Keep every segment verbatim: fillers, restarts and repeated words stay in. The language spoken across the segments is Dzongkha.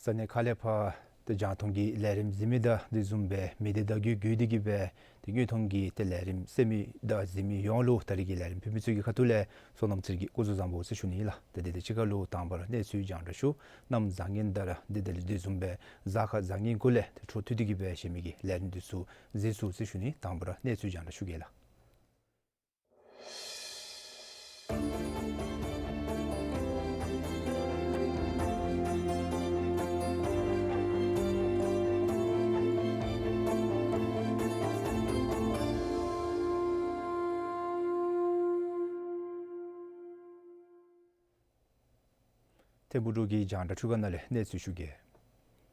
ས་གནས་ཁག་ལས་ཕར་ཏེ་རྒྱང་མཐོང་གི་ལས་རིམ་གཟིགས་མི་དང་དེ་བཟུམ་སྦེ་མི་སྡེ་བརྡ་བརྒྱུད་བརྒྱུད་དེ་གི་སྦེ་ཏེ་དངོས་མཐོང་གི་ཏེ་ལས་རིམ་གསན་མི་དང་གཟིགས་མི་ཡོངས་ལུ་ད་རིས་ཀྱི་ལས་རིམ་ཕུལ་མི་ཚུ་གི་ཁ་ཐུག་ལས་སོ་ནམ་ཚེ་རིང་གིས་སྐུ་གཟུགས་བཟང་པོ་ཟེར་ཞུ་ནི་ཨིན་ལགས། ཏེ་དེ་དང་གཅིག་ཁར་ལུ་དང་པ་ར་གནས་ཚུལ་རྒྱང་བསྒྲགས་ཞུ། གནམ་བཟང་ངན་དང་ར་དེ་དང་དེ་བཟུམ་སྦེ་གཟའ་སྐར་བཟང་ངན་གུ་ལས་ཏེ་འཕྲོ་མཐུད་དེ་གི་སྦེ་གཞན་མི་གི་ལས་རིམ་འདི་ཚུ་གཟིགས་ཚུགས་ཟེར་ཞུ་ནི། དང་པ་ར་གནས་ཚུལ་རྒྱང་བསྒྲགས་ཞུ་གེ་ལགས། ཐིམ་ཕུག་འབྲུག་གི་རྒྱང་བསྒྲགས་ཁྲུས་ཁང་ནང་ལས་གནས་ཚུལ་ཞུ་གེ།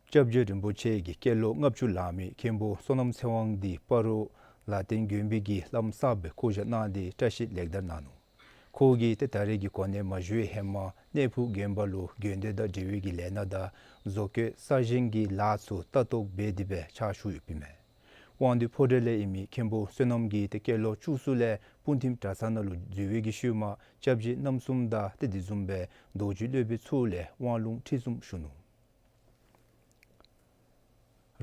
སྐྱབས་རྗེ་རིན་པོ་ཆེ་གི་སྐྱེས་ལོ་ལྔ་བཅུ་ལང་མི་མཁན་པོ་བསོད་ནམས་ཚེ་དབང་འདི་སྤ་རོ་ལ་ཏན་དགོན་པའི་གི་བླམ་གསརཔ་སྦེ་བསྐོ་བཞག་གནང་སྟེ་བཀྲིས་ལེགས་དར་གནང་ནུག། ཁོ་གིས་ཏེ་ད་རེས་ཀྱི་གོ་གནས་མ་བཞུགས་ཧེ་མ་གནས་ཕུག་དགོན་པ་ལུ་དགོན་སྡེ་དང་འབྲེལ་བའི་གི་ལས་སྣ་དང་བཟོ་བཀོད་གསར་བཞེངས་ཀྱི་ལཱ་ཚུ་ལྟ་རྟོག་འབད་དེ་སྦེ་ཕྱག་ཞུ་ཡོདཔ་ཨིན་མས། དབང་འདུས་ཕོ་བྲང་ལས་ཨིན་མི་མཁན་པོ་བསོད་ནམས་ཀྱིས་ཏེ་སྐྱེས་ལོ་བཅུ་གསུམ་ལས་སྤུངས་ཐིམ་གྲྭ་ཚང་ནང་ལུ་འཛུལ་བའི་གི་ཤུལ་མ་སྐྱབས་རྗེ་རྣམ་གསུམ་དང་ཏེ་དེ་བཟུམ་སྦེ་རྡོ་རྗེ་སློབ་དཔོན་ཚུ་ལས་དབང་ལུང་ཁྲིད་གསུམ་ཞུ་ནུག།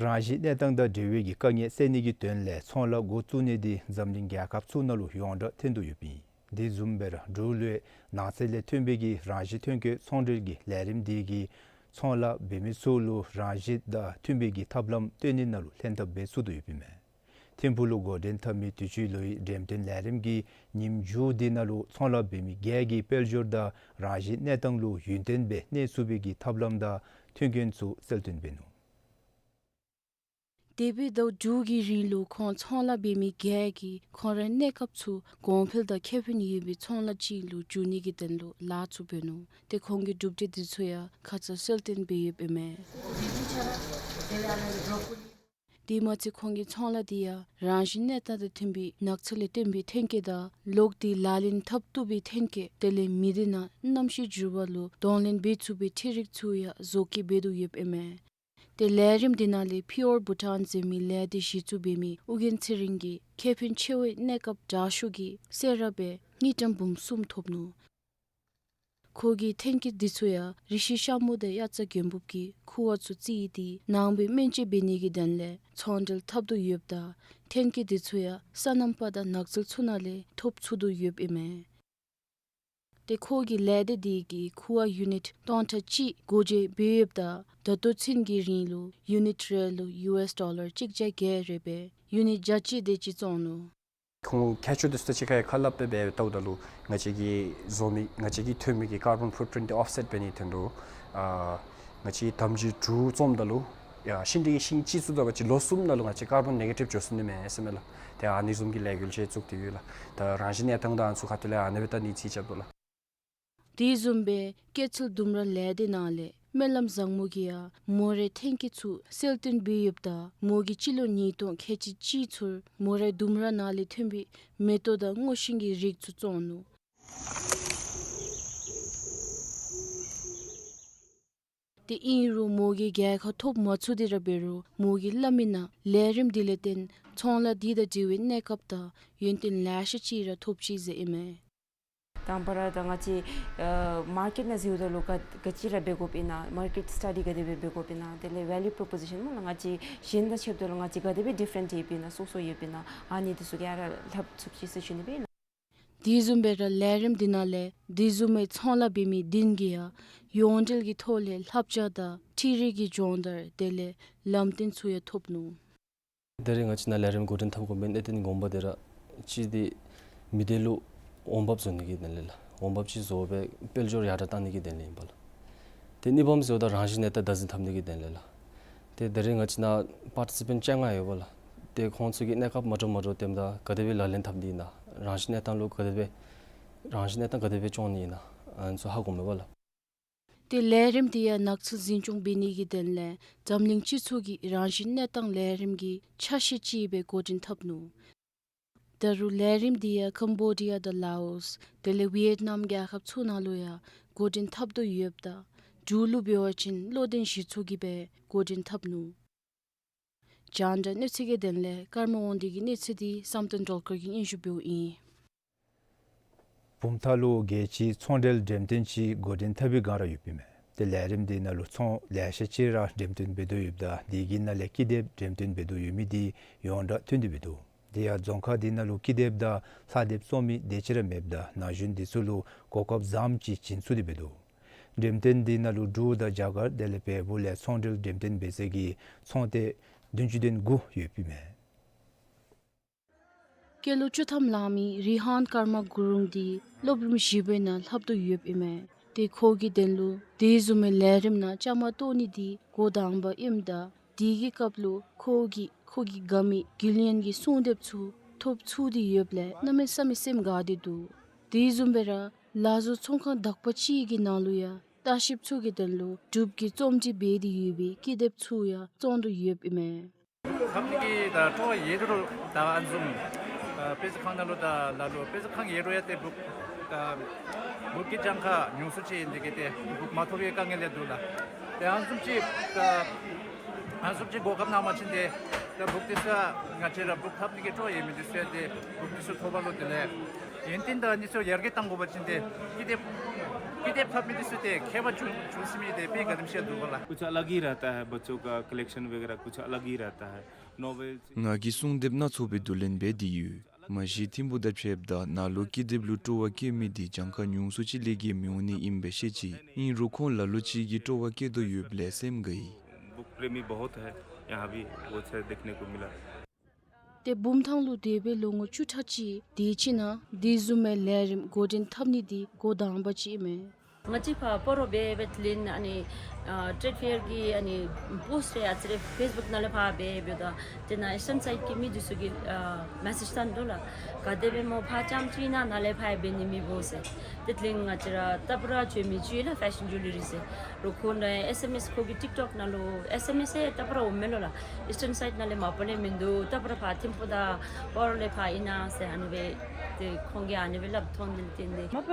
རང་བཞིན་གནས་སྟངས་དང་འབྲེལ་བའི་གི་དཀའ་ངལ་སེལ་ནི་གི་དོན་ལས་ཚོང་ལཱ་འགོ་བཙུགས་ནི་འདི་འཛམ་གླིང་རྒྱལ་ཁབ་ཚུ་ནང་ལུ་ཡོངས་གྲགས་ཐོན་དོ་ཡོདཔ་ཨིན། དེ་བཟུམ་སྦེ་ར་འབྲུག་ལུ་ནགས་ཚལ་ལས་ཐོན་པའི་གི་རང་བཞིན་ཐོན་སྐྱེད་ཚོང་འབྲེལ་གྱི་ལས་རིམ་འདི་གིས་ཚོང་ལཱ་འབད་མི་ཚུ་ལུ་རང་བཞིན་དང་མཐུན་པའི་གི་ཐབས་ལམ་སྟོན་ནི་ནང་ལུ་ལྷན་ཐབས་འབད་ཚུགས་དོ་ཡོདཔ་ཨིན་མས། ཐིམ་ཕུག་ལུ་འགོ་འདྲེན་འཐབ་མི་དུས་ཅི་ལོའི་འགྲེམས་སྟོན་ལས་རིམ་གྱི་ཉིནམ་མཇུག་འདི་ནང་ལུ་ཚོང་ལཱ་འབད་མི་བརྒྱད་ཀྱིས་དཔལ་འབྱོར་དང་རང་བཞིན་གནས་སྟངས་ལུ་ཡུན་བརྟན་སྦེ་གནས་ཚུགས་པའི་གི་ཐབས་ལམ་དང་མཐུན་རྐྱེན་ཚུ་གསལ་སྟོན་འབད་ནུག། དེ་འབདཝ་ད་མཇུག་གི་རིང་ལུ་ཁོང་ཚོང་ལཱ་འབད་མི་བརྒྱད་ཀྱིས་ཁོང་རའི་གནས་སྐབས་ཚུ་གོང་འཕེལ་དང་ཁེ་ཕན་ཡོད་པའི་ཚོང་ལཱ་ཅིག་ལུ་འགྱུར་ནི་གི་དོན་ལུ་ལཱ་ཚུ་འབད་ནུག། ཏེ་ཁོང་གི་གྲུབ་འབྲས་འདི་ཚུ་ཡང་ཁ་ཙ་གསལ་སྟོན་འབད་ཡོདཔ་ཨིན་མས། དེ་མ་ཚད་ཁོང་གི་ཚོང་ལཱ་འདི་ཡང་རང་བཞིན་གནས་སྟངས་དང་མཐུན་པའི་ནགས་ཚལ་ལས་བཏོན་པའི་ཐོན་སྐྱེད་དང་ལོག་སྟེ་ལག་ལེན་འཐབ་བཏུབ་པའི་ཐོན་སྐྱེད་དེ་ལས་མི་སྡེ་ནང་གནམ་གཤིས་འགྱུར་བ་ལུ་གདོང་ལེན་འབད་ཚུགས་པའི་འཕྲུལ་རིག་ཚུ་ཡང་བཟོ་བཀོད་འབད་དོ་ཡོདཔ་ཨིན་མས། ཏེ་ལས་རིམ་འདི་ནང་ལས་Pure Bhutan ཟེར་མི་ལས་སྡེ་གཞི་བཙུགས་འབད་མི་ཨོ་རྒྱན་ཚེ་རིང་གིས་ཁེ་ཕན་ཆེ་བའི་གནས་སྐབས་དྲག་ཤོས་ཀྱི་སེ་ར་སྦེ་དངུལ་ཀྲམ་འབུམ་གསུམ་ཐོབ་ནུག། ཁོ་གིས་ཐོན་སྐྱེད་འདི་ཚུ་ཡང་རི་བཤུད་ཤ་མུ་དང་དབྱར་རྩྭ་དགུན་འབུབ་ཀྱི་ཁུ་བ་ཚུ་བཙིར་ཏེ་ནང་པའི་སྨན་བཅོས་འབད་ནི་གི་དོན་ལས་ཚོང་འབྲེལ་འཐབ་དོ་ཡོདཔ་ད་ཐོན་སྐྱེད་འདི་ཚུ་ཡང་སོ་ནམ་པ་དང་ནགས་ཚལ་ཚུ་ནང་ལས་ཐོབ་ཚུགས་དོ་ཡོདཔ་ཨིན་མས། ཏེ་ཁོ་གི་ལས་སྡེ་འདི་གིས་ཁུ་བ་ཡུ་ནིཊ་སྟོང་ཕྲག་གཅིག་སྒོ་འབྱེད་འབད་ཡོདཔ་ད་ད་ལྟོ་ཚུན་གྱི་རིང་ལུ་ཡུ་ནིཊ་རེ་ལུ་ཡུ་ཨེསི་ཌོ་ལར་གཅིག་བརྒྱ་བརྒྱད་རེ་སྦེ་ཡུ་ནིཊ་བརྒྱ་གཅིག་དེ་ཅིག་བཙོང་ནུག། ཁོང་ཁྱད་ཆོས་འདི་ཚུ་གཅིག་ཁར་ཁ་སླབ་སྦེ་འབདཝ་ད་ལུ་ང་བཅས་ཀྱིས་བཟོ་མི་ང་བཅས་ཀྱིས་ཐོན་མི་གི་ཀར་བོན་ཕུཊ་པི་རིནཊ་འདི་ཨོཕ་སེཊ་འབད་ནིའི་དོན་ལུ་ཨ་ང་བཅས་དམ་ཅིག་གྲུ་བཙུགསཔ་ད་ལུ་ཡ་ཤིང་འདི་གི་ཤིང་གཅིག་བཙུགས་ད་ང་བཅས་ལོ་གསུམ་ནང་ལུ་ང་བཅས་ཀར་བོན་ནེ་གེ་ཊིབ་འགྱོ་ཚུགས་ནི་མས་ཟེར་མས་ལགས། ཏེ་ཨ་ནི་བཟུམ་གྱི་ལས་འགུལ་ཅིག་བཙུགས་ཏེ་ཡོད་ལགས། ད་རང་བཞིན་གནས་སྟངས་དང་ཚུ་ཁ་ཐུག་ལས་ཨ་ནི་སྦེ་ད་ནི་ཅིག་རྐྱབ་དོ་ལགས། དེ་བཟུམ་སྦེ་སྐྱེད་ཚལ་ལྡུམ་ར་ལས་སྡེ་ནང་ལས་སྨོན་ལམ་བཟང་མོ་གིས་ཡང་མོ་རའི་ཐོན་སྐྱེད་ཚུ་གསལ་སྟོན་འབད་ཡོདཔ་ད་མོ་གིས་སྤྱི་ལོ་ཉིས་སྟོང་ཁལ་གཅིག་གཅིག་ཚུར་མོ་རའི་ལྡུམ་ར་ནང་ལས་ཐོན་པའི་མེ་ཏོག་དང་སྔོ་ཤིང་གི་རིགས་ཚུ་བཙོང་ནུག། ཏེ་ཨིན་རུང་མོ་གིས་རྒྱལ་ཁ་ཐོབ་མ་ཚུགས་ཏེ་ར་འབད་རུང་མོ་གིས་སླབ་མིའི་ནང་ལས་རིམ་འདི་ལས་བརྟེན་ཚོང་ལཱ་འདི་དང་འབྲེལ་བའི་གནས་སྐབས་དང་ཡུན་བརྟན་ལེ་ཤ་ཅིག་ར་ཐོབ་ཅི་ཟེར་ཨིན་མས། དང་པ་ར་ད་ང་བཅས་ཨ་མར་ཀེཊ་ནང་འཛུལཝ་ད་ལུ་ག་ག་ཅི་ར་འབད་དགོཔ་ཨིན་ན་མར་ཀེཊ་སི་ཊ་ཌི་ག་དེ་སྦེ་འབད་དགོཔ་ཨིན་ན་དེ་ལས་ཝེ་ལུ་པོརོ་པོ་ཟི་ཤཱན་སྨོ་ལགས་ང་བཅས་གཞན་དང་ཕྱདཔ་ད་ལུ་ང་བཅས་ག་དེ་སྦེ་ཌི་ཕེརེནཊ་ཡོདཔ་ཨིན་ན་སོ་སོ་ཡོདཔ་ཨིན་ན་ཨ་ནི་འདི་ཚུ་ག་ར་སླབ་ཚུགས་ཅི་ཟེར་ཞུ་ནི་སྦེ་ཨིན་ལགས། དེ་བཟུམ་སྦེ་ར་ལས་རིམ་འདི་ནང་ལས་དེ་བཟུམ་མའི་ཚོང་ལཱ་འབད་མི་བདུན་གྱིས་ཡང་ཡོངས་འབྲེལ་གྱི་ཐོག་ལས་བསླབ་བྱ་དང་འཕྲུལ་རིག་གི་སྦྱོང་བརྡར་དེ་ལས་ལམ་སྟོན་ཚུ་ཡང་ཐོབ་ནུག། ད་རེས་ང་བཅས་ནཱ་ལས་རིམ་འགོ་འདྲེན་འཐབ་དགོ་མིའི་གནད་དོན་དགོངས་པ་འདི་ར་གཅིག་འདི་མི་སྡེ་ལུ་འོང་འབབ་བཟོ་ནི་གི་དོན་ལས་ལགས། འོང་འབབ་ཅིག་བཟོ་སྦེ་དཔལ་འབྱོར་ཡར་དྲག་གཏང་ནི་གི་དོན་ལས་ཨིན་པས་ལགས། ཏེ་གཉིས་པམ་ཟེརཝ་ད་རང་བཞིན་གནས་སྟངས་བདག་འཛིན་འཐབ་ནི་གི་དོན་ལས་ལགས། ཏེ་ད་རེས་ང་བཅས་ནཱ་པར་ཊི་སི་པེནཊ་བཅོ་ལྔ་ཡོད་པས་ལགས། ཏེ་ཁོང་ཚུ་གིས་གནས་སྐབས་མ་འདྲཝ་མ་འདྲཝ་བཏོནམ་ད་ག་དེ་སྦེ་ལག་ལེན་འཐབ་ནི་ཨིན་ན་རང་བཞིན་གནས་སྟངས་ལུ་ག་དེ་སྦེ་རང་བཞིན་གནས་སྟངས་ག་དེ་སྦེ་སྐྱོང་ནི་ཨིན་ན་ཨ་ནི་ཚུ་ཧ་གོ་མི་པས་ལགས། ཏེ་ལས་རིམ་འདི་ཡང་ནགས་ཚལ་འཛིན་སྐྱོང་འབད་ནི་གི་དོན་ལས་འཛམ་གླིང་སྤྱི་ཚོགས་ཀྱི་རང་བཞིན་གནས་སྟངས་ལས་རིམ་གྱི་ཆ་ཤས་ཅིག་སྦེ་འགོ་འདྲེན་འཐབ་ནུག། ད་རུང་ལས་རིམ་འདི་ཡང་ཀམ་བོ་ཌི་ཡ་དང་ལའོསི་དེ་ལས་ཝི་ཡེཊ་ནམ་རྒྱལ་ཁབ་ཚུ་ནང་ལུ་ཡང་འགོ་འདྲེན་འཐབ་དོ་ཡོདཔ་ད་འབྲུག་ལུ་འབད་བ་ཅིན་བློ་ལྡན་གཞི་བཙུགས་ཀྱིས་སྦེ་འགོ་འདྲེན་འཐབ་ནུག། རྒྱང་བསྒྲགས་གནས་ཚུལ་གྱི་དོན་ལས་ཀརྨ་དབང་འདུས་ཀྱི་གནས་ཚུལ་འདི་བསམ་གཏན་སྒྲོལ་དཀར་གྱིས་སྙན་ཞུ་འབདཝ་ཨིན། བུམ་ཐང་ལུ་རྒྱལ་སྤྱིའི་ཚོང་འབྲེལ་འགྲེམས་སྟོན་ཅིག་འགོ་འདྲེན་འཐབ་པའི་བསྒང་ར་ཡོདཔ་ཨིན་མས། ཏེ་ལས་རིམ་འདི་ནང་ལུ་ཚོང་ལེ་ཤ་ཅིག་ར་འགྲེམས་སྟོན་འབད་དོ་ཡོདཔ་ད་དེ་གི་ནང་ལས་ཀི་དེབ་འགྲེམས་སྟོན་འབད་དོ་ཡོད་མི་འདི་ཡོངས་གྲགས་ཐོན་ཏེ་འབད་དོ། དེ་ཡང་རྫོང་ཁག་འདི་ནང་ལུ་ཀི་དེབ་དང་ལྷག་དེབ་བཙོང་མི་དེ་ཅིག་ར་མེདཔ་ད་ན་གཞོན་འདི་ཚུ་ལུ་གོ་སྐབས་བཟངམ་ཅིག་བྱིན་ཚུགས་ཏེ་འབད་དོ། འགྲེམས་སྟོན་འདི་ནང་ལུ་འབྲུག་དང་རྒྱ་གར་དེ་ལས་བལ་པོ་ལས་ཚོང་འབྲེལ་འགྲེམས་སྟོན་འབད་ས་གི་ཚོང་རྟེན་བདུན་ཅུ་དོན་དགུ་ཡོདཔ་ཨིན་མས། སྐྱེས་ལོ་བཅུ་ཐམ་ལང་མི་རི་ཧཱན་ཀརྨ་གུ་རུང་འདི་སློབ་རིམ་བཞི་པའི་ནང་ལྷབ་དོ་ཡོདཔ་ཨིན་མས། ཏེ་ཁོ་གི་དོན་ལུ་དེ་བཟུམ་མའི་ལས་རིམ་ནང་བཅའ་མར་གཏོགས་ནི་འདི་འགོ་དང་པ་ཨིནམ་ད་དེ་གི་སྐབས་ལུ་ཁོ་གིས་ཁོ་གི་དགའ་མི་གི་ལི་ཡན་གྱི་སྲུང་དེབ་ཚུ་ཐོབ་ཚུགས་ཏེ་ཡོདཔ་ལས་གནམ་མེད་ས་མེད་སེམས་དགའ་སྟེ་འདུག། དེ་བཟུམ་སྦེ་ར་ལ་བཟོ་ཚོང་ཁང་དག་པ་ཅིག་གི་ནང་ལུ་ཡང་ལྟ་བཤལཔ་ཚུ་གི་དོན་ལུ་འབྲུགཔ་གིས་རྩོམ་སྒྲིག་འབད་དེ་ཡོད་པའི་ཀི་དེབ་ཚུ་ཡང་བཙོང་དོ་ཡོདཔ་ཨིན་མས། ཁམས་ཀྱི་ད་སྤྲོ་བ་ཡོད་རུང་ད་ཨ་ནི་བཟུམ་ཨ་དཔེ་མཛོད་ཁང་ནང་ལུ་ད་ལ་ལུ་དཔེ་མཛོད་ཁང་ཡོད་རུང་ཡང་ཏེ་འབྲུག་ཨ་འབྲུག་གི་གྱངས་ཁ་ཉུང་སུ་ཅིག་ཨིན་དེ་གིས་ཏེ་འབྲུགཔ་མ་ཐོབ་པའི་དཀའ་ངལ་ཡང་འདུག་ལགས། ཏེ་ཨ་ནི་བཟུམ་ཅིག་ད་ཨ་ནི་བཟུམ་ཅིག་གོ་སྐབས་གནང་བ་ཅིན་ཏེ་ད་འབྲུགཔ་འདི་ཚུ་ང་བཅས་ར་འབྲུག་འཐབ་ནི་གི་སྤྲོ་བ་ཡོད་མི་འདི་ཚུ་ཡང་ཏེ་འབྲུགཔ་འདི་ཚུ་ཐོབ་པ་ལུ་དེ་ལས་ཡོན་ཏན་དང་ཨ་ནི་ཚུ་ཡར་རྒྱས་གཏང་དགོ་པ་ཅིན་ཏེ་ཀི་དེབ་ཀི་དེབ་འཐབ་མི་འདི་ཚུ་ཏེ་མཁས་པ་བྱུང་བྱུང་ཟེར་མི་འདི་དཔེ་དགའ་དེམ་ཅིག་འདུག་པ་ལགས། कुछ अलग ही रहता है, बच्चों का कलेक्शन वगैरह कुछ अलग ही रहता है। नॉवेल्स། ང་གིས་སྲུང་དེབ་སྣ་ཚོགས་སྦེ་བསྡུ་ལེན་འབད་དེ་ཡོད། མ་གཞི་ཐིམ་ཕུག་དང་ཕྱདཔ་ད་ནཱ་ལུ་ཀི་དེབ་ལུ་སྤྲོ་བ་བསྐྱེད་མི་འདི་གྱངས་ཁ་ཉུང་སུ་ཅིག་ལས་བརྒལ་མི་འོང་ནི་ཨིན་པས་ཤེས་ཅི། ཨིན་རུང་ཁོང་ལ་ལུ་ཅིག་གིས་སྤྲོ་བ་བསྐྱེད་དོ་ཡོདཔ་ལས་སེམས་དགའ་ཡི། बुक प्रेमी बहुत है, यहाँ भी बहुत सारे देखने को मिला। ཏེ་བུམ་ཐང་ལུ་དེ་སྦེ་ལོ་ངོ་བཅུ་ཕྲག་གཅིག་དེ་ཅིག་ནང་དེ་བཟུམ་མའི་ལས་རིམ་འགོ་འདྲེན་འཐབ་ནི་འདི་འགོ་དང་པ་ཅིག་ཨིན་མས། ང་བཅས་ཕར་སྤ་རོ་འབད་འབདཝ་ད་ལས་ཨ་ནི་ཨ་ཊེཌ་ཕེར་གྱི་ཨ་ནི་པོསཊ་རེ་ཨ་ཙི་རེ་ཕེསི་བུཀ་ནང་ལས་ཕར་འབད་འབདཝ་ད་དེ་ནང་ཨིསི་ཊརན་སའིཌ་ཀྱི་མི་འདི་ཚུ་གིས་ཨ་མེ་སེཇ་བཏང་དོ་ལགས། ག་དེ་སྦེ་སྨོ་ཕར་རྐྱངམ་ཅིག་ཨིན་ན་ནཱ་ལས་ཕར་འབད་ནི་མེད་འབོ་ཟེར། དེ་ལས་ང་བཅས་ར་ཏ་པ་ར་བཙུགས་མི་ཅིག་ཡོད་ལགས་ཕེ་ཤཱན་ཇུ་ལེ་རི་ཟེར། རོགས་ཁོ་ནང་ཨེསི་ཨེམ་ཨེསི་ཁོ་གི་ཊིཀ་ཊོཀ་ནང་ལུ་ཨེསི་ཨེམ་ཨེསི་ཡང་ཏ་པ་ར་འོང་མས་ལོ་ལགས། ཨིསི་ཊརན་སའིཌ་ནང་ལས་མ་པ་ལས་མིན་འདུག། ཏ་པ་ར་ཕར་ཐིམ་ཕུག་དང་སྤ་རོ་ལས་ཕར་ཨིན་ན་ཟེར་ཨ་ནི་སྦེ་ཏེ་ཁོང་གིས་ཨ་ནི་སྦེ་སླབ་ཐོན་ནི་ལས་བརྟེན་ཏེ། མ་པ་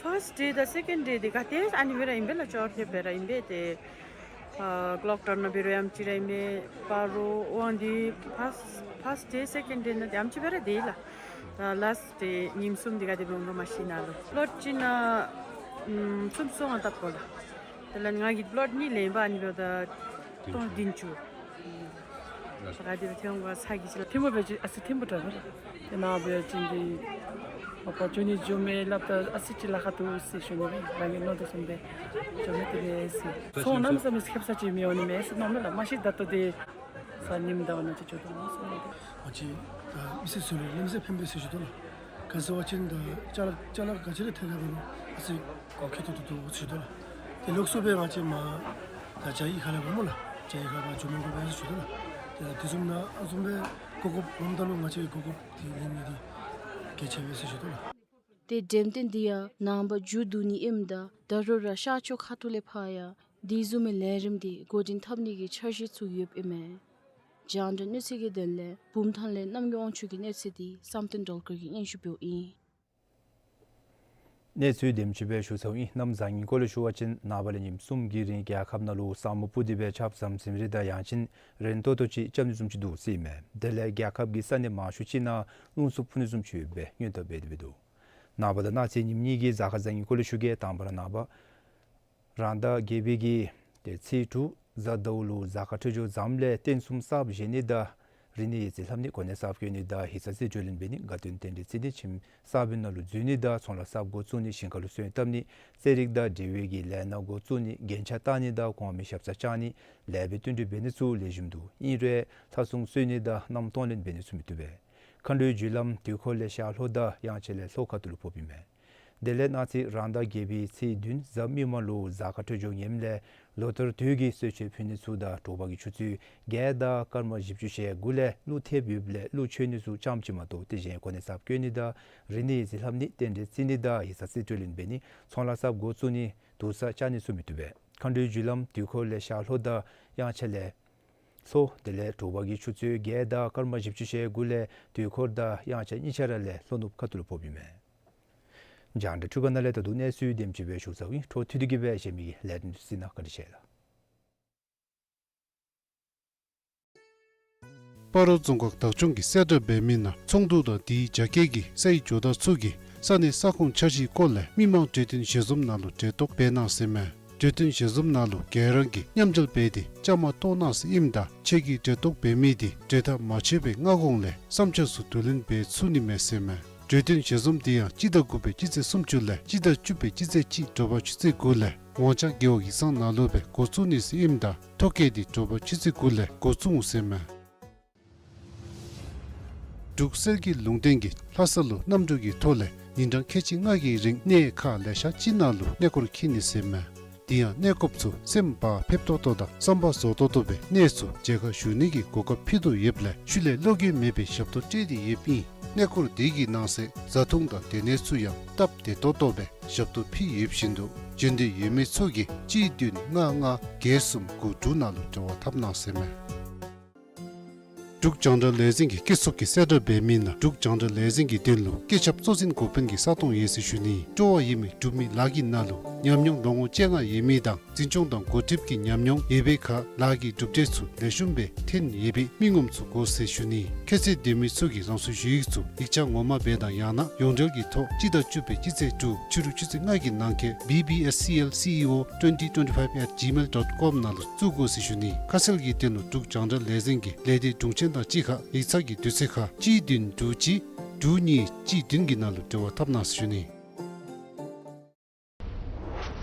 ཕཱསཊ་ཌེ་དང་སེ་ཀེནཌ་ཌེ་འདི་ག་ཏེ་ཨ་ནི་སྦེ་ར་ཨིན་པས་ལགས། ཅོག་ར་འཐདཔ་སྦེ་ར་ཨིན་པས། ཏེ་ཨ་ཀློག་ཊར་ནང་འབད་རུང་ཡང་ཅིག་ར་ཨིན་པས། སྤ་རོ་དབང་འདུས་ཕཱསཊ་ཕཱསཊ་ཌེ་སེ་ཀེནཌ་ཌེ་ནང་འདི་ཨ་ནེམ་ཅིག་སྦེ་ར་སྡོད་ཡི་ལགས། ད་ལཱསཊ་ཌེ་ཉིནམ་གསུམ་འདི་ག་དེ་སྦེ་འོང་རུང་མ་ཤེས་ནཱ་ལུ། པི་ལོཊ་ཅིག་ནང་ཨམ་ཚོདམ་སོང་བཏབ་དགོ་ལགས། དེ་ལས་ང་གིས་པི་ལོཊ་གཉིས་ལེན་པ་ཨ་ནི་འབདཝ་ད་སྟོང་བདུན་ཅུ། ད་ག་དེ་སྦེ་ཐོན་འོང་ག་ཚ་གྱང་ཅིག་ལགས། ཐིམ་ཕུག་འབད་བ་ཅིན་ཨ་ཙི་ཐིམ་ཕུག་དྲག་པས་ལགས། དེ་ནང་འབད་བ་ཅིན་འདི་མ་པ་འགྱོ་ནི་འགྱོ་མི་སླབ་ད་ཨ་ཙི་ཅིག་ལཱ་ཁག་འདུག་ཟེར་ཞུ་ནི་སྦེ་རང་གི་མནོ་དོ་བཟུམ་སྦེ་འགྱོ་མི་དེ་སྦེ་ཟེར། ཚོང་གནམ་མེད་ས་མེད་ཁེབ་ས་ཅིག་མི་འོང་ནི་མས་ཟེར་མནོཝ་མས་ལགས། མ་གཞི་ད་ལྟོ་འདི་གཟའ་ཉིམ་ཟླཝ་ནང་ཅིག་འགྱོ་དོ་སྨོ་ཟེར་མནོ་དོ། ང་བཅས་ད་མི་སེར་ཚུ་ལུ་གནམ་མེད་ས་མེད་ཕན་པས་ཟེར་ཞུ་དོ་ལགས། ག་ཟེར་བ་ཅིན་ད་ཅ་ལ་ཅ་ལ་ག་ཅི་ར་ཐོན་ཡར་འབད་རུང་ཨ་ཙི་གོང་ཁེ་ཏོག་ཏོ་འདུག་ཟེར་ཞུ་དོ་ལགས། དེ་ལོགས་སུ་སྦེ་ང་བཅས་མར་ད་རྒྱ་ཡི་ཁ་ལས་འབད་སྨོ་ལགས། རྒྱ་ཡི་ཁ་ལས་འབད་འགྱོ་མི་དགོ་པས་ཟེར་ཞུ་དོ་ལགས། དེ་དེ་བཟུམ་ནང་ཨ་བཟུམ་སྦེ་གོ་སྐབས་འོངམ་ད་ལུ་ང་བཅས་གོ་སྐབས་འདི་ལེན་ནི་འདི་གལ་ཆེ་བས་ཟེར་ཞུ་དོ་ལགས། ཏེ་འགྲེམས་སྟོན་འདི་ཡང་ནངས་པ་མཇུག་བསྡུ་ནི་ཨིནམ་ད་ད་རུང་ར་ཤར་ཕྱོགས་ཁ་ཐུག་ལས་ཕར་ཡང་དེ་བཟུམ་མའི་ལས་རིམ་འདི་འགོ་འདྲེན་འཐབ་ནི་གི་འཆར་གཞི་ཚུ་ཡོདཔ་ཨིན་མས། རྒྱང་བསྒྲགས་གནས་ཚུལ་གྱི་དོན་ལས་བུམ་ཐང་ལས་རྣམ་རྒྱལ་དབང་ཕྱུག་གི་གནས་ཚུལ་འདི་བསམ་གཏན་སྒྲོལ་དཀར་གྱིས་སྙན་ཞུ་འབདཝ་ཨིན། གནས་ཚུལ་དེམ་ཅིག་སྦེ་ཞུ་ཚརཝ་ཨིན། གནམ་བཟང་ངན་སྐོར་ལས་ཞུ་བ་ཅིན་ནངས་པ་ལས་ཉིནམ་གསུམ་གྱི་རིང་རྒྱལ་ཁབ་ནང་ལུ་ས་སྨུག་སྤུབས་ཏེ་སྦེ་ཆརཔ་ཟམ་ཟིམ་རེ་དང་ཡང་ཅིན་རན་ཏོག་ཏོ་ཅིག་རྐྱབ་ནི་བཟུམ་ཅིག་འདུག་ཟེར་ཨིན་མས། དེ་ལས་རྒྱལ་ཁབ་ཀྱི་ས་གནས་མང་ཤོས་ཅིག་ནང་རླུང་འཚུབ་འཕུ་ནི་བཟུམ་ཅིག་ཡོད་པའི་སྔོན་བརྡ་འབད་དེ་འདུག། ནངས་པ་དང་གནངས་ཚེ་ཉིནམ་གཉིས་ཀྱི་གཟའ་སྐར་བཟང་ངན་སྐོར་ལས་ཞུ་གེ། དང་པ་ར་ནངས་པ་རང་ཟླ་བརྒྱད་པའི་གི་ཏེ་ཚེས་དྲུག་གཟའ་ཟླཝ་ལུ་གཟའ་སྐར་འཕྲོད་སྦྱོར་བཟངམ་ལས་རྟེན་གསུམ་གསརཔ་བཞེངས་ནི་དང་རིག་གནས་ཡིག་རྩིས་ལྷབ་ནི་གོ་གནས་གསརཔ་བཀོད་ནི་དང་ཡིག་ཚང་རྩིས་སྤྲོད་ལེན་འབད་ནི་དགའ་སྟོན་རྟེན་འབྲེལ་བརྩི་ནི་ཁྱིམ་གསརཔ་ནང་ལུ་འཛུལ་ནི་དང་ཚོང་ལཱ་གསརཔ་འགོ་བཙུགས་ནི་ཞིང་ཁ་ལུ་སོན་བཏབ་ནི་རྩེད་རིགས་དང་འབྲེལ་བའི་གི་ལས་སྣ་འགོ་བཙུགས་ནི་རྒྱན་ཆ་བཏགས་ནི་དང་གོང་མའི་ཞབས་སར་བཅར་ནི་ལེགས་པའི་བསྟུན་གྲོས་འབད་ནི་ཚུ་ལེགས་ཤོམ་འདུག། ཨིན་རུང་ལྷ་སྲུང་གསོལ་ནི་དང་མནའམ་གཏོང་ལེན་འབད་ནི་ཚུ་མི་བཏུབ་པས། མཁའ་འགྲོའི་རྒྱུ་ལམ་དུས་འཁོར་ལས་ཤར་ལྷོ་དང་དབྱངས་འཆར་ལས་ལྷོ་ཁ་ཐུག་ལུ་ཕོགཔ་ཨིན་མས། དེ་ལས་གནངས་ཚེ་རང་ཟླ་བརྒྱད་པའི་ཚེས་བདུན་གཟའ་མིག་དམར་ལུ་གཟའ་སྐར་འཕྲོད་སྦྱོར་ངནམ་ལས་ལོ་ལྟར་དུས་ཀྱི་གསོལ་མཆོད་ཕུལ་ནི་ཚུ་དང་དྲོ་པ་གི་ཆུ་ཚོད་བརྒྱད་དང་སྐར་མ་བཞི་བཅུ་ཞེ་དགུ་ལས་ཀླུ་ཐེབས་ཡོདཔ་ལས་ཀླུ་མཆོད་ནི་ཚུ་རྐྱངམ་ཅིག་མ་གཏོགས་དེ་གཞན་གོ་གནས་གསརཔ་བཀོད་ནི་དང་རིག་གནས་ཡིག་རྩིས་ལྷབ་ནི་རྟེན་འབྲེལ་བརྩི་ནི་དང་ཡིག་ཚང་རྩིས་སྤྲོད་ལེན་འབད་ནི་ཚོང་ལཱ་གསརཔ་འགོ་བཙུགས་ནི་དུར་ས་བཅག་ནི་ཚུ་མི་བཏུབ་པས། མཁའ་འགྲོའི་རྒྱུ་ལམ་དུས་འཁོར་ལས་ཤར་ལྷོ་དང་དབྱངས་འཆར་ལས་ལྷོ། དེ་ལས་དྲོ་པ་གི་ཆུ་ཚོད་བརྒྱད་དང་སྐར་མ་བཞི་བཅུ་ཞེ་དགུ་ལས་དུས་འཁོར་དང་དབྱངས་འཆར་གཉིས་ཆ་ར་ལས་ལྷོ་ནུབ་ཁ་ཐུག་ལུ་ཕོགཔ་ཨིན་མས། རྒྱང་བསྒྲགས་འཕྲུལ་ཁང་ནང་ལས་ད་རུང་གནས་ཚུལ་དེམ་ཅིག་སྦེ་ཞུ་ཚརཝ་ཨིན། འཕྲོ་མཐུད་དེ་གི་སྦེ་གཞན་མི་གི་ལས་རིམ་ཚུ་གཟིགས་གནང་། བཀའ་དྲིན་ཆེ་ལགས། སྤ་རོ་རྫོང་ཁག་བདག་སྐྱོང་གིས་གསལ་བསྒྲགས་འབད་མི་ནང་ཚོང་འདུས་དང་དེའི་རྒྱ་སྐྱེད་ཀྱི་སའི་ཇོ་བདག་ཚུ་གིས་ས་གནས་ས་ཁོངས་འཆར་གཞིའི་སྐོར་ལས་མི་མང་གྲོས་བསྟུན་ཞལ་འཛོམས་ནང་ལུ་གྲལ་གཏོགས་འབད་གནང་ཟེར་མས། གྲོས་བསྟུན་ཞལ་འཛོམས་ནང་ལུ་ག་ར་གིས་མཉམ་འབྲེལ་འབད་དེ་བཅའ་མར་གཏོགས་གནང་ཟེར་ཨིནམ་ད་ཁྱོད་ཀྱིས་གྲོས་གཏོགས་འབད་མི་དེ་གྲོས་ཐག་མ་ཆོད་པའི་སྔ་གོང་ལས་བསམ་ཤེས་ཚུ་བསྡུ་ལེན་འབད་ཚུགས་ནི་མས་ཟེར་མས། གྲོས་བསྟུན་ཞལ་འཛོམས་དེ་ཡང་སྤྱི་ཟླ་དགུ་པའི་སྤྱི་ཚེས་སུམ་ཅུ་ལས་སྤྱི་ཟླ་བཅུ་པའི་སྤྱི་ཚེས་གཅིག་དྲོ་པ་ཆུ་ཚོད་དགུ་ལས་ཝང་ཅང་རྒེད་འོག་ཡིག་ཚང་ནང་ལུ་སྦེ་འགོ་བཙུགས་ནི་ཟེར་ཨིནམ་ད་ཐོ་བཀོད་དེ་དྲོ་པ་ཆུ་ཚོད་དགུ་ལས་འགོ་བཙུགས་འོང་ཟེར་མས། འབྲུག་གསེར་གྱི་ལུང་བསྟན་གྱིས་ལྷ་ས་ལུ་གནམ་གྲུ་གི་ཐོག་ལས་ཉིན་གྲངས་ཁལ་གཅིག་ལྔ་གི་རིང་གནས་ཁག་ལེ་ཤ་ཅིག་ནང་ལུ་གནས་སྐོར་འཁྱིད་ནི་ཟེར་མས། དེ་ཡང་གནས་སྐོརཔ་ཚུ་སེམས་བག་ཕེབས་ཏོག་ཏོ་དང་བསམ་པ་རྫོགས་ཏོག་ཏོ་སྦེ་གནས་ཚུ་མཇལ་ཁ་ཞུ་ནི་གི་གོ་སྐབས་ཕུལ་དོ་ཡོདཔ་ལས་ཤུལ་ལས་བློ་འགྱོད་མེད་པའི་ཞབས་ཏོག་སྤྲོད་དེ་ཡོདཔ་ཨིན། གནས་སྐོར་དེ་གི་ནང་གསེས་བཟའ་འཐུང་དང་སྡོད་གནས་ཚུ་ཡང་སྟབས་བདེ་ཏོག་ཏོ་སྦེ་ཞབས་ཏོག་ཕུལ་ཡོདཔ་བཞིན་དུ་འབྱོན་འདོད་ཡོད་མི་ཚུ་གིས་གཅིག་བདུན་ལྔ་ལྔ་བརྒྱད་གསུམ་དགུ་དྲུག་ནང་ལུ་འབྲེལ་བ་འཐབ་གནང་ཟེར་མས། འབྲུག་རྒྱང་བསྒྲགས་ལས་འཛིན་གྱི་སྐྱེད་ཚོགས་ཀྱིས་གསལ་བསྒྲགས་འབད་མི་ནང་འབྲུག་རྒྱང་བསྒྲགས་ལས་འཛིན་གྱི་དོན་ལུ་སྐུ་ཚབ་གཙོ་འཛིན་འགོ་དཔོན་གྱི་ས་སྟོང་ཡོད་ཟེར་ཞུ་ནི། སྤྲོ་བ་ཡོད་མི་འབྲུག་མི་ལཱ་གི་ནང་ལུ་ཉམས་མྱོང་ལོ་ངོ་བཅོ་ལྔ་ཡོད་མི་དང་འཛིན་སྐྱོང་དང་འགོ་ཁྲིདཔ་གི་ཉམས་མྱོང་ཡོད་པའི་ཁར་ལཱ་གི་གྲུབ་འབྲས་ཚུ་ལེགས་ཤོམ་སྦེ་ཐོན་ཡོད་པའི་མི་ངོམ་ཚུ་དགོ་ཟེར་ཞུ་ནི། ཁྱད་ཚད་ལྡན་མི་ཚུ་གིས་རང་སོའི་ཞུ་ཡིག་ཚུ་ཡིག་ཆ་ངོ་མ་སྦེ་དང་ཡང་ན་ཡོངས་འབྲེལ་གྱི་ཐོག་སྤྱི་ཟླ་བཅུ་པའི་སྤྱི་ཚེས་དྲུག་ཕྱི་རུ་ཆུ་ཚོད་ལྔ་གི་ནང་འཁོད་B B S C L C E O twenty twenty-five at gmail dot com ནང་ལུ་བཙུགས་དགོ་ཟེར་ཞུ་ནི། ཁ་གསལ་གྱི་དོན་ལུ་འབྲུག་རྒྱང་བསྒྲགས་ལས་འཛིན་གྱི་ལས་སྡེ་དྲུང་ཆེན་དང་གཅིག་ཁར་ཡིག་ཚང་གི་དུས་ཚོད་ཁར་གཅིག་བདུན་དྲུག་གཅིག་དྲུག་གཉིས་གཅིག་བདུན་གྱི་ནང་ལུ་འབྲེལ་བ་འཐབ་གནང་ཟེར་ཞུ་ནི།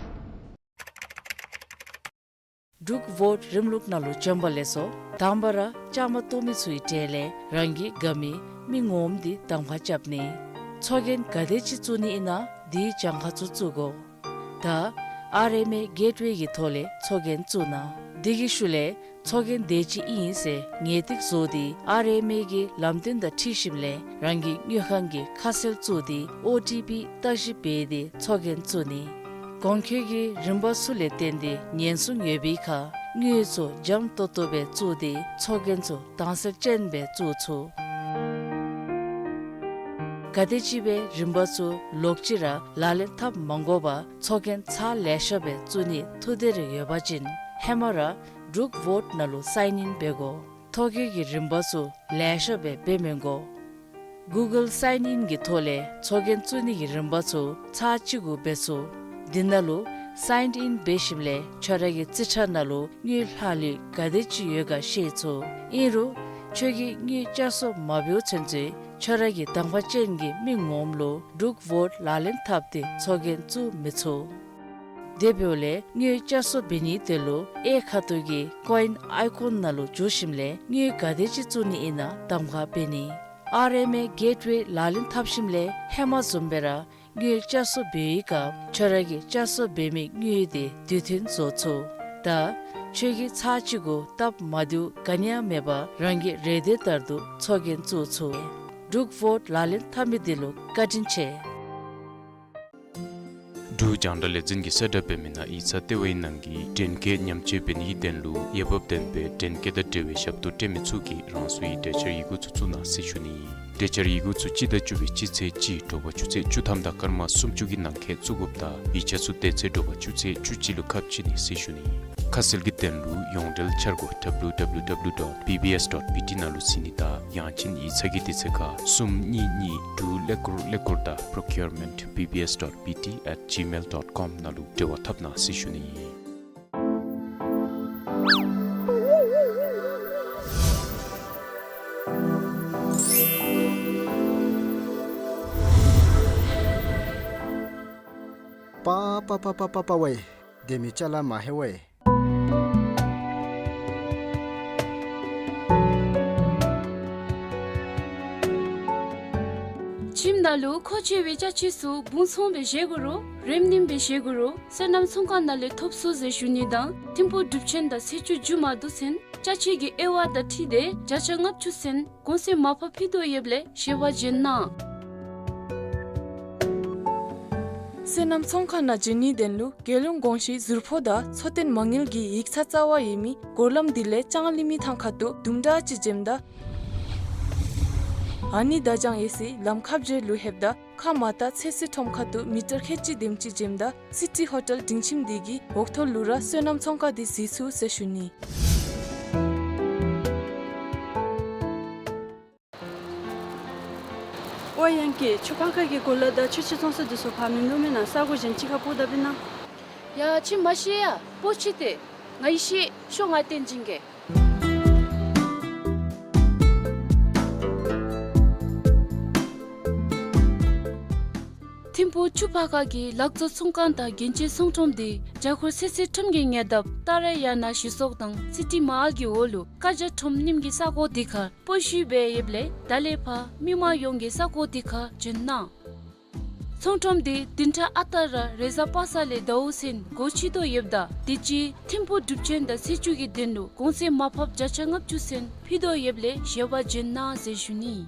འབྲུག་ཝོཊ་རིམ་ལུགས་ནང་ལུ་བྱོན་པ་ལེགས་སོ། དང་པ་ར་བཅའ་མར་གཏོགས་མི་ཚུ་གི་གྲས་ལས་རང་གི་དགའ་མི་མི་ངོམ་དེ་གདམ་ཁ་རྐྱབ་ནི། ཚོགས་རྒྱན་ག་དེ་ཅིག་བཙུགས་ནི་ཨིན་ན་དེའི་གྱངས་ཁ་ཚུ་བཙུགས་དགོ། ད་ཨར་ཨེམ་ཨེ་གེཊ་ཝེ་གི་ཐོག་ལས་ཚོགས་རྒྱན་བཙུགས་གནང་། དེ་གི་ཤུལ་ལས་ཚོགས་རྒྱན་དེ་ཅིག་ཨིན་ཟེར་ངེས་ཏིག་བཟོ་སྟེ་ཨར་ཨེམ་ཨེ་གི་ལམ་སྟོན་དང་འཁྲིལ་ཞིནམ་ལས་རང་གི་དངུལ་ཁང་གི་ཁ་གསལ་བཙུགས་ཏེ་ཨོ་ཊི་པི་བརྟག་ཞིབ་འབད་དེ་ཚོགས་རྒྱན་བཙུགས་ནི། གོང་འཁོད་ཀྱི་རིམ་པ་ཚུ་ལས་བརྟེན་ཏེ་ཉེན་སྲུང་ཡོད་པའི་ཁར་དངུལ་ཚུ་འཇམ་ཏོག་ཏོ་སྦེ་བཙུགས་ཏེ་ཚོགས་རྒྱན་ཚུ་དྭངས་གསལ་ཅན་སྦེ་བཙུགས་ཚུགས། ག་དེམ་ཅིག་སྦེ་རིམ་པ་ཚུ་ལོག་ཅི་ར་ལག་ལེན་འཐབ་མ་དགོ་པར་ཚོགས་རྒྱན་ཚར་ལེ་ཤ་སྦེ་བཙུགས་ནི་ཐུགས་འདོད་རེ་ཡོད་པ་ཅིན་ཧེ་མ་ར་འབྲུག་ཝོཊ་ནང་ལུ་སའིན་ཨིན་འབད་དགོ། ཐོ་བཀོད་ཀྱི་རིམ་པ་ཚུ་ལེ་ཤ་སྦེ་འབད་མི་དགོ། གུ་གཱལ་སའིན་ཨིན་གྱི་ཐོག་ལས་ཚོགས་རྒྱན་བཙུགས་ནི་གི་རིམ་པ་ཚུ་ཚར་གཅིག་གུ་འབད་ཚུགས། དེ་ནང་ལུ་སའིན་ཨིན་འབད་ཞིནམ་ལས་ཁྱོད་ར་གི་རྩིས་ཁྲ་ནང་ལུ་དངུལ་ལྷག་ལུས་ག་དེ་ཅིག་ཡོད་ག་ཤེས་ཚུགས། ཨིན་རུང་ཁྱོད་ཀྱིས་དངུལ་བསྐྱར་གསོ་མ་འབདཝ་ཚུན་ཚོད་ཁྱོད་ར་གི་གདམ་ཁ་ཅན་གྱི་མི་ངོམ་ལུ་འབྲུག་ཝོཊ་ལག་ལེན་འཐབ་སྟེ་ཚོགས་རྒྱན་བཙུགས་མི་ཚུགས། དེ་འབདཝ་ལས་དངུལ་བསྐྱར་གསོ་འབད་ནིའི་དོན་ལུ་གཡས་ཁ་ཐུག་གི་ཀོ་ཨིན་ཨའི་ཀོན་ནང་ལུ་འཛུལ་ཞིནམ་ལས་དངུལ་ག་དེ་ཅིག་བཙུགས་ནི་ཨིན་ན་གདམ་ཁ་འབད་ནི། ཨར་ཨེམ་ཨེ་གེཊ་ཝེ་ལག་ལེན་འཐབ་ཞིནམ་ལས་ཧེ་མ་བཟུམ་སྦེ་ར་དངུལ་བསྐྱར་གསོ་འབད་བའི་སྐབས་ཁྱོད་ར་གིས་བསྐྱར་གསོ་འབད་མི་དངུལ་དེ་དུས་མཐུན་བཟོ་ཚུགས། ད་ཁྱོད་ཀྱིས་ཚར་གཅིག་གུ་སྟབས་མ་བདེཝ་ག་ནི་ཡང་མེད་པར་རང་གི་རེ་འདོད་ལྟར་དུ་ཚོགས་རྒྱན་བཙུགས་ཚུགས། འབྲུག་ཝོཊ་ལག་ལེན་འཐབ་མི་དེ་ལུ་བཀའ་དྲིན་ཆེ། འབྲུག་རྒྱང་བསྒྲགས་ལས་འཛིན་གྱིས་གསལ་བསྒྲགས་འབད་མི་ནང་ཡིག་ཚང་ལྟེ་བའི་ནང་གི་འདྲེན་སྐས་ཉམས་བཅོས་འབད་ནིའི་དོན་ལུ་འོས་འབབ་ལྡན་པའི་འདྲེན་སྐས་དང་འབྲེལ་བའི་ཞབས་ཏོག་སྤྲོད་མི་ཚུ་གིས་རང་སོའི་གྲོས་འཆར་ཡི་གུ་ཚུ་བཙུགས་གནང་ཟེར་ཞུ་ནི། གྲོས་འཆར་ཡི་གུ་ཚུ་སྤྱི་ཟླ་བཅུ་པའི་སྤྱི་ཚེས་གཅིག་དྲོ་པ་ཆུ་ཚོད་བཅུ་ཐམ་དང་སྐར་མ་སུམ་ཅུ་གི་ནང་འཁོད་བཙུགས་དགོཔ་དང་ཡིག་ཆ་ཚུ་དེ་ཚེ་དྲོ་པ་ཆུ་ཚོད་བཅུ་གཅིག་ལུ་ཁ་ཕྱེ་ནི་ཟེར་ཞུ་ནི། ཁ་གསལ་གྱི་དོན་ལུ་ཡོངས་འབྲེལ་འཆར་སྒོ་W W W dot B B S dot B T ནང་ལུ་གཟིགས་ནི་དང་ཡང་ཅིན་ཡིག་ཚང་གི་དུས་ཚོད་ཁར་གསུམ་གཉིས་གཉིས་དྲུག་ཀླད་ཀོར་ཀླད་ཀོར་དང་procurement B B S dot B T at gmail dot com ནང་ལུ་འབྲེལ་བ་འཐབ་གནང་ཟེར་ཞུ་ནི། པ་པ་པ་པ་པ་པ་ཝེ། དེ་མི་ཅ་ལ་མ་ཧེ་ཝེ། ཁྱིམ་ནང་ལུ་མཁོ་ཆེ་བའི་ཅ་ཆས་ཚུ་སྦུང་ཚོང་སྦེ་བཞེས་དགོ་རུང་རེམ་རྣིམ་སྦེ་བཞེས་དགོ་རུང་སོ་ནམ་ཚོང་ཁང་ནང་ལས་ཐོབ་ཚུགས་ཟེར་ཞུ་ནི་དང་ཐིམ་ཕུག་སྒྲུབ་ཆེན་དང་ཚེས་བཅུ་མཇུག་མ་བསྡུ་ཚུན་ཅ་ཆས་ཀྱི་དབྱེ་བ་དང་འཁྲིལ་ཏེ་བརྒྱ་ཆ་ལྔ་བཅུ་ཚུན་གོང་ཚད་མར་ཕབ་ཕུལ་དོ་ཡོདཔ་ལས་ཞལ་པར་བྱོན་གནང་། སོ་ནམ་ཚོང་ཁང་ནང་བྱོན་ནིའི་དོན་ལུ་རྒྱལ་ཡོངས་གོང་ཞུའི་ཟུར་ཕོགས་དང་འཚོ་རྟེན་མ་དངུལ་གྱི་ཡིག་ཚང་རྩ་བ་ཡོད་མི་སྒོ་ལམ་དེ་ལས་ལྕང་གླིང་མི་ཐང་ཁ་ཐུག་དུམ་གྲ་ཅིག་འཛེམ་ད་ཨ་ནི་བརྡ་བྱང་ཡོད་སའི་ལམ་ཁ་བརྒྱད་ལུ་ལྷོདཔ་ད་ཁ་མར་ལྟ་ཚོད་བསྲེ་ཁྲོམ་ཁ་ཐུག་མི་ཊར་ཁལ་གཅིག་དེམ་ཅིག་འཛེམ་ད་སི་ཊི་ཧོ་ཊེལ་སྒྲིང་ཁྱིམ་དེ་གི་འོག་ཐོག་ལུ་ར་སོ་ནམ་ཚོང་ཁང་དེ་གཟིགས་ཚུགས་ཟེར་ཞུ་ནི། ཨོ་ཡང་ཀི་ཆུ་ཕར་ཁ་གི་གོ་ལ་དང་ཆུ་ཆེ་ཚོང་ས་དེ་ཚུ་ཕར་མིན་འདུག་མེན་ན། ས་གོ་གཞན་ཅིག་ཁར་སྤོ་ད་པིན་ན། ཡ་ཁྱིམ་མ་ཤེས་ཡ་པོ་ཆི་ཏེ། ང་ཡི་ཤེས་ཤོག་ང་བསྟན་བྱིན་གེ། ཐིམ་ཕུག་ཆུ་ཕག་ཁ་གི་ལག་བཙོང་ཚོང་ཁང་དང་རྒྱན་ཆའི་ཚོང་ཁྲོམ་དེ་རྒྱ་ཁོར་ཚེ་སྲིད་ཁྲིམས་ཀྱི་ཉེ་འདབས་ཏཱ་ར་ཡ་ན་གཞི་ཚོགས་དང་སི་ཊི་མ་ཧཱལ་གྱི་འོག་ལུ་ཀ་ཇ་ཁྲོམ་རྙིངམ་གི་ས་གོ་དེ་ཁར་སྤོ་བཤུད་འབད་ཡོདཔ་ལས་ད་ལས་ཕར་མི་མང་ཡོངས་ཀྱིས་ས་གོ་དེ་ཁར་འབྱོན་གནང་། ཚོང་ཁྲོམ་དེ་བདུན་ཕྲག་ཨ་རྟག་ར་རེས་གཟའ་པ་སངས་ལས་ཟླཝ་ཚུན་སྒོ་ཕྱེ་དོ་ཡོདཔ་ད་དུས་ཅི་ཐིམ་ཕུག་སྒྲུབ་ཆེན་དང་ཚེས་བཅུ་གི་དོན་ལུ་གོང་ཚད་མར་ཕབ་བརྒྱ་ཆ་ལྔ་བཅུ་ཚུན་ཕུལ་དོ་ཡོདཔ་ལས་ཞལ་པར་འབྱོན་གནང་ཟེར་ཞུ་ནི།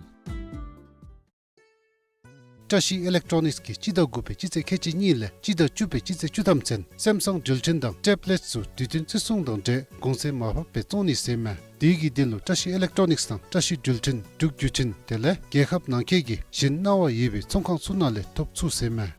བཀྲ་ཤིས་ཨི་ལེག་ཊོ་ནིགསི་གིས་སྤྱི་ཟླ་དགུ་པའི་སྤྱི་ཚེས་ཁལ་གཅིག་གཉིས་ལས་སྤྱི་ཟླ་བཅུ་པའི་སྤྱི་ཚེས་བཅུ་ཐམ་ཚུན་སེམ་སང་འགྲུལ་འཕྲིན་དང་ཊེབ་ལེཊ་ཚུ་དུས་བསྟུན་བརྩི་སྲུང་དང་འབྲེལ་གོང་ཚད་མར་ཕབ་སྦེ་བཙོང་ནི་ཟེར་མས། དེ་གི་དོན་ལུ་བཀྲ་ཤིས་ཨི་ལེག་ཊོ་ནིགསི་དང་བཀྲ་ཤིས་འགྲུལ་འཕྲིན་འབྲུག་བརྒྱུད་འཕྲིན་དེ་ལས་རྒྱལ་ཁབ་ནང་འཁོད་ཀྱི་གཞན་གནང་བ་ཡོད་པའི་ཚོང་ཁང་ཚུ་ནང་ལས་ཐོབ་ཚུགས་ཟེར་མས།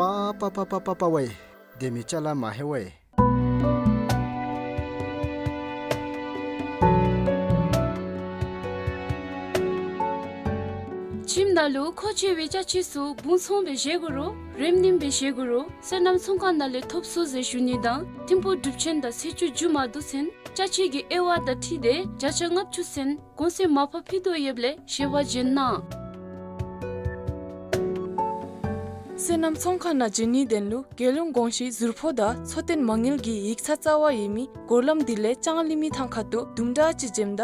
པ་པ་པ་པ་པ་པ་ཝེ། སྡོད་མི་ཅ་ལ་མ་ཧེ་ཝེ། ཁྱིམ་ནང་ལུ་མཁོ་ཆེ་བའི་ཅ་ཆས་ཚུ་སྦུང་ཚོང་སྦེ་བཞེས་དགོ་རུང་རེམ་རིམ་སྦེ་བཞེས་དགོ་རུང་བསོད་ནམས་ཚོང་ཁང་ནང་ལས་ཐོབ་ཚུགས་ཟེར་ཞུ་ནི་དང་ཐིམ་ཕུག་སྒྲུབ་ཆེན་དང་ཚེས་བཅུ་མཇུག་མ་བསྡུ་ཚུན་ཅ་ཆས་ཀྱི་དབྱེ་བ་དང་འཁྲིལ་ཏེ་བརྒྱ་ཆ་ལྔ་བཅུ་ཚུན་གོང་ཚད་མར་ཕབ་ཕུལ་དོ་ཡོདཔ་ལས་ཞལ་པར་འབྱོན་གནང་། བསོད་ནམས་ཚོང་ཁང་ནང་འབྱོན་ནིའི་དོན་ལུ་རྒྱལ་ཡོངས་གོང་ཞུའི་ཟུར་ཕོགས་དང་འཚོ་རྟེན་མ་དངུལ་གྱི་ཡིག་ཚང་རྩ་བ་ཡོད་མི་སྒོ་ལམ་དེ་ལས་ལྕང་གླིང་མི་ཐང་ཁ་ཐུག་དུམ་གྲ་ཅིག་འབྱོནམ་ད་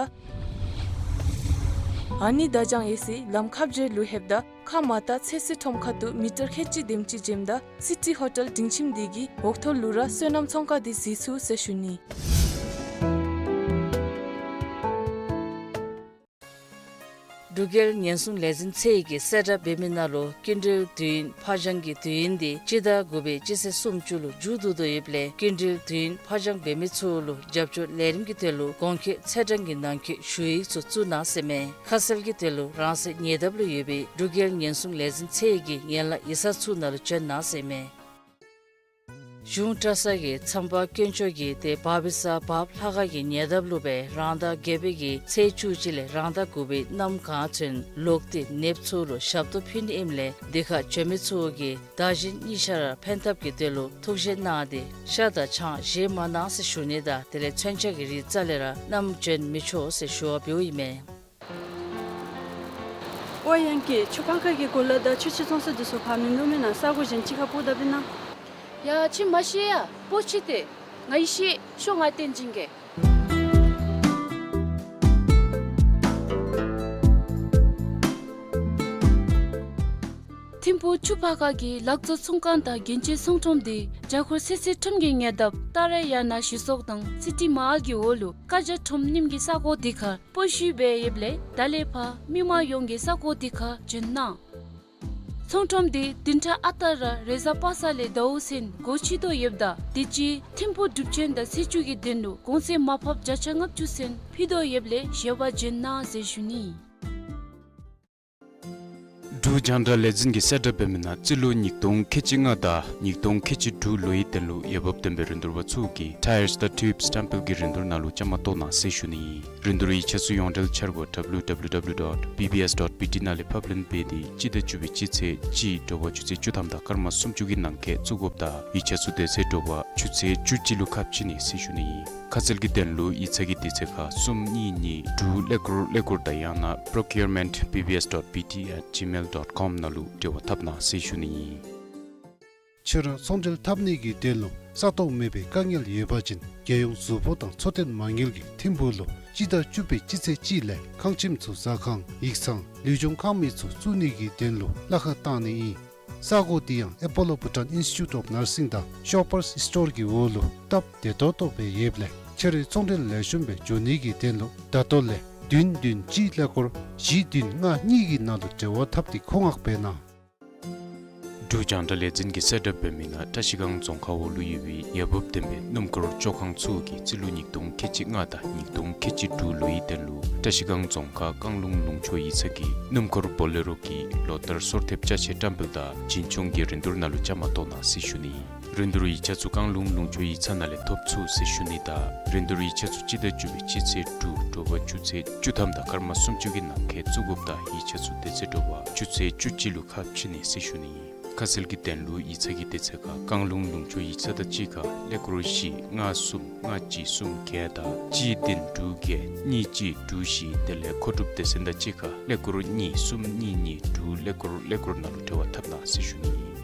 ཨ་ནི་ད་ལྕང་ཡེ་སི་ལམ་ཁ་བརྒྱད་ལུ་ལྷོདཔ་ད་ཁ་མ་ཏ་ཚེ་སྲིད་ཁྲོམ་ཁ་ཐུག་མི་ཊར་ཁལ་གཅིག་དེམ་ཅིག་འབྱོནམ་ད་སི་ཊི་ཧོ་ཊེལ་སྡིངས་ཁྱིམ་དེ་གི་འོག་ཐོག་ལུ་ར་བསོད་ནམས་ཚོང་ཁང་དེ་གཟིགས་ཚུགས་ཟེར་ཞུ་ནི། འབྲུག་རྒྱལ་ཉེན་སྲུང་ལས་འཛིན་ཚད་ཀྱིས་གསལ་བསྒྲགས་འབད་མི་ནང་ལུ་སྐྱིན་འགྲུལ་དུས་ཡུན་ཕར་འགྱངས་ཀྱི་དུས་ཡུན་དེ་སྤྱི་ཟླ་དགུ་པའི་སྤྱི་ཚེས་སུམ་ཅུ་ལུ་མཇུག་བསྡུ་དོ་ཡོདཔ་ལས་སྐྱིན་འགྲུལ་དུས་ཡུན་ཕར་འགྱངས་འབད་མི་ཚུ་ལུ་རྒྱབ་སྐྱོར་ལས་རིམ་གྱི་དོན་ལུ་གོང་འཁོད་ཚེས་གྲངས་ཀྱི་ནང་འཁོད་ཞུ་ཡིག་ཚུ་བཙུགས་གནང་ཟེར་མས། ཁ་གསལ་གྱི་དོན་ལུ་རང་སོའི་ཉེ་འདབས་ལུ་ཡོད་པའི་འབྲུག་རྒྱལ་ཉེན་སྲུང་ལས་འཛིན་ཚད་ཀྱི་ཡན་ལག་ཡིག་ཚང་ཚུ་ནང་ལུ་བྱོན་གནང་ཟེར་མས། གཞུང་གྲྭ་ཚང་གི་མཚམས་པ་དཀོན་མཆོག་གིས་ཏེ་བབས་པའི་ས་བབས་ལྷ་ཁང་གི་ཉེ་འདབས་ལུ་སྦེ་རང་ཟླ་བརྒྱད་པའི་གི་ཚེས་བཅུ་གཅིག་ལས་རང་ཟླ་དགུ་པའི་གནམ་གང་ཚུན་ལོག་སྟེ་ནདཔ་ཚུ་ལུ་ཞབས་ཏོག་ཕུལ་ནི་ཨིནམ་ལས་དེ་ཁར་བྱོན་མི་ཚུ་གིས་བདག་གཞན་གཉིས་ཆ་ར་ཕན་ཐབས་ཀྱི་དོན་ལུ་ཐུགས་བཞེད་གནང་སྟེ་ཤ་དང་ཆང་བཞེས་མ་གནང་ཟེར་ཞུ་ནི་དང་དེ་ལས་མཚོན་ཆ་གི་རིགས་རྩ་ལས་ར་བསྣམས་བྱོན་མི་ཆོག་ཟེར་ཞུ་བ་འབདཝ་ཨིན་མས། ཨོ་ཡང་ཀི་ཆུ་ཕག་ཁ་གི་གོ་ལ་དང་ཆུ་ཆེན་ཚོང་ས་འདི་ཚུ་ཕར་མིན་འདུག་མེན་ན། ས་གོ་གཞན་ཅིག་ཁར་སྤོ་ད་པིན་ན། ཡ་ཁྱིམ་མ་ཤེས་ཡ་པོ་ཆི་ཏེ། ང་ཡི་ཤེས་ཤོག་ང་བསྟན་བྱིན་གེ། ཐིམ་ཕུག་ཆུ་ཕག་ཁ་གི་ལག་བཙོང་ཚོང་ཁང་དང་རྒྱན་ཆའི་ཚོང་ཁྲོམ་དེ་རྒྱ་ཁོར་ཚེ་སྲིད་ཁྲིམས་ཀྱི་ཉེ་འདབས་ཏཱ་ར་ཡ་ན་གཞི་ཚོགས་དང་སི་ཊི་མ་ཧཱལ་གྱི་འོག་ལུ་ཀ་ཇ་ཁྲོམ་རྙིངམ་གི་ས་གོ་དེ་ཁར་སྤོ་བཤུད་འབད་ཡོདཔ་ལས་ད་ལས་ཕར་མི་མང་ཡོངས་ཀྱིས་ས་གོ་དེ་ཁར་འབྱོན་གནང་། ཚོང་ཁྲོམ་དེ་བདུན་ཕྲག་ཨ་རྟག་ར་རེས་གཟའ་པ་སངས་ལས་ཟླཝ་ཚུན་སྒོ་ཕྱེ་དོ་ཡོདཔ་ད་དུས་ཅི་ཐིམ་ཕུག་སྒྲུབ་ཆེན་དང་ཚེས་བཅུ་གི་དོན་ལུ་གོང་ཚད་མར་ཕབ་བརྒྱ་ཆ་ལྔ་བཅུ་ཚུན་ཕུལ་དོ་ཡོདཔ་ལས་ཞལ་པར་འབྱོན་གནང་ཟེར་ཞུ་ནི། འབྲུག་རྒྱང་བསྒྲགས་ལས་འཛིན་གྱིས་གསལ་བསྒྲགས་འབད་མི་ནང་རྩིས་ལོ་ཉིས་སྟོང་ཁལ་གཅིག་ལྔ་དང་ཉིས་སྟོང་ཁལ་གཅིག་དྲུག་ལོའི་དོན་ལུ་འོས་འབབ་ལྡན་པའི་རིན་བསྡུར་པ་ཚུ་གིས་Tyres དང་Tubes སྟེམ་པེལ་གྱི་རིན་བསྡུར་ནང་ལུ་བཅའ་མར་གཏོགས་གནང་ཟེར་ཞུ་ནི་ཨིན། རིན་བསྡུར་ཡིག་ཆ་ཚུ་ཡོངས་འབྲེལ་འཆར་སྒོ་W W W dot B B S dot B T ནང་ལས་ཕབ་ལེན་འབད་དེ་སྤྱི་ཟླ་བཅུ་པའི་སྤྱི་ཚེས་གཅིག་དྲོ་པ་ཆུ་ཚོད་བཅུ་ཐམ་དང་སྐར་མ་སུམ་ཅུ་གི་ནང་འཁོད་བཙུགས་དགོཔ་དང་ཡིག་ཆ་ཚུ་དེ་ཚེ་དྲོ་པ་ཆུ་ཚོད་བཅུ་གཅིག་ལུ་ཁ་ཕྱེ་ནི་ཟེར་ཞུ་ནི་ཨིན། ཁ་གསལ་གྱི་དོན་ལུ་ཡིག་ཚང་གི་དུས་ཚོད་ཁར་གསུམ་གཉིས་གཉིས་དྲུག་ཀླད་ཀོར་ཀླད་ཀོར་དང་ཡང་ན procurement B B S dot B T at gmail dot com ནང་ལུ་འབྲེལ་བ་འཐབ་གནང་ཟེར་ཞུ་ནི་ཨིན། ཁྱོད་ར་ཚོང་འབྲེལ་འཐབ་ནི་གི་དོན་ལུ་ས་སྟོང་མེད་པའི་དཀའ་ངལ་ཡོད་པ་ཅིན་རྒྱལ་ཡོངས་ཟུར་ཕོགས་དང་འཚོ་རྟེན་མ་དངུལ་གྱིས་ཐིམ་ཕུག་ལུ་སྤྱི་ཟླ་བཅུ་པའི་སྤྱི་ཚེས་གཅིག་ལས་ཁང་ཁྱིམ་ཚུ་ཟ་ཁང་ཡིག་ཚང་ལུས་སྦྱོང་ཁང་མིག་ཚུ་བཙུགས་ནི་གི་དོན་ལུ་གླ་ཁར་བཏང་ནི་ཨིན། ས་གོ་དེ་ཡང་Apollo Bhutan Institute of Nursing དང་Shoppers Store གི་འོག་ལུ་སྟབས་བདེ་ཏོག་ཏོ་སྦེ་ཡོདཔ་ལས་ཁྱོད་རའི་ཚོང་འབྲེལ་ལེགས་ཤོམ་སྦེ་འགྱོ་ནི་གི་དོན་ལུ་ད་ལྟོ་ལས་བདུན་བདུན་གཅིག་ཀླད་ཀོར་བཞི་བདུན་ལྔ་གཉིས་ཀྱི་ནང་ལུ་འབྲེལ་བ་འཐབ་སྟེ་མཁོ་མངགས་འབད་གནང་། འབྲུག་རྒྱང་བསྒྲགས་ལས་འཛིན་གྱིས་གསལ་བསྒྲགས་འབད་མི་ནང་བཀྲ་ཤིས་སྒང་རྫོང་ཁག་འོག་ལུ་ཡོད་པའི་འོས་འབབ་ལྡན་པའི་སྣུམ་འཁོར་བཅོ་ཁང་ཚུ་གིས་རྩིས་ལོ་ཉིས་སྟོང་ཁལ་གཅིག་ལྔ་དང་ཉིས་སྟོང་ཁལ་གཅིག་དྲུག་ལོའི་དོན་ལུ་བཀྲ་ཤིས་སྒང་རྫོང་ཁག་བཀང་ལུང་ལུང་ཕྱོགས་ཡིག་ཚང་གི་སྣུམ་འཁོར་བོ་ལེ་རོ་གི་ལོ་ལྟར་སོར་ཐེབས་ཅ་ཆས་བཀྲམ་སྤེལ་དང་བྱིན་ཆུང་གི་རིན་བསྡུར་ནང་ལུ་བཅའ་མར་གཏོགས་གནང་ཟེར་ཞུ་ནི། རིན་བསྡུར་ཡིག་ཆ་ཚུ་བཀང་ལུང་ལུང་ཕྱོགས་ཡིག་ཚང་ནང་ལས་ཐོབ་ཚུགས་ཟེར་ཞུ་ནི་དང་རིན་བསྡུར་ཡིག་ཆ་ཚུ་སྤྱི་ཟླ་བཅུ་པའི་སྤྱི་ཚེས་དྲུག་དྲོ་པ་ཆུ་ཚོད་བཅུ་ཐམ་དང་སྐར་མ་སུམ་ཅུ་གི་ནང་འཁོད་བཙུགས་དགོཔ་དང་ཡིག་ཆ་ཚུ་དེ་ཚེ་དྲོ་པ་ཆུ་ཚོད་བཅུ་གཅིག་ལུ་ཁ་ཕྱེ་ནི་ཟེར་ཞུ་ནི་ཨིན། ཁ་གསལ་གྱི་དོན་ལུ་ཡིག་ཚང་གི་དེ་ཚེ་ཁར་བཀང་ལུང་ལུང་ཕྱོགས་ཡིག་ཚང་དང་གཅིག་ཁར་ཀླད་ཀོར་བཞི་ལྔ་གསུམ་ལྔ་གཅིག་གསུམ་བརྒྱད་དང་གཅིག་བདུན་དྲུག་བརྒྱད་གཉིས་གཅིག་དྲུག་བཞི་དེ་ལས་མཁོ་སྒྲུབ་སྡེ་ཚན་དང་གཅིག་ཁར་ཀླད་ཀོར་གཉིས་གསུམ་གཉིས་གཉིས་དྲུག་ཀླད་ཀོར་ཀླད་ཀོར་ནང་ལུ་འབྲེལ་བ་འཐབ་གནང་ཟེར་ཞུ་ནི་ཨིན།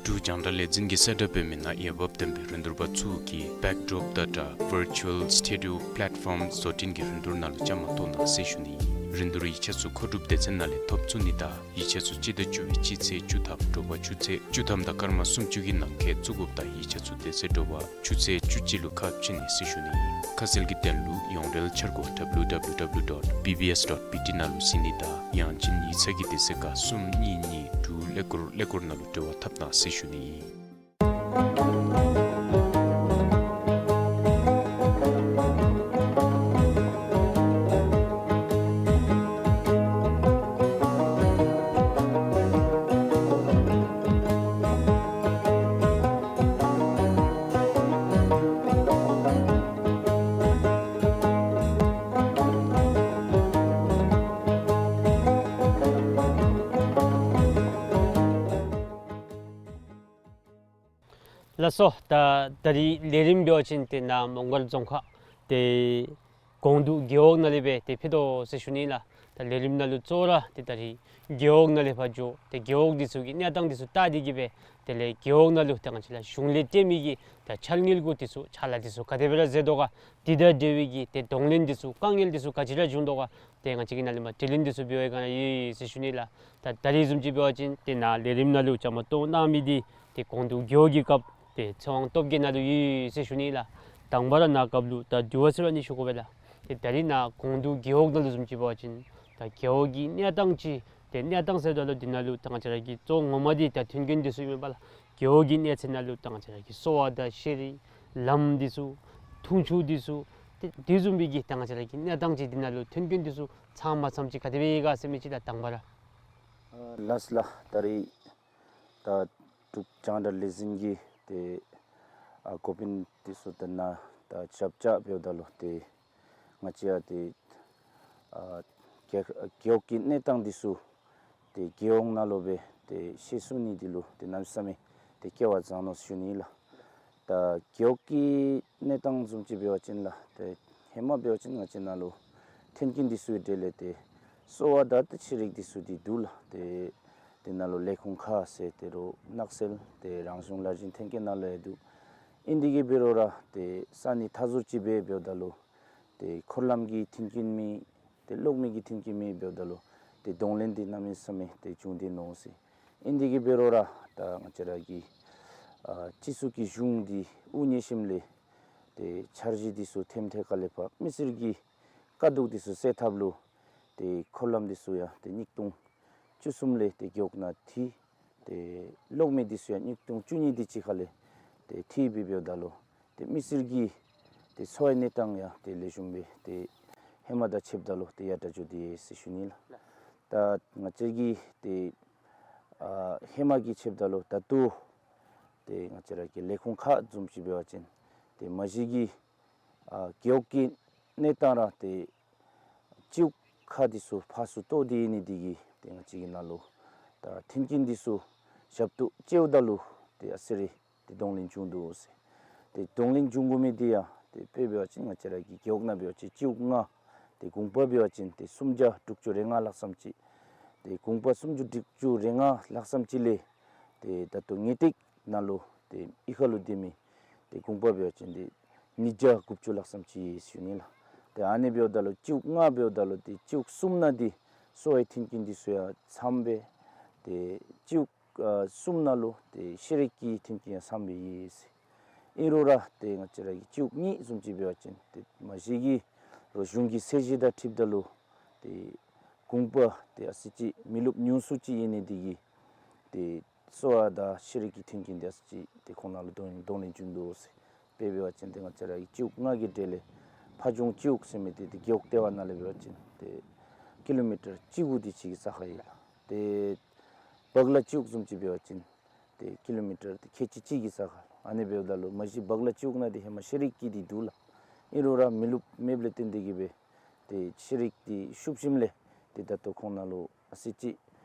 འབྲུག་རྒྱང་བསྒྲགས་ལས་འཛིན་གྱིས་གསལ་བསྒྲགས་འབད་མི་ནང་འོས་འབབ་ལྡན་པའི་རིན་བསྡུར་པ་ཚུ་གིས་བེཀ་ཌོརོཔ་དང་སྦྲགས་ཝར་ཅུ་ཝལ་སི་ཊུ་ཌི་ཡོ་པ་ལེཊ་ཕོརམ་བཟོ་སྐྲུན་གྱི་རིན་བསྡུར་ནང་ལུ་བཅའ་མར་གཏོགས་གནང་ཟེར་ཞུ་ནི་ཨིན། རིན་བསྡུར་ཡིག་ཆ་ཚུ་མཁོ་སྒྲུབ་སྡེ་ཚན་ནང་ལས་ཐོབ་ཚུགས་ནི་དང་ཡིག་ཆ་ཚུ་སྤྱི་ཟླ་བཅུ་པའི་སྤྱི་ཚེས་བཅུ་ཐམ་དྲོ་པ་ཆུ་ཚོད་བཅུ་ཐམ་དང་སྐར་མ་སུམ་ཅུ་གི་ནང་འཁོད་བཙུགས་དགོཔ་དང་ཡིག་ཆ་ཚུ་དེ་ཚེ་དྲོ་པ་ཆུ་ཚོད་བཅུ་གཅིག་ལུ་ཁ་ཕྱེ་ནི་ཟེར་ཞུ་ནི་ཨིན། ཁ་གསལ་གྱི་དོན་ལུ་ཡོངས་འབྲེལ་འཆར་སྒོ་W W W dot B B S dot B T ནང་ལུ་གཟིགས་ནི་དང་ཡང་ཅིན་ཡིག་ཚང་གི་དེ་ཚེ་ཁར་གསུམ་གཉིས་གཉིས་དྲུག་ཀླད་ཀོར་ཀླད་ཀོར་ནང་ལུ་འབྲེལ་བ་འཐབ་གནང་ཟེར་ཞུ་ནི་ཨིན། ལགས་སོ། ད་ད་རིས་ལས་རིམ་འབད་བ་ཅིན་ཏེ་ནཱ་མོང་སྒར་རྫོང་ཁག་ཏེ་ཀོང་ཏུ་རྒེད་འོག་ནང་ལས་སྦེ་ཏེ་ཕུལ་དོ་ཟེར་ཞུ་ནི་ལགས། ད་ལས་རིམ་ནང་ལུ་གཙོ་བོ་ར་ཏེ་ད་རིས་རྒེད་འོག་ནང་ལས་ཕར་འགྱོ་ཏེ་རྒེད་འོག་འདི་ཚུ་གི་གནས་སྟངས་འདི་ཚུ་བལྟ་སྟེ་གིས་སྦེ་དེ་ལས་རྒེད་འོག་ནང་ལུ་ཏེ་ང་བཅས་ར་གཞུང་ལས་སྤྲོད་མི་གི་ད་འཆར་དངུལ་གུ་འདི་ཚུ་ཕྱག་ལཱ་འདི་ཚུ་ག་དེ་སྦེ་ར་མཛད་དོ་ག། དེ་དང་འབྲེལ་བའི་གི་ཏེ་གདོང་ལེན་འདི་ཚུ་དཀའ་ངལ་འདི་ཚུ་ག་ཅི་ར་བྱུང་དོ་ག། ཏེ་ང་བཅས་ཀྱི་ནཱ་ལས་མར་དྲི་ལན་འདི་ཚུ་འབད་བའི་སྒང་ལས་ཡོད་ཟེར་ཞུ་ནི་ལགས། ད་ད་རིས་བཟུམ་ཅིག་འབད་བ་ཅིན་ཏེ་ནཱ་ལས་རིམ་ནང་ལུ་བཅའ་མར་གཏོགས་གནང་མི་འདི་ཏེ་ཀོང་ཏུ་རྒེད་འོག་གི་སྐབས་ཏེ་ཚེ་དབང་སྟོབས་རྒྱས་ནཱ་ལུ་ཡོད་ཟེར་ཞུ་ནི་ལགས། དང་པ་ར་ནཱ་སྐབས་ལུ་ད་དྲི་བ་ཟེར་བ་ནི་ཞུ་དགོ་པས་ལགས། ཏེ་ད་རིས་ནཱ་ཀོང་ཏུ་རྒེད་འོག་ནང་ལུ་བཟུམ་ཅིག་འབད་བ་ཅིན་ད་རྒེད་འོག་གི་གནས་སྟངས་ཅིག་ཏེ་གནས་སྟངས་ཟེརཝ་ད་ལུ་འདི་ནང་ལུ་ད་ང་བཅས་ར་གི་གཙོ་བོ་ངོ་མ་འདི་ད་མཐུན་རྐྱེན་འདི་ཚུ་ཨིན་མས་པ་ལགས། རྒེད་འོག་གི་གནས་ཚད་ནང་ལུ་ད་ང་བཅས་ར་གི་གསོ་བ་དང་ཤེས་རིག་ལམ་འདི་ཚུ་འཐུང་ཆུ་འདི་ཚུ་ཏེ་དེ་བཟུམ་སྦེ་གི་ད་ང་བཅས་ར་གི་གནས་སྟངས་ཅིག་འདི་ནང་ལུ་མཐུན་རྐྱེན་འདི་ཚུ་ཚང་མ་ཚངམ་ཅིག་ག་དེ་སྦེ་ཡོད་ག་ཟེར་མི་ཅིག་ལགས་དང་པ་ར། ཨ་ལགས་ལགས། ད་རིས་ད་འབྲུག་རྒྱང་བསྒྲགས་ལས་འཛིན་གྱི་ཏེ་ཨ་འགོ་དཔོན་འདི་ཚུ་དང་ནཱ་ད་ཞབས་ཕྱི་འབདཝ་ད་ལུ་ཏེ་ང་བཅས་ཡང་ཏེ་ཨ་རྒེད་རྒེད་འོག་གི་གནས་སྟངས་འདི་ཚུ་ཏེ་རྒེད་འོག་ནང་ལུ་སྦེ་ཏེ་ཤེས་ཚུགས་ནི་འདི་ལུ་ཏེ་གནམ་མེད་ས་མེད་ཏེ་སྐལ་བ་བཟང་ནུག་ཟེར་ཞུ་ནི་ལགས། ད་རྒེད་འོག་གི་གནས་སྟངས་བཟུམ་ཅིག་འབད་བ་ཅིན་ལགས་ཏེ་ཧེ་མ་འབད་བ་ཅིན་ང་བཅས་ནཱ་ལུ་མཐུན་རྐྱེན་འདི་ཚུ་གི་གྲས་ལས་ཏེ་གསོ་བ་དང་ཏེ་ཤེས་རིག་འདི་ཚུ་འདི་འདུག་ལགས། ཏེ་དེ་ནང་ལུ་ལས་ཁུངས་ཁག་ཟེར་ཏེ་རོགས་ནགས་ཚལ་ཏེ་རང་གཞུང་ལཱ་འཛིན་ཐོན་སྐྱེད་ནང་ལུ་ཡང་འདུག། ཨིན་དེ་གིས་འབད་རུང་ར་ཏེ་ས་གནས་མཐའ་ཟུར་ཅིག་སྦེ་འབདཝ་ད་ལུ་ཏེ་འཁོར་ལམ་གྱི་མཐུན་རྐྱེན་མེད། ཏེ་གློག་མེ་གི་མཐུན་རྐྱེན་མེད་འབདཝ་ད་ལུ་ཏེ་གདོང་ལེན་འདི་གནམ་མེད་ས་མེད་ཏེ་བྱུང་སྟེ་ནུག་ཟེར། ཨིན་དེ་གིས་འབད་རུང་ར་ད་ང་བཅས་ར་གི་ཨ་སྤྱི་ཚོགས་ཀྱི་གཞུང་འདི་དབུ་བརྙེས་ཞིནམ་ལས་ཏེ་འཆར་གཞི་འདི་ཚུ་ཐེམ་ཐོག་ཁ་ལས་ཕར་མི་སེར་གྱི་དཀའ་སྡུག་འདི་ཚུ་སེལ་ཐབས་ལུ་ཏེ་འཁོར་ལམ་འདི་ཚུ་ཡང་ཏེ་གཉིས་སྟོང་བཅུ་གསུམ་ལས་ཏེ་རྒེད་འོག་ནང་འཐུས། ཏེ་གློག་མེ་འདི་ཚུ་ཡང་གཉིས་སྟོང་བཅུ་གཉིས་དེ་ཅིག་ཁ་ལས་ཏེ་འཐུས་སྦེ་འབདཝ་ད་ལུ་ཏེ་མི་སེར་གྱི་ཏེ་འཚོ་བའི་གནས་སྟངས་ཡང་ཏེ་ལེགས་ཤོམ་སྦེ་ཏེ་ཧེ་མ་དང་ཕྱདཔ་ད་ལུ་ཏེ་ཡར་དྲག་འགྱོ་སྟེ་ཡོད་ཟེར་ཞུ་ནི་ལགས། ད་ང་བཅས་ཀྱི་ཏེ་ཨ་ཧེ་མ་གི་ཕྱདཔ་ད་ལུ་ད་ལྟོ་ཏེ་ང་བཅས་ར་གི་ལས་ཁུངས་ཁག་བཟུམ་ཅིག་འབད་བ་ཅིན་ཏེ་མ་གཞི་གི་ཨ་རྒེད་འོག་གི་གནས་སྟངས་ར་ཏེ་སྤྱི་འོག་ཁག་འདི་ཚུ་ཕར་ཚུར་གཏོགས་ཏེ་ཡོད་ནི་དེ་གིས་ཏེ་ང་བཅས་ཀྱི་ནང་ལུ་ད་མཐུན་རྐྱེན་འདི་ཚུ་ཞབས་ཏོག་སྤྱདཔ་ད་ལུ་ཏེ་ཨ་ཙི་རེ་ཏེ་གདོང་ལེན་བྱུང་འདུག་ཟེར། ཏེ་གདོང་ལེན་བྱུང་དགོ་མི་འདི་ཡང་ཏེ་དཔེ་འབད་བ་ཅིན་ང་བཅས་ར་གི་རྒེད་འོག་ནང་འབད་བ་ཅིན་སྤྱི་འོག་ལྔ། ཏེ་གུང་པ་འབད་བ་ཅིན་ཏེ་སུམ་བརྒྱ་དྲུག་ཅུ་རེ་ལྔ་ལྷག་ཙམ་ཅིག། ཏེ་གུང་པ་སུམ་བརྒྱ་དྲུག་ཅུ་རེ་ལྔ་ལྷག་ཙམ་ཅིག་ལས་ཏེ་ད་ལྟོ་ངེས་ཏིག་ནང་ལུ་ཏེ་གཡུས་ཁ་ལུ་སྡོད་མི་ཏེ་གུང་པ་འབད་བ་ཅིན་ཏེ་ཉིས་བརྒྱ་དགུ་བཅུ་ལྷག་ཙམ་ཅིག་ཡོད་ཟེར་ཞུ་ནི་ལགས། ཏེ་ཨ་ནི་འབདཝ་ད་ལུ་སྤྱི་འོག་ལྔ་འབདཝ་ད་ལུ་ཏེ་སྤྱི་འོག་གསུམ་ནང་འདི་གསོ་བའི་མཐུན་རྐྱེན་འདི་ཚུ་ཡང་ཚངམ་སྦེ་ཏེ་སྤྱི་འོག་ཨ་གསུམ་ནང་ལུ་ཏེ་ཤེས་རིག་གི་མཐུན་རྐྱེན་ཡང་ཚངམ་སྦེ་ཡོད་ཟེར། ཨིན་རུང་ར་ཏེ་ང་བཅས་ར་གི་སྤྱི་འོག་གཉིས་བཟུམ་ཅིག་འབད་བ་ཅིན་ཏེ་མ་གཞི་གི་རོགས་གཞུང་གི་ཚད་གཞི་དང་འཁྲིལཝ་ད་ལུ་ཏེ་གུང་པ་ཏེ་ཨ་ཙི་ཅིག་མི་རློབས་ཉུང་སུ་ཅིག་ཡོད་ནི་དེ་གིས་ཏེ་གསོ་བ་དང་ཤེས་རིག་གི་མཐུན་རྐྱེན་འདི་ཨ་ཙི་ཅིག་ཏེ་ཁོང་ནང་ལུ་གདོང་གདོང་ལེན་བྱུང་འདུག་ཟེར། དཔེ་འབད་བ་ཅིན་ཏེ་ང་བཅས་ར་གི་སྤྱི་འོག་ལྔ་གི་གྲས་ལས་ཕ་ལྗོངས་སྤྱི་འོག་ཟེར་མི་འདི་ཏེ་རྒེད་འོག་ལྟེ་བ་ནང་ལས་འབད་བ་ཅིན་ཏེ་ཀི་ལོ་མི་ཊར་བཅུ་དགུ་དེ་ཅིག་གི་ས་ཁར་ཡོད་ལགས། ཏེ་སྦག་ལ་སྤྱི་འོག་བཟུམ་ཅིག་འབད་བ་ཅིན་ ཏེ་ཀི་ལོ་མི་ཊར་ཏེ་ཁལ་གཅིག་གཅིག་གི་ས་ཁར་ལུ། ཨ་ནི་འབདཝ་ད་ལུ་མ་གཞི་བག་ལ་སྤྱི་འོག་ནང་འདི་ཧེ་མ་ཤེས་རིག་གི་འདི་འདུག་ལགས། ཨིན་རུང་ར་མི་ལུཔ་མེདཔ་ལས་བརྟེན་ཏེ་གིས་སྦེ་ཏེ་ཤེས་རིག་འདི་ཤུབ་ཞིནམ་ལས་ཏེ་ད་ལྟོ་ཁོང་ནང་ལུ་ཨ་ཙི་ཅིག་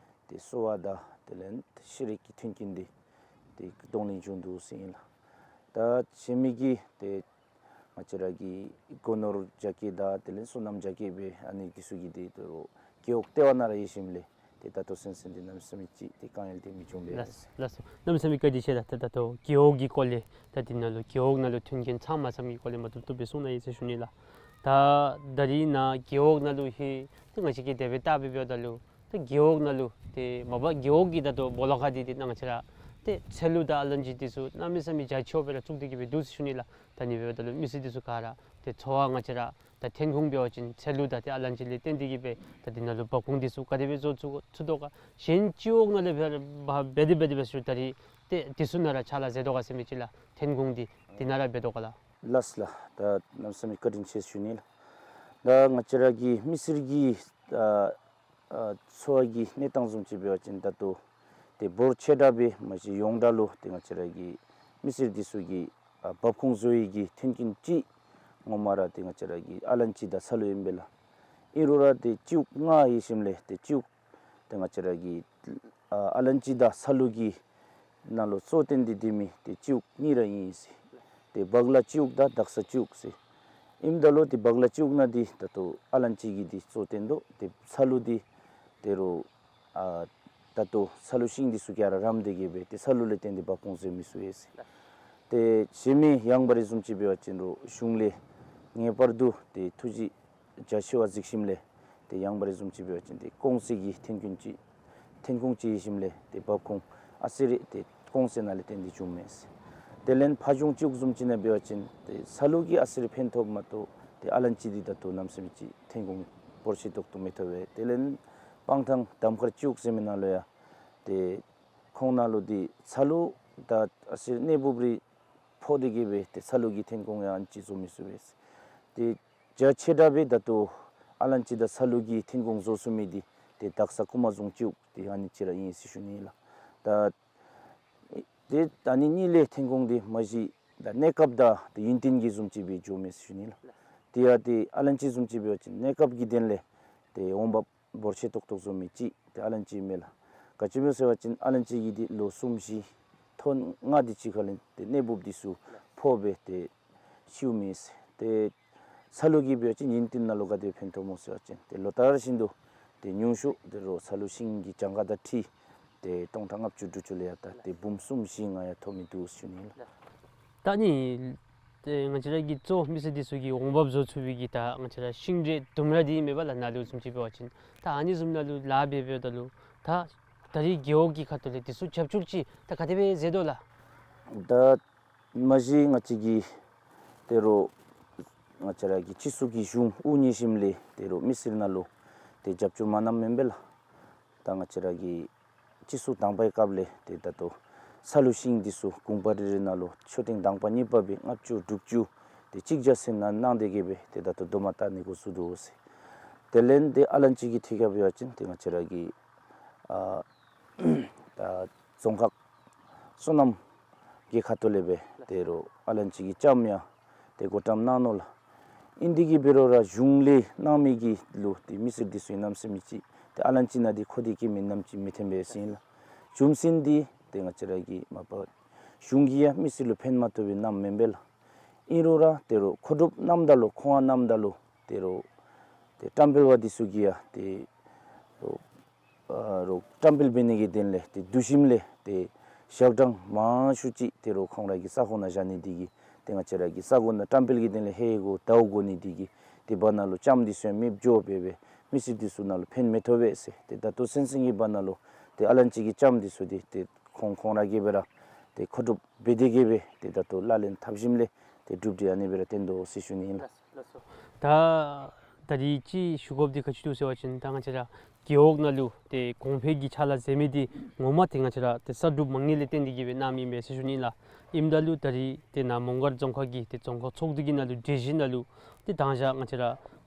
ཏེ་གསོ་བ་དང་དེ་ལས་ཤེས་རིག་གི་མཐུན་རྐྱེན་འདི་ཏེ་གདོང་ལེན་བྱུང་འདུག་ཟེར་ཨིན་ལགས། ད་གཞན་མི་གི་ཏེ་ང་བཅས་ར་གི་སྒོ་ནོར་རྒྱ་སྐྱེད་དང་དེ་ལས་སོ་ནམ་རྒྱ་སྐྱེད་སྦེ་ཨ་ནི་འདི་ཚུ་གི་འདི་ད་རུང་རྒེད་འོག་ལྟེ་བ་ནང་ར་ཡོད་ཞིནམ་ལས་ཏེ་ད་ལྟོ་ཚུན་ཚོད་འདི་གནམ་མེད་ས་མེད་ཅིག་ཏེ་དཀའ་ངལ་འདི་མི་འབྱུང་པས། ལགས་ལགས་སོ། གནམ་མེད་ས་མེད་བཀའ་དྲིན་ཆེ་ལགས། ད་ད་ལྟོ་རྒེད་འོག་གི་སྐོར་ལས་ད་འདི་ནང་ལུ་རྒེད་འོག་ནང་ལུ་མཐུན་རྐྱེན་ཚང་མ་ཚང་མི་སྐོར་ལས་མ་བཏུབ་བཏུབ་སྦེ་གསུངས་གནང་ཡི་ཟེར་ཞུ་ནི་ལགས། ད་ད་རིས་ནཱ་རྒེད་འོག་ནང་ལུ་ཧེ་ཏེ་ང་བཅས་ཀྱིས་དེ་སྦེ་བལྟ་སྦེ་འབདཝ་ད་ལུ་ད་རྒེད་འོག་ནང་ལུ་ཏེ་མ་པ་རྒེད་འོག་གི་ད་ལྟོ་སྦོ་ལོགས་ཁར་འདི་ཏེ་ང་བཅས་ར་ཏེ་ཚལ་ལུ་དང་ཨ་ལན་ཅི་འདི་ཚུ་གནམ་མེད་ས་མེད་རྒྱ་ཆེཝ་སྦེ་ར་བཙུགས་ཏེ་གིས་སྦེ་འདུག་ཟེར་ཞུ་ནི་ལགས། ད་ཨ་ནི་འབདཝ་ད་ལུ་མི་སེར་འདི་ཚུ་ག་ར་ཏེ་འཚོ་བ་ང་བཅས་ར་ད་ཐོན་ཁུངས་འབད་བ་ཅིན་ཚལ་ལུ་དང་ཏེ་ཨ་ལན་ཅི་ལས་བརྟེན་ཏེ་གིས་སྦེ་ད་འདི་ནང་ལུ་འབབ་ཁུངས་འདི་ཚུ་ག་དེ་སྦེ་བཟོ་ཚུགས་ཚུགས་དོ་ག། གཞན་སྤྱི་འོག་ནང་ལས་འབད་འབད་དེ་འབད་དེ་འབད་ཞུ་ད་རིས་ཏེ་འདི་ཚུ་ནང་ར་ཕྱག་ལཱ་མཛད་དོ་ག་ཟེར་མི་ཅིག་ལགས། ཐོན་ཁུངས་འདི་འདི་ནང་ར་འབད་དོ་ག་ལགས། ལགས་ལགས། ད་གནམ་མེད་ས་མེད་བཀའ་དྲིན་ཆེ་ཞུ་ནི་ལགས། ད་ང་བཅས་ར་གི་མི་སེར་གྱི་ཨ་ཨ་འཚོ་བ་གི་གནས་སྟངས་བཟུམ་ཅིག་འབད་བ་ཅིན་ད་ལྟོ་ཏེ་འབོར་ཆེ་དྲགས་སྦེ་མ་གཞི་ཡོངས་གྲགས་ལུ་ཏེ་ང་བཅས་ར་གི་མི་སེར་འདི་ཚུ་གི་ཨ་འབབ་ཁུངས་བཟོ་ནི་གི་མཐུན་རྐྱེན་ཅིག་ངོ་མ་ར་ཏེ་ང་བཅས་ར་གི་ཨ་ལན་ཅི་དང་ཚལ་ལུ་ཨིན་པས་ལགས། ཨིན་རུང་ར་ཏེ་སྤྱི་འོག་ལྔ་ཡོད་ཞིནམ་ལས་ཏེ་སྤྱི་འོག་ཏེ་ང་བཅས་ར་གི་ཨ་ཨ་ལན་ཅི་དང་ཚལ་ལུ་གི་ནང་ལུ་གཙོ་བོར་བཏོན་ཏེ་སྡོད་མི་ཏེ་སྤྱི་འོག་གཉིས་ར་ཨིན་ཟེར། ཏེ་བག་ལ་སྤྱི་འོག་དང་དག་ས་སྤྱི་འོག་ཟེར། ཨིནམ་ད་ལུ་ཏེ་བག་ལ་སྤྱི་འོག་ནང་འདི་ད་ལྟོ་ཨ་ལན་ཅི་གི་འདི་གཙོ་བོར་བཏོན་དོ། ཏེ་ཚལ་ལུ་འདི་ད་རུང་ཨ་ད་ལྟོ་ཚལ་ལུ་ཤིང་འདི་ཚུ་ག་ར་རམ་སྟེ་གིས་སྦེ་ཏེ་ཚལ་ལུ་ལས་བརྟེན་ཏེ་འབབ་ཁུངས་བཟོ་མི་ཚུ་ཡོད་ཟེར། ཏེ་གཞན་མི་ཡང་བ་རེ་བཟུམ་ཅིག་འབད་བ་ཅིན་རུང་གཞུང་ལས་ངེས་པར་དུ་ཏེ་ཐུགས་རྗེ་རྒྱ་ཆེ་བ་གཟིགས་ཞིནམ་ལས་ཏེ་ཡང་བ་རེ་བཟུམ་ཅིག་འབད་བ་ཅིན་ཏེ་ཀོང་སེ་གི་ཐོན་ཁུངས་ཅིག་ཐོན་ཁུངས་ཅིག་ཡོད་ཞིནམ་ལས་ཏེ་འབབ་ཁུངས་ཨ་ཙི་རེ་ཏེ་ཀོང་སེ་ནང་ལས་བརྟེན་ཏེ་བྱུངམ་མས་ཟེར། དེ་ལས་ཕ་གཞུང་སྤྱི་འོག་བཟུམ་ཅིག་ནང་འབད་བ་ཅིན་ཏེ་ཚལ་ལུ་གིས་ཨ་ཙི་རེ་ཕན་ཐོགས་མ་གཏོགས་ཏེ་ཨ་ལན་ཅི་འདི་ད་ལྟོ་གནམ་མེད་ས་མེད་ཅིག་ཐོན་ཁུངས་འབོར་ཆེ་ཏོག་ཏོ་མི་ཐོབ་པས། དེ་ལས་སྤང་ཐང་གདམ་ཁར་སྤྱི་འོག་ཟེར་མི་ནང་ལུ་ཡང་ཏེ་ཁོང་ནང་ལུ་འདི་ཚལ་ལུ་དང་ཨ་ཙི་རེ་གནས་སྦོམ་རེ་ཕོག་སྟེ་གིས་སྦེ་ཏེ་ཚལ་ལུ་གི་ཐོན་ཁུངས་ཡང་ཨ་ནི་ཅིག་བཟོ་མི་ཚུགས་པས། ཏེ་རྒྱ་ཆེ་དྲགས་སྦེ་ད་ལྟོ་ཨ་ལན་ཅི་དང་ཚལ་ལུ་གི་ཐོན་ཁུངས་བཟོ་ཚུགས་མི་འདི་ཏེ་དག་ས་ཀུ་མ་རྫོང་སྤྱི་འོག་ཏེ་ཨ་ནི་ཅིག་ར་ཨིན་ཟེར་ཞུ་ནི་ལགས། ད་ཏེ་ད་ཨ་ནི་གཉིས་ལས་ཐོན་ཁུངས་འདི་མ་གཞི་ད་གནས་སྐབས་དང་ཏེ་ཡུན་བརྟན་གྱི་བཟུམ་ཅིག་སྦེ་འགྱོཝ་མས་ཟེར་ཞུ་ནི་ལགས། ཏེ་ཡང་ཏེ་ཨ་ལན་ཅི་བཟུམ་ཅིག་འབད་བ་ཅིན་གནས་སྐབས་ཀྱི་དོན་ལས་ཏེ་འོང་འབབ་འབོར་ཆེ་ཏོག་ཏོ་བཟོ་མི་ཅིག་ཏེ་ཨ་ལན་ཅི་མས་ལགས། ག་ཅི་སྨོ་ཟེར་བ་ཅིན་ཨ་ལན་ཅི་གི་འདི་ལོ་གསུམ་བཞི་ཐོག་ལྔ་དེ་ཅིག་ཁར་ལས་ཏེ་གནས་སྦོམ་འདི་ཚུ་ཕོག་སྦེ་ཏེ་ཤིཝ་མས་ཟེར། ཏེ་ཚལ་ལུ་གིས་འབད་བ་ཅིན་ཡུན་བརྟན་ནང་ལུ་ག་དེ་ཕན་ཐོགས་སྨོ་ཟེར་བ་ཅིན་ཏེ་ལོ་ལྟར་བཞིན་དུ་ཏེ་ཉུང་ཤོས་ད་རུང་ཚལ་ལུ་ཤིང་གི་གྱངས་ཁ་དང་འཁྲིལ་ཏེ་སྟོང་ཕྲག་ལྔ་བཅུ་དྲུག་ཅུ་ལས་ཡང་ད་ཏེ་འབུམ་གསུམ་བཞི་ལྔ་ཡང་ཐོབ་མི་འདུག་ཟེར་ཞུ་ནི་ལགས། ད་ཨ་ནི་ཏེ་ང་བཅས་ར་གི་གཙོ་མི་སེར་འདི་ཚུ་གིས་འོང་འབབ་བཟོ་ཚུགས་པའི་གི་ད་ང་བཅས་ར་ཤིང་འབྲས་ལྡུམ་ར་འདི་མེན་པ་ལགས། ནཱ་ལུ་བཟུམ་ཅིག་འབད་བ་ཅིན་ད་ཨ་ནི་བཟུམ་ནཱ་ལུ་ལཱ་འབད་འབདཝ་ད་ལུ་ད་ད་རིས་རྒེད་འོག་གི་ཁ་ཐུག་ལས་འདི་ཚུ་རྒྱབ་སྐྱོར་ཅིག་ད་ག་དེ་སྦེ་མཛད་དོ་ལགས། ད་མ་གཞི་ང་བཅས་ཀྱིས་ད་རུང་ང་བཅས་ར་གི་སྤྱི་ཚོགས་ཀྱི་གཞུང་དབུ་བརྙེས་ཞིནམ་ལས་ད་རུང་མི་སེར་ནང་ལུ་ཏེ་རྒྱབ་སྐྱོར་མ་གནངམ་མེན་པས་ལགས། ད་ང་བཅས་ར་གི་སྤྱི་ཚོགས་དང་པའི་སྐབས་ལས་ཏེ་ད་ལྟོ་ཚལ་ལུ་ཤིང་འདི་ཚུ་གུང་པ་རེ་རེ་ནང་ལུ་མཆོད་རྟེན་དང་པ་གཉིས་པ་སྦེ་ལྔ་བཅུ་དྲུག་ཅུ་ཏེ་གཅིག་བརྒྱ་ཚུན་ནང་གནང་སྟེ་གིས་སྦེ་ཏེ་ད་ལྟོ་སྡོམ་པ་བཏབ་ནི་འགོ་བཙུགས་དོ་ཟེར། དེ་ལས་ཏེ་ཨ་ལན་ཅི་གི་ཐད་ཁར་འབད་བ་ཅིན་ཏེ་ང་བཅས་ར་གི་ཨ་ད་རྫོང་ཁག་སོ་ནམ་གྱི་ཁ་ཐུག་ལས་སྦེ་ད་རུང་ཨ་ལན་ཅི་གི་ལྕངམ་ཡང་ཏེ་བགོ་བཀྲམ་གནང་ནུག་ལགས། ཨིན་དེ་གིས་འབད་རུང་ར་གཞུང་ལས་གནང་མི་གི་ལུ་ཏེ་མི་སེར་འདི་ཚུ་གནམ་མེད་ས་མེད་ཅིག་ཏེ་ཨ་ལན་ཅི་ནང་འདི་ཁོ་ཐག་གིས་མེན་ནམ་ཅིག་མི་འཐོན་པས་ཟེར་ཨིན་ལགས། རྒྱུ་མཚན་འདི་ཏེ་ང་བཅས་ར་གི་མ་པ་གཞུང་གིས་ཡང་མི་སེར་ལུ་ཕན་མ་ཐོགས་པའི་གནངམ་མེན་པས་ལགས། ཨིན་རུང་ར་ད་རུང་མཁོ་སྒྲུབ་གནངམ་ད་ལུ་མཁོ་དབང་གནངམ་ད་ལུ་ད་རུང་ཏེ་བཀྲམ་སྤེལ་པ་འདི་ཚུ་གིས་ཡང་ཏེ་ཨ་རོགས་བཀྲམ་སྤེལ་འབད་ནི་གི་དོན་ལས་ཏེ་བསྡུ་ཞིནམ་ལས་ཏེ་ཞག་གྲངས་མང་ཤོས་ཅིག་ད་རུང་ཁོང་ར་གི་ས་གོ་ནང་བཞག་ནི་དེ་གིས་ཏེ་ང་བཅས་ར་གི་ས་གོ་ནང་བཀྲམ་སྤེལ་གྱི་དོན་ལས་ཧེ་གོ་ཟླཝ་གོ་ནི་དེ་གིས་ཏེ་བར་ན་ལུ་ལྕངམ་འདི་ཚུ་ཡང་མེདཔ་འགྱོ་སྦེ་སྦེ་མི་སེར་འདི་ཚུ་ནང་ལུ་ཕན་མི་ཐོགས་པས་ཟེར། ཏེ་ད་ལྟོ་ཚུན་ཚོད་ཀྱི་བར་ན་ལུ་ཏེ་ཨ་ལན་ཅི་གི་ལྕངམ་འདི་ཚུ་འདི་ཏེ་ཁོང་ཁོང་ར་གིས་སྦེ་ར་ཏེ་མཁོ་སྒྲུབ་འབད་དེ་གིས་སྦེ་ཏེ་ད་ལྟོ་ལག་ལེན་འཐབ་ཞིནམ་ལས་ཏེ་གྲུབ་འབྲས་ཨ་ནི་སྦེ་ར་ཐོན་དོ་ཟེར་ཞུ་ནི་ཨིན་ལགས། ལགས་སོ། ད་ད་རིས་ཅིག་ཞུ་དགོཔ་འདི་ག་ཅི་འདུག་ཟེར་བ་ཅིན་ད་ང་བཅས་ར་རྒེད་འོག་ནང་ལུ་ཏེ་གོང་འཕེལ་གྱི་ཕྱག་ལཱ་མཛད་མི་འདི་ངོ་མ་ཏེ་ང་བཅས་ར་ཏེ་གསར་སྒྲུབ་མ་དངུལ་ལས་བརྟེན་ཏེ་གིས་སྦེ་གནངམ་ཨིན་པས་ཟེར་ཞུ་ནི་ལགས། ཨིནམ་ད་ལུ་ད་རིས་ཏེ་ནཱ་མོང་སྒར་རྫོང་ཁག་གི་ཏེ་རྫོང་ཁག་ཚོགས་འདུ་གི་ནང་ལུ་གྲོས་གཞི་ནང་ལུ་ཏེ་དང་ཞག་ང་བཅས་ར་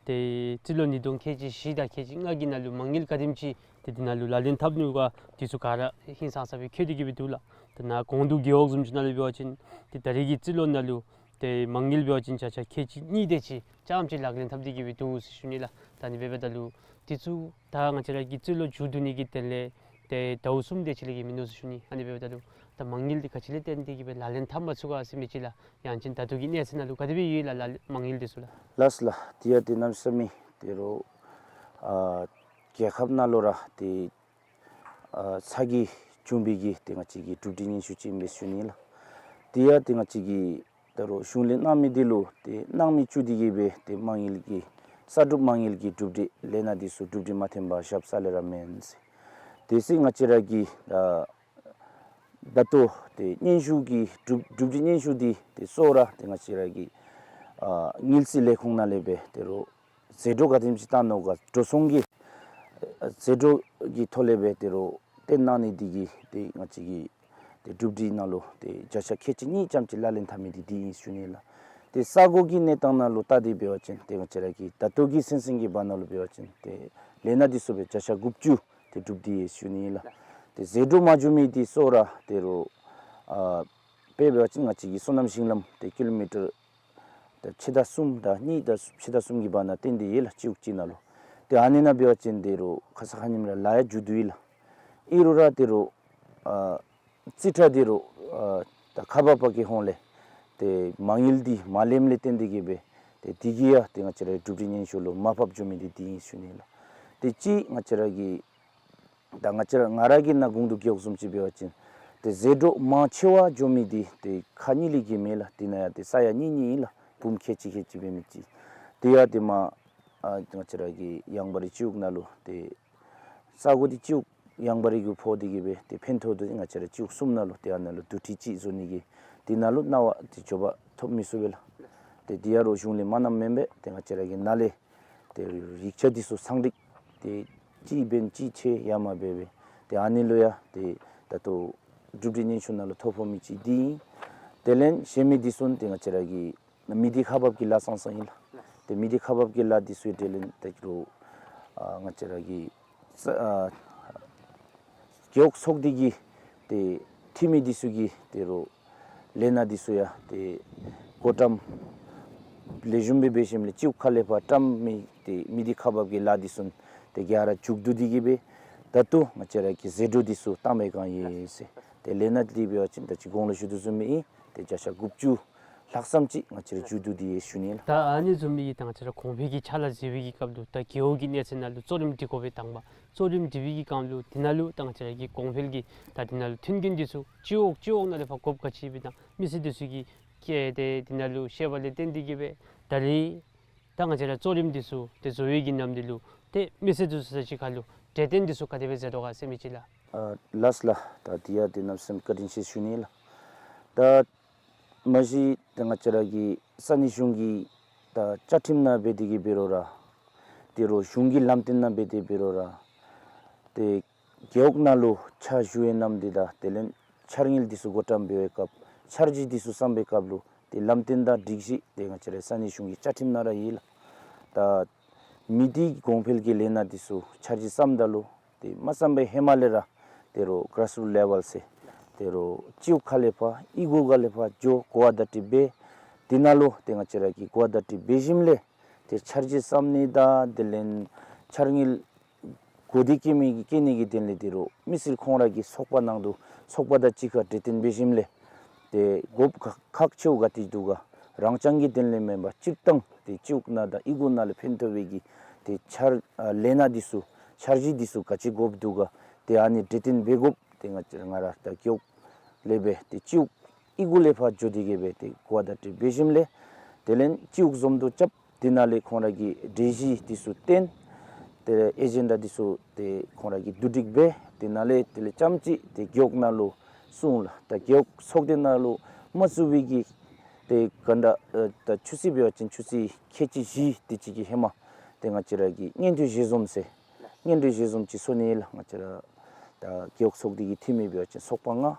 ཏེ་རྩིས་ལོ་ཉིས་སྟོང་ཁལ་གཅིག་བཞི་དང་ཁལ་གཅིག་ལྔ་གི་ནང་ལུ་མ་དངུལ་ག་དེམ་ཅིག་ཏེ་འདི་ནང་ལུ་ལག་ལེན་འཐབ་ནུག་ག་འདི་ཚུ་ག་ར་ཧིང་སངས་ས་སྦེ་བཀོད་དེ་གིས་སྦེ་འདུག་ལགས། ད་ནཱ་གོང་དུ་རྒེད་འོག་བཟུམ་ཅིག་ནང་ལུ་འབད་བ་ཅིན་ཏེ་ད་རེས་ཀྱི་རྩིས་ལོ་ནང་ལུ་ཏེ་མ་དངུལ་འབད་བ་ཅིན་བརྒྱ་ཆ་ཁལ་གཅིག་གཉིས་དེ་ཅིག་རྐྱངམ་ཅིག་ལག་ལེན་འཐབ་སྟེ་གི་སྦེ་འདུག་ཟེར་ཞུ་ནི་ལགས། ད་ཨ་ནི་འབདཝ་ད་ལུ་དེ་ཚུ་ད་ང་བཅས་ར་གི་རྩིས་ལོ་མཇུག་བསྡུ་ནི་གི་དོན་ལས་ཏེ་ཟླཝ་གསུམ་དེ་ཅིག་ལས་བརྒལ་མིན་འདུག་ཟེར་ཞུ་ནི། ཨ་ནི་འབདཝ་ད་ལུ་ད་མ་དངུལ་འདི་ག་ཅི་ལས་བརྟེན་ཏེ་གི་སྦེ་ལག་ལེན་འཐབ་མ་ཚུགས་ག་ཟེར་མི་ཅིག་ལགས། ཡང་ཅིན་ད་ལྟོ་གི་གནས་ཚད་ནང་ལུ་ག་དེ་སྦེ་ཡོད་ལགས་ལག་ལེན་མ་དངུལ་འདི་ཚུ་ལགས། ལགས་ལགས། དེ་ཡང་ཏེ་གནམ་མེད་ས་མེད་ཏེ་རོགས་ཨ་རྒྱལ་ཁབ་ནང་ལུ་ར་ཏེ་ཨ་ཚ་གྱང་བྱུང་བའི་གི་ཏེ་ང་བཅས་ཀྱི་གྲུབ་འབྲས་སྙན་ཞུ་ཅིག་ཨིན་པས་ཞུ་ནི་ལགས། དེ་ཡང་ཏེ་ང་བཅས་ཀྱིས་ད་རུང་གཞུང་ལས་གནང་མི་འདི་ལུ་ཏེ་གནང་མི་བཅུག་སྟེ་གི་སྦེ་ཏེ་མ་དངུལ་གྱི་གསར་སྒྲུབ་མ་དངུལ་གྱི་གྲུབ་འབྲས་ལས་སྣ་འདི་ཚུ་གྲུབ་འབྲས་མ་ཐོན་པར་བཞག་ས་ལས་ར་མེན་ཟེར། དེ་སྦེ་ང་བཅས་ར་གི་ཨ་ད་ལྟོ་ཏེ་སྙན་ཞུ་གི་གྲུབ་གྲུབ་འབྲས་སྙན་ཞུ་འདི་ཏེ་གཙོ་བོ་ར་ཏེ་ང་བཅས་ར་གི་ཨ་དངུལ་རྩིས་ལས་ཁུངས་ནང་ལས་སྦེ་ཏེ་རོགས་ཟད་འགྲོ་ག་དེམ་ཅིག་བཏང་ནུག་ག་འགྲོ་སོང་གི་ཨ་ཟད་འགྲོ་གི་ཐོག་ལས་སྦེ་ཏེ་རོགས་བཏོན་གནང་ནི་འདི་གིས་ཏེ་ང་བཅས་ཀྱི་ཏེ་གྲུབ་འབྲས་ནང་ལུ་ཏེ་བརྒྱ་ཆ་ཁལ་གཅིག་གཉིས་ཙམ་ཅིག་ལག་ལེན་འཐབ་མི་འདི་འདི་ཨིན་ཞུ་ནི་ལགས། ཏེ་ས་གོ་གི་གནས་སྟངས་ནང་ལུ་བལྟ་སྟེ་འབད་བ་ཅིན་ཏེ་ང་བཅས་ར་གི་ད་ལྟོ་གི་ཚུན་ཚོད་ཀྱི་བར་ན་ལུ་འབད་བ་ཅིན་ཏེ་ལས་སྣ་འདི་ཚུ་སྦེ་བརྒྱ་ཆ་དགུ་བཅུ་ཏེ་གྲུབ་སྟེ་ཡོད་ཞུ་ནི་ལགས། ཏེ་ཟད་འགྲོ་མ་འགྱོ་མི་འདི་གཙོ་བོ་ར་ཏེ་རོགས་ཨ་དཔེ་འབད་བ་ཅིན་ང་བཅས་ཀྱི་སོ་ནམ་ཞིང་ལམ་ཏེ་ཀི་ལོ་མི་ཊར་ད་ཕྱེད་དང་གསུམ་དང་གཉིས་དང་ཕྱེད་དང་གསུམ་གྱི་བར་ན་བཏོན་ཏེ་ཡོད་ལགས་སྤྱི་འོག་གཅིག་ནང་ལུ། ཏེ་ཨ་ནི་ནང་འབད་བ་ཅིན་ཏེ་རོགས་ཁ་ཙ་ཁ་ཉིནམ་ར་ལཱ་ཡང་མཇུག་བསྡུ་ཡི་ལགས། ཨིན་རུང་ར་ཏེ་རོགས་ཨ་རྩིས་ཁྲ་འདི་རོགས་ཨ་ད་ཁག་འབག་པ་གི་ཧོངས་ལས་ཏེ་མ་དངུལ་འདི་མ་ལེནམ་ལས་བརྟེན་ཏེ་གི་སྦེ་ཏེ་འདི་གིས་ཡང་ཏེ་ང་བཅས་རའི་གྲུབ་འབྲས་སྙན་ཞུ་ལུ་མར་ཕབ་འགྱོ་མི་འདི་འདི་ཨིན་ཞུ་ནི་ལགས། ཏེ་གཅིག་ང་བཅས་ར་གི་ད་ང་བཅས་ར་ང་ར་གི་ནཱ་གོང་དུ་རྒེད་འོག་བཟུམ་ཅིག་འབད་བ་ཅིན་ཏེ་ཟད་འགྲོ་མང་ཆེ་བ་འགྱོ་མི་འདི་ཏེ་ཁག་གཉིས་ལས་བརྒལ་མེད་ལགས། དེ་ནང་ཡང་ཏེ་ས་ཡ་གཉིས་གཉིས་ཨིན་ལགས། བུམོ་ཁལ་གཅིག་ཁལ་གཅིག་འབད་མི་ཅིག། དེ་ཡང་ཏེ་མར་ཨ་ང་བཅས་ར་གི་ཡངས་པ་རི་སྤྱི་འོག་ནང་ལུ་ཏེ་ས་གོ་འདི་སྤྱི་འོག་ཡངས་པ་རི་གུ་ཕོག་སྟེ་གི་སྦེ་ཏེ་ཕན་ཐོགས་འདི་ང་བཅས་ར་སྤྱི་འོག་གསུམ་ནང་ལུ་ཏེ་ཨ་ནཱ་ལུ་དུར་ཁྲོད་ཅིག་བཟོ་ནི་གི་དེ་ནང་ལུ་གནང་བ་ཏེ་འབྱོར་པ་ཐོབ་མི་ཚུགས་པས་ལགས། ཏེ་དེ་ཡང་རོགས་གཞུང་ལས་མ་གནངམ་མེན་པས། ཏེ་ང་བཅས་ར་གི་ནཱ་ལས་ཏེ་ཡིག་ཆ་འདི་ཚུ་སང་སྒྲིག་ཏེ་གཅིག་འབད་ན་གཅིག་ཆད་ཡ་མ་འབད་བས། ཏེ་ཨ་ནི་ལུ་ཡང་ཏེ་ད་ལྟོ་གྲུབ་འབྲས་སྙན་ཞུ་ནང་ལུ་ཐོ་ཕོག་མི་ཅིག་འདི་ཨིན། དེ་ལས་གཞན་མི་འདི་ཚུ་ཏེ་ང་བཅས་ར་གི་མི་སྡེ་ཁག་འབག་གི་ལཱ་ཚང་ཚང་ཨིན་ལགས། ཏེ་མི་སྡེ་ཁག་འབག་གི་ལཱ་འདི་ཚུ་དེ་ལས་ཏེ་རོགས་ཨ་ང་བཅས་ར་གི་ས་ཨ་རྒེད་འོག་ཚོགས་སྡེ་གི་ཏེ་འཐུས་མི་འདི་ཚུ་གིས་ཏེ་རོགས་ལས་སྣ་འདི་ཚུ་ཡང་ཏེ་བགོ་བཀྲམ་ལེགས་ཤོམ་སྦེ་འབད་ཞིནམ་ལས་སྤྱི་འོག་ཁ་ལས་ཕར་བཀྲམ་མི་ཏེ་མི་སྡེ་ཁག་འབག་གི་ལཱ་འདི་ཚུ་ཏེ་ག་ར་མཇུག་བསྡུ་སྟེ་གི་སྦེ་ད་ལྟོ་ང་བཅས་ར་གི་ཟད་འགྲོ་འདི་ཚུ་བཏང་པའི་སྒང་ཨིན་ཟེར། ཏེ་ལས་སྣ་འདི་འབད་བ་ཅིན་ད་ཅི་གོང་ལུ་ཞུ་དོ་བཟུམ་སྦེ་ཨིན། ཏེ་བརྒྱ་ཆ་དགུ་བཅུ་ལྷག་ཙམ་ཅིག་ང་བཅས་ར་མཇུག་བསྡུ་སྟེ་ཡོད་ཞུ་ནི་ལགས། ད་ཨ་ནི་བཟུམ་སྦེ་ད་ང་བཅས་ར་གོང་འཕེལ་གྱི་ཕྱག་ལཱ་མཛད་པའི་གི་སྐབས་ལུ་ད་རྒེད་འོག་གི་གནས་ཚད་ནང་ལུ་གཙོ་རིམ་སྒྲིག་དགོ་པའི་དང་པ་གཙོ་རིམ་སྒྲིག་པའི་གི་སྐབས་ལུ་དེ་ནང་ལུ་ད་ང་བཅས་ར་གི་གོང་འཕེལ་གྱི་ད་དེ་ནང་ལུ་མཐུན་རྐྱེན་འདི་ཚུ་སྤྱི་འོག་སྤྱི་འོག་ནང་ལས་ཕར་དགོཔ་ག་ཅི་སྦེ་དང་མི་སེར་འདི་ཚུ་གིས་བཀལ་ཏེ་དེ་ནང་ལུ་བཤད་པ་ལས་བརྟེན་ཏེ་གི་སྦེ་ད་རེས་ད་ང་བཅས་ར་གཙོ་རིམ་འདི་ཚུ་ཏེ་བཟོ་བའི་གི་ནམ་འདི་ལུ་ཏེ་མི་སེར་འདི་ཚུ་ས་གཅིག་ཁར་ལུ་གྲོས་བསྟུན་འདི་ཚུ་ག་དེ་སྦེ་མཛད་དོ་ག་ཟེར་མི་ཅིག་ལགས། ཨ་ལགས་ལགས། ད་དེ་ཡང་ཏེ་གནམ་མེད་ས་མེད་བཀའ་དྲིན་ཆེ་ཞུ་ནི་ལགས། ད་མ་གཞི་ཏེ་ང་བཅས་ར་གི་ས་གནས་གཞུང་གི་ད་བཅའ་ཁྲིམས་ནང་འབད་དེ་གི་འབད་རུང་ར་ཏེ་རོགས་གཞུང་གི་ལམ་སྟོན་ནང་འབད་དེ་འབད་རུང་ར་ཏེ་རྒེད་འོག་ནང་ལུ་ཕྱག་ཞུ་བའི་ནམ་འདི་དང་དེ་ལས་འཆར་དངུལ་འདི་ཚུ་བགོ་བཀྲམ་འབད་བའི་སྐབས་འཆར་གཞི་འདི་ཚུ་བརྩམ་པའི་སྐབས་ལུ་ཏེ་ལམ་སྟོན་དང་སྒྲིག་གཞི་ཏེ་ང་བཅས་རའི་ས་གནས་གཞུང་གི་བཅའ་ཁྲིམས་ནང་ར་ཡོད་ལགས། ད་མི་སྡེ་གོང་འཕེལ་གྱི་ལས་སྣ་འདི་ཚུ་འཆར་གཞི་བརྩམ་ད་ལུ་ཏེ་མ་བརྩམ་པའི་ཧེ་མ་ལས་ར་ཏེ་རོགས་གཱརཱས་རུཊ་ལེ་ཝེལ་ཟེར་ཏེ་རོགས་སྤྱི་འོག་ཁ་ལས་ཕར་གཡུས་སྒོ་ཁ་ལས་ཕར་འགྱོ་གོ་བ་བརྡ་སྤྲོད་འབད། དེ་ནང་ལུ་ཏེ་ང་བཅས་ར་གིས་གོ་བ་བརྡ་སྤྲོད་འབད་ཞིནམ་ལས་ཏེ་འཆར་གཞི་བརྩམ་ནི་དང་དེ་ལས་འཆར་དངུལ་གོ་བདེ་བཀོད་མི་གི་བཀོད་ནི་གི་དོན་ལས་ཏེ་རོགས་མི་སེར་ཁོང་ར་གི་ཚོགས་པ་ནང་དུ་ཚོགས་པ་དང་གཅིག་ཁར་གྲོས་བསྟུན་འབད་ཞིནམ་ལས་ཏེ་དགོཔ་ཁག་ཁག་ཆེཝ་ག་ཏེ་འདུག་ག་རང་རྐྱང་གི་དོན་ལས་མེན་པར་སྤྱིར་བཏང་ཏེ་སྤྱི་འོག་ནང་དང་གཡུས་སྒོ་ནང་ལུ་ཕན་ཐོགས་པའི་གི་ཏེ་འཆར་ཨ་ལས་སྣ་འདི་ཚུ་འཆར་གཞི་འདི་ཚུ་ག་ཅི་དགོཔ་འདུག་ག་ཏེ་ཨ་ནི་གྲོས་བསྟུན་འབད་དགོཔ་ཏེ་ང་བཅས་ང་ར་ད་རྒེད་འོག་ལས་སྦེ་ཏེ་སྤྱི་འོག་གཡུས་སྒོ་ལས་ཕར་འགྱོ་སྟེ་གི་སྦེ་ཏེ་གོ་བ་བརྡ་སྤྲོད་འབད་ཞིནམ་ལས་དེ་ལས་སྤྱི་འོག་འཛོམས་འདུ་རྐྱབ། དེ་ནང་ལས་ཁོང་ར་གི་གྲོས་གཞི་འདི་ཚུ་བཏོན། ཏེ་ཨེ་ཇེན་ཌ་འདི་ཚུ་ཏེ་ཁོང་ར་གིས་བསྡུ་སྒྲིག་འབད། དེ་ནང་ལས་དེ་ལས་རྐྱངམ་ཅིག་ཏེ་རྒེད་འོག་ནང་ལུ་སོང་ལགས། ད་རྒེད་འོག་ཚོགས་སྡེ་ནང་ལུ་མ་བཙུགས་པའི་གི་ཏེ་ག་ད་ཨ་ད་ཆུ་ཚོད་འབད་བ་ཅིན་ཆུ་ཚོད་ཁལ་གཅིག་བཞི་དེ་ཅིག་གི་ཧེ་མ་ཏེ་ང་བཅས་ར་གིས་སྙན་ཐོ་ཞལ་འཛོམས་ཟེར་སྙན་ཐོ་ཞལ་འཛོམས་ཅིག་སོང་ནི་ལགས། ང་བཅས་ར་ད་རྒེད་འོག་ཚོགས་སྡེ་གི་འཐུས་མི་འབད་བ་ཅིན་ཚོགས་པ་ལྔ།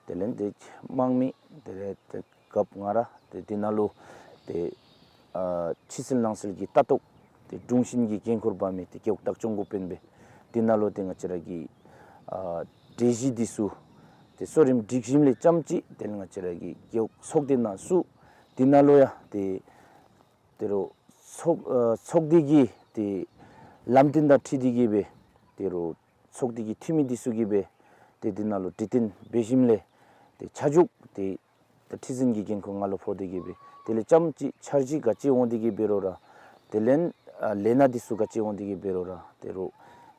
དེ་ལས་ཏེ་དམངས་མི་དེ་ལས་ཏེ་རྒཔོ་ང་ར་ཏེ་དེ་ནང་ལུ་ཏེ་ཨ་ཕྱི་སེལ་ནང་སེལ་གྱི་ལྟ་རྟོག་ཏེ་དྲུང་ཆེན་གྱི་འགན་ཁུར་འབག་མི་ཏེ་རྒེད་འོག་བདག་སྐྱོང་འགོ་དཔོན་སྦེ་དེ་ནང་ལུ་ཏེ་ང་བཅས་ར་གི་ཨ་གྲོས་གཞི་འདི་ཚུ་ཏེ་ གསོ་རིམ་སྒྲིག་ཞིནམ་ལས་ཙམ་ཅིག་དེ་ལས་ང་བཅས་ར་གི་རྒེད་འོག་ཚོགས་སྡེ་ནང་ཚུ་དེ་ནང་ལུ་ཡང་ཏེ་དོ་རུང་ཚོགས་ཨ་ཚོགས་སྡེ་གི་ཏེ་ལམ་སྟོན་དང་འཁྲིལ་ཏེ་གིས་སྦེ་དོ་རུང་ཚོགས་སྡེ་གི་འཐུས་མི་འདི་ཚུ་གིས་སྦེ་ཏེ་དེ་ནང་ལུ་གྲོས་བསྟུན་འབད་ཞིནམ་ལས་ཏེ་ཆ་འཇོག་ཏེ་ད་ཁྲི་འཛིན་གྱི་འགན་ཁུར་ང་ལུ་ཕོག་སྟེ་གིས་སྦེ་དེ་ལས་ཙམ་ཅིག་འཆར་གཞི་ག་ཅི་འོང་སྟེ་གིས་འབད་རུང་ར་དེ་ལས་ཨ་ལས་སྣ་འདི་ཚུ་ག་ཅི་འོང་སྟེ་གིས་འབད་རུང་ར་དོ་རུང་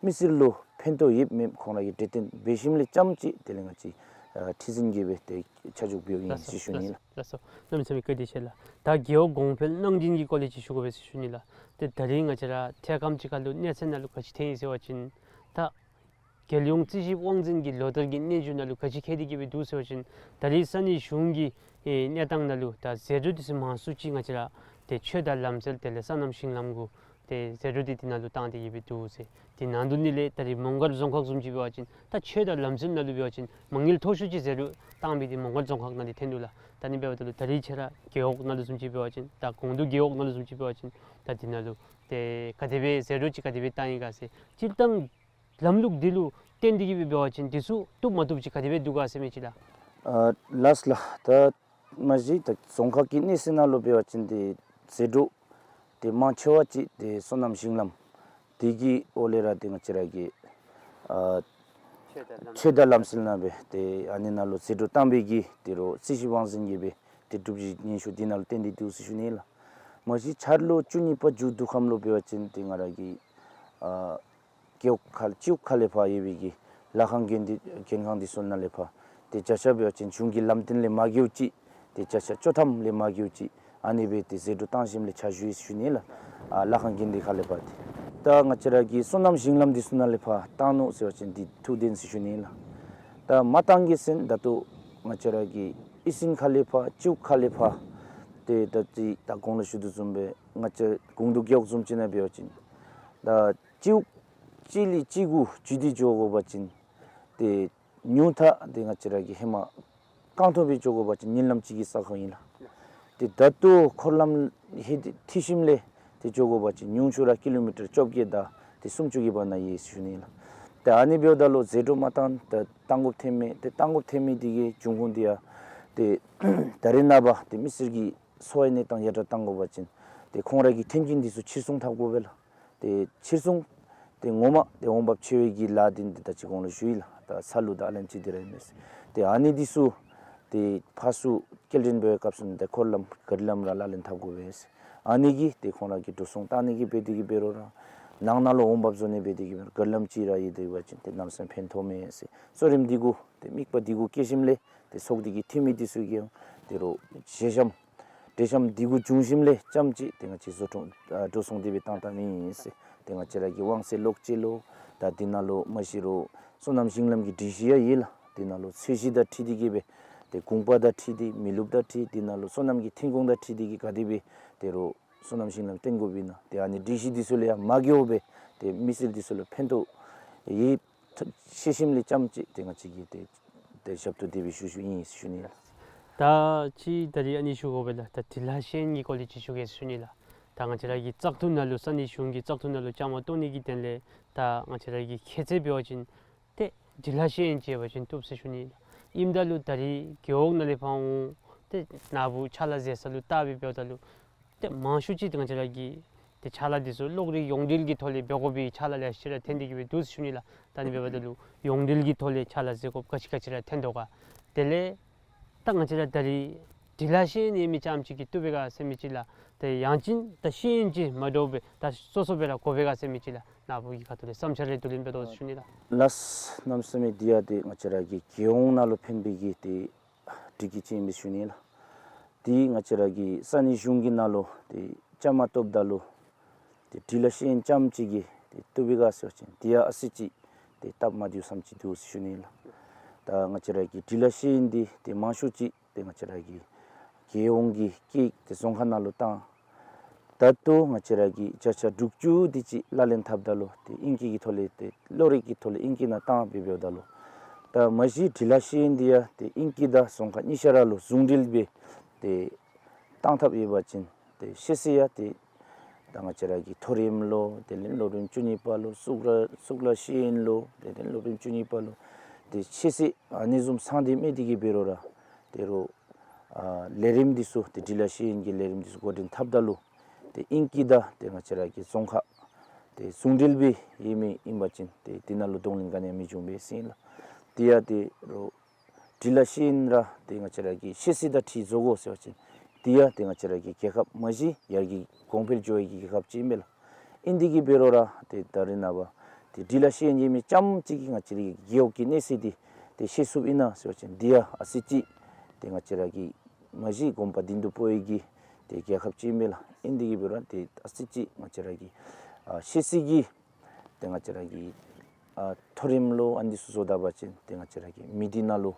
མི་སེར་ལུ་ཕན་ཐོགས་ཡོདཔ་མེདཔ་ཁོང་ར་གིས་གྲོས་བསྟུན་འབད་ཞིནམ་ལས་ཙམ་ཅིག་དེ་ལས་ང་བཅས་ཨ་ཁྲི་འཛིན་གྱིས་སྦེ་ཏེ་ཆ་འཇོག་འབདཝ་ཨིན་ཟེར་ཞུ་ནི་ལགས། ལགས་སོ། གནམ་མེད་ས་མེད་བཀའ་དྲིན་ཆེ་ལགས། ད་རྒེད་འོག་གོང་འཕེལ་གནང་སྦྱིན་གྱི་སྐོར་ལས་ཅིག་ཞུ་དགོ་པས་ཟེར་ཞུ་ནི་ལགས། ཏེ་ད་རིས་ང་བཅས་ར་ཐད་རི་ཁ་ལུ་གནས་ཚད་ནང་ལུ་ག་ཅི་ཐོན་ཡི་ཟེར་བ་ཅིན་ད་རྒྱལ་ཡོངས་རྩིས་ཞིབ་དབང་འཛིན་གྱི་ལོ་བསྟར་གྱི་སྙན་ཞུ་ནང་ལུ་ག་ཅི་བཀོད་དེ་གིས་སྦེ་འདུག་ཟེར་བ་ཅིན་ད་རིས་ས་གནས་གཞུང་གི་ཨེ་གནས་སྟངས་ནང་ལུ་ད་ཟད་འགྲོ་འདི་ཚུ་མང་སུ་ཅིག་ང་བཅས་ར་ཏེ་ཆོས་དང་ལམ་སྲོལ་དེ་ལས་སོ་ནམ་ཞིང་ལམ་གུ་ཏེ་ཟད་འགྲོ་འདི་དེ་ནང་ལུ་བཏང་སྟེ་གིས་སྦེ་འདུག་ཟེར། དེ་ནང་དོན་ནི་ལས་ད་རིས་མོང་སྒར་རྫོང་ཁག་བཟུམ་ཅིག་འབད་བ་ཅིན་ད་ཆོས་དང་ལམ་སྲོལ་ནང་ལུ་འབད་བ་ཅིན་མ་དངུལ་མཐོ་ཤོས་ཅིག་ཟད་འགྲོ་བཏང་མི་འདི་མོང་སྒར་རྫོང་ཁག་ནང་ལས་ཐོན་འདུག་ལགས། ད་ནི་འབདཝ་ད་ལུ་ད་རིས་ཁྱེད་ར་རྒེད་འོག་ནང་ལུ་བཟུམ་ཅིག་འབད་བ་ཅིན་ད་གུང་དུ་རྒེད་འོག་ནང་ལུ་བཟུམ་ཅིག་འབད་བ་ཅིན་ད་དེ་ནང་ལུ་ཏེ་ག་དེ་སྦེ་ཟད་འགྲོ་ཅིག་ག་དེ་སྦེ་བཏང་ཡི་ག་ཟེར། སྤྱིར་བཏང་ལམ་ལུགས་འདི་ལུ་བརྟེན་ཏེ་གིས་སྦེ་འབད་བ་ཅིན་འདི་ཚུ་བཏུབ་མ་བཏུབ་ཅིག་ག་དེ་སྦེ་འདུག་ག་ཟེར་མི་ཅིག་ལགས། ཨ་ལགས་ལགས། ད་མ་གཞི་ད་རྫོང་ཁག་གི་གནས་ཚད་ནང་ལུ་འབད་བ་ཅིན་ཏེ་ཟད་འགྲོ་ཏེ་མང་ཆེ་བ་ཅིག་ཏེ་སོ་ནམ་ཞིང་ལམ་དེ་གི་འོག་ལས་ར་ཏེ་ང་བཅས་ར་གི་ཨ་ཆོས་དང་ལམ་སྲོལ་ནང་སྦེ་ཏེ་ཨ་ནི་ནང་ལུ་ཟད་འགྲོ་བཏང་བའི་གི་དོ་རུང་རྩིས་ཞིབ་དབང་འཛིན་གྱིས་སྦེ་ཏེ་སྒྲུབ་གཞི་སྙན་ཞུ་དེ་ནང་ལུ་བརྟེན་ཏེ་འདུག་ཟེར་ཞུ་ནི་ལགས། མ་གཞི་འཆར་ལོ་བཅུ་གཉིས་པ་མཇུག་བསྡུ་ཁམས་ལུ་འབད་བ་ཅིན་ཏེ་ང་ར་གི་ཨ་རྒེད་འོག་ཁ་སྤྱི་འོག་ཁ་ལས་ཕར་ཡོད་པའི་གི་ལཱ་ཁང་འགན་འདི་འགན་ཁང་འདི་ཚུ་ནང་ལས་ཕར་ཏེ་བརྒྱ་ཆ་འབད་བ་ཅིན་གཞུང་གི་ལམ་སྟོན་ལས་མ་འགལཝ་ཅིག་ཏེ་བརྒྱ་ཆ་བཅུ་ཐམ་ལས་མ་འགལཝ་ཅིག་ཨ་ནི་སྦེ་ཏེ་ཟད་འགྲོ་བཏང་ཞིནམ་ལས་ཆ་བཞག་ཡི་ཟེར་ཞུ་ནི་ལགས། ཨ་ལཱ་ཁང་འགན་འདི་ཁ་ལས་ཕར་ཏེ་ད་ང་བཅས་ར་གི་སོ་ནམ་ཞིང་ལམ་འདི་ཚུ་ནང་ལས་ཕར་བཏང་ནུག་ཟེར་བ་ཅིན་འདི་ཐུགས་བདེན་ཟེར་ཞུ་ནི་ལགས། ད་མ་བཏང་གི་ཟེར་ད་ལྟོ་ང་བཅས་ར་གི་ཨི་སིན་ཁ་ལས་ཕར་སྤྱི་འོག་ཁ་ལས་ཕར་ཏེ་ད་ཅི་ད་གོང་ལུ་ཞུ་དོ་བཟུམ་སྦེ་ང་བཅས་གུང་དུ་རྒེད་འོག་བཟུམ་ཅིག་ནང་འབད་བ་ཅིན་ད་སྤྱི་འོག་གཅིག་ལས་གཅིག་གུ་འགྱོ་སྟེ་འགྱོ་དགོ་པ་ཅིན་ཏེ་ཉུང་མཐའ་ཏེ་ང་བཅས་ར་གི་ཧེ་མ་རྐང་ཐང་སྦེ་འགྱོ་དགོ་པ་ཅིན་ཉིན་ལམ་གཅིག་གི་ས་ཁར་ཨིན་ལགས། ཏེ་ད་ལྟོ་འཁོར་ལམ་ཧེ་འཐུས་ཞིནམ་ལས་ཏེ་འགྱོ་དགོ་པ་ཅིན་ཉུང་ཤོས་ར་ཀི་ལོ་མི་ཊར་བཅོ་བརྒྱད་དང་ཏེ་སུམ་ཅུ་གི་བར་ན་ཡོད་ཟེར་ཞུ་ནི་ལགས། ཏེ་ཨ་ནི་འབདཝ་ད་ལུ་ཟད་འགྲོ་མ་བཏང་ད་བཏང་དགོཔ་ཐོན་མི་ཏེ་བཏང་དགོཔ་ཐོན་མི་འདི་གི་འབྱུང་ཁུངས་འདི་ཡང་ཏེ་ད་རེས་ནངས་པ་ཏེ་མི་སེར་གྱི་འཚོ་བའི་གནས་སྟངས་ཡར་དྲག་བཏང་དགོ་པ་ཅིན་ཏེ་ཁོང་ར་གི་ཐོན་སྐྱེད་འདི་ཚུ་ཕྱིར་ཚོང་འཐབ་དགོ་པས་ལགས། ཏེ་ཕྱིར་ཚོང་ཏེ་ངོ་མ་ཏེ་འོང་འབབ་ཆེ་བའི་གི་ལཱ་འདི་འདི་ད་ཅི་གོང་ལུ་ཞུ་ཡི་ལགས། ད་ས་ལུད་དང་ཨ་ལན་ཅི་འདི་ར་ཨིན་མས། ཏེ་ཨ་ནི་འདི་ཚུ་ཏེ་ཕར་ཚུར་སྐྱེལ་འདྲེན་འབད་བའི་སྐབས་སུ་ནི་ཏེ་འཁོར་ལམ་ག་རི་ལམ་ར་ལག་ལེན་འཐབ་དགོ་པས། ཨ་ནི་གིས་ཏེ་ཁོང་ར་གི་འགྲོ་སོང་བཏང་ནི་གི་འབད་དེ་གི་འབད་རུང་ར་ནང་ན་ལུ་འོང་འབབ་བཟོ་ནི་འབད་དེ་གི་འབད་རུང་ག་རི་ལམ་ཅིག་ར་ཡོད་དེ་འབད་བ་ཅིན་ཏེ་གནམ་མེད་ས་མེད་ཕན་ཐོགས་མས་ཟེར། གསོ་རིམ་འདི་གུ་ཏེ་དམིགས་པ་འདི་གུ་བསྐྱེད་ཞིནམ་ལས་ཏེ་ཚོགས་སྡེ་གི་འཐུས་མི་འདི་ཚུ་གིས་ཡང་དོ་རུང་ཞལ་འཆམ་འབྲེལ་འཆམ་འདི་གུ་བྱུང་ཞིནམ་ལས་ཙམ་ཅིག་ཏེ་ང་བཅས་བཟོ་སྐྲུན་ཨ་འགྲོ་སོང་འདི་སྦེ་བཏང་བཏངམ་ཨིན་ཟེར། ཏེ་ང་བཅས་ར་གི་དབང་ཚད་ལོག་སྤྱོད་ལུ་ད་འདི་ནང་ལུ་མ་གཞི་རུང་སོ་ནམ་ཞིང་ལམ་གྱི་སྒྲིག་གཞི་ཡང་ཡོད་ལགས། འདི་ནང་ལུ་ཚད་གཞི་དང་འཁྲིལ་ཏེ་གི་སྦེ་ཏེ་གུང་པ་དང་འཁྲིལ་ཏེ་མི་ལུཔ་དང་འཁྲིལ་འདི་ནང་ལུ་སོ་ནམ་གྱི་ཐོན་ཁུངས་དང་འཁྲིལ་ཏེ་གི་ག་དེ་སྦེ་དོ་རུང་སོ་ནམ་ཞིང་ལམ་བཏོན་དགོཔ་ཨིན་ན་ཏེ་ཨ་ནི་སྒྲིག་གཞི་འདི་ཚུ་ལས་ཡང་མ་འགལཝ་སྦེ་ཏེ་མི་སེར་འདི་ཚུ་ལུ་ཕན་ཐོགས་ཡོད་ཤེས་ཞིནམ་ལས་ཙམ་ཅིག་ཏེ་ང་བཅས་ཀྱིས་ཏེ་ཏེ་ཞབས་ཏོག་འདི་སྦེ་ཞུ་ཞུཝ་ཨིན་ཞུ་ནི་ལགས། ད་ཅི་ད་རིས་ཨ་ནི་ཞུ་དགོ་པས་ལགས། ད་འབྲི་ལྷག་ཤེས་ཡོན་གྱི་སྐོར་ལས་ཅིག་ཞུ་གེ་ཞུ་ནི་ལགས། ད་ང་བཅས་ར་གི་བཙག་འཐུ་ནང་ལུ་ས་གནས་གཞུང་གི་བཙག་འཐུ་ནང་ལུ་བཅའ་མར་གཏོགས་ནི་གི་དོན་ལས་ད་ང་བཅས་ར་གི་ཁྱད་ཚད་འབད་བ་ཅིན་ཏེ་འབྲི་ལྷག་ཤེས་ཡོན་ཅིག་ཡོད་པ་ཅིན་བཏུབ་ཟེར་ཞུ་ནི་ལགས། ཨིནམ་ད་ལུ་ད་རིས་རྒེད་འོག་ནང་ལས་ཕར་འོང་ཏེ་ནཱ་བུ་ཕྱག་ལཱ་མཛད་ས་ལུ་བལྟ་སྦེ་འབདཝ་ད་ལུ་ཏེ་མང་ཤོས་ཅིག་ཏེ་ང་བཅས་ར་གི་ཏེ་ཕྱག་ལཱ་འདི་ཚུ་གློག་རིག་ཡོངས་འབྲེལ་གྱི་ཐོག་ལས་འབད་དགོ་པའི་ཕྱག་ལཱ་ལེ་ཤ་ར་ཐོན་ཏེ་གི་སྦེ་འདུག་ཟེར་ཞུ་ནི་ལགས། ད་ནི་འབདཝ་ད་ལུ་ཡོངས་འབྲེལ་གྱི་ཐོག་ལས་ཕྱག་ལཱ་མཛད་དགོཔ་ག་ཅི་ག་ཅི་ར་ཐོན་དོ་ག། དེ་ལས་ད་ང་བཅས་ར་ད་རིས་འབྲི་ལྷག་ཤེས་ཡོན་ཡོད་མི་ཙམ་ཅིག་གིས་བཏུབ་པས་ག་ཟེར་མི་ཅིག་ལགས། ཏེ་ཡང་ཅིན་ད་ཤེས་ཡོན་ཅིག་མ་འདྲཝ་སྦེ་ད་སོ་སོ་སྦེ་ར་དགོ་པས་ག་ཟེར་མི་ཅིག་ལགས། ནཱ་བུ་གི་ཁ་ཐུག་ལས་བསམ་འཆར་རེ་བསྡུ་ལེན་འབད་དོ་ཟེར་ཞུ་ནི་ལགས། ལགས། གནམ་མེད་ས་མེད་འདི་ཡང་ཏེ་ང་བཅས་ར་གི་རྒྱལ་ཡོངས་ནང་ལུ་ཕན་པའི་གི་ཏེ་སྒྲིག་གཞི་ཅིག་ཨིན་པས་ཞུ་ནི་ལགས། ཏེ་ང་བཅས་ར་གི་ས་གནས་གཞུང་གི་ནང་ལུ་ཏེ་བཅའ་མར་གཏོགསཔ་ད་ལུ་ཏེ་འབྲི་ལྷག་ཤེས་ཡོན་ཙམ་ཅིག་གིས་ཏེ་བཏུབ་པས་ག་ཟེར་བ་ཅིན་འདི་ཡང་ཨ་ཙི་ཅིག་ཏེ་སྟབས་མ་བདེཝ་ཙམ་ཅིག་འདུག་ཟེར་ཞུ་ནི་ལགས། ད་ང་བཅས་ར་གི་འབྲི་ལྷག་ཤེས་ཡོན་འདི་ཏེ་མང་ཤོས་ཅིག་ཏེ་ང་བཅས་ར་གི་རྒྱལ་ཡོངས་ཀྱི་སྐད་ཡིག་ཏེ་རྫོང་ཁ་ནང་ལུ་བཏང་། ད་ལྟོ་ང་བཅས་ར་གི་བརྒྱ་ཆ་དྲུག་ཅུ་དེ་ཅིག་ལག་ལེན་འཐབ་ད་ལུ་ཏེ་ཨིང་སྐད་ཀྱི་ཐོག་ལས་ཏེ་གློག་རིག་གི་ཐོག་ལས་ཨིང་སྐད་ནང་བཏང་སྦེ་འབདཝ་ད་ལུ་ད་མ་གཞི་འབྲི་ལྷག་ཤེས་ཡོན་འདི་ཡང་ཏེ་ཨིང་སྐད་དང་རྫོང་ཁ་གཉིས་ཆ་ར་ལུ་ཟུང་འབྲེལ་སྦེ་ཏེ་བཏང་ཐབས་ཡོད་པ་ཅིན་ཏེ་ཤེས་ཚད་ཡང་ཏེ་ད་ང་བཅས་ར་གི་མཐོ་རིམ་ལུ་དེ་ལས་སློབ་རིམ་བཅུ་གཉིས་པ་ལུ་གཙུག་ལག་གཙུག་ལག་ཤེས་ཡོན་ལུ་དེ་ལས་སློབ་རིམ་བཅུ་གཉིས་པ་ལུ་ ཏེ་ཤེས་ཚད་ཨ་ནི་བཟུམ་ཚང་སྟེ་མེད་དེ་གི་འབད་རུང་ར་ཏེ་རུང་ཨ་ལས་རིམ་འདི་ཚུ་ཏེ་འབྲི་ལྷག་ཤེས་ཡོན་གྱི་ལས་རིམ་འདི་ཚུ་འགོ་འདྲེན་འཐབ་ད་ལུ་ཏེ་ཨིང་སྐད་དང་ཏེ་ང་བཅས་ར་གི་རྫོང་ཁ་ཏེ་ཟུང་འབྲེལ་སྦེ་ཡོད་མི་ཨིན་པ་ཅིན་ཏེ་དེ་ནང་ལུ་གདོང་ལེན་ག་ནི་ཡང་མི་འབྱུང་པས་ཟེར་ཨིན་ལགས། དེ་ཡང་ཏེ་རུང་འབྲི་ལྷག་ཤེས་ཡོན་ར་ཏེ་ང་བཅས་ར་གི་ཤེས་ཚད་དང་འཁྲིལ་བཟོ་དགོ་ཟེར་བ་ཅིན་དེ་ཡང་ཏེ་ང་བཅས་ར་གི་རྒྱལ་ཁབ་མ་གཞི་ཡར་རྒྱས་གོང་འཕེལ་འགྱོ་བའི་གི་རྒྱལ་ཁབ་ཅིག་ཨིན་པས་ལགས། ཨིན་དེ་གི་འབད་རུང་ར་ཏེ་ད་རེས་ནངས་པ་ཏེ་འབྲི་ལྷག་ཤེས་ཡོན་ཡོད་མི་རྐྱངམ་གཅིག་གིས་ང་བཅས་ར་གི་རྒེད་འོག་གི་གནས་ཚད་འདི་ཏེ་ཤེས་ཚུགསཔ་ཨིན་ན་ཟེར་བ་ཅིན་དེ་ཡང་ཨ་ཙི་ཅིག་ཏེ་ང་བཅས་ར་གི་མ་གཞི་གོམ་པ་མདུན་དུ་སྤོ་བའི་གི་ཏེ་རྒྱལ་ཁབ་ཅིག་ཨིན་པས་ལགས། ཨིན་དེ་གི་འབད་རུང་ར་ཏེ་ཨ་ཙི་ཅིག་ང་བཅས་ར་གི་ཨ་ཤེས་ཚད་ཀྱི་ཏེ་ང་བཅས་ར་གི་ཨ་མཐོ་རིམ་ལོ་ཨ་ནི་ཚུ་བཟོ་ད་པ་ཅིན་ཏེ་ང་བཅས་ར་གི་མི་སྡེ་ནང་ལུ་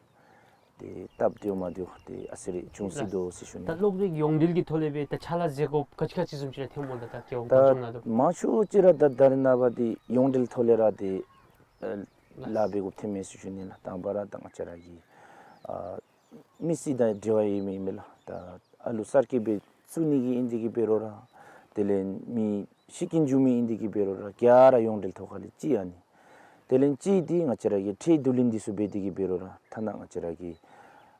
ཏེ་སྟབས་བདེཝ་མ་བདེཝ་ཏེ་ཨ་ཙི་རེ་འབྱུང་སྲིད་དོ་ཟེར་ཞུ་ནི། ད་གློག་རིག་ཡོངས་འབྲེལ་གྱི་ཐོག་ལས་སྦེ་ད་ཕྱག་ལཱ་མཛད་དགོཔ་ག་ཅི་ག་ཅི་བཟུམ་ཅིག་ར་ཐོནམ་སྨོ་ལགས། ད་རྒེད་འོག་ད་གྲོང་ནང་ལུ་མང་ཤོས་ཅིག་ར་ད་ད་རེས་ནངས་པ་འདི་ཡོངས་འབྲེལ་ཐོག་ལས་ར་ཏེ་ཨ་ལཱ་འབད་དགོཔ་ཐོནམ་མས་ཟེར་ཞུ་ནི་ལགས། དང་པ་ར་ད་ང་བཅས་ར་གི་ཨ་མི་སེར་དང་འབྲེལ་བ་ཡོད་མི་ཨིན་མས་ལགས། ད་ཨ་ལུ་གསར་སྐྱེས་སྦེ་བཙུགས་ནི་གི་ཨིན་དེ་གི་འབད་རུང་ར་དེ་ལས་མི་ཤི་རྐྱེན་བྱུང་མི་ཨིན་དེ་གི་འབད་རུང་ར་ག་ར་ཡོངས་འབྲེལ་ཐོག་ཁ་ལས་ཅིག་ཨ་ནི། དེ་ལས་ཅིག་འདི་ང་བཅས་ར་གི་ཁྲལ་བསྡུ་ལེན་འདི་ཚུ་འབད་དེ་གི་འབད་རུང་ར་ཐ་ན་ང་བཅས་ར་གི་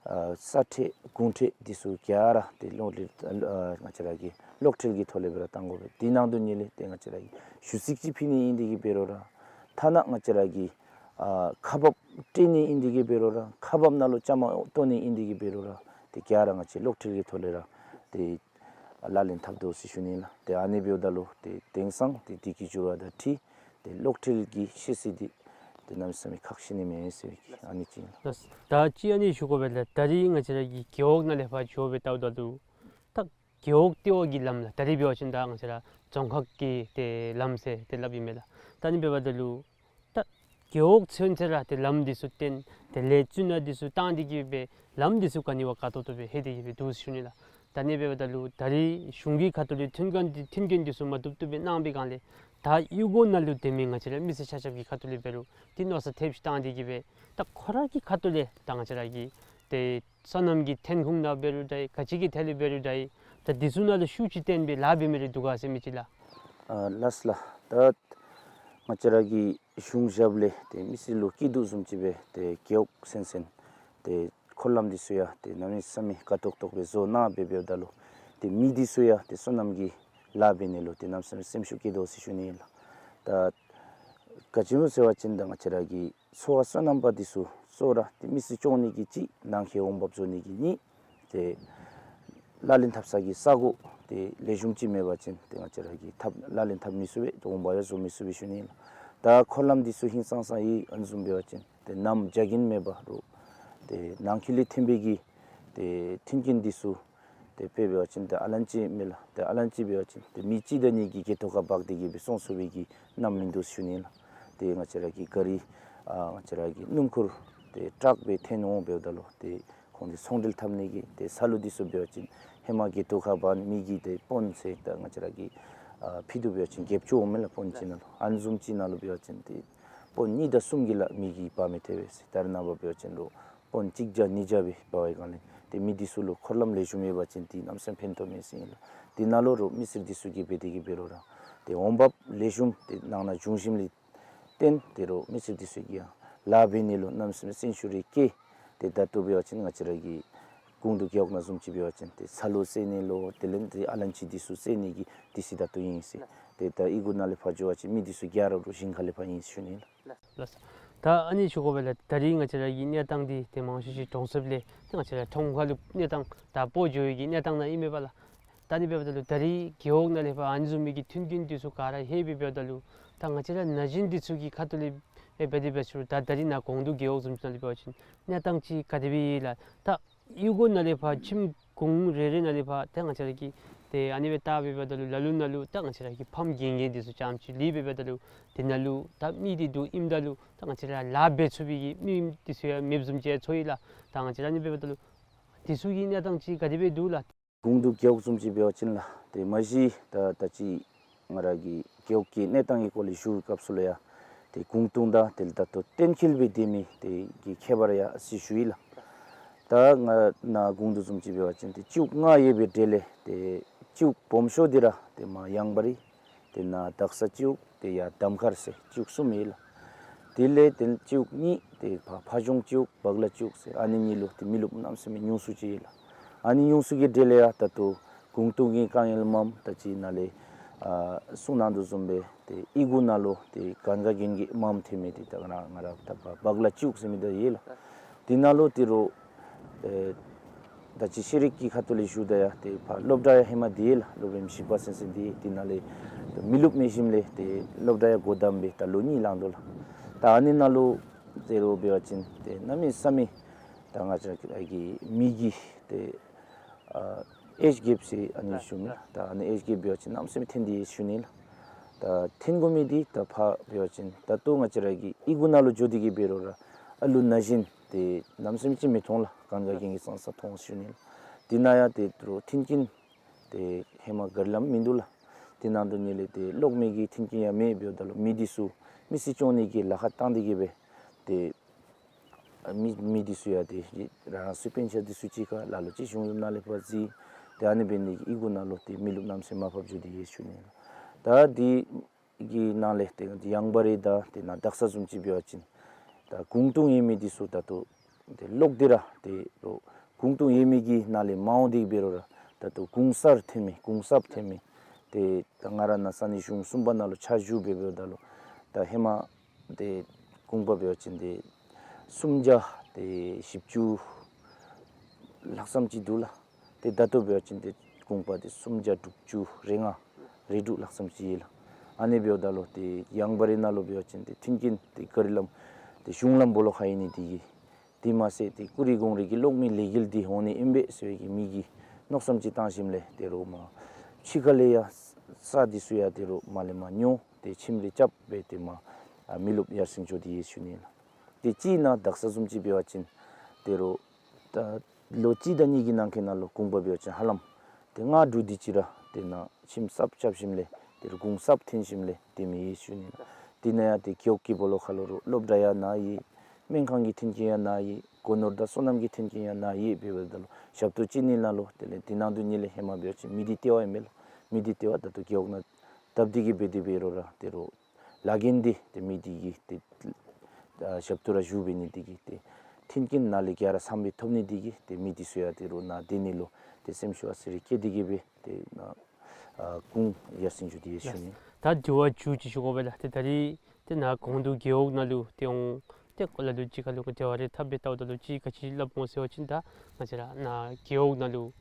ཨ་ས་ཁྲལ་གུང་ཁྲལ་འདི་ཚུ་ག་ར་ཏེ་གློག་འབྲེལ་ཨ་ང་བཅས་ར་གི་གློག་འཕྲུལ་གྱི་ཐོག་ལས་སྦེ་ར་བཏང་དགོ་པས། དེ་ནང་དུ་ནི་ལས་ཏེ་ང་བཅས་ར་གི་ཞུ་ཚིག་ཅིག་ཕུལ་ནི་ཨིན་དེ་གི་འབད་རུང་ར་ཐ་ན་ང་བཅས་ར་གི་ཨ་ཁག་འབག་སྤྲོད་ནི་ཨིན་དེ་གི་འབད་རུང་ར་ཁག་འབག་ནང་ལུ་བཅའ་མར་གཏོགས་ནི་ཨིན་དེ་གི་འབད་རུང་ར་ཏེ་ག་ར་ང་བཅས་གློག་འཕྲུལ་གྱི་ཐོག་ལས་ར་ཏེ་ལག་ལེན་འཐབ་དོ་ཟེར་ཞུ་ནི་ལགས། ཏེ་ཨ་ནི་འབདཝ་ད་ལུ་ཏེ་དེང་སང་ཏེ་དུས་ཀྱི་འགྱུར་བ་དང་འཁྲིལ་ཏེ་གློག་འཕྲུལ་གྱི་ཤེས་ཚད་འདི་ཏེ་གནམ་མེད་ས་མེད་ཁག་ཆེ་ནི་མས་ཟེར་བའི་ཨ་ནི་ཅིག་ཨིན་ལགས། ད་ཅི་ཨ་ནི་ཞུ་དགོ་པས་ལགས། ད་རིས་ང་བཅས་ར་གི་རྒེད་འོག་ནང་ལས་ཕར་འགྱོ་སྦེ་བལྟཝ་ད་ལུ་ད་རྒེད་འོག་ལྟེ་བ་གི་ལམ་ལགས། ད་རིས་འབད་བ་ཅིན་ད་ང་བཅས་ར་རྫོང་ཁག་གི་ཏེ་ལམ་ཟེར་ཏེ་སླབ་ཨིན་མས་ལགས། ད་ཨ་ནི་འབདཝ་ད་ལུ་ད་རྒེད་འོག་ཚུན་ཚོད་ར་ཏེ་ལམ་འདི་ཚུ་བཏོན་ཏེ་ལས་བཙུགས་ནང་འདི་ཚུ་བཏང་སྟེ་གི་སྦེ་ལམ་འདི་ཚུ་ག་ནི་བ་དགའ་ཏོག་ཏོ་སྦེ་ལྷོད་དེ་གི་སྦེ་འདུག་ཟེར་ཞུ་ནི་ལགས། ད་ཨ་ནི་འབདཝ་ད་ལུ་ད་རིས་གཞུང་གི་ཁ་ཐུག་ལས་མཐུན་རྐྱེན་འདི་མཐུན་རྐྱེན་འདི་ཚུ་མ་བཏུབ་བཏུབ་སྦེ་གནང་པའི་སྒང་ལས་ད་གཡུས་སྒོ་ནང་ལུ་སྡོད་མི་ང་བཅས་ར་མི་སེར་ཆ་ཁྱབ་ཀྱི་ཁ་ཐུག་ལས་འབད་རུང་ཏེ་མནོ་བསམ་ཐེབས་ཅིག་བཏང་སྟེ་གི་སྦེ་ད་ཁོ་ར་གི་ཁ་ཐུག་ལས་ད་ང་བཅས་ར་གི་ཏེ་སོ་ནམ་གྱི་ཐོན་ཁུངས་ནང་འབད་རུང་འདྲ་ག་ཅི་གི་ཐད་ལས་འབད་རུང་འདྲ་ད་འདི་ཚུ་ནང་ལུ་ཤུགས་ཅིག་བཏོན་སྦེ་ལཱ་འབད་མི་རེ་འདུག་ག་ཟེར་མི་ཅིག་ལགས། ཨ་ལགས་ལགས། ད་ང་བཅས་ར་གི་གཞུང་ཞབས་ལས་ཏེ་མི་སེར་ལུ་སྐྱིད་སྡུག་བཟུམ་ཅིག་སྦེ་ཏེ་རྒེད་འོག་ཚུན་ཚོད་ཏེ་འཁོར་ལམ་འདི་ཚུ་ཡང་ཏེ་གནམ་མེད་ས་མེད་དགའ་ཏོག་ཏོ་སྦེ་བཟོ་གནང་སྦེ་འབདཝ་ད་ལུ་ཏེ་མི་འདི་ཚུ་ཡང་ཏེ་སོ་ནམ་གྱི་ལཱ་འབད་ནི་ལུ་ཏེ་གནམ་མེད་ས་མེད་སེམས་ཤུགས་སྐྱེད་དོ་ཟེར་ཞུ་ནི་ཨིན་ལགས། ད་ག་ཅི་སྨོ་ཟེར་བ་ཅིན་ད་ང་བཅས་ར་གི་ཚོ་བ་སོ་ནམ་པ་འདི་ཚུ་གཙོ་བོ་ར་ཏེ་མི་སེར་སྐྱོང་ནི་གི་གཅིག་ནང་འཁོད་འོང་འབབ་བཟོ་ནི་གི་གཉིས་ཏེ་ལག་ལེན་འཐབ་ས་གི་ས་གོ་ཏེ་ལེགས་ཤོམ་ཅིག་མེད་པ་ཅིན་ཏེ་ང་བཅས་ར་གིས་འཐབ་ལག་ལེན་འཐབ་མི་ཚུགས་པས། ཏེ་འོང་འབབ་ཡང་བཟོ་མི་ཚུགས་པས་ཞུ་ནི་ཨིན་ལགས། ད་འཁོར་ལམ་འདི་ཚུ་ཧིང་སངས་ས་ཡི་ཨ་ནི་བཟུམ་འབད་བ་ཅིན་ཏེ་གནམ་བྱ་རྒྱུན་མེད་པ་རུང་ཏེ་ནང་འཁོད་ལས་ཐོན་པའི་གི་ཏེ་མཐུན་རྐྱེན་འདི་ཚུ་ཏེ་དཔེ་འབད་བ་ཅིན་ཏེ་ཨ་ལན་ཅི་མས་ལགས། ཏེ་ཨ་ལན་ཅི་འབད་བ་ཅིན་ཏེ་མི་གཅིག་དང་གཉིས་ཀྱིས་སྒལ་ཏོ་ཁར་འབག་སྟེ་གི་སྦེ་སོང་ཚུགས་པའི་གི་གནམ་མིན་འདུག་ཞུ་ནི་ལགས། ཏེ་ང་བཅས་ར་གི་ག་རི་ཨ་ང་བཅས་ར་གི་སྣུམ་འཁོར་ཏེ་ཊཱག་སྦེ་ཐོན་འོང་འབདཝ་ད་ལུ་ཏེ་ཁོང་གིས་ཚོང་འབྲེལ་འཐབ་ནི་གི་ཏེ་ས་ལུ་འདི་ཚུ་འབད་བ་ཅིན་ཧེ་མ་སྒལ་ཏོ་ཁར་འབག་མི་གིས་ཏེ་པོན་ཟེར་ད་ང་བཅས་ར་གི་ཨ་ཕྱེད་དུ་འབད་བ་ཅིན་བརྒྱད་ཅུ་འོང་མས་ལགས། པོན་གཅིག་ནང་ལུ་ཨ་ནི་བཟུམ་ཅིག་ནང་ལུ་འབད་བ་ཅིན་ཏེ་པོན་གཉིས་དང་གསུམ་གྱི་ལཱ་མི་གིས་འབག་མི་ཐེག་པས་ཟེར། ད་རེས་ནངས་པ་འབད་བ་ཅིན་ལུ་པོན་གཅིག་བརྒྱ་ཉིས་བརྒྱ་སྦེ་འབག་པའི་སྒང་ལས་ཏེ་མི་འདི་ཚུ་ལུ་འཁོར་ལམ་ལེགས་ཤོམ་ཡོད་པ་ཅིན་ཏེ་གནམ་མེད་ས་མེད་ཕན་ཐོགས་མས་ཟེར་ཨིན་ལགས། དེ་ནང་ལུ་རུང་མི་སེར་འདི་ཚུ་གིས་འབད་དེ་གི་འབད་རུང་ར་ཏེ་འོང་འབབ་ལེགས་ཤོམ་ཏེ་ནང་ན་བྱུང་ཞིནམ་ལས་བརྟེན་ཏེ་རུང་མི་སེར་འདི་ཚུ་གིས་ཡང་ལཱ་འབད་ནི་ལུ་གནམ་མེད་ས་མེད་སེམས་ཤུགས་རེ་བསྐྱེད། ཏེ་ད་ལྟོ་འབད་བ་ཅིན་ང་བཅས་ར་གི་གུང་དུ་རྒེད་འོག་ནང་བཟུམ་ཅིག་འབད་བ་ཅིན་ཏེ་ཚ་ལུ་བསལ་ནི་ལུ་དེ་ལས་ཏེ་ཨ་ལན་ཅི་འདི་ཚུ་བསལ་ནི་གི་དུས་ཚོད་ད་ལྟོ་ཨིན་ཟེར། ཏེ་ད་གཡུས་སྒོ་ནང་ལས་ཕར་འགྱོ་བ་ཅིན་མི་འདི་ཚུ་ག་ར་རུང་ཞིང་ཁ་ལས་ཕར་ཨིན་ཟེར་ཞུ་ནི་ལགས། ལགས། ད་ཨ་ནི་ཞུ་དགོ་པས་ལགས། ད་རིས་ང་བཅས་ར་གི་གནས་སྟངས་འདི་ཏེ་མང་ཤོས་ཅིག་གྲོང་གསེབ་ལས་ཏེ་ང་བཅས་ར་ཁྲོམ་ཁ་ལུ་གནས་སྟངས་ད་སྤོ་འགྱོ་བའི་གི་གནས་སྟངས་ནང་ཨིན་མས་པ་ལགས། ད་ཨ་ནི་འབདཝ་ད་ལུ་ད་རིས་རྒེད་འོག་ནང་ལས་ཕར་ཨ་ནི་བཟུམ་མའི་གི་མཐུན་རྐྱེན་འདི་ཚུ་ག་ར་ལྷོད་པའི་འབདཝ་ད་ལུ་ད་ང་བཅས་ར་ན་གཞོན་འདི་ཚུ་གི་ཁ་ཐུག་ལས་ཨེ་འབད་དེ་འབད་ཞུ་རུང་ད་ད་རིས་ནཱ་གུང་དུ་རྒེད་འོག་བཟུམ་ཅིག་ནང་ལས་འབད་བ་ཅིན་གནས་སྟངས་ཅིག་ག་དེ་སྦེ་ཡོད་ལགས། ད་གཡུས་སྒོ་ནང་ལས་ཕར་ཁྱིམ་གུང་རེ་རེ་ནང་ལས་ཕར་ད་ང་བཅས་ར་གི་ཏེ་ཨ་ནི་སྦེ་བལྟ་བའི་འབདཝ་ད་ལུ་ལ་ལུ་ནང་ལུ་ད་ང་བཅས་ར་གི་ཕམ་རྒན་རྒས་འདི་ཚུ་རྐྱངམ་ཅིག་ལུས་པའི་འབདཝ་ད་ལུ་དེ་ནང་ལུ་ད་མི་འདི་འདུག་ཨིནམ་ད་ལུ་ད་ང་བཅས་ར་ལཱ་འབད་ཚུགས་པའི་གི་མི་འདི་ཚུ་ཡང་མེདཔ་བཟུམ་ཅིག་ཚོར་ཡི་ལགས། ད་ང་བཅས་ར་ཨ་ནི་འབདཝ་ད་ལུ་འདི་ཚུ་གི་གནས་སྟངས་ཅིག་ག་དེ་སྦེ་འདུག་ལགས། གུང་དུ་རྒེད་འོག་བཟུམ་ཅིག་འབད་བ་ཅིན་ལགས། ཏེ་མ་གཞི་ད་ད་ཅི་ང་ར་གི་རྒེད་འོག་གི་གནས་སྟངས་ཀྱི་སྐོར་ལས་ཞུ་བའི་སྐབས་སུ་ལུ་ཡང་ཏེ་གུང་སྟོང་དང་དེ་ལས་ད་ལྟོ་གཏན་འཁེལ་སྦེ་སྡོད་མི་དེ་གི་ཁྱད་པར་ཡང་ཨ་ཙི་ཞུ་ཡི་ལགས། ད་ང་ནཱ་གུང་དུ་བཟུམ་ཅིག་འབད་བ་ཅིན་ཏེ་ཅིག་ང་ཡོད་པའི་གྲས་ལས་ཏེ་ཅིག་སྦོམ་ཤོས་འདི་ར་ཏེ་མར་ཡངས་པ་རེ། ཏེ་ནཱ་དག་ས་ཅིག་ཏེ་ཡར་གདམ་ཁ་རེ་ཟེར་ཅིག་གསུམ་ཡོད་ལགས། དེ་ལས་ཏེ་ཅིག་གཉིས་ཏེ་ཕ་ཕ་གཞུང་ཅིག་བག་ལ་ཅིག་ཟེར་ཨ་ནི་གཉིས་ལུ་ཏེ་མི་རློབས་གནམ་མེད་ས་མེད་ཉུང་སུ་ཅིག་ཡོད་ལགས། ཨ་ནི་ཉུང་སུ་གི་གྲས་ལས་ཡང་ད་ལྟོ་གུང་སྟོང་གི་དཀའ་ངལ་མངམ་ད་ཅི་ནཱ་ལས་ཨ་གསུང་གནང་དོ་བཟུམ་སྦེ་ཏེ་ཨི་གུ་ནང་ལུ་ཏེ་གན་རྒྱ་གན་རྒྱ་མངམ་ཐོན་མི་འདི་ད་ང་ར་ང་ར་ད་ཕ་བག་ལ་ཅིག་ཟེར་མི་ད་ཡོད་ལགས། དེ་ནང་ལུ་ཏེ་རོགས་ཨེ་ད་ཅི་ཤེས་རིག་གི་ཁ་ཐུག་ལས་ཞུཝ་ད་ཡང་ཏེ་ཕར་སློབ་གྲྭ་ཡང་ཧེ་མ་འདི་ལགས་སློབ་རིམ་བཞི་པ་ཟེར་ཟེར་འདི་དེ་ནང་ལས་མི་རློབས་མེད་ཞིནམ་ལས་ཏེ་སློབ་གྲྭ་ཡང་སྒོ་བསྡམས་སྦེ་ད་ལོ་གཉིས་ལང་དོ་ལགས། ད་ཨ་ནི་ནང་ལུ་ཏེ་རོགས་འབད་བ་ཅིན་ཏེ་གནམ་མེད་ས་མེད་ད་ང་བཅས་ར་གི་མི་གི་ཏེ་ཨ་ཨེཇ་གེབ་ཟེར་ཨ་ནི་ཞུ་མི་ལགས། ད་ཨ་ནི་ཨེཇ་གེབ་འབད་བ་ཅིན་གནམ་མེད་ས་མེད་ཐོན་ཏེ་ཡོད་ཞུ་ནི་ལགས། ད་ཐོན་དགོ་མི་འདི་ད་ཕར་འབད་བ་ཅིན་ད་ལྟོ་ང་བཅས་ར་གི་ཨི་གུ་ནང་ལུ་འགྱོ་སྟེ་གི་འབད་རུང་ར་ཨ་ལུ་ན་གཞོན་ཏེ་གནམ་མེད་ས་མེད་ཅིག་མི་མཐོང་ལགས། གན་རྒྱ་གན་རྒྱ་ཙང་ཙང་མཐོང་ཞུ་ནི་ལགས། དེ་ནང་ཡང་ཏེ་རོགས་མཐུན་རྐྱེན་ཏེ་ཧེ་མ་ག་ར་ལམ་མིན་འདུག་ལགས། དེ་ནང་དུ་ནི་ལས་ཏེ་གློག་མེ་གི་མཐུན་རྐྱེན་ཡང་མེད། འབདཝ་ད་ལུ་མི་འདི་ཚུ་མི་སེར་སྐྱོང་ནི་གི་ལཱ་ཁག་བཏང་སྟེ་གི་སྦེ་ཏེ་མི་མི་འདི་ཚུ་ཡང་ཏེ་རང་རང་སོའི་དཔོན་ཆ་འདི་ཚུ་གཅིག་ཁར་ལ་ལུ་ཅིག་གཞུང་གཡོག་ནང་ལས་ཕར་བརྩི། ཏེ་ཨ་ནི་འབད་ནི་གིས་ཨི་གུ་ནང་ལུ་ཏེ་མི་རློབས་གནམ་མེད་ས་མེད་མར་ཕབ་འགྱོ་སྟེ་ཡོད་ཞུ་ནི་ལགས། ད་འདི་གི་ནང་ལས་ཏེ་ཡང་བ་རེ་དང་ཏེ་ནཱ་དག་ས་བཟུམ་ཅིག་འབད་བ་ཅིན་ད་གུང་སྟོང་ཡོད་མི་འདི་ཚུ་ད་ལྟོ་ཏེ་ལོག་སྟེ་ར་ཏེ་རོགས་གུང་སྟོང་ཡོད་མི་གི་ནང་ལས་མ་འོང་སྟེ་འབད་རུང་ར་ད་ལྟོ་གུང་གསར་ཐོན་མི་གུང་གསརཔ་ཐོན་མི་ཏེ་ད་ང་ར་ནཱ་ས་གནས་གཞུང་གསུམ་པ་ནང་ལུ་ཕྱག་ཞུ་སྦེ་འབདཝ་ད་ལུ་ད་ཧེ་མ་ཏེ་གུང་པ་འབད་བ་ཅིན་ཏེ་སུམ་བརྒྱ་ཏེ་བཞི་བཅུ་ལྷག་ཙམ་ཅིག་འདུག་ལགས། ཏེ་ད་ལྟོ་འབད་བ་ཅིན་ཏེ་གུང་པ་ཏེ་སུམ་བརྒྱ་དྲུག་ཅུ་རེ་ལྔ་རེ་དྲུག་ལྷག་ཙམ་ཅིག་ཡོད་ལགས། ཨ་ནི་འབདཝ་ད་ལུ་ཏེ་ཡང་བ་རེ་ནང་ལུ་འབད་བ་ཅིན་ཏེ་མཐུན་རྐྱེན་ཏེ་ག་ར་ལམ་ཏེ་གཞུང་ལམ་སྦོ་ལོགས་ཁར་ཨིན་ནི་འདི་གིས་དེ་མ་ཚད་ཏེ་ཀུ་རེ་གུང་རེ་གི་གློག་མེ་ལས་འགུལ་འདི་འོང་ནི་ཨིན་པས་ཟེར་བའི་གི་མི་གིས་མནོ་བསམ་ཅིག་བཏང་ཞིནམ་ལས་ཏེ་རོགས་མར་ཕྱི་ཁ་ལས་ཡང་ས་འདི་ཚུ་ཡང་ཏེ་རོགས་མར་ལས་མར་ཉོ་སྟེ་ཁྱིམ་རེ་རྐྱབ་སྦེ་ཏེ་མར་ཨ་མི་རློབས་ཡར་སེང་འགྱོ་སྟེ་ཡོད་ཞུ་ནི་ལགས། ཏེ་སྤྱིར་ནཱ་དག་ས་བཟུམ་ཅིག་འབད་བ་ཅིན་ཏེ་རོགས་ད་ལོ་གཅིག་དང་གཉིས་ཀྱི་ནང་འཁོད་ནང་ལུ་གུང་པ་འབད་བ་ཅིན་ཧ་ལམ་ཏེ་ལྔ་དྲུག་དེ་ཅིག་ར་ཏེ་ནཱ་ཁྱིམ་གསརཔ་རྐྱབ་ཞིནམ་ལས་ཏེ་རོགས་གུང་གསརཔ་ཐོན་ཞིནམ་ལས་ཏེ་མི་ཡོད་ཞུ་ནི་ལགས། དེ་ནང་ཡང་ཏེ་རྒེད་འོག་གི་སྦོ་ལོགས་ཁར་ལུ་རོགས་སློབ་གྲྭ་ཡང་ནཱ་ཡོད། སྨན་ཁང་གི་མཐུན་རྐྱེན་ཡང་ནཱ་ཡོད། སྒོ་ནོར་དང་སོ་ནམ་གྱི་མཐུན་རྐྱེན་ཡང་ནཱ་ཡོད། འབདཝ་ད་ལུ་ཞབས་ཏོག་བྱིན་ནི་ནང་ལུ་དེ་ལས་དེ་ནང་དུ་ནི་ལས་ཧེ་མ་འབད་བ་ཅིན་མི་སྡེ་ལྟེ་བ་ཨིན་མས་ལགས། མི་སྡེ་ལྟེ་བ་ད་ལྟོ་རྒེད་འོག་ནང་བཏབ་སྟེ་གི་འབད་དེ་འབད་རུང་ར་ཏེ་རོགས་ལཱ་འགན་འདི་ཏེ་མི་སྡེ་གིས་ཏེ་ཨ་ཞབས་ཏོག་ར་ཞུ་འབད་ནི་འདི་གིས་ཏེ་མཐུན་རྐྱེན་ནཱ་ལས་ག་ར་ཚངམ་སྦེ་ཐོབ་ནི་འདི་གིས་ཏེ་མི་འདི་ཚུ་ཡང་ཏེ་རོགས་ནཱ་སྡོད་ནི་ལུ་ཏེ་སེམས་ཤུགས་ཨ་ཙི་རེ་བསྐྱེད་དེ་གི་སྦེ་ཏེ་ནཱ་ཨ་གུང་ཡར་སེང་འགྱོ་སྟེ་ཡོད་ཞུ་ནི། ད་དྲི་བ་མཇུག་ཅིག་ཞུ་དགོ་པས་ལགས། ཏེ་ད་རིས་ཏེ་ནཱ་གུང་སྟོང་རྒེད་འོག་ནང་ལུ་ཏེ་འོང་ཏེ་གོ་ལ་ལུ་ཅིག་ཁར་ལུ་ག་དེ་བ་རེ་འཐབ་སྦེ་བལྟཝ་ད་ལུ་ཅིག་ག་ཅི་སླབ་འོང་ཟེར་བ་ཅིན་ད་ང་བཅས་ར་ནཱ་རྒེད་འོག་ནང་ལུ་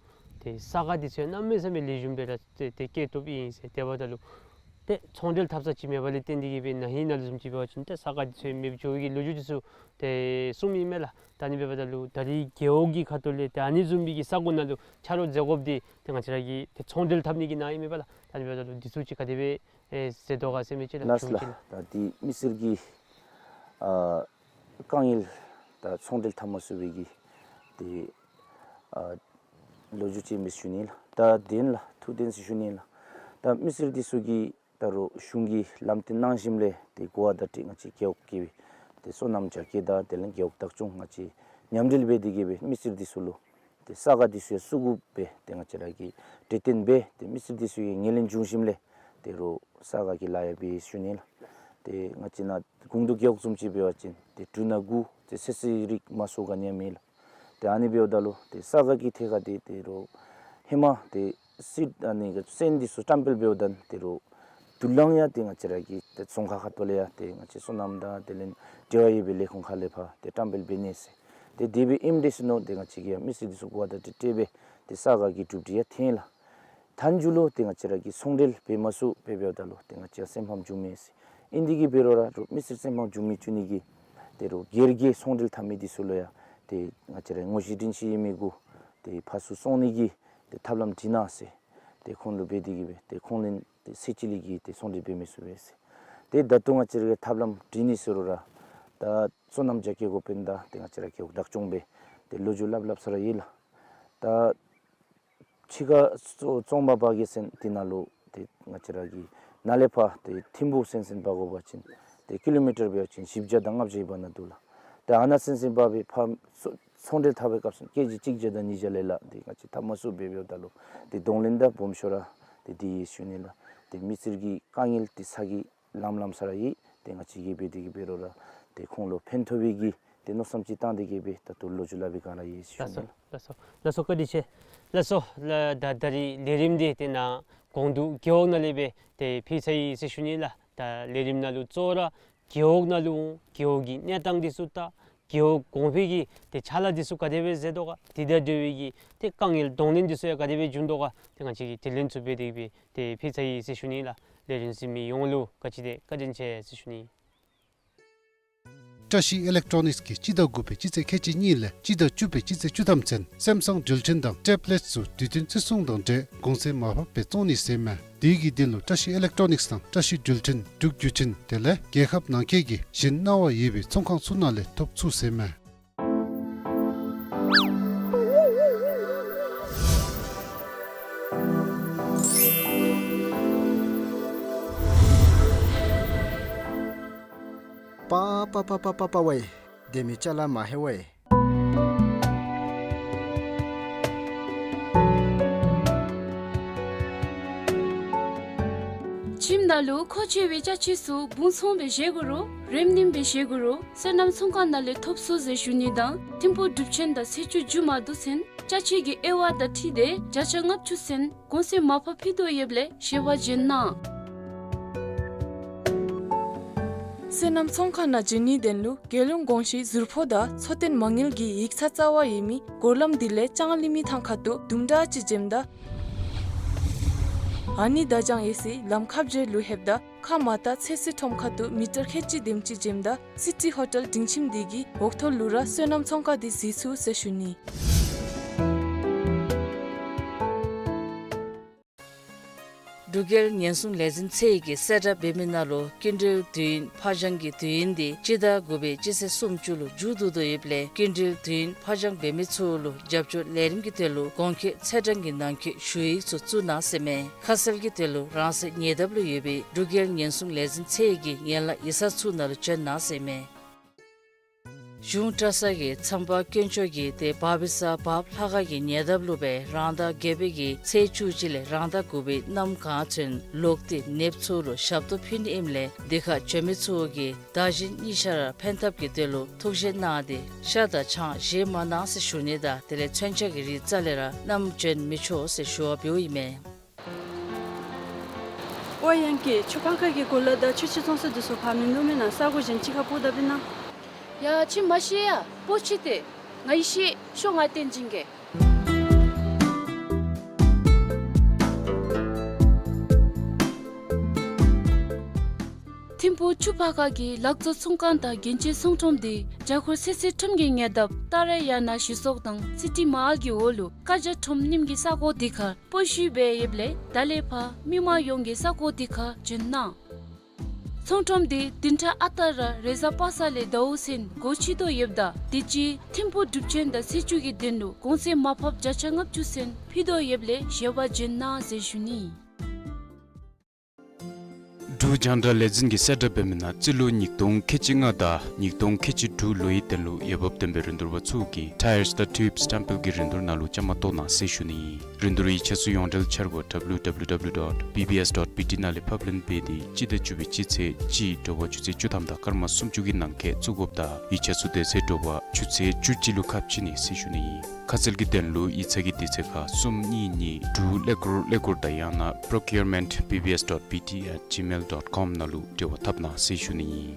ཏེ་ས་ག་འདི་ཚུ་ཡང་གནམ་མེད་ས་མེད་ལེགས་ཤོམ་སྦེ་ར་ཏེ་ཏེ་སྐྱེལ་ཐོབ་ཨིན་ཟེར། དེ་འབདཝ་ད་ལུ་ཏེ་ཚོང་འབྲེལ་འཐབ་ས་ཅིག་མེད་པ་ལས་བརྟེན་ཏེ་གི་སྦེ་ན་ཧིང་ནང་ལུ་བཟུམ་ཅིག་འབད་བ་ཅིན་ཏེ་ས་ག་འདི་ཚུ་ཡང་མེདཔ་འགྱོ་བའི་གི་ལོ་རྒྱུས་འདི་ཚུ་ཏེ་གསུངམ་ཨིན་མས་ལགས། ད་ཨ་ནི་འབདཝ་ད་ལུ་ད་རིས་རྒེད་འོག་གི་ཁ་ཐུག་ལས་ཏེ་ཨ་ནི་བཟུམ་མའི་གི་ས་གོ་ནང་ལུ་ཆ་རོགས་མཛད་དགོཔ་འདི་ཏེ་ང་བཅས་ར་གི་ཏེ་ཚོང་འབྲེལ་འཐབ་ནི་གི་ནང་ཨིན་མས་པ་ལགས། ད་ཨ་ནི་འབདཝ་ད་ལུ་འདི་ཚུ་ཅིག་ག་དེ་སྦེ་ཨེ་མཛད་དོ་ག་ཟེར་མི་ཅིག་ལགས། ལགས་ལགས། ད་འདི་མི་སེར་གྱི་ཨ་དཀའ་ངལ་ད་ཚོང་འབྲེལ་འཐབ་མ་ཚུགས་པའི་གི་ཏེ་ཨ་ལོ་རྒྱུས་ཅིག་ཨིན་པས་ཞུ་ནི་ལགས། ད་དེ་ལས་ཐུགས་བདེན་ཟེར་ཞུ་ནི་ལགས། ད་མི་སེར་འདི་ཚུ་གིས་ད་རུང་གཞུང་གིས་ལམ་སྟོན་གནང་ཞིནམ་ལས་ཏེ་གོ་བ་བརྡ་སྤྲོད་ང་བཅས་རྒེད་འོག་གི་ཏེ་སོ་ནམ་རྒྱ་སྐྱེད་དང་དེ་ལས་རྒེད་འོག་བདག་སྐྱོང་ང་བཅས་མཉམ་འབྲེལ་འབད་དེ་གི་སྦེ་མི་སེར་འདི་ཚུ་ལུ་ཏེ་ས་ག་འདི་ཚུ་ཡང་བཙུགས་དགོ་པས། ཏེ་ང་བཅས་ར་གིས་གྲོས་བསྟུན་འབད་དེ་མི་སེར་འདི་ཚུ་གིས་ངོས་ལེན་བྱུང་ཞིནམ་ལས་ཏེ་རུང་ས་ག་གི་ལཱ་ཡང་འབད་ཞུ་ནི་ལགས། ཏེ་ང་བཅས་ནཱ་གུང་སྟོང་རྒེད་འོག་བཟུམ་ཅིག་འབད་བ་ཅིན་ཏེ་འབྲུ་སྣ་དགུ་ཏེ་ཚོད་བསྲེ་རིགས་མ་ཚུ་ག་ནི་ཡང་མེད་ལགས། ཏེ་ཨ་ནི་འབདཝ་ད་ལུ་ཏེ་ས་ག་གི་ཐད་ཁར་ཏེ་ཏེ་རུང་ཧེ་མ་ཏེ་སི་ཨ་ནི་གི་སོན་འདི་ཚུ་བཀྲམ་སྤེལ་འབདཝ་ད་ཏེ་རུང་དུ་ལང་ཡང་ཏེ་ང་བཅས་ར་གི་ཏེ་ཙོང་ཁ་ཁ་ཐུག་ལས་ཡང་ཏེ་ང་བཅས་སོ་ནམ་དང་དེ་ལས་འབྲེལ་བ་ཡོད་པའི་ལས་ཁུངས་ཁ་ལས་ཕར་ཏེ་བཀྲམ་སྤེལ་འབད་ནི་ཟེར། ཏེ་དེ་སྦེ་ཨིནམ་དེ་ཟེར་མནོ་སྟེ་ང་བཅས་ཀྱིས་ཡང་མི་སེར་འདི་ཚུ་གོ་བ་བརྡ་སྤྲོད་འབད་ཏེ་ས་ག་གི་གྲུབ་འབྲས་ཡང་ཐོན་ལགས། མཐའ་མཇུག་ལུ་ཏེ་ང་བཅས་ར་གིས་ཚོང་འབྲེལ་འབད་མ་ཚུགས་པར་འབདཝ་ད་ལུ་ཏེ་ང་བཅས་སེམས་ཕམ་འགྱོ་མི་ཟེར། ཨིན་དེ་གིས་འབད་རུང་ར་རུང་མི་སེར་སེམས་ཕམ་འགྱོ་མི་བཅུག་ནི་གི་ཏེ་རུང་སྒེར་གྱི་ཚོང་འབྲེལ་འཐབ་མི་འདི་ཚུ་ལུ་ཡང་ཏེ་ང་བཅས་ར་དངོས་གཞི་དྲིན་ཤེས་ཡོད་མི་གུ་ཏེ་ཕར་ཚུར་སོང་ནི་གི་ཏེ་ཐབས་ལམ་བྲིས་གནང་ཟེར། ཏེ་ཁོང་ལུ་འབད་དེ་གིས་སྦེ་ཏེ་ཁོང་ལས་ཏེ་ཚེ་གཅིག་ལས་ཀྱི་ཏེ་ཚོང་འབྲེལ་འབད་མི་ཚུགས་པས་ཟེར། ཏེ་ད་ལྟོ་ང་བཅས་ར་གིས་ཐབས་ལམ་བྲིས་ནི་ཟེར་རུང་ར་ད་སོ་ནམ་རྒྱ་སྐྱེད་འགོ་དཔོན་དང་ཏེ་ང་བཅས་ར་རྒེད་འོག་བདག་སྐྱོང་སྦེ་ཏེ་ལོ་རྒྱུས་སླབ་སླབ་ས་ར་ཡོད་ལགས། ད་ཕྱི་ཁར་ཙོ་ཙོང་པ་པ་གི་ཟེར་དེ་ནང་ལུ་ཏེ་ང་བཅས་ར་གི་ནཱ་ལས་ཕར་ཏེ་ཐིམ་ཕུག་ཟེར་ཟེར་འབག་དགོ་པ་ཅིན་ཏེ་ཀི་ལོ་མི་ཊར་འབད་བ་ཅིན་བཞི་བརྒྱ་དང་ལྔ་བརྒྱའི་བར་ན་འདུག་ལགས། ཏེ་ཨ་ནཱ་ཟེར་ཟེར་འབག་སྦེ་ཕར་ཚོང་འབྲེལ་འཐབ་པའི་སྐབས་སུ་ཀེ་ཇི་གཅིག་བརྒྱ་དང་ཉིས་བརྒྱ་ལས་ལྷག་ཏེ་ང་བཅས་འཐབ་མ་ཚུགས་པར་འབདཝ་ད་ལུ་ཏེ་གདོང་ལེན་དང་སྦོམ་ཤོས་ར་ཏེ་འདི་ཡོད་ཞུ་ནི་ལགས། ཏེ་མི་སེར་གྱི་དཀའ་ངལ་འདི་ཚུ་གི་ལམ་ལམ་ས་ར་ཡོད། ཏེ་ང་བཅས་ཀྱིས་འབད་དེ་གིས་འབད་རུང་ར་ ཏེ་ཁོང་ལུ་ཕན་ཐོགས་པའི་གི་ཏེ་མནོ་བསམ་ཅིག་བཏང་སྟེ་གི་སྦེ་ད་ལྟོ་ལོ་རྒྱུས་སླབ་པའི་སྒང་ལས་ཡོད་ཟེར་ཞུ་ནི། ལགས་སོ། ལགས་སོ། ལགས་སོ། བཀའ་དྲིན་ཆེ། ལགས་སོ། ལགས། ད་ད་རིས་ལས་རིམ་འདི་ཏེ་ནཱ་ཀོང་ཏུ་རྒེད་འོག་ནང་ལས་སྦེ་ཏེ་ཕུལ་ཚར་ཡི་ཟེར་ཞུ་ནི་ལགས། ད་ལས་རིམ་ནང་ལུ་གཙོ་བོ་ར་རྒེད་འོག་ནང་ལུ་རྒེད་འོག་གི་གནས་སྟངས་འདི་ཚུ་དང་རྒེད་འོག་གོང་འཕེལ་གྱི་ཏེ་ཕྱག་ལཱ་འདི་ཚུ་ག་དེ་སྦེ་མཛད་དོ་ག། དེ་དང་འབྲེལ་བའི་གི་ཏེ་དཀའ་ངལ་གདོང་ལེན་འདི་ཚུ་ཡང་ག་དེ་སྦེ་བྱུང་དོ་ག། ཏེ་ང་བཅས་ཀྱིས་དྲི་ལན་ཚུ་འབད་དེ་སྦེ་ཏེ་ཕུལ་ཚར་ཡི་ཟེར་ཞུ་ནི་ལགས། ལས་རིམ་གཟིགས་མི་ཡོངས་ལུ་ག་ཅི་དེ་བཀའ་དྲིན་ཆེ་ཟེར་ཞུ་ནི། བཀྲ་ཤིས་ཨི་ལེག་ཊོ་ནིགསི་གིས་སྤྱི་ཟླ་དགུ་པའི་སྤྱི་ཚེས་ཁལ་གཅིག་གཉིས་ལས་སྤྱི་ཟླ་བཅུ་པའི་སྤྱི་ཚེས་བཅུ་ཐམ་ཚུན་སེམ་སང་འགྲུལ་འཕྲིན་དང་ཊེབ་ལེཊ་ཚུ་དུས་བསྟུན་བརྩི་སྲུང་དང་འབྲེལ་གོང་ཚད་མར་ཕབ་སྦེ་བཙོང་ནི་ཟེར་མས། དེ་གི་དོན་ལུ་བཀྲ་ཤིས་ཨི་ལེག་ཊོ་ནིགསི་དང་བཀྲ་ཤིས་འགྲུལ་འཕྲིན་འབྲུག་བརྒྱུད་འཕྲིན་དེ་ལས་རྒྱལ་ཁབ་ནང་འཁོད་ཀྱི་གཞན་གནང་བ་ཡོད་པའི་ཚོང་ཁང་ཚུ་ནང་ལས་ཐོབ་ཚུགས་ཟེར་མས། པ་པ་པ་པ་པ་པ་ཝེ། དེ་མི་ཅ་ལ་མ་ཧེ་ཝེ། ཁྱིམ་ནང་ལུ་མཁོ་ཆེ་བའི་ཅ་ཆས་ཚུ་སྦུང་ཚོང་སྦེ་བཞེས་དགོ་རུང་རེམ་རྣིང་སྦེ་བཞེས་དགོ་རུང་སོ་ནམ་ཚོང་ཁང་ནང་ལས་ཐོབ་ཚུགས་ཟེར་ཞུ་ནི་དང་ཐིམ་ཕུག་འབྲུག་ཆེན་དང་ཚེས་བཅུ་མཇུག་མ་བསྡུ་ཚུན་ཅ་ཆས་ཀྱི་དབྱེ་བ་དང་འཁྲིལ་ཏེ་བརྒྱ་ཆ་ལྔ་བཅུ་ཚུན་གོང་ཚད་མར་ཕབ་ཕུལ་དོ་ཡོདཔ་ལས་ཞལ་པར་བྱོན་གནང་། སོ་ནམ་ཚོང་ཁང་ནང་འབྱོན་ནིའི་དོན་ལུ་རྒྱལ་ཡོངས་གོང་ཞུའི་ཟུར་ཕོགས་དང་འཚོ་རྟེན་མ་དངུལ་གྱི་ཡིག་ཚང་རྩ་བ་ཡོད་མི་སྒོ་ལམ་འདི་ལས་ལྕང་གླིང་མི་ཐང་ཁ་ཐུག་དུམ་གྲ་ཅིག་འབྱོནམ་ད་ཨ་ནི་དར་ལྕང་ཡོད་སའི་ལམ་ཁ་བརྒྱད་ལུ་ལྷོདཔ་ད་ཁ་མར་ལྟ་ཚོད་བསྲེ་ཁྲོམ་ཁ་ཐུག་མི་ཊར་ཁལ་གཅིག་དེམ་ཅིག་འབྱོནམ་ད་སི་ཊི་ཧོ་ཊེལ་སྒྲིང་ཁྱིམ་འདི་གི་འོག་ཐོག་ལུ་ར་སོ་ནམ་ཚོང་ཁང་འདི་གཟིགས་ཚུགས་ཟེར་ཞུ་ནི། འབྲུག་རྒྱལ་ཉེན་སྲུང་ལས་འཛིན་ཚད་ཀྱིས་གསལ་བསྒྲགས་འབད་མི་ནང་ལུ་སྐྱིན་འགྲུལ་དུས་ཡུན་ཕར་འགྱངས་ཀྱི་དུས་ཡུན་འདི་སྤྱི་ཟླ་དགུ་པའི་སྤྱི་ཚེས་སུམ་ཅུ་ལུ་མཇུག་བསྡུ་དོ་ཡོདཔ་ལས་སྐྱིན་འགྲུལ་དུས་ཡུན་ཕར་འགྱངས་འབད་མི་ཚུ་ལུ་རྒྱབ་སྐྱོར་ལས་རིམ་གྱི་དོན་ལུ་གོང་འཁོད་ཚེས་གྲངས་ཀྱི་ནང་འཁོད་ཞུ་ཡིག་ཚུ་བཙུགས་གནང་ཟེར་མས། ཁ་གསལ་གྱི་དོན་ལུ་རང་སོའི་ཉེ་འདབས་ལུ་ཡོད་པའི་འབྲུག་རྒྱལ་ཉེན་སྲུང་ལས་འཛིན་ཚད་ཀྱི་ཡན་ལག་ཡིག་ཚང་ཚུ་ནང་ལུ་བྱོན་གནང་ཟེར་མས། གཞུང་གྲྭ་ཚང་གི་མཚམས་པ་དཀོན་མཆོག་གི་ཏེ་བྷ་བི་ས་བྷབ་ལྷ་ཁང་གི་ཉེ་འདབས་ལུ་སྦེ་རང་ཟླ་བརྒྱད་པའི་གི་ཚེས་བཅུ་གཅིག་ལས་རང་ཟླ་དགུ་པའི་གནམ་གང་ཚུན་ལོག་སྟེ་ནདཔ་ཚུ་ལུ་ཞབས་ཏོག་ཕུལ་ནི་ཨིནམ་ལས་དེ་ཁར་བྱོན་མི་ཚུ་གིས་བདག་གཞན་གཉིས་ཆ་ར་ཕན་ཐབས་ཀྱི་དོན་ལུ་ཐུགས་བཞེད་གནང་སྟེ་ཤ་དང་ཆང་བཞེས་མ་གནང་ཟེར་ཞུ་ནི་དང་དེ་ལས་མཚོན་ཆ་གི་རིགས་རྩ་ལས་ར་བསྣམས་བྱོན་མི་ཆོག་ཟེར་ཞུ་བ་འབདཝ་ཨིན་མས། ཨོ་ཡང་ཀི་ཆུ་ཕག་ཁ་གི་གོ་ལ་དང་ཆུ་ཆེན་ཚོང་ས་འདི་ཚུ་ཕར་མིན་འདུག་མེན་ན། ས་གོ་གཞན་ཅིག་ཁར་སྤོ་ད་པིན་ན། ཡ་ཁྱོད་མ་ཤེས་ཡ། སྤོ་ཅི་ཏེ། ང་ཡི་ཤེས་ཤོག། ང་བསྟན་སྦྱིན་གྱིས། ཐིམ་ཕུག་ཆུ་ཕག་ཁ་གི་ལག་བཟོ་ཚོང་ཁང་དང་རྒྱན་ཆའི་ཚོང་ཁྲོམ་འདི་རྒྱ་སྒོར་སེ་སེ་ཁྲོམ་གྱི་ཉེ་འདབས་ཏཱ་ར་ཡ་ན་ཞི་སོག་དང་སི་ཊི་མ་ཧཱལ་གྱི་འོག་ལུ་ཀ་ཇ་ཁྲོམ་རྣམ་གྱི་ས་གོ་འདི་ཁར་སྤོ་བཤུད་འབད་ཡོདཔ་ལས་ད་ལས་ཕར་མི་མང་ཡོངས་ཀྱིས་ས་གོ་འདི་ཁར་འབྱོན་གནང་། ཚོང་ཁྲོམ་འདི་བདུན་ཕྲག་ཨ་རྟག་ར་རེས་གཟའ་པ་སངས་ལས་ཟླཝ་ཚུན་སྒོ་ཕྱེ་དོ་ཡོདཔ་ད་དུས་ཅི་ཐིམ་ཕུག་འབྲུག་ཆེན་དང་ཚེས་བཅུ་གི་དོན་ལུ་གོང་ཚད་མར་ཕབ་བརྒྱ་ཆ་ལྔ་བཅུ་ཚུན་ཕུལ་དོ་ཡོདཔ་ལས་ཞལ་པར་བྱོན་གནང་ཟེར་ཞུ་ནི། འབྲུག་རྒྱང་བསྒྲགས་ལས་འཛིན་གྱིས་གསལ་བསྒྲགས་འབད་མི་ནང་རྩིས་ལོ་ཉིས་སྟོང་ཁལ་གཅིག་ལྔ་དང་ཉིས་སྟོང་ཁལ་གཅིག་དྲུག་ལོའི་དོན་ལུ་འོས་འབབ་ལྡན་པའི་རིན་བསྡུར་པ་ཚུ་གིས་ཊའི་ཡརསི་དང་ཊིའུབསི་སི་ཊམ་པེལ་གྱི་རིན་བསྡུར་ནང་ལུ་བཅའ་མར་གཏོགས་གནང་ཟེར་ཞུ་ནི་ཨིན། རིན་བསྡུར་ཡིག་ཆ་ཚུ་ཡོངས་འབྲེལ་འཆར་སྒོ་W W W dot B B S dot B T ནང་ལས་ཕབ་ལེན་འབད་དེ་སྤྱི་ཟླ་བཅུ་པའི་སྤྱི་ཚེས་གཅིག་དྲོ་པ་ཆུ་ཚོད་བཅུ་ཐམ་དང་སྐར་མ་སུམ་ཅུ་གི་ནང་འཁོད་བཙུགས་དགོཔ་དང་ཡིག་ཆ་ཚུ་དེ་ཚེ་དྲོ་པ་ཆུ་ཚོད་བཅུ་གཅིག་ལུ་ཁ་ཕྱེ་ནི་ཟེར་ཞུ་ནི་ཨིན། ཁ་གསལ་གྱི་དོན་ལུ་ཡིག་ཚང་གི་དུས་ཚོད་ཁར་གསུམ་གཉིས་གཉིས་དྲུག་ཀླད་ཀོར་ཀླད་ཀོར་དང་ཡང་ན་procurement B B S dot B T at gmail dot com ནང་ལུ་འབྲེལ་བ་འཐབ་གནང་ཟེར་ཞུ་ནི་ཨིན།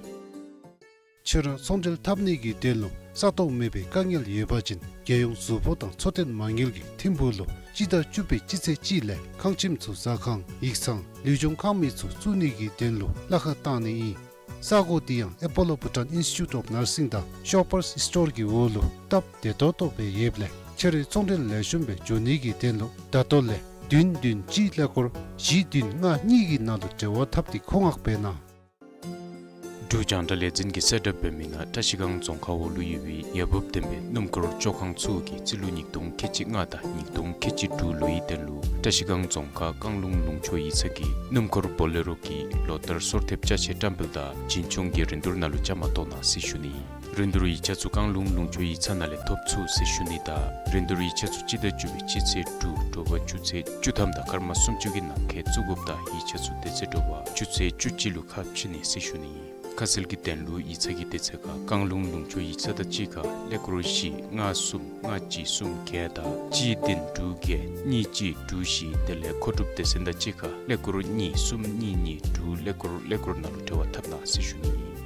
ཁྱོད་ར་ཚོང་འབྲེལ་འཐབ་ནི་གི་དོན་ལུ་ས་སྟོང་མེད་པའི་དཀའ་ངལ་ཡོད་པ་ཅིན་རྒྱལ་ཡོངས་ཟུར་ཕོགས་དང་འཚོ་རྟེན་མ་དངུལ་གྱིས་ཐིམ་ཕུག་ལུ་སྤྱི་ཟླ་བཅུ་པའི་སྤྱི་ཚེས་གཅིག་ལས་ཁང་ཁྱིམ་ཚུ་ཟ་ཁང་ཡིག་ཚང་ལུས་སྦྱོང་ཁང་མིག་ཚུ་བཙུགས་ནི་གི་དོན་ལུ་གླ་ཁར་བཏང་ནི་ཨིན། ས་གོ་འདི་ཡང་ཨེ་པོ་ལོ་བྷུ་ཊཱན་ཨིནསི་ཊི་ཊུཊ་ཨོཕ་ནར་སིང་དང་ཤོ་པརསི་སི་ཊོར་གྱི་འོག་ལུ་སྟབས་བདེ་ཏོག་ཏོ་སྦེ་ཡོདཔ་ལས་ཁྱོད་རའི་ཚོང་འབྲེལ་ལེགས་ཤོམ་སྦེ་འགྱོ་ནི་གི་དོན་ལུ་ད་ལྟོ་ལས་བདུན་བདུན་གཅིག་ཀླད་ཀོར་བཞི་བདུན་ལྔ་གཉིས་ཀྱི་ནང་ལུ་འབྲེལ་བ་འཐབ་སྟེ་མཁོ་མངགས་འབད་གནང་། འབྲུག་རྒྱང་བསྒྲགས་ལས་འཛིན་གྱིས་གསལ་བསྒྲགས་འབད་མི་ནང་བཀྲ་ཤིས་སྒང་རྫོང་ཁག་འོག་ལུ་ཡོད་པའི་འོས་འབབ་ལྡན་པའི་སྣུམ་འཁོར་བཅོ་ཁང་ཚུ་གིས་རྩིས་ལོ་ཉིས་སྟོང་ཁལ་གཅིག་ལྔ་དང་ཉིས་སྟོང་ཁལ་གཅིག་དྲུག་ལོའི་དོན་ལུ་བཀྲ་ཤིས་སྒང་རྫོང་ཁག་བཀང་ལུང་ལུང་ཕྱོགས་ཡིག་ཚང་གི་སྣུམ་འཁོར་བོ་ལེ་རོ་གི་ལོ་ལྟར་སོར་ཐེབས་ཅ་ཆས་བཀྲམ་སྤེལ་དང་རྒྱུན་སྐྱོང་གི་རིན་བསྡུར་ནང་ལུ་བཅའ་མར་གཏོགས་གནང་ཟེར་ཞུ་ནི། རིན་བསྡུར་ཡིག་ཆ་ཚུ་བཀང་ལུང་ལུང་ཕྱོགས་ཡིག་ཚང་ནང་ལས་ཐོབ་ཚུགས་ཟེར་ཞུ་ནི་དང་རིན་བསྡུར་ཡིག་ཆ་ཚུ་སྤྱི་ཟླ་བཅུ་པའི་སྤྱི་ཚེས་དྲུག་དྲོ་པ་ཆུ་ཚོད་བཅུ་ཐམ་དང་སྐར་མ་སུམ་ཅུ་གི་ནང་འཁོད་བཙུགས་དགོཔ་དང་ཡིག་ཆ་ཚུ་དེ་ཚེ་དྲོ་པ་ཆུ་ཚོད་བཅུ་གཅིག་ལུ་ཁ་ཕྱེ་ནི་ཟེར་ཞུ་ནི། ཁ་གསལ་གྱི་དོན་ལུ་ཡིག་ཚང་གི་དེ་ཚེ་ཁར་བཀང་ལུང་ལུང་ཕྱོགས་ཡིག་ཚང་དང་གཅིག་ཁར་ཀླད་ཀོར་བཞི་ལྔ་གསུམ་ལྔ་གཅིག་གསུམ་བརྒྱད་དང་གཅིག་བདུན་དྲུག་བརྒྱད་གཉིས་གཅིག་དྲུག་བཞི། དེ་ལས་མཁོ་སྒྲུབ་སྡེ་ཚན་དང་གཅིག་ཁར་ཀླད་ཀོར་གཉིས་གསུམ་གཉིས་གཉིས་དྲུག་ཀླད་ཀོར་ཀླད་ཀོར་ནང་ལུ་འབྲེལ་བ་འཐབ་གནང་ཟེར་ཞུ་ནི་ཨིན།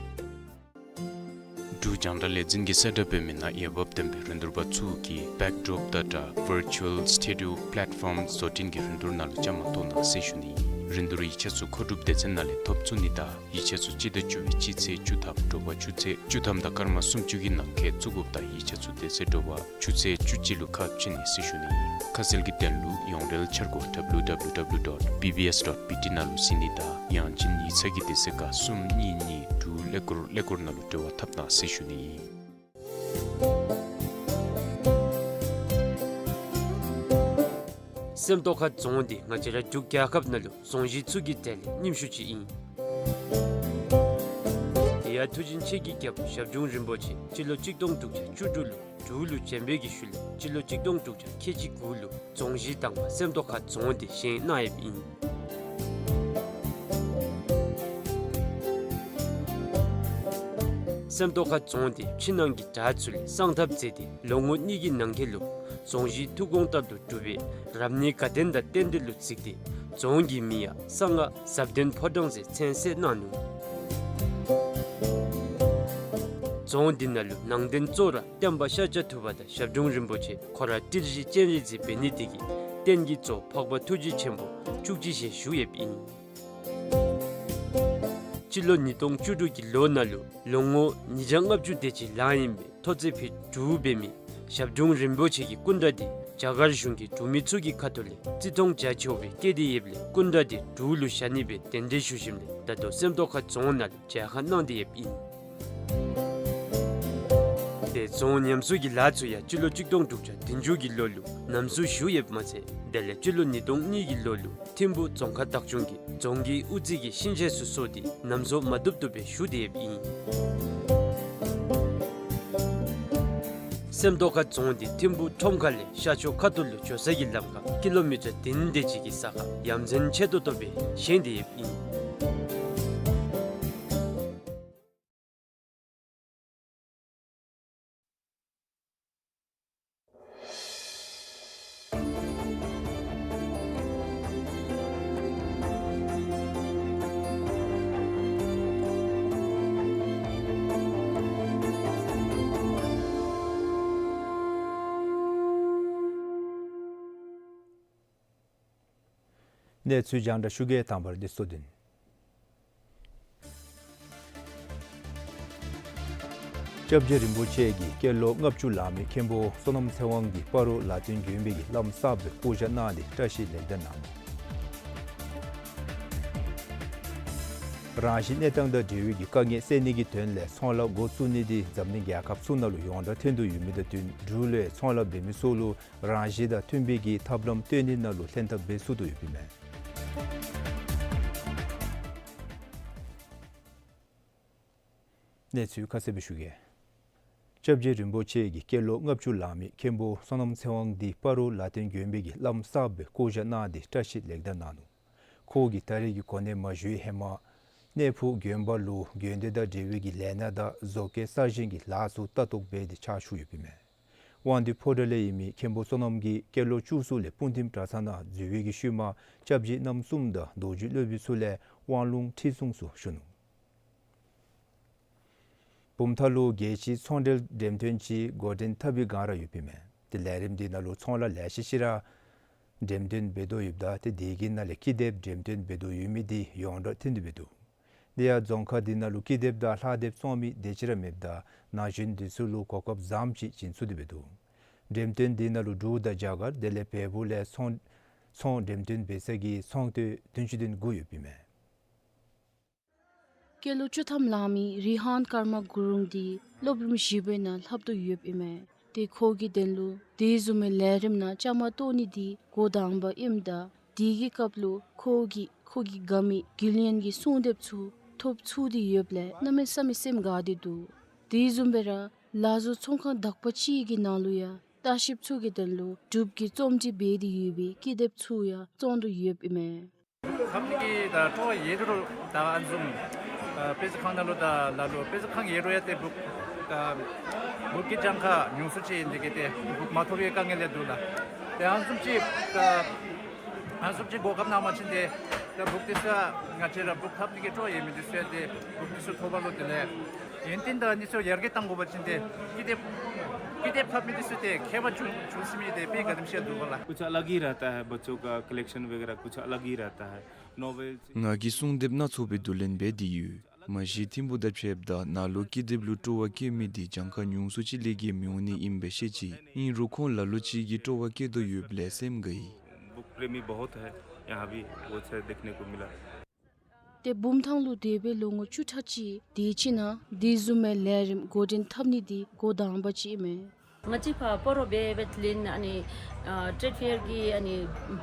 འབྲུག་རྒྱང་བསྒྲགས་ལས་འཛིན་གྱིས་གསལ་བསྒྲགས་འབད་མི་ནང་འོས་འབབ་ལྡན་པའི་རིན་བསྡུར་པ་ཚུ་གིས་བེཀ་ཌོརོཔ་དང་སྦྲགས་ཝར་ཅུ་ཝལ་སི་ཊུ་ཌི་ཡོ་པེ་ལེཊ་ཕོམ་བཟོ་སྐྲུན་གྱི་རིན་བསྡུར་ནང་ལུ་བཅའ་མར་གཏོགས་གནང་ཟེར་ཞུ་ནི་ཨིན། རིན་བསྡུར་ཡིག་ཆ་ཚུ་མཁོ་སྒྲུབ་སྡེ་ཚན་ནང་ལས་ཐོབ་ཚུགས་ནི་དང་ཡིག་ཆ་ཚུ་སྤྱི་ཟླ་བཅུ་པའི་སྤྱི་ཚེས་བཅུ་ཐམ་དྲོ་པ་ཆུ་ཚོད་བཅུ་ཐམ་དང་སྐར་མ་སུམ་ཅུ་གི་ནང་འཁོད་བཙུགས་དགོཔ་དང་ཡིག་ཆ་ཚུ་དེ་ཚེ་དྲོ་པ་ཆུ་ཚོད་བཅུ་གཅིག་ལུ་ཁ་ཕྱེ་ནི་ཟེར་ཞུ་ནི་ཨིན། ཁ་གསལ་གྱི་དོན་ལུ་ཡོངས་འབྲེལ་འཆར་སྒོ་ཌབ་ལིའུ་ཌབ་ལིའུ་ཌབ་ལིའུ་ཌོཊ་བི་བི་ཨེསི་ཌོཊ་བི་ཊི་ནང་ལུ་གཟིགས་ནི་དང་ཡང་ཅིན་ཡིག་ཚང་གི་དེ་ཚེ་ཁར་གསུམ་གཉིས་གཉིས་དྲུག་ཀླད་ཀོར་ཀླད་ཀོར་ནང་ལུ་འབྲེལ་བ་འཐབ་གནང་ཟེར་ཞུ་ནི་ཨིན། སེམས་རྟོགས་ཁ་རྫོང་འདི་ང་བཅས་ར་འབྲུག་རྒྱལ་ཁབ་ནང་ལུ་རྫོང་གཞི་ཚུ་གི་གྲས་ལས་རྙིངམ་ཤོས་ཅིག་ཨིན། དེ་ཡང་མཐུ་ཆེན་ཆོས་ཀྱི་རྒྱལ་པོ་ཞབས་དྲུང་རིན་པོ་ཆེ་སྤྱི་ལོ་གཅིག་སྟོང་དྲུག་བརྒྱ་བཅུ་དྲུག་ལུ་འབྲུག་ལུ་བྱོན་པའི་གི་ཤུལ་ལས་སྤྱི་ལོ་གཅིག་སྟོང་དྲུག་བརྒྱ་ཁལ་གཅིག་དགུ་ལུ་རྫོང་གཞི་དང་པ་སེམས་རྟོགས་ཁ་རྫོང་འདི་བཞེངས་གནང་ཡོདཔ་ཨིན། སེམས་རྟོགས་ཁ་རྫོང་འདི་ཕྱི་ནང་གི་དགྲ་ཚུ་ལས་སངས་ཐབས་མཛད་དེ་ལོ་ངོ་གཉིས་ཀྱི་ནང་འཁོད་ལུ་རྫོང་གཞི་ཐུགས་དགོངས་ལྟར་དུ་གྲུབ་པའི་རབ་གནས་དགའ་སྟོན་དང་རྟེན་འབྲེལ་ལུ་གཟིགས་ཏེ་རྫོང་གི་མིང་ཡང་གསང་སྔགས་ཟབ་དོན་ཕོ་བྲང་ཟེར་མཚན་གསོལ་གནང་ནུག། རྫོང་འདི་ནང་ལུ་ནང་རྟེན་གཙོ་བོ་ར་སྟོན་པ་ཤཱཀྱ་ཐུབ་པ་དང་ཞབས་དྲུང་རིན་པོ་ཆེ་ཁོ་ར་ཏི་ཤྲི་སྤྱན་རས་གཟིགས་འབད་ནི་དེ་གིས་རྟེན་གྱི་གཙོ་བོ་འཕགས་པ་ཐུགས་རྗེ་ཆེན་པོ་བཅུ་གཅིག་ཞལ་བཞུགས་ཡོདཔ་ཨིན། སྤྱི་ལོ་ཉིས་སྟོང་བཅུ་དྲུག་གི་ལོ་ནང་ལུ་ལོ་ངོ་ཉིས་བརྒྱ་ལྔ་བཅུ་དེ་ཅིག་ལང་ཡི་བའི་ཐོག་ཚད་ཕུད་དྲུག་འབད་མི་ཞབས་དྲུང་རིན་པོ་ཆེ་གི་སྐུ་འདྲ་འདི་རྒྱ་གར་གཞུང་གི་འབྲུག་མི་ཚུ་གི་ཁ་ཐུག་ལས་བརྩི་མཐོང་བྱ་ཆོག་པའི་སྐད་དེ་ཡོདཔ་ལས་སྐུ་འདྲ་འདི་འབྲུག་ལུ་བཞག་ནི་སྦེ་གདན་འདྲེན་ཞུ་ཞིནམ་ལས་ད་ལྟོ་སེམས་རྟོགས་ཁ་རྫོང་ནང་ལུ་མཇལ་ཁ་གནང་སྟེ་ཡོདཔ་ཨིན། དེ་རྫོང་ཉམས་གསོ་གི་ལཱ་ཚུ་ཡང་སྤྱི་ལོ་གཅིག་སྟོང་དྲུག་བརྒྱ་བདུན་ཅུ་གི་ལོ་ལུ་ཉམས་གསོ་ཞུ་ཡོདཔ་མ་ཚད་དེ་ལས་སྤྱི་ལོ་ཉིས་སྟོང་གཉིས་ཀྱི་ལོ་ལུ་ཐིམ་ཕུ་རྫོང་ཁག་བདག་སྐྱོང་གིས་རྫོང་གི་དབུ་རྩེ་གི་ཤིང་ཆས་ཚུ་བཟོ་སྟེ་ཉམས་གསོ་མ་བཏུབ་བཏུབ་སྦེ་ཞུ་སྟེ་ཡོདཔ་ཨིན། སེམས་རྟོགས་ཁ་རྫོང་འདི་ཐིམ་ཕུ་ཁྲོམ་ཁ་ལས་ཤར་ཕྱོགས་ཁ་ཐུག་ལུ་འགྱོ་ས་གི་ལམ་ཁར་ཀི་ལོ་མི་ཊར་བདུན་དེ་ཅིག་གི་ས་ཁར་ཡ་མཚན་ཆེ་ཏོག་ཏོ་སྦེ་བཞེངས་ཏེ་ཡོདཔ་ཨིན། གནས་ཚུལ་རྒྱང་བསྒྲགས་ཞུ་གེ། དང་པ་ར་འདི་གཙོ་དོན། སྐྱབས་རྗེ་རིན་པོ་ཆེ་གིས་སྐྱེས་ལོ་ལྔ་བཅུ་ལང་མི་མཁན་པོ་བསོད་ནམས་ཚེ་དབང་གིས་སྤ་རོ་ལ་སྟོན་དགོན་པའི་གི་བླམ་གསརཔ་སྦེ་བསྐོ་བཞག་གནང་སྟེ་བཀྲིས་ལེགས་དར་གནང་ནུག། རང་བཞིན་གནས་སྟངས་དང་འབྲེལ་བའི་གི་དཀའ་ངལ་སེལ་ནི་གི་དོན་ལས་ཚོང་ལཱ་འགོ་བཙུགས་ནི་འདི་འཛམ་གླིང་རྒྱལ་ཁབ་ཚུ་ནང་ལུ་ཡོངས་གྲགས་ཐོན་དོ་ཡོད་མི་དང་བསྟུན་འབྲུག་ལུ་ཡང་ཚོང་ལཱ་འབད་མི་ཚུ་ལུ་རང་བཞིན་དང་མཐུན་པའི་གི་ཐབས་ལམ་སྟོན་ནི་ནང་ལུ་ལྷན་ཐབས་འབད་ཚུགས་དོ་ཡོདཔ་ཨིན་མས། གནས་ཚུལ་ཁ་གསལ་སྦེ་ཞུ་གེ། སྐྱབས་རྗེ་རིན་པོ་ཆེ་གིས་སྐྱེས་ལོ་ལྔ་བཅུ་ལང་མི་མཁན་པོ་བསོད་ནམས་ཚེ་དབང་འདི་སྤ་རོ་ལ་སྟོན་དགོན་པའི་གི་བླམ་གསརཔ་སྦེ་བསྐོ་བཞག་གནང་སྟེ་བཀྲིས་ལེགས་དར་གནང་ནུག། ཁོ་གིས་ད་རེས་ཀྱི་གོ་གནས་མ་བཞེས་ཧེ་མ་གནས་ཕུག་དགོན་པ་ལུ་དགོན་སྡེ་དང་འབྲེལ་བའི་གི་ལས་སྣ་དང་བཟོ་བཀོད་གསར་བཞེངས་ཀྱི་ལཱ་ཚུ་ལྟ་རྟོག་འབད་དེ་ཕྱག་ཞུ་ཡོདཔ་ཨིན་མས། དབང་འདུས་ཕོ་བྲང་ལས་ཡོད་མི་མཁན་པོ་བསོད་ནམས་ཀྱིས་སྐྱེས་ལོ་བཅུ་གསུམ་ལས་སྤུངས་ཐིམ་གྲྭ་ཚང་ནང་འཛུལ་བའི་གི་ཤུལ་མ་སྐྱབས་རྗེ་རྣམ་གསུམ་དང་རྡོ་རྗེ་སློབ་དཔོན་ཚུ་ལས་དབང་ལུང་ཁྲིད་གསུང་ཚུ་ཞུ་ནུག། བུམ་ཐང་ལུ་རྒྱལ་སྤྱིའི་ཚོང་འབྲེལ་འགྲེམས་སྟོན་ཅིག་འགོ་འདྲེན་འཐབ་པའི་བསྒང་ར་ཡོདཔ་ཨིན་མས། ཏེ་ལས་རིམ་འདི་ནང་ལུ་ཚོང་ལཱ་ལེ་ཤ་ཅིག་ར་འགྲེམས་སྟོན་འབད་དོ་ཡོདཔ་ད་ཏེ་དེ་གི་ནང་ལས་ཀི་དེབ་འགྲེམས་སྟོན་འབད་དོ་ཡོད་མི་འདི་ཡོངས་གྲགས་ཐོན་ཏེ་འབད་དོ། དེ་ཡང་རྫོང་ཁག་འདི་ནང་ལུ་ཀི་དེབ་དང་ལྷག་དེབ་བཙོང་མི་དེ་ཅིག་ར་མེདཔ་ད་ན་གཞོན་འདི་ཚུ་ལུ་གོ་སྐབས་བཟངམ་ཅིག་བྱིན་ཚུགས་ཏེ་འབད་དོ། འགྲེམས་སྟོན་འདི་ནང་ལུ་འབྲུག་དང་རྒྱ་གར་དེ་ལས་བལ་པོ་ལས་ཚོང་ཚོང་འགྲེམས་སྟོན་འབད་ས་གི་ཚོང་དོན་བདུན་ཅུ་དོན་དགུ་ཡོདཔ་ཨིན་མས། སྐྱེས་ལོ་བཅུ་ཐམ་ལང་མི་རི་ཧཱན་ཀརྨ་གུ་རུང་འདི་སློབ་རིམ་བཞི་པའི་ནང་ལྷབ་སྟེ་ཡོདཔ་ཨིན་མས། ཏེ་ཁོ་གི་དོན་ལུ་དེ་བཟུམ་མའི་ལས་རིམ་ནང་བཅའ་མར་གཏོགས་ནི་འདི་འགོ་དང་པ་ཨིནམ་ད་དེ་གི་སྐབས་ལུ་ཁོ་གིས་ཁོ་གི་དགའ་མི་དགེ་ལེགས་ཀྱི་གསུང་དེབ་ཚུ་ཐོབ་ཚུགས་ཏེ་ཡོདཔ་ལས་གནམ་མེད་ས་མེད་སེམས་དགའ་སྟེ་འདུག། དེ་བཟུམ་སྦེ་ར་ལག་བཟོ་ཚོང་ཁང་དག་པ་ཅིག་གི་ནང་ལུ་ཡང་ལྟ་བཤལཔ་ཚུ་གི་དོན་ལུ་འབྲུག་གི་རྩོམ་སྒྲིག་འབད་དེ་ཡོད་པའི་ཀི་དེབ་ཚུ་ཡང་བཙོང་དོ་ཡོདཔ་ཨིན་མས། ཁམས་ཀྱི་ད་ཀྲོ་ཡེ་གྲོ་ད་ཨ་ནི་བཟུམ་ ཨ་དཔེ་མཛོད་ཁང་ནང་ལུ་ད་ལ་ལུ་དཔེ་མཛོད་ཁང་ཡོད་རུང་ཡང་ཏེ་སྦུག་ཨ་སྦུག་གི་གྱངས་ཁ་ཉུང་སུ་ཅིག་ཨིན་དེ་གིས་ཏེ་སྦུག་མ་ཐོབ་པའི་དཀའ་ངལ་ཡང་འདུག་ལགས། ཏེ་ཨ་ནི་བཟུམ་ཅིག་ཨ་ཨ་ནི་བཟུམ་ཅིག་གོ་སྐབས་གནང་བ་ཅིན་ཏེ་ད་སྦུག་འདི་ཚུ་ང་བཅས་ར་སྦུག་ཐོབ་ནི་གི་སྤྲོ་ཡོད་མི་འདི་ཚུ་ཡང་ཏེ་སྦུག་འདི་ཚུ་ཐོབ་པ་ལུ་དེ་ལས་ཡོན་ཏན་དང་ཨ་ནི་ཚུ་ཡར་རྒྱས་གཏང་དགོ་པ་ཅིན་ཏེ་ཀི་དེབ་ཀི་དེབ་ཕབ་མི་འདི་ཚུ་ཏེ་མཁས་པ་བྱུང་བྱུང་ཟེར་མི་དེ་དཔེ་དགའ་འདུམ་ཤ་འདུག་པ་ལགས། कुछ अलग ही रहता है, बच्चों का कलेक्शन वगैरह कुछ अलग ही रहता है। नॉवेल्स ང་གིས་སྲུང་དེབ་སྣ་ཚོགས་སྦེ་བསྡུ་ལེན་འབད་དེ་ཡོད། མ་གཞི་ཐིམ་ཕུག་དང་ཕྱདཔ་ད་ནཱ་ལུ་ཀི་དེབ་ལུ་སྤྲོ་བ་བསྐྱེད་མི་འདི་གྱངས་ཁ་ཉུང་སུ་ཅིག་ལས་བརྒལ་མི་འོང་ནི་ཨིན་པས་ཤེས་ཅི། ཨིན་རུང་ཁོང་ལ་ལུ་ཅིག་གིས་སྤྲོ་བ་བསྐྱེད་དོ་ཡོདཔ་ལས་སེམས་དགའ་ཡི། बुक प्रेमी बहुत है, यहाँ भी बहुत सारे देखने को मिला। ཏེ་བུམ་ཐང་ལུ་འདས་པའི་ལོ་ངོ་བཅུ་ཕྲག་གཅིག་དེ་ཅིག་ནང་དེ་བཟུམ་མའི་ལས་རིམ་འགོ་འདྲེན་འཐབ་ནི་འདི་འགོ་དང་པ་ཅིག་མེན། ང་བཅས་ཕར་སྤ་རོ་འབད་འབདཝ་ལས་ཨ་ནི་ཨ་ཊེཌ་ཕེར་གྱི་ཨ་ནི་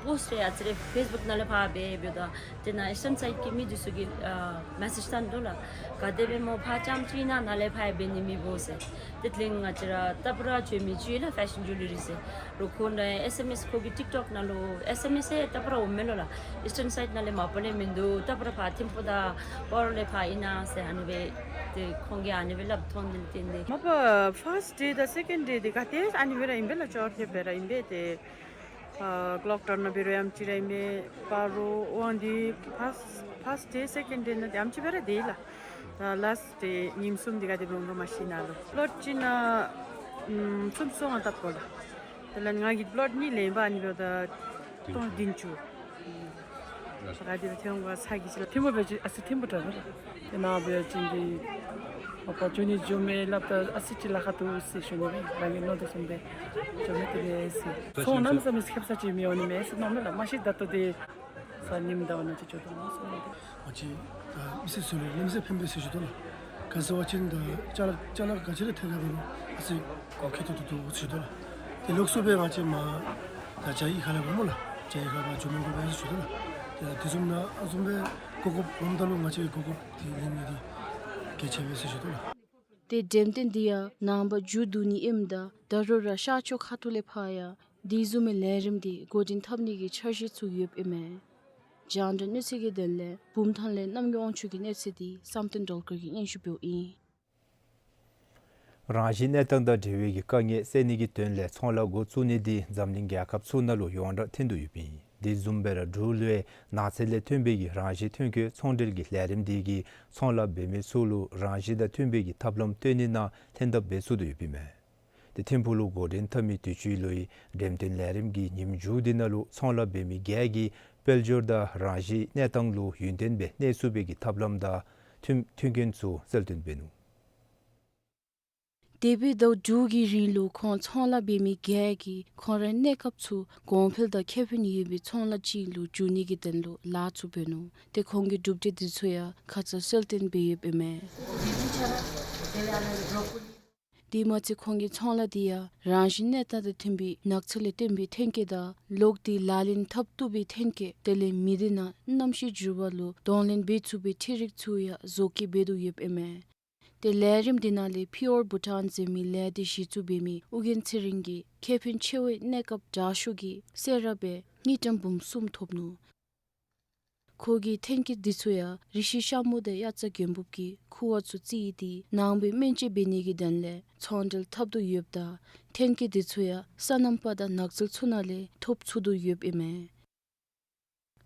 པོསཊ་རེ་ཨ་ཙི་རེ་ཕེསི་བུཀ་ནང་ལས་ཕར་འབད་འབདཝ་ད་དེ་ནང་ཨིསི་ཊརན་སའིཌ་ཀྱི་མི་འདི་ཚུ་གིས་ཨ་མེ་སེཇ་བཏང་དོ་ལགས། ག་དེ་སྦེ་མོ་ཕར་རྐྱངམ་ཅིག་ཨིན་ན་ནཱ་ལས་ཕར་འབད་ནི་མེད་བོ་ཟེར། དེ་ལས་ང་བཅས་ར་རྟ་པར་བྱོན་མི་ཅིག་ཡོད་ལགས་ཕེ་ཤཱན་ཇུ་ལི་རི་ཟེར། རོགས་ཁོ་ནཱ་ཨེསི་ཨེམ་ཨེསི་ཁོ་གི་ཊིཀ་ཊོཀ་ནང་ལུ་ཨེསི་ཨེམ་ཨེསི་ཨེ་རྟ་པར་འོང་མས་ལོ་ལགས། ཨིསི་ཊརན་སའིཌ་ནང་ལས་མ་པ་ལས་མིན་འདུག། རྟ་པར་ཕར་ཐིམ་ཕུག་དང་སྤ་རོ་ལས་ཕར་ཨིན་ན་ཟེར་ཨ་ནི་སྦེ་ཏེ་ཁོང་གིས་ཨ་ནི་སྦེ་སླབ་ཐོན་ནི་ལས་བརྟེན་ཏེ། མ་པ་ཕརསཊ་ཌེ་དང་སེ་ཀེནཌ་ཌེ་འདི་ག་ཏེ་ཨ་ནི་སྦེ་ར་ཨིན་པས་ལགས། ཅོག་ར་འཐདཔ་སྦེ་ར་ཨིན་པས། ཏེ་ཨ་གློག་ཊར་ནང་འབད་རུང་ཡང་ཨ་ནེམ་ཅིག་ར་ཨིན་པས། སྤ་རོ་དབང་འདུས་ཕརསཊ་ཕརསཊ་ཌེ་སེ་ཀེནཌ་ཌེ་ནང་ཏེ་ཨ་ནེམ་ཅིག་སྦེ་ར་སྡོད་ཡི་ལགས། ད་ལཱསཊ་ཌེ་ཉིནམ་གསུམ་འདི་ག་དེ་སྦེ་འོང་ག་མ་ཤེས་ནཱ་ལུ། པི་ལོཊ་གཅིག་ནང་ཨམ་སུམ་ཅུ་སོ་ལྔ་བཏབ་དགོ་ལགས། དེ་ལས་ང་གིས་པི་ལོཊ་གཉིས་ལེན་པ་ཨ་ནི་འབདཝ་ད་སྟོང་བདུན་ཅུ། ཨ་ག་དེ་སྦེ་ཐོན་འོང་ག་ཚ་གྱང་ཅིག་ལགས། ཐིམ་ཕུག་འབད་བ་ཅིན་ཨ་ཙི་ཐིམ་ཕུག་དྲག་པས་ལགས། ཏེ་ནཱ་འབད་བ་ཅིན་འདི་མ་པ་འགྱོ་ནི་འགྱོ་མི་སླབ་ད་ཨ་ཙི་ཅིག་ལཱ་ཁག་འདུག་ཟེར་ཞུ་ནི་སྦེ་རང་གི་མནོ་དོ་བཟུམ་སྦེ་འགྱོ་མི་དེ་སྦེ་ཟེར། ཚོང་གནམ་མེད་ས་མེད་ཁེབ་ས་ཅིག་མི་འོང་ནི་མས་ཟེར་མནོཝ་མས་ལགས། མ་གཞི་ད་ལྟོ་འདི་ས་ཉིནམ་ཟླཝ་ནང་ཅིག་འགྱོ་དོ་མས་ཟེར་མནོ་སྟེ། ང་བཅས་ཨ་མི་སེར་ཚུ་ལུ་གནམ་མེད་ས་མེད་ཕན་པས་ཟེར་ཞུ་དོ་ལགས། ག་ཟེར་བ་ཅིན་ད་ཅ་ལ་ཅ་ལ་ག་ཅི་ར་ཐད་ཀར་འབད་རུང་ཨ་ཙི་གོ་ཁེ་ཏོག་ཏོ་འདུག་ཟེར་ཞུ་དོ་ལགས། ཏེ་ལོགས་སུ་སྦེ་ང་བཅས་མར་ད་ཇ་ཡི་ཁ་ལས་འབདཝ་སྨོ་ལགས། ཇ་ཡི་ཁ་མར་འགྱོ་མི་དགོ་པས་ཟེར་ཞུ་དོ་ལགས། ཏེ་དེ་བཟུམ་ནང་ཨ་བཟུམ་སྦེ་གོ་སྐབས་འོངམ་ད་ལུ་ང་བཅས་གོ་སྐབས་འདི་ལེན་ནི་འདི་གལ་ཆེ་བས་ཟེར་ཞུ་དོ་ལགས། ཏེ་འགྲེམས་སྟོན་འདི་ཡང་ནངས་པ་མཇུག་བསྡུ་ནི་ཨིནམ་ད་ད་རུང་ར་ཤར་ཕྱོགས་ཁ་ཐུག་ལས་ཕར་ཡང་དེ་བཟུམ་མའི་ལས་རིམ་འདི་འགོ་འདྲེན་འཐབ་ནི་གི་འཆར་གཞི་ཚུ་ཡོདཔ་ཨིན་མས། རྒྱང་བསྒྲགས་གནས་ཚུལ་གྱི་དོན་ལས་བུམ་ཐང་ལས་རྣམ་རྒྱལ་དབང་ཕྱུག་གི་གནས་ཚུལ་འདི་བསམ་གཏན་སྒྲོལ་དཀར་གྱིས་སྙན་ཞུ་འབདཝ་ཨིན། རང་བཞིན་གནས་སྟངས་དང་འབྲེལ་བའི་གི་དཀའ་ངལ་སེལ་ནི་གི་དོན་ལས་ཚོང་ལཱ་འགོ་བཙུགས་ནི་འདི་འཛམ་གླིང་རྒྱལ་ཁབ་ཚུ་ནང་ལུ་ཡོངས་གྲགས་ཐོན་དོ་ཡོདཔ་ཨིན། དེ་བཟུམ་སྦེ་ར་འབྲུག་ལུ་ཡང་ནགས་ཚལ་ལས་ཐོན་པའི་གི་རང་བཞིན་ཐོན་སྐྱེད་ཚོང་འབྲེལ་གྱི་ལས་རིམ་འདི་གིས་ཚོང་ལཱ་འབད་མི་ཚུ་ལུ་རང་བཞིན་དང་མཐུན་པའི་གི་ཐབས་ལམ་སྟོན་ནི་ནང་ལྷན་ཐབས་འབད་ཚུགས་དོ་ཡོདཔ་ཨིན་མས། ཏེ་ཐིམ་ཕུག་ལུ་འགོ་འདྲེན་འཐབ་མི་དུས་ཅི་ལུ་འགྲེམས་སྟོན་ལས་རིམ་གྱི་ཉིནམ་མཇུག་འདི་ནང་ལུ་ཚོང་ལཱ་འབད་མི་བརྒྱད་ཀྱིས་དཔལ་འབྱོར་དང་རང་བཞིན་གནས་སྟངས་ལུ་ཡུན་བརྟན་སྦེ་གནས་ཚུགས་པའི་གི་ཐབས་ལམ་དང་མཐུན་མཐུན་རྐྱེན་ཚུ་གསལ་སྟོན་འབད་ནུག། འདས་པའི་ཟླཝ་དྲུག་གི་རིང་ལུ་ཁོང་ཚོང་ལཱ་འབད་མི་བརྒྱད་ཀྱིས་ཁོང་རའི་གནས་སྐབས་ཚུ་གོང་འཕེལ་དང་ཁེ་ཕན་ཡོད་པའི་ཚོང་ལཱ་ཅིག་ལུ་འགྱུར་ནི་གི་དོན་ལུ་ལཱ་ཚུ་འབད་ནུག། ཏེ་ཁོང་གི་གྲུབ་འབྲས་འདི་ཚུ་ཡང་ཁ་ཙ་གསལ་སྟོན་འབད་ཡོདཔ་ཨིན་མས། དེ་མ་ཚད་ཁོང་གི་ཚོང་ལཱ་འདི་ཡང་རང་བཞིན་གནས་སྟངས་དང་མཐུན་པའི་ནགས་ཚལ་ལས་བཏོན་པའི་ཐོན་སྐྱེད་དང་ལོག་སྟེ་ལག་ལེན་འཐབ་བཏུབ་པའི་ཐོན་སྐྱེད་དེ་ལས་མི་སྡེ་ནང་གནམ་གཤིས་འགྱུར་བ་ལུ་གདོང་ལེན་འབད་ཚུགས་པའི་འཕྲུལ་རིག་ཚུ་ཡང་བཟོ་བཀོད་འབད་དོ་ཡོདཔ་ཨིན་མས། ཏེ་ལས་རིམ་འདི་ནང་ལས་ཕིའོར་བྷུ་ཊཱན་ཟེར་མི་ལས་སྡེ་གཞི་བཙུགས་འབད་མི་ཨོ་རྒྱན་ཚེ་རིང་གིས་ཁེ་ཕན་ཆེ་བའི་གནས་སྐབས་དྲག་ཤོས་ཀྱི་སེ་ར་སྦེ་དངུལ་ཀྲམ་འབུམ་གསུམ་ཐོབ་ནུག། ཁོ་གིས་ཐོན་སྐྱེད་འདི་ཚུ་ཡང་རི་བཤུད་ཤ་མུ་དང་དབྱར་རྩྭ་དགུན་འབུབ་ཀྱི་ཁུ་བ་ཚུ་བཙིར་ཏེ་ནང་པའི་སྨན་དཔྱད་འབད་ནི་གི་དོན་ལས་ཚོང་འབྲེལ་འཐབ་དོ་ཡོདཔ་ད་ཐོན་སྐྱེད་འདི་ཚུ་ཡང་སོ་ནམ་པ་དང་ནགས་ཚལ་ཚུ་ནང་ལས་ཐོབ་ཚུགས་དོ་ཡོདཔ་ཨིན་མས།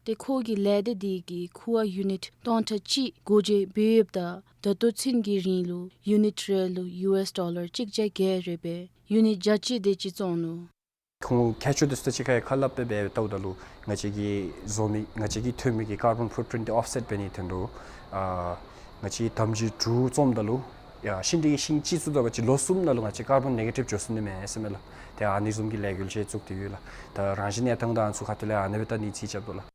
ཏེ་ཁོ་གིས་ལས་སྡེ་འདི་གིས་ཁུ་བ་ཡུ་ནིཊ་སྟོང་ཕྲག་གཅིག་སྒོ་འབྱེད་འབད་ཡོདཔ་ད་ད་ལྟོ་ཚུན་གྱི་རིང་ལུ་ཡུ་ནིཊ་རེ་ལུ་ཡུ་ཨེསི་ཌོ་ལར་གཅིག་བརྒྱ་བརྒྱད་རེ་སྦེ་ཡུ་ནིཊ་བརྒྱ་གཅིག་དེ་ཅིག་བཙོང་ནུག། ཁོང་མཁས་མཆོག་འདི་ཚུ་དང་གཅིག་ཁར་ཁ་སླབ་སྦེ་འབདཝ་ད་ལུ་ང་བཅས་ཀྱིས་བཟོ་མི་ང་བཅས་ཀྱིས་ཐོན་མི་གི་ཀར་བོན་ཕུཊ་པིརིནཊ་འདི་ཨོཕ་སེཊ་འབད་ནིའི་དོན་ལུ་ཨ་ང་བཅས་དམ་སྦྱིས་དྲུག་བཙོངམ་ད་ལུ་ཡ་ཤིང་འབྲས་ཀྱི་ཤིང་གཅིག་བཙུགས་ད་པ་ཅིན་ལོ་གསུམ་ནང་ལུ་ང་བཅས་ཀར་བོན་ནེ་གེ་ཊིབ་འགྱོ་ཚུགས་ནི་མས་ཟེར་མས་ལགས། ཏེ་ཨ་ནི་བཟུམ་གྱི་ལས་འགུལ་ཅིག་བཙུགས་ཏེ་ཡོད་ལགས། ད་རང་བཞིན་གནས་སྟངས་དང་ཚུ་ཁ་ཐུག་ལས་ཨ་ནི་སྦེ་ད་ནི་རྩིས་རྐྱབ་དོ་ལགས།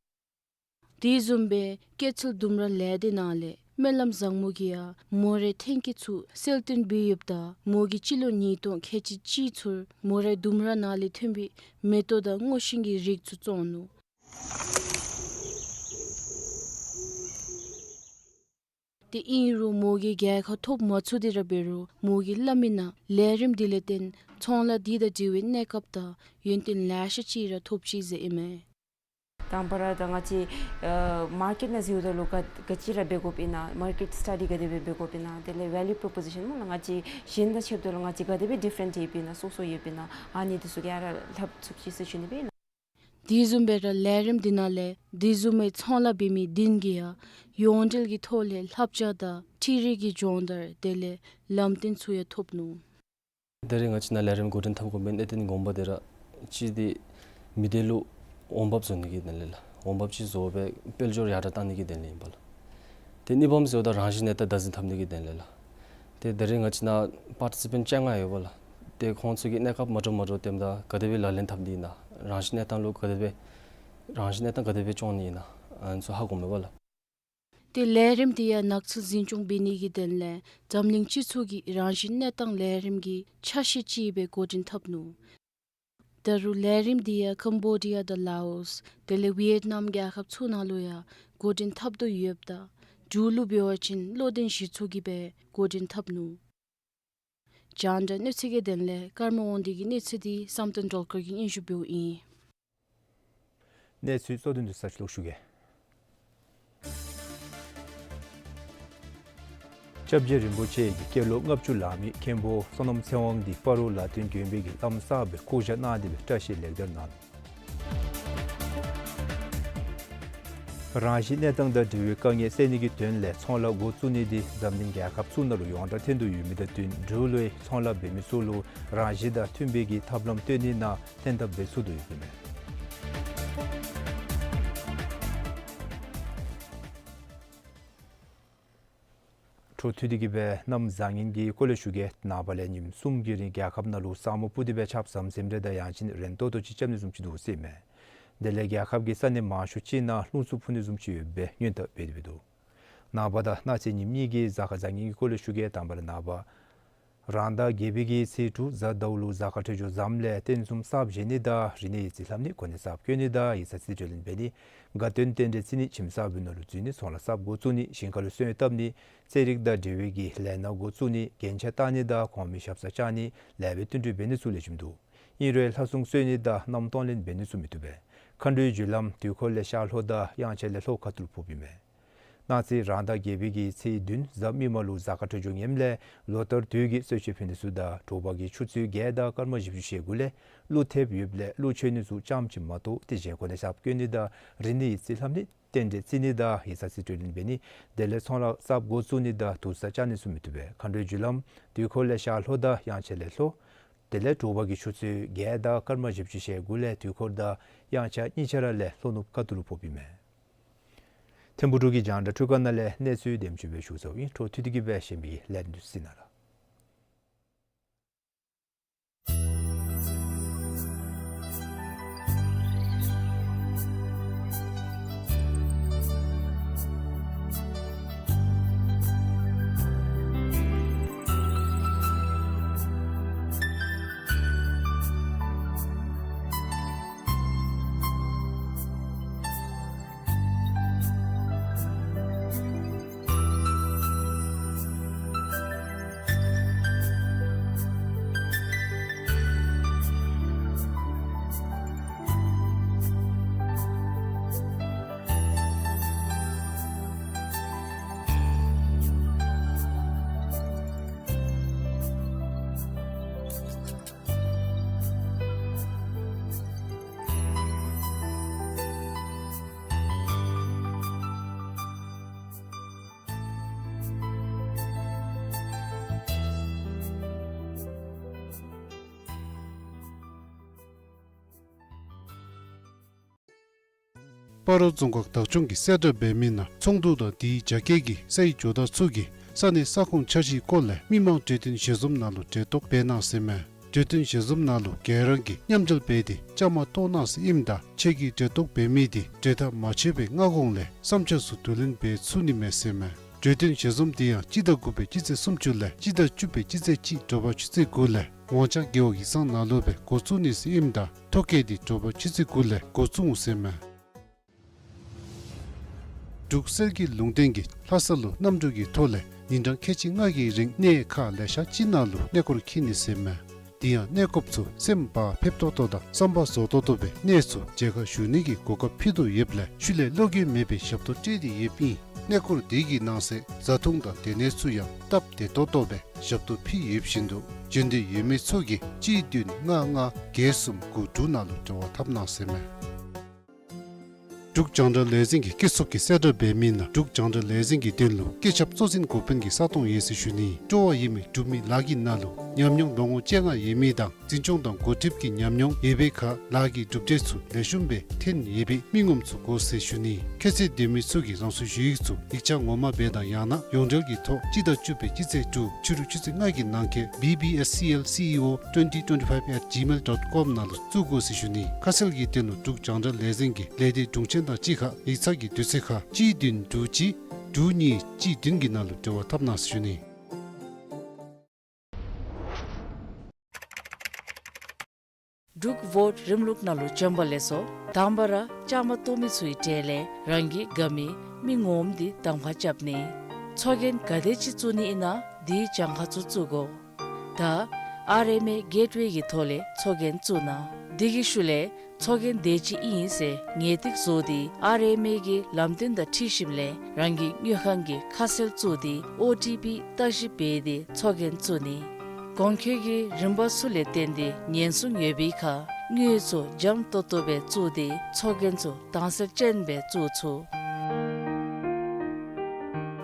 དེ་བཟུམ་སྦེ་སྐྱེད་ཚལ་ལྡུམ་ར་ལས་སྡེ་ནང་ལས་སྨོན་ལམ་བཟང་མོ་གིས་ཡང་མོ་རའི་ཐོན་སྐྱེད་ཚུ་གསལ་སྟོན་འབད་ཡོདཔ་ད་མོ་གིས་སྤྱི་ལོ་ཉིས་སྟོང་ཁལ་གཅིག་གཅིག་ཚུན་མོ་རའི་ལྡུམ་ར་ནང་ལས་ཐོན་པའི་མེ་ཏོག་དང་སྔོ་ཤིང་གི་རིགས་ཚུ་བཙོང་ནུག། ཏེ་ཨིན་རུང་མོ་གིས་རྒྱལ་ཁ་ཐོབ་མ་ཚུགས་ཏེ་ར་འབད་རུང་མོ་གིས་སླབ་མི་ནང་ལས་རིམ་འདི་ལས་བརྟེན་ཚོང་ལཱ་འདི་དང་འབྲེལ་བའི་གནས་སྐབས་དང་ཡོན་ཏན་ལེ་ཤ་ཅིག་ར་ཐོབ་ཅི་ཟེར་ཨིན་མས། དང་པ་ར་ད་ང་བཅས་ཨ་མར་ཀེཊ་ནང་འཛུལཝ་ད་ལུ་ག་ག་ཅི་ར་འབད་དགོཔ་ཨིན་ན། མར་ཀེཊ་སི་ཊ་ཌི་ག་དེ་སྦེ་འབད་དགོཔ་ཨིན་ན། དེ་ལས་ཝེ་ལིའུ་པོརོ་པོ་ཟི་ཤཱན་སྨོ་ལགས། ང་བཅས་གཞན་དང་ཕྱདཔ་ད་ལུ་ང་བཅས་ག་དེ་སྦེ་ཌིཕ་རེནཊ་ཡོདཔ་ཨིན་ན། སོ་སོ་ཡོདཔ་ཨིན་ན། ཨ་ནི་འདི་ཚུ་ག་ར་ལྷབ་ཚུགས་ཅི་ཟེར་ཞུ་ནི་སྦེ་ཨིན་ལགས། དེ་བཟུམ་སྦེ་ར་ལས་རིམ་འདི་ནང་ལས་དེ་བཟུམ་མའི་ཚོང་ལཱ་འབད་མི་བདུན་གྱིས་ཡང་ཡོངས་འབྲེལ་གྱི་ཐོག་ལས་བསླབ་བྱ་དང་འཕྲུལ་རིག་གི་སྦྱོང་བརྡར་དེ་ལས་ལམ་སྟོན་ཚུ་ཡང་ཐོབ་ནུག། ད་རེས་ང་བཅས་ནཱ་ལས་རིམ་འགོ་འདྲེན་འཐབ་དགོ་མི་གནད་དོན་དགོངམ་དེ་ར་གཅིག་འདི་མི་སྡེ་ལུ་འོང་འབབ་བཟོ་ནི་གི་དོན་ལས་ལགས། འོང་འབབ་ཅིག་བཟོ་སྦེ་དཔལ་འབྱོར་ཡར་དྲག་གཏང་ནི་གི་དོན་ལས་ཨིན་པས་ལགས། ཏེ་གཉིས་པམ་ཟེརཝ་ད་རང་བཞིན་གནས་སྟངས་བདག་འཛིན་འཐབ་ནི་གི་དོན་ལས་ལགས། ཏེ་ད་རེས་ང་བཅས་ནཱ་པར་ཊི་སི་པེནཊ་བཅོ་ལྔ་ཡོད་པས་ལགས། ཏེ་ཁོང་ཚུ་གིས་གནས་སྐབས་མ་འདྲཝ་མ་འདྲཝ་སྟོནམ་ད་ག་དེ་སྦེ་ལག་ལེན་འཐབ་ནི་ཨིན་ན། རང་བཞིན་གནས་སྟངས་ལུ་ག་དེ་སྦེ་རང་བཞིན་གནས་སྟངས་ག་དེ་སྦེ་སྐྱོང་ནི་ཨིན་ན། ཨ་ནི་ཚུ་ཧ་གོཝ་མས་པ་ལགས། ཏེ་ལས་རིམ་འདི་ཡང་ནགས་ཚལ་འཛིན་སྐྱོང་འབད་ནི་གི་དོན་ལས་འཛམ་གླིང་སྤྱི་ཚོགས་ཀྱི་རང་བཞིན་གནས་སྟངས་ལས་རིམ་གྱི་ཆ་ཤས་ཅིག་སྦེ་འགོ་འདྲེན་འཐབ་ནུག། ད་རུང་ལས་རིམ་འདི་ཡང་ཀམ་བོ་ཌི་ཡ་དང་ལའོསི་དེ་ལས་ཝི་ཡེཊ་ནམ་རྒྱལ་ཁབ་ཚུ་ནང་ལུ་ཡང་འགོ་འདྲེན་འཐབ་དོ་ཡོདཔ་ད་འབྲུག་ལུ་འབད་བ་ཅིན་བློ་ལྡན་གཞི་ཚོགས་ཀྱིས་སྦེ་འགོ་འདྲེན་འཐབ་ནུག། རྒྱང་བསྒྲགས་གནས་ཚུལ་གྱི་དོན་ལས་ཀརྨ་དབང་འདུས་ཀྱི་གནས་ཚུལ་འདི་བསམ་གཏན་སྒྲོལ་དཀར་གྱིས་སྙན་ཞུ་འབདཝ་ཨིན། གནས་ཚུལ་གཙོ་དོན་འདི་ཚུ་ཞུ་གེ། སྐྱབས་རྗེ་རིན་པོ་ཆེ་གིས་སྐྱེས་ལོ་ལྔ་བཅུ་ལང་མི་མཁན་པོ་བསོད་ནམས་ཚེ་དབང་འདི་སྤ་རོ་ལ་སྟོན་དགོན་པའི་གི་བླམ་གསརཔ་སྦེ་བསྐོ་བཞག་གནང་སྟེ་སྦེ་བཀྲ་ཤིས་ལེགས་དར་གནང་ནུག། རང་བཞིན་གནས་སྟངས་དང་འབྲེལ་བའི་དཀའ་ངལ་སེལ་ནི་གི་དོན་ལས་ཚོང་ལཱ་འགོ་བཙུགས་ནི་འདི་འཛམ་གླིང་རྒྱལ་ཁབ་ཚུ་ནང་ལུ་ཡོངས་གྲགས་ཐོན་དོ་ཡོད་མི་དང་བསྟུན་འབྲུག་ལུ་ཡང་ཚོང་ལཱ་འབད་མི་ཚུ་ལུ་རང་བཞིན་དང་མཐུན་པའི་གི་ཐབས་ལམ་སྟོན་ནི་ནང་ལྷན་ཐབས་འབད་ཚུགས་དོ་ཡོདཔ་ཨིན་མས། འཕྲོ་མཐུད་དེ་གི་སྦེ་གནམ་བཟང་ངན་གྱི་སྐོར་ལས་ཞུ་གེ། ནངས་པ་ལས་ཉིནམ་གསུམ་གྱི་རིང་རྒྱལ་ཁབ་ནང་ལུ་ས་སྨུག་སྤུབས་ཏེ་སྦེ་ཆརཔ་ཟམ་ཟིམ་རེ་དང་ཡང་ཅིན་རན་ཏོག་ཏོ་ཅིག་རྐྱབ་ནི་བཟུམ་ཅིག་འདུག་ཟེར་ཨིན་མས། དེ་ལས་རྒྱལ་ཁབ་ཀྱི་ས་གནས་མང་ཤོས་ཅིག་ནང་རླུང་འཚུབ་འཕུ་ནི་བཟུམ་ཅིག་ཡོད་པའི་སྔོན་བརྡ་འབད་དེ་སྦེ་འདུག། ནངས་པ་དང་གནངས་ཚེ་ཉིནམ་གཉིས་ཀྱི་གཟའ་སྐར་བཟང་ངན་གྱི་སྐོར་ལས་ཞུ་གེ། དང་པ་ར་ནངས་པ་རང་ཟླ་བརྒྱད་པའི་གི་ཚེས་དྲུག་གཟའ་ཟླཝ་ལུ་གཟའ་སྐར་འཕྲོད་སྦྱོར་བཟངམ་ལས་རྟེན་གསུམ་གསརཔ་བཞེངས་ནི་དང་རིག་གནས་ཡིག་རྩིས་ལྷབ་ནི་གོ་གནས་གསརཔ་བསྐོ་ནི་དང་ཡིག་ཚང་རྩིས་སྤྲོད་ལེན་འབད་ནི་དགའ་སྟོན་རྟེན་འབྲེལ་བརྩི་ནི་ཁྱིམ་གསརཔ་ནང་ལུ་འཛུལ་ནི་ཚོང་ལཱ་གསརཔ་འགོ་བཙུགས་ནི་ཞིང་ཁ་ལུ་སོན་བཏབ་ནི་རྩེད་རིགས་དང་འབྲེལ་བའི་གི་ལས་སྣ་འགོ་བཙུགས་ནི་རྒྱན་ཆ་བཏགས་ནི་དང་གོང་མའི་ཞབས་སར་བཅར་ནི་ལེགས་པའི་བསྟུན་གྲོས་འབད་ནི་ཚུ་ལེགས་ཤོམ་འདུག། ཨིན་རུང་ལྷ་སྲུང་གསོལ་ནི་དང་མནའམ་གཏོང་ལེན་འབད་ནི་ཚུ་མི་བཏུབ་པས། མཁའ་འགྲོའི་རྒྱུ་ལམ་དུས་འཁོར་ལས་ཤར་ལྷོ་དང་དབྱངས་འཆར་ལས་ལྷོ་ཁ་ཐུག་ལུ་ཕོགཔ་ཨིན་མས། གནངས་ཚེ་རང་ཟླ་བརྒྱད་པའི་གི་ཚེས་བདུན་གཟའ་མིག་དམར་ལུ་གཟའ་སྐར་འཕྲོད་སྦྱོར་ངནམ་ལས་ལོ་ལྟར་དུས་ཀྱི་གསོལ་མཆོད་ཕུལ་ནི་ཚུ་དང་དྲོ་པ་གི་ཆུ་ཚོད་བརྒྱད་དང་སྐར་མ་བཞི་བཅུ་ཞེ་དགུ་ལས་ཀླུ་ཐེབས་ཡོདཔ་ལས་ཀླུ་མཆོད་ནི་ཚུ་ཙམ་ཅིག་མ་གཏོགས་དེ་གཞན་གོ་གནས་གསརཔ་བསྐོ་ནི་དང་རིག་གནས་ཡིག་རྩིས་ལྷབ་ནི་རྟེན་འབྲེལ་བརྩི་ནི་དང་ཡིག་ཚང་རྩིས་སྤྲོད་ལེན་འབད་ནི་དེ་ལས་ཚོང་ལཱ་གསརཔ་འགོ་བཙུགས་ནི་དང་དུར་ས་བཅག་ནི་ཚུ་མི་བཏུབ་པས། མཁའ་འགྲོའི་རྒྱུ་ལམ་དུས་འཁོར་ལས་ཤར་ལྷོ་དང་དབྱངས་འཆར་ལས་ལྷོ། དེ་ལས་དྲོ་པ་གི་ཆུ་ཚོད་བརྒྱད་དང་སྐར་མ་བཞི་བཅུ་ཞེ་དགུ་ལས་དུས་འཁོར་དང་དབྱངས་འཆར་གཉིས་ཆ་ར་ལས་ལྷོ་ནུབ་ཁ་ཐུག་ལུ་ཕོགཔ་ཨིན་མས། ཐིམ་ཕུག་འབྲུག་གི་རྒྱང་བསྒྲགས་འཕྲུལ་ཁང་ནང་ལས་གནས་ཚུལ་དེམ་ཅིག་སྦེ་ཞུ་ཚརཝ་ཨིན། འཕྲོ་མཐུད་དེ་གི་སྦེ་གཞན་པའི་ལས་རིམ་འདི་གཟིགས་གནང་ལགས། སྤ་རོ་རྫོང་ཁག་བདག་སྐྱོང་གིས་གསལ་བསྒྲགས་འབད་མི་ནང་ཚོགས་འདུ་དང་དེའི་རྒྱ་སྐྱེད་ཀྱི་སའི་ཇོ་བདག་ཚུ་གིས་ས་གནས་ས་ཁོངས་འཆར་གཞིའི་སྐོར་ལས་མི་མང་གྲོས་བསྟུན་ཞལ་འཛོམས་ནང་ལུ་གྲལ་གཏོགས་འབད་གནང་ཟེར་མས། གྲོས་བསྟུན་ཞལ་འཛོམས་ནང་ལུ་ག་ར་གིས་མཉམ་འབྲེལ་འབད་དེ་བཅའ་མར་གཏོགས་གནང་ཟེར་ཨིནམ་ད་ཁྱེད་ཀྱིས་གྲལ་གཏོགས་འབད་མི་དེ་གྲལ་མཐའ་མ་ཆད་པའི་སྔ་གོང་ལས་བསམ་འཆར་ཚུ་བསྡུ་ལེན་འབད་ཚུགས་ནི་མས་ཟེར་མས། གྲོས་བསྟུན་ཞལ་འཛོམས་དེ་ཡང་སྤྱི་ཟླ་དགུ་པའི་སྤྱི་ཚེས་སུམ་ཅུ་ལས་སྤྱི་ཟླ་བཅུ་པའི་སྤྱི་ཚེས་གཅིག་དྲོ་པ་ཆུ་ཚོད་དགུ་ལས་ཝང་ཅང་རྒེད་འོག་ཡིག་ཚང་ནང་ལུ་སྦེ་འགོ་བཙུགས་ནི་ཟེར་ཨིནམ་ད་ཐོ་བཀོད་དེ་དྲོ་པ་ཆུ་ཚོད་དགུ་ལས་འགོ་བཙུགས་འོང་ཟེར་མས། འབྲུག་གསེར་གྱི་ལུང་བསྟན་གྱིས་ལྷ་ས་ལུ་གནམ་གྲུ་གི་ཐོག་ལས་ཉིན་གྲངས་ཁལ་གཅིག་ལྔ་གི་རིང་གནས་ཁག་ལེ་ཤ་ཅིག་ནང་ལུ་གནས་སྐོར་འཁྱིད་ནི་ཟེར་མས། དེ་ཡང་གནས་སྐབས་སུ་སེམས་བག་ཕེབས་ཏོག་ཏོ་དང་བསམ་པ་རྫོགས་ཏོག་ཏོ་སྦེ་གནས་ཚུ་མཇལ་ཁ་ཞུ་ནི་གི་གོ་སྐབས་ཕུལ་དོ་ཡོདཔ་ལས་ཤུལ་ལས་བློ་འགྱོད་མེད་པའི་ཞབས་ཏོག་སྤྲོད་དེ་ཡོདཔ་ཨིན། གནས་སྐོར་དེ་གི་ནང་གསེས་བཟའ་འཐུང་དང་སྡོད་གནས་ཚུ་ཡང་སྟབས་བདེ་ཏོག་ཏོ་སྦེ་ཞབས་ཏོག་ཕུལ་ཡོདཔ་བཞིན་དུ་འབྱོན་འདོད་ཡོད་མི་ཚུ་གིས་གཅིག་བདུན་ལྔ་ལྔ་བརྒྱད་གསུམ་དགུ་དྲུག་ནང་ལུ་འབྲེལ་བ་འཐབ་གནང་ཟེར་མས། འབྲུག་རྒྱང་བསྒྲགས་ལས་འཛིན་གྱི་སྐྱིད་སྡུག་གི་གསལ་བསྒྲགས་འབད་མི་ནང་འབྲུག་རྒྱང་བསྒྲགས་ལས་འཛིན་གྱི་དོན་ལུ་སྐུ་ཚབ་གཙོ་འཛིན་འགོ་དཔོན་གྱི་ས་སྟོང་ཡོད་ཟེར་ཞུ་ནི། སྤྲོ་བ་ཡོད་མི་འབྲུག་མི་ལཱ་གི་ནང་ལུ་ཉམས་མྱོང་ལོ་ངོ་བཅོ་ལྔ་ཡོད་མི་དང་འཛིན་སྐྱོང་དང་འགོ་ཁྲིདཔ་གི་ཉམས་མྱོང་ཡོད་པའི་ཁར་ལཱ་གི་གྲུབ་འབྲས་ཚུ་ལེགས་ཤོམ་སྦེ་ཐོན་ཡོད་པའི་མི་ངོམ་ཚུ་དགོ་ཟེར་ཞུ་ནི། ཁྱད་ཚད་ལྡན་མི་ཚུ་གིས་རང་སོའི་ཞུ་ཡིག་ཚུ་ཡིག་ཆ་ངོ་མ་སྦེ་དང་ཡང་ན་ཡོངས་འབྲེལ་གྱི་ཐོག་སྤྱི་ཟླ་བཅུ་པའི་སྤྱི་ཚེས་དྲུག་ཕྱི་རུ་ཆུ་ཚོད་ལྔ་གི་ནང་འཁོད་B B S C L C E O twenty twenty-five at gmail dot com ནང་ལུ་བཙུགས་དགོ་ཟེར་ཞུ་ནི། ཁ་གསལ་གྱི་དོན་ལུ་འབྲུག་རྒྱང་བསྒྲགས་ལས་འཛིན་གྱི་ལས་སྡེ་དྲུང་ཆེན་དང་གཅིག་ཁར་ཡིག་ཚང་གི་དུས་ཚོད་ཁར་གཅིག་བདུན་དྲུག་གཅིག་དྲུག་གཉིས་གཅིག་བདུན་གྱི་ནང་ལུ་འབྲེལ་བ་འཐབ་གནང་ཟེར་ཞུ་ནི། འབྲུག་བོཊ་རིམ་ལུགས་ནང་ལུ་བྱོན་པ་ལེགས་སོ། དང་པ་ར་བཅའ་མར་གཏོགས་མི་ཚུའི་གྲས་ལས་རང་གི་དགའ་མི་མི་ངོམ་འདི་གདམ་ཁ་རྐྱབ་ནི། ཚོགས་རྒྱན་ག་དེ་ཅིག་བཙུགས་ནི་ཨིན་ན་དེའི་གྱངས་ཁ་ཚུ་བཙུགས་དགོ། ད་ཨར་ཨེམ་ཨེ་གེཊ་ཝེ་གི་ཐོག་ལས་ཚོགས་རྒྱན་བཙུགས་གནང་། དེ་གི་ཤུལ་ལས་ཚོགས་རྒྱན་དེ་ཅིག་ཨིན་ཟེར་ངེས་ཏིག་བཟོ་སྟེ་ཨར་ཨེམ་ཨེ་གི་ལམ་སྟོན་དང་འཁྲིལ་ཞིནམ་ལས་རང་གི་དངུལ་ཁང་གི་ཁ་གསལ་བཙུགས་ཏེ་ཨོ་ཊི་པི་བརྟག་ཞིབ་འབད་དེ་ཚོགས་རྒྱན་བཙུགས་ནི། གོང་འཁོད་ཀྱི་རིམ་པ་ཚུ་ལས་བརྟེན་ཏེ་ཉེན་སྲུང་ཡོད་པའི་ཁར་དངུལ་ཚུ་འཇམ་ཏོག་ཏོ་སྦེ་བཙུགས་ཏེ་ཚོགས་རྒྱན་ཚུ་དྭངས་གསལ་ཅན་སྦེ་བཙུགས་ཚུགས།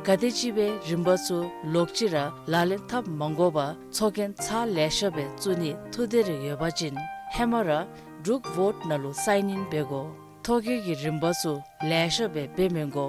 ག་དེམ་ཅིག་སྦེ་རིམ་པ་ཚུ་ལོག་ཅི་ར་ལག་ལེན་འཐབ་མ་དགོ་པར་ཚོགས་རྒྱན་ཚར་ལེ་ཤ་སྦེ་བཙུགས་ནི་ཐུགས་འདོད་རེ་ཡོད་པ་ཅིན་ཧེ་མ་ར་འབྲུག་བོཊ་ནང་ལུ་སའིན་ཨིན་འབད་དགོ། ཐོ་བཀོད་ཀྱི་རིམ་པ་ཚུ་ལེ་ཤ་སྦེ་འབད་མི་དགོ།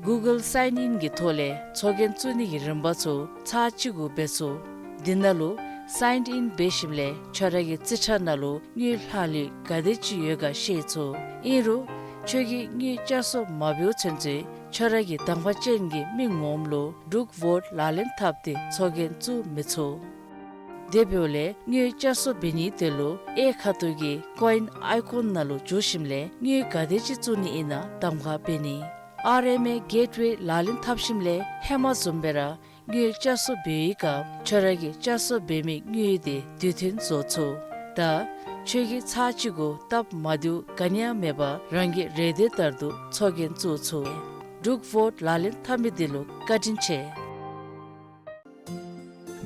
གུ་གཱལ་སའིན་ཨིན་གྱི་ཐོག་ལས་ཚོགས་རྒྱན་བཙུགས་ནི་གི་རིམ་པ་ཚུ་ཚར་གཅིག་གུ་འབད་ཚུགས། དེ་ནང་ལུ་སའིན་ཨིན་འབད་ཞིནམ་ལས་ཁྱོད་ར་གི་རྩིས་ཁྲ་ནང་ལུ་དངུལ་ལྷག་ལུས་ག་དེ་ཅིག་ཡོད་ག་ཤེས་ཚུགས། ཨིན་རུང་ཁྱོད་ཀྱིས་དངུལ་བསྐྱར་གསོ་མ་འབདཝ་ཚུན་ཚོད་ཁྱོད་ར་གི་གདམ་ཁ་ཅན་གྱི་མི་ངོམ་ལུ་འབྲུག་བོཊ་ལག་ལེན་འཐབ་སྟེ་ཚོགས་རྒྱན་བཙུགས་མི་ཚུགས། དེ་འབདཝ་ལས་དངུལ་བསྐྱར་གསོ་འབད་ནིའི་དོན་ལུ་གཡས་ཁ་ཐུག་གི་ཀོ་ཨིན་ཨའི་ཀོན་ནང་ལུ་འཛུལ་ཞིནམ་ལས་དངུལ་ག་དེ་ཅིག་བཙུགས་ནི་ཨིན་ན་གདམ་ཁ་འབད་ནི། ཨར་ཨེམ་ཨེ་གེཊ་ཝེ་ལག་ལེན་འཐབ་ཞིནམ་ལས་ཧེ་མ་བཟུམ་སྦེ་ར་དངུལ་བསྐྱར་གསོ་འབད་བའི་སྐབས་ཁྱོད་ར་གིས་བསྐྱར་གསོ་འབད་མི་དངུལ་དེ་དུས་མཐུན་བཟོ་ཚུགས། ད་ཁྱོད་ཀྱིས་ཚར་གཅིག་གུ་སྟབས་མ་བདེཝ་ག་ནི་ཡང་མེད་པར་རང་གི་རེ་འདོད་ལྟར་དུ་ཚོགས་རྒྱན་བཙུགས་ཚུགས། འབྲུག་བོཊ་ལག་ལེན་འཐབ་མི་དེ་ལུ་བཀའ་དྲིན་ཆེ།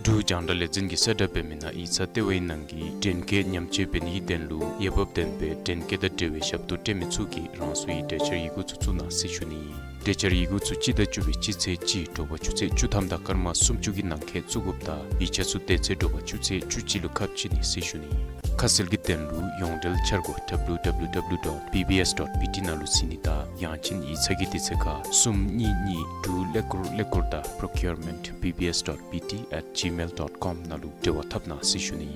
འབྲུག་རྒྱང་བསྒྲགས་ལས་འཛིན་གྱི་གསལ་བསྒྲགས་འབད་མི་ནང་ཡིག་ཚང་ལྟེ་བའི་ནང་གི་འདྲེན་སྐས་ཉམས་བཅོས་འབད་ནིའི་དོན་ལུ་འོས་འབབ་ལྡན་པའི་འདྲེན་སྐས་དང་འབྲེལ་བའི་ཞབས་ཏོག་སྤྲོད་མི་ཚུ་གིས་རང་སོའི་གྲོས་འཆར་ཡི་གུ་ཚུ་བཙུགས་གནང་ཟེར་ཞུ་ནི། གྲོས་འཆར་ཡི་གུ་ཚུ་སྤྱི་ཟླ་བཅུ་པའི་སྤྱི་ཚེས་གཅིག་དྲོ་པ་ཆུ་ཚོད་བཅུ་ཐམ་དང་སྐར་མ་སུམ་ཅུ་གི་ནང་འཁོད་བཙུགས་དགོཔ་དང་ཡིག་ཆ་ཚུ་དེ་ཚེ་དྲོ་པ་ཆུ་ཚོད་བཅུ་གཅིག་ལུ་ཁ་ཕྱེ་ནི་ཟེར་ཞུ་ནི། ཁ་གསལ་གྱི་དོན་ལུ་ཡོངས་འབྲེལ་འཆར་སྒོ་W W W dot B B S dot B T ནང་ལུ་གཟིགས་ནི་དང་ཡང་ཅིན་ཡིག་ཚང་གི་དུས་ཚོད་ཁར་གསུམ་གཉིས་གཉིས་དྲུག་ཀླད་ཀོར་ཀླད་ཀོར་དང་procurement B B S dot B T at gmail dot com ནང་ལུ་འབྲེལ་བ་འཐབ་གནང་ཟེར་ཞུ་ནི།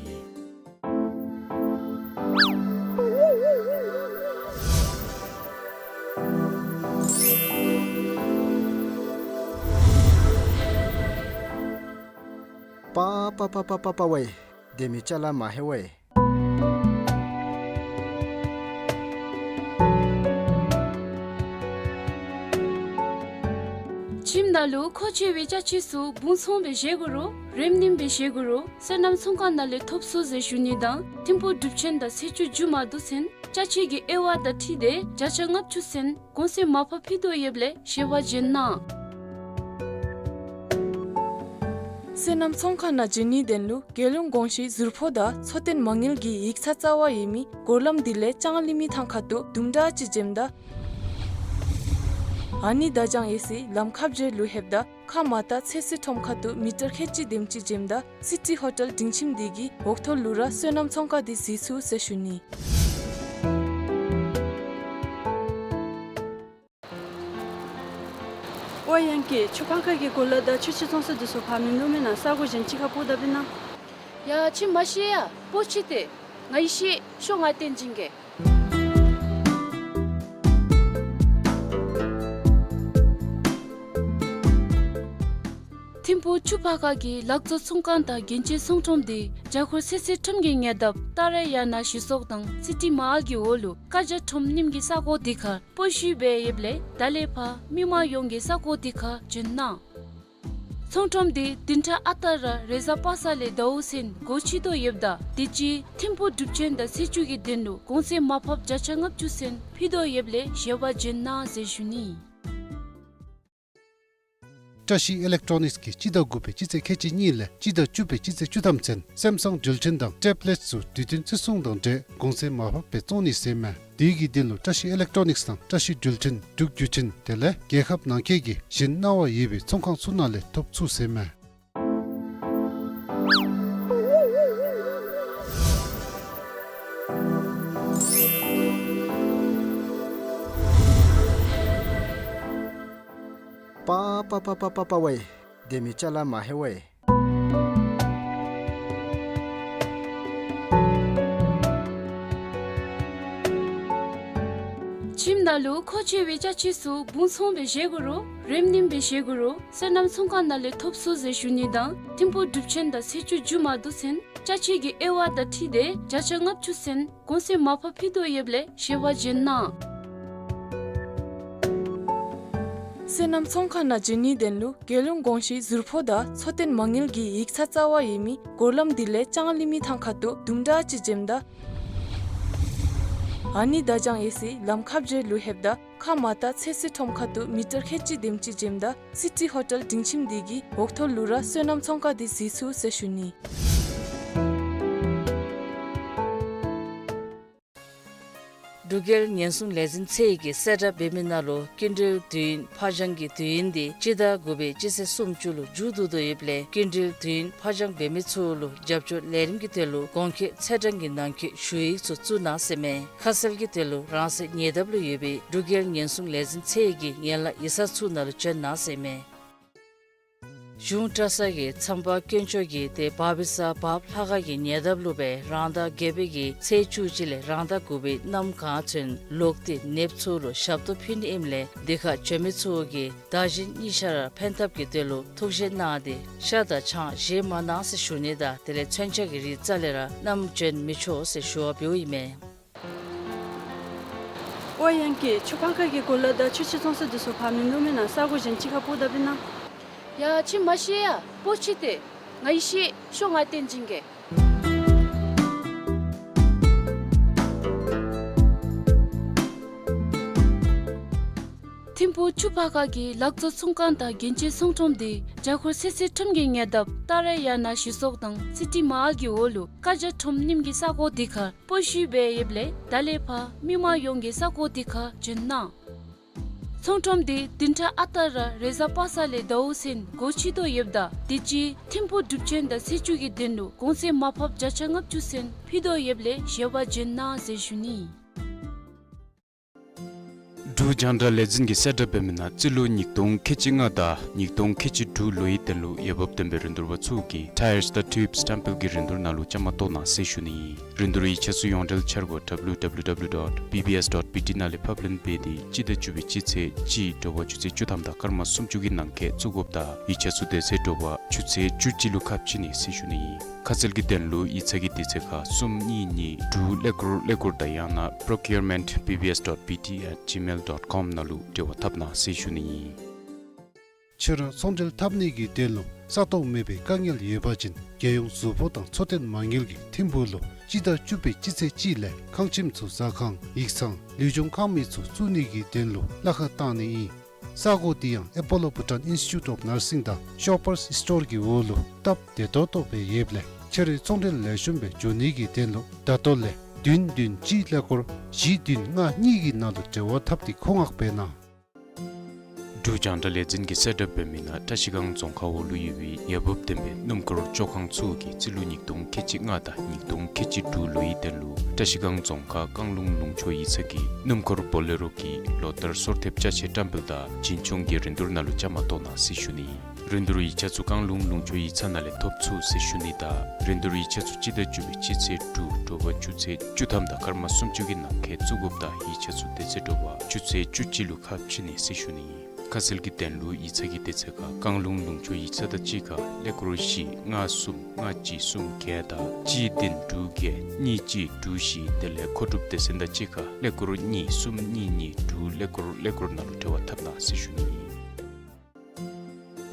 པ་པ་པ་པ་པ་པ་ཝེ། སྡོད་མི་ཅ་ལ་མ་ཧེ་ཝེ། ཁྱིམ་ནང་ལུ་མཁོ་ཆེ་བའི་ཅ་ཆས་ཚུ་སྦུང་ཚོང་སྦེ་བཞེས་དགོ་རུང་རེམ་རིམ་སྦེ་བཞེས་དགོ་རུང་སོ་ནམ་ཚོང་ཁང་ནང་ལས་ཐོབ་ཚུགས་ཟེར་ཞུ་ནི་དང་ཐིམ་ཕུག་གྲུབ་ཆེན་དང་ཚེས་བཅུ་མཇུག་མ་བསྡུ་ཚུན་ཅ་ཆས་ཀྱི་དབྱེ་བ་དང་འཁྲིལ་ཏེ་བརྒྱ་ཆ་ལྔ་བཅུ་ཚུན་གོང་ཚད་མར་ཕབ་ཕུལ་དོ་ཡོདཔ་ལས་ཞལ་པར་བྱོན་གནང་། སོ་ནམ་ཚོང་ཁང་ནང་བྱོན་ནིའི་དོན་ལུ་རྒྱལ་ཡོངས་གོང་ཞུས་ཟུར་ཕོགས་དང་འཚོ་རྟེན་མ་དངུལ་གྱི་ཡིག་ཚང་རྩ་བ་ཡོད་མི་སྒོ་ལམ་དེ་ལས་ལྕང་གླིང་མི་ཐང་ཁ་ཐུག་དུམ་གྲ་ཅིག་འཛེམ་ད་ཨ་ནི་དར་ལྕང་ཡོད་སའི་ལམ་ཁ་བརྒྱད་ལུ་ལྷོདཔ་ད་ཁ་མར་ལྟ་ཚོད་བསྲེ་ཁྲོམ་ཁ་ཐུག་མི་ཊར་ཁལ་གཅིག་དེམ་ཅིག་འཛེམ་ད་སི་ཊི་ཧོ་ཊེལ་སྒྲིང་ཁྱིམ་དེ་གི་འོག་ཐོག་ལུ་ར་སོ་ནམ་ཚོང་ཁང་དེ་གཟིགས་ཚུགས་ཟེར་ཞུ་ནི། ཨོ་ཡང་ཀི་ཆུ་ཕར་ཁ་གི་གོ་ལ་དང་ཆུ་ཆེན་ཚོང་ས་དེ་ཚུ་ཕར་མིན་འདུག་མེན་ན་ས་གོ་གཞན་ཅིག་ཁར་སྤོ་ད་པིན་ན། ཡ་ཁྱིམ་མ་ཤེས་ཡ་སྤོ་ཅི་སྟེ། ང་ཡི་ཤེས་ཤོག་ང་བསྟན་སྦྱིན་གྱི། ཐིམ་ཕུག་ཆུ་ཕར་ཁ་གི་ལག་བཙོང་ཚོང་ཁང་དང་རྒྱན་ཆའི་ཚོང་ཁྲོམ་དེ་རྒྱ་ཁོར་ཚོད་བསྲེ་ཁྲོམ་གྱི་ཉེ་འདབས་ཏཱ་ར་ཡ་ན་ཞི་སོག་དང་སི་ཊི་མ་ཧཱལ་གྱི་འོག་ལུ་ཀ་ཇ་ཁྲོམ་རྙིངམ་གི་ས་གོ་དེ་ཁར་སྤོ་ཞུ་སྦེ་ཡོདཔ་ལས་ད་ལས་ཕར་མི་མང་ཡོངས་ཀྱིས་ས་གོ་དེ་ཁར་བྱོན་གནང་། ཚོང་ཁྲོམ་དེ་བདུན་ཕྲག་ཨ་རྟག་ར་རེས་གཟའ་པ་སངས་ལས་ཟླཝ་ཚུན་སྒོ་ཕྱེ་དོ་ཡོདཔ་ད་དུས་ཅི་ཐིམ་ཕུག་སྒྲུབ་ཆེན་དང་ཚེས་བཅུ་གི་དོན་ལུ་གོང་ཚད་མར་ཕབ་བརྒྱ་ཆ་ལྔ་བཅུ་ཚུན་ཕུལ་དོ་ཡོདཔ་ལས་བཞེས་པ་བྱིན་གནང་ཟེར་ཞུ་ནི། བཀྲ་ཤིས་ཨི་ལེག་ཊོ་ནིགསི་གིས་སྤྱི་ཟླ་དགུ་པའི་སྤྱི་ཚེས་ཁལ་གཅིག་གཉིས་ལས་སྤྱི་ཟླ་བཅུ་པའི་སྤྱི་ཚེས་བཅུ་ཐམ་ཚུན་སེམ་སང་འགྲུལ་འཕྲིན་དང་ཊེབ་ལེཊསི་ཚུ་དུས་བསྟུན་བརྩི་སྲུང་དང་འབྲེལ་གོང་ཚད་མར་ཕབ་སྦེ་བཙོང་ནི་ཟེར་མས། དེ་གི་དོན་ལུ་བཀྲ་ཤིས་ཨི་ལེག་ཊོ་ནིགསི་དང་བཀྲ་ཤིས་འགྲུལ་འཕྲིན་འབྲུག་བརྒྱུད་འཕྲིན་དེ་ལས་རྒྱལ་ཁབ་ནང་འཁོད་ཀྱི་གཞན་གནང་བ་ཡོད་པའི་ཚོང་ཁང་ཚུ་ནང་ལས་ཐོབ་ཚུགས་ཟེར་མས། པ་པ་པ་པ་པ་པ་ཝེ། དེ་མི་ཅ་ལ་མ་ཧེ་ཝེ། ཁྱིམ་ནང་ལུ་མཁོ་ཆེ་བའི་ཅ་ཆས་ཚུ་བུང་ཚང་སྦེ་བཞེས་དགོ་རུང་རིམ་བསྣུན་སྦེ་བཞེས་དགོ་རུང་སོ་ནམ་ཚོང་ཁང་ནང་ལས་ཐོབ་ཚུགས་ཟེར་ཞུ་ནི་དང་ཐིམ་ཕུག་སྒྲུབ་ཆེན་དང་ཚེས་བཅུ་མཇུག་མ་བསྡུ་ཚུན་ཅ་ཆས་ཀྱི་དབྱེ་བ་དང་འཁྲིལ་ཏེ་བརྒྱ་ཆ་ལྔ་བཅུ་ཚུན་གོང་ཚད་མར་ཕབ་ཕུལ་དོ་ཡོདཔ་ལས་བཞེས་པ་བྱིན་གནང་། སོ་ནམ་ཚོང་ཁང་ནང་འཛུལ་ནིའི་དོན་ལུ་རྒྱལ་ཡོངས་གོང་ཞུའི་ཟུར་ཕོགས་དང་འཚོ་རྟེན་མ་དངུལ་གྱི་ཡིག་ཚང་རྩ་བ་ཡོད་མི་སྒོ་ལམ་དེ་ལས་ལྕང་གླིང་མི་ཐང་ཁ་ཐུག་དུམ་གྲ་ཅིག་འཛེམ་ད། ཨ་ནི་བརྡ་བྱང་ཡོད་སའི་ལམ་ཁ་བརྒྱད་ལུ་ལྷོདཔ་ད་ཁ་མ་བཏགས་ཚོད་བསྲེ་ཁྲོམ་ཁ་ཐུག་མི་ཊར་ཁལ་གཅིག་དེམ་ཅིག་འཛེམ་ད་སི་ཊི་ཧོ་ཊེལ་སྡིངས་ཁྱིམ་དེ་གི་འོག་ཐོག་ལུ་ར་སོ་ནམ་ཚོང་ཁང་དེ་གཟིགས་ཚུགས་ཟེར་ཞུ་ནི། འབྲུག་རྒྱལ་ཉེན་སྲུང་ལས་འཛིན་ཚད་ཀྱིས་གསལ་བསྒྲགས་འབད་མི་ནང་ལུ་སྐྱིན་འགྲུལ་དུས་ཡུན་ཕར་འགྱངས་ཀྱི་དུས་ཡུན་དེ་སྤྱི་ཟླ་དགུ་པའི་སྤྱི་ཚེས་སུམ་ཅུ་ལུ་མཇུག་བསྡུ་དོ་ཡོདཔ་ལས་སྐྱིན་འགྲུལ་དུས་ཡུན་ཕར་འགྱངས་འབད་མི་ཚུ་ལུ་རྒྱབ་སྐྱོར་ལས་རིམ་གྱི་དོན་ལུ་གོང་འཁོད་ཚེས་གྲངས་ཀྱི་ནང་འཁོད་ཞུ་ཡིག་ཚུ་བཙུགས་གནང་ཟེར་མས། ཁ་གསལ་གྱི་དོན་ལུ་རང་སོའི་ཉེ་འདབས་ལུ་ཡོད་པའི་འབྲུག་རྒྱལ་ཉེན་སྲུང་ལས་འཛིན་ཚད་ཀྱི་ཡན་ལག་ཡིག་ཚང་ཚུ་ནང་ལུ་བྱོན་གནང་ཟེར་མས། གཞུང་གྲྭ་ཚང་གི་མཚམས་པ་དཀོན་མཆོག་གི་ཏེ་བབ་པའི་ས་བབ་ལྷ་ཁང་གི་ཉེ་འདབས་ལུ་སྦེ་རང་ཟླ་བརྒྱད་པའི་གི་ཚེས་བཅུ་གཅིག་ལས་རང་ཟླ་དགུ་པའི་གནམ་གང་ཚུན་ལོག་སྟེ་ནདཔ་ཚུ་ལུ་ཞབས་ཏོག་ཕུལ་ནི་ཨིནམ་ལས་དེ་ཁར་བྱོན་མི་ཚུ་གིས་བདག་གཞན་གཉིས་ཆ་ར་ཕན་ཐབས་ཀྱི་དོན་ལུ་ཐུགས་བཞེད་གནང་སྟེ་ཤ་དང་ཆང་བཞེས་མ་གནང་ཟེར་ཞུ་ནི་དང་དེ་ལས་མཚོན་ཆ་གི་རིགས་རྩ་ལས་ར་བསྣམས་བྱོན་མི་ཆོག་ཟེར་ཞུ་བ་འབདཝ་ཨིན་མས། ཨོ་ཡང་ཀི་ཆུ་ཕག་ཁ་གི་གོ་ལ་དང་ཆུ་ཆེན་ཚོང་ས་འདི་ཚུ་ཕར་མི་འབག་མེན་ན། ས་གོ་གཞན་ཅིག་ཁར་འབག་ད་པས་ན། ཡ་ཁྱོད་མ་ཤེས་ཡ། འབག་ཅི་ཏེ། ང་ཡི་ཤེས། ཤོག་ང་བསྟན་བྱིན་གེ། ཐིམ་ཕུག་ཆུ་ཕག་ཁ་གི་ལག་བཙོང་ཚོང་ཁང་དང་རྒྱན་ཆའི་ཚོང་ཁྲོམ་དེ་རྒྱ་ཁོལ་སེ་སེ་ཁྲོམ་གྱི་ཉེ་འདབས་ཏཱ་ར་ཡ་ན་གཞི་ཚོགས་དང་སི་ཊི་མ་ཧཱལ་གྱི་འོག་ལུ་ཀ་རྒྱ་ཁྲོམ་རྙིངམ་གི་ས་གོ་དེ་ཁར་སྤོ་བཤུད་འབད་ཡོདཔ་ལས་ད་ལས་ཕར་མི་མང་ཡོངས་ཀྱིས་ས་གོ་དེ་ཁར་བྱོན་གནང་། ཚོང་ཁྲོམ་དེ་བདུན་ཕྲག་ཨ་རྟག་ར་རེས་གཟའ་པ་སངས་ལས་ཟླཝ་ཚུན་སྒོ་ཕྱེ་དོ་ཡོདཔ་ད་དུས་ཅི་ཐིམ་ཕུག་སྒྲུབ་ཆེན་དང་ཚེས་བཅུ་གི་དོན་ལུ་གོང་ཚད་མར་ཕབ་བརྒྱ་ཆ་ལྔ་བཅུ་ཚུན་ཕུལ་དོ་ཡོདཔ་ལས་བཞེས་པ་བྱིན་གནང་ཟེར་ཞུ་ནི། འབྲུག་རྒྱང་བསྒྲགས་ལས་འཛིན་གྱིས་གསལ་བསྒྲགས་འབད་མི་ནང་རྩིས་ལོ་ཉིས་སྟོང་ཁལ་གཅིག་ལྔ་དང་ཉིས་སྟོང་ཁལ་གཅིག་དྲུག་ལོའི་དོན་ལུ་འོས་འབབ་ལྡན་པའི་རིན་བསྡུར་པ་ཚུ་གིས་ཊ་ཡརསི་དང་ཊིའུབསི་སི་ཊེམ་པེལ་གྱི་རིན་བསྡུར་ནང་ལུ་བཅའ་མར་གཏོགས་གནང་ཟེར་ཞུ་ནི་ཨིན། རིན་བསྡུར་ཡིག་ཆ་ཚུ་ཡོངས་འབྲེལ་འཆར་སྒོ་ཌབ་ལིའུ་ཌབ་ལིའུ་ཌབ་ལིའུ་ཌོཊ་བི་བི་ཨེསི་ཌོཊ་བི་ཊི་ནང་ལས་ཕབ་ལེན་འབད་དེ་སྤྱི་ཟླ་བཅུ་པའི་སྤྱི་ཚེས་གཅིག་དྲོ་པ་ཆུ་ཚོད་བཅུ་ཐམ་དང་སྐར་མ་སུམ་ཅུ་གི་ནང་འཁོད་བཙུགས་དགོཔ་དང་ཡིག་ཆ་ཚུ་དེ་ཚེ་དྲོ་པ་ཆུ་ཚོད་བཅུ་གཅིག་ལུ་ཁ་ཕྱེ་ནི་ཟེར་ཞུ་ནི་ཨིན། ཁ་གསལ་གྱི་དོན་ལུ་ཡིག་ཚང་གི་དུས་ཚོད་ཁར་གསུམ་གཉིས་གཉིས་དྲུག་ཀླད་ཀོར་ཀླད་ཀོར་དང་ཡང་ན་པྲོ་ཀིའུར་མེནཊ་བི་བི་ཨེསི་ཌོཊ་བི་ཊི་ཨེཊ་ཇི་མེལ་ཌོཊ་ཀོམ་ནང་ལུ་འབྲེལ་བ་འཐབ་གནང་ཟེར་ཞུ་ནི་ཨིན། ཁྱོད་ར་ཚོང་འབྲེལ་འཐབ་ནི་གི་དོན་ལུ་ས་སྟོང་མེད་པའི་དཀའ་ངལ་ཡོད་པ་ཅིན་རྒྱལ་ཡོངས་གཟུགས་པོ་དང་འཚོ་རྟེན་མ་དངུལ་གྱིས་ཐིམ་ཕུག་ལུ་སྤྱི་ཟླ་བཅུ་པའི་སྤྱི་ཚེས་གཅིག་ལས་ཁང་ཁྱིམ་ཚུ་ཟ་ཁང་ཡིག་ཚང་ལུས་སྦྱོང་ཁང་མིག་ཚུ་བཙུགས་ནི་གི་དོན་ལུ་གླ་ཁར་བཏང་ནི་ཨིན། ས་གོ་དེ་ཡང་ཨེ་པོ་ལོ་བྷུ་ཊཱན་ཨིནསི་ཊི་ཊུཊ་ཨོཕ་ནར་སིང་དང་ཤོ་པརསི་སི་ཊོར་གྱི་འོག་ལུ་སྟབས་བདེ་ཏོག་ཏོ་སྦེ་ཡོདཔ་ལས་ཁྱོད་རའི་ཚོང་འབྲེལ་ལེགས་ཤོམ་སྦེ་འགྱོ་ནི་གི་དོན་ལུ་ད་ལྟོ་ལས་བདུན་བདུན་གཅིག་ཀླད་ཀོར་བཞི་བདུན་ལྔ་གཉིས་ཀྱི་ནང་ལུ་འབྲེལ་བ་འཐབ་སྟེ་མཁོ་མངགས་འབད་གནང་། འབྲུག་རྒྱང་བསྒྲགས་ལས་འཛིན་གྱིས་གསལ་བསྒྲགས་འབད་མི་ནང་བཀྲ་ཤིས་སྒང་རྫོང་ཁག་འོག་ལུ་ཡོད་པའི་འོས་འབབ་ལྡན་པའི་སྣུམ་འཁོར་བཅོ་ཁང་ཚུ་གིས་རྩིས་ལོ་ཉིས་སྟོང་ཁལ་གཅིག་ལྔ་དང་ཉིས་སྟོང་ཁལ་གཅིག་དྲུག་ལོའི་དོན་ལུ་བཀྲ་ཤིས་སྒང་རྫོང་ཁག་བཀང་ལུང་ལུང་ཕྱོགས་ཡིག་ཚང་གི་སྣུམ་འཁོར་བོ་ལེ་རོ་གི་ལོ་ལྟར་སོར་ཐེབས་ཅ་ཆས་བཀྲམ་སྤེལ་དང་བྱིན་ཆོག་གི་རིན་བསྡུར་ནང་ལུ་བཅའ་མར་གཏོགས་གནང་ཟེར་ཞུ་ནི་ཨིན། རིན་བསྡུར་ཡིག་ཆ་ཚུ་བཀང་ལུང་ལུང་ཕྱོགས་ཡིག་ཚང་ནང་ལས་ཐོབ་ཚུགས་ཟེར་ཞུ་ནི་དང་རིན་བསྡུར་ཡིག་ཆ་ཚུ་སྤྱི་ཟླ་བཅུ་པའི་སྤྱི་ཚེས་དྲུག་དྲོ་པ་ཆུ་ཚོད་བཅུ་ཐམ་དང་སྐར་མ་སུམ་ཅུ་གི་ནང་འཁོད་བཙུགས་དགོཔ་དང་ཡིག་ཆ་ཚུ་དེ་ཚེ་དྲོ་པ་ཆུ་ཚོད་བཅུ་གཅིག་ལུ་ཁ་ཕྱེ་ནི་ཟེར་ཞུ་ནི་ཨིན། ཁ་གསལ་གྱི་དོན་ལུ་ཡིག་ཚང་གི་དེ་ཚེ་ཁར་བཀང་ལུང་ལུང་ཕྱོགས་ཡིག་ཚང་དང་གཅིག་ཁར་ཀླད་ཀོར་བཞི་ལྔ་གསུམ་ལྔ་གཅིག་གསུམ་བརྒྱད་དང་གཅིག་བདུན་དྲུག་བརྒྱད་གཉིས་གཅིག་དྲུག་བཞི་དེ་ལས་མཁོ་སྒྲུབ་སྡེ་ཚན་དང་གཅིག་ཁར་ཀླད་ཀོར་གཉིས་གསུམ་གཉིས་གཉིས་དྲུག་ཀླད་ཀོར་ཀླད་ཀོར་ནང་ལུ་འབྲེལ་བ་འཐབ་གནང་ཟེར་ཞུ་ནི་ཨིན།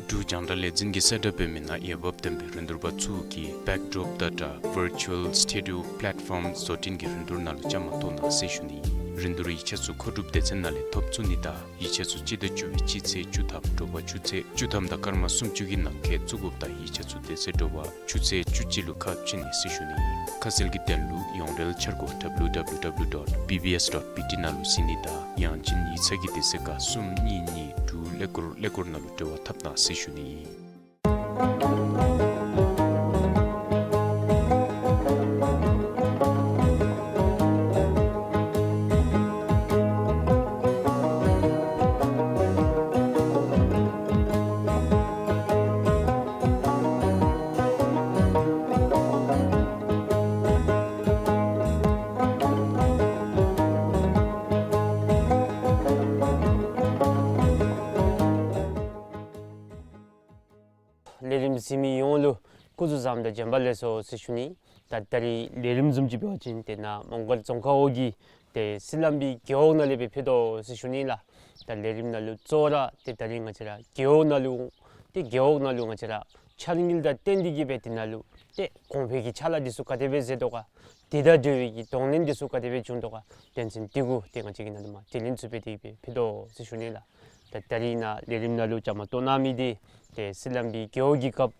འབྲུག་ འབྲུག་རྒྱང་བསྒྲགས་ལས་འཛིན་གྱི་གསལ་བསྒྲགས་འབད་མི་ནང་འོས་འབབ་ལྡན་པའི་རིན་བསྡུར་པ་ཚུ་གིས་བེཀ་ཌོརོཔ་དང་སྦྲགས་ཝར་ཅུ་ཨལ་སི་ཊུ་ཌི་ཡོ་པ་ལེཊ་ཕོརམ་བཟོ་སྐྲུན་གྱི་རིན་བསྡུར་ནང་ལུ་བཅའ་མར་གཏོགས་གནང་ཟེར་ཞུ་ནི། རིན་བསྡུར་ཡིག་ཆ་ཚུ་མཁོ་སྒྲུབ་སྡེ་ཚན་ནང་ལས་ཐོབ་ཚུགས་ནི་དང་ཡིག་ཆ་ཚུ་སྤྱི་ཟླ་བཅུ་པའི་སྤྱི་ཚེས་བཅུ་ཐམ་དྲོ་པ་ཆུ་ཚོད་བཅུ་ཐམ་དང་སྐར་མ་སུམ་ཅུ་གི་ནང་འཁོད་བཙུགས་དགོཔ་དང་ཡིག་ཆ་ཚུ་དེ་ཚེ་དྲོ་པ་ཆུ་ཚོད་བཅུ་གཅིག་ལུ་ཁ་ཕྱེ་ནི་ཟེར་ཞུ་ནི། ཁ་གསལ་གྱི་དོན་ལུ་ཡོངས་འབྲེལ་འཆར་སྒོ་ཌབ་ལིའུ་ཌབ་ལིའུ་ཌབ་ལིའུ་ཌོཊ་བི་བི་ཨེསི་ཌོཊ་བི་ཊི་ནང་ལུ་གཟིགས་ནི་དང་ཡང་ཅིན་ཡིག་ཚང་གི་དེ་ཚེ་ཁ་གསུམ་གཉིས་གཉིས་དྲུག་ཀླད་ཀོར་ཀླད་ཀོར་ནང་ལུ་འབྲེལ་བ་འཐབ་གནང་ཟེར་ཞུ་ནི། ལས་རིམ་གཟིགས་མི་ཡོངས་ལུ་སྐུ་གཟུགས་བཟང་དང་བྱོན་པ་ལེགས་སོ་ཟེར་ཞུ་ནི། ད་ད་རིས་ལས་རིམ་བཟུམ་ཅིག་འབད་བ་ཅིན་ཏེ་ནཱ་མོང་སྒར་རྫོང་ཁག་འོག་གི་ཏེ་སི་ལམ་བི་རྒེད་འོག་ནང་ལས་སྦེ་ཕུལ་དོ་ཟེར་ཞུ་ནི་ལགས། ད་ལས་རིམ་ནང་ལུ་གཙོ་བོ་ར་ཏེ་ད་རིས་ང་བཅས་ར་རྒེད་འོག་ནང་ལུ་ཏེ་རྒེད་འོག་ནང་ལུ་ང་བཅས་ར་འཆར་དངུལ་དང་བསྟུན་ཏེ་གིས་སྦེ་དེ་ནང་ལུ་ཏེ་གོང་འཕེལ་གྱི་ཕྱག་ལཱ་འདི་ཚུ་ག་དེ་སྦེ་མཛད་དོ་ག། དེ་དང་འབྲེལ་བའི་གི་གདོང་ལེན་འདི་ཚུ་ག་དེ་སྦེ་བྱུང་དོ་ག། དོན་ཚན་འདི་གུ་ཏེ་ང་བཅས་ཀྱིས་ནཱ་ལུ་མར་དྲི་ལན་ཚུ་འབད་དེ་སྦེ་ཕུལ་དོ་ཟེར་ཞུ་ནི་ལགས། ད་ད་རིས་ནཱ་ལས་རིམ་ནང་ལུ་བཅའ་མར་གཏོགས་གནང་མི་འདི་ཏེ་སི་ལམ་བི་རྒེད་འོག་གི་རྒཔོ་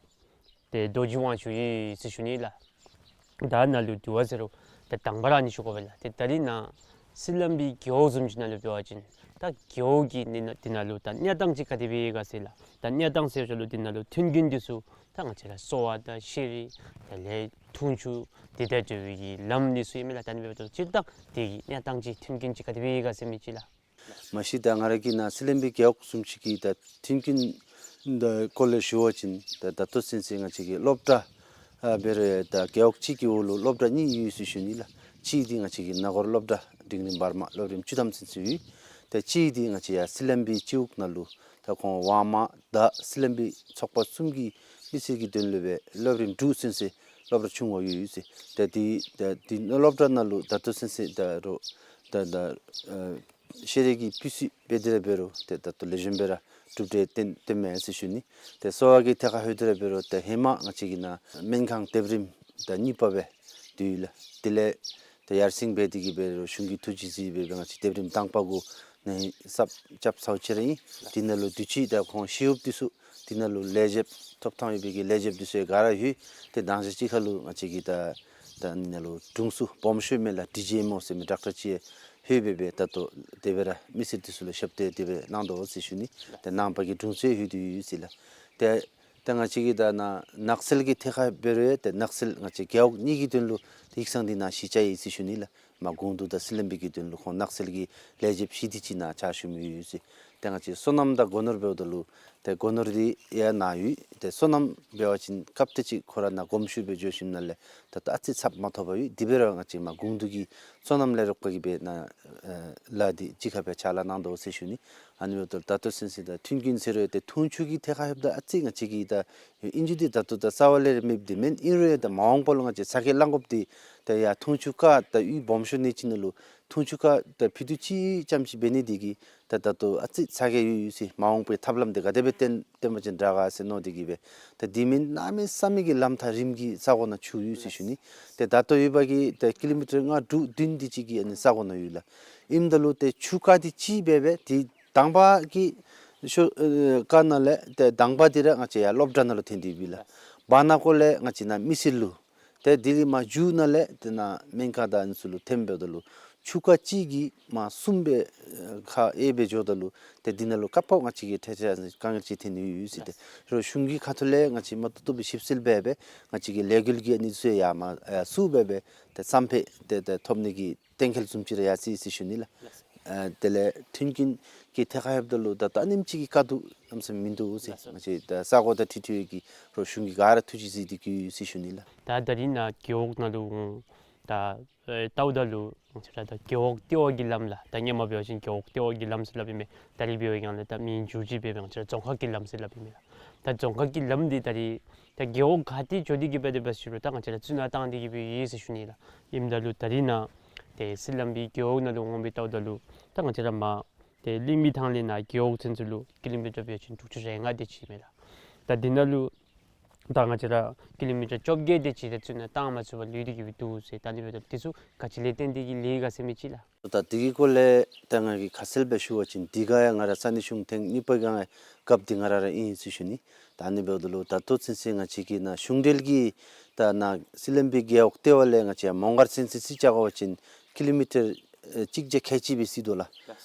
ཏེ་རྡོ་རྗེ་དབང་ཕྱུག་ཨིན་ཟེར་ཞུ་ནི་ལགས། ད་ནཱ་ལུ་དྲི་བ་ཟེར་རུང་ད་དང་པ་ར་ཨ་ནི་ཞུ་དགོ་པས་ལགས། ཏེ་ད་རིས་ནཱ་སི་ལམ་བི་རྒེད་འོག་བཟུམ་ཅིག་ནང་ལུ་འབད་བ་ཅིན་ད་རྒེད་འོག་གི་ནི་ནཱ་དེ་ནང་ལུ་ད་གནས་སྟངས་ཅིག་ག་དེ་སྦེ་ཡོད་ག་ཟེར་ལགས། ད་གནས་སྟངས་ཟེར་བ་ཅིན་ལུ་དེ་ནང་ལུ་མཐུན་རྐྱེན་འདི་ཚུ་ད་ང་བཅས་ར་གསོ་བ་དང་ཤེས་རིག་དེ་ལས་འཐུང་ཆུ་དེ་དང་འབྲེལ་བའི་གི་ལམ་འདི་ཚུ་ཡོད་མི་ལགས། ད་ཨ་ནི་འབདཝ་ད་སྤྱིར་བཏང་དེ་གི་གནས་སྟངས་ཅིག་མཐུན་རྐྱེན་ཅིག་ག་དེ་སྦེ་ཡོད་ག་ཟེར་མི་ཅིག་ལགས། མ་གཞི་ད་ང་ར་གིས་ནཱ་སི་ལམ་བི་རྒེད་འོག་བཟུམ་ཅིག་གི་ད་མཐུན་རྐྱེན་དང་སྐོར་ལས་ཞུ་བ་ཅིན་ད་ད་ལྟོ་ཚུན་ཚོད་ང་བཅས་ཀྱི་སློབ་གྲྭ་ཨ་འབད་རུང་ད་རྒེད་འོག་གཅིག་གི་འོག་ལུ་སློབ་གྲྭ་གཉིས་ཡོད་ཟེར་ཞུ་ནི་ལགས། གཅིག་འདི་ང་བཅས་ཀྱི་ན་གོར་སློབ་གྲྭ་འབྲིང་རིམ་བར་མ་སློབ་རིམ་བཅུ་ཐམ་ཚུན་ཚོད་ཡོད། ད་གཅིག་འདི་ང་བཅས་ཡར་སི་ལམ་བི་སྤྱི་འོག་ནང་ལུ་ད་ཁོང་ཝང་མ་དང་སི་ལམ་བི་ཚོགས་པ་གསུམ་གྱི་མི་སེར་གྱི་དོན་ལུ་སྦེ་སློབ་རིམ་དྲུག་ཚུན་ཚོད་སློབ་གྲྭ་ཆུང་བ་ཡོད་ཟེར། ད་འདི་ད་འདི་སློབ་གྲྭ་ནང་ལུ་ད་ལྟོ་ཚུན་ཚོད་ད་རུང་ད་ད་ཨ་ཤེས་རིག་གི་སྤུས་ཚད་འབད་དེ་ར་འབད་རུང་ཏེ་ད་ལྟོ་ལེགས་ཤོམ་སྦེ་ར་གྲུབ་འབྲས་ཐོན་ཐོནམ་མས་ཟེར་ཞུ་ནི། ཏེ་གསོ་བ་གི་ཐད་ཁར་ལྷོད་དེ་ར་འབད་རུང་ཏེ་ཧེ་མ་ང་བཅས་ཀྱི་ནཱ་སྨན་ཁང་དེབ་རིམ་ད་གཉིས་པ་སྦེ་འདི་ཡོད་ལགས། དེ་ལས་ཏེ་ཡར་སེང་འབད་དེ་གིས་འབད་རུང་གཞུང་གི་ཐུགས་རྗེ་གཟིགས་སྦེ་ང་བཅས་དེབ་རིམ་དང་པ་གུ་ནཱ་གསརཔ་རྐྱབ་ཚརཝ་ཅིག་ར་ཨིན། དེ་ནང་ལུ་དུས་ཅི་ད་ཁོང་ཞི་གཡོགཔ་འདི་ཚུ་དེ་ནང་ལུ་ལས་བྱེདཔ་ཐོབ་ཐང་ཡོད་པའི་གི་ལས་བྱེདཔ་འདི་ཚུ་ཡང་ག་ར་ཡོད། ཏེ་དང་ཞག་གཅིག་ཁར་ལུ་ང་བཅས་ཀྱིས་ད་ད་ཨ་ནཱ་ལུ་དྲུང་འཚོ་སྦོམ་ཤོས་མས་ལགས། ཌི་ཇི་ཨེམ་ཨོ་ཟེར་མི་ཌོག་ཊར་ཅིག་ཡོད་པས་སྦེ་ད་ལྟོ་དེ་སྦེ་ར་མི་སེར་འདི་ཚུ་ལུ་ཞབས་ཏོག་དེ་སྦེ་གནང་དོ་ཟེར་ཞུ་ནི། ཏེ་ནང་པ་གི་དྲུང་འཚོ་ཡོད་དེ་ཡོད་ཟེར་ལགས། ཏེ་ད་ང་བཅས་ཀྱིས་ད་ནཱ་ནགས་ཚལ་གྱི་ཐད་ཁར་འབད་རུང་ཡང་ཏེ་ནགས་ཚལ་ང་བཅས་རྒེད་འོག་གཉིས་ཀྱི་དོན་ལུ་ཏེ་ཡིག་ཚང་འདི་ནཱ་གཞི་བཅའ་ཡི་ཟེར་ཞུ་ནི་ལགས། མར་དགོངས་འདུས་དང་སི་ལམ་བི་གི་དོན་ལུ་ཁོང་ནགས་ཚལ་གྱི་ལས་བྱེདཔ་གཞི་འདི་ཅིག་ནཱ་ཕྱག་ཞུ་མི་ཡོད་ཟེར། ཏེ་ང་བཅས་སོ་ནམ་དང་སྒོ་ནོར་འབདཝ་ད་ལུ་ཏེ་སྒོ་ནོར་འདི་ཡང་ནཱ་ཡོད། ཏེ་སོ་ནམ་འབད་བ་ཅིན་སྐབས་དེ་ཅིག་ཁོ་ར་ནཱ་གོམས་ཤུགས་སྦེ་འགྱོ་ཞིནམ་ལས་ད་ལྟོ་ཨ་ཙི་ཚབ་མ་ཐོབ་པར་ཡོད། དེ་འབད་རུང་ང་བཅས་མར་དགོངས་འདུས་ཀྱི་སོ་ནམ་ལས་རོགས་པ་གིས་སྦེ་ནཱ་ཨ་ལཱ་འདི་གཅིག་ཁར་སྦེ་ཕྱག་ལཱ་གནང་དོ་ཟེར་ཞུ་ནི། ཨ་ནི་འབདཝ་ད་ད་ལྟོ་ཚུན་ཚོད་ད་མཐུན་རྐྱེན་ཟེར་རུང་ཏེ་འཐུང་ཆུ་གི་ཐད་ཁར་ལྷོདཔ་ད་ཨ་ཙི་ང་བཅས་ཀྱིས་ད་ཨིན་རུང་འདི་ད་ལྟོ་ད་རྩ་བ་ལས་ར་མེདཔ་འདི་མེན། ཨིན་རུང་ཡང་ད་མ་འོངས་པ་ལུ་ང་བཅས་ཚ་གྱང་ལང་དགོཔ་འདི་ད་ཡར་འཐུང་ཆུ་ཁར་ད་གཡུས་སྦོམ་ཤོས་ཨ་ནི་ཅིག་ནང་ལུ་འཐུང་ཆུ་ཁར་ད་ཕུད་རྡོག་གཅིག་ཙམ་ཅིག་འབད་ནི་འདི་གིས་ད་ད་ལྟོ་ཨ་ཙི་ཚ་གྱང་ཡོད་ཡོད་ཟེར། མ་འོངས་པའི་ཐབས་ལམ་འདི་ག་དེ་སྦེ་བཏོན་བཏོན་པ་ཅིན་དྲག་ག་ཟེར་མནོ་སྟེ་གིས་སྦེ་ད་འདི་མེན་གནམ་མེད་ས་མེད་ཀྱི་ལམ་ཐག་རིངམོ་གི་ས་གོ་ནང་ཆུ་ཡོད་ཟེར་ཞུ་ནི། ཏེ་ད་ལྟོ་ཡོད་པ་གི་ད་ཀི་ལོ་མི་ཊར་ལྔ་དྲུག་བདུན་འདི་ཅིག་གི་ཨ་ནི་ས་གོ་ནང་ཡོད་ལགས། ཨིནམ་ད་ལུ་ཏེ་ཆུ་ཁ་འདི་གཅིག་འབད་སྦེ་ཏེ་དང་པ་གི་ཤོ་ཨེ་ཁ་ནང་ལས་ཏེ་དང་པ་འདི་ར་ང་བཅས་ཡར་སློབ་གྲྭ་ནང་ལུ་ཐོན་ཏེ་ཡོད་པས་ལགས། བར་ན་ཁོ་ལས་ང་བཅས་ནཱ་མི་སེར་ལུ། ཏེ་དེ་ལས་མར་མཇུག་ནང་ལས་ཏེ་ནཱ་སྨན་ཁང་དང་ཨ་ནི་ཚུ་ལུ་ཐོནམ་འབདཝ་ད་ལུ་ཆུ་ཁ་གཅིག་གིས་མར་གསུམ་སྦེ་ཨེ་ཁ་ཨེ་སྦེ་འགྱོཝ་ད་ལུ་ཏེ་འདི་ནང་ལུ་ཁ་ཕོག་ང་བཅས་ཀྱི་ཐད་ཁར་དཀའ་ངལ་ཅིག་ཐོན་ནི་ཡོད་ཟེར། ཏེ་རོགས་གཞུང་གི་ཁ་ཐུག་ལས་ང་བཅས་མ་ཏོག་ཏོ་སྦེ་ཞིབ་འཚོལ་འབད་སྦེ་ང་བཅས་ཀྱི་ལས་འགུལ་གྱི་ཨ་ནི་ཚུ་ཡར་མར་ཨེ་བཙུགས་འབད་སྦེ་ཏེ་བསམ་འཕེལ་ཏེ་ཏེ་ཐོབ་ནི་གི་གཏན་འཁེལ་བཟུམ་ཅིག་ར་ཡར་སོ་ཡི་ཟེར་ཞུ་ནི་ལགས། ཨ་དེ་ལས་མཐུན་རྐྱེན་གྱི་ཐད་ཁར་ལྷོདཔ་ད་ལུ་ད་ད་ཨ་ནེམ་ཅིག་གི་དཀའ་སྡུག་གནམ་མེད་ས་མེད་མིན་འདུག་ཟེར། ལགས་སོ། ང་བཅས་ད་ས་གོ་དང་འཁྲིལ་འཁྲིལ་བའི་གི་རོགས་གཞུང་གིས་ག་ར་ཐུགས་རྗེ་གཟིགས་ཏེ་གིས་ཡོད་ཟེར་ཞུ་ནི་ལགས། ད་ད་རིས་ནཱ་རྒེད་འོག་ནང་ལུ་ད་ཨེ་བལྟཝ་ད་ལུ་ང་བཅས་ར་ད་རྒེད་འོག་ལྟེ་བ་གི་ལམ་ལགས། ད་སྔོན་མ་འབད་བ་ཅིན་རྒེད་འོག་ལྟེ་བ་གི་ལམ་ཟེར་སླབ་ཨིན་མས། ད་རིས་འབད་བའི་སྒང་ལས་ད་མིང་འགྱུར་བཅོས་འབད་སྦེ་ང་བཅས་ར་རྫོང་ཁག་གི་ལམ་ཟེར་སླབ་ཨིན་མས་ལགས། ད་རྫོང་ཁག་གི་ལམ་འདི་ད་རིས་ད་རྒེད་འོག་ག་ཏེ་འགྱོ་སྟེ་གིས་འབད་དེ་འབད་ཞུ་རུང་ད་ང་བཅས་ར་རྩ་ནང་བཏང་སྟེ་གིས་འབད་ཡི་ཟེར་ཞུ་ནི་ལགས། ཨིནམ་ད་ལུ་ད་རིས་ནཱ་ཏེ་སི་ལམ་བི་རྒེད་འོག་ནང་ལུ་འོང་སྦེ་བལྟཝ་ད་ལུ་ད་ང་བཅས་ར་མར་ཏེ་གླིང་མི་ཐང་ལས་ནཱ་རྒེད་འོག་ཚུན་ཚོད་ལུ་ཀི་ལོ་མི་ཊར་འབད་བ་ཅིན་དྲུག་ཅུ་རེ་ལྔ་དེ་ཅིག་ཨིན་མས་ལགས། ད་འདི་ནང་ལུ་ད་ང་བཅས་ར་ཀི་ལོ་མི་ཊར་བཅོ་བརྒྱད་དེ་ཅིག་ད་ཚུར་ནང་བཏང་མ་ཚུགས་པར་ལུས་ཏེ་གི་སྦེ་འདུག་ཟེར། ད་ཨ་ནི་འབདཝ་ད་དེ་ཚུ་ག་ཅི་ལས་བརྟེན་ཏེ་གི་ལས་ག་ཟེར་མི་ཅིག་ལགས། ད་འདི་གི་སྐོར་ལས་ད་ང་གིས་ཁ་གསལ་སྦེ་ཞུ་བ་ཅིན་འདི་ག་ཡང་ང་ར་ས་གནས་གཞུང་ཐེངས་གཉིས་པ་གི་ཡང་སྐབས་འདི་ང་ར་ར་ཨིན་ཟེར་ཞུ་ནི། ད་ཨ་ནི་འབདཝ་ད་ལུ་ད་ལྟོ་ཚུན་ཚོད་ང་བཅས་ཀྱི་ནཱ་གཞུང་འབྲེལ་གྱི་ད་ནཱ་སི་ལིམ་པི་རྒེད་འོག་ལྟེ་བ་ལས་ང་བཅས་མོང་སྒར་ཚུན་ཚོད་རྩིས་རྐྱབ་པ་ཅིན་ཀི་ལོ་མི་ཊར་ཨེ་གཅིག་བརྒྱ་ཁལ་གཅིག་སྦེ་རྩིས་དོ་ལགས།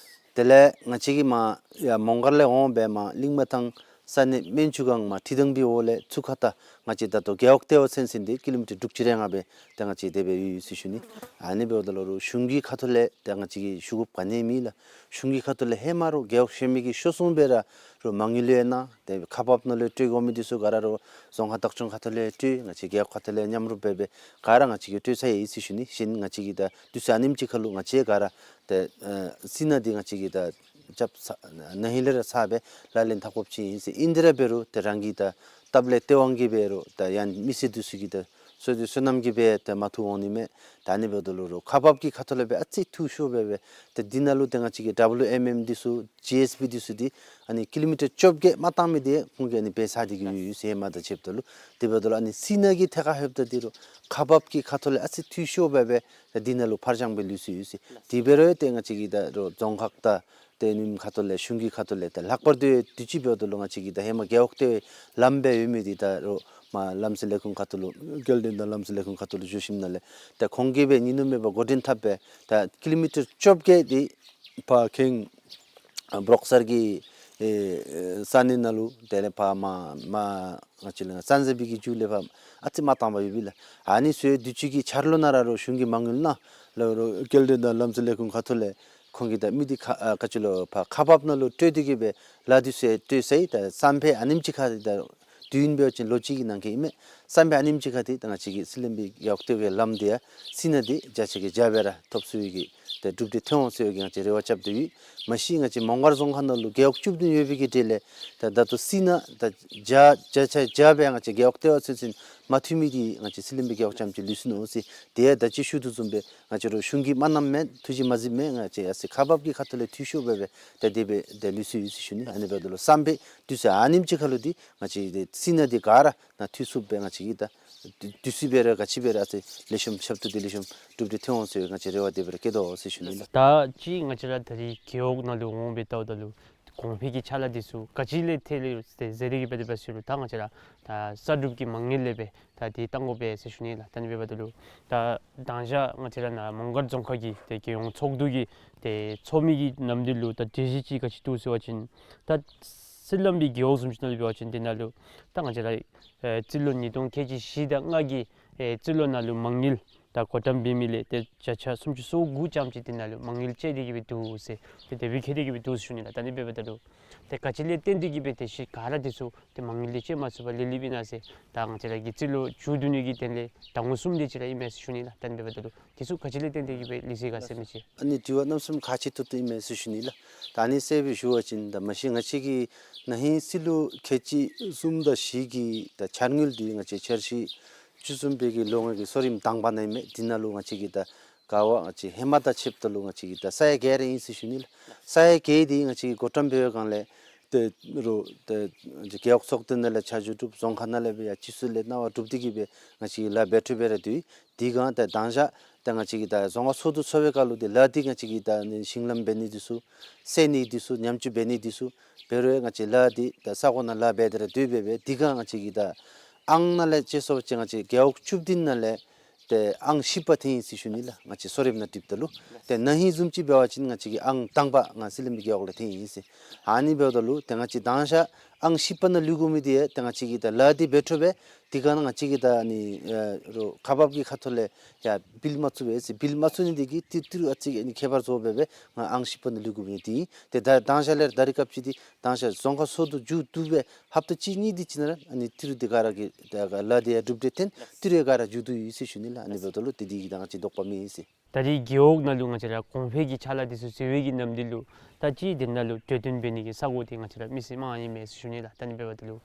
དེ་ལས་ང་བཅས་ཀྱིས་མར་ཡར་མོང་སྒར་ལས་འོང་སྦེ་མར་གླིང་མ་ཐང་ས་གནས་སྨན་ཆུ་སྒང་མར་ཁྲི་ཐང་པའི་འོག་ལས་ཚུར་ཁ་ད་ང་བཅས་ད་ལྟོ་རྒེད་འོག་ལྟེ་བ་ཚུན་ཚོད་འདི་ཀི་ལོ་མི་ཊར་དྲུག་ཅུ་རེ་ལྔ་སྦེ་ད་ང་བཅས་དེ་སྦེ་ཡོད་ཡོད་ཟེར་ཞུ་ནི། ཨ་ནི་འབདཝ་ད་ལུ་གཞུང་གི་ཁ་ཐུག་ལས་ད་ང་བཅས་ཀྱིས་ཞུ་དགོཔ་ག་ནི་མེད་ལགས། གཞུང་གི་ཁ་ཐུག་ལས་ཧེ་མ་རོགས་རྒེད་འོག་གཞན་མི་གིས་ཤོར་སོང་སྦེ་ར་རོགས་མ་དངུལ་ཡོད་ན་ཏེ་ཁག་འབགཔ་ནང་ལུ་སྤྲོད་དགོ་མི་འདི་ཚུ་ག་ར་རོགས་རྫོང་ཁག་བདག་སྐྱོང་ཁ་ཐུག་ལས་སྤྲོད། ང་བཅས་རྒེད་འོག་ཁ་ཐུག་ལས་མཉམ་རུབ་འབད་སྦེ་ག་ར་ང་བཅས་ཀྱིས་སྤྲོད་ཚར་ཡི་ཟེར་ཞུ་ནི། གཞན་ང་བཅས་ཀྱིས་ད་དུས་ཚོད་ཨ་ནེམ་ཅིག་ཁར་ལུ་ང་བཅས་ག་ར་ཏེ་ཨེ་རྩི་ནག་འདི་ང་བཅས་ཀྱིས་ད་རྐྱབ་ཚར་ན་ཧིང་ལས་ར་ཚར་སྦེ་ལག་ལེན་འཐབ་དགོཔ་ཅིག་ཨིན་ཟེར། ཨིན་དེ་ར་འབད་རུང་ཏེ་རང་གི་ད་སྟབས་ལས་སྟེས་དབང་གིས་འབད་རུང་ད་ཡང་མི་སེར་འདི་ཚུ་གི་ད་བསོད་བདེ་བསོད་ནམས་ཀྱིས་སྦེ་ཏེ་མ་ཐུག་འོང་ནི་མས། ད་ཨ་ནི་འབདཝ་ད་ལུ་རོགས་ཁག་འབག་གི་ཁ་ཐུག་ལས་སྦེ་ཨ་ཙི་འཐུས་ཤོར་སྦེ་སྦེ་ཏེ་འདི་ནང་ལུ་ཏེ་ང་བཅས་ཀྱི་ཌབ་ལུ་ཨེམ་ཨེམ་འདི་ཚུ་ཇི་ཨེསི་བི་འདི་ཚུ་འདི་ཨ་ནི་ཀི་ལོ་མི་ཊར་བཅོ་བརྒྱད་མ་བཏང་མི་འདི་ཁོང་གིས་ཨ་ནི་འབད་ཚར་ཏེ་གི་ཡོད་ཡོད་ཟེར། མ་ད་ཕྱདཔ་ད་ལུ་དེ་འབདཝ་ད་ལུ་ཨ་ནི་རྩི་ནག་གི་ཐད་ཁར་ལྷོདཔ་ད་འདི་རོགས་ཁག་འབག་གི་ཁ་ཐུག་ལས་ཨ་ཙི་འཐུས་ཤོར་སྦེ་སྦེ་ཏེ་འདི་ནང་ལུ་ཕར་འགྱངས་སྦེ་ལུས་སོ་ཡོད་ཟེར། དེ་འབད་རུང་ཏེ་ང་བཅས་ཀྱི་ད་རོགས་རྫོང་ཁག་ད་ཏེ་ཨ་ནི་ཁ་ཐུག་ལས་གཞུང་གི་ཁ་ཐུག་ལས་ཏེ་ལྷག་པར་དུ་དུས་ཅི་འབདཝ་ད་ལུ་ང་བཅས་ཀྱི་ད་ཧེ་མ་རྒེད་འོག་ལྟེ་བའི་ལམ་སྦེ་ཡོད་མི་འདི་ད་རོགས་མར་ལམ་སེལ་ལས་ཁུངས་ཁ་ཐུག་ལུ་སྐྱེལ་འདྲེན་དང་ལམ་སེལ་ལས་ཁུངས་ཁ་ཐུག་ལུ་བཞུགས་ཞིནམ་ལས་ད་ཁོང་གིས་སྦེ་ཉིན་ནུབ་མེད་པར་འགོ་འདྲེན་འཐབ་སྦེ་ད་ཀི་ལོ་མི་ཊར་བཅོ་བརྒྱད་འདི་ཕར་ཁེངས་ཨ་འབྲོག་སར་གྱི་ཨེ་ས་གནས་ནང་ལུ་དེ་ལས་ཕར་མར་མར་ང་བཅས་ལུ་ཡང་ཙན་དན་སྦིས་ཀྱི་མཇུག་ལས་ཕར་ཨ་ཙི་མ་བཏང་པར་ཡོད་པས་ལགས། ཨ་ནི་ཚུ་དུས་ཅི་གི་འཆར་ལོ་ནང་ར་རོགས་གཞུང་གིས་མ་དངུལ་གནང་ལགས། རོགས་སྐྱེལ་འདྲེན་དང་ལམ་སེལ་ལས་ཁུངས་ཁ་ཐུག་ལས་ཁོང་གིས་ད་མི་འདི་ཁ་ཨ་ག་ཅི་ལོ་ཕར་ཁག་འབག་ནང་ལུ་སྤྲོད་དེ་གི་སྦེ་ལཱ་འདི་ཚུ་སྤྲོད་ཚར་ཡི། ད་བསམ་འཕེལ་ཨ་ནེམ་ཅིག་ཁར་ད་དུས་ཡུན་འབད་བ་ཅིན་ལོ་གཅིག་གི་ནང་འཁོད་ཨིན་མས། བསམ་འཕེལ་ཨ་ནེམ་ཅིག་ཁར་འདི་ད་ང་བཅས་ཀྱི་སི་ལིམ་པི་རྒེད་འོག་ལྟེ་བའི་ལམ་འདི་ཡང་རྩི་ནག་འདི་བརྒྱ་ཆ་གི་བརྒྱ་སྦེ་ར་ཐོབ་ཚུགས་པའི་གི་ཏེ་གྲུབ་འབྲས་ཐོན་འོང་ཟེར་བའི་གི་ང་བཅས་རེ་བ་རྐྱབ་སྟེ་ཡོད། མ་གཞི་ང་བཅས་མོང་སྒར་རྫོང་ཁག་ནང་ལུ་རྒེད་འོག་བཅུ་བདུན་ཡོད་པའི་གི་གྲས་ལས་ད་ད་ལྟོ་རྩི་ནག་ད་བརྒྱ་བརྒྱ་ཆ་བརྒྱ་སྦེ་ང་བཅས་རྒེད་འོག་ལྟེ་བ་ཚུན་ཚོད་མ་ཐུབ་མི་འདི་ང་བཅས་སི་ལིམ་པི་རྒེད་འོག་རྐྱངམ་ཅིག་ལུས་སོ་ནུག་ཟེར། དེ་ཡང་ད་ཅི་ཞུ་དོ་བཟུམ་སྦེ་ང་བཅས་རོགས་གཞུང་གིས་མ་གནངམ་མེན། ཐུགས་རྗེ་མ་གཟིགསཔ་མེན། ང་བཅས་ཡར་སི་ཁག་འབག་གི་ཁ་ཐུག་ལས་འཐུས་ཤོར་སྦེ་སྦེ་ད་དེ་སྦེ་ད་ལུས་སོ་ཡོད་ཟེར་ཞུ་ནི། ཨ་ནི་འབདཝ་ད་ལུ་བསམ་འཕེལ་དུས་ཚོད་ཨ་ནེམ་ཅིག་ཁར་ལུ་འདི་ང་བཅས་འདི་རྩི་ནག་འདི་ག་ར་ནཱ་འཐུས་ཚུགསཔ་སྦེ་ང་བཅས་ཀྱིས་ད་དུས་ཚོད་སྦེ་ར་ག་ཅི་སྦེ་ར་ཨ་ཙི་ལེགས་ཤོམ་ཞབས་ཏོག་འདི་ལེགས་ཤོམ་གྲུབ་འབྲས་ཐོན་འོང་ཟེར་བའི་ང་བཅས་རེ་བ་དེ་སྦེ་ར་བསྐྱེད་དོ་ཟེར་ཞུ་ནི་ལགས། ད་ཅི་ང་བཅས་ར་ད་རིས་རྒེད་འོག་ནང་ལུ་འོང་སྦེ་བལྟཝ་ད་ལུ་གོང་འཕེལ་གྱི་ཕྱག་ལཱ་འདི་ཚུ་ག་ཅི་ལས་ཐལ་ཡི་ཟེར་ཟེར་ཏེ་གི་སྦེ་དེ་སྦེ་ཟེར་རུང་ད་ང་བཅས་ར་ད་གསར་སྒྲུབ་ཀྱི་མ་དངུལ་ལས་སྦེ་ད་འདི་བཏང་དགོ་པས་ཟེར་ཞུ་ནི་ལགས། ད་ཨ་ནི་འབདཝ་ད་ལུ་ད་དང་ཞག་ང་བཅས་ར་ནཱ་མོང་སྒར་རྫོང་ཁག་གི་ཏེ་རྒྱལ་ཡོངས་ཚོགས་འདུ་གི་ཏེ་ཚོགས་མི་གི་ནམ་དུས་ལུ་ད་གྲོས་གཞི་ཅིག་ག་ཅི་འདུག་ཟེར་བ་ཅིན་ད་སི་ལིམ་པི་རྒེད་འོག་བཟུམ་ཅིག་ནང་ལུ་འབད་བ་ཅིན་དེ་ནང་ལུ་ད་ང་བཅས་ར་ཨེ་རྩིས་ལོ་ཉིས་སྟོང་ཁལ་གཅིག་བཞི་དང་ལྔ་གི་ཨེ་རྩིས་ལོ་ནང་ལུ་མ་དངུལ་ད་བགོ་བཀྲམ་འབད་མི་ལས་ཏེ་བརྒྱ་ཆ་སུམ་ཅུ་སོ་དགུ་ཙམ་ཅིག་དེ་ནང་ལུ་མ་དངུལ་བཅད་དེ་གི་སྦེ་འདུག་ཟེར་ཏེ་དེ་སྦེ་བཀོད་དེ་གི་སྦེ་འདུག་ཟེར་ཞུ་ནི་ལགས། ད་ཨ་ནི་འབདཝ་ད་ལུ་ཏེ་ག་ཅི་ལས་བརྟེན་ཏེ་གི་སྦེ་ཏེ་ཤི་ག་ར་འདི་ཚུ་ཏེ་མ་དངུལ་འདི་བཅད་མ་ཚུགས་པར་ལུས་ལུསཔ་ཨིན་ན་ཟེར། ད་ང་བཅས་ར་གི་རྩིས་ལོ་མཇུག་བསྡུ་ནི་གི་དོན་ལས་ཟླ་ངོ་གསུམ་དེ་ཅིག་ར་ཨིན་མས་ཟེར་ཞུ་ནི་ལགས། ད་ཨ་ནི་འབདཝ་ད་ལུ་འདི་ཚུ་ག་ཅི་ལས་བརྟེན་ཏེ་གི་སྦེ་ལུས་ཡི་ག་ཟེར་མི་ཅིག། ཨ་ནི་དྲི་བ་གནམ་མེད་ས་མེད་ཁག་ཆེ་ཏོག་ཏོ་ཨིན་མས་ཟེར་ཞུ་ནི་ལགས། ད་ཨ་ནི་གསལ་སྦེ་ཞུ་བ་ཅིན་ད་མ་གཞི་ང་བཅས་ཀྱི་ན་ཧིང་རྩིས་ལོ་ཁལ་གཅིག་གསུམ་དང་བཞི་གི་ད་འཆར་དངུལ་འདི་ང་བཅས་འཆར་གཞི་བཅུ་གསུམ་པའི་གི་ལོ་ལྔ་གི་གསོ་རིམ་དང་པ་ནང་ཨིན་མས། འདི་ནང་ལུ་ང་བཅས་ཀྱིས་ད་ག་བ་ང་བཅས་ཧེ་མ་དང་ཕྱདཔ་ད་ལུ་ང་བཅས་ཀྱིས་ད་ས་ཡ་བརྒྱད་རེ་ཨིན་ཟེར་ཞུ་ནི་ལགས། ས་ཡ་བརྒྱད་འདི་ང་བཅས་ཀྱིས་བགོ་བཀྲམ་འབད་བའི་སྒང་ལས་ཏེ་རོགས་ཏེ་རྒེད་འོག་ཚོགས་སྡེ་ནང་ལས་ཆ་འཇོག་གྲུབ། རྫོང་ཁག་ནང་ལས་སྦེ་ཡང་སྤྱི་ཚོགས་ལས་གནང་བ་གྲུབ་སྟེ་གི་སྦེ་ང་བཅས་ཀྱིས་ལཱ་འབད་འཕྲོ་འབད་ར་སྡོད་ཡི། དེ་སྒང་ད་དང་ཞག་ད་ང་བཅས་ཀྱིས་ད་རྫོང་ཁག་ཚོགས་འདུ་ཚོགས་པའི་སྐབས་ལུ་ཏེ་ལཱ་འདི་ང་བཅས་ཀྱིས་ད་ནི་ཞིང་ལམ་འབད་ནི་འདི་ཚུ་སེལ་ནི་འདི་ཚུ་ཉམས་བཅོས་འབད་ནི་འདི་ཚུ་འབད་རུང་ང་བཅས་ལཱ་འདི་ད་ས་གོ་ནང་ལཱ་འབད་དེ་ར་སྡོད་སྦེ་སྦེ་དེ་སྒང་ང་བཅས་ཀྱིས་ད་ཨང་ནང་ལས་བཅད་སོང་པ་ཅིན་ང་བཅས་རྒེད་འོག་བཅུ་བདུན་ནང་ལས་ཏེ་ཨང་བཞི་པ་ཐོན་ཡི་ཟེར་ཞུ་ནི་ལགས། ང་བཅས་གསོ་རིམ་ནང་འགྲུབ་ད་ལུ་ཏེ་ན་ཧིང་བཟུམ་ཅིག་འབད་བ་ཅིན་ང་བཅས་ཀྱིས་ཨང་དང་པ་ང་སི་ལིམ་པི་རྒེད་འོག་ལས་ཐོན་ཡི་ཟེར། ཨ་ནི་འབདཝ་ད་ལུ་ཏེ་ང་བཅས་དང་ཞག་ཨང་བཞི་པ་ནང་ལུས་དགོ་མི་འདི་ཡང་ཏེ་ང་བཅས་ཀྱིས་ད་ལཱ་འདི་འབད་འཕྲོ་སྦེ་དེ་སྒང་ང་བཅས་ཀྱིས་ད་ནི་ཨེ་རོགས་ཁག་འབག་གི་ཁ་ཐུག་ལས་ཡང་བིལ་མ་ཚུགས་པས་ཟེར། བིལ་མ་ཚུགས་ནི་འདི་གིས་ཏི་ཏི་རུ་ཨ་ཙི་ཨ་ནི་ཁྱད་པར་བཟོ་སྦེ་སྦེ་ང་ཨང་བཞི་པ་ནང་ལུས་དགོ་མི་འདི་ཨིན། ཏེ་ད་དང་ཞག་ལས་ད་རིས་སྐབས་ཅིག་འདི་དང་ཞག་རྫོང་ཁག་ཚོགས་འདུ་མཇུག་བསྡུ་སྦེ་ཧབ་ཏ་གཅིག་གཉིས་འདི་ཅིག་ནང་ར་ཨ་ནི་ཏི་རུ་འདི་ག་ར་གི་ད་ག་ལཱ་འདི་ཡང་གྲུབ་འབྲས་ཐོན་ཏི་རུ་ཡང་ག་ར་མཇུག་བསྡུ་ཡི་ཟེར་ཞུ་ནི་ལགས། ཨ་ནི་འབདཝ་ད་ལུ་ཏེ་འདི་གིས་ད་ང་བཅས་དོགས་པ་མེད་ཟེར། ད་རིས་རྒེད་འོག་ནང་ལུ་ང་བཅས་ར་གོང་འཕེལ་གྱི་ཕྱག་ལཱ་འདི་ཚུ་འཛོལ་བའི་གི་ནམ་དུས་ལུ་ད་ཅི་འདི་ནང་ལུ་གྲོས་བསྟུན་འབད་ནི་གི་ས་གོ་འདི་ང་བཅས་ར་མི་སེར་མང་ཨིན་མས་ཟེར་ཞུ་ནི་ལགས། ད་ཨ་ནི་འབདཝ་ད་ལུ་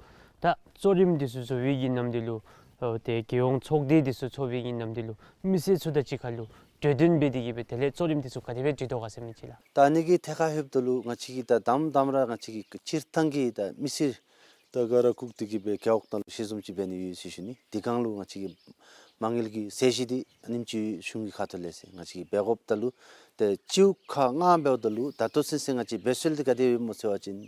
ད་གཙོ་རིམ་འདི་ཚུ་འཛོལ་བའི་གི་ནམ་དུས་ལུ་ཨོ་ཏེ་རྒེད་འོག་ཚོགས་སྡེ་འདི་ཚུ་ཚོགས་པའི་གི་ནམ་དུས་ལུ་མི་སེར་ཚུ་དང་གཅིག་ཁར་ལུ་གྲོས་བསྟུན་འབད་དེ་གི་སྦེ་དེ་ལས་གཙོ་རིམ་འདི་ཚུ་ག་དེ་སྦེ་འགྲུབ་དོ་ག་ཟེར་མི་ཅིག་ལགས། ད་ཨ་ནི་གི་ཐད་ཁར་ལྷོདཔ་ད་ལུ་ང་བཅས་ཀྱིས་ད་དང་དང་ར་ང་བཅས་ཀྱིས་སྤྱིར་བཏང་གི་ད་མི་སེར་ ད་ག་ར་བཀུག་སྟེ་གི་སྦེ་རྒེད་འོག་ནང་ལུ་ཞལ་འཛོམས་ཅིག་འབད་ནི་ཡོད་ཟེར་ཞུ་ནི། དེ་སྒང་ལུ་ང་བཅས་ཀྱི་མ་དངུལ་གྱི་ཟད་གཞི་འདི་ཨ་ནེམ་ཅིག་གཞུང་གི་ཁ་ཐུག་ལས་ཟེར་ང་བཅས་ཀྱིས་འབད་དགོཔ་ད་ལུ་ཏེ་སྤྱི་འོག་ཁག་ལྔ་འབདཝ་ད་ལུ་ད་ལྟོ་ཚུན་ཚོད་ང་བཅས་འབད་སྲོལ་འདི་ག་དེ་སྦེ་སྨོ་ཟེར་བ་ཅིན་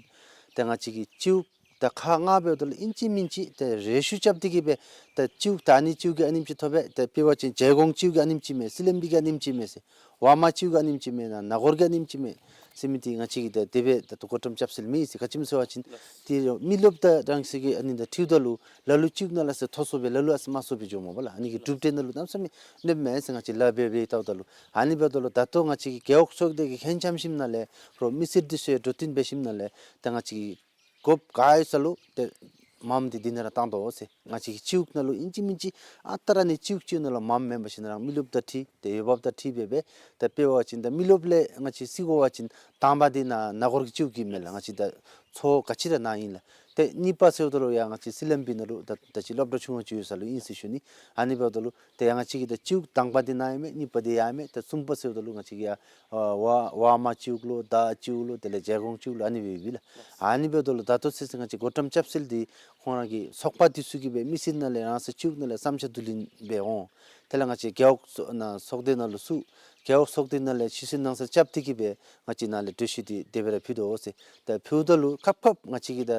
ཏེ་ང་བཅས་ཀྱི་སྤྱི་འོག་ད་ཁག་ལྔ་འབདཝ་ད་ལུ་ཨིན་ཅི་མིན་ཅི་ཏེ་རེ་ཤུ་རྐྱབ་སྟེ་གི་སྦེ་ཏེ་སྤྱི་འོག་ད་ཨ་ནི་སྤྱི་འོག་གིས་ཨ་ནེམ་ཅིག་ཐོབ་པས། ཏེ་དཔེ་འབད་བ་ཅིན་བྱེ་སྒོང་སྤྱི་འོག་གིས་ཨ་ནེམ་ཅིག་མས། སི་ལེམ་བི་གིས་ཨ་ནེམ་ཅིག་མས་ཟེར། ཝར་མ་སྤྱི་འོག་གིས་ཨ་ནེམ་ཅིག་མས། ན་ནཱ་གོར་གྱིས་ཨ་ནེམ་ཅིག་མས་ཟེར་མི་འདི་ང་བཅས་ཀྱིས་ད་དེ་སྦེ་ད་ལྟོ་གོ་ཁྲམ་རྐྱབ་སྲོལ་མེད་ཟེར། ག་ཅི་སྨོ་ཟེར་བ་ཅིན་ཏེ་མི་རློབས་དང་རང་སོ་གི་ཨ་ནི་དང་འཁྲིལཝ་ད་ལུ་ལ་ལུ་སྤྱི་འོག་ནང་ལས་ཟེར་མཐོ་སུ་སྦེ་ལ་ལུ་ཨ་ཙི་དམའ་སུ་སྦེ་འགྱོཝ་མས་པ་ལགས། ཨ་ནི་གི་གྲུབ་འབྲས་ནང་ལུ་གནམ་མེད་ས་མེད་གནོདཔ་མས་ཟེར་ང་བཅས་ལཱ་འབད་འབད་བལྟཝ་ད་ལུ། ཨ་ནི་འབདཝ་ད་ལུ་ད་ལྟོ་ང་བཅས་ཀྱི་རྒེད་འོག་ཚོགས་སྡེ་གིས་ཧེང་འཆམ་ཞིནམ་ལས་རོགས་མི་སེར་འདི་ཚུ་འགྲོ་སྟོན་འབད་ཞིནམ་ལས་ད་ང་བཅས་ཀྱི་དགོཔ་ག་ཡོད་ས་ལུ་ཏེ་མངམ་འདི་འདི་ནང་ར་བཏང་དོ་ཟེར། ང་བཅས་ཀྱི་སྤྱི་འོག་ནང་ལུ་ཨིན་ཅི་མིན་ཅི་ཨ་རྟག་ར་ཨ་ནི་སྤྱི་འོག་ཅིག་ནང་ལུ་མངམ་མེན་པར་ཞིནམ་ར་མི་རློབས་དང་འཁྲིལ་ཏེ་འོས་འབབ་དང་འཁྲིལ་འབད་འབད་ད་དཔེ་འབད་བ་ཅིན་ད་མི་རློབས་ལས་ང་བཅས་བརྩི་དགོ་པ་ཅིན་དང་པ་འདི་ནཱ་ནཱ་གོར་གྱི་སྤྱི་འོག་གི་མས་ལགས། ང་བཅས་ད་ཚོ་ག་ཅི་ར་ནཱ་ཨིན་ལགས། ཏེ་གཉིས་པ་ཟེརཝ་ད་ལུ་ཡང་ང་བཅས་སི་ལེམ་བི་ནང་ལུ་ད་ད་ཅི་སློབ་གྲྭ་ཆུང་ངུ་ཅིག་ཡོད་ས་ལུ་ཨིན་ཟེར་ཞུ་ནི། ཨ་ནི་འབདཝ་ད་ལུ་ཏེ་ཡང་ང་བཅས་ཀྱི་ད་སྤྱི་འོག་དང་པ་འདི་ནཱ་ཨིན་མས། གཉིས་པ་འདི་ཡར་ཨིན་མས། ད་གསུམ་པ་ཟེརཝ་ད་ལུ་ང་བཅས་ཀྱི་ཡར་ཨ་ཝར་ཝར་མ་སྤྱི་འོག་ལོ་དར་སྤྱི་འོག་ལོ་དེ་ལས་བྱེ་སྒོང་སྤྱི་འོག་ལོ་ཨ་ནི་སྦེ་ཡོད་པས་ལགས། ཨ་ནི་འབདཝ་ད་ལུ་ད་ལྟོ་ཚུན་ཚོད་ང་བཅས་གོ་ཁྲམ་རྐྱབ་སྲོལ་འདི་ཁོང་ར་གི་ཚོགས་པ་འདི་ཚུ་གིས་སྦེ་མི་སེར་ནང་ལས་རང་སོའི་སྤྱི་འོག་ནང་ལས་བསམ་འཆར་བསྡུ་ལེན་འབད་འོང་། དེ་ལས་ང་བཅས་རྒེད་འོག་ཚོགས་ནང་ཚོགས་སྡེ་ནང་ལུ་ཚུ་རྒེད་འོག་ཚོགས་སྡེ་ནང་ལས་ཤེས་ཚད་སྣང་ཚད་རྐྱབ་སྟེ་གི་སྦེ་ང་བཅས་ནཱ་ལས་གྲོས་གཞི་འདི་དེ་སྦེ་ར་ཕུལ་དོ་ཟེར། ད་ཕུལཝ་ད་ལུ་སྐབས་སྐབས་ང་བཅས་ཀྱིས་ད་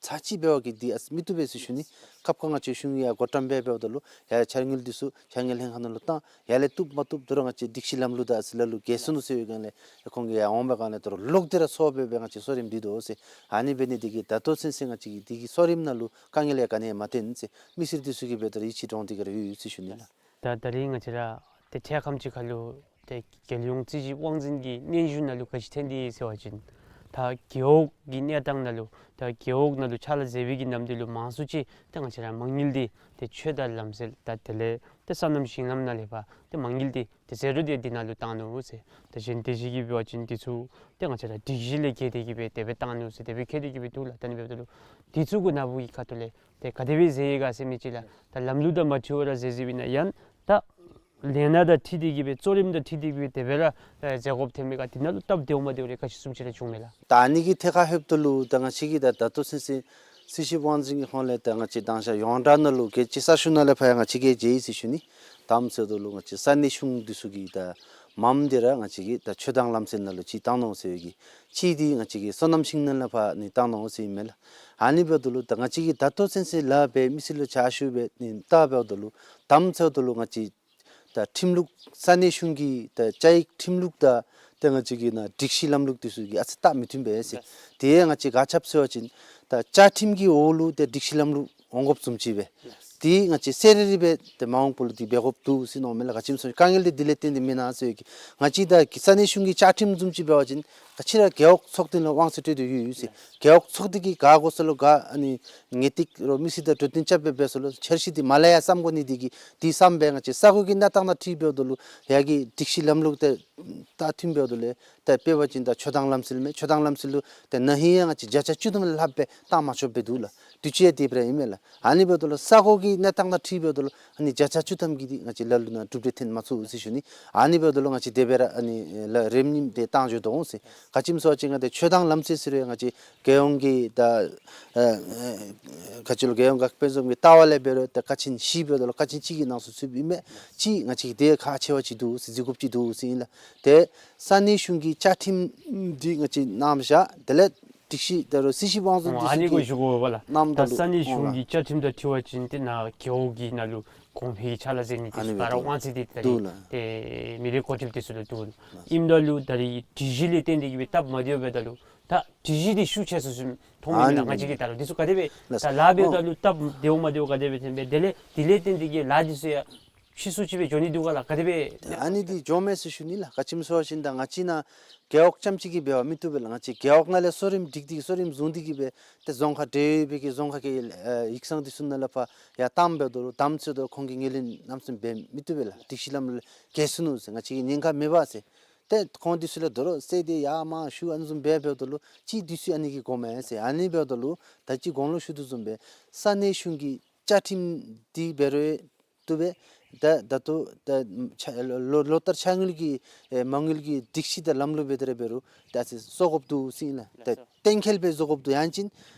ཚར་གཅིག་འབད་བ་གིས་འདི་ཨ་ཙི་མི་བཏུབ་པས་ཟེར་ཞུ་ནི། ཁབ་ཁ་ང་བཅས་གཞུང་ཡང་གོ་བཀྲམ་འབད་འབདཝ་ད་ལུ་ཡར་འཆར་དངུལ་འདི་ཚུ་འཆར་དངུལ་ལྷན་ཁག་ནང་ལུ་བཏང་ཡར་ལས་བཏུབ་མ་བཏུབ་དོ་རུང་ང་བཅས་སྒྲིག་གཞི་ལམ་ལུགས་དང་ཨ་ཙི་ལ་ལུ་འགལ་སོ་ནུག་ཟེར་བའི་སྒང་ལས་ཁོང་གིས་ཡར་འོང་བའི་སྒང་ལས་དོ་རུང་ལོག་སྟེ་ར་ཚོར་སྦེ་སྦེ་ང་བཅས་གསོ་རིམ་སྒྲིག་དོ་ཟེར། ཨ་ནི་འབད་ནི་འདི་གིས་ད་ལྟོ་ཚུན་ཚོད་ང་བཅས་ཀྱི་འདི་གི་གསོ་རིམ་ནང་ལུ་དཀའ་ངལ་ཡང་ག་ནི་ཡང་མ་བརྟེན་ཟེར་མི་སེར་འདི་ཚུ་གིས་འབད་དོ་རུང་ཡིད་ཆེས་འདྲོངས་ཏེ་གི་ར་ཡོད་ཡོད་ཟེར་ཞུ་ནི་ལགས། ད་ད་རིས་ང་བཅས་ར་ཏེ་འཕྲལ་ཁམས་ཅིག་ཁར་ལུ་ཏེ་རྒྱལ་ཡོངས་རྩིས་ཞིབ་དབང་འཛིན་གྱི་སྙན་ཞུ་ནང་ལུ་ག་ཅི་ཐོན་ཏེ་ཡོད་ཟེར་བ་ཅིན་ད་རྒེད་འོག་གི་གནས་སྟངས་ནང་ལུ་ད་རྒེད་འོག་ནང་ལུ་ཕྱག་ལཱ་མཛད་པའི་གི་ནམ་དུས་ལུ་མང་སུ་ཅིག་ཏེ་ང་བཅས་ར་མ་དངུལ་འདི་ཏེ་ཆོས་དང་ལམ་སྲོལ་དང་དེ་ལས་ཏེ་སོ་ནམ་ཞིང་ལམ་ནང་ལས་ཕར་ཏེ་མ་དངུལ་འདི་ཏེ་ཟད་འགྲོ་འདི་འདི་ནང་ལུ་བཏང་ནུག་ཟེར། ད་གཞན་དེ་ཅིག་གིས་འབད་བ་ཅིན་འདི་ཚུ་ཏེ་ང་བཅས་ར་སྒྲིག་གཞི་ལས་འགལ་ཏེ་གི་སྦེ་དེ་སྦེ་བཏང་ནུག་ཟེར་དེ་སྦེ་བཀོད་དེ་གི་སྦེ་འདུག་ལགས། ད་ཨ་ནི་འབདཝ་ད་ལུ་འདི་ཚུ་གུ་ནཱ་བུ་གི་ཁ་ཐུག་ལས་ཏེ་ག་དེ་སྦེ་ཟེར་ཡི་ག་ཟེར་མི་ཅིག་ལགས། ད་ལམ་ལུགས་དང་མ་འཁྲིལ་བར་ཟེར་ཟེར་བའི་ན་ཡང་ད་ལས་སྣ་དང་འཁྲིལ་ཏེ་གི་སྦེ་གཙོ་རིམ་དང་འཁྲིལ་ཏེ་གི་སྦེ་དེ་སྦེ་ར་ཨེ་མཛད་དགོཔ་ཐོནམ་མས་ག། འདི་ནང་ལུ་སྟབས་བདེཝ་མ་བདེཝ་རེ་ག་ཅི་བཟུམ་ཅིག་ར་བྱུངམ་མས་ལགས། ད་ཨ་ནི་གི་ཐད་ཁར་ལྷོདཔ་ད་ལུ་ད་ང་བཅས་ཀྱིས་ད་ད་ལྟོ་ཚུན་ཚོད་རྩིས་ཞིབ་དབང་འཛིན་གྱི་ཧོངས་ལས་ད་ང་བཅས་དང་ཤ་ཡོངས་གྲགས་ནང་ལུ་རྒྱལ་སྤྱི་གསར་ཤོག་ནང་ལས་ཕར་ཡང་ང་བཅས་ཀྱིས་མཇལ་ཡི་ཟེར་ཞུ་ནི། དམ་ཟེརཝ་ད་ལུ་ང་བཅས་ས་གནས་གཞུང་འདི་ཚུ་གིས་ད་མངམ་འདི་ར་ང་བཅས་ཀྱིས་ད་ཆོས་དང་ལམ་སྲོལ་ནང་ལུ་གཅིག་བཏང་ནུག་ཟེར་བའི་གི་གཅིག་འདི་ང་བཅས་ཀྱིས་སོ་ནམ་ཞིང་ལམ་ནང་ལས་ཕར་ནི་བཏང་ནུག་ཟེར་ཨིན་མས་ལགས། ཨ་ནི་འབདཝ་ད་ལུ་ད་ང་བཅས་ཀྱིས་ད་ལྟོ་ཚུན་ཚོད་ལཱ་འབད་མི་སེར་ལུ་ཕྱག་ཞུ་སྦེ་ནི་བལྟ་འབདཝ་ད་ལུ་དམ་ཟེརཝ་ད་ལུ་ང་བཅས་ད་ཁྲིམས་ལུགས་ས་གནས་གཞུང་གི་ད་བཅའ་ཡིག་ཁྲིམས་ལུགས་དང་ཏེ་ང་བཅས་ཀྱི་ནཱ་སྒྲིག་གཞི་ལམ་ལུགས་འདི་ཚུ་གིས་ཨ་ཙི་སྟབས་མི་མཐུན་པས་ཟེར། ལགས། དེ་ཡང་ང་བཅས་ག་ཅི་འབད་ཟེར་བ་ཅིན་ད་བཅའ་ཁྲིམས་ཀྱི་འོག་ལུ་ཏེ་སྒྲིག་གཞི་ལམ་ལུགས་འོང་དགོཔ་བཟུམ་ཅིག་སྦེ། ལགས། དེ་ང་བཅས་གསལ་རི་རི་སྦེ་ཏེ་མ་འོངས་པ་ལུ་འདི་འབད་དགོཔ་འདུག་ཟེར་མནོཝ་མས་ལགས། ག་ཅི་སྨོ་ཟེར་དཀའ་ངལ་འདི་འདི་ལས་བརྟེན་ཏེ་མེན་ན་ཟེར་བའི་གི་ང་བཅས་ད་ས་གནས་གཞུང་གི་བཅའ་ཁྲིམས་བཟུམ་ཅིག་འབད་བ་ཅིན་ག་ཅི་ར་རྒེད་འོག་ཚོགས་སྡེ་ལུ་དབང་ཚད་སྤྲོད་དེ་ཡོད་ཡོད་ཟེར། རྒེད་འོག་ཚོགས་སྡེ་གིས་ག་དགོ་ས་ལུ་ག་ཨ་ནི་ངེས་ཏིག་རོགས་མི་སེར་དང་འགྲོ་སྟོན་རྐྱབ་སྦེ་འབད་ས་ལུ་འཆར་གཞི་འདི་མར་ལས་ཡར་བརྩམ་དགོ་ནི་འདི་གིས་འདི་བསམ་སྦེ་ང་བཅས་ས་གོ་གི་གནས་སྟངས་དང་འཁྲིལ་འབདཝ་ད་ལུ་ཡར་གྱི་སྒྲིག་གཞི་ལམ་ལུགས་དེ་དང་མཐུན་འབདཝ་ད་ལུ་ཏེ་དཔེ་འབད་བ་ཅིན་ད་ཆོས་དང་ལམ་སྲོལ་མས། ཆོས་དང་ལམ་སྲོལ་ལུ་ཏེ་ན་ཧིང་ཡང་ང་བཅས་བརྒྱ་ཆ་བཅུ་ཐམ་ལྷགཔ་སྦེ་བཏང་མ་ཆོགཔ་སྦེ་འདུག་ལགས། དུས་ཅི་ཡང་དེ་སྦེ་ར་ཨིན་མས་ལགས། ཨ་ནི་འབདཝ་ད་ལུ་ས་གོ་གི་གནས་སྟངས་དང་འཁྲིལ་འབདཝ་ད་ལུ་ཨ་ནི་བརྒྱ་ཆ་བཅུ་ཐམ་གྱི་འདི་ང་བཅས་ལ་ལུ་ནཱ་གྲུབ་འབྲས་ཐོན་མ་ཚུགས་ཟེར་ཞུ་ནི། ཨ་ནི་འབདཝ་ད་ལུ་ང་བཅས་དེ་སྦེ་ར་ཨ་ནི་ལཱ་རིམ་གཉིས་དེ་བཏང་འགྱོ་དོ་འོང་ཟེར། ག་ཅི་སྨོ་ཟེར་བ་ཅིན་ང་བཅས་ཆོས་དང་ལམ་སྲོལ་ཟེར་རུང་ང་བཅས་རྒྱལ་ཡོངས་ཀྱི་ད་ཨ་ཨ་ག་ཅི་ལོ་རྒྱལ་ཡོངས་འགག་དཔེ་འཛོམས་ཀྱི་ལྟ་བ་ལས་འབད་རུང་ད་ཀ་ཆེན་བཞི་འབདཝ་ད་ལུ་ཀ་ཆེན་གཅིག་གི་ནང་ཚུད་ཚུདཔ་ཨིན་མས། གཅིག་ང་བཅས་ཀྱི་དེ་ཁག་ཆེ་བ་ཅིག་འདུག་ཟེར་བརྩི་དགོཔ་ཅིག་འདུག་ཟེར་ཨིན་ལགས། ཏེ་ས་གནས་གཞུང་གི་བཅའ་ཁྲིམས་འདི་ང་བཅས་བསྣམས་བཞག། དེ་ལས་སྒྲིག་གཞི་ད་རུང་སྲིད་ཞིབ་དབང་འཛིན་འདི་ཨ་ནི་ཚུ་གུ་གིས་ཞུ་དགོ་པས་ལགས། བསྣམས་ད་ད་ལུ་ས་གནས་གཞུང་གི་བཅའ་ཁྲིམས་དང་འཁྲིལ་བ་ཅིན་ཏེ་ནཱ་རྒེད་འོག་གི་ནང་ལུ་གོང་འཕེལ་གྱི་ཕྱག་ལཱ་མཛད་ནི་འདི་ཨ་ནི་ཚུ་ག་ར་འབདཝ་དབང་ཚད་འདི་ད་འདུག་རིས་ལགས། ཏེ་མི་སྡེ་འགོ་ཁྲིདཔ་འདི་ཚུ་ལུ་འདུག་ལགས། ཨིནམ་ད་ལུ་ད་རིས་སྒྲིག་གཞི་ལས་བརྟེན་ཏེ་གི་སྦེ་སྟབས་མ་བདེཝ་འབདཝ་ད་ལུ་ད་སྒྲིག་གཞི་འདི་ཤུགས་ཆེ་སུ་སུ་མཐོང་མི་ཨ་མེན་ན། ནི་ང་བཅས་ཀྱིས་ད་ལུ་འདི་ཚུ་ག་དེ་སྦེ་ལགས། ད་ལཱ་འབདཝ་ད་ལུ་སྟབས་བདེཝ་མ་བདེཝ་ག་དེ་སྦེ་ཐོན་སྦེ་དེ་ལས་དེ་ལས་བརྟེན་ཏེ་གི་ལཱ་འདི་ཚུ་ཡང་ཕྱིས་སུ་ཅིག་སྦེ་འགྱོ་ནི་འདུག་ག་ལགས། ག་དེ་སྦེ། ཨ་ནི་འདི་འགྱོ་མས་ཟེར་ཞུ་ནི་ལགས། ག་ཅི་སྨོ་ཟེར་བ་ཅིན་ད་ང་བཅས་ནཱ་རྒེད་འོག་རྐྱངམ་གཅིག་གིས་འབད་བ་མི་བཏུབ་པས་ལགས། ང་བཅས་རྒེད་འོག་ནང་ལས་གསོ་རིམ་སྒྲིག་སྟེ་གསོ་རིམ་བཟུང་སྟེ་གི་སྦེ་ཏེ་རྫོང་ཁག་འབྲེལ་ཡོད་པའི་གི་རྫོང་ཁག་གི་ཨེ་ཡིག་ཚང་འདི་ཚུ་ནང་ལས་ཕར་ཡར་བཏངམ་འབདཝ་ད་ལུ་དམ་ཚིག་དང་ཁོང་གིས་ངོས་ལེན་གནམ་མེད་ས་མེད་འབད་མི་བཏུབ་པས་ལགས། སྒྲིག་གཞི་ལམ་ལུགས་ལས་འགལ་སོ་ནུག་ཟེར། ང་བཅས་ཀྱིས་ཉེན་ཁ་མེད་པས་ཟེར། ཏེ་ཁོང་འདི་ཚུ་ལས་དོ་རུང་ཟེར་ཏེ་ཡར་མར་ཞུ་ཨ་ནི་བཟུམ་འབད་འབདཝ་ད་ལུ་ཅིག་འདི་ཚུ་ཨ་ནི་གིས་གོཝ་མས་ཟེར། ཨ་ནི་འབདཝ་ད་ལུ་ད་ཅི་གོང་ལུ་ཞུ་དོ་བཟུམ་སྦེ་ས་གནས་གཞུང་གི་བཅའ་ཁྲིམས་འདི་འབད་རུང་བཏུབ་པས། ད་ད་ལྟོ་ད་ཕྱག་ལོ་ལོ་ལོ་ལྟར་ཕྱག་དངུལ་གྱི་ཨེ་མ་དངུལ་གྱི་སྒྲིག་གཞི་དང་ལམ་ལུགས་འབད་དེ་ར་འབད་རུང་ད་ཨ་ཙི་བཟོ་དགོཔ་འདུག་ཟེར་ཨིན་ལགས། ད་ལགས་སོ། གཏན་འཁེལ་སྦེ་བཟོ་དགོཔ་འདུག། ཡང་ཅིན་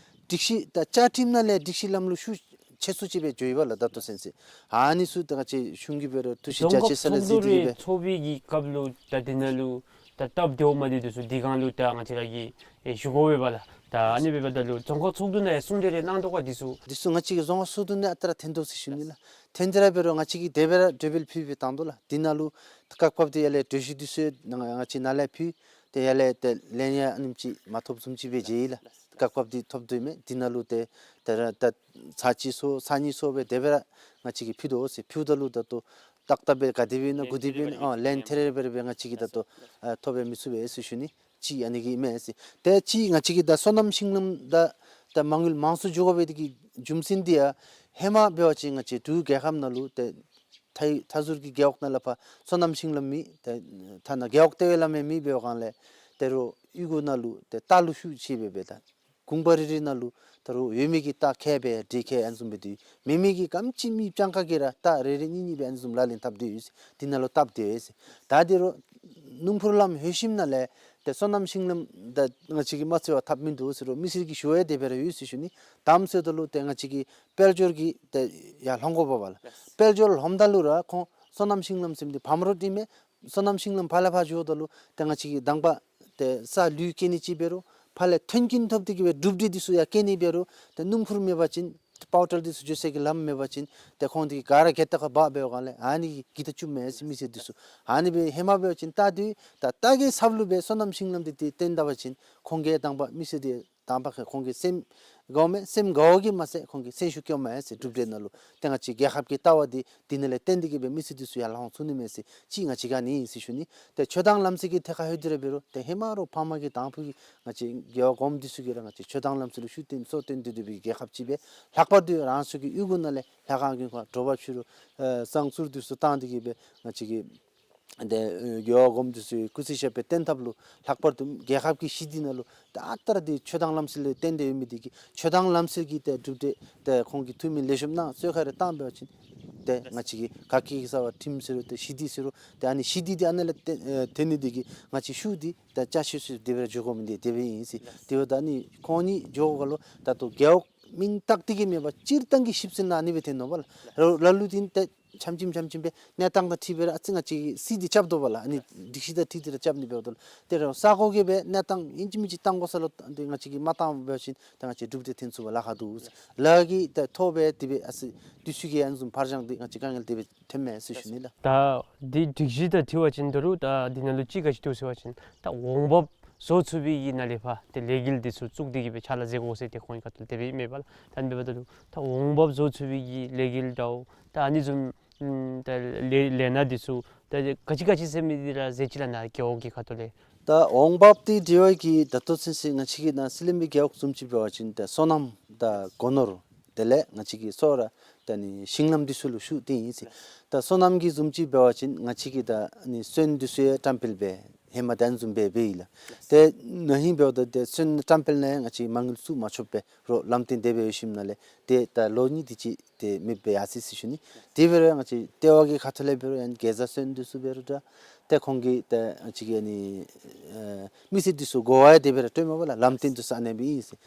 སྒྲིག་གཞི་ད་བཅའ་ཁྲིམས་ནང་ལས་སྒྲིག་གཞི་ལམ་ལུགས་ཤུགས་ཆེ་སུ་ཅིག་སྦེ་འགྱོ་ཡི་པ་ལགས། ད་ལྟོ་ཚུན་ཚོད་ཨ་ནི་ཚུ་ད་ང་བཅས་གཞུང་གིས་འབད་རུང་ཐུགས་བཞེད་རྒྱ་ཆེ་ས་ལས་གཟིགས་ཏེ་གིས་སྦེ། རྫོང་ཁག་ཚོགས་འདུ་རེ་ཚོགས་པའི་གི་སྐབས་ལུ་ད་དེ་ནང་ལུ་ད་སྟབས་བདེཝ་མ་བདེ་འདི་ཚུ་དེ་སྒང་ལུ་ད་ང་བཅས་ར་གིས་ཨེ་ཞུ་དགོ་པས་པ་ལགས། ད་ཨ་ནི་འབདཝ་ད་ལུ་རྫོང་ཁག་ཚོགས་འདུ་ནང་ཡང་གསུང་གྲོས་རེ་གནང་དོ་ག་འདི་ཚུ། འདི་ཚུ་ང་བཅས་ཀྱི་རྫོང་ཁག་ཚོགས་འདུ་ནང་ཨ་རྟག་ར་འཐོན་དོ་ཟེར་ཞུ་ནི་ལགས། འཐོན་ཏེ་ར་འབད་རུང་ང་བཅས་ཀྱིས་དེ་སྦེ་ར་གྲོས་འབུལ་ཕུལ་སྦེ་བཏང་དོ་ལགས། དེ་ནང་ལུ་སྐབས་སྐབས་དེ་ཡར་ལས་གྲོས་གཞི་འདི་ཚུ་ནང་ང་བཅས་ནཱ་ལས་ཕུལ། ཏེ་ཡར་ལས་ཏེ་ལན་ཡང་ཨ་ནེམ་ཅིག་མ་ཐོབ་བཟུམ་ཅིག་སྦེ་མཇལ་ཡི་ལགས། སྐབས་སྐབས་འདི་ཐོབ་དོ་ཨིན་མས། འདི་ནང་ལུ་ཏེ་ཏེ་ར་ད་ཚར་གཅིག་སོང་ཚར་གཉིས་སོང་སྦེ་དེ་སྦེ་ར་ང་བཅས་ཀྱིས་ཕུལ་དོ་ཟེར། ཕུལཝ་ད་ལུ་ད་ལྟོ་ཏག་ཏག་སྦེ་ག་དེ་སྦེ་ཨིན་ན་གུ་དེ་སྦེ་ཨིན་ན་ཨ་ལན་ཐེ་རེ་སྦེ་ར་སྦེ་ང་བཅས་ཀྱིས་ད་ལྟོ་ཨ་ཐོབ་སྦེ་མི་ཚུགས་པས་ཟེར་ཞུ་ནི། གཅིག་ཨ་ནི་གི་ཨིན་མས་ཟེར། ཏེ་གཅིག་ང་བཅས་ཀྱིས་ད་སོ་ནམ་ཤིང་ལམ་ད་ད་མ་དངུལ་མང་སུ་འགྱོ་དགོ་པའི་དེ་གི་རྒྱུ་མཚན་འདི་ཡང་ཧེ་མ་འབད་བ་ཅིན་ང་བཅས་འབྲུག་རྒྱལ་ཁབ་ནང་ལུ་ཏེ་མཐའ་མཐའ་ཟུར་གྱི་རྒེད་འོག་ནང་ལས་ཕར་སོ་ནམ་ཤིང་ལམ་མེད། ཏེ་ཐ་ན་རྒེད་འོག་ལྟེ་བའི་ལམ་ཡང་མེད་པའི་སྒང་ལས་ད་རུང་གཡུས་སྒོ་ནང་ལུ་ཏེ་རྟ་ལུ་ཤུགས་ཆེ་སྦེ་སྦེ་ད་གུང་པ་རེ་རེ་ནང་ལུ་ད་རུང་ཡོད་མི་གི་རྟ་ཁལ་སྦེ་འབྲི་ཁལ་ཨ་ནི་བཟུམ་སྦེ་འདུག། མེད་མི་གི་ག་དེམ་ཅིག་མི་སྤྱང་ཀ་གིས་ར་རྟ་རེ་རེ་གཉིས་གཉིས་སྦེ་ཨ་ནི་བཟུམ་ལག་ལེན་འཐབ་སྟེ་ཡོད་ཟེར། འདི་ནང་ལུ་བཏབ་སྟེ་ཡོད་ཟེར། ད་ད་རུང་སྣུམ་འཁོར་ལམ་ལྷོད་ཞིནམ་ལས་ཏེ་སོ་ནམ་ཤིང་ལམ་ད་ང་བཅས་ཀྱིས་མ་རྩོད་པར་འཐབ་མི་འདུག་ཟེར་རུང་མི་སེར་གྱིས་ཞུ་ཡང་དེ་སྦེ་ར་ཡོད་ཟེར་ཞུ་ནི། དེམ་ཟེརཝ་ད་ལུ་ཏེ་ང་བཅས་ཀྱིས་དཔལ་འབྱོར་གྱི་ཏེ་ཡར་ལྷོང་དགོ་པས་པ་ལགས། དཔལ་འབྱོར་ལྷོངམ་ད་ལུ་ར་ཁོང་སོ་ནམ་ཤིང་ལམ་ཟེར་མི་འདི་བམ་རོ་ཨིན་མས། སོ་ནམ་ཤིང་ལམ་ཕར་ལས་ཕར་འགྱོཝ་ད་ལུ་ཏེ་ང་བཅས་ཀྱིས་དང་པ་ཏེ་ས་ལུད་སྐྱེལ་ནི་ཅིག་འབད་རུང་ཕར་ལས་མཐུན་རྐྱེན་ཐོབ་སྟེ་གིས་སྦེ་གྲུབ་འབྲས་འདི་ཚུ་ཡང་སྐྱེལ་ནི་འབད་རུང་ཏེ་སྣུམ་འཁོར་མེད་པ་ཅིན་པའོ་ཊར་འདི་ཚུ་འགྱོ་སའི་གི་ལམ་མེད་པ་ཅིན་ཏེ་ཁོང་འདི་ག་ར་གྱལ་ཏ་ཁར་འབག་འབད་བའི་སྒང་ལས་ཨ་ནི་གིས་འགྱོ་ད་བཅུགཔ་མས་ཟེར། མི་སེར་འདི་ཚུ་ཨ་ནི་སྦེ་ཧེ་མ་འབད་བ་ཅིན་རྟ་འདི་ད་རྟ་གི་ཚབ་ལུ་སྦེ་སོ་ནམ་ཤིང་ལམ་འདི་ཏེ་བཏོན་ད་པ་ཅིན་ཁོང་གིས་དང་པ་མི་སེར་འདི་དང་པ་ཁོང་གི་སེམས་དགའཝ་མས། སེམས་དགའཝ་གིས་མ་ཚད་ཁོང་གི་སེམས་ཤུགས་སྐྱོཝ་མས་ཟེར། གྲུབ་འབྲས་ནང་ལུ་ཏེ་ང་བཅས་རྒྱལ་ཁབ་ཀྱི་ལྟ་བ་འདི་འདི་ནང་ལས་བརྟེན་ཏེ་གིས་སྦེ་མི་སེར་འདི་ཚུ་ཡར་ལྷོང་ཚུགས་ནི་མས་ཟེར། གཅིག་ང་བཅས་ཀྱིས་ཨ་ནི་ཨིན་ཟེར་ཞུ་ནི། ཏེ་ཆུ་དྭངས་ལམ་སེལ་གྱི་ཐད་ཁར་ལྷོད་དེ་ར་འབད་རུང་ཏེ་ཧེ་མ་རོགས་ཕམ་གི་དང་ཕུ་གི་ང་བཅས་རྒེད་འོག་གོངམ་འདི་ཚུ་གིས་ར་ང་བཅས་ཆུ་དྭངས་ལམ་སེལ་ལུ་ཤུགས་བཏོན་གསོ་བཏོན་ཏེ་སྡོད་པའི་རྒྱལ་ཁབ་ཅིག་སྦེ། ལྷག་པར་དུ་རང་སོའི་གི་གཡུས་སྒོ་ནང་ལས་ལྷ་ཁང་གི་ཁར་དྲོ་པ་ཕྱི་རུ་ཨེ་བསང་གསུར་འདི་ཚུ་བཏང་སྟེ་གིས་སྦེ་ང་བཅས་ཀྱི་ཏེ་ཨེ་རྒེད་འོག་གོངམ་འདི་ཚུ་སྐུ་ཚེ་ཞབས་པད་བརྟན་ཐབས་ལུ་ལྷག་པར་དུ་རྒྱལ་ཁབ་ཀྱི་ཞི་བདེ་ནང་ལུ་ད་ལྟོ་ར་འདི་ཆུ་དྭངས་ལམ་སེལ་ལུ་བརྟེན་ཏེ་ཡོད་མི་འདི་གིས་ཆུ་དྭངས་ལམ་སེལ་གྱི་ཏེ་གྲུབ་འབྲས་ཏེ་ཁོང་གིས་ཐུགས་སྨོན་ལེགས་ཤོམ་གནང་གསོལ་ཁ་རེ་བཏང་འབད་བ་ཅིན་ཏེ་ང་བཅས་ཀྱི་ག་གི་གི་ས་བ་ཁྲིམས་ཟེར་རུང་ཏེ་ཞི་བདེ་ཟེར་རུང་ཏེ་ཨ་ནི་ཞི་བདེ་འདི་ཨ་ནཱ་ལས་ཏེ་ཨེ་ཐོན་ནི་འདི་གིས་ང་བཅས་ཤུགས་འདི་ད་ཅ་ཆས་སུ་དེ་སྦེ་ར་འགྱོ་དགོ་མི་འདི་དེ་སྦེ་ཨིན་ཟེར། དེ་འབདཝ་ད་ཨ་ནི་ཁོང་གཉིས་འགྱོ་དགོཔ་ལུ་ད་ལྟོ་རྒེད་འོག་མིང་བཏགས་ཏེ་གིས་མེན་པར་སྤྱིར་བཏང་གི་ཞིབ་འཚོལ་ནང་ཨ་ནི་སྦེ་ཐོན་ནུག་པ་ལགས། ལ་ལུ་འདི་ཏེ་ཆམ་ཆིམ་ཆམ་ཆིམ་སྦེ་གནས་སྟངས་དང་འཁྲིལ་སྦེ་ར་ཨ་ཙི་ང་བཅས་ཀྱིས་སྲིད་འདི་རྐྱབ་དོ་པ་ལགས། ཨ་ནི་སྒྲིག་གཞི་དང་འཁྲིལ་ཏེ་ར་རྐྱབ་ནི་འབདཝ་ད་ལུ་ཏེ་ར་ས་གོ་གི་སྦེ་གནས་སྟངས་ཨིན་ཅི་མིན་ཅི་བཏང་དགོ་ས་ལུ་ཏེ་ང་བཅས་ཀྱིས་མ་བཏང་འབད་བ་ཅིན་ད་ང་བཅས་གྲུབ་འབྲས་ཐོན་ཚུགས་པར་ལཱ་ཁག་འདུག་ཟེར། ལཱ་གི་ད་ཐོག་སྦེ་དེ་སྦེ་ཨ་ཙི་དུས་ཚོད་ཀྱིས་ཨ་ནི་བཟུམ་ཕར་འགྱངས་ཏེ་ང་བཅས་དཀའ་ངལ་དེ་སྦེ་ཐོནམ་མས་ཟེར་ཞུ་ནི་ལགས། ད་འདི་སྒྲིག་གཞི་དང་འཁྲིལ་བ་ཅིན་ད་རུང་ད་འདི་ནང་ལུ་ཅིག་ག་ཅི་འདུག་ཟེར་བ་ཅིན་ད་འོང་འབབ་བཟོ་ཚུགས་པའི་གི་ནང་ལས་ཕར་ཏེ་ལས་འགུལ་འདི་ཚུ་བཙུགས་ཏེ་གིས་སྦེ་ཕྱག་ལཱ་མཛད་དགོ་ཟེར་ཏེ་ཁོང་གི་ཁ་ཐུག་ལས་དེ་སྦེ་ཨིན་མས་པ་ལགས། ད་ཨ་ནི་འབདཝ་ད་ལུ་ད་འོང་འབབ་བཟོ་ཚུགས་པའི་གི་ལས་འགུལ་འདྲཝ་ད་ཨ་ནི་བཟུམ་ཨམ་ད་ལས་ལས་སྣ་འདི་ཚུ་ད་ག་ཅི་ག་ཅི་ཟེར་མི་འདི་ར་མཛད་ཅི་ལགས་ནཱ་རྒེད་འོག་གི་ཁ་ཐུག་ལས། ད་འོང་འབབ་འདི་འབྲེལ་བའི་གི་ད་ལྟོ་ཚུན་ཚོད་ང་བཅས་ཀྱི་ནཱ་གསེར་གླིང་པའི་རྒེད་འོག་བཟུམ་ཅིག་འབད་བ་ཅིན་ད་སོ་ནམ་དང་སྒོ་ནོར་དེ་ལས་ང་བཅས་ཀྱི་སོ་ར་ད་ཨ་ནི་ཤིང་ལམ་འདི་ཚུ་ལུ་ཤུགས་བཏོན་ཡི་ཟེར། ད་སོ་ནམ་གྱི་བཟུམ་ཅིག་འབད་བ་ཅིན་ང་བཅས་ཀྱིས་ད་ཨ་ནི་སོན་འདི་ཚུ་ཡང་བཀྲམ་སྤེལ་འབད་ཧེ་མ་ད་ཨ་ནི་བཟུམ་སྦེ་འབད་ཡི་ལགས། ཏེ་ན་ཧིང་འབདཝ་ད་ཏེ་སོན་བཀྲམ་སྤེལ་ནང་ཡང་ང་བཅས་མ་དངུལ་བཙུགས་མ་ཆོགཔ་སྦེ་རོགས་ལམ་སྟོན་དེ་སྦེ་ཡོད་ཞིནམ་ལས་ཏེ་ད་ལོ་གཉིས་དེ་ཅིག་ཏེ་མེདཔ་སྦེ་ཡར་སོ་ཡི་ཟེར་ཞུ་ནི། དེ་འབད་རུང་ང་བཅས་ལྟེ་བ་གི་ཁ་ཐུག་ལས་འབད་རུང་ཡང་གེ་ཛ་སོན་འདི་ཚུ་འབད་རུང་ད་ཏེ་ཁོང་གིས་ད་ང་བཅས་ཀྱི་ཨ་ནི་ཨེ་མི་སེར་འདི་ཚུ་གོ་བ་ཡང་དེ་སྦེ་ར་སྤྲོདཔ་མས་པ་ལགས། ལམ་སྟོན་འདི་ཚུ་ཨ་ནེ་སྦེ་ཨིན་ཟེར།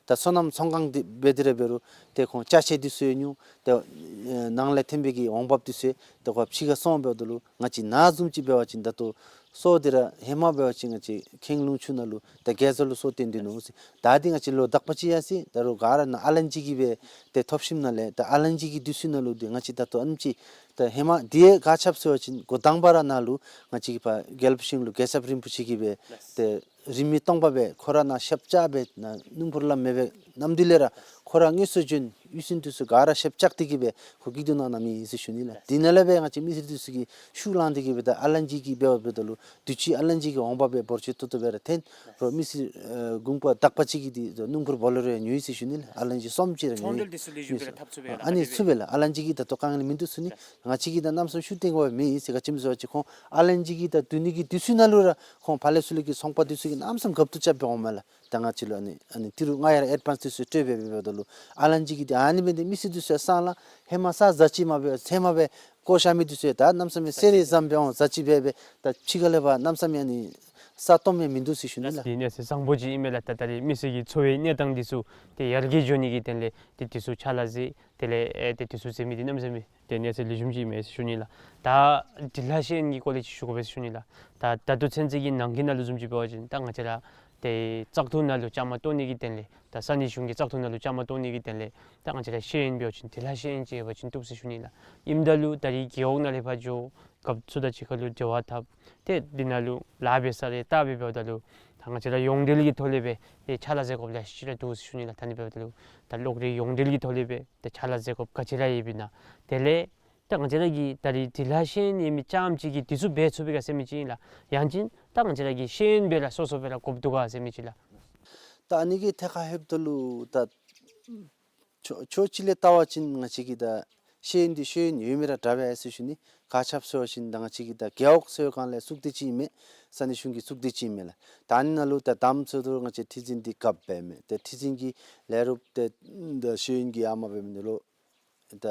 ད་སོ་ནམ་ཚོང་ཁང་འདི་འབད་དེ་ར་འབད་རུང་ཏེ་ཁོང་ཅ་ཆས་འདི་ཚུ་ཡང་ཉོ། ཏེ་ཨེ་ནང་ལས་ཐོན་པའི་གི་འོང་འབབ་འདི་ཚུ་ཏེ་ཁོང་ཕྱི་ཁར་སོང་འབདཝ་ད་ལུ་ང་བཅས་ནཱ་བཟུམ་ཅིག་འབད་བ་ཅིན་ད་ལྟོ་སོ་འདི་ར་ཧེ་མ་འབད་བ་ཅིན་ང་བཅས་ཁེངས་ལུང་ཆུ་ནང་ལུ་ད་གེ་ཛ་ལུ་སོ་བཏོན་ཏེ་ནུག་ཟེར། ད་འདི་ང་བཅས་ལོ་དག་པ་ཅིག་ཡར་སོ་ཡི། ད་རུང་ག་ར་ནཱ་ཨ་ལན་ཇི་གིས་སྦེ་ཏེ་ཐོབ་ཞིནམ་ལས་ད་ཨ་ལན་ཇི་གི་འདི་ཚུ་ནང་ལུ་འདི་ང་བཅས་ད་ལྟོ་ཨ་ནེམ་ཅིག་ད་ཧེ་མ་འདི་ཡང་ག་ཅི་འབད་ཟེར་བ་ཅིན་འགོ་དང་པ་ར་ནཱ་ལུ་ང་བཅས་ཀྱི་ཕར་རྒྱལ་པོ་ཤིང་ལུ་རྒྱལ་ཚབ་རིན་པོ་ཆེ་གིས་སྦེ་ཏེ་རིན་མེད་སྟོང་པ་སྦེ་ཁོ་ར་ནཱ་ཞབས་བཅགས་སྦེ་ནཱ་སྣུམ་འཁོར་ལམ་མེད་པའི་ནམ་དུས་ལས་ར་ཁོ་ར་དངོས་སུ་བྱོན་གཡུས་ཚན་འདི་ཚུ་ག་ར་ཞབས་བཅགས་ཏེ་གིས་སྦེ་ཁོ་གིས་འདི་གནང་གནངམ་ཨིན་ཟེར་ཞུ་ནི་ལགས། འདི་ནང་ལས་སྦེ་ང་བཅས་མི་སེར་འདི་ཚུ་གིས་ཤུགས་བསླངས་ཏེ་གིས་སྦེ་ད་ཨ་ལན་ཇི་གིས་འབད་བ་འབདཝ་ད་ལུ་དུས་ཅི་ཨ་ལན་ཇི་གི་འོང་འབབ་སྦེ་འབོར་ཆེ་ཏོག་ཏོ་སྦེ་ར་ཐོན། རོགས་མི་སེར་ཨེ་གུང་པ་དག་པ་ཅིག་གིས་འདི་སྣུམ་འཁོར་བོ་ལེ་རོ་ཡང་ཉོ་ཡི་ཟེར་ཞུ་ནི་ལགས། ཨ་ལན་ཇི་གསུམ་ཅིག་ར་ཉོ་ཡི། ཚོང་འབྲེལ་འདི་ཚུ་ལེགས་ཤོམ་སྦེ་ར་འཐབ་ཚུགས་པས་ལགས། ཨ་ནི་ཚུགས་པས་ལགས། ཨ་ལན་ཇི་གིས་ད་ལྟོ་དཀའ་ངལ་མིན་འདུག་ཟེར་ནི། ང་བཅས་ཀྱིས་ད་གནམ་མེད་ས་མེད་ཤུགས་བཏོན་དགོཔ་མེད་ཟེར། ག་ཅི་སྨོ་ཟེར་བ་ཅིན་ཁོང་ཨ་ལན་ཇི་གི་ད་བསྡུ་ནི་གི་དུས་ཚོད་ནང་ལུ་ར་ཁོང་ཕར་ལས་ཚུར་ལས་ཀྱི་ཚོང་པ་འདི་ཚུ་གིས་གནམ་མེད་ས་མེད་རྒབ་ཏུ་རྐྱབ་སྦེ་འོངམ་མས་ལགས། ད་ང་བཅས་ལུ་ཨ་ནི་ཨ་ནི་ཏི་རུ་ལྔ་ཡར་ཨེཌ་བཱནསི་འདི་ཚུ་སྤྲོད་སྦེ་འབདཝ་ད་ལུ་ཨ་ལན་ཇི་གིས་འདི་ཨ་ནི་སྦེ་འདི་མི་སེར་འདི་ཚུ་སང་ལ་ཧེ་མ་ས་ཟ་ཅིག་མ་འབད་ཚལ་མ་འབད་བཀོ་བཞག་མི་འདི་ཚུ་ད་གནམ་མེད་ས་མེད་གསེར་རི་ཙམ་སྦེ་འོང་ཟ་ཅིག་འབད་འབད་ད་ཕྱི་ཁ་ལས་ཕར་གནམ་མེད་ས་མེད་ཨ་ནི་ ས་སྟོངམ་ཡང་མིན་འདུག་ཟེར་ཞུ་ནི་ལགས། འདི་གནས་ཚུལ་བཟང་པོ་ཅིག་ཨིན་མས་ལགས། ད་ད་རེས་མི་སེར་གྱི་འཚོ་བའི་གནས་སྟངས་འདི་ཚུ་ཏེ་ཡར་རྒྱས་འགྱོ་ནི་གི་དོན་ལས་ཏེ་འདི་ཚུ་ཕྱག་ལཱ་མཛད་དེ་ལས་ཨེ་ཏེ་འདི་ཚུ་མཛད་མི་འདི་གནམ་མེད་ས་མེད་ཏེ་གནས་ཚུལ་ལེགས་ཤོམ་ཅིག་ཨིན་མས་ཟེར་ཞུ་ནི་ལགས། ད་འབྲི་ལྷག་ཤེས་ཡོན་གྱི་སྐོར་ལས་ཅིག་ཞུ་དགོ་པས་ཟེར་ཞུ་ནི་ལགས། ད་ད་ལྟོ་ཚུན་ཚོད་ཀྱི་ནང་འཁོད་ནང་ལུ་བཟུམ་ཅིག་འབད་བ་ཅིན་ད་ང་བཅས་ར་ཏེ་བཙག་འཐུ་ནང་ལུ་བཅའ་མར་གཏོགས་ནི་གི་དོན་ལས་ད་ས་གནས་གཞུང་གི་བཙག་འཐུ་ནང་ལུ་བཅའ་མར་གཏོགས་ནི་གི་དོན་ལས་ད་ང་བཅས་ར་ཤེས་ཡོན་འབད་བ་ཅིན་འབྲི་ལྷག་ཤེས་ཡོན་ཅིག་ཡོད་པ་ཅིན་བཏུབ་ཟེར་ཞུ་ནི་ལགས། ཨིནམ་ད་ལུ་ད་རེས་རྒེད་འོག་ནང་ལས་ཕར་འགྱོ་རྒཔོ་ཚུ་དང་གཅིག་ཁར་ལུ་འབྲེལ་བ་འཐབ་སྟེ་འདི་ནང་ལུ་ལཱ་འབད་ས་རེ་བལྟ་སྦེ་འབདཝ་ད་ལུ་ད་ང་བཅས་ར་ཡོངས་འབྲེལ་གྱི་ཐོག་ལས་སྦེ་ཏེ་ཕྱག་ལཱ་མཛད་དགོཔ་ལེ་ཤ་ཅིག་ར་འདུག་ཟེར་ཞུ་ནི་ལགས། ད་ཨ་ནི་འབདཝ་ད་ལུ་ད་གློག་རིག་ཡོངས་འབྲེལ་གྱི་ཐོག་ལས་སྦེ་ཏེ་ཕྱག་ལཱ་མཛད་དགོཔ་ག་ཅི་ར་ཡོདཔ་ཨིན་ན། དེ་ལས་ད་ང་བཅས་ར་གི་ད་རེས་འབྲི་ལྷག་ཤེས་ཡོན་ཡོད་མི་རྐྱངམ་ཅིག་གིས་འདི་ཚུ་འབད་ཚུགས་པས་ག་ཟེར་མི་ཅིག་ཨིན་ལགས། ཡང་ཅིན་ད་ང་བཅས་ར་གི་ཤེས་ཡོན་སྦེ་ར་སོ་སོ་སྦེ་ར་དགོཔ་འདུག་ག་ཟེར་མི་ཅིག་ལགས། ད་ཨ་ནི་གི་ཐད་ཁར་ལྷོདཔ་ད་ལུ་ད་ཕྱོགས་ཕྱོགས་གཅིག་ལས་བལྟ་བ་ཅིན་ང་བཅས་ཀྱི་ད་ཤེས་ཡོན་འདི་ཤེས་ཡོན་ཡོད་མི་ར་འདྲ་བས་ཟེར་ཞུ་ནི། ག་ཅི་སྦེ་ཟེར་བ་ཅིན་ད་ང་བཅས་ཀྱི་ད་རྒེད་འོག་ཟེར་བའི་སྒང་ལས་གཙུག་སྡེ་ཅིག་ཨིན་མས། ས་གནས་གཞུང་གི་གཙུག་སྡེ་ཅིག་ཨིན་མས་ལགས། ད་ཨ་ནི་ནང་ལུ་ད་དམ་ཚོད་དུ་ང་བཅས་ཁྲི་འཛིན་འདི་རྒཔོ་འབད་མས། ཏེ་ཁྲི་འཛིན་གྱི་ལས་རོགསཔ་ཏེ་ད་ཤེས་ཡོན་གྱི་ཡར་མར་འབད་མི་འདི་ལུ་ད་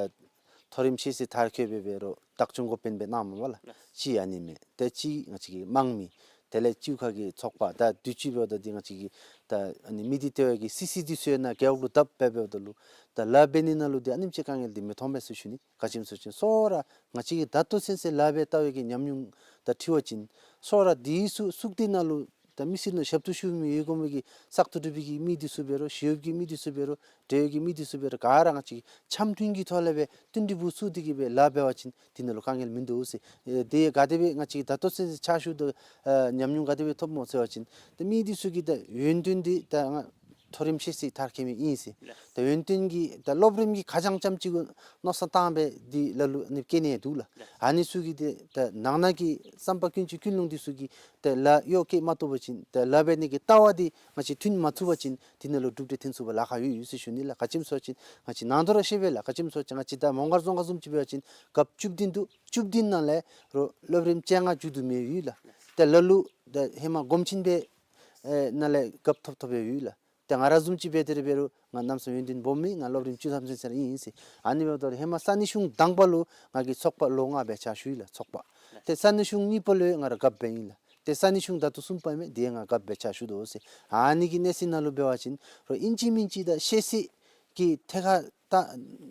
མཐོ་རིམ་ཤེས་ཚད་མཐར་འཁྱོལ་སྦེ་འབད་རུང་བདག་སྐྱོང་འགོ་དཔོན་སྦེ་གནངམ་མས་ལགས། གཅིག་ཨ་ནི་མས། ཏེ་གཅིག་ང་བཅས་ཀྱི་དམངས་མི་དེ་ལས་གཅིག་ཁ་གི་ཚོགས་པ་ད་དུས་ཅི་འབདཝ་ད་འདི་ང་བཅས་ཀྱི་ད་ཨ་ནི་མི་སྡེ་ལྟེ་བ་གི་སི་སི་འདི་ཚུ་ཡང་ནཱ་རྒེད་འོག་ལུ་བཏབ་སྦེ་འབདཝ་ད་ལུ་ད་ལཱ་འབད་ནི་ནང་ལུ་འདི་ཨ་ནེམ་ཅིག་དཀའ་ངལ་འདི་མི་མཐོང་པས་ཟེར་ཞུ་ནི། ག་ཅི་སྨོ་ཟེར་བ་ཅིན་སོ་ར་ང་བཅས་ཀྱི་ད་ལྟོ་ཚུན་ཚོད་ལཱ་འབད་ལྟ་བའི་གི་ཉམས་མྱོང་དང་འཁྲིལ་བ་ཅིན་སོ་ར་འདི་ཚུ་གཙུག་སྡེ་ནང་ལུ་ད་མི་སེར་ནང་ཞབས་ཏོག་ཞུ་མི་ཡོད་དགོ་མི་གི་བཙག་འཐུ་གྲུབ་པའི་གི་མི་འདི་ཚུ་འབད་རུང་ཞི་གཡོགཔ་གི་མི་འདི་ཚུ་འབད་རུང་འབྲེལ་ཡོད་ཀྱི་མི་འདི་ཚུ་འབད་རུང་ག་ར་ང་བཅས་འཆམ་མཐུན་གྱི་ཐོག་ལས་སྦེ་བསྟུན་གྲོས་འབད་ཚུགས་ཏེ་གི་སྦེ་ལཱ་འབད་བ་ཅིན་འདི་ནང་ལུ་དཀའ་ངལ་མིན་འདུག་ཟེར། ཨེ་དེ་ག་དེ་སྦེ་ང་བཅས་ཀྱིས་ད་ལྟོ་ཚུན་ཚོད་ཕྱག་ཞུ་དོ་ཨ་ཉམས་མྱོང་ག་དེ་སྦེ་ཐོབ་སྨོ་ཟེར་བ་ཅིན་ད་མི་འདི་ཚུ་གིས་ད་ཡོན་ཏན་འདི་ད་ང་མཐོ་རིམ་ཤེས་ཚད་མཐར་འཁྱོལ་མི་ཨིན་ཟེར། ད་ཡོན་ཏན་གྱི་ད་སློབ་རིམ་གྱི་ཁ་རྐྱང་རྐྱངམ་ཅིག་གུ་མནོ་བསམ་བཏང་སྦེ་འདི་ལ་ལུ་ཨ་ནི་བསྐྱལ་ནི་འདུག་ལགས། ཨ་ནི་ཚུ་གིས་ཏེ་ད་ནང་ན་གི་བསམ་པ་ཀུན་སྤྱོད་ཀུན་སློང་འདི་ཚུ་གིས་ཏེ་ལཱ་གཡོག་བཀལ་མ་བཏུབ་པ་ཅིན་ཏེ་ལཱ་འབད་ནི་གི་ལྟ་བ་འདི་ང་བཅས་མཐུན་མ་ཚུགས་པ་ཅིན་འདི་ནང་ལུ་གྲུབ་འབྲས་ཐོན་ཚུགས་པར་ལཱ་ཁག་ཡོད་ཡོད་ཟེར་ཞུ་ནི་ལགས། ག་ཅི་སྨོ་ཟེར་བ་ཅིན་ང་བཅས་ནང་དོག་ར་ཤེས་པས་ལགས། ག་ཅི་སྨོ་ཟེར་བ་ཅིན་ང་བཅས་ད་མོང་སྒར་རྫོང་ཁག་བཟུམ་ཅིག་འབད་བ་ཅིན་རྒཔོ་བཅུ་བདུན་འདུག། བཅུ་བདུན་ནང་ལས་རུང་སློབ་རིམ་བཅོ་ལྔ་མཇུག་བསྡུ་མི་ཡོད་ལགས། ཏེ་ལ་ལུ་ད་ཧེ་མ་སྒོམ་ཆེན་པའི་ཨེ་ནང་ལས་རྒཔོ་ཐོབ་ཐོབ་ཡོད་ལགས། ཏེ་ང་ར་བཟུམ་ཅིག་འབད་དེ་ར་འབད་རུང་ང་གནམ་མེད་ས་མེད་ཡོན་ཏན་སྦོམ་མེད། ང་སློབ་རིམ་བཅུ་ཐམ་ཚུན་ཚོད་ར་ཨིན་ཟེར། ཨ་ནི་འབདཝ་ད་ཧེ་མ་ས་གནས་གཞུང་དང་པ་ལུ་ང་གིས་ཚོགས་པ་ལོ་ལྔ་སྦེ་ཕྱག་ཞུ་ཡི་ལགས་ཚོགས་པ། ཏེ་ས་གནས་གཞུང་གཉིས་པ་ལུ་ཡང་ང་ར་རྒཔོ་འབད་ཡི་ལགས། ཏེ་ས་གནས་གཞུང་ད་ལྟོ་གསུམ་པ་ཨིན་མས། དེ་ཡང་ང་རྒཔོ་སྦེ་ཕྱག་ཞུ་དོ་ཟེར། ཨ་ནི་གི་གནས་ཚུལ་ནང་ལུ་འབད་བ་ཅིན་རུང་ཨིན་ཅི་མིན་ཅི་ད་ཤེས་ཚད་ཀྱི་ཐད་ཁར་ད་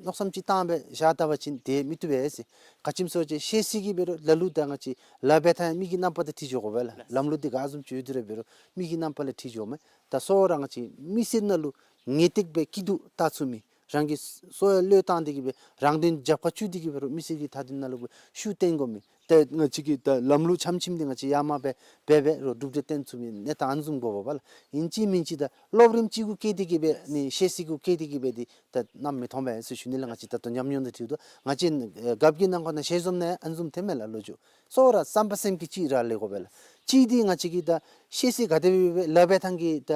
མནོ་བསམ་ཅིག་བཏང་སྦེ་བཞག་ད་པ་ཅིན་དེ་མི་བཏུབ་པས་ཟེར། ག་ཅི་སྨོ་ཟེར་བ་ཅིན་ཤེས་ཚད་ཀྱིས་འབད་རུང་ལ་ལུ་ད་ང་བཅས་ལཱ་འབད་ཐངས་མི་གི་རྣམ་པ་དང་འཁྲིལ་འགྱོ་དགོ་པས་ལགས། ལམ་ལུགས་འདི་ག་བཟུམ་ཅིག་ཡོད་དེ་ར་འབད་རུང་མི་གི་རྣམ་པ་ལས་འཁྲིལ་འགྱོཝ་མས། ད་སོ་ར་ང་བཅས་མི་སེར་ནང་ལུ་ངེས་ཏིག་སྦེ་སྐྱིད་སྡུག་བལྟ་ཚུགས་མི་རང་གི་སྲོག་ཡང་བློས་བཏང་སྟེ་གི་སྦེ་རང་དོན་རྒྱབ་ཁར་བཅུག་སྟེ་གི་འབད་རུང་མི་སེར་གྱི་མཐའ་དོན་ནང་ལུ་སྦེ་ཤུགས་བཏོན་དགོ་མི། ཏེ་ང་བཅས་ཀྱིས་ད་ལམ་ལུགས་ཆམ་ཆིམ་འདི་ང་བཅས་ཡར་མར་སྦེ་འབད་འབད་རུང་གྲུབ་འབྲས་བཏོན་ཚུགས་མི་གནས་སྟངས་ཨ་ནི་བཟུམ་དགོ་པས་ལགས། ཨིན་ཅི་མིན་ཅི་ད་སློབ་རིམ་གཅིག་གུ་བསྐྱལ་ཏེ་གི་སྦེ་ནི་ཤེས་ཚད་གུ་བསྐྱལ་ཏེ་གི་སྦེ་འདི་ད་གནམ་མེད་མཐོང་པས་ཟེར་ཞུ་ནི་ལགས། ང་བཅས་ད་ལྟོ་ཉམས་མྱོང་དང་འཁྲིལཝ་ད་ང་བཅས་ཨེ་རྒཔོ་གི་ནང་འཁོད་ནང་ཞལ་འཛོམས་ནང་ཨ་ནི་བཟུམ་ཐོནམ་མས་ལགས་ལོ་རྒྱུས། སོ་ར་བསམ་པ་སེམས་བསྐྱེད་ཅིག་ར་ལས་དགོ་པས་ལགས། གཅིག་འདི་ང་བཅས་ཀྱིས་ད་ཤེས་ཚད་ག་དེ་སྦེ་སྦེ་ལཱ་འབད་ཐངས་ཀྱི་ད་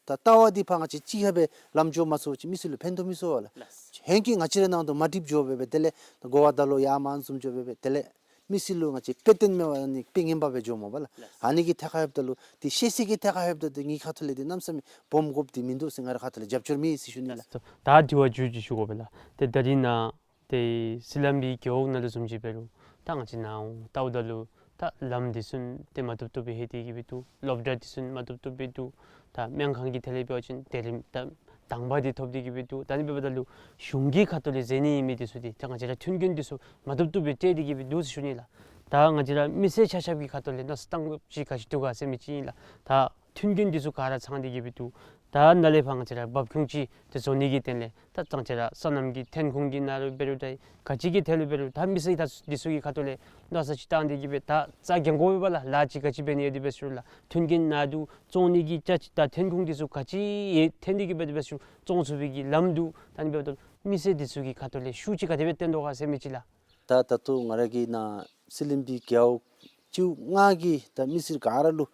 ད་ལྟ་བ་འདི་ཕར་ང་བཅས་གཅིག་ཁར་སྦེ་ལམ་འགྱོ་མ་ཚུགས་པ་ཅིན་མི་སེར་ལུ་ཕན་ཐོགས་མི་ཚུགས་པས་ལགས། ལགས། ཧེང་སྐལ་ང་བཅས་རའི་ནང་དུ་མ་འགྲིགཔ་འགྱོ་སྦེ་སྦེ་དེ་ལས་གོ་བ་ད་ལོག་ཡར་མར་ཨ་ནི་བཟུམ་འགྱོ་སྦེ་སྦེ་དེ་ལས་མི་སེར་ལུ་ང་བཅས་དཔེ་སྟོན་མེད་པར་ནི་དཔེ་ངན་པ་སྦེ་འགྱོཝ་མས་པ་ལགས། ལགས། ཨ་ནི་གི་ཐད་ཁར་ལྷོདཔ་ད་ལུ་འདི་ཤེས་ཚད་ཀྱི་ཐད་ཁར་ལྷོདཔ་ད་འདི་ངེའི་ཁ་ཐུག་ལས་འདི་གནམ་མེད་ས་མེད་སྦོམ་དགོཔ་འདི་མིན་འདུག་ཟེར་ང་རའི་ཁ་ཐུག་ལས་རྒྱབ་སྐྱོར་མེད་ཟེར་ཞུ་ནི་ལགས། ད་དྲི་བ་མཇུག་ཅིག་ཞུ་དགོ་པས་ལགས། ཏེ་ད་རིས་ནཱ་ཏེ་སི་ལམ་པའི་རྒེད་འོག་ནང་ལུ་བཟུམ་ཅིག་འབད་རུང་ད་ང་བཅས་ནཱ་འོང་ལྟཝ་ད་ལུ་ད་ལམ་འདི་ཚུ་ཏེ་མ་བཏུབ་བཏུབ་སྦེ་ལྷོད་དེ་གི་སྦེ་འདུག། སློབ་གྲྭ་འདི་ཚུ་མ་བཏུབ་བཏུབ་སྦེ་འདུག། ད་སྨན་ཁང་གི་ཐད་ལས་འབད་བ་ཅིན་དེ་རིམ་ད་དང་པ་འདི་ཐོབ་སྟེ་གི་སྦེ་འདུག། ད་ཨ་ནི་འབདཝ་ད་ལུ་གཞུང་གི་ཁ་ཐུག་ལས་མཛད་ནི་ཨིན་མི་འདི་ཚུ་འདི་ད་ང་བཅས་ར་མཐུན་རྐྱེན་འདི་ཚུ་མ་བཏུབ་བཏུབ་སྦེ་སྤྲོད་དེ་གི་སྦེ་འདུག་ཟེར་ཞུ་ནི་ལགས། ད་ང་བཅས་ར་མི་སེར་ཆ་ཁྱབ་ཀྱི་ཁ་ཐུག་ལས་མནོ་བསམ་བཏང་དགོཔ་ཅིག་ག་ཅི་འདུག་ག་ཟེར་མི་ཅིག་ཨིན་ལགས། ད་མཐུན་རྐྱེན་འདི་ཚུ་ག་ར་ཚང་སྟེ་གི་སྦེ་འདུག། ད་ནཱ་ལས་ཕར་ང་བཅས་ར་འབབ་ཁུངས་ཅིག་ཏེ་བཟོ་ནི་གི་དོན་ལས་ད་ང་བཅས་ར་སོ་ནམ་གྱི་ཐོན་ཁུངས་ཀྱི་ནང་ལུ་འབད་རུང་ད་ག་ཅི་གི་ཐད་ལུ་འབད་རུང་ད་མི་སེར་ད་འདི་ཚུ་གི་ཁ་ཐུག་ལས་མནོ་བསམ་ཅིག་བཏང་སྟེ་གི་སྦེ་ད་རྩ་འགེངས་དགོ་པས་ལགས། ལཱ་ཅིག་ག་ཅི་འབད་ནི་ཡོད་དེ་འབད་ཟེར་རུང་ལགས། མཐུན་རྐྱེན་ནང་དུ་བཙོང་ནི་གི་ཅ་ཅི་ད་ཐོན་ཁུངས་འདི་ཚུ་ག་ཅི་ཡོད་ཐོན་ཏེ་གི་སྦེ་འདི་འབད་ཟེར་རུང་བཙོང་ཚུགས་པའི་གི་ལམ་འདུག། ད་ཨ་ནི་འབདཝ་ད་མི་སེར་འདི་ཚུ་གི་ཁ་ཐུག་ལས་ཤུགས་ཅིག་ག་དེ་སྦེ་བཏོན་དོ་ག་ཟེར་མི་ཅིག་ལགས། ད་ད་ལྟོ་ང་ར་གིས་ནཱ་སི་ལམ་པའི་རྒེད་འོག་བཅུ་ལྔ་གི་ད་མི་སེར་ག་ར་ལུ་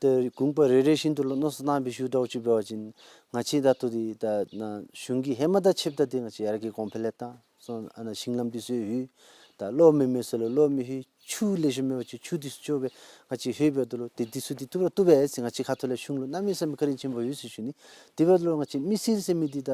ཏེ་དགོངས་པ་རེ་རེ་བཞིན་དུ་ལུ་མནོ་བསམ་བཏང་སྦེ་ཞུ་དོ་ཅིག་འབད་བ་ཅིན་ང་བཅས་ད་ལྟོ་འདི་ད་ནཱ་གཞུང་གིས་ཧེ་མ་དང་ཕྱདཔ་ད་འདི་ང་བཅས་ཡར་རྒྱས་གོང་འཕེལ་ལས་བཏང་སོང་། ཨ་ནཱ་ཞིང་ལམ་འདི་ཚུ་ཡོད། ད་གློག་མེད་མི་ཚུ་ལུ་གློག་མི་ལྷོད། ཆུ་ལེགས་ཤོམ་མེད་པ་ཅིན་ཆུ་འདི་ཚུ་བཙུགས་སྦེ་ང་བཅས་ལྷོད་འབདཝ་ད་ལུ་ཏེ་འདི་ཚུ་འདི་བཏུབ་ར་བཏུབ་པས་ཟེར་ང་བཅས་ཁ་ཐུག་ལས་གཞུང་ལུ་གནམ་མེད་ས་མེད་བཀའ་དྲིན་ཆེན་པོ་ཡོད་ཟེར་ཞུ་ནི། དེ་འབདཝ་ད་ལུ་ང་བཅས་མི་སེར་ཟེར་མི་འདི་ད་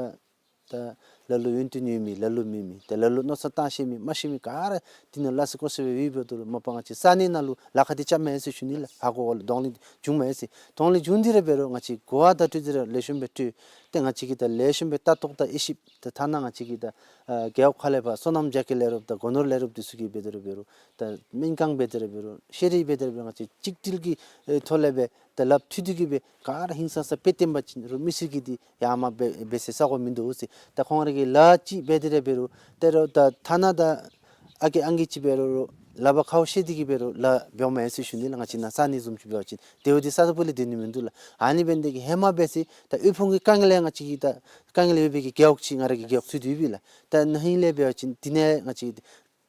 ད་ ལ་ལུ་ཡོན་ཏན་ཡོད་མི་ལ་ལུ་མེད་མི་ཏེ་ལ་ལུ་མནོ་བསམ་བཏང་ཤེས་མི་མ་ཤེས་མི་ག་ར་འདི་ནང་ལ་སི་ཀོ་སི་སྦེ་ཡོདཔ་འབདཝ་ད་ལུ་མ་པ་ང་བཅས་ས་གནས་ནང་ལུ་ལཱ་ཁག་འདི་རྐྱབ་མས་ཟེར་ཞུ་ནི་ལགས། ཧ་གོ་ག་ལུ་གདོང་ལེན་འདི་བྱུངམ་མས་ཟེར། གདོང་ལེན་བྱུང་སྟེ་ར་འབད་རུང་ང་བཅས་གོ་བ་བརྡ་སྤྲོད་འདི་ར་ལེགས་ཤོམ་སྦེ་སྤྲོད། ཏེ་ང་བཅས་ཀྱིས་ད་ལེགས་ཤོམ་སྦེ་ལྟ་རྟོག་དང་དབྱེ་ཞིབ་ཏེ་ཐ་ན་ང་བཅས་ཀྱིས་ད་ཨ་རྒེད་འོག་ཁ་ལས་ཕར་སོ་ནམ་རྒྱ་སྐྱེད་ལས་རོགསཔ་དང་སྒོ་ནོར་ལས་རོགསཔ་འདི་ཚུ་གིས་འབད་དེ་ར་འབད་རུང་ད་སྨན་ཁང་འབད་དེ་ར་འབད་རུང་ཤེས་རིག་འབད་དེ་ར་འབད་རུང་ང་བཅས་གཅིག་སྒྲིལ་གྱི་ཨེ་ཐོག་ལས་སྦེ་ད་ལགཔ་མཐུད་དེ་གིས་སྦེ་ག་ར་ཧིང་སངས་ས་སྦེ་བསྟེན་པ་ཅིན་རུང་མི་སེར་གྱིས་འདི་ཡར་མར་འབད་འབད་སའི་ས་གོ་མིན་འདུག་ཟེར། ད་ཁོང་ར་གིས་ལཱ་ཅིག་འབད་དེ་ར་འབད་རུང་ད་རུང་ད་ཐ་ན་ད་ཨ་རྒས་ཨང་རྒས་ཅིག་འབད་རུང་ལག་པ་ཁར་བཤེད་དེ་གིས་འབད་རུང་ལཱ་འབདཝ་མས་ཟེར་ཞུ་ནི་ལགས། ང་བཅས་ནཱ་ས་གནས་བཟུམ་ཅིག་འབད་བ་ཅིན་དེ་འོ་འདི་ས་ས་པུ་ལས་སྡོད་ནི་མིན་འདུག་ལགས། ཨ་ནི་འབད་ནི་དེ་གིས་ཧེ་མ་འབད་སའི་ད་དབུལ་ཕོངས་ཀྱི་དཀའ་ངལ་ཡང་ང་བཅས་ཀྱིས་ད་དཀའ་ངལ་ཡོད་པའི་གི་རྒེད་འོག་ཅིག་ང་ར་གི་རྒེད་འོག་ཚུད་དེ་ཡོད་པས་ལགས། ད་ན་ཧིང་ལས་འབད་བ་ཅིན་འདི་ནས་ང་བཅས་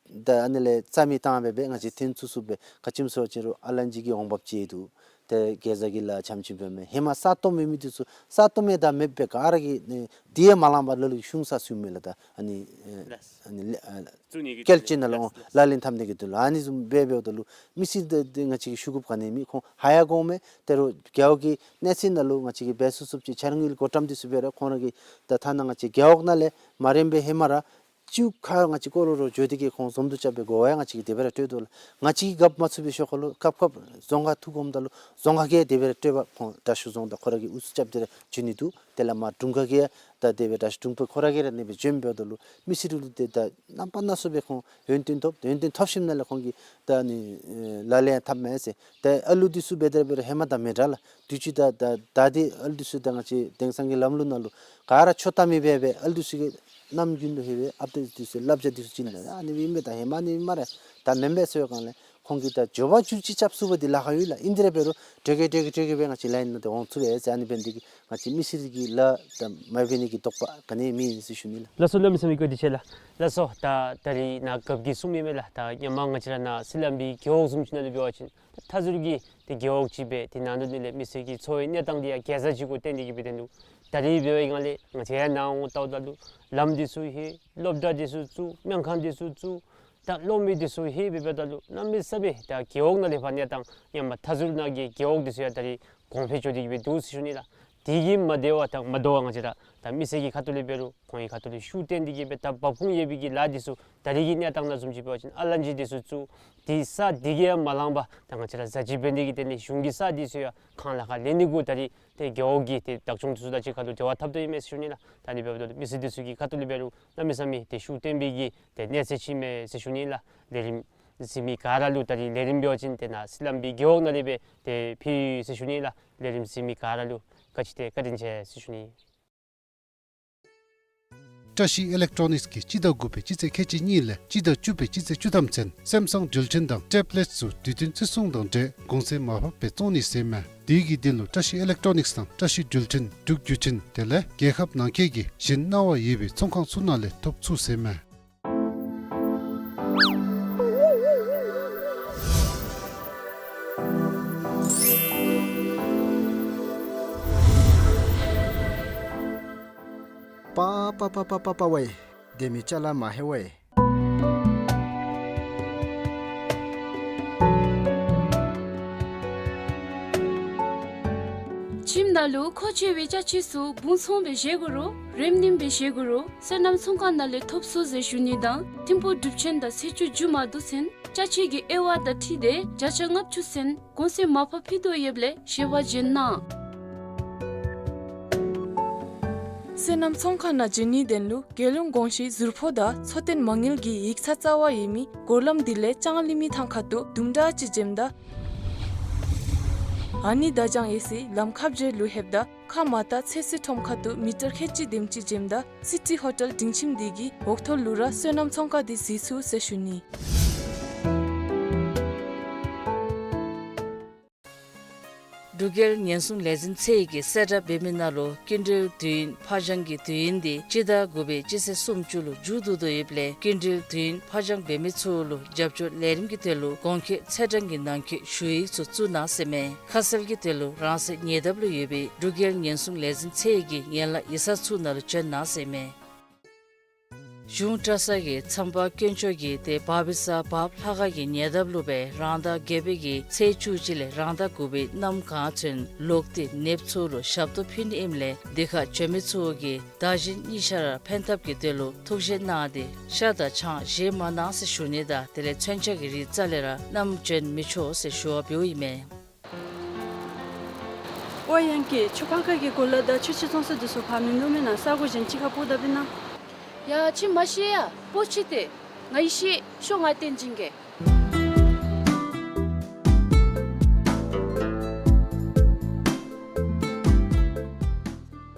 ད་ཨ་ནི་ལས་རྩ་མེད་བཏང་སྦེ་སྦེ་ང་བཅས་འཐོན་ཚུགས་ཚུགས་སྦེ་ག་ཅི་སྨོ་ཟེར་བ་ཅིན་རུང་ཨ་ལན་ཅིག་གི་འོང་འབབ་ཅིག་འདུག། ཏེ་དགེ་བཟའ་གི་ལཱ་ཙམ་ཅིག་འབདཝ་མས། ཧེ་མ་ས་སྟོངམ་མེད་མི་འདི་ཚུ་ས་སྟོངམ་ད་མེདཔ་སྦེ་ག་ར་གིས་ཨེ་འདི་ཡང་མ་ལང་པར་ལ་ལུ་གཞུང་ས་བཙུགས་མི་ལགས། ད་ཨ་ནི་ཨེ་ལགས། ཨ་ནི་ལེ་ཨ་བཙུགས་ནི་གི་སྐྱེལ་ཅན་ལགས། ལགས་ལགས། ལག་ལེན་འཐབ་ནི་གི་དོན་ལུ་ཨ་ནི་བཟུམ་འབད་འབདཝ་ད་ལུ་མི་སེར་འདི་འདི་ང་བཅས་ཀྱིས་ཞུ་དགོཔ་ག་ནི་མེད། ཁོང་ཧ་ཡང་གོ་མས། ད་རུང་རྒེད་འོག་གི་གནས་ཚད་ནང་ལུ་ང་བཅས་ཀྱིས་འབད་ཚུགས་ཚུགསཔ་ཅིག་འཆར་དངུལ་བགོ་བཀྲམ་འདི་ཚུ་འབད་རུང་ཁོང་ར་གིས་ད་ཐ་ན་ང་བཅས་རྒེད་འོག་ནང་ལས་མ་རནམ་སྦེ་ཧེ་མ་ར་ཅིག་ཁར་ང་བཅས་སྐོར་ར་ར་འགྱོ་སྟེ་གིས་ཁོང་འཛོམས་འདུ་རྐྱབ་སྦེ་གོ་བ་ཡང་ང་བཅས་ཀྱིས་དེ་སྦེ་ར་སྤྲོད་དོ་ལགས། ང་བཅས་ཀྱིས་རྐྱབ་མ་ཚུགས་པའི་ཤུལ་ཁར་ལུ་སྐབས་སྐབས་རྫོང་ཁག་འཐུ་འོངམ་ད་ལུ་རྫོང་ཁག་གིས་དེ་སྦེ་ར་སྤྲོད་པར་ཁོང་དྲག་ཤོས་རྫོང་བདག་ཁོ་ར་གིས་ཨུ་ཚུགས་རྐྱབ་སྟེ་ར་འགྱོ་ནི་འདུག། དེ་ལས་མར་དྲུང་ཁག་གིས་ད་དེ་སྦེ་དྲག་ཤོས་དྲུང་འཕར་ཁོ་ར་གིས་ར་ཨ་ནི་སྦེ་བྱོན་འབདཝ་ད་ལུ་མི་སེར་ལུ་ཏེ་ད་རྣམ་པ་སྣ་ཚོགས་སྦེ་ཁོང་ཡོན་ཏན་ཐོབ། ཡོན་ཏན་ཐོབ་ཞིནམ་ལས་ཁོང་གིས་ད་ཨ་ནི་ཨེ་ལག་ལེན་འཐབ་མས་ཟེར། ཏེ་ཨ་ལུ་འདི་ཚུ་འབད་དེ་ར་འབད་རུང་ཧེ་མ་དང་མི་འདྲ་ལགས། དུས་ཅི་ད་ད་ད་འདི་ཨ་ལུ་འདི་ཚུ་ད་ང་བཅས་དེང་སང་གི་ལམ་ལུགས་ནང་ལུ་ག་ར་ཆོ་ད་མི་འབད་འབད་ཨ་ལུ་འདི་ཚུ་གིས་ནམ་རྒྱུན་དུ་ཧེ་སྦེ་ཨཔ་ཏ་འདི་ཚུ་བསླབ་བྱ་འདི་ཚུ་བྱིན་ད་ཨ་ནི་སྦེ་ཨིན་པས། ད་ཧེ་མ་ནི་སྨ་རེ་ད་མེན་པས་ཟེར་བའི་སྒང་ལས་ཁོང་གིས་ད་འགྱོ་བ་འགྱོ་ཅི་རྐྱབ་ཚུགས་པ་འདི་ལཱ་ཁག་ཡོད་ལགས། ཨིན་དེ་ར་འབད་རུང་དྲོ་གི་དྲོ་གི་དྲོ་གི་སྦེ་ང་བཅས་ལཱ་ནང་འདི་འོང་ཚུགས་པས་ཟེར། ཨ་ནི་འབད་ནི་དེ་གིས་ང་བཅས་མི་སེར་གྱི་ལཱ་ད་མ་འབད་ནི་གི་དོགས་པ་ག་ནི་མེད་ཟེར་ཞུ་ནི་ལགས། ལགས་སོ། གནམ་མེད་ས་མེད་བཀའ་དྲིན་ཆེ་ལགས། ལགས་སོ། ད་ད་རིས་ནཱ་རྒཔོ་གིས་གསུངས་མི་མས་ལགས། ད་ཧེ་མ་ང་བཅས་ར་ནཱ་སི་ལམ་པའི་རྒེད་འོག་བཟུམ་ཅིག་ནང་ལུ་འབད་བ་ཅིན་ད་མཐའ་ཟུར་གྱི་ཏེ་རྒེད་འོག་ཅིག་སྦེ་ཏེ་ནང་དོག་ནང་ལས་མི་སེར་གྱི་འཚོ་བའི་གནས་སྟངས་འདི་ཡང་གེ་ཛ་ཅིག་གུ་བརྟེན་ཏེ་གིས་སྦེ་སྡོད་ནུག། ད་རིས་འབད་བའི་སྒང་ལས་ང་བཅས་ཡར་ནཱ་འོང་ལྟཝ་ད་ལུ་ལམ་འདི་ཚུ་ཧེ་སློབ་གྲྭ་འདི་ཚུ་བཙུགས་སྨན་ཁང་འདི་ཚུ་བཙུགས་ད་གློག་མེ་འདི་ཚུ་ཧེ་སྦེ་འབདཝ་ད་ལུ་གནམ་མེད་ས་མེད་ད་རྒེད་འོག་ནང་ལས་ཕར་གནས་སྟངས་ཧེ་མ་མཐའ་ཟུར་ནང་གི་རྒེད་འོག་འདི་ཚུ་ཡང་ད་རིས་གོང་འཕེལ་འགྱོ་སྟེ་གིས་སྦེ་འདུག་ཟེར་ཞུ་ནི་ལགས། དེ་གིས་མ་བདེ་བར་ད་མ་དོ་བར་ང་བཅས་ར་ད་མི་སེར་གྱི་ཁ་ཐུག་ལས་འབད་རུང་ཁོང་གི་ཁ་ཐུག་ལས་ཤུགས་བཏོན་ཏེ་གིས་སྦེ་ད་འབབ་ཁུངས་ཡོད་པའི་གི་ལཱ་འདི་ཚུ་ད་རིས་ཀྱི་གནས་སྟངས་ནང་བཟུམ་ཅིག་འབད་བ་ཅིན་ཨ་ལན་ཅི་འདི་ཚུ་བཙུགས། དེ་ས་འདི་གིས་ཡང་མ་ལང་པར་ད་ང་བཅས་ར་ཟ་ཅིག་འབད་ནི་གི་དོན་ལས་གཞུང་གི་ས་འདི་ཚུ་ཡང་ཁང་གླ་ཁར་ལེན་ནི་གུ་ད་རིས་ཏེ་རྒེད་འོག་གི་ཏེ་བདག་སྐྱོང་འདི་ཚུ་དང་གཅིག་ཁར་ལུ་འབྲེལ་བ་འཐབ་དོ་ཨིན་མས་ཟེར་ཞུ་ནི་ལགས། ད་ཨ་ནི་འབདཝ་ད་ལུ་མི་སེར་འདི་ཚུ་གི་ཁ་ཐུག་ལས་འབད་རུང་གནམ་མེད་ས་མེད་ཏེ་ཤུགས་བཏོན་པའི་གི་ཏེ་གནས་ཚད་ཅིག་མས་ཟེར་ཞུ་ནི་ལགས། ལས་རིམ་གཟིགས་མི་ག་ར་ལུ་ད་རིས་ལས་རིམ་འབད་བ་ཅིན་ཏེ་ནཱ་སི་ལམ་པའི་རྒེད་འོག་ནང་ལས་སྦེ་ཏེ་ཕུལ་ཡི་ཟེར་ཞུ་ནི་ལགས། ལས་རིམ་གཟིགས་མི་ག་ར་ལུ་ག་ཅི་ཏེ་བཀའ་དྲིན་ཆེ་ཟེར་ཞུ་ནི། བཀྲ་ཤིས་ཨི་ལེག་ཊོ་ནིགསི་གིས་སྤྱི་ཟླ་དགུ་པའི་སྤྱི་ཚེས་ཁལ་གཅིག་གཉིས་ལས་སྤྱི་ཟླ་བཅུ་པའི་སྤྱི་ཚེས་བཅུ་ཐམ་ཚུན་སེམ་སང་འགྲུལ་འཕྲིན་དང་ཊེབ་ལེཊ་ཚུ་དུས་བསྟུན་བརྩི་སྲུང་དང་འབྲེལ་གོང་ཚད་མར་ཕབ་སྦེ་བཙོང་ནི་ཟེར་མས། དེ་གི་དོན་ལུ་བཀྲ་ཤིས་ཨི་ལེག་ཊོ་ནིགསི་དང་བཀྲ་ཤིས་འགྲུལ་འཕྲིན་འབྲུག་བརྒྱུད་འཕྲིན་དེ་ལས་རྒྱལ་ཁབ་ནང་འཁོད་ཀྱི་གཞན་གནང་བ་ཡོད་པའི་ཚོང་ཁང་ཚུ་ནང་ལས་ཐོབ་ཚུགས་ཟེར་མས། པ་པ་པ་པ་པ་པ་ཝེ། སྡོད་མི་ཅ་ལ་མ་ཧེ་ཝེ། ཁྱིམ་ནང་ལུ་མཁོ་ཆེ་བའི་ཅ་ཆས་ཚུ་སྦུང་ཚོང་སྦེ་བཞེས་དགོ་རུང་རེམ་རིམ་སྦེ་བཞེས་དགོ་རུང་སོ་ནམ་ཚོང་ཁང་ནང་ལས་ཐོབ་ཚུགས་ཟེར་ཞུ་ནི་དང་ཐིམ་ཕུག་འབྲུག་ཆེན་དང་ཚེས་བཅུ་མཇུག་མ་བསྡུ་ཚུན་ཅ་ཆས་ཀྱི་དབྱེ་བ་དང་འཁྲིལ་ཏེ་བརྒྱ་ཆ་ལྔ་བཅུ་ཚུན་གོང་ཚད་མར་ཕབ་ཕུལ་དོ་ཡོདཔ་ལས་ཞལ་པར་བྱོན་གནང་། སོ་ནམ་ཚོང་ཁང་ནང་བྱོན་ནིའི་དོན་ལུ་རྒྱལ་ཡོངས་གོང་ཞུའི་ཟུར་ཕོགས་དང་འཚོ་རྟེན་མ་དངུལ་གྱི་ཡིག་ཚང་རྩ་བ་ཡོད་མི་སྒོར་ལམ་འདི་ལས་ལྕང་གླིང་མི་ཐང་ཁ་ཐུག་དུམ་གྲ་ཅིག་འབྱོནམ་ད་ཨ་ནི་བརྡ་བྱང་ཡོད་སའི་ལམ་ཁ་བརྒྱད་ལུ་ལྷོདཔ་ད་ཁ་མར་ལྟ་ཚོད་བསྲེ་ཁྲོམ་ཁ་ཐུག་མི་ཊར་ཁལ་གཅིག་དེམ་ཅིག་འབྱོནམ་ད་སི་ཊི་ཧོ་ཊེལ་སྒྲིང་ཁྱིམ་འདི་གི་འོག་ཐོག་ལུ་ར་སོ་ནམ་ཚོང་ཁང་འདི་གཟིགས་ཚུགས་ཟེར་ཞུ་ནི། འབྲུག་རྒྱལ་ཉེན་སྲུང་ལས་འཛིན་ཚད་ཀྱིས་གསལ་བསྒྲགས་འབད་མི་ནང་ལུ་སྐྱིན་འགྲུལ་དུས་ཡུན་ཕར་འགྱངས་ཀྱི་དུས་ཡུན་འདི་སྤྱི་ཟླ་དགུ་པའི་སྤྱི་ཚེས་སུམ་ཅུ་ལུ་མཇུག་བསྡུ་དོ་ཡོདཔ་ལས་སྐྱིན་འགྲུལ་དུས་ཡུན་ཕར་འགྱངས་འབད་མི་ཚུ་ལུ་རྒྱབ་སྐྱོར་ལས་རིམ་གྱི་དོན་ལུ་གོང་འཁོད་ཚེས་གྲངས་ཀྱི་ནང་འཁོད་ཞུ་ཡིག་ཚུ་བཙུགས་གནང་ཟེར་མས། ཁ་གསལ་གྱི་དོན་ལུ་རང་སོའི་ཉེ་འདབས་ལུ་ཡོད་པའི་འབྲུག་རྒྱལ་ཉེན་སྲུང་ལས་འཛིན་ཚད་ཀྱི་ཡན་ལག་ཡིག་ཚང་ཚུ་ནང་ལུ་བྱོན་གནང་ཟེར་མས། གཞུང་གྲྭ་ཚང་གི་མཚམས་པ་དཀོན་མཆོག་གིས་ཏེ་བབ་པའི་ས་བབ་ལྷ་ཁང་གི་ཉེ་འདབས་ལུ་སྦེ་རང་ཟླ་བརྒྱད་པའི་གི་ཚེས་བཅུ་གཅིག་ལས་རང་ཟླ་དགུ་པའི་གནམ་གང་ཚུན་ལོག་སྟེ་ནདཔ་ཚུ་ལུ་ཞབས་ཏོག་ཕུལ་ནི་ཨིནམ་ལས་འདི་ཁར་བྱོན་མི་ཚུ་གིས་བདག་གཞན་གཉིས་ཆ་ར་ཕན་ཐབས་ཀྱི་དོན་ལུ་ཐུགས་བཞེད་གནང་སྟེ་ཤ་དང་ཆང་བཞེས་མ་གནང་ཟེར་ཞུ་ནི་དང་དེ་ལས་མཚོན་ཆ་གི་རིགས་རྩ་ལས་ར་བསྣམས་བྱོན་མི་ཆོག་ཟེར་ཞུ་བ་འབདཝ་ཨིན་མས། ཨོ་ཡང་ཀི་ཆུ་ཕག་ཁ་གི་གུ་ལུ་དང་ཆུ་ཆེན་ཚོང་ས་འདི་ཚུ་ཕར་མིན་འདུག་མེན་ན། ས་གོ་གཞན་ཅིག་ཁར་སྤོ་ད་པིན་ན། ཡ་ཁྱོད་མ་ཤེས་ཡ། སྤོ་ཅི་སྟེ། ང་ཡི་ཤེས། ཤོག་ང་བསྟན་སྦྱིན་གེ།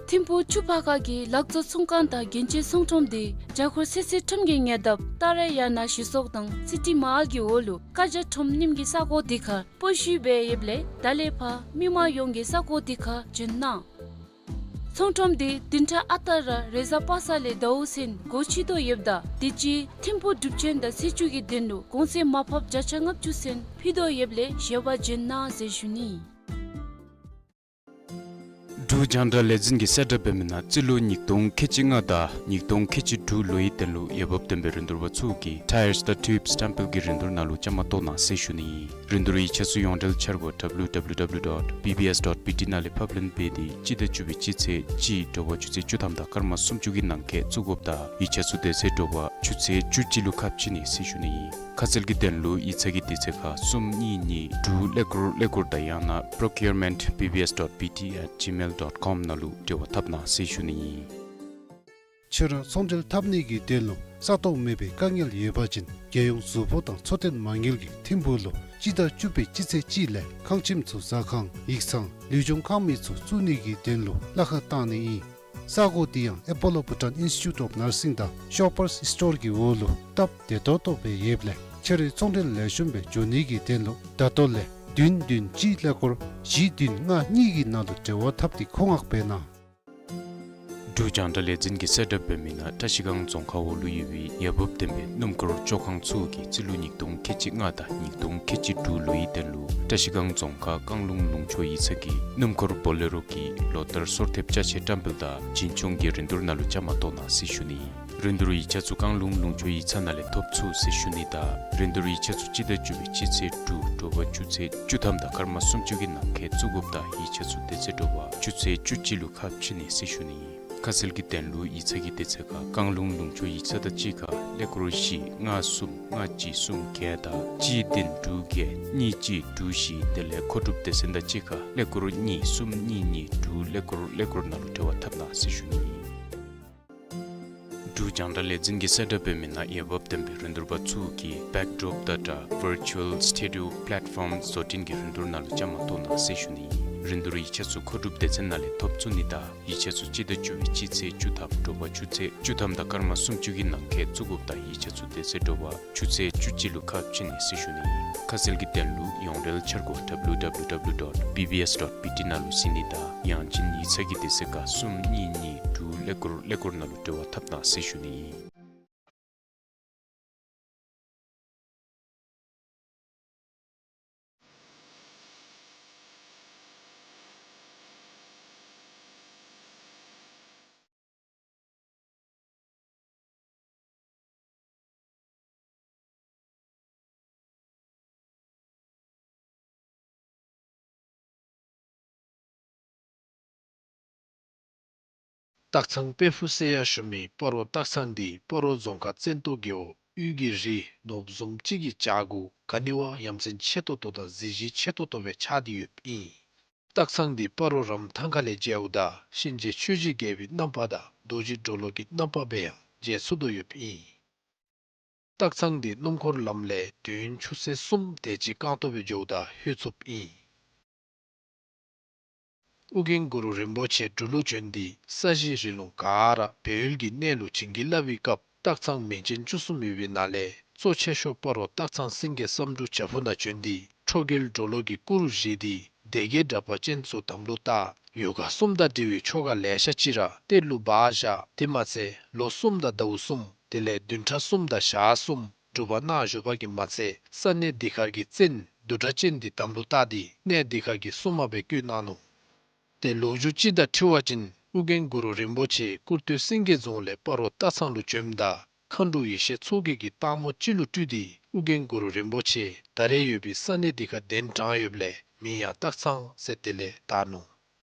ཐིམ་ཕུག་ཆུ་ཕག་ཁ་གི་ལག་བཙོང་ཚོང་ཁང་དང་རྒྱན་ཆའི་ཚོང་ཁྲོམ་དེ་རྒྱ་སྒོར་སེ་སེ་ཁྲོམ་གྱི་ཉེ་འདབས་ཏཱ་ར་ཡ་ན་གཞི་ཚོགས་དང་སི་ཊི་མཱལ་གྱི་འོག་ལུ་ཀ་རྒྱ་ཁྲོམ་རྙིངམ་གི་ས་གོ་དེ་ཁར་སྤོ་ཤུལ་སྦེ་ཡོདཔ་ལས་ད་ལས་ཕར་མི་མང་ཡོངས་ཀྱིས་ས་གོ་དེ་ཁར་བྱོན་གནང་། ཚོང་ཁྲོམ་དེ་བདུན་ཕྲག་ཨ་རྟག་ར་རེས་གཟའ་པ་སངས་ལས་ཟླཝ་ཚུན་སྒོ་ཕྱེ་དོ་ཡོདཔ་ད་དུས་ཅི་ཐིམ་ཕུག་སྒྲུབ་ཆེན་དང་ཚེས་བཅུ་གི་དོན་ལུ་གོང་ཚད་མར་ཕབ་བརྒྱ་ཆ་ལྔ་བཅུ་ཚུན་ཕུལ་དོ་ཡོདཔ་ལས་བཞེས་པར་བྱོན་གནང་ཟེར་ཞུ་ནི། འབྲུག་རྒྱང་བསྒྲགས་ལས་འཛིན་གྱིས་གསལ་བསྒྲགས་འབད་མི་ནང་རྩིས་ལོ་ཉིས་སྟོང་ཁལ་གཅིག་ལྔ་དང་ཉིས་སྟོང་ཁལ་གཅིག་དྲུག་ལོའི་དོན་ལུ་འོས་འབབ་ལྡན་པའི་རིན་བསྡུར་པ་ཚུ་གིས་ཊ་ཡརསི་དང་ཊིའུབསི་སི་ཊེམ་པེལ་གྱི་རིན་བསྡུར་ནང་ལུ་བཅའ་མར་གཏོགས་གནང་ཟེར་ཞུ་ནི་ཨིན། རིན་བསྡུར་ཡིག་ཆ་ཚུ་ཡོངས་འབྲེལ་འཆར་སྒོ་W W W dot B B S dot B T ནང་ལས་ཕབ་ལེན་འབད་དེ་སྤྱི་ཟླ་བཅུ་པའི་སྤྱི་ཚེས་གཅིག་དྲོ་པ་ཆུ་ཚོད་བཅུ་ཐམ་དང་སྐར་མ་སུམ་ཅུ་གི་ནང་འཁོད་བཙུགས་དགོཔ་དང་ཡིག་ཆ་ཚུ་དེ་ཚེ་དྲོ་པ་ཆུ་ཚོད་བཅུ་གཅིག་ལུ་ཁ་ཕྱེ་ནི་ཟེར་ཞུ་ནི་ཨིན། ཁ་གསལ་གྱི་དོན་ལུ་ཡིག་ཚང་གི་དུས་ཚོད་ཁར་གསུམ་གཉིས་གཉིས་དྲུག་ཀླད་ཀོར་ཀླད་ཀོར་དང་ཡང་ན་procurement B B S dot B T at gmail dot com ནང་ལུ་འབྲེལ་བ་འཐབ་གནང་ཟེར་ཞུ་ནི་ཨིན། ཕྱི་རོལ་ཚོང་འབྲེལ་འཐབ་ནི་གི་དོན་ལུ་ས་སྟོང་མེད་པའི་དཀའ་ངལ་ཡོད་པ་ཅིན་རྒྱལ་ཡོངས་གཟུགས་པོ་དང་འཚོ་རྟེན་མ་དངུལ་གྱིས་ཐིམ་ཕུག་ལུ་སྤྱི་ཟླ་བཅུ་པའི་སྤྱི་ཚེས་གཅིག་ལས་ཁང་ཁྱིམ་ཚུ་ཟ་ཁང་ཡིག་ཚང་ལུས་སྦྱོང་ཁང་མིག་ཚུ་བཙུགས་ནི་གི་དོན་ལུ་གླ་ཁར་བཏང་ནི་ཨིན། ས་གོ་འདི་ཡང་Apollo Bhutan Institute of Nursing དང་Shoppers Store གི་འོག་ལུ་སྟབས་བདེ་ཏོག་ཏོ་སྦེ་ཡོདཔ་ལས་ཕྱི་རོལ་ཚོང་འབྲེལ་ལེགས་ཤོམ་སྦེ་འགྱོ་ནི་གི་དོན་ལུ་ད་ལྟོ་ལས་བདུན་བདུན་གཅིག་ཀླད་ཀོར་བཞི་བདུན་ལྔ་གཉིས་ཀྱི་ནང་ལུ་འབྲེལ་བ་འཐབ་སྟེ་མཁོ་མངགས་འབད་གནང་། འབྲུག་རྒྱང་བསྒྲགས་ལས་འཛིན་གྱིས་གསལ་བསྒྲགས་འབད་མི་ནང་བཀྲ་ཤིས་སྒང་རྫོང་ཁག་འོག་ལུ་ཡོད་པའི་འོས་འབབ་ལྡན་པའི་སྣུམ་འཁོར་བཅོ་ཁང་ཚུ་གིས་རྩིས་ལོ་ཉིས་སྟོང་ཁལ་གཅིག་ལྔ་དང་ཉིས་སྟོང་ཁལ་གཅིག་དྲུག་ལོའི་དོན་ལུ་བཀྲ་ཤིས་སྒང་རྫོང་ཁག་བཀང་ལུང་ལུང་ཕྱོགས་ཡིག་ཚང་གི་སྣུམ་འཁོར་བོ་ལེ་རོ་གི་ལོ་ལྟར་སོར་ཐེབས་ཅ་ཆས་བཀྲམ་སྤེལ་དང་བྱིན་ཆུང་གི་རིན་བསྡུར་ནང་ལུ་བཅའ་མར་གཏོགས་གནང་ཟེར་ཞུ་ནི་ཨིན། རིན་བསྡུར་ཡིག་ཆ་ཚུ་བཀང་ལུང་ལུང་ཕྱོགས་ཡིག་ཚང་ནང་ལས་ཐོབ་ཚུགས་ཟེར་ཞུ་ནི་དང་རིན་བསྡུར་ཡིག་ཆ་ཚུ་སྤྱི་ཟླ་བཅུ་པའི་སྤྱི་ཚེས་དྲུག་དྲོ་པ་ཆུ་ཚོད་བཅུ་ཐམ་དང་སྐར་མ་སུམ་ཅུ་གི་ནང་འཁོད་བཙུགས་དགོཔ་དང་ཡིག་ཆ་ཚུ་དེ་ཚེ་དྲོ་པ་ཆུ་ཚོད་བཅུ་གཅིག་ལུ་ཁ་ཕྱེ་ནི་ཟེར་ཞུ་ནི་ཨིན། ཁ་གསལ་གྱི་དོན་ལུ་ཡིག་ཚང་གི་དུས་ཚོད་ཁར་བཀང་ལུང་ལུང་ཕྱོགས་ཡིག་ཚང་དང་གཅིག་ཁར་ཀླད་ཀོར་བཞི་ལྔ་གསུམ་ལྔ་གཅིག་གསུམ་བརྒྱད་དང་གཅིག་བདུན་དྲུག་བརྒྱད་གཉིས་གཅིག་དྲུག་བཞི་དེ་ལས་མཁོ་སྒྲུབ་སྡེ་ཚན་དང་གཅིག་ཁར་ཀླད་ཀོར་གཉིས་གསུམ་གཉིས་གཉིས་དྲུག་ཀླད་ཀོར་ཀླད་ཀོར་ནང་ལུ་འབྲེལ་བ་འཐབ་གནང་ཟེར་ཞུ་ནི་ཨིན། འབྲུག་རྒྱང་བསྒྲགས་ལས་འཛིན་གྱིས་གསལ་བསྒྲགས་འབད་མི་ནང་འོས་འབབ་ལྡན་པའི་རིན་བསྡུར་པ་ཚུ་གིས་བེཀ་ཌོརོཔ་དང་སྦྲགས་ཝར་ཅུ་ཝལ་སི་ཊུ་ཌི་ཡོ་པ་ལེཊ་ཕོམ་བཟོ་སྐྲུན་གྱི་རིན་བསྡུར་ནང་ལུ་བཅའ་མར་གཏོགས་གནང་ཟེར་ཞུ་ནི་ཨིན། རིན་བསྡུར་ཡིག་ཆ་ཚུ་མཁོ་སྒྲུབ་སྡེ་ཚན་ནང་ལས་ཐོབ་ཚུགས་ནི་དང་ཡིག་ཆ་ཚུ་སྤྱི་ཟླ་བཅུ་པའི་སྤྱི་ཚེས་བཅུ་ཐམ་དྲོ་པ་ཆུ་ཚོད་བཅུ་ཐམ་དང་སྐར་མ་སུམ་ཅུ་གི་ནང་འཁོད་བཙུགས་དགོཔ་དང་ཡིག་ཆ་ཚུ་དེ་ཚེ་དྲོ་པ་ཆུ་ཚོད་བཅུ་གཅིག་ལུ་ཁ་ཕྱེ་ནི་ཟེར་ཞུ་ནི་ཨིན། ཁ་གསལ་གྱི་དོན་ལུ་ཡོངས་འབྲེལ་འཆར་སྒོ་W W W dot B B S dot B T ནང་ལུ་གཟིགས་ནི་དང་ཡང་ཅིན་ཡིག་ཚང་གི་དུས་ཚོད་ཁར་གསུམ་གཉིས་གཉིས་དྲུག་ཀླད་ཀོར་ཀླད་ཀོར་ནང་ལུ་འབྲེལ་བ་འཐབ་གནང་ཟེར་ཞུ་ནི་ཨིན། སྟག་ཚང་དཔལ་ཕུག་ཟེར་ཡང་ཞུ་མི་སྤ་རོ་སྟག་ཚང་འདི་སྤ་རོ་རྫོང་ཁག་བཙན་ཏོ་རྒེད་འོག་དབུས་ཀྱི་རི་ནོར་བུ་བཟུམ་ཅིག་གི་བྱག་གུ་ག་ནི་བ་ཡ་མཚན་ཆེ་ཏོག་ཏོ་དང་གཟི་བརྗིད་ཆེ་ཏོག་ཏོ་སྦེ་ཆགས་ཏེ་ཡོདཔ་ཨིན། སྟག་ཚང་འདི་སྤ་རོ་རམ་ཐང་ཁ་ལས་མཇལཝ་ད་གཤིན་རྗེ་ཆོས་ཀྱི་རྒྱལ་པོའི་རྣམ་པ་དང་རྡོ་རྗེ་གྲོ་ལོད་ཀྱི་རྣམ་པ་སྦེ་ཡང་མཇལ་ཚུགས་དོ་ཡོདཔ་ཨིན། སྟག་ཚང་འདི་སྣུམ་འཁོར་ལམ་ལས་དུས་ཡུན་ཆུ་ཚོད་གསུམ་དེ་ཅིག་རྐང་ཐང་སྦེ་འགྱོཝ་ད་ལྷོད་ཚུགསཔ་ཨིན། ཨོ་རྒྱན་གུ་རུ་རིན་པོ་ཆེ་འབྲུག་ལུ་བྱོན་ཏེ་ས་གཞི་རི་ལུང་ག་ར་སྦས་ཡུལ་གྱི་གནས་ལུ་བྱིན་གྱིས་བརླབས་པའི་སྐབས་སྟག་ཚང་མིང་ཅན་བཅུ་གསུམ་ཡོད་པའི་ནང་ལས་གཙོ་ཆེ་ཤོས་སྤ་རོ་སྟག་ཚང་སེང་གེ་བསམ་འགྲུབ་བྱག་ཕུག་ནང་བྱོན་ཏེ་ཁྲོ་རྒྱལ་གྲོ་ལོད་ཀྱི་སྐུ་རུ་བཞེངས་ཏེ་སྡེ་བརྒྱད་དྲེགས་པ་ཅན་ཚུ་དམ་ལུ་བཏགས། ཡོ་ག་གསུམ་དང་འབྲེལ་བའི་ཆོ་ག་ལེ་ཤ་ཅིག་ར་གཏེར་ལུ་སྦ་བཞག། དེ་མ་ཚད་ལོ་གསུམ་དང་ཟླཝ་གསུམ་དེ་ལས་བདུན་ཕྲག་གསུམ་དང་ཞག་གསུམ་སྒྲུབ་པ་གནང་བཞུགས་པ་གིས་མ་ཚད་ས་གནས་འདི་ཁར་གྱི་བཙན་བདུད་དྲེགས་ཅན་འདི་དམ་ལུ་བཏགས་ཏེ་གནས་འདི་ཁར་གྱི་སྲུང་མ་སྦེ་བསྐོས་གནང་ནུག། ཏེ་ལོ་རྒྱུས་ཅིག་དང་འཁྲིལ་བ་ཅིན་ཨོ་རྒྱན་གུ་རུ་རིན་པོ་ཆེ་ཀུར་སྟོད་སེང་གེ་རྫོང་ལས་སྤ་རོ་སྟག་ཚང་ལུ་བྱོནམ་ད་ མཁའ་འགྲོ་ཡེ་ཤེས་མཚོ་རྒྱལ་གྱིས་སྟག་མོ་སྤྱི་ལུ་སྤྲུལ་ཏེ་ཨོ་རྒྱན་གུ་རུ་རིན་པོ་ཆེ་ད་རེས་ཡོད་པའི་ས་གནས་འདི་ཁར་གདན་དྲངས་ཡོདཔ་ལས་མིང་ཡང་སྟག་ཚང་ཟེར་དེ་ལས་བཏགས་ནུག།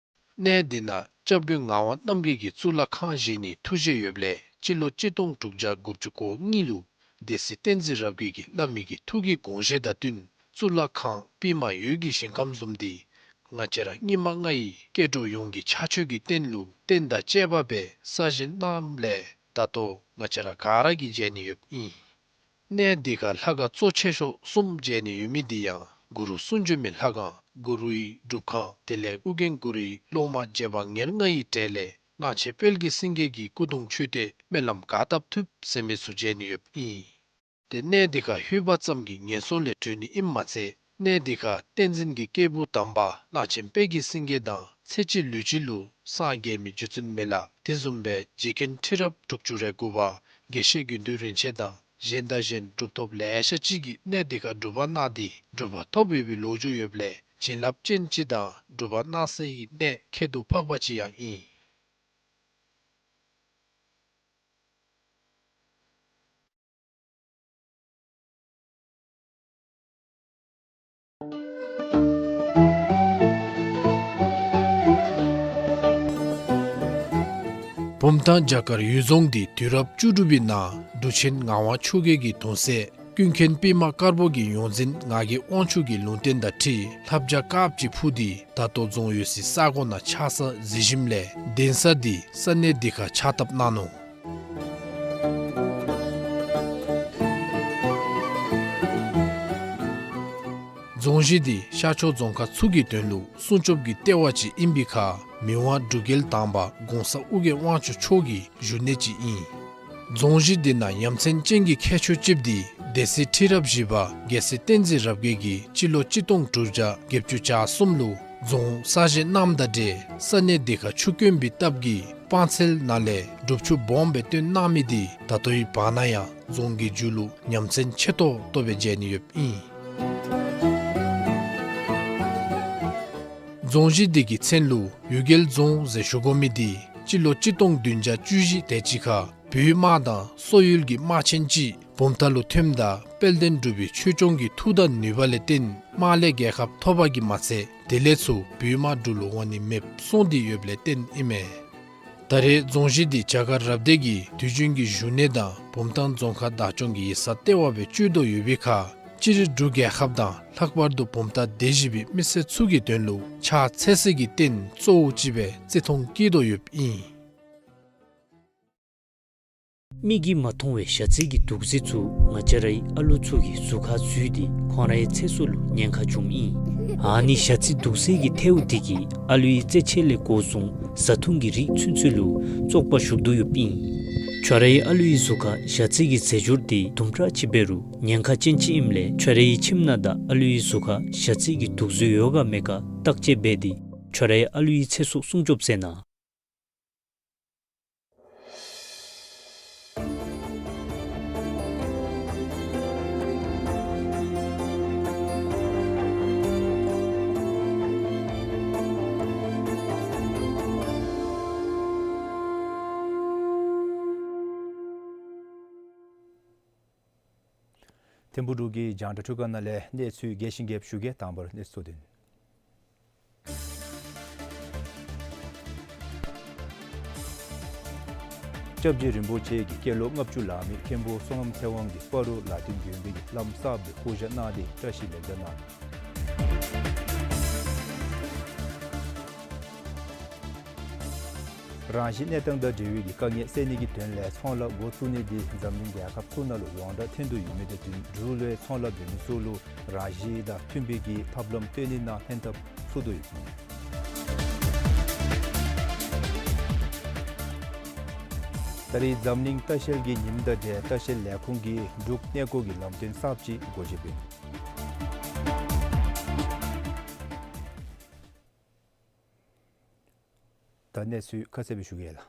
གནས་འདི་ནང་སྐྱབས་མགོན་ངག་དབང་རྣམ་རྒྱལ་གྱིས་གཙུག་ལག་ཁང་བཞེངས་ནི་ཐུགས་བཞེད་ཡོདཔ་ལས་སྤྱི་ལོ་གཅིག་སྟོང་དྲུག་བརྒྱ་དགུ་བཅུ་གོ་གཉིས་ལུ་སྡེ་སྲིད་བསྟན་འཛིན་རབ་རྒྱས་ཀྱིས་བླ་མའི་གི་ཐུགས་ཀྱི་དགོངས་བཞེད་དང་བསྟུན་གཙུག་ལག་ཁང་པདྨ་འོད་ཀྱི་ཞིང་ཁམས་བཟུམ་འདི་ང་བཅས་ར་སྙིགས་མ་ལྔ་ཡི་སྐྱེ་འགྲོ་ཡོངས་ཀྱི་ཕྱག་མཆོད་ཀྱི་རྟེན་ལུ་རྟེན་དང་བཅས་པ་སྦེ་གསར་བཞེངས་གནངམ་ལས་ད་ལྟོ་ང་བཅས་ར་ག་ར་གིས་མཇལ་ནི་ཡོདཔ་ཨིན། གནས་འདི་ཁར་ལྷ་ཁང་གཙོ་ཆེ་ཤོས་གསུམ་མཇལ་ནི་ཡོད་མི་འདི་ཡང་གུ་རུ་གསུང་བྱོན་མའི་ལྷ་ཁང་གུ་རུའི་སྒྲུབ་ཁང་དེ་ལས་ཨོ་རྒྱན་གུ་རུའི་སློབ་མ་རྗེ་འབངས་ཉེར་ལྔ་ཡི་གྲས་ལས་གླང་ཆེན་དཔལ་གྱི་སེང་གེ་གི་སྐུ་གདུང་མཆོད་རྟེན་སྨོན་ལམ་ག་བཏབ་ཐུབ་ཟེར་མི་ཚུ་མཇལ་ནི་ཡོདཔ་ཨིན། ཏེ་གནས་འདི་ཁར་ལྷོད་པ་ཙམ་གྱིས་ངན་སོང་ལས་གྲོལ་ནི་ཨིནམ་མ་ཚད་གནས་འདི་ཁར་བསྟན་འཛིན་གྱི་སྐྱེས་བུ་དམ་པ་གླང་ཆེན་དཔལ་གྱི་སེང་གེ་དང་ཚེ་གཅིག་ལུས་གཅིག་ལུ་སངས་རྒྱས་མི་རྗེ་བཙུན་མི་ལ་དེ་བཟུམ་སྦེ་རྗེ་མཁན་ཁྲི་རབས་དྲུག་ཅུ་རེ་དགུ་པ་དགེ་བཤེས་དགེ་འདུན་རིན་ཆེན་དང་གཞན་དང་གཞན་གྲུབ་ཐོབ་ལེ་ཤ་ཅིག་གིས་གནས་འདི་ཁར་སྒྲུབ་པ་གནང་སྟེ་གྲུབ་པ་ཐོབ་ཡོད་པའི་ལོ་རྒྱུས་ཡོདཔ་ལས་བྱིན་རླབས་ཅན་ཅིག་དང་སྒྲུབ་པ་གནང་སའི་གནས་ཁྱད་དུ་འཕགས་པ་ཅིག་ཡང་ཨིན། བུམ་ཐང་བྱ་དཀར་ཡུལ་རྫོང་འདི་དུས་རབས་བཅུ་དྲུག་པའི་ནང་འབྲུག་ཆེན་ངག་དབང་ཆོས་རྒྱལ་གྱི་གདུང་སྲས་ཀུན་མཁྱེན་པདྨ་དཀར་པོ་གི་ཡོངས་འཛིན་ངག་གི་དབང་ཕྱུག་གི་ལུང་བསྟན་དང་འཁྲིལ་ལྷ་བྱ་དཀརཔོ་ཅིག་འཕུར་ཏེ་ད་ལྟོ་རྫོང་ཡོད་སའི་ས་གོ་ནང་ཆགས་ས་གཟིགས་ཞིནམ་ལས་གདན་ས་འདི་ས་གནས་འདི་ཁར་ཕྱག་བཏབ་གནང་ནུག། རྫོང་གཞི་འདི་ཤར་ཕྱོགས་རྫོང་ཁག་ཚུ་གི་དོན་ལུ་སྲུང་སྐྱོབ་ཀྱི་ལྟེ་བ་ཅིག་ཨིན་པའི་ཁར་མི་དབང་འབྲུག་རྒྱལ་དང་པ་གོང་ས་ཨོ་རྒྱན་དབང་ཕྱུག་མཆོག་གི་བཞུགས་གནས་ཅིག་ཨིན། རྫོང་གཞི་འདི་ནང་ཡ་མཚན་ཅན་གྱི་ཁྱད་ཆོས་ཅིག་འདི་སྡེ་སྲིད་ཁྲི་རབས་བཞི་པ་རྒྱལ་སྲས་བསྟན་འཛིན་རབ་རྒྱས་ཀྱིས་སྤྱི་ལོ་གཅིག་སྟོང་དྲུག་བརྒྱ་བརྒྱད་ཅུ་གྱ་གསུམ་ལུ་རྫོང་གསར་བཞེངས་གནངམ་དང་འབྲེལ་ས་གནས་འདི་ཁར་ཆུ་དཀོན་པའི་སྟབས་ཀྱིས་སྤང་ཚལ་ནང་ལས་སྒྲུབ་ཆུ་སྦོམ་སྦེ་བཏོན་གནང་མི་འདི་ད་ལྟོའི་བར་ན་ཡང་རྫོང་གི་མཇུག་ལུ་ཡ་མཚན་ཆེ་ཏོག་ཏོ་སྦེ་མཇལ་ནི་ཡོདཔ་ཨིན། རྫོང་གཞི་འདི་གི་མཚན་ལུ་ཡུལ་རྒྱལ་རྫོང་ཟེར་ཞུ་དགོ་མི་འདི་སྤྱི་ལོ་གཅིག་སྟོང་བདུན་བརྒྱ་བཅུ་བཞི་དེ་ཅིག་ཁར་བོད་དམག་དང་སོག་ཡུལ་གྱི་དམག་ཆེན་ཅིག་བུམ་ཐང་ལུ་ཐོནམ་ད་དཔལ་ལྡན་འབྲུག་པའི་ཆོས་སྐྱོང་གི་མཐུ་དང་ནུས་པ་ལས་བརྟེན་དམག་ལས་རྒྱལ་ཁ་ཐོབ་པ་གིས་མ་ཚད་དེ་ལས་ཚུར་བོད་དམག་འབྲུག་ལུ་འོང་ནི་མེདཔ་སོང་སྟེ་ཡོདཔ་ལས་བརྟེན་ཨིན་མས། ད་རེས་རྫོང་གཞི་འདི་བྱ་དཀར་རབ་སྡེ་གི་དུས་རྒྱུན་གྱི་བཞུགས་གནས་དང་བུམ་ཐང་རྫོང་ཁག་བདག་སྐྱོང་གི་ཡིག་ཚང་ལྟེ་བ་སྦེ་སྤྱོད་དོ་ཡོད་པའི་ཁར་སྤྱིར་འབྲུག་རྒྱལ་ཁབ་དང་ལྷག་པར་དུ་བུམ་ཐང་སྡེ་བཞི་པའི་མི་སེར་ཚུ་གི་དོན་ལུ་ཕྱག་འཚལ་སའི་རྟེན་གཙོ་བོ་ཅིག་སྦེ་བརྩི་མཐོང་བསྐྱེད་དོ་ཡོདཔ་ཨིན། མིག་གིས་མ་མཐོང་བའི་ཞ་རྩི་གི་དུག་རྫས་ཚུ་ང་བཅས་རའི་ཨ་ལུ་ཚུ་གི་གཟུགས་ཁར་འཛུལ་ཏེ་ཁོང་རའི་ཚེ་སྲོག་ལུ་ཉེན་ཁ་བྱུངམ་ཨིན། ཨ་ནི་ཞ་རྩི་དུག་རྫས་ཀྱི་ཐལཝ་འདི་གིས་ཨ་ལུའི་རྩེད་ཆས་ལས་འགོ་བཟུང་བཟའ་འཐུང་གི་རིགས་ཚུན་ཚོད་ལུ་བཙོག་པ་ཞུགས་དོ་ཡོདཔ་ཨིན། ཁྱོད་རའི་ཨ་ལུའི་གཟུགས་ཁར་ཞ་རྩི་གི་རྫས་སྦྱོར་འདི་དུམ་གྲ་ཅིག་འབད་རུང་ཉེན་ཁ་ཅན་ཅིག་ཨིནམ་ལས་ཁྱོད་རའི་ཁྱིམ་ནང་དང་ཨ་ལུའི་གཟུགས་ཁར་ཞ་རྩི་གི་དུག་རྫས་ཡོད་ག་མེད་ག་བརྟག་དཔྱད་འབད་དེ་ཁྱོད་རའི་ཨ་ལུའི་ཚེ་སྲོག་སྲུང་སྐྱོབ་མཛད་གནང་། ཐིམ་ཕུག་འབྲུག་གི་རྒྱང་བསྒྲགས་འཕྲུལ་ཁང་ནང་ལས་གནས་ཚུལ་རྒྱས་ཤིང་རྒྱསཔ་ཞུ་གེ། དང་པར་གནས་ཚུལ་གཙོ་དོན། སྐྱབས་རྗེ་རིན་པོ་ཆེ་གིས་སྐྱེས་ལོ་ལྔ་བཅུ་ལང་མི་མཁན་པོ་བསོད་ནམས་ཚེ་དབང་གིས་སྤ་རོ་ལ་སྟེང་དགོན་པའི་བླམ་གསརཔ་སྦེ་བསྐོ་བཞག་གནང་སྟེ་བཀྲ་ཤིས་ལེགས་དར་གནང་ནུག། རང་བཞིན་གནས་སྟངས་དང་འབྲེལ་བའི་དཀའ་ངལ་སེལ་ནི་གི་དོན་ལས་ཚོང་ལཱ་འགོ་བཙུགས་ནི་འདི་འཛམ་གླིང་རྒྱལ་ཁབ་ཚུ་ནང་ལུ་ཡོངས་གྲགས་ཐོན་དོ་ཡོད་མི་དང་བསྟུན་འབྲུག་ལུ་ཡང་ཚོང་ལཱ་འབད་མི་ཚུ་ལུ་རང་བཞིན་དང་མཐུན་པའི་གི་ཐབས་ལམ་བཏོན་ནི་ནང་ཕན་ཐབས་ཚུགས་དོ་ཡོདཔ་ཨིན། ད་རེས་འཛམ་གླིང་ལྟ་བཤལ་གྱི་ཉིནམ་དང་འབྲེལ་ལྟ་བཤལ་ལས་ཁུངས་ཀྱིས་འབྲུག་གནས་སྐོར་གྱི་ལམ་སྟོན་གསརཔ་ཅིག་སྒོ་འབྱེད་འབད་ནུག། ད་གནས་ཚུལ་ཁ་གསལ་སྦེ་ཞུ་གེ་ལགས།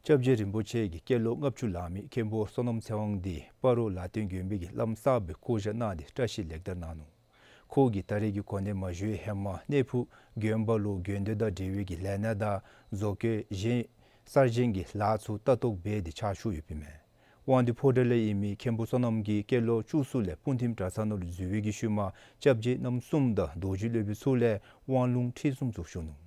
སྐྱབས་རྗེ་རིན་པོ་ཆེ་གིས་སྐྱེས་ལོ་ལྔ་བཅུ་ལང་མི་མཁན་པོ་བསོད་ནམས་ཚེ་དབང་འདི་སྤ་རོ་ལ་སྟེང་དགོན་པའི་བླམ་གསརཔ་སྦེ་བསྐོ་བཞག་གནང་སྟེ་བཀྲ་ཤིས་ལེགས་དར་གནང་ནུག། ཁོ་གིས་ད་རེས་ཀྱི་གོ་གནས་མ་བཞེས་ཧེ་མ་གནས་ཕུག་དགོན་པ་ལུ་དགོན་སྡེ་དང་འབྲེལ་བའི་ལས་སྣ་དང་བཟོ་བཀོད་གཞན་གསར་བཞེངས་ཀྱི་ལཱ་ཚུ་ལྟ་རྟོག་འབད་དེ་ཕྱག་ཞུ་ཡོདཔ་ཨིན་མས། དབང་འདུས་ཕོ་བྲང་ལས་ཨིན་མི་མཁན་པོ་བསོད་ནམས་ཀྱིས་སྐྱེས་ལོ་བཅུ་གསུམ་ལས་སྤུངས་ཐིམ་གྲྭ་ཚང་ནང་ལུ་འཛུལ་བའི་གི་ཤུལ་མ་སྐྱབས་རྗེ་རྣམ་གསུམ་དང་རྡོ་རྗེ་སློབ་དཔོན་ཚུ་ལས་དབང་ལུང་ཁྲིད་གསུམ་ཚུ་ཞུ་ནུག།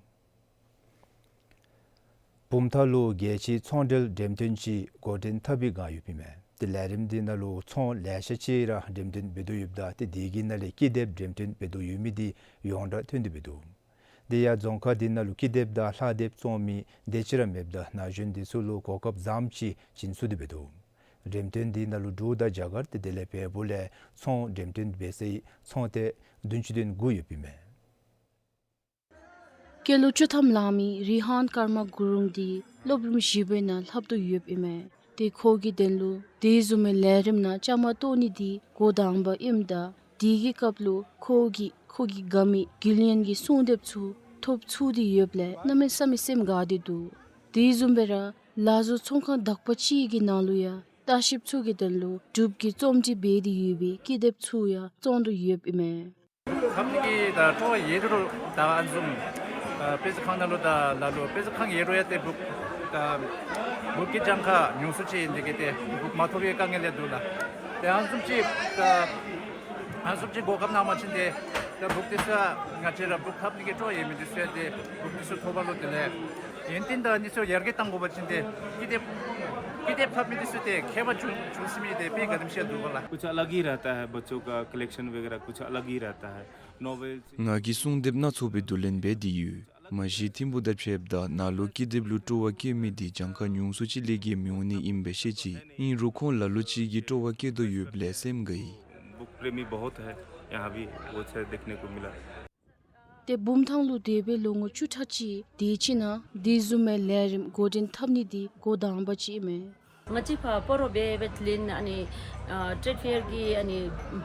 བུམ་ཐང་ལུ་རྒྱལ་སྤྱིའི་ཚོང་འབྲེལ་འགྲེམས་སྟོན་ཅིག་འགོ་འདྲེན་འཐབ་པའི་བསྒང་ཡོདཔ་ཨིན་མས། ཏེ་ལས་རིམ་འདི་ནང་ལུ་ཚོང་ལེ་ཤ་ཅིག་ར་འགྲེམས་སྟོན་འབད་དོ་ཡོདཔ་ད་ཏེ་དེ་གི་ནང་ལས་ཀི་དེབ་འགྲེམས་སྟོན་འབད་དོ་ཡོད་མི་འདི་ཡོངས་གྲགས་ཐོན་ཏེ་འབད་དོ། དེ་ཡང་རྫོང་ཁག་འདི་ནང་ལུ་ཀི་དེབ་དང་ལྷག་དེབ་བཙོང་མི་དེ་ཅིག་ར་མེདཔ་ད་ན་གཞོན་འདི་ཚུ་ལུ་གོ་སྐབས་བཟངམ་ཅིག་བྱིན་ཚུགས་ཏེ་འབད་དོ། འགྲེམས་སྟོན་འདི་ནང་ལུ་འབྲུག་དང་རྒྱ་གར་ཏེ་དེ་ལས་བལ་པོ་ལས་ཚོང་འགྲེམས་སྟོན་འབད་སའི་ཚོང་སྡེ་བདུན་ཅུ་དོན་དགུ་ཡོདཔ་ཨིན་མས། སྐྱེས་ལོ་བཅུ་ཐམ་ལང་མི་རི་ཧཱན་ཀརྨ་གུ་རུང་འདི་སློབ་རིམ་བཞི་པའི་ནང་ལྷབ་སྟེ་ཡོདཔ་ཨིན་མས། ཏེ་ཁོ་གི་དོན་ལུ་དེ་བཟུམ་མའི་ལས་རིམ་ནང་བཅའ་མར་གཏོགས་ནི་འདི་འགོ་དང་པ་ཨིནམ་ད་དེ་གི་སྐབས་ལུ་ཁོ་གིས་ཁོ་གི་དགའ་མི་དགེ་ལེགས་ཀྱི་གསུང་དེབ་ཚུ་ཐོབ་ཚུགས་ཏེ་ཡོདཔ་ལས་གནམ་མེད་ས་མེད་སེམས་དགའ་སྟེ་འདུག། དེ་བཟུམ་སྦེ་ར་ལག་བཟོ་ཚོང་ཁང་དག་པ་ཅིག་གི་ནང་ལུ་ཡང་ལྟ་བཤལཔ་ཚུ་གི་དོན་ལུ་འབྲུག་གི་རྩོམ་སྒྲིག་འབད་དེ་ཡོད་པའི་ཀི་དེབ་ཚུ་ཡང་བཙོང་དོ་ཡོདཔ་ཨིན་མས། ལྷབ་ནི་གི་ད་སྤྲོ་བ་ཡོད་རུང་ད་ཨ་ནི་བཟུམ་ཨ་དཔེ་མཛོད་ཁང་ནང་ལུ་ད་ལ་ལུ་དཔེ་མཛོད་ཁང་ཡོད་རུང་ཡང་ཏེ་འབྲུག་ད་འབྲུག་གི་གྱངས་ཁ་ཉུང་སུ་ཅིག་ཨིན་དེ་གིས་ཏེ་འབྲུག་མ་ཐོབ་པའི་དཀའ་ངལ་ཡང་འདུག་ལགས། ཏེ་ཨ་ནི་བཟུམ་ཅིག་ད་ཨ་ནི་བཟུམ་ཅིག་གོ་སྐབས་གནང་བ་ཅིན་ཏེ་ད་འབྲུག་འདི་ཚུ་ང་བཅས་ར་འབྲུག་ལྷབ་ནི་གི་སྤྲོ་བ་ཡོད་མི་འདི་ཚུ་ཡང་ཏེ་འབྲུག་འདི་ཚུ་ཐོབ་པ་ལུ་དེ་ལས་ཡོན་ཏན་དང་ཨ་ནི་ཚུ་ཡར་རྒྱས་གཏང་དགོ་པ་ཅིན་ཏེ་ཀི་དེབ་ཀི་དེབ་ལྷབ་མི་འདི་ཚུ་ཏེ་མཁས་པ་བྱུང་བྱུང་ཟེར་མི་འདི་དཔེ་དགའ་ལྡན་ཤ་འདུག་པ་ལགས། कुछ अलग ही रहता है, बच्चों का कलेक्शन वगैरह कुछ अलग ही रहता है। नॉवेल्स ང་གིས་གསུང་དེབ་སྣ་ཚོགས་པའི་བསྡུ་ལེན་འབད་དེ་ཡོད། མ་གཞི་ཐིམ་ཕུག་དང་ཕྱདཔ་ད་ནཱ་ལུ་ཀི་དེབ་ལུ་སྤྲོ་བ་བསྐྱེད་མི་འདི་གྱངས་ཁ་ཉུང་སུ་ཅིག་ལས་བརྒལ་མི་འོང་ནི་ཨིན་པས་ཤེས་ཅི། ཨིན་རུང་ཁོང་ལ་ལུ་ཅིག་གིས་སྤྲོ་བ་བསྐྱེད་དོ་ཡོདཔ་ལས་སེམས་དགའ་ཡི། बुक प्रेमी बहुत है यहाँ भी, वो सब देखने को मिला। ཏེ་བུམ་ཐང་ལུ་འདས་པའི་ལོ་ངོ་བཅུ་ཕྲག་ཅིག་དེ་ཅིག་ནང་དེ་བཟུམ་མའི་ལས་རིམ་འགོ་འདྲེན་འཐབ་ནི་འདི་འགོ་དང་པ་ཅིག་ཨིན་མས། ང་བཅས་ཕར་སྤ་རོ་འབད་འབདཝ་ལས་ཨ་ནི་ཨ་ཊེཌ་ཕེར་གྱི་ཨ་ནི་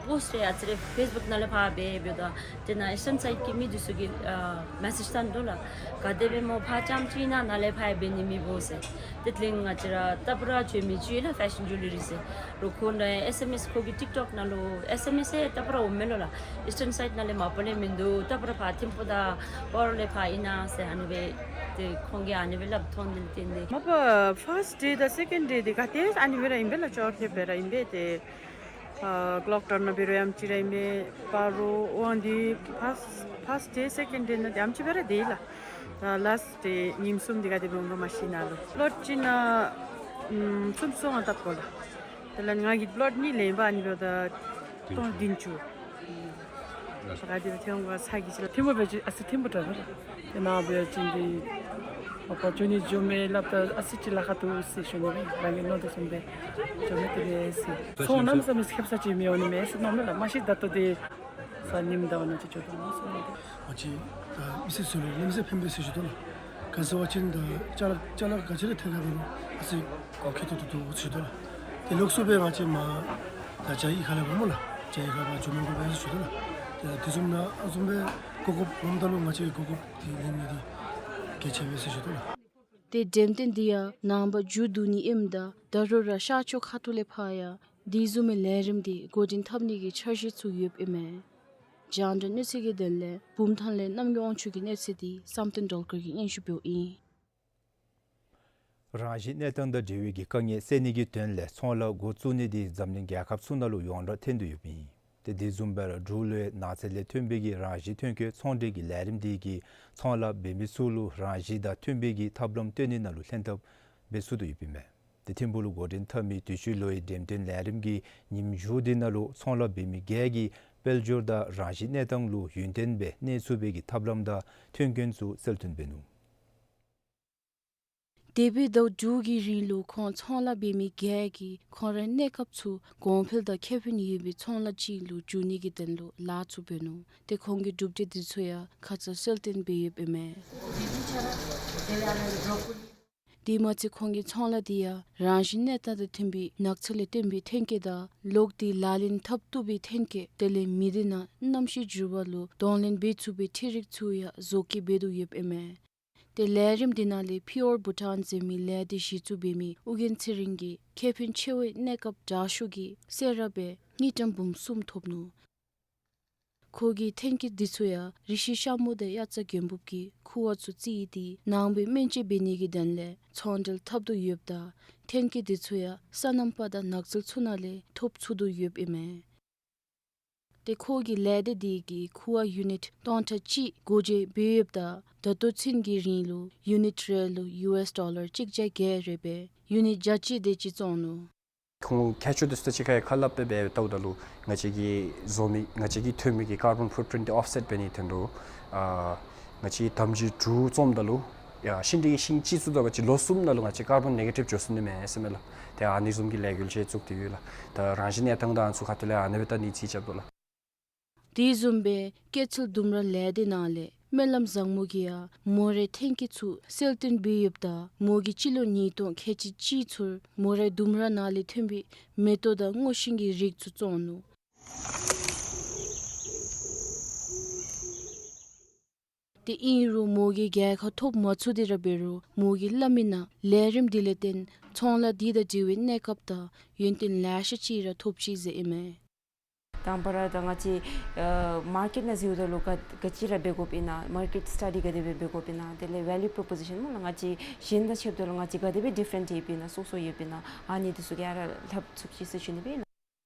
པོསཊ་རེ་ཨ་ཙི་རེ་ཕེསི་བུཀ་ནང་ལས་ཕར་འབད་འབདཝ་ད་དེ་ནང་ཨི་སི་ཊརན་སའིཌ་ཀྱི་མི་འདི་ཚུ་གིས་ཨ་མེ་སེཇ་བཏང་འདུག་ལགས། ག་དེ་སྦེ་མོ་ཕར་རྐྱངམ་ཅིག་ཨིན་ན་ནཱ་ལས་ཕར་འབད་ནི་མེདཔ་འོང་ཟེར། དེ་ལས་ང་བཅས་ར་རྟ་པུ་ར་འགྱོ་མི་ཅིག་ཡོད་ལགས་ཕེ་ཤཱན་ཇུ་ལི་རི་ཟེར། རོགས་ཁོ་ནཱ་ཨེསི་ཨེམ་ཨེསི་ཁོ་གི་ཊིཀ་ཊོཀ་ནང་ལུ་ཨེསི་ཨེམ་ཨེསི་ཡང་རྟ་པུ་ར་འོང་མས་ལོ་ལགས། ཨི་སི་ཊརན་སའིཌ་ནང་ལས་མ་པ་ལས་མིན་འདུག། རྟ་པུ་ར་ཕར་ཐིམ་ཕུག་དང་སྤ་རོ་ལས་ཕར་ཨིན་ན་ཟེར་ཨ་ནི་སྦེ་ཏེ་ཁོང་གིས་ཨ་ནི་སྦེ་སླབ་ཐོན་ནི་ལས་བརྟེན་ཏེ། མ་པ་ཕཱསཊ་ཌེ་དང་སེ་ཀེནཌ་ཌེ་འདི་ག་ཏེ་ཨ་ནི་སྦེ་ར་ཨིན་པས་ལགས། ཅོག་ར་ཐེབས་སྦེ་ར་ཨིན་པས། ཏེ་ཨ་གློག་ཊར་ནང་འབད་རུང་ཡང་ཅིག་ར་ཨིན་པས། སྤ་རོ་དབང་འདུས་ཕཱསཊ་ཕཱསཊ་ཌེ་སེ་ཀེནཌ་ཌེ་ནང་ཏེ་ཨ་ནེམ་ཅིག་སྦེ་ར་སྡོད་ཡི་ལགས། ད་ལཱསཊ་ཉིནམ་གསུམ་འདི་ག་དེ་སྦེ་འོང་ག་མ་ཤེས་ནཱ་ལུ། པི་ལོཊ་ཅིག་ནང་ཨམ་སུམ་ཅུ་སོ་ལྔ་བཏབ་དགོ་ལགས། དེ་ལས་ང་གིས་པི་ལོཊ་གཉིས་ལེན་པ་ཨ་ནི་འབདཝ་ད་སྟོང་བདུན་ཅུ། ད་ག་དེ་སྦེ་ཐོན་འོང་ག་ཚ་གྱང་ཅིག་ལགས། ཐིམ་ཕུག་འབད་བ་ཅིན་ཨ་ཙི་ཐིམ་ཕུག་དྲག་པས་ལགས། དེ་ནང་འབད་བ་ཅིན་འདི་མ་པ་འགྱོ་ནི་འགྱོ་མས་སླབ་ད་ཨ་ཙི་ཅིག་ལཱ་ཁག་འདུག་ཟེར་ཞུ་ནི་སྦེ་རང་གི་མནོ་དོ་བཟུམ་སྦེ་འགྱོ་མི་བཏུབ་པས་ཟེར། ཚོང་གནམ་མེད་ས་མེད་ཁེབ་ས་ཅིག་མི་འོང་ནི་མས་ཟེར་མནོཝ་མས་ལགས། མ་གཞི་ད་ལྟོ་འདི་ས་ཉིནམ་ཟླཝ་ནང་ཅིག་འགྱོ་དོ་མས་ཟེར་མནོ་སྟེ། ང་བཅས་ད་མི་སེར་ཚུ་ལུ་གནམ་མེད་ས་མེད་ཕན་པས་ཟེར་ཞུ་དོ་ལགས། ག་ཟེར་བ་ཅིན་ད་ཅ་ལ་ཅ་ལ་ག་ཅི་ར་ཐད་ཁར་འབད་རུང་ཨ་ཙི་གོ་སྐབས་ཏོག་ཏོ་འདུག་ཟེར་ཞུ་དོ་ལགས། ཏེ་ལོགས་སུ་སྦེ་ང་བཅས་མར་ད་རྒྱ་ཡི་ཁ་ལས་འབདཝ་སྨོ་ལགས། རྒྱ་ཡི་ཁ་ཕར་འགྱོ་མི་དགོ་པས་ཟེར་ཞུ་དོ་ལགས། ཏེ་དེ་བཟུམ་ནང་ཨ་བཟུམ་སྦེ་གོ་སྐབས་འོངམ་ད་ལུ་ང་བཅས་གོ་སྐབས་འདི་ལེན་ནི་འདི་གལ་ཆེ་བས་ཟེར་ཞུ་དོ་ལགས། ཏེ་འགྲེམས་སྟོན་འདི་ཡང་ནངས་པ་མཇུག་བསྡུ་ནི་ཨིནམ་ད་ད་རུང་ར་ཤར་ཕྱོགས་ཁ་ཐུག་ལས་ཕར་ཡང་དེ་བཟུམ་མའི་ལས་རིམ་འདི་འགོ་འདྲེན་འཐབ་ནི་གི་འཆར་གཞི་ཚུ་ཡོདཔ་ཨིན་མས། རྒྱང་བསྒྲགས་གནས་ཚུལ་གྱི་དོན་ལས་བུམ་ཐང་ལས་རྣམ་རྒྱལ་དབང་ཕྱུག་གི་གནས་ཚུལ་འདི་བསམ་གཏན་སྒྲོལ་དཀར་གྱིས་སྙན་ཞུ་འབདཝ་ཨིན། རང་བཞིན་གནས་སྟངས་དང་འབྲེལ་བའི་གི་དཀའ་ངལ་སེལ་ནི་གི་དོན་ལས་ཚོང་ལཱ་འགོ་བཙུགས་ནི་འདི་འཛམ་གླིང་རྒྱལ་ཁབ་ཚུ་ནང་ལུ་ཡོངས་གྲགས་ཐོན་དོ་ཡོདཔ་ཨིན། ཏེ་དེ་བཟུམ་སྦེ་ར་འབྲུག་ལུ་ཡང་ནགས་ཚལ་ལས་ཐོན་པའི་གི་རང་བཞིན་ཐོན་སྐྱེད་ཚོང་འབྲེལ་གྱི་ལས་རིམ་འདི་གིས་ཚོང་ལཱ་འབད་མི་ཚུ་ལུ་རང་བཞིན་དང་མཐུན་པའི་གི་ཐབས་ལམ་སྟོན་ནི་ནང་ལུ་ལྷན་ཐབས་འབད་ཚུགས་དོ་ཡོདཔ་ཨིན་མས། ཏེ་ཐིམ་ཕུག་ལུ་འགོ་འདྲེན་འཐབ་མི་དུས་ཅི་ལོའི་འགྲེམས་སྟོན་ལས་རིམ་གྱི་ཉིནམ་མཇུག་འདི་ནང་ལུ་ཚོང་ལཱ་འབད་མི་བརྒྱད་ཀྱིས་དཔལ་འབྱོར་དང་རང་བཞིན་གནས་སྟངས་ལུ་ཡུན་བརྟན་སྦེ་གནས་ཚུགས་པའི་གི་ཐབས་ལམ་དང་མཐུན་རྐྱེན་ཚུ་གསལ་སྟོན་འབད་ནུག། འདས་པའི་ཟླཝ་དྲུག་གི་རིང་ལུ་ཁོང་ཚོང་ལཱ་འབད་མི་བརྒྱད་ཀྱིས་ཁོང་རའི་གནས་སྐབས་ཚུ་གོང་འཕེལ་དང་ཁེ་ཕན་ཡོད་པའི་ཚོང་ལཱ་ཅིག་ལུ་འགྱུར་ནི་གི་དོན་ལུ་ལཱ་ཚུ་འབད་ནུག། ཏེ་ཁོང་གི་གྲུབ་འབྲས་འདི་ཚུ་ཡང་ཁ་ཙ་གསལ་སྟོན་འབད་ཡོདཔ་ཨིན་མས། དེ་མ་ཚད་ཁོང་གི་ཚོང་ལཱ་འདི་ཡང་རང་བཞིན་གནས་སྟངས་དང་མཐུན་པའི་ནགས་ཚལ་ལས་བཏོན་པའི་ཐོན་སྐྱེད་དང་ལོག་སྟེ་ལག་ལེན་འཐབ་བཏུབ་པའི་ཐོན་སྐྱེད་དེ་ལས་མི་སྡེ་ནང་གནམ་གཤིས་འགྱུར་བ་ལུ་གདོང་ལེན་འབད་ཚུགས་པའི་འཕྲུལ་རིག་ཚུ་ཡང་བཟོ་བཀོད་འབད་དོ་ཡོདཔ་ཨིན་མས། ཏེ་ལས་རིམ་འདི་ནང་ལས་ཕིའོར་བྷུ་ཊཱན་ཟེར་མི་ལས་སྡེ་གཞི་བཙུགས་འབད་མི་ཨོ་རྒྱན་ཚེ་རིང་གིས་ཁེ་ཕན་ཆེ་བའི་གནས་སྐབས་དྲག་ཤོས་ཀྱི་སེ་ར་སྦེ་དངུལ་ཀྲམ་འབུམ་གསུམ་ཐོབ་ནུག། ཁོ་གིས་ཐོན་སྐྱེད་འདི་ཚུ་ཡང་རི་ཤི་ཤ་མུ་དང་དབྱར་རྩྭ་དགུན་འབུབ་ཀྱི་ཁུ་བ་ཚུ་བཙིར་ཏེ་ནང་པའི་སྨན་དཔྱད་འབད་ནི་གི་དོན་ལས་ཚོང་འབྲེལ་འཐབ་དོ་ཡོདཔ་ད་ཐོན་སྐྱེད་འདི་ཚུ་ཡང་སོ་ནམ་པ་དང་ནགས་ཚལ་ཚུ་ནང་ལས་ཐོབ་ཚུགས་དོ་ཡོདཔ་ཨིན་མས། ཏེ་ཁོ་གིས་ལས་སྡེ་འདི་གིས་ཁུ་བ་ཡུ་ནིཊ་སྟོང་ཕྲག་གཅིག་སྒོ་འབྱེད་འབད་ཡོདཔ་ད་ད་ལྟོ་ཚུན་གྱི་རིང་ལུ་ཡུ་ནིཊ་རེ་ལུ་ཡུ་ཨེསི་ཌོ་ལར་གཅིག་བརྒྱ་བརྒྱད་རེ་སྦེ་ཡུ་ནིཊ་བརྒྱ་གཅིག་དེ་ཅིག་བཙོང་ནུག། ཁོང་ཁྱད་ཆོས་དེ་ཚུ་ད་ཅི་ཁ་ཡང་ཁ་སླབ་སྦེ་འབད་བལྟཝ་ད་ལུ་ང་བཅས་ཀྱིས་བཟོ་མི་ང་བཅས་ཀྱིས་ཐོན་མི་གི་ཀར་བཱོན་ཕུཊ་པིརིནཊ་འདི་ཨོཕ་སེཊ་འབད་ནིའི་དོན་ལུ་ཨ་ང་བཅས་དམ་སྦྱིས་དྲུག་བཙོངམ་ད་ལུ་ཡ་ཤིང་འབྲས་ཀྱི་ཤིང་གཅིག་བཙུགས་ད་ང་བཅས་ལོ་གསུམ་ནང་ལུ་ང་བཅས་ཀར་བཱོན་ནེ་གེ་ཊིབ་འགྱོ་ཚུགས་ནི་མས་ཟེར་མས་ལགས། ཏེ་ཨ་ནི་བཟུམ་གྱི་ལས་འགུལ་ཅིག་བཙུགས་ཏེ་ཡོད་ལགས། ད་རང་བཞིན་གནས་སྟངས་དང་ཚུ་ཁ་ཐུག་ལས་ཨ་ནི་སྦེ་ད་ནི་རྩིས་རྐྱབ་དོ་ལགས། དེ་བཟུམ་སྦེ་སྐྱེད་ཚལ་ལྡུམ་ར་ལས་སྡེ་ནང་ལས་སྨོན་ལམ་བཟང་མོ་གིས་ཡང་མོ་རའི་ཐོན་སྐྱེད་ཚུ་གསལ་སྟོན་འབད་ཡོདཔ་ད་མོ་གིས་སྤྱི་ལོ་ཉིས་སྟོང་ཁལ་གཅིག་གཅིག་ཚུར་མོ་རའི་ལྡུམ་ར་ནང་ལས་ཐོན་པའི་མེ་ཏོག་དང་སྔོ་ཤིང་གི་རིགས་ཚུ་བཙོང་ནུག། དེ་ཨིན་རུང་མོ་གིས་རྒྱལ་ཁ་ཐོབ་མ་ཚུགས་ཏེ་ར་འབད་རུང་མོ་གིས་སླབ་མི་ནང་ལས་རིམ་འདི་ལས་བརྟེན་ཚོང་ལཱ་འདི་དང་འབྲེལ་བའི་གནས་སྐབས་དང་ཡོན་ཏན་ལེ་ཤ་ཅིག་ར་ཐོབ་ཅི་ཟེར་ཨིན་མས། དང་པ་ར་ད་ང་བཅས་ཨ་མར་ཀེཊ་ནང་འཛུལཝ་ད་ལུ་ག་ག་ཅི་ར་འབད་དགོཔ་ཨིན་ན་མར་ཀེཊ་སི་ཊ་ཌི་ག་དེ་སྦེ་འབད་དགོཔ་ཨིན་ན་དེ་ལས་ཝེ་ལུ་པོ་རོ་པོ་ཟི་ཤན་སྨོ་ལགས། ང་བཅས་གཞན་དང་ཕྱདཔ་ད་ལུ་ང་བཅས་ག་དེ་སྦེ་ཌིཕ་རེནཊ་ཡོདཔ་ཨིན་ན་སོ་སོ་ཡོདཔ་ཨིན་ན་ཨ་ནི་འདི་ཚུ་ག་ར་ལྷབ་ཚུགས་ཅི་ཟེར་ཞུ་ནི་སྦེ་ཨིན་ལགས།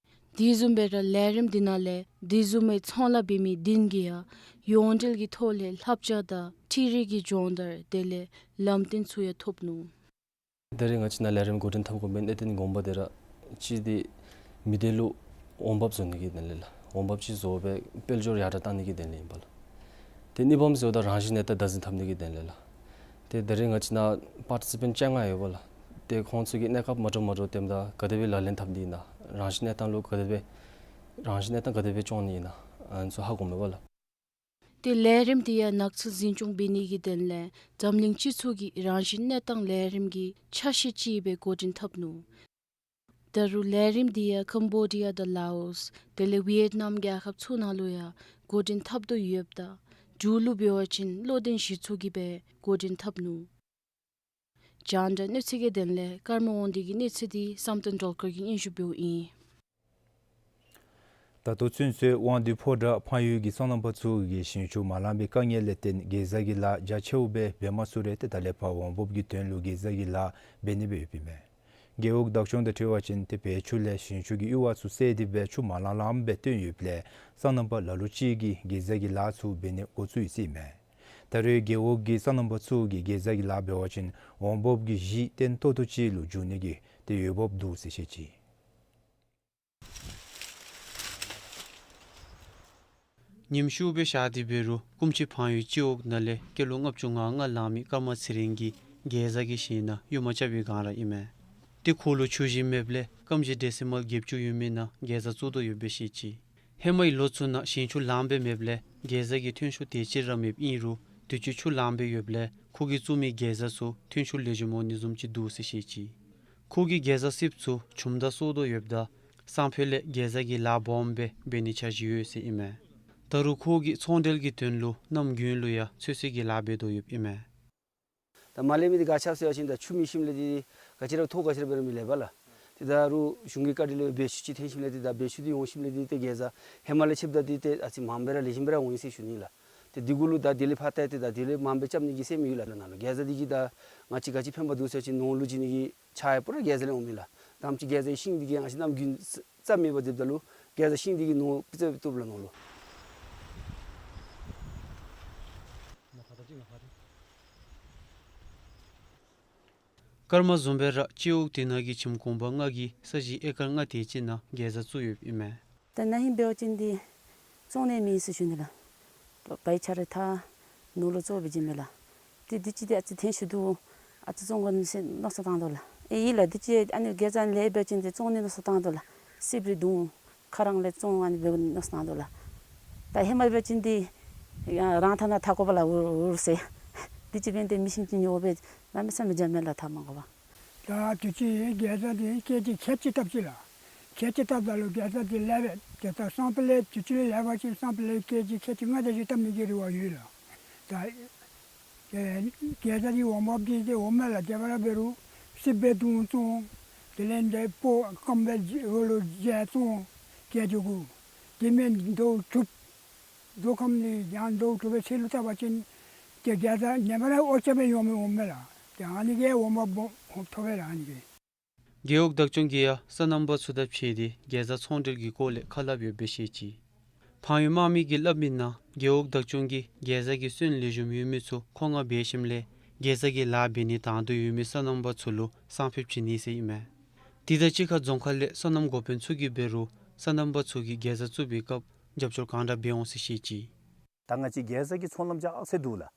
དེ་བཟུམ་སྦེ་ར་ལས་རིམ་འདི་ནང་ལས་དེ་བཟུམ་མའི་ཚོང་ལཱ་འབད་མི་བདུན་གྱིས་ཡང་ཡོངས་འབྲེལ་གྱི་ཐོག་ལས་བསླབ་བྱ་དང་འཕྲུལ་རིག་གི་སྦྱོང་བརྡར་དེ་ལས་ལམ་སྟོན་ཚུ་ཡང་ཐོབ་ནུག། ད་རེས་ང་བཅས་ནཱ་ལས་རིམ་འགོ་འདྲེན་འཐབ་དགོ་མིའི་གནད་དོན་དགོངས་པ་དེ་ར་གཅིག་འདི་མི་སྡེ་ལུ་འོང་འབབ་བཟོ་ནི་གི་དོན་ལས་ལགས། འོང་འབབ་ཅིག་བཟོ་སྦེ་དཔལ་འབྱོར་ཡར་དྲག་གཏང་ནི་གི་དོན་ལས་ཨིན་པས་ལགས། ཏེ་གཉིས་པམ་ཟེརཝ་ད་རང་བཞིན་གནས་སྟངས་བདག་འཛིན་འཐབ་ནི་གི་དོན་ལས་ལགས། ཏེ་ད་རེས་ང་བཅས་ནཱ་པར་ཊི་སི་པེནཊ་བཅོ་ལྔ་ཡོད་པས་ལགས། ཏེ་ཁོང་ཚུ་གིས་གནས་སྐབས་མ་འདྲཝ་མ་འདྲཝ་སྟོནམ་ད་ག་དེ་སྦེ་ལག་ལེན་འཐབ་ནི་ཨིན་ན་རང་བཞིན་གནས་སྟངས་ལུ་ག་དེ་སྦེ་རང་བཞིན་གནས་སྟངས་ག་དེ་སྦེ་སྐྱོང་ནི་ཨིན་ན་ཨ་ནི་ཚུ་ཧ་གོཝ་མས་པ་ལགས། ཏེ་ལས་རིམ་འདི་ཡང་ནགས་ཚལ་འཛིན་སྐྱོང་འབད་ནི་གི་དོན་ལས་འཛམ་གླིང་སྤྱི་ཚོགས་ཀྱི་རང་བཞིན་གནས་སྟངས་ལས་རིམ་གྱི་ཆ་ཤས་ཅིག་སྦེ་འགོ་འདྲེན་འཐབ་ནུག། ད་རུང་ལས་རིམ་འདི་ཡང་ཀམ་བོ་ཌི་ཡ་དང་ལའོསི་དེ་ལས་ཝི་ཡེཊ་ནམ་རྒྱལ་ཁབ་ཚུ་ནང་ལུ་ཡང་འགོ་འདྲེན་འཐབ་དོ་ཡོདཔ་ད་འབྲུག་ལུ་འབད་བ་ཅིན་བློ་ལྡན་གཞི་ཚོགས་ཀྱིས་སྦེ་འགོ་འདྲེན་འཐབ་ནུག། རྒྱང་བསྒྲགས་གནས་ཚུལ་གྱི་དོན་ལས་ཀརྨ་དབང་འདུས་ཀྱི་གནས་ཚུལ་འདི་བསམ་གཏན་སྒྲོལ་དཀར་གྱིས་སྙན་ཞུ་འབདཝ་ཨིན། ད་ལྟོ་ཚུན་ཚོད་དབང་འདུས་ཕོ་བྲང་ཕངས་ཡུལ་གྱི་སོ་ནམ་པ་ཚུ་གིས་ཞིང་ཆུ་མ་ལང་པའི་དཀའ་ངལ་ལས་བརྟེན་གེ་ཛ་གི་ལཱ་རྒྱ་ཆེཝ་སྦེ་འབད་མ་ཚུགས་རུང་ཏེ་ད་ལས་ཕར་འོང་འབབ་ཀྱི་དོན་ལུ་གེ་ཛ་གི་ལཱ་འབད་ནི་སྦེ་ཡོདཔ་ཨིན་མས། རྒེད་འོག་བདག་སྐྱོང་དང་འཁྲིལ་བ་ཅིན་ཏེ་བལ་ཆུ་ལས་ཞིང་ཆུ་གི་གཡུར་བ་ཚུ་བསལ་ཏེ་སྦེ་ཆུ་མ་ལང་ལངམ་སྦེ་བཏོན་ཡོདཔ་ལས་སོ་ནམ་པ་ལ་ལུ་ཅིག་གིས་གེ་ཛ་གི་ལཱ་ཚུ་འབད་ནི་འགོ་བཙུགས་ཡི་ཟེར་ཨིན་མས། ད་རེས་རྒེད་འོག་གི་སོ་ནམ་པ་ཚུ་གིས་གེ་ཛ་གི་ལཱ་འབད་བ་ཅིན་འོང་འབབ་ཀྱི་གཞི་བརྟན་ཏོག་ཏོ་ཅིག་ལུ་འགྱུར་ནི་གི་ཏེ་འོས་འབབ་འདུག་ཟེར་བཤད་ཅི། ཉིནམ་ཤུལ་སྦེ་ཞག་དེ་འབད་རུང་སྐུ་མཆེད་ཕངས་ཡུལ་སྤྱི་འོག་ནང་ལས་སྐྱེས་ལོ་ལྔ་བཅུ་ང་ལྔ་ལང་མི་ཀརྨ་ཚེ་རིང་གིས་གེ་ཛ་གི་ཞིང་ནང་གཡུར་མ་རྐྱབ་པའི་སྒང་ར་ཨིན་མས། ཏེ་ཁོ་ལུ་ཆུ་ཞིང་མེདཔ་ལས་སྐམ་ཞིང་ཌེ་སི་མཱལ་བརྒྱད་ཅུ་ཡོད་མི་ནང་གེ་ཛ་བཙུགས་དོ་ཡོདཔ་སྦེ་བཤད་ཅི། ཧེ་མའི་ལོ་ཚུ་ནང་ཞིང་ཆུ་ལངམ་སྦེ་མེདཔ་ལས་གེ་ཛ་གི་ཐོན་ཤུགས་དེ་ཅིག་ར་མེདཔ་ཨིན་རུང་དུས་ཅི་ཆུ་ལངམ་སྦེ་ཡོདཔ་ལས་ཁོ་གིས་བཙུགས་མི་གེ་ཛ་ཚུ་ཐོན་ཤུགས་ལེགས་ཤོམ་འོང་ནི་བཟུམ་ཅིག་འདུག་ཟེར་བཤད་ཅི། ཁོ་གིས་གེ་ཛ་སྲིབ་ཚུ་ཆུམ་ད་གསོ་དོ་ཡོདཔ་ད་སང་ཕོད་ལས་གེ་ཛ་གི་ལཱ་སྦོམ་སྦེ་འབད་ནི་འཆར་གཞི་ཡོད་ཟེར་ཨིན་མས། ད་རུང་ཁོ་གིས་ཚོང་འབྲེལ་གྱི་དོན་ལུ་གནམ་དགུན་ལུ་ཡང་ཚོད་བསྲེ་གི་ལཱ་འབད་དོ་ཡོདཔ་ཨིན་མས། ད་མ་ལེགས་མི་འདི་ག་ཅི་ཟེར་བ་ཅིན་ད་ཆུ་མེད་ཞིནམ་ལས་འདི་ག་ཅི་ར་ཐོག་ག་ཅི་ར་འབད་རུང་མི་ལེགས་པས་ལགས། ཏེ་ད་རུང་གཞུང་གི་བཀའ་དྲིན་ལས་འབད་ཆུ་ཅིག་ཐོན་ཞིནམ་ལས་འདི་ད་འབད་ཆུ་འདི་འོང་ཞིནམ་ལས་འདི་ཏེ་གེ་ཛ་ཧེ་མ་ལས་ཕྱདཔ་ད་འདི་ཏེ་ཨ་ཙི་མངམ་སྦེ་ར་ལེགས་ཤོམ་སྦེ་ར་འོང་ཡི་ཟེར་ཞུ་ནི་ལགས། ཏེ་འདི་གུ་ལུ་ད་དེ་ལས་ཕར་ད་ཏེ་ད་དེ་ལས་མངམ་སྦེ་རྐྱབ་ནི་གི་སེམས་ཡོད་ལགས། ནཱ་ལུ་གེ་ཛ་འདི་གིས་ད་ང་བཅས་ག་ཅི་ཕན་པ་འདུག་ཟེར་བ་ཅིན་ནོར་ལུ་བྱིན་ནི་གི་ཆ་ཡང་པུ་ར་གེ་ཛ་ལས་འོང་མི་ལགས། ད་ང་བཅས་གེ་ཛ་གི་ཤིང་འདི་གིས་ང་བཅས་གནམ་དགུན་རྩྭ་མེད་པར་སྡོདཔ་ད་ལུ་གེ་ཛ་ཤིང་འདི་གིས་ནོར་ཕུ་ཚ་སྦེ་བཏུབ་ལགས་ནོར་ལུ། ཀརྨ་བཟུམ་སྦེ་ར་སྤྱི་འོག་དེ་ནང་གི་ཁྱིམ་གུང་པ་ལྔ་གིས་ས་གཞི་ཨེ་ཀར་ལྔ་དེ་ཅིག་ནང་གེ་ཛ་བཙུགས་ཡོདཔ་ཨིན་མས། ད་ན་ཧིང་འབད་བ་ཅིན་འདི་བཙོང་ནི་མེད་ཟེར་ཞུ་ནི་ལགས། བའི་ཆ་རེ་ཐ་ནོར་ལུ་བཙོག་སྦེ་བྱིན་མས་ལགས། ཏེ་འདི་ཅིག་འདི་ཨ་ཙི་ཐོན་ཤུགས་འདུག། ཨ་ཙི་བཙོང་དགོ་ནི་ཟེར་མནོ་བསམ་བཏང་དོ་ལགས། ཨེ་ཨིན་ལགས། འདི་ཅིག་ཨ་ནི་གེ་ཛ་ལེགས་འབད་བ་ཅིན་འདི་བཙོང་ནི་མནོ་བསམ་བཏང་དོ་ལགས། སྲིབ་རི་བརྡུང་ཁ་རང་ལས་བཙོང་ཨ་ནི་འབད་དགོ་ནི་མནོ་བསམ་བཏང་དོ་ལགས། ད་ཧེ་མ་འབད་བ་ཅིན་འདི་ཡང་རང་ཐ་ན་ཐ་དགོ་པས་ལགས། འུར་འུར་ཟེར། འདི་ཅིག་འབད་ནི་དེ་མི་ཤིང་ཅིག་ཉོ་སྦེ་གནམ་མེད་ས་མེད་འཇམ་མས་ལགས། ཐ་མ་དགོ་པས། ད་དུས་ཅི་གེ་ཛ་འདི་ཀེ་ཇི་ཁལ་གཅིག་བཏབ་ཅི་ལགས། ཁལ་གཅིག་བཏབ་ད་ལུ་གེ་ཛ་འདི་ལེགས་པས། ཏེ་ད་སང་ཕོད་ལས་དུས་ཅི་ལས་ལེགས་པ་ཅིན་སང་ཕོད་ལས་ཀེ་ཇི་ཁལ་གཅིག་ལྔ་བརྒྱ་ཅིག་བཏབ་ནི་གི་རེ་བ་ཡོད་ལགས། ད་ཨེ་གེ་ཛ་འདི་འོང་འབབ་འདི་འདི་འོང་མས་ལགས། དེ་སྦེ་ར་འབད་རུང་སྲིབ་སྦེ་བརྡུང་བཙོང་། དེ་ལས་འདི་སྤོ་སྐམ་སྦེ་རོགས་ལུ་བཞག་བཙོང་། ཀེ་ཇི་གུ་དེ་མེན་དོ་གྲུབ། མདོ་ཁམས་ནི་ཡང་མདོ་དྲོ་པའི་ཚལ་ལུ་བལྟ་བ་ཅིན་ཏེ་རྒྱལ་རྩ་ཉེ་བར་ཨོ་ཅམ་ཡོད་མི་འོང་མས་ལགས། ཏེ་ཨ་ནི་གིས་འོང་མ་སྦོམ་ཐོབ་པས་ལགས་ཨ་ནི་གིས། རྒེད་འོག་བདག་སྐྱོང་གིས་ཡང་སོ་ནམ་པ་ཚུ་དང་ཕྱད་དེ་རྒྱལ་རྩ་ཚོང་འབྲེལ་གྱི་སྐོར་ལས་ཁ་སླབ་ཡོདཔ་སྦེ་བཤད་ཅི། འཕང་ཡུལ་དམག་མི་གིས་སླབ་མི་ནང་རྒེད་འོག་བདག་སྐྱོང་གིས་རྒྱལ་རྩ་གི་སོན་ལེགས་ཤོམ་ཡོད་མི་ཚུ་མཁོ་མངགས་འབད་ཞིནམ་ལས་རྒྱལ་རྩ་གི་ལཱ་འབད་ནི་དང་འདོད་ཡོད་མི་སོ་ནམ་པ་ཚུ་ལུ་སང་ཕོད་བྱིན་ནི་ཟེར་ཨིན་མས། དེ་དང་གཅིག་ཁར་རྫོང་ཁག་ལས་སོ་ནམ་འགོ་དཔོན་ཚུ་གིས་འབད་རུང་སོ་ནམ་པ་ཚུ་གིས་རྒྱལ་རྩ་བཙུགས་པའི་སྐབས་རྒྱབ་སྐྱོར་གང་དྲག་འབད་འོང་ཟེར་བཤད་ཅི། ད་ང་བཅས་རྒྱལ་རྩ་གི་ཚོང་ལམ་ཅིག་ཨག་ཚེ་འདུག་ལགས།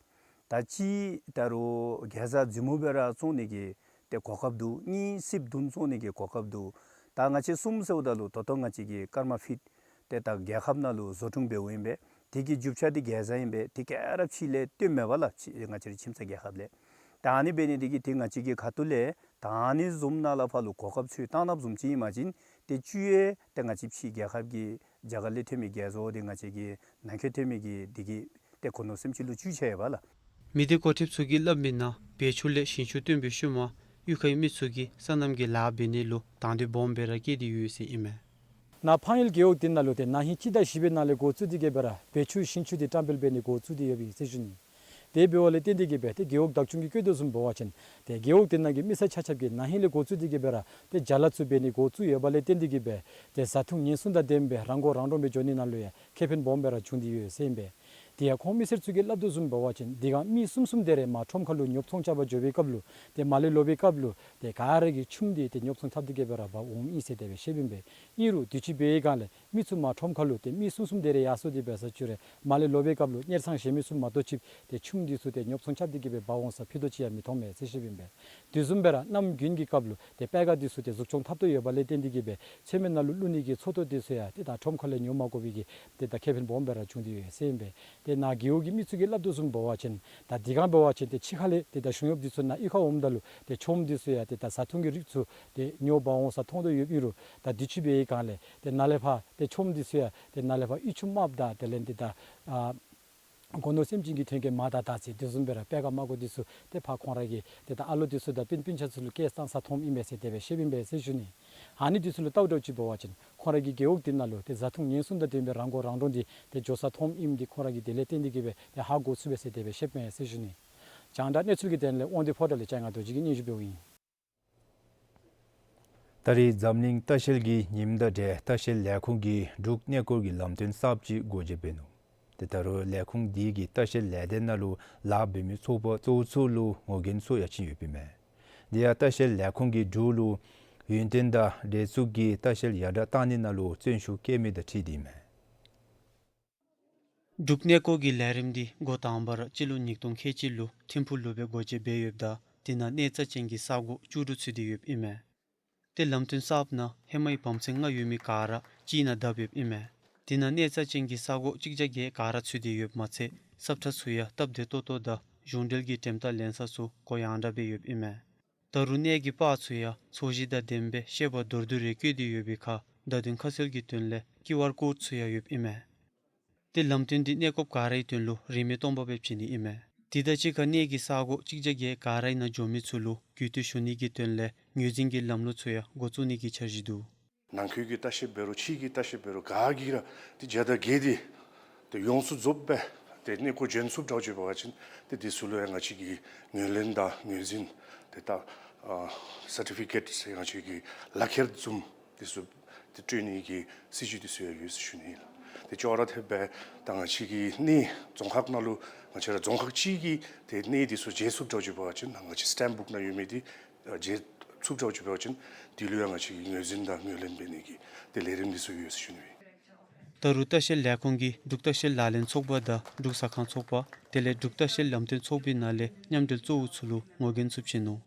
ད་གཅིག་ད་རུང་རྒྱལ་རྩ་རྫི་མོ་སྦེ་ར་བཙོང་ནི་གི་ཏེ་གོ་སྐབས་འདུག། གཉིས་སིབ་བདུན་བཙོང་ནི་གི་གོ་སྐབས་འདུག། ད་ང་བཅས་གསུམ་ཟེརཝ་ད་ལུ་ད་ལྟོ་ང་བཅས་ཀྱི་ཀརྨ་ཕིཌ་ཏེ་ད་རྒྱལ་ཁབ་ནང་ལུ་བཟོ་སྐྲུན་འབདཝ་ཨིན་པས། དེ་གི་རྒྱུ་ཆ་འདི་རྒྱལ་རྩ་ཨིན་པས། དེ་ག་ར་ཕྱི་ལས་བཏོན་མེད་པ་ལགས། ཕྱི་ང་བཅས་རའི་ཁྱིམ་ཚང་རྒྱལ་ཁབ་ལས། ད་ཨ་ནི་འབད་ནི་འདི་གིས་ཏེ་ང་བཅས་ཀྱི་ཁ་ཐུག་ལས་ད་ཨ་ནི་བཟུམ་ནང་ལས་ཕར་ལུ་གོ་སྐབས་ཚུ་བཏང་གནངམ་བཟུམ་ཅིག་ཨིན་པ་ཅིན་ཏེ་བཅུད་ཡང་ཏེ་ང་བཅས་ཕྱི་རྒྱལ་ཁབ་ཀྱི་རྒྱ་གར་ལས་ཐོན་མི་རྒྱལ་བཟོ་འདི་ང་བཅས་ཀྱི་ནང་འཁོད་ཐོན་མི་གི་འདི་གིས་ཏེ་གོ་གནོད་སེམས་ཅན་ལུ་བཅུད་ཆེ་ཡོད་པ་ལགས། མི་སྡེ་འགོ་ཁྲིདཔ་ཚུ་གིས་སླབ་མི་ནང་བེ་ཅུ་ལས་ཞིང་ཆུ་བཏོན་པའི་ཤུལ་མ་གཡུས་ཁའི་མི་ཚུ་གིས་སོ་ནམ་གྱི་ལཱ་འབད་ནི་ལུ་དང་འདོད་སྦོམ་སྦེ་ར་བསྐྱེད་དེ་ཡོད་ཟེར་ཨིན་མས། ནཱ་འཕང་ཡུལ་རྒེད་འོག་འདི་ནང་ལུ་ཏེ་ན་ཧིང་སྤྱི་ཟླ་བཞི་པའི་ནང་ལས་འགོ་བཙུགས་ཏེ་གི་སྦེ་ར་བེ་ཅུ་ཞིང་ཆུ་འདི་བཀྲམ་སྤེལ་འབད་ནི་འགོ་བཙུགས་ཏེ་ཡོད་པའི་ཟེར་ཞུ་ནི། དེ་འབདཝ་ལས་བརྟེན་ཏེ་གི་སྦེ་ཏེ་རྒེད་འོག་བདག་སྐྱོང་གིས་བཀོད་དོ་བཟུམ་འབད་བ་ཅིན་ཏེ་རྒེད་འོག་འདི་ནང་གི་མི་སེར་ཆ་ཁྱབ་ཀྱིས་ན་ཧིང་ལས་འགོ་བཙུགས་ཏེ་གི་སྦེ་ར་ཏེ་ཅ་ལ་ཚུ་འབད་ནི་འགོ་བཙུགས་ཡོད་པ་ལས་བརྟེན་ཏེ་གི་སྦེ་ཏེ་བཟའ་འཐུང་ཉེན་སྲུང་དང་ལྡནམ་སྦེ་རང་མགོ་རང་འདྲོངས་སྦེ་འགྱོ་ནི་ནང་ལུ་ཡང་ཁེ་ཕན་སྦོམ་སྦེ་ར་བྱུང་སྟེ་ཡོད་ཟེར་ཨིན་པས། དེ་ཡང་ཁོང་མི་སེར་ཚུ་གིས་སླབ་དོ་བཟུམ་འབད་བ་ཅིན་དེ་སྒང་མི་གསུམ་གསུམ་དེ་རེ་མར་ཁྲོམ་ཁ་ལུ་ཉོ་ཚོང་རྐྱབ་པར་འགྱོ་བའི་སྐབས་ལུ་ཏེ་མར་ལས་ལོག་པའི་སྐབས་ལུ་ཏེ་ག་ར་གིས་ཆུམ་འདི་ཏེ་ཉོ་ཚོང་འཐབ་སྟེ་གི་སྦེ་ར་འབག་འོངམ་ཨིན་ཟེར་དེ་སྦེ་བཤདཔ་ཨིན་པས། ཨིན་རུང་དུས་ཅི་འབད་བའི་སྒང་ལས་མི་ཚུ་མར་ཁྲོམ་ཁ་ལུ་ཏེ་མི་གསུམ་གསུམ་དེ་རེ་ཡར་སོང་སྟེ་འབད་ས་ཅིག་རུང་མར་ལས་ལོག་པའི་སྐབས་ལུ་གཉེར་ཚང་གཞན་མི་ཚུ་མ་གཏོགས་ཅིག་ཏེ་ཆུམ་འདི་ཚུ་ཏེ་ཉོ་ཚོང་རྐྱབ་སྟེ་གི་སྦེ་འབག་འོང་ས་ཕུད་རྡོག་ཅིག་ཡང་མི་མཐོང་མས་ཟེར་བཤདཔ་ཨིན་པས། དེ་བཟུམ་སྦེ་ར་གནམ་དགུན་གྱི་སྐབས་ལུ་ཏེ་པད་ཁ་འདི་ཚུ་ཏེ་གཟུགས་མཆོང་འཐབ་དོ་ཡོད་པ་ལས་བརྟེན་ཏེ་གི་སྦེ་ཚོད་མའི་ནང་ལུ་བླུག་ནི་གི་ཚོད་བཏོན་འདི་ཚུ་ཡང་ཏེ་ད་ཁྲོམ་ཁ་ལས་ཉོ་མ་དགོ་པའི་གི་ཏེ་ད་ཁེ་ཕན་སྦོམ་སྦེ་ར་བྱུང་སྟེ་ཡོད་ཟེར་ཨིན་པས། ཏེ་ནཱ་རྒེད་འོག་གི་མི་ཚུ་གིས་སླབ་དོ་བཟུམ་འབད་བ་ཅིན་ད་དེ་སྒང་འབད་བ་ཅིན་ཏེ་ཕྱི་ཁ་ལས་ཏེ་ད་གཞུང་གཡོགཔ་འདི་ཚུ་ནཱ་གཡུས་ཁར་འོངམ་ད་ལུ་ཏེ་ཆུམ་འདི་ཚུ་ཡང་ཏེ་ད་བཟའ་འཐུང་གི་རིགས་ཚུ་ཏེ་ཉོ་འབག་འོང་ས་མཐོང་དོ་ཡོདཔ་ཨིན་རུང་ད་དུས་ཅི་འབད་བའི་སྒང་ལས་ཏེ་ནཱ་ལས་ཕར་ཏེ་ཆུམ་འདི་ཚུ་ཡང་ཏེ་ནཱ་ལས་ཕར་གཡུས་ཆུམ་དམརཔོ་དང་དེ་ལས་ཏེ་ད་ཨ་གོ་གནོད་སེམས་ཅན་གྱི་དོན་གྱི་མར་དང་དར་ཚིལ་དེ་བཟུམ་སྦེ་ར་པད་ཁ་དམར་པོ་འདི་ཚུ་ཏེ་ཕར་ཁོང་ར་གི་ཏེ་ད་ཨ་ལོ་འདི་ཚུ་དང་སྤུན་སྤུན་ཆ་ཚུ་ལུ་སྐྱེལ་བཏང་ས་མཐོངམ་ཨིན་མས་ཟེར་དེ་སྦེ་བཤདཔ་ཨིན་པས་ཟེར་ཞུ་ནི། ཨ་ནི་འདི་ཚུ་ལུ་བལྟཝ་འདྲཝ་ཅིག་འབད་བ་ཅིན་ཁོང་ར་གི་རྒེད་འོག་འདི་ནང་ལུ་ཏེ་བཟའ་འཐུང་ཉེན་སྲུང་དང་ལྡནམ་སྦེ་རང་མགོ་རང་འདྲོངས་འདི་ཏེ་འགྱོ་ས་མཐོངམ་ཨིནམ་འདི་ཁོང་ར་གིས་དེ་ལས་བརྟེན་ཏེ་གི་སྦེ་ཏེ་ཧ་གོ་ཚུགས་པས་ཟེར་དེ་སྦེ་བཤདཔ་མས་ཟེར་ཞུ་ནི། རྒྱང་བསྒྲགས་གནས་ཚུལ་གྱི་དོན་ལས་དབང་འདུས་ཕོ་བྲང་ལས་ལྕང་ང་རྡོ་རྗེ་གིས་སྙན་ཞུ་འབདཝ་ཨིན། ད་རེས་འཛམ་གླིང་ལྟ་བཤལ་གྱི་ཉིནམ་དང་འབྲེལ་ལྟ་བཤལ་ལས་ཁུངས་ཀྱིས་འབྲུག་གནས་སྐོར་གྱི་ལམ་སྟོན་གསརཔ་ཅིག་སྒོ་འབྱེད་འབད་ནུག། ཏེ་ད་རུང་ལས་ཁུངས་འདི་གིས་ལྟ་བཤལ་ལས་སྡེ་ནང་ལུ་ལཱ་འབད་མི་ཚོགས་པ་གཙོ་བོ་ཚུ་ལུ་ངོ་རྒོལ་ཚུ་ཡང་བྱིན་ཡོདཔ་ཨིན་མས། དེ་ཡང་ལྟ་བཤལ་ལས་ཁུངས་ཀྱིས་འབྲུག་ལུ་ཡུན་བརྟན་དང་འདྲ་མཉམ་གྱི་ལྟ་བཤལ་ཡར་དྲག་བཏང་ནི་ནང་ལུ་བརྩོན་ཤུགས་བསྐྱེད་མི་དང་འཁྲིལ་ཏེ་ཨིན་མས། འབྲུག་གནས་སྐོར་གྱི་ལས་རིམ་འདི་འགོ་དང་པ་ར་སྤྱི་ལོ་ཉིས་སྟོང་ཁལ་གཅིག་ལུ་ཐིམ་ཕུག་ལུ་སྦེ་སྒོ་འབྱེད་འབད་ཡོདཔ་ད་དེ་ནང་གནས་རྩ་ཅན་གྱི་ས་གོ་བཅུ་དྲུག་ཚུད་དེ་ཡོདཔ་ཨིན་མས། ཏེ་ལམ་སྟོན་གསརཔ་ནང་ཧེ་མའི་བམ་ཚན་ལྔ་ཡོད་མི་ག་ར་གཅིག་ནང་བརྡབ་ཡོདཔ་ཨིན་མས། དེ་ནང་གནས་རྩ་ཅན་གྱི་ས་གོ་གཅིག་བརྒྱ་བརྒྱད་ག་ར་ཚུད་དེ་ཡོདཔ་མ་ཚད་ས་ཁྲ་ཚུ་ཡང་སྟབས་བདེ་ཏོག་ཏོ་དང་གཞུང་འབྲེལ་གྱི་འགྲེམས་ཐག་ལེན་ས་ཚུ་གོ་ཡངས་དྲགས་སྦེ་ཡོདཔ་ཨིན་མས། ད་རུང་གནས་ཀྱི་པར་ཚུ་ཡང་ཚོས་གཞི་དང་ལྡནམ་སྦེ་ཤེལ་པ་མདོར་བསྡུས་རེ་བཀོད་དེ་ཡོད་པའི་ཁར་བརྡ་དོན་ཁ་གསལ་གྱི་དོན་ལས་ཀིའུ་ཨར་ཀོཌ་ཚུ་ཡང་ཡོདཔ་ཨིན་མས། ཏེ་ལམ་སྟོན་འདི་གནས་སྐོརཔ་ག་རའི་དོན་ལུ་རིན་མེད་སྟོང་པ་སྦེ་བྱིན་ནི་ཨིན་མས། དེ་དང་གཅིག་ཁར་གནས་ཀྱི་ས་གོ་གཅིག་བརྒྱ་བརྒྱད་ག་རའི་ནང་འགྱོ་མི་ཚུ་ལུ་རྒུད་འཐུས་ཞུ་ནི་གི་དོན་ལས་ངོས་འཛིན་གྱི་ལམ་ལུགས་ཚུ་ཡང་འགོ་བཙུགས་ནི་གི་འཆར་གཞི་འདུག། ནང་འཁོད་ཀྱི་ལྟ་བཤལཔ་འབད་རུང་ཕྱི་གི་ལྟ་བཤལཔ་འབད་རུང་ག་གིས་ར་ཏེ་བརྒྱ་དང་བརྒྱད་དེ་ཏེ་ཡོངས་སུ་རྫོགསཔ་སྦེ་ཏེ་གནས་སྐོར་བྱོན་ཚུགསཔ་འདྲཝ་ཅིག་འབད་བ་ཅིན་ཏེ་དེ་ཚུ་ལུ་ཡང་ང་བཅས་ཀྱིས་ངོས་ལེན་དང་ངོས་འཛིན་ཏེ་ད་ཨ་སར་ཊི་ཕི་ཀེཊ་ཟེར་ང་བཅས་ཀྱི་ལག་ཁྱེར་བཟུམ་དེ་ཚུ་ཏེ་སྤྲོད་ནི་གི་སྲིད་བྱུས་དེ་ཚུ་ཡང་ཡོད་ཟེར་ཞུ་ནི་ཨིན་ལགས། ཏེ་ཅོག་ར་འཐདཔ་སྦེ་ད་ང་བཅས་ཀྱི་གནས་རྫོང་ཁག་ནང་ལུ་ང་བཅས་ར་རྫོང་ཁག་གཅིག་གི་ཏེ་གནས་དེ་ཚུ་མཇལ་ཚུགསཔ་འདྲཝ་ཅིག་འབད་བ་ཅིན་ང་བཅས་སི་ཊེམ་བུཀ་ནང་ཡོད་མི་དེ་ཨ་མཇལ་ཚུགསཔ་འདྲཝ་ཅིག་འབད་བ་ཅིན་དེ་ལུ་ཡང་ང་བཅས་ཀྱིས་ངོས་འཛིན་དང་ངོས་ལེན་འབད་ནི་གི་ཏེ་ལས་རིམ་དེ་ཚུ་ཡོད་ཟེར་ཞུ་ནི་ཨིན། ད་རུང་ལྟ་བཤལ་ལས་ཁུངས་ཀྱིས་འབྲུག་ལྟ་བཤལ་ལག་ལེན་ཚོགས་པ་དང་འབྲུག་ཟ་ཁང་ཚོགས་པ་དེ་ལས་འབྲུག་ལྟ་བཤལ་ལམ་སྟོན་ཚོགས་པའི་ནང་ལས་མཉམ་འབྲེལ་གཙོ་བོ་ཚུ་ལུ་ངོ་རྒོལ་ཚུ་བྱིན་ནུག།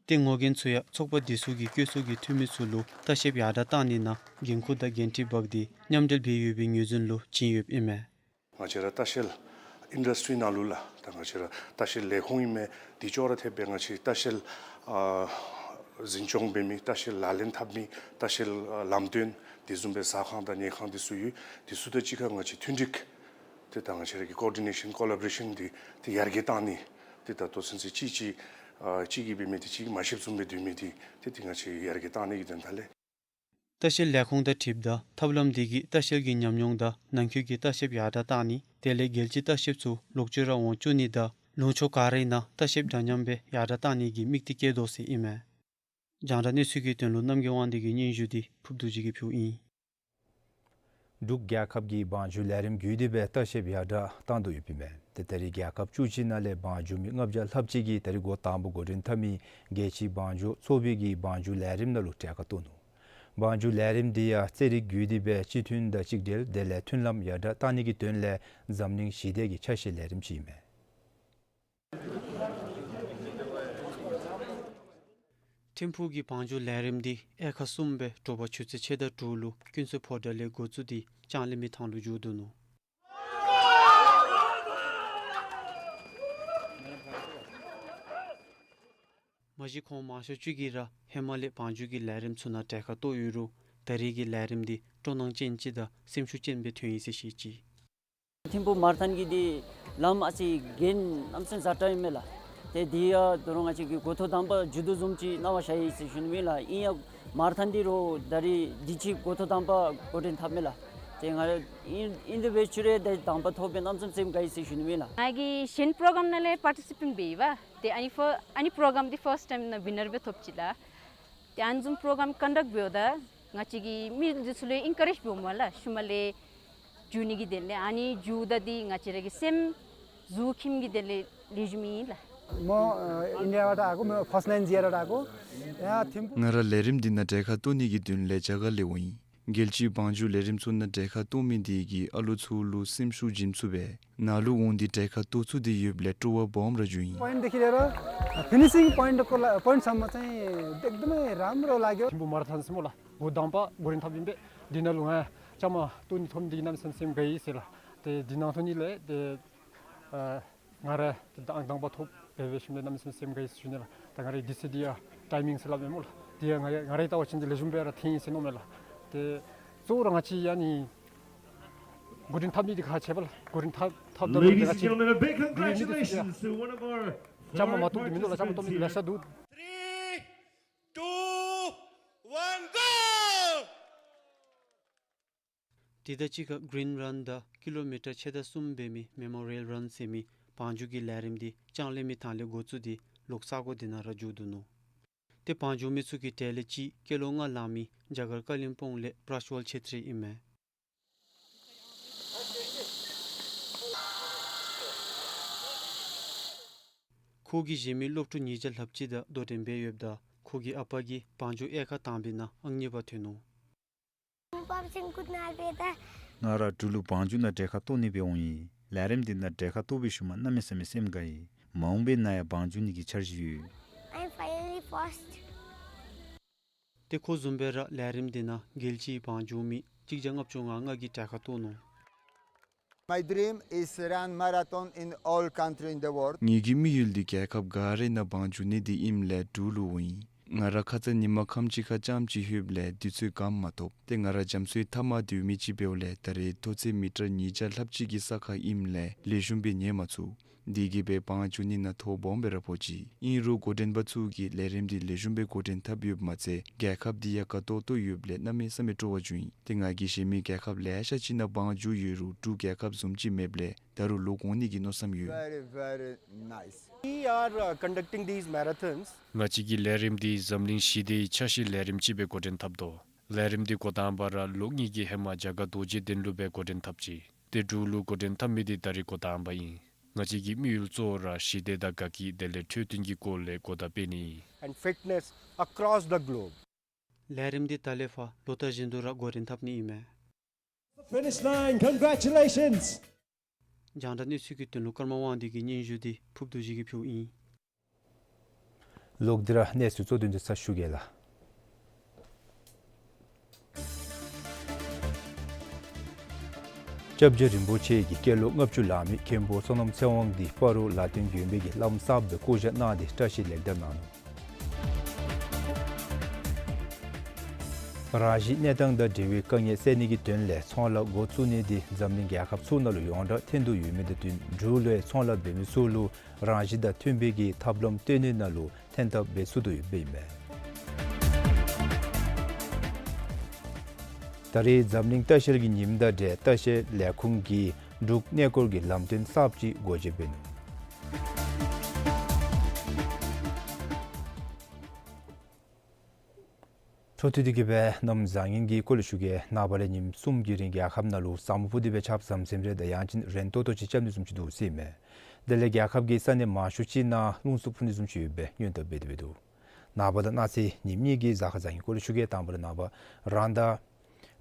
ཏེ་ངོ་རྒོལ་ཚུ་ཡང་ཚོགས་པ་དེ་ཚུ་གིས་བཀོད་ཚོགས་ཀྱི་འཐུས་མི་ཚུ་ལུ་ལྟ་བཤལཔ་ཡར་དྲག་བཏང་ནི་ནང་འགན་ཁུར་དང་འགན་འཁྲི་འབག་སྟེ་མཉམ་འབྲེལ་འབད་ཡོད་པའི་ངོས་འཛིན་ལུ་བྱིན་ཡོདཔ་ཨིན་མས། ང་བཅས་ར་ལྟ་བཤལ་ཨིན་ཌསི་ཊི་རི་ནང་ལུ་ལགས་ད་ང་བཅས་ར་ལྟ་བཤལ་ལས་ཁུངས་ཨིན་མས། དེ་ཅོག་ར་འཐདཔ་སྦེ་ང་བཅས་ལྟ་བཤལ་ཨ་འཛིན་སྐྱོང་འབད་མི་ལྟ་བཤལ་ལག་ལེན་འཐབ་མི་ལྟ་བཤལ་ཨ་ལམ་སྟོན་དེ་བཟུམ་སྦེ་ཟ་ཁང་དང་ཉལ་ཁང་དེ་ཚུ་ཡོད། དེ་ཚུ་དང་གཅིག་ཁར་ང་བཅས་མཐུན་སྒྲིག་ཏེ་ད་ང་བཅས་ར་གི་ཀོ་ཌི་ནེ་ཤཱན་ཀོ་ལ་བོ་རེ་ཤཱན་འདི་ཏེ་ཡར་རྒྱས་བཏང་ནི་ཏེ་ད་ལྟོ་ཚུན་ཚོད་གཅིག་གཅིག་ཨ་གཅིག་གིས་འབད་མི་དེ་གཅིག་གིས་མ་ཤེསཔ་བཟུམ་སྦེ་སྡོད་མི་དེ་ཏེ་ཏེ་ང་བཅས་ཡར་རྒྱས་བཏང་ནི་གི་དོན་དག་ལས་ ལྟ་བཤལ་ལས་ཁུངས་དང་འཁྲིལཝ་ད་ཐབས་ལམ་འདི་གིས་ལྟ་བཤལ་གྱི་ཉམས་མྱོང་དང་ནང་འཁོད་ཀྱི་ལྟ་བཤལཔ་ཡར་དྲགས་བཏང་ནི་དེ་ལས་རྒྱལ་སྤྱིའི་ལྟ་བཤལཔ་ཚུ་ལོག་སྤྱོད་ར་འོང་བཅུག་ནི་དང་ལུང་ཕྱོགས་ག་རའི་ནང་ལྟ་བཤལཔ་འདྲ་མཉམ་སྦེ་ཡར་དྲགས་བཏང་ནི་གི་དམིགས་གཏད་བསྐྱེད་དོ་ཟེར་ཨིན་མས། རྒྱང་བསྒྲགས་གནས་ཚུལ་གྱི་དོན་ལུ་རྣམ་རྒྱལ་དབང་འདུས་ཀྱི་སྙན་ཞུ་འདི་ཕུརབ་རྡོ་རྗེ་གིས་ཕུལཝ་ཨིན། འབྲུག་རྒྱལ་ཁབ་ཀྱིས་བང་རྒྱུག་ལས་རིམ་བརྒྱུད་དེ་སྦེ་ལྟ་བཤལཔ་ཡར་དྲགས་བཏང་དོ་ཡོདཔ་ཨིན་མས། ཏེ་ད་རེས་རྒྱལ་ཁབ་བཅུ་གཅིག་ནང་ལས་བང་རྒྱུག་མི་ལྔ་བརྒྱ་ལྷགཔ་ཅིག་གིས་ད་རེས་འགོ་དང་པ་འགོ་འདྲེན་འཐབ་མི་རྒྱལ་སྤྱིའི་བང་རྒྱུག་ཚོགས་པའི་གི་བང་རྒྱུག་ལས་རིམ་ནང་ལུ་གྲལ་ཁར་གཏོགས་ནུག། བང་རྒྱུག་ལས་རིམ་འདི་ཡང་རྩེད་རིགས་བརྒྱུད་དེ་སྦེ་སྤྱི་མཐུན་དང་གཅིག་སྒྲིལ་དེ་ལས་མཐུན་ལམ་ཡར་དྲགས་བཏང་ནི་གི་དོན་ལས་འཛམ་གླིང་ཞི་བདེ་གི་ཆ་ཤས་ལས་རིམ་ཅིག་ཨིན་མས། ཐིམ་ཕུག་གི་བང་རྒྱུག་ལས་རིམ་འདི་དབྱར་ཁ་གསུམ་སྦེ་དྲོ་པ་ཆུ་ཚོད་ཕྱེད་དང་དྲུག་ལུ་ཀུན་གསལ་ཕོ་བྲང་ལས་འགོ་བཙུགས་ཏེ་ལྕང་གླིང་མའི་ཐང་ལུ་མཇུག་བསྡུ་ནུག། མ་གཞི་ཁོང་མང་ཤོས་ཅིག་གིས་ར་ཧེ་མ་ལས་བང་རྒྱུག་གི་ལས་རིམ་ཚུ་ནང་གྲལ་ཁར་གཏོགས་ཡོད་རུང་ད་རེས་ཀྱི་ལས་རིམ་འདི་སྤྲོ་སྣང་ཅན་ཅིག་དང་སེམས་ཤུགས་ཅན་སྦེ་ཐོན་ཡི་ཟེར་བཤད་ཅི། ཐིམ་ཕུག་མ་ར་ཐཱན་གྱི་འདི་ལམ་ཨ་ཙི་གྱེན་གནམ་མེད་ས་མེད་ཛ་དྲག་ཨིན་མས་ལགས། ཏེ་འདི་ཡང་ད་རུང་ང་བཅས་ཀྱིས་འགོ་ཐོག་དང་པ་མཇུག་བསྡུ་བཟུམ་ཅིག་གནང་བ་བཞག་ཡི་ཟེར་ཞུ་ནི་ཨིན་ལགས། ཨིན་ཡང་མ་ར་ཐཱན་འདི་རུང་ད་རེས་འདི་ཅིག་འགོ་ཐོག་དང་པ་འགོ་འདྲེན་འཐབ་མས་ལགས། ཏེ་ང་ར་ཨིན་ཨིན་དེ་སྦེ་ཅིག་ར་ཏེ་དང་པ་ཐོབ་སྦེ་གནམ་མེད་ས་མེད་སེམས་དགའ་ཡི་ཟེར་ཞུ་ནི་ཨིན་ལགས། ང་གིས་གཞན་པོ་རོ་གྲམ་ནང་ལས་པར་ཊི་སི་པེཊ་འབད་ཡི་པ། ཏེ་ཨ་ནི་ཕར་ཨ་ནི་པོ་རོ་གྲམ་འདི་ཕརསཊ་ཊའིམ་ནང་ཝི་ནར་སྦེ་ཐོབ་ཅི་ལགས། ཏེ་ཨ་ནི་བཟུམ་པོ་རོ་གྲམ་ཀོན་ཌཀཊ་འབདཝ་ད་ང་བཅས་ཀྱི་མི་འདི་ཚུ་ལུ་ཨེན་ཀ་རེཇ་འབདཝ་མས་ལགས། ཤུལ་མ་ལས་འགྱོ་ནི་གི་དོན་ལས་ཨ་ནི་འགྱོཝ་ད་འདི་ང་བཅས་ར་གི་སེམས་གཟུགས་ཁྱིམ་གྱི་དོན་ལས་ལེགས་ཤོམ་ཨིན་ལགས། མོ་ཨིན་ཌི་ཡ་བ་ད་ཨ་གོ་མོ་ཕརསཊ་ལའིན་ཛི་ཡ་ར་ད་ཨ་གོ། ཡ་ཐིམ་ཕུག། ང་ར་ལས་རིམ་འདི་ནང་གྲལ་ཁར་གཏོགས་ནི་གི་དོན་ལས་རྒྱ་གར་ལས་འོང་ཡི། རྒྱལ་སྤྱིའི་བང་རྒྱུག་ལས་རིམ་ཚུ་ནང་གྲལ་ཁར་གཏོགས་མི་འདི་གིས་ཨ་ལོ་ཚུ་ལུ་སེམས་ཤུགས་སྦྱིན་ཚུགས་པས། ནཱ་ལུ་འོང་སྟེ་གྲལ་ཁར་གཏོགས་ཚུགས་ཏེ་ཡོདཔ་ལས་སྤྲོ་བ་སྦོམ་ར་བྱུང་ཡི། པོའིནཊ་འདི་ཁྱེད་ར་ཕི་ནི་ཤིང་པོའིནཊ་ཀོ་ལ་པོའིནཊ་ཚང་མ་ཚང་ཡི་དེ་དུམ་རམ་རོ་ལ་གོ། ཐིམ་ཕུག་མ་ར་ཐཱན་ཟེར་སྨོ་ལགས། འགོ་དང་པ་འགོ་འདྲེན་འཐབ་ཨིན་པས། འདི་ནང་ལུ་ང་བཅའ་མར་གཏོགས་ནི་ཐོབ་ནི་འདི་གིས་གནམ་མེད་ས་མེད་སེམས་དགའ་ཡི་ཟེར་ལགས། ཏེ་འདི་ནང་ཐོན་ནི་ལས་ཏེ་ཨ་ང་ར་ཏེ་དང་དང་པ་ཐོབ་སྦེ་འབད་ཞིནམ་ལས་གནམ་མེད་ས་མེད་སེམས་དགའ་ཡི་ཟེར་ཞུ་ནི་ལགས། ད་ང་རའི་དུས་ཚོད་འདི་ཡང་ཊའི་མིང་ཟེར་སླབ་མས་སྨོ་ལགས། འདི་ཡང་ང་ར་ང་ར་ལྟ་བ་ཅིན་འདི་ལེགས་ཤོམ་སྦེ་ར་ཐོན་ཡི་ཟེར་མནོཝ་མས་ལགས། ཏེ་གཙོ་བོ་ར་ང་བཅས་ཨ་ནི་འགོ་འདྲེན་འཐབ་ནི་འདི་ཁག་ཆེ་བས་ལགས། འགོ་འདྲེན་འཐབ་འཐབ་ད་ལུ་ཏེ་ང་བཅས་འདི་ལས་མི་འདི་ཚུ་ཡང་བཅའ་མར་མ་གཏོགས་འདི་མིན་འདུག་ལགས། བཅའ་མར་གཏོགས་མི་ལེ་ཤ་འདུག། Three, two, one, go! དེ་དང་གཅིག་ཁར་གིརིན་རཱན་དང་ཀི་ལོ་མི་ཊར་ཕྱེད་དང་གསུམ་འབད་མི་མེ་མོ་རི་ཡལ་རཱན་ཟེར་མི་བང་རྒྱུག་གི་ལས་རིམ་འདི་ལྕང་གླིང་མའི་ཐང་ལས་འགོ་བཙུགས་ཏེ་ལོག་ས་གོ་འདི་ནང་ར་མཇུག་བསྡུ་ནུག། ཏེ་བང་རྒྱུག་མི་ཚུ་གི་གྲས་ལས་གཅིག་སྐྱེས་ལོ་ལྔ་ལང་མི་རྒྱ་གར་ཀ་ལིམ་པོང་ལས་པྲཱཇ་ཝལ་ཆེ་ཏྲི་ཨིན་མས། ཁོ་གིས་གཞན་མི་སློབ་ཕྲུག་ཉིས་བརྒྱ་ལྷགཔ་ཅིག་དང་དོ་འགྲན་འབད་ཡོདཔ་ད་ཁོ་གི་ཨ་པ་གིས་བང་རྒྱུག་དབྱེ་ཁག་དང་པའི་ནང་ཨང་གཉིས་པ་ཐོན་ནུག། ང་ར་འབྲུག་ལུ་བང་རྒྱུག་ནང་གྲལ་ཁར་གཏོགས་ནི་སྦེ་འོང་ཡི། ལས་རིམ་འདི་ནང་གྲལ་ཁར་གཏོགས་པའི་ཤུལ་མ་གནམ་མེད་ས་མེད་སེམས་དགའ་ཡི། མ་འོངས་པའི་ནང་ཡང་བང་རྒྱུག་ནི་གི་འཆར་གཞི་ཡོད། I'm finally first. ཏེ་ཁོ་བཟུམ་སྦེ་ར་ལས་རིམ་འདི་ནང་རྒྱལ་སྤྱིའི་བང་རྒྱུག་མི་གཅིག་བརྒྱ་ལྔ་བཅུ་ང་ལྔ་གིས་གྲལ་ཁར་གཏོགས་ནུག། My dream is run marathon in all country in the world. ངེ་གི་དམིགས་ཡུལ་འདི་རྒྱལ་ཁབ་ག་རའི་ནང་བང་རྒྱུག་ནི་འདི་ཨིནམ་ལས་འབྲུག་ལུ་འོང་ཡི། ང་ར་ཁ་ཙ་ཉིན་མ་ཁམས་ཅིག་ཁར་རྐྱངམ་ཅིག་ལྷོདཔ་ལས་དུས་ཚོད་ག་མ་ཐོབ། ཏེ་ང་ར་རྒྱ་མཚོའི་མཐའ་མར་སྡོད་མི་ཅིག་འབདཝ་ལས་ད་རེས་མཐོ་ཚད་མི་ཊར་ཉིས་བརྒྱ་ལྷགཔ་ཅིག་གི་ས་ཁར་ཨིནམ་ལས་ལེགས་ཤོམ་སྦེ་ཉལ་མ་ཚུགས། དེ་གིས་སྦེ་བང་རྒྱུག་ནི་ནང་ཐོ་སྦོམ་སྦེ་ར་ཕོག་ཅི། ཨིན་རུང་འགོ་འདྲེན་པ་ཚུ་གིས་ལས་རིམ་འདི་ལེགས་ཤོམ་སྦེ་འགོ་འདྲེན་འཐབ་ཡོདཔ་མ་ཚད་རྒྱལ་ཁབ་འདི་ཡང་དགའ་ཏོག་ཏོ་ཡོདཔ་ལས་གནམ་མེད་ས་མེད་སྤྲོ་བ་བྱུང་ཡི། ཏེ་ང་གིས་གཞན་མི་རྒྱལ་ཁབ་ལེ་ཤ་ཅིག་ནང་བང་རྒྱུག་ཡོད་རུང་འབྲུག་རྒྱལ་ཁབ་བཟུམ་ཅིག་མེདཔ་ལས་ད་རུང་ལོག་འོང་ནི་གི་མནོ་བསམ་ཡོད། Very, very nice. We are, uh, conducting these marathons. ང་བཅས་ཀྱིས་ལས་རིམ་འདི་འཛམ་གླིང་ཞི་བདེའི་ཆ་ཤས་ལས་རིམ་ཅིག་སྦེ་འགོ་འདྲེན་འཐབ་དོ། ལས་རིམ་འདི་འགོ་དང་པ་ར་ལོ་གཉིས་ཀྱི་ཧེ་མ་རྒྱ་གར་རྡོ་རྗེ་གདན་ལུ་སྦེ་འགོ་འདྲེན་འཐབ་ཅི། ཏེ་འབྲུག་ལུ་འགོ་འདྲེན་འཐབ་མི་འདི་ད་རེས་འགོ་དང་པ་ཨིན། ང་བཅས་ཀྱི་དམིགས་ཡུལ་གཙོ་བོ་ར་ཞི་བདེ་དང་དགའ་སྐྱིད་དེ་ལས་འཕྲོད་བསྟེན་གྱི་སྐོར་ལས་གོ་བརྡ་སྤེལ་ནི་ཨིན། And fitness across the globe. ལས་རིམ་འདི་ད་ལས་ཕར་ལོ་ལྟར་བཞིན་དུ་ར་འགོ་འདྲེན་འཐབ་ནི་ཨིན་མས། Finish line, congratulations! རྒྱང་བསྒྲགས་གནས་ཚུལ་གྱི་དོན་ལུ་ཀརྨ་དབང་འདུས་ཀྱི་སྙན་ཞུ་འདི་ཕུརབ་རྡོ་རྗེ་གིས་ཕུལཝ་ཨིན། ལོག་སྟེ་ར་གནས་ཚུལ་གཙོ་དོན་འདི་ཚར་ཞུ་གེ་ལགས། སྐྱབས་རྗེ་རིན་པོ་ཆེ་གིས་སྐྱེས་ལོ་ལྔ་བཅུ་ལང་མི་མཁན་པོ་བསོད་ནམས་ཚེ་དབང་འདི་སྤ་རོ་ལ་དོན་དགོན་པའི་གི་བླམ་གསརཔ་སྦེ་བསྐོ་བཞག་གནང་སྟེ་བཀྲ་ཤིས་ལེགས་དར་གནང་ནུག། རང་བཞིན་གནས་སྟངས་དང་འབྲེལ་བའི་དཀའ་ངལ་སེལ་ནི་གི་དོན་ལས་ཚོང་ལཱ་འགོ་བཙུགས་ནི་འདི་འཛམ་གླིང་རྒྱལ་ཁབ་ཚུ་ནང་ལུ་ཡོངས་གྲགས་ཐོན་དོ་ཡོད་མི་དང་བསྟུན་འབྲུག་ལུ་ཡང་ཚོང་ལཱ་འབད་མི་ཚུ་ལུ་རང་བཞིན་དང་མཐུན་པའི་གི་ཐབས་ལམ་བཏོན་ནི་ནང་ལུ་ཐོན་ཐབས་འབད་ཚུགས་དོ་ཡོདཔ་ཨིན་མས། ད་རེས་འཛམ་གླིང་ལྟ་བཤལ་གྱི་ཉིནམ་དང་འབྲེལ་ལྟ་བཤལ་ལས་ཁུངས་ཀྱིས་འབྲུག་གནས་སྐོར་གྱི་ལམ་སྟོན་གསརཔ་ཅིག་སྒོ་འབྱེད་འབད་ནུག། འཕྲོ་མཐུད་དེ་གིས་སྦེ་གནམ་བཟང་ངན་གྱི་སྐོར་ལས་ཞུ་གེ། ནངས་པ་ལས་ཉིནམ་གསུམ་གྱི་རིང་རྒྱལ་ཁབ་ནང་ལུ་ས་སྨུག་སྤུབས་ཏེ་སྦེ་ཆརཔ་ཟམ་ཟིམ་རེ་དང་ཡང་ཅིན་རན་ཏོག་ཏོ་ཅིག་རྐྱབ་ནི་བཟུམ་ཅིག་འདུག་ཟེར་ཨིན་མས། དེ་ལས་རྒྱལ་ཁབ་ཀྱི་ས་གནས་མང་ཤོས་ཅིག་ནང་རླུང་འཚུབ་འཕུ་ནི་བཟུམ་ཅིག་ཡོད་པའི་སྔོན་བརྡ་འབད་དེ་འབད་འདུག། ནངས་པ་དང་གནངས་ཚེ་ཉིནམ་གཉིས་ཀྱི་གཟའ་སྐར་བཟང་ངན་སྐོར་ལས་ཞུ་གེ། དང་པ་ར་ནངས་པ་རང་ཟླ་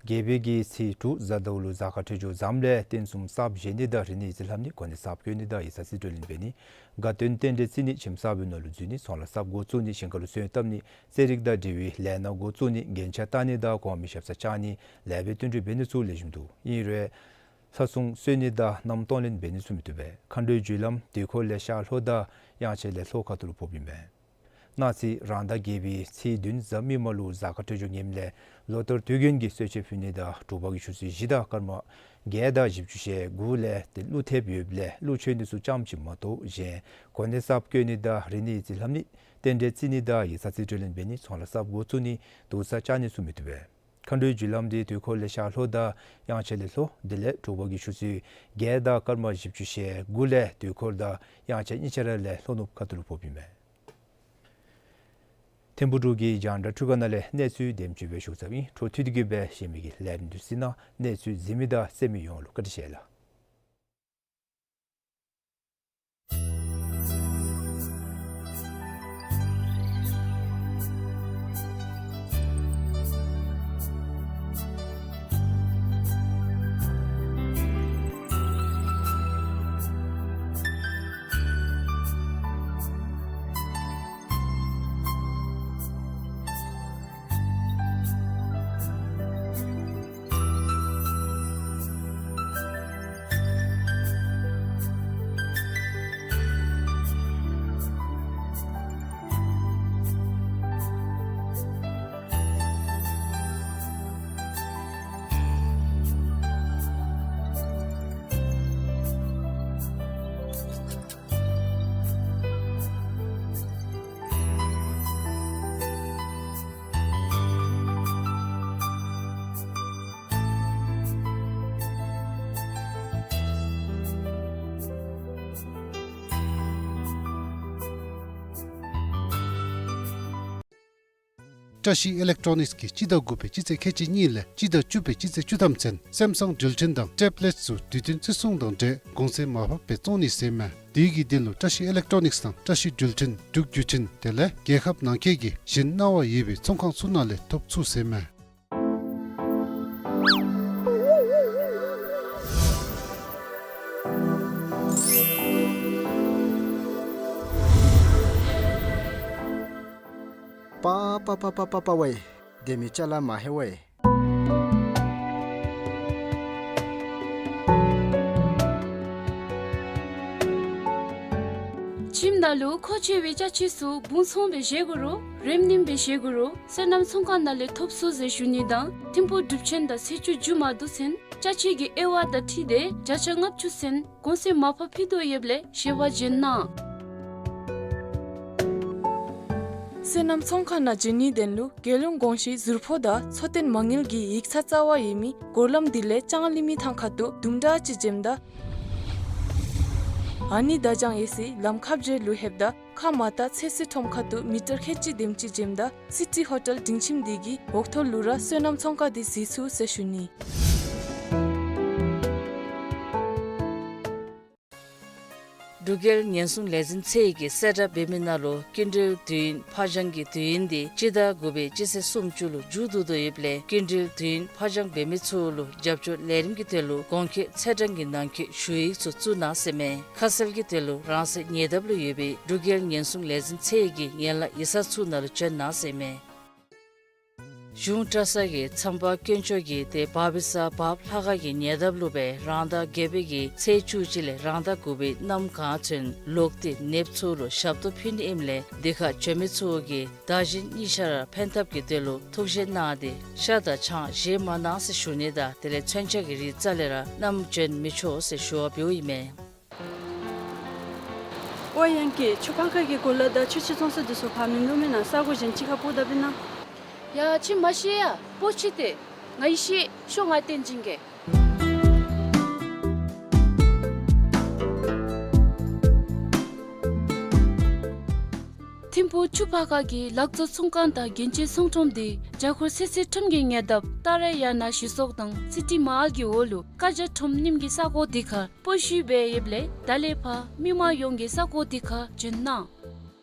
བརྒྱད་པའི་གི་ཚེས་དྲུག་གཟའ་ཟླཝ་ལུ་གཟའ་སྐར་འཕྲོད་སྦྱོར་བཟངམ་ལས་རྟེན་གསུམ་གསརཔ་བཞེངས་ནི་དང་རིག་གནས་ཡིག་རྩིས་ལྷབ་ནི་གོ་གནས་གསརཔ་བཀོད་ནི་དང་ཡིག་ཚང་རྩིས་སྤྲོད་ལེན་འབད་ནི་དགའ་སྟོན་རྟེན་འབྲེལ་བརྩི་ནི་ཁྱིམ་གསར་པའི་ནང་ལུ་འཛུལ་ནི་ཚོང་ལཱ་གསརཔ་འགོ་བཙུགས་ནི་ཞིང་ཁ་ལུ་སོན་བཏབ་ནི་རྩེད་རིགས་དང་འབྲེལ་བའི་ལས་སྣ་འགོ་བཙུགས་ནི་རྒྱན་ཆ་བཏགས་ནི་དང་གོང་མའི་ཞབས་སར་བཅར་ནི་ལེགས་པའི་བསྟུན་གྲོས་འབད་ནི་ཚུ་ལེགས་ཤོམ་འདུག། ཨིན་རུང་ལྷ་སྲུང་གསོལ་ནི་དང་མནའམ་གཏོང་ལེན་འབད་ནི་ཚུ་མི་བཏུབ་པས། མཁའ་འགྲོའི་རྒྱུ་ལམ་དུས་འཁོར་ལས་ཤར་ལྷོ་དང་དབྱངས་འཆར་ལས་ལྷོ་ཁ་ཐུག་ལུ་ཕོགཔ་ཨིན་མས། གནངས་ཚེ་རང་ཟླ་བརྒྱད་པའི་ཚེས་བདུན་གཟའ་མིག་དམར་ལུ་གཟའ་སྐར་འཕྲོད་སྦྱོར་ངནམ་ལས་ལོ་ལྟར་དུས་རྒྱུན་གྱི་གསོལ་མཆོད་ཕུལ་ནི་དང་དྲོ་པ་གི་ཆུ་ཚོད་བཞི་དང་སྐར་མ་བརྒྱད་དང་བཞི་བཅུ་ཞེ་དགུ་ལས་ཏེ་ཀླུ་ཐེབས་ཡོདཔ་ལས་ཀླུ་མཆོད་ནི་ཚུ་ཙམ་ཅིག་མ་གཏོགས་གཞན་གོ་གནས་གསརཔ་བཀོད་ནི་དང་རིག་གནས་ཡིག་རྩིས་ལྷབ་ནི་རྟེན་འབྲེལ་བརྩི་ནི་དང་ཡིག་ཚང་རྩིས་སྤྲོད་ལེན་འབད་ནི་ཚོང་ལཱ་གསརཔ་འགོ་བཙུགས་ནི་དུར་ས་བཅག་ནི་ཚུ་མི་བཏུབ་པས། མཁའ་འགྲོའི་རྒྱུ་ལམ་འདི་དུས་འཁོར་ལས་ཤར་ལྷོ་དང་དབྱངས་འཆར་ལས་ལྷོ། དེ་ལས་དྲོ་པ་གི་ཆུ་ཚོད་བརྒྱད་དང་སྐར་མ་བཞི་བཅུ་ཞེ་དགུ་ལས་དུས་འཁོར་དང་དབྱངས་འཆར་གཉིས་ཆ་ར་ལས་ལྷོ་ནུབ་ཁ་ཐུག་ལུ་ཕོགཔ་ཨིན་མས། ཐིམ་ཕུག་འབྲུག་གི་རྒྱང་བསྒྲགས་འཕྲུལ་ཁང་ནང་ལས་གནས་ཚུལ་དེམ་ཅིག་སྦེ་ཞུ་ཚརཝ་ཨིན། འཕྲོ་མཐུད་དེ་གིས་སྦེ་གཞན་མི་གི་ལས་རིམ་འདི་གཟིགས་གནང་། གནས་ཚུལ་གཟིགས་མི་དང་གསན་མི་ཡོངས་ལུ་བཀའ་དྲིན་ཆེ་ལགས། བཀྲ་ཤིས་ཨི་ལེག་ཊོ་ནིགསི་གིས་སྤྱི་ཟླ་དགུ་པའི་སྤྱི་ཚེས་ཁལ་གཅིག་གཉིས་ལས་སྤྱི་ཟླ་བཅུ་པའི་སྤྱི་ཚེས་བཅུ་ཐམ་ཚུན་སེམ་སང་འགྲུལ་འཕྲིན་དང་ཊེབ་ལེཊ་ཚུ་དུས་བསྟུན་བརྩི་སྲུང་དང་འབྲེལ་གོང་ཚད་མར་ཕབ་སྦེ་བཙོང་ནི་ཟེར་མས། དེ་གི་དོན་ལུ་བཀྲ་ཤིས་ཨི་ལེག་ཊོ་ནིགསི་དང་བཀྲ་ཤིས་འགྲུལ་འཕྲིན་འབྲུག་བརྒྱུད་འཕྲིན་དེ་ལས་རྒྱལ་ཁབ་ནང་འཁོད་ཀྱི་གཞན་གནང་བ་ཡོད་པའི་ཚོང་ཁང་ཚུ་ནང་ལས་ཐོབ་ཚུགས་ཟེར་མས། པ་པ་པ་པ་པ་པ་ཝེ། དེ་མི་ཅ་ལ་མ་ཧེ་ཝེ། ཁྱིམ་ནང་ལུ་མཁོ་ཆེ་བའི་ཅ་ཆས་ཚུ་སྦུང་ཚོང་སྦེ་བཞེས་དགོ་རུང་རེམ་ནེམ་སྦེ་བཞེས་དགོ་རུང་སོ་ནམ་ཚོང་ཁང་ནང་ལས་ཐོབ་ཚུགས་ཟེར་ཞུ་ནི་དང་ཐིམ་ཕུག་གྲུབ་ཆེན་དང་ཚེས་བཅུ་མཇུག་མ་བསྡུ་ཚུན་ཅ་ཆས་ཀྱི་དབྱེ་བ་དང་འཁྲིལ་ཏེ་བརྒྱ་ཆ་ལྔ་བཅུ་ཚུན་གོང་ཚད་མར་ཕབ་ཕུལ་དོ་ཡོདཔ་ལས་ཞལ་པར་བྱོན་གནང་། སོ་ནམ་ཚོང་ཁང་ནང་བྱོན་ནིའི་དོན་ལུ་རྒྱལ་ཡོངས་གོང་ཞུའི་ཟུར་ཕོགས་དང་འཚོ་རྟེན་མ་དངུལ་གྱི་ཡིག་ཚང་རྩ་བ་ཡོད་མི་སྒོ་ལམ་འདི་ལས་ལྕང་གླིང་མི་ཐང་ཁ་ཐུག་དུམ་གྲ་ཅིག་འཛེམ་ད་ཨ་ནི་བརྡ་བྱང་ཡོད་སའི་ལམ་ཁ་བརྒྱད་ལུ་ལྷོདཔ་ད་ཁ་མར་ལྟ་ཚོད་བསྲེ་ཁྲོམ་ཁ་ཐུག་མི་ཊར་ཁལ་གཅིག་དེམ་ཅིག་འཛེམ་ད་སི་ཊི་ཧོ་ཊེལ་སྡིངས་ཆ་འདི་གི་འོག་ཐོག་ལུ་ར་སོ་ནམ་ཚོང་ཁང་འདི་གཟིགས་ཚུགས་ཟེར་ཞུ་ནི། འབྲུག་རྒྱལ་ཉེན་སྲུང་ལས་འཛིན་ཚད་ཀྱིས་གསལ་བསྒྲགས་འབད་མི་ནང་ལུ་སྐྱིན་འགྲུལ་དུས་ཡུན་ཕར་འགྱངས་ཀྱི་དུས་ཡུན་འདི་སྤྱི་ཟླ་དགུ་པའི་སྤྱི་ཚེས་སུམ་ཅུ་ལུ་མཇུག་བསྡུ་དོ་ཡོདཔ་ལས་སྐྱིན་འགྲུལ་དུས་ཡུན་ཕར་འགྱངས་འབད་མི་ཚུ་ལུ་རྒྱབ་སྐྱོར་ལས་རིམ་གྱི་དོན་ལུ་གོང་འཁོད་ཚེས་གྲངས་ཀྱི་ནང་འཁོད་ཞུ་ཡིག་ཚུ་བཙུགས་གནང་ཟེར་མས། ཁ་གསལ་གྱི་དོན་ལུ་རང་སོའི་ཉེ་འདབས་ལུ་ཡོད་པའི་འབྲུག་རྒྱལ་ཉེན་སྲུང་ལས་འཛིན་ཚད་ཀྱི་ཡན་ལག་ཡིག་ཚང་ཚུ་ནང་ལུ་བྱོན་གནང་ཟེར་མས། གཞུང་གྲྭ་ཚང་གི་མཚམས་པ་དཀོན་མཆོག་གིས་ཏེ་བ་བི་ས་བརཔ་ལྷ་ཁང་གི་ཉེ་འདབས་ལུ་སྦེ་རང་ཟླ་བརྒྱད་པའི་གི་ཚེས་བཅུ་གཅིག་ལས་རང་ཟླ་དགུ་པའི་གནམ་གང་ཚུན་ལོག་སྟེ་ནདཔ་ཚུ་ལུ་ཞབས་ཏོག་ཕུལ་ནི་ཨིནམ་ལས་དེ་ཁར་བྱོན་མི་ཚུ་གིས་བདག་གཞན་གཉིས་ཆ་ར་ཕན་ཐབས་ཀྱི་དོན་ལུ་ཐུགས་བཞེད་གནང་སྟེ་ཤ་དང་ཆང་བཞེས་མ་གནང་ཟེར་ཞུ་ནི་དང་དེ་ལས་མཚོན་ཆ་གི་རིགས་རྩ་ལས་ར་བསྣམས་བྱོན་མི་ཆོག་ཟེར་ཞུ་བ་འབདཝ་ཨིན་མས། ཨོ་ཡང་ཀི་ཆུ་ཕག་ཁ་གི་གོ་ལ་དང་ཆུ་ཆེན་བཙོང་ས་འདི་ཚུ་ཕར་མིན་འདུག་མེན་ན། ས་གོ་གཞན་ཅིག་ཁར་སྤོ་ད་པིན་ན། ཡ་ཁྱོད་མ་ཤེས་ཡ། སྤོ་ཅི་སྟེ། ང་ཡེ་ཤེས། ཤོག་ང་བསྟན་སྦྱིན་གྱིས། ཐིམ་ཕུག་ཆུ་ཕག་ཁ་གི་ལག་བཙོང་ཚོང་ཁང་དང་རྒྱན་ཆའི་ཚོང་ཁྲོམ་དེ་རྒྱ་སྒོར་ཚོད་བསྲེ་ཁྲོམ་གྱི་ཉེ་འདབས་ཏཱ་ར་ཡ་ན་ཞི་སོག་དང་སི་ཊི་མ་ཧཱལ་གྱི་འོག་ལུ་ཀ་ཇ་ཁྲོམ་རྙིངམ་གི་ས་གོ་དེ་ཁར་སྤོ་བཤུད་འབད་ཡོདཔ་ལས་ད་ལས་ཕར་མི་མང་ཡོངས་ཀྱིས་ས་གོ་དེ་ཁར་འབྱོན་གནང་།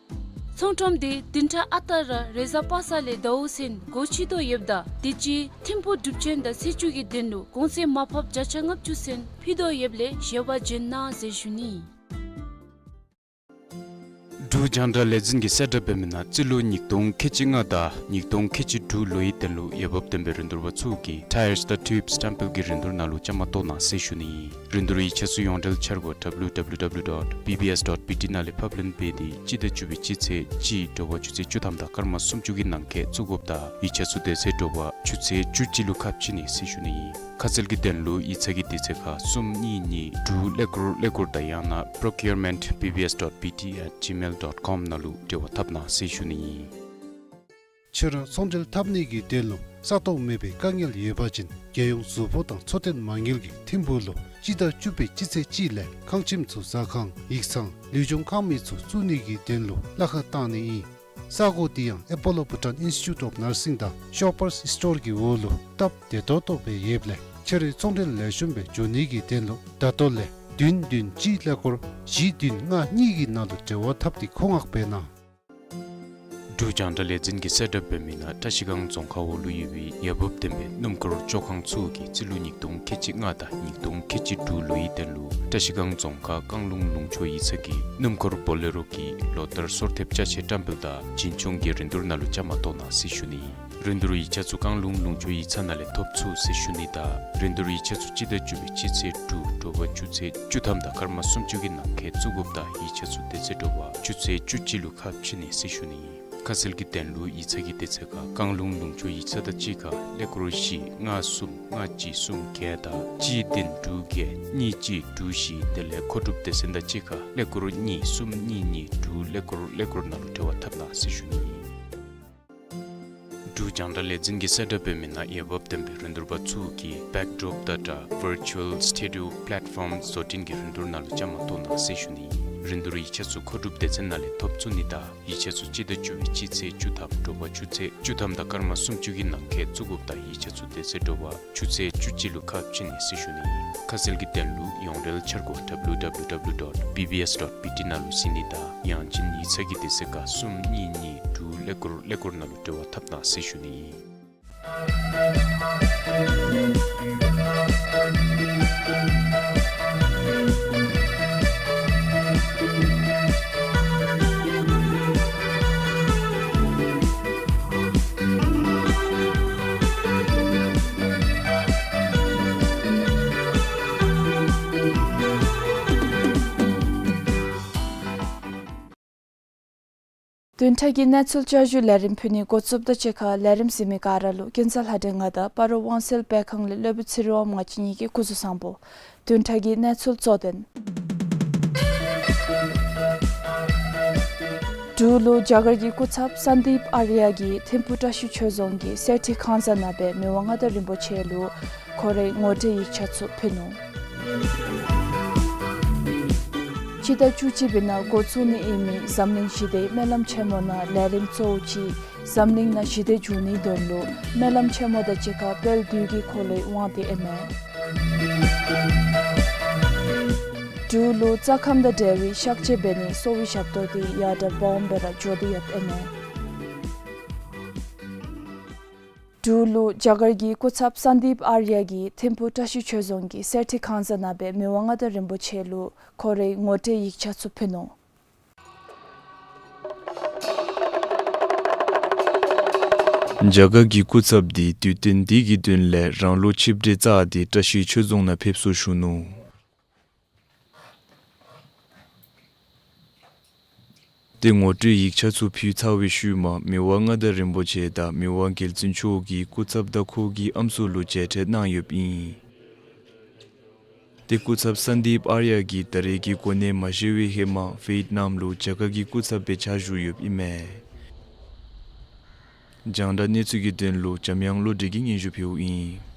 ཚོང་ཁྲོམ་དེ་བདུན་ཕྲག་ཨ་རྟག་ར་རེས་གཟའ་པ་སངས་ལས་ཟླཝ་གསུམ་སྒོ་ཕྱེ་དོ་ཡོདཔ་ད་དུས་ཅི་ཐིམ་ཕུག་སྒྲུབ་ཆེན་དང་ཚེས་བཅུ་གི་དོན་ལུ་གོང་ཚད་མར་ཕབ་བརྒྱ་ཆ་ལྔ་བཅུ་ཚུན་ཕུལ་དོ་ཡོདཔ་ལས་བཞེས་པར་འབྱོན་གནང་ཟེར་ཞུ་ནི། འབྲུག་རྒྱང་བསྒྲགས་ལས་འཛིན་གྱིས་གསལ་བསྒྲགས་འབད་མི་ནང་རྩིས་ལོ་ཉིས་སྟོང་ཁལ་གཅིག་ལྔ་དང་ཉིས་སྟོང་ཁལ་གཅིག་དྲུག་ལོའི་དོན་ལུ་འོས་འབབ་ལྡན་པའི་རིན་བསྡུར་པ་ཚུ་གིས་Tires དང་Tubes སྟམ་པེལ་གྱི་རིན་བསྡུར་ནང་ལུ་བཅའ་མར་གཏོགས་གནང་ཟེར་ཞུ་ནི་ཨིན། རིན་བསྡུར་ཡིག་ཆ་ཚུ་ཡོངས་འབྲེལ་འཆར་སྒོ་W W W dot B B S dot B T ནང་ལས་ཕབ་ལེན་འབད་དེ་སྤྱི་ཟླ་བཅུ་པའི་སྤྱི་ཚེས་གཅིག་དྲོ་པ་ཆུ་ཚོད་བཅུ་ཐམ་དང་སྐར་མ་སུམ་ཅུ་གི་ནང་འཁོད་བཙུགས་དགོཔ་ད་ཡིག་ཆ་ཚུ་དེ་ཚེ་དྲོ་པ་ཆུ་ཚོད་བཅུ་གཅིག་ལུ་ཁ་ཕྱེ་ནི་ཟེར་ཞུ་ནི་ཨིན། ཁ་གསལ་གྱི་དོན་ལུ་ཡིག་ཚང་གི་དུས་ཚོད་ཁར་གསུམ་གཉིས་གཉིས་དྲུག་ཀླད་ཀོར་ཀླད་ཀོར་དང་ཡང་ན་procurement B B S dot B T at gmail dot com ནང་ལུ་འབྲེལ་བ་འཐབ་གནང་ཟེར་ཞུ་ནི་ཨིན། ཁྱོད་ར་ཚོང་འབྲེལ་འཐབ་ནི་གི་དོན་ལུ་ས་སྟོང་མེད་པའི་དཀའ་ངལ་ཡོད་པ་ཅིན་རྒྱལ་ཡོངས་གཟུགས་པོ་དང་འཚོ་རྟེན་མ་དངུལ་གྱིས་ཐིམ་ཕུག་ལུ་སྤྱི་ཟླ་བཅུ་པའི་སྤྱི་ཚེས་གཅིག་ལས་ཁང་ཁྱིམ་ཚུ་ཟ་ཁང་ཡིག་ཚང་ལུས་སྦྱོང་ཁང་མིག་ཚུ་བཙུགས་ནི་གི་དོན་ལུ་གླ་ཁར་བཏང་ནི་ཨིན། ས་གོ་དེ་ཡང་Apollo Bhutan Institute of Nursing དང་Shoppers Store གི་འོག་ལུ་སྟབས་བདེ་ཏོག་ཏོ་སྦེ་ཡོདཔ་ལས་ཁྱོད་རའི་ཚོང་འབྲེལ་ལེགས་ཤོམ་སྦེ་འགྱོ་ནི་གི་དོན་ལུ་ད་ལྟོ་ལས་བདུན་བདུན་གཅིག་ཀླད་ཀོར་བཞི་བདུན་ལྔ་གཉིས་ཀྱི་ནང་ལུ་འབྲེལ་བ་འཐབ་སྟེ་མཁོ་མངགས་འབད་གནང་། འབྲུག་རྒྱང་བསྒྲགས་ལས་འཛིན་གྱིས་གསལ་བསྒྲགས་འབད་མི་ནང་བཀྲ་ཤིས་སྒང་རྫོང་ཁག་འོག་ལུ་ཡོད་པའི་འོས་འབབ་ལྡན་པའི་སྣུམ་འཁོར་བཅོ་ཁང་ཚུ་གིས་རྩིས་ལོ་ཉིས་སྟོང་ཁལ་གཅིག་ལྔ་དང་ཉིས་སྟོང་ཁལ་གཅིག་དྲུག་ལོའི་དོན་ལུ་བཀྲ་ཤིས་སྒང་རྫོང་ཁག་བཀང་ལུང་ལུང་ཕྱོགས་ཡིག་ཚང་གི་སྣུམ་འཁོར་བོ་ལེ་རོ་གི་ལོ་ལྟར་སོར་ཐེབས་ཅ་ཆས་བཀྲམ་སྤེལ་དང་བྱིན་ཆུང་གི་རིན་བསྡུར་ནང་ལུ་བཅའ་མར་གཏོགས་གནང་ཟེར་ཞུ་ནི་ཨིན། རིན་བསྡུར་ཡིག་ཆ་ཚུ་བཀང་ལུང་ལུང་ཕྱོགས་ཡིག་ཚང་ནང་ལས་ཐོབ་ཚུགས་ཟེར་ཞུ་ནི་དང་རིན་བསྡུར་ཡིག་ཆ་ཚུ་སྤྱི་ཟླ་བཅུ་པའི་སྤྱི་ཚེས་དྲུག་དྲོ་པ་ཆུ་ཚོད་བཅུ་ཐམ་དང་སྐར་མ་སུམ་ཅུ་གི་ནང་འཁོད་བཙུགས་དགོཔ་ད་ཡིག་ཆ་ཚུ་དེ་ཚེ་དྲོ་པ་ཆུ་ཚོད་བཅུ་གཅིག་ལུ་ཁ་ཕྱེ་ནི་ཟེར་ཞུ་ནི་ཨིན། ཁ་གསལ་གྱི་དོན་ལུ་ཡིག་ཚང་གི་དུས་ཚོད་ཁར་བཀང་ལུང་ལུང་ཕྱོགས་ཡིག་ཚང་དང་གཅིག་ཁར་ཀླད་ཀོར་བཞི་ལྔ་གསུམ་ལྔ་གཅིག་གསུམ་བརྒྱད་དང་གཅིག་བདུན་དྲུག་བརྒྱད་གཉིས་གཅིག་དྲུག་བཞི་དེ་ལས་མཁོ་སྒྲུབ་སྡེ་ཚན་དང་གཅིག་ཁར་ཀླད་ཀོར་གཉིས་གསུམ་གཉིས་གཉིས་དྲུག་ཀླད་ཀོར་ཀླད་ཀོར་ནང་ལུ་འབྲེལ་བ་འཐབ་གནང་ཟེར་ཞུ་ནི་ཨིན། འབྲུག་རྒྱང་བསྒྲགས་ལས་འཛིན་གྱིས་གསལ་བསྒྲགས་འབད་མི་ནང་འོས་འབབ་ལྡན་པའི་རིན་བསྡུར་པ་ཚུ་གིས་Backdrop Data Virtual Studio Platform བཟོ་སྐྲུན་གྱི་རིན་བསྡུར་ནང་ལུ་བཅའ་མར་གཏོགས་གནང་ཟེར་ཞུ་ནི་ཨིན། རིན་བསྡུར་ཡིག་ཆ་ཚུ་མཁོ་སྒྲུབ་སྡེ་ཚན་ནང་ལས་ཐོབ་ཚུགས་ནི་དང་ཡིག་ཆ་ཚུ་སྤྱི་ཟླ་བཅུ་པའི་སྤྱི་ཚེས་བཅུ་ཐམ་དྲོ་པ་ཆུ་ཚོད་བཅུ་ཐམ་དང་སྐར་མ་སུམ་ཅུ་གི་ནང་འཁོད་བཙུགས་དགོཔ་ད་ཡིག་ཆ་ཚུ་དེ་ཚེ་དྲོ་པ་ཆུ་ཚོད་བཅུ་གཅིག་ལུ་ཁ་ཕྱེ་ནི་ཟེར་ཞུ་ནི་ཨིན། ཁ་གསལ་གྱི་དོན་ལུ་ཡོངས་འབྲེལ་འཆར་སྒོ་W W W dot B B S dot B T ནང་ལུ་གཟིགས་ནི་དང་ཡང་ཅིན་ཡིག་ཚང་གི་དུས་ཚོད་ཁར་གསུམ་གཉིས་གཉིས་དྲུག་ཀླད་ཀོར་ཀླད་ཀོར་ནང་ལུ་འབྲེལ་བ་འཐབ་གནང་ཟེར་ཞུ་ནི་ཨིན། བདུན་ཕྲག་གི་གནས་ཚུལ་བསྐྱར་ཞུའི་ལས་རིམ་ཕུལ་ནི་འགོ་བཙུགསཔ་དང་གཅིག་ཁར་ལས་རིམ་གཟིགས་མི་ག་ར་ལུ་ཀུན་བཟང་ལྷ་སྒྲོན་ང་དང་སྤ་རོ་དབང་གསལ་སྤེལ་ཁང་ལས་སློབ་དཔོན་ཚེ་རིང་དབང་མོ་ང་བཅས་གཉིས་ཀྱིས་སྐུ་གཟུགས་བཟང་པོ། བདུན་ཕྲག་གི་གནས་ཚུལ་གཙོ་དོན། འབྲུག་ལུ་རྒྱ་གར་གྱི་སྐུ་ཚབ་སན་དིབ་ཨར་ཡ་གིས་ཐིམ་ཕུག་བཀྲ་ཤིས་ཆོས་རྫོང་གི་གསེར་ཁྲི་ཁང་བཟང་ནང་སྦེ་མི་དབང་མངའ་བདག་རིན་པོ་ཆེ་ལུ་ཁོ་རའི་ངོ་སྤྲོད་ཡིག་ཆ་ཚུ་ཕུལ་ནུག། སྤྱི་ཟླ་བཅུ་གཅིག་པའི་ནང་འགོ་བཙུགས་ནི་ཨིན་མི་འཛམ་གླིང་ཞི་བདེའི་སྨོན་ལམ་ཆེན་མོ་ནང་ལས་རིམ་གཙོ་བོ་ཅིག་འཛམ་གླིང་ནང་ཞི་བདེ་འབྱུང་ནིའི་དོན་ལུ་སྨོན་ལམ་ཆེན་མོ་དང་གཅིག་ཁར་དཔལ་དུས་ཀྱི་འཁོར་ལོའི་དབང་དེ་ཨིན་མས། འབྲུག་ལུ་རྩ་ཁམས་དང་འབྲེལ་བའི་གཤག་བཅོས་འབད་ནིའི་གསོ་བའི་ཞབས་ཏོག་དེ་ཡར་དྲག་སྦོམ་སྦེ་ར་འགྱོ་སྟེ་ཡོདཔ་ཨིན་མས། འབྲུག་ལུ་རྒྱ་གར་གྱི་སྐུ་ཚབ་སན་དིབ་ཨར་ཡ་གིས་ཐིམ་ཕུག་བཀྲ་ཤིས་ཆོས་རྫོང་གི་གསེར་ཁྲི་ཁང་བཟང་ནང་སྦེ་མི་དབང་མངའ་བདག་རིན་པོ་ཆེ་ལུ་ཁོ་རའི་ངོ་སྤྲོད་ཡིག་ཆ་ཚུ་ཕུལ་ནུག། རྒྱ་གར་གྱི་སྐུ་ཚབ་དེ་དུས་སྟོན་དེ་གི་དོན་ལས་རང་ལུགས་ཆིབས་གྲལ་བཅར་ཏེ་བཀྲ་ཤིས་ཆོས་རྫོང་ནང་ཕེབས་སོ་ཞུ་ནུག། ཏེ་ངོ་སྤྲོད་ཡིག་ཆ་ཚུ་ཕུལ་ཚར་བའི་ཤུལ་མ་མི་དབང་མངའ་བདག་རིན་པོ་ཆེ་དང་མི་དབང་རྒྱལ་བཙུན་མཆོག་གིས་སྐུ་ཚབ་དང་ཁོ་གི་ཨམ་སྲུ་ལུ་མཇལ་འཕྲད་གནང་ཡོདཔ་ཨིན། ཏེ་སྐུ་ཚབ་སན་དིབ་ཨར་ཡ་གིས་ད་རེས་ཀྱི་གོ་གནས་མ་བཞེས་པའི་ཧེ་མ་ཝེ་ཡེཊ་ནམ་ལུ་རྒྱ་གར་གྱི་སྐུ་ཚབ་སྦེ་ཕྱག་ཞུ་ཡོདཔ་ཨིན་མས། རྒྱང་བསྒྲགས་གནས་ཚུལ་གྱི་དོན་ལུ་འཇམ་དབྱངས་བློ་གྲོས་ཀྱིས་སྙན་ཞུ་ཕུལཝ་ཨིན།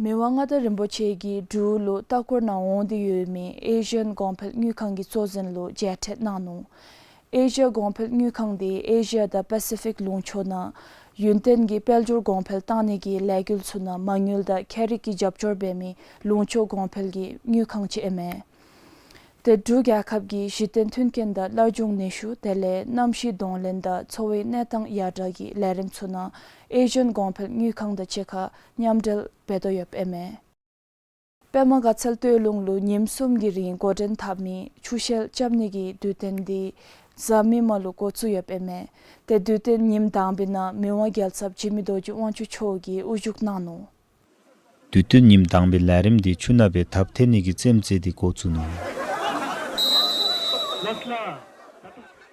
མི་དབང་མངའ་བདག་རིན་པོ་ཆེ་གིས་འབྲུག་ལུ་ལྟ་སྐོར་ནང་འོང་སྟེ་ཡོད་མི་ཨེ་ཤི་ཡན་གོང་འཕེལ་དངུལ་ཁང་གི་གཙོ་འཛིན་ལུ་མཇལ་འཕྲད་གནང་ནུག། ཨེ་ཤི་ཡ་གོང་འཕེལ་དངུལ་ཁང་འདི་ཨེ་ཤི་ཡ་དང་པ་སི་ཕིག་ལུང་ཕྱོགས་ནང་ཡུན་བརྟན་གྱི་དཔལ་འབྱོར་གོང་འཕེལ་བཏང་ནི་གི་ལས་འགུལ་ཚུ་ནང་མ་དངུལ་དང་ཁྱད་རིག་གི་རྒྱབ་སྐྱོར་འབད་མི་ལུང་ཕྱོགས་གོང་འཕེལ་གྱི་དངུལ་ཁང་ཅིག་ཨིན་མས། ཏེ་འབྲུག་རྒྱལ་ཁབ་ཀྱི་གཞི་རྟེན་མཐུན་རྐྱེན་དང་སླར་འབྱུང་ནུས་ཤུགས་དེ་ལས་གནམ་གཤིས་གདོང་ལེན་དང་འཚོ་བའི་གནས་སྟངས་ཡར་དྲག་གི་ལས་རིམ་ཚུ་ནང་ཨེ་ཤི་ཡན་གོང་འཕེལ་དངུལ་ཁང་དང་གཅིག་ཁར་མཉམ་འབྲེལ་འབད་དོ་ཡོདཔ་ཨིན་མས། པདྨ་དགའ་ཚལ་སྟོད་ལུང་ལུ་ཉིནམ་གསུམ་གྱི་རིང་འགོ་འདྲེན་འཐབ་མི་ཆུ་ཤེལ་རྐྱབ་ནི་གི་དུས་སྟོན་འདི་གཟའ་མིག་དམར་ལུ་འགོ་བཙུགས་ཡོདཔ་ཨིན་མས། ཏེ་དུས་སྟོན་ཉིནམ་དང་པའི་ནང་མི་དབང་རྒྱལ་ཚབ་འཇིགས་མེད་རྡོ་རྗེ་དབང་ཕྱུག་མཆོག་གིས་དབུ་བཞུགས་གནང་ནུག། དུས་སྟོན་ཉིནམ་དང་པའི་ལས་རིམ་འདི་ཆུ་ནང་སྦེ་འཐབ་འཐེན་ནི་གི་རྩེདམོ་རྩེ་སྟེ་འགོ་བཙུགས་ནུག།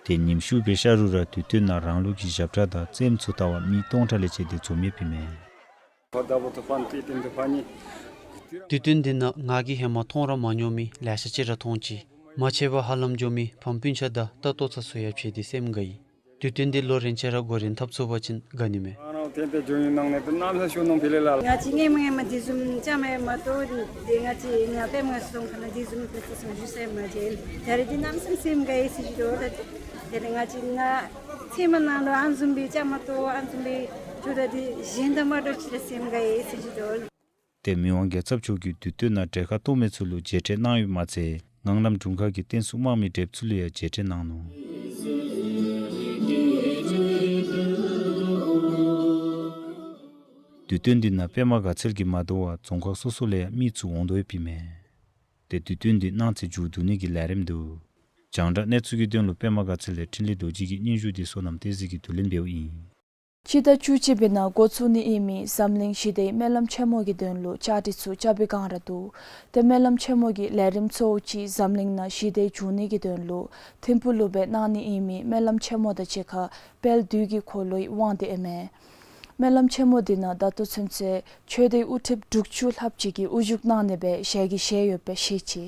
ཏེ་ཉིནམ་ཤུལ་སྦེ་ཤ་རུ་ར་དུས་སྟོན་ནང་རང་ལུགས་ཀྱི་ཞབས་ཁྲ་དང་རྩེདམོ་ཚུ་ལྟ་བར་མི་སྟོང་ཕྲག་ལས་བཅད་དེ་འཛོམས་ཡོདཔ་ཨིན་མས། དུས་སྟོན་འདི་ནང་ང་གིས་ཧེ་མ་མཐོང་ར་མ་མྱོང་མི་ལེ་ཤ་ཅིག་ར་མཐོང་ཅི། མ་ཆད་པར་ཧ་ལམ་འགྱོ་མི་ཕམ་སྤུན་ཆ་དང་ལྟ་ལྟོ་ཚ་ཚུ་ཡང་མཇལ་ཏེ་སེམས་དགའ་ཡི། དུས་སྟོན་འདི་ལོ་རེ་ཆད་ར་འགོ་འདྲེན་འཐབ་ཚུགས་པ་ཅིན་དགའ་ནི་མས། ང་བཅས་སྔོན་མ་ཧེ་མ་འདི་བཟུམ་ཅིག་མ་མཐོང་། ཏེ་ང་བཅས་ང་པདྨ་དགའ་ཚལ་སོང་ཁ་ལས་འདི་བཟུམ་ཏེ་ཚུ་སོང་ཞུ་ས་མ་མཇལ། ད་རེས་འདི་གནམ་མེད་ས་མེད་སེམས་དགའ་ཡི་ཟེར་ཞུ་དོ། ཏེ་ཏེ་ང་བཅས་ནཱ་ཚལ་མ་ནང་ལུ་ཨ་ནི་བཟུམ་སྦེ་ཅིག་མ་མཐོང་། ཨ་ནི་བཟུམ་སྦེ་ཏེ་ད་འདི་གཞན་དང་མ་འདྲཝ་ཅིག་ལས་སེམས་དགའ་ཡི་ཟེར་ཞུ་དོ། ཏེ་མི་དབང་རྒྱལ་ཚབ་མཆོག་གིས་དུས་སྟོན་ནང་གྲལ་ཁར་གཏོགས་མི་ཚུ་ལུ་མཇལ་འཕྲད་གནང་ཡོདཔ་མ་ཚད་ངང་ལམ་དྲུང་ཁག་གི་རྟེན་གསུམ་དམག་མི་གྲལཔ་ཚུ་ལུ་ཡང་མཇལ་འཕྲད་གནང་ནུག། དུས་སྟོན་འདི་ནང་པདྨ་དགའ་ཚལ་གྱིས་མ་དོ་བར་རྫོང་ཁག་སོ་སོ་ལས་ཡང་མི་ཚུ་འོང་དོ་ཡོདཔ་ཨིན་མས། ཏེ་དུས་སྟོན་འདི་གནངས་ཚེ་མཇུག་བསྡུ་ནི་གི་ལས་རིམ་འདུག། རྒྱང་བསྒྲགས་གནས་ཚུལ་གྱི་དོན་ལུ་པདྨ་དགའ་ཚལ་ལས་འཕྲིན་ལས་རྡོ་རྗེ་གི་སྙན་ཞུ་འདི་བསོད་ནམས་བསྟན་འཛིན་གྱིས་དུས་ལེན་འབདཝ་ཨིན། སྤྱི་ཟླ་བཅུ་གཅིག་པའི་ནང་འགོ་བཙུགས་ནི་ཨིན་མི་འཛམ་གླིང་ཞི་བདེའི་སྨོན་ལམ་ཆེན་མོ་གི་དོན་ལུ་བཅའ་སྒྲིག་ཚུ་རྐྱབ་པའི་བསྒང་ར་འདུག། ཏེ་སྨོན་ལམ་ཆེན་མོ་གི་ལས་རིམ་གཙོ་བོ་ཅིག་འཛམ་གླིང་ནང་ཞི་བདེ་འབྱུང་ནི་གི་དོན་ལུ་ཐིམ་ཕུག་ལུ་སྦེ་གནང་ནི་ཨིན་མི་སྨོན་ལམ་ཆེན་མོ་དང་གཅིག་ཁར་དཔལ་དུས་ཀྱི་འཁོར་ལོའི་དབང་འདི་ཨིན་མས། སྨོན་ལམ་ཆེན་མོ་འདི་ནང་ད་ལྟོ་ཚུན་ཚོད་ཆོས་སྡེ་དབུ་ཁྲིདཔ་དྲུག་ཅུ་ལྷགཔ་ཅིག་གིས་དབུ་བཞུགས་གནང་ནི་སྦེ་ཞལ་གྱིས་བཞེས་ཡོདཔ་སྦེ་ཤེས་ཅི།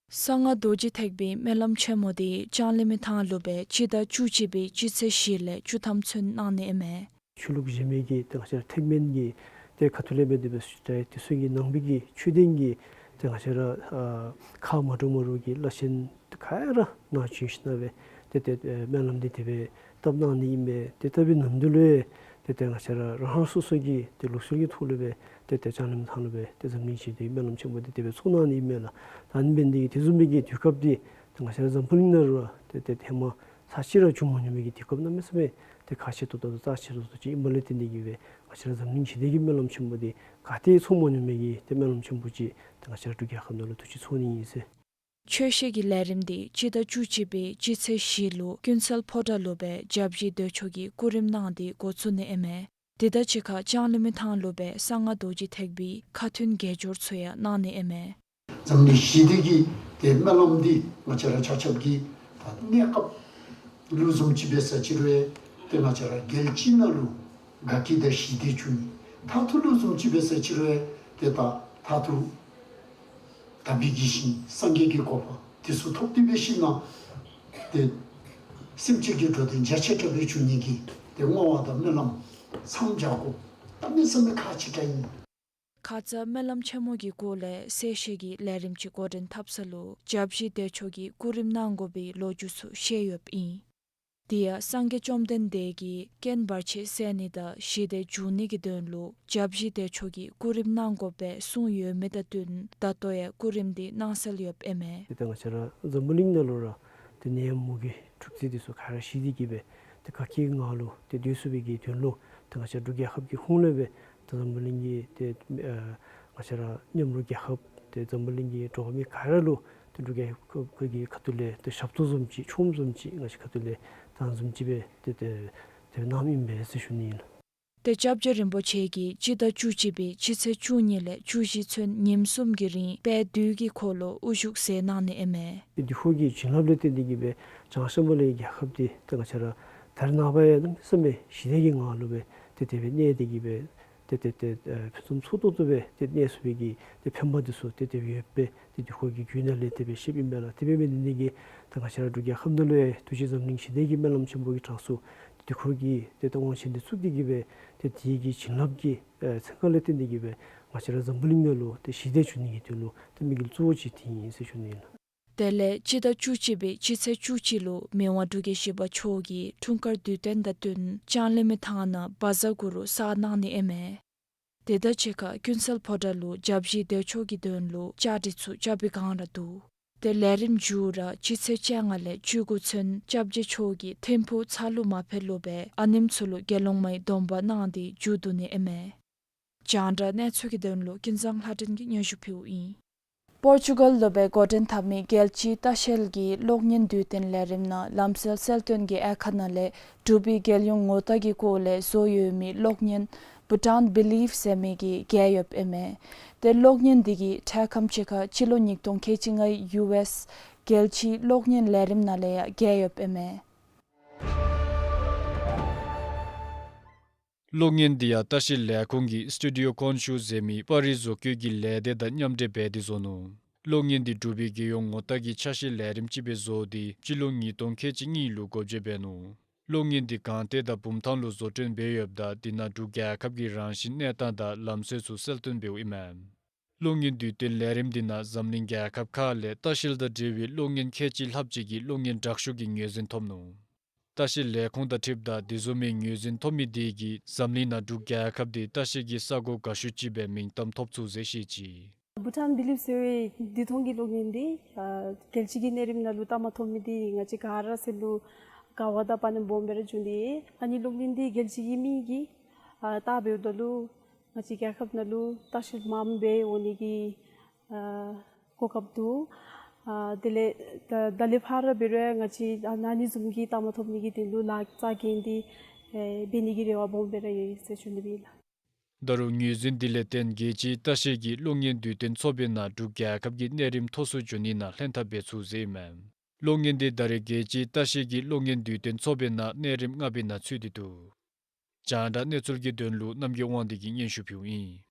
གསང་སྔགས་རྡོ་རྗེ་ཐེག་པའི་སྨོན་ལམ་ཆེན་མོ་འདི་ལྕང་གླིང་མི་ཐང་ལུ་སྦེ་སྤྱི་ཟླ་བཅུ་གཅིག་པའི་སྤྱི་ཚེས་བཞི་ལས་བཅུ་ཐམ་ཚུན་གནང་ནི་ཨིན་མས། ཆོས་ལུགས་གཞན་མི་གི་ཏེ་ང་བཅས་ར་ཐེག་དམན་གྱི་ཏེ་ཁ་ཐུག་ལས་འབད་དེ་འབད་ས་ཅིག་ར་དེ་ཚུ་གི་ནང་པའི་གི་ཆོས་ལྡན་གྱི་ཏེ་ང་བཅས་ར་ཨ་ཁག་མ་འདྲཝ་མ་འདྲཝ་གི་བླ་ཆེན་ག་ར་ནཱ་བྱོན་ཞིནམ་ལས་ཏེ་ཏེ་ཨེ་སྨོན་ལམ་འདི་དེ་སྦེ་བཏབ་གནང་ནི་ཨིན་པས། ཏེ་བཏབ་པའི་ནམ་དུས་ལུ་ཏེ་ཏེ་ང་བཅས་ར་རང་རང་སོ་སོ་གི་ཏེ་ལུགས་སྲོལ་གྱི་ཐོག་ལུ་སྦེ་ཏེ་ཏེ་ལྕང་གླིང་མི་ཐང་ལུ་སྦེ་ཏེ་འཛམ་གླིང་ཞི་བདེའི་སྨོན་ལམ་ཆེན་མོ་འདི་དེ་སྦེ་ཚོགས་གནང་ནི་ཨིན་མས་ལགས། ད་ཨ་ནི་འབད་ནི་འདི་གིས་དེ་བཟུམ་མའི་གི་དུས་སྐབས་འདི་ཏེ་ང་བཅས་ར་འཛམ་བུ་གླིང་ནང་ར་ཏེ་ཏེ་ཧེ་མ་ཚར་གཅིག་ར་བྱུང་མ་མྱོང་མི་གི་དུས་སྐབས་གནམ་མེད་ས་མེད་ཏེ་ཁག་ཆེ་ཏོག་ཏོ་དང་རྩ་ཆེ་ཏོག་ཏོ་ཅིག་ཨིནམ་ལས་བརྟེན་ཏེ་གིས་སྦེ་ང་བཅས་ར་འཛམ་གླིང་ཞི་བདེ་གི་སྨོན་ལམ་ཆེན་མོ་འདི་ག་ཏེ་ཚོགས་མ་མྱོང་མི་གི་ཏེ་སྨོན་ལམ་ཆེན་པོ་ཅིག་ཏེ་ང་བཅས་ར་འབྲུག་རྒྱལ་ཁབ་ནང་ལུ་དུས་ཅི་ཚོགས་ནི་ཨིན་ཟེར། ཆོས་བཤད་ཀྱི་ལས་རིམ་འདི་སྤྱི་ཟླ་བཅུ་གཅིག་པའི་སྤྱི་ཚེས་བཞི་ལུ་ཀུན་གསལ་ཕོ་བྲང་ལུ་སྦེ་སྐྱབས་རྗེ་བདེ་མཆོག་གིས་སྐུ་རིམ་གནང་སྟེ་འགོ་བཙུགས་ནི་ཨིན་མས། དེ་དང་གཅིག་ཁར་ལྕང་གླིང་མི་ཐང་ལུ་སྦེ་གསང་སྔགས་རྡོ་རྗེ་ཐེག་པའི་ཁ་ཐུན་དགེ་སྦྱོར་ཚུ་ཡང་གནང་ནི་ཨིན་མས། འཛམ་གླིང་ཞི་བདེ་གི་ཏེ་སྨོན་ལམ་འདི་ང་བཅས་ར་ཆ་ཁྱབ་ཀྱིས་ད་གནས་སྐབས་ལུ་བཟུམ་ཅིག་འབད་ས་ཅིག་རུང་ཏེ་ང་བཅས་ར་རྒྱལ་སྤྱི་ནང་ལུ་དགའ་སྐྱིད་དང་ཞི་བདེ་འབྱུང་ནི། མཐར་ཐུག་ལུ་བཟུམ་ཅིག་འབད་ས་ཅིག་རུང་ཏེ་ད་མཐར་ཐུག་དག་པའི་གི་ཞིང་སངས་རྒྱས་ཀྱི་གོ་འཕང་དེ་ཚུ་ཐོབ་སྟེ་འབད་ཞིནམ་ལས་ཏེ་སེམས་ཅན་གྱི་འགྲོ་དོན་རྒྱ་ཆེ་དྲགས་སྦེ་འབྱུང་ནི་གི་ཏེ་བསྔོ་བ་དང་སྨོན་ལམ་མཚམས་སྦྱར་དགོཔ་གནམ་མེད་ས་མེད་ཁག་ཆེ་དྲགས་ཨིན། ཁ་ཙ་སྨོན་ལམ་ཆེན་མོ་གི་སྐོར་ལས་གསལ་བཤད་ཀྱི་ལས་རིམ་ཅིག་འགོ་འདྲེན་འཐབ་ས་ལུ་སྐྱབས་རྗེ་བདེ་མཆོག་གིས་སྐུ་རིམ་གནང་དགོ་པའི་ལོ་རྒྱུས་ཚུ་བཤད་ཡོདཔ་ཨིན། དེ་ཡང་སངས་རྒྱས་བཅོམ་ལྡན་འདས་ཀྱིས་རྐྱེན་བར་ཆད་སེལ་ནི་དང་ཞི་བདེ་འབྱུང་ནི་གི་དོན་ལུ་སྐྱབས་རྗེ་བདེ་མཆོག་གིས་སྐུ་རིམ་གནང་དགོ་པའི་གསུངས་ཡོད་མི་དང་བསྟུན་ད་ལྟོ་ཡང་སྐུ་རིམ་འདི་གནང་སྲོལ་ཡོདཔ་ཨིན་མས། ཏེ་ད་ང་བཅས་ར་འཛམ་བུ་གླིང་ནང་ལུ་ར་ཏེ་ནད་ཡམས་མུ་གེ་འཁྲུག་རྩོད་འདི་ཚུ་ག་ར་ཞི་སྟེ་གིས་སྦེ་ཏེ་དགའ་སྐྱིད་ངང་ལུ་ཏེ་སྡོད་ཚུགས་པའི་གི་དོན་ལུ་ཏེ་ང་བཅས་འབྲུག་རྒྱལ་ཁབ་ཀྱི་ཧོངས་ལས་སྦེ་ཏེ་འཛམ་བུ་གླིང་གི་ཏེ་ཨ་ང་བཅས་ར་མཉམ་རོགས་རྒྱལ་ཁབ་ཏེ་འཛམ་བུ་གླིང་གི་འགྲོ་བ་མི་ག་ར་ལུ་ཏེ་འབྲུག་རྒྱལ་ཁབ་ཀྱི་ཁ་ཐུག་ལས་ཏེ་ཞབས་ཏོག་བཟུམ་ཅིག་ཆོངམ་བཟུམ་ཅིག་ང་བཅས་ཁ་ཐུག་ལས་ད་བཟུམ་ཅིག་སྦེ་ཏེ་ཏེ་ཏེ་གནངམ་ཨིན་པས་ཟེར་ཞུ་ནི་ཨིན་ལགས། ཏེ་སྐྱབས་རྗེ་རིན་པོ་ཆེ་གིས་སྤྱི་ཟླ་བཅུ་གཅིག་པའི་སྤྱི་ཚེས་བཅུ་གཉིས་ལས་བཅུ་བཞི་ཚུན་ཉིནམ་གསུམ་གྱི་རིང་དཔལ་དུས་ཀྱི་འཁོར་ལོ་དབུ་བཞུགས་མཛད་གནང་ནི་ཨིན་མས། ཏེ་དུས་འཁོར་གྱི་བྱིན་རླབས་ལས་བརྟེན་ཏེ་གིས་སྦེ་བྱང་ཤམ་བྷ་ལའི་རྒྱལ་ཁབ་འདི་ཏེ་ང་བཅས་ར་ད་རེས་ནངས་པ་ཡང་གནམ་མེད་ས་མེད་ཞི་བདེ་གི་ངང་ལུ་སྦེ་ཏེ་དེ་སྦེ་གནས་ཏེ་གིས་སྦེ་ཏེ་ཏེ་ཏེ་ཨེ་ཕུན་སུམ་ཚོགས་ཏོག་ཏོ་སྦེ་ཏེ་གནས་ཚུགས་པའི་གི་ཏེ་ཕན་པ་འདི་ཚུ་ཏེ་དེ་སྦེ་ཡོདཔ་སྦེ་ཏེ་དུས་འཁོར་གྱི་རྒྱུད་ནང་ལས་དེ་སྦེ་བཤདཔ་ཨིན་པས་ལགས། དེ་འབད་མི་འདི་ནི་གིས་ད་ང་བཅས་ར་འབྲུག་རྒྱལ་ཁབ་ནང་ལུ་ཡང་ཐུགས་རྗེ་འཛམ་གླིང་ཞི་བདེ་གི་སྨོན་ལམ་ཆེན་པོ་གི་གྲངས་སུ་ དུས་འཁོར་གྱི་ཏེ་ད་དབང་ཆེན་འདི་བཙུགས་ཏེ་གི་སྦེ་ཏེ་དེ་གི་བྱིན་རླབས་ཀྱི་ཨེ་ཚན་ཁ་ལས་བརྟེན་ཏེ་གི་སྦེ་ང་བཅས་ར་འཛམ་བུ་གླིང་ནང་ལུ་ཏེ་ཞི་བདེ་འབྱུང་ནི་གི་དོན་ལུ་ཏེ་དམིགས་ཡུལ་གཙོ་བོ་ཅིག་དེ་ཨིན་ཟེར་ཞུ་ནི་ཨིན་ལགས། དེ་ལས་སྤྱི་ཟླ་བཅུ་གཅིག་པའི་སྤྱི་ཚེས་བཅུ་གཅིག་ལུ་མི་དབང་འབྲུག་རྒྱལ་བཞི་པ་མཆོག་གིས་འཁྲུངས་སྐར་དུས་སྟོན་དང་བསྟུན་ལྕང་གླིང་མི་ཐང་ནང་བཛྲ་གུ་རུ་གསར་གནང་ནི་ཨིན་མས། དེ་དང་གཅིག་ཁར་ཀུན་གསལ་ཕོ་བྲང་ལུ་བརྒྱ་བཞིའི་བདེ་མཆོག་གི་དོན་ལུ་བཅའ་སྒྲིག་ཚུ་རྐྱབ་པའི་བསྒང་ར་འདུག། ཏེ་ལས་རིམ་མཇུག་ར་སྤྱི་ཚེས་བཅོ་ལྔ་ལས་བཅུ་དགུ་ཚུན་སྐྱབས་རྗེ་མཆོག་གིས་ཐིམ་ཕུག་ཚ་ལུ་མ་ཕེབས་ལུ་སྦེ་ཨ་ནེམོ་ཚུ་ལུ་དགེ་སློང་མའི་སྡོམ་པ་གནང་སྟེ་མཇུག་བསྡུ་ནི་ཨིན་མས། རྒྱང་བསྒྲགས་གནས་ཚུལ་གྱི་དོན་ལུ་ཀུན་བཟང་ལྷ་སྒྲོན་གྱིས་སྙན་ཞུ་ཕུལཝ་ཨིན། པོར་ཅུ་གཱལ་ལུ་སྦེ་འགོ་འདྲེན་འཐབ་མི་རྒྱལ་སྤྱིའི་ལྟ་བཤལ་གྱི་གློག་བརྙན་དུས་སྟོན་ལས་རིམ་ནང་ལམ་སྲོལ་གསལ་སྟོན་གྱི་དབྱེ་ཁག་ནང་ལས་འབྲུག་པའི་རྒྱལ་ཡོངས་ངོ་རྟགས་ཀྱི་སྐོར་ལས་བཟོ་ཡོད་མི་གློག་བརྙན་བྷུ་ཊཱན་བི་ལིབ་ཟེར་མི་གི་རྒྱལ་ཡོདཔ་ཨིན་མས། ཏེ་གློག་བརྙན་འདི་གིས་འཕྲལ་ཁམས་ཅིག་ཁར་སྤྱི་ལོ་ཉིས་སྟོང་ཁལ་གཅིག་ལྔའི་ཡུ་ཨེསི་རྒྱལ་སྤྱིའི་གློག་བརྙན་ལས་རིམ་ནང་ལས་ཡང་རྒྱལ་ཡོདཔ་ཨིན་མས། གློག་བརྙན་འདི་ཡང་ལྟ་བཤལ་ལས་ཁུངས་ཀྱིས་སི་ཊུ་ཌི་ཡོ་ཀོན་ཤུ་ཟེར་མི་པར་རིས་བཟོ་བཀོད་ཀྱི་ལས་སྡེ་དང་མཉམ་འབྲེལ་འབད་དེ་བཟོ་ནུག། གློག་བརྙན་འདི་འབྲུག་པའི་རྒྱལ་ཡོངས་ངོ་རྟགས་ཀྱི་ཆ་ཤས་ལས་རིམ་ཅིག་སྦེ་བཟོ་སྟེ་སྤྱི་ལོ་ཉིས་སྟོང་ཁལ་གཅིག་གཉིས་ལུ་འགོ་འབྱེད་འབད་ནུག། གློག་བརྙན་འདི་སྒང་སྟེང་དང་བུམ་ཐང་ལུ་བཟོ་སྐྲུན་འབད་ཡོདཔ་ད་དེ་ནང་འབྲུག་རྒྱལ་ཁབ་ཀྱི་རང་བཞིན་གནས་སྟངས་དང་ལམ་སྲོལ་ཚུ་གསལ་སྟོན་འབདཝ་ཨིན་མས། གློག་བརྙན་དུས་སྟོན་ལས་རིམ་འདི་ནང་འཛམ་གླིང་རྒྱལ་ཁབ་ཁག་ལས་ལྟ་བཤལ་དང་འབྲེལ་བའི་གློག་བརྙན་ཁལ་གཅིག་ལྷགཔ་ཅིག་གིས་གློག་བརྙན་དྲག་ཤོས་ཀྱི་ངོས་འཛིན་ཐོབ་ནུག། ལྟ་བཤལ་ལས་ཁུངས་དང་འཁྲིལཝ་ད་དེ་བཟུམ་མའི་ངོས་འཛིན་ཐོབ་མི་དེ་གིས་འཛམ་གླིང་ནང་འབྲུག་རྒྱལ་ཁབ་འདི་ལྟ་བཤལ་གྱི་ས་གོ་དགའ་ཤོས་ཅིག་སྦེ་མིང་གཏམ་ཐོབ་ཚུགས་ཟེར་བཤད་ཅི། བྷུ་ཊཱན་བི་ལིབ་ཟེར་བའི་དུས་ཐུང་གི་གློག་བརྙན་འདི་ཨ་རྒྱལ་སྤྱི་གི་གནས་རིམ་ནང་ལུ་རྟགས་མ་ཐོབ་མི་འདི་ང་བཅས་ག་ར་ཟེར་ལུ་དགའ་བ་དང་དཔའ་ཉམས་སྦོམ་སྦེ་ར་བྱུང་སྟེ། ཨ་ནི་གློག་བརྙན་འདི་རྒྱལ་སྤྱི་གི་མི་གིས་ཨ་བལྟ་འབདཝ་ད་ལུ་ང་བཅས་རྒྱལ་ཁབ་ནང་ལུ་ལྟ་བཤལ་མངམ་སྦེ་འོང་ནི་གི་ཨ་གོ་སྐབས་འདུག། ཨ་དེ་ལས་ད་ད་ལས་ཕར་འབད་རུང་ང་བཅས་ཨ་ཨ་ནི་བཟུམ་གྱི་རྟགས་མ་ཐོབ་མི་གི་དོན་ལུ་ལཱ་རྩ་འགེངས་ཏེ་ཨེ་འབད་ནི་གི་རེ་བ་སྦོམ་སྦེ་ར་ཡོད་ཟེར་ཞུ་ནི་ཨིན་ལགས། ད་རུང་ངོས་འཛིན་འདི་ལས་བརྟེན་རྒྱལ་སྤྱིའི་ལྟ་བཤལ་གྱི་གློག་བརྙན་དུས་སྟོན་ཚོགས་པའི་ནང་འབྲུག་རྒྱལ་ཁབ་ཀྱི་གནས་རིམ་མཐོ་སུ་འགྱོ་ནི་ནང་ལྷན་ཐབས་འབད་ཚུགས་ཟེར་ཨིན་མས། གློག་བརྙན་འདི་ད་རེས་རྒྱལ་སྤྱིའི་ལྟ་བཤལ་གྱི་གློག་བརྙན་དུས་སྟོན་ཚོགས་པའི་ནང་གནས་རིམ་ལྔ་པའི་ནང་ཚུད་དེ་འདུག། རྒྱང་བསྒྲགས་གནས་ཚུལ་གྱི་དོན་ལུ་རྣམ་རྒྱལ་དབང་འདུས་ཀྱིས་སྙན་ཞུ་ཕུལཝ་ཨིན།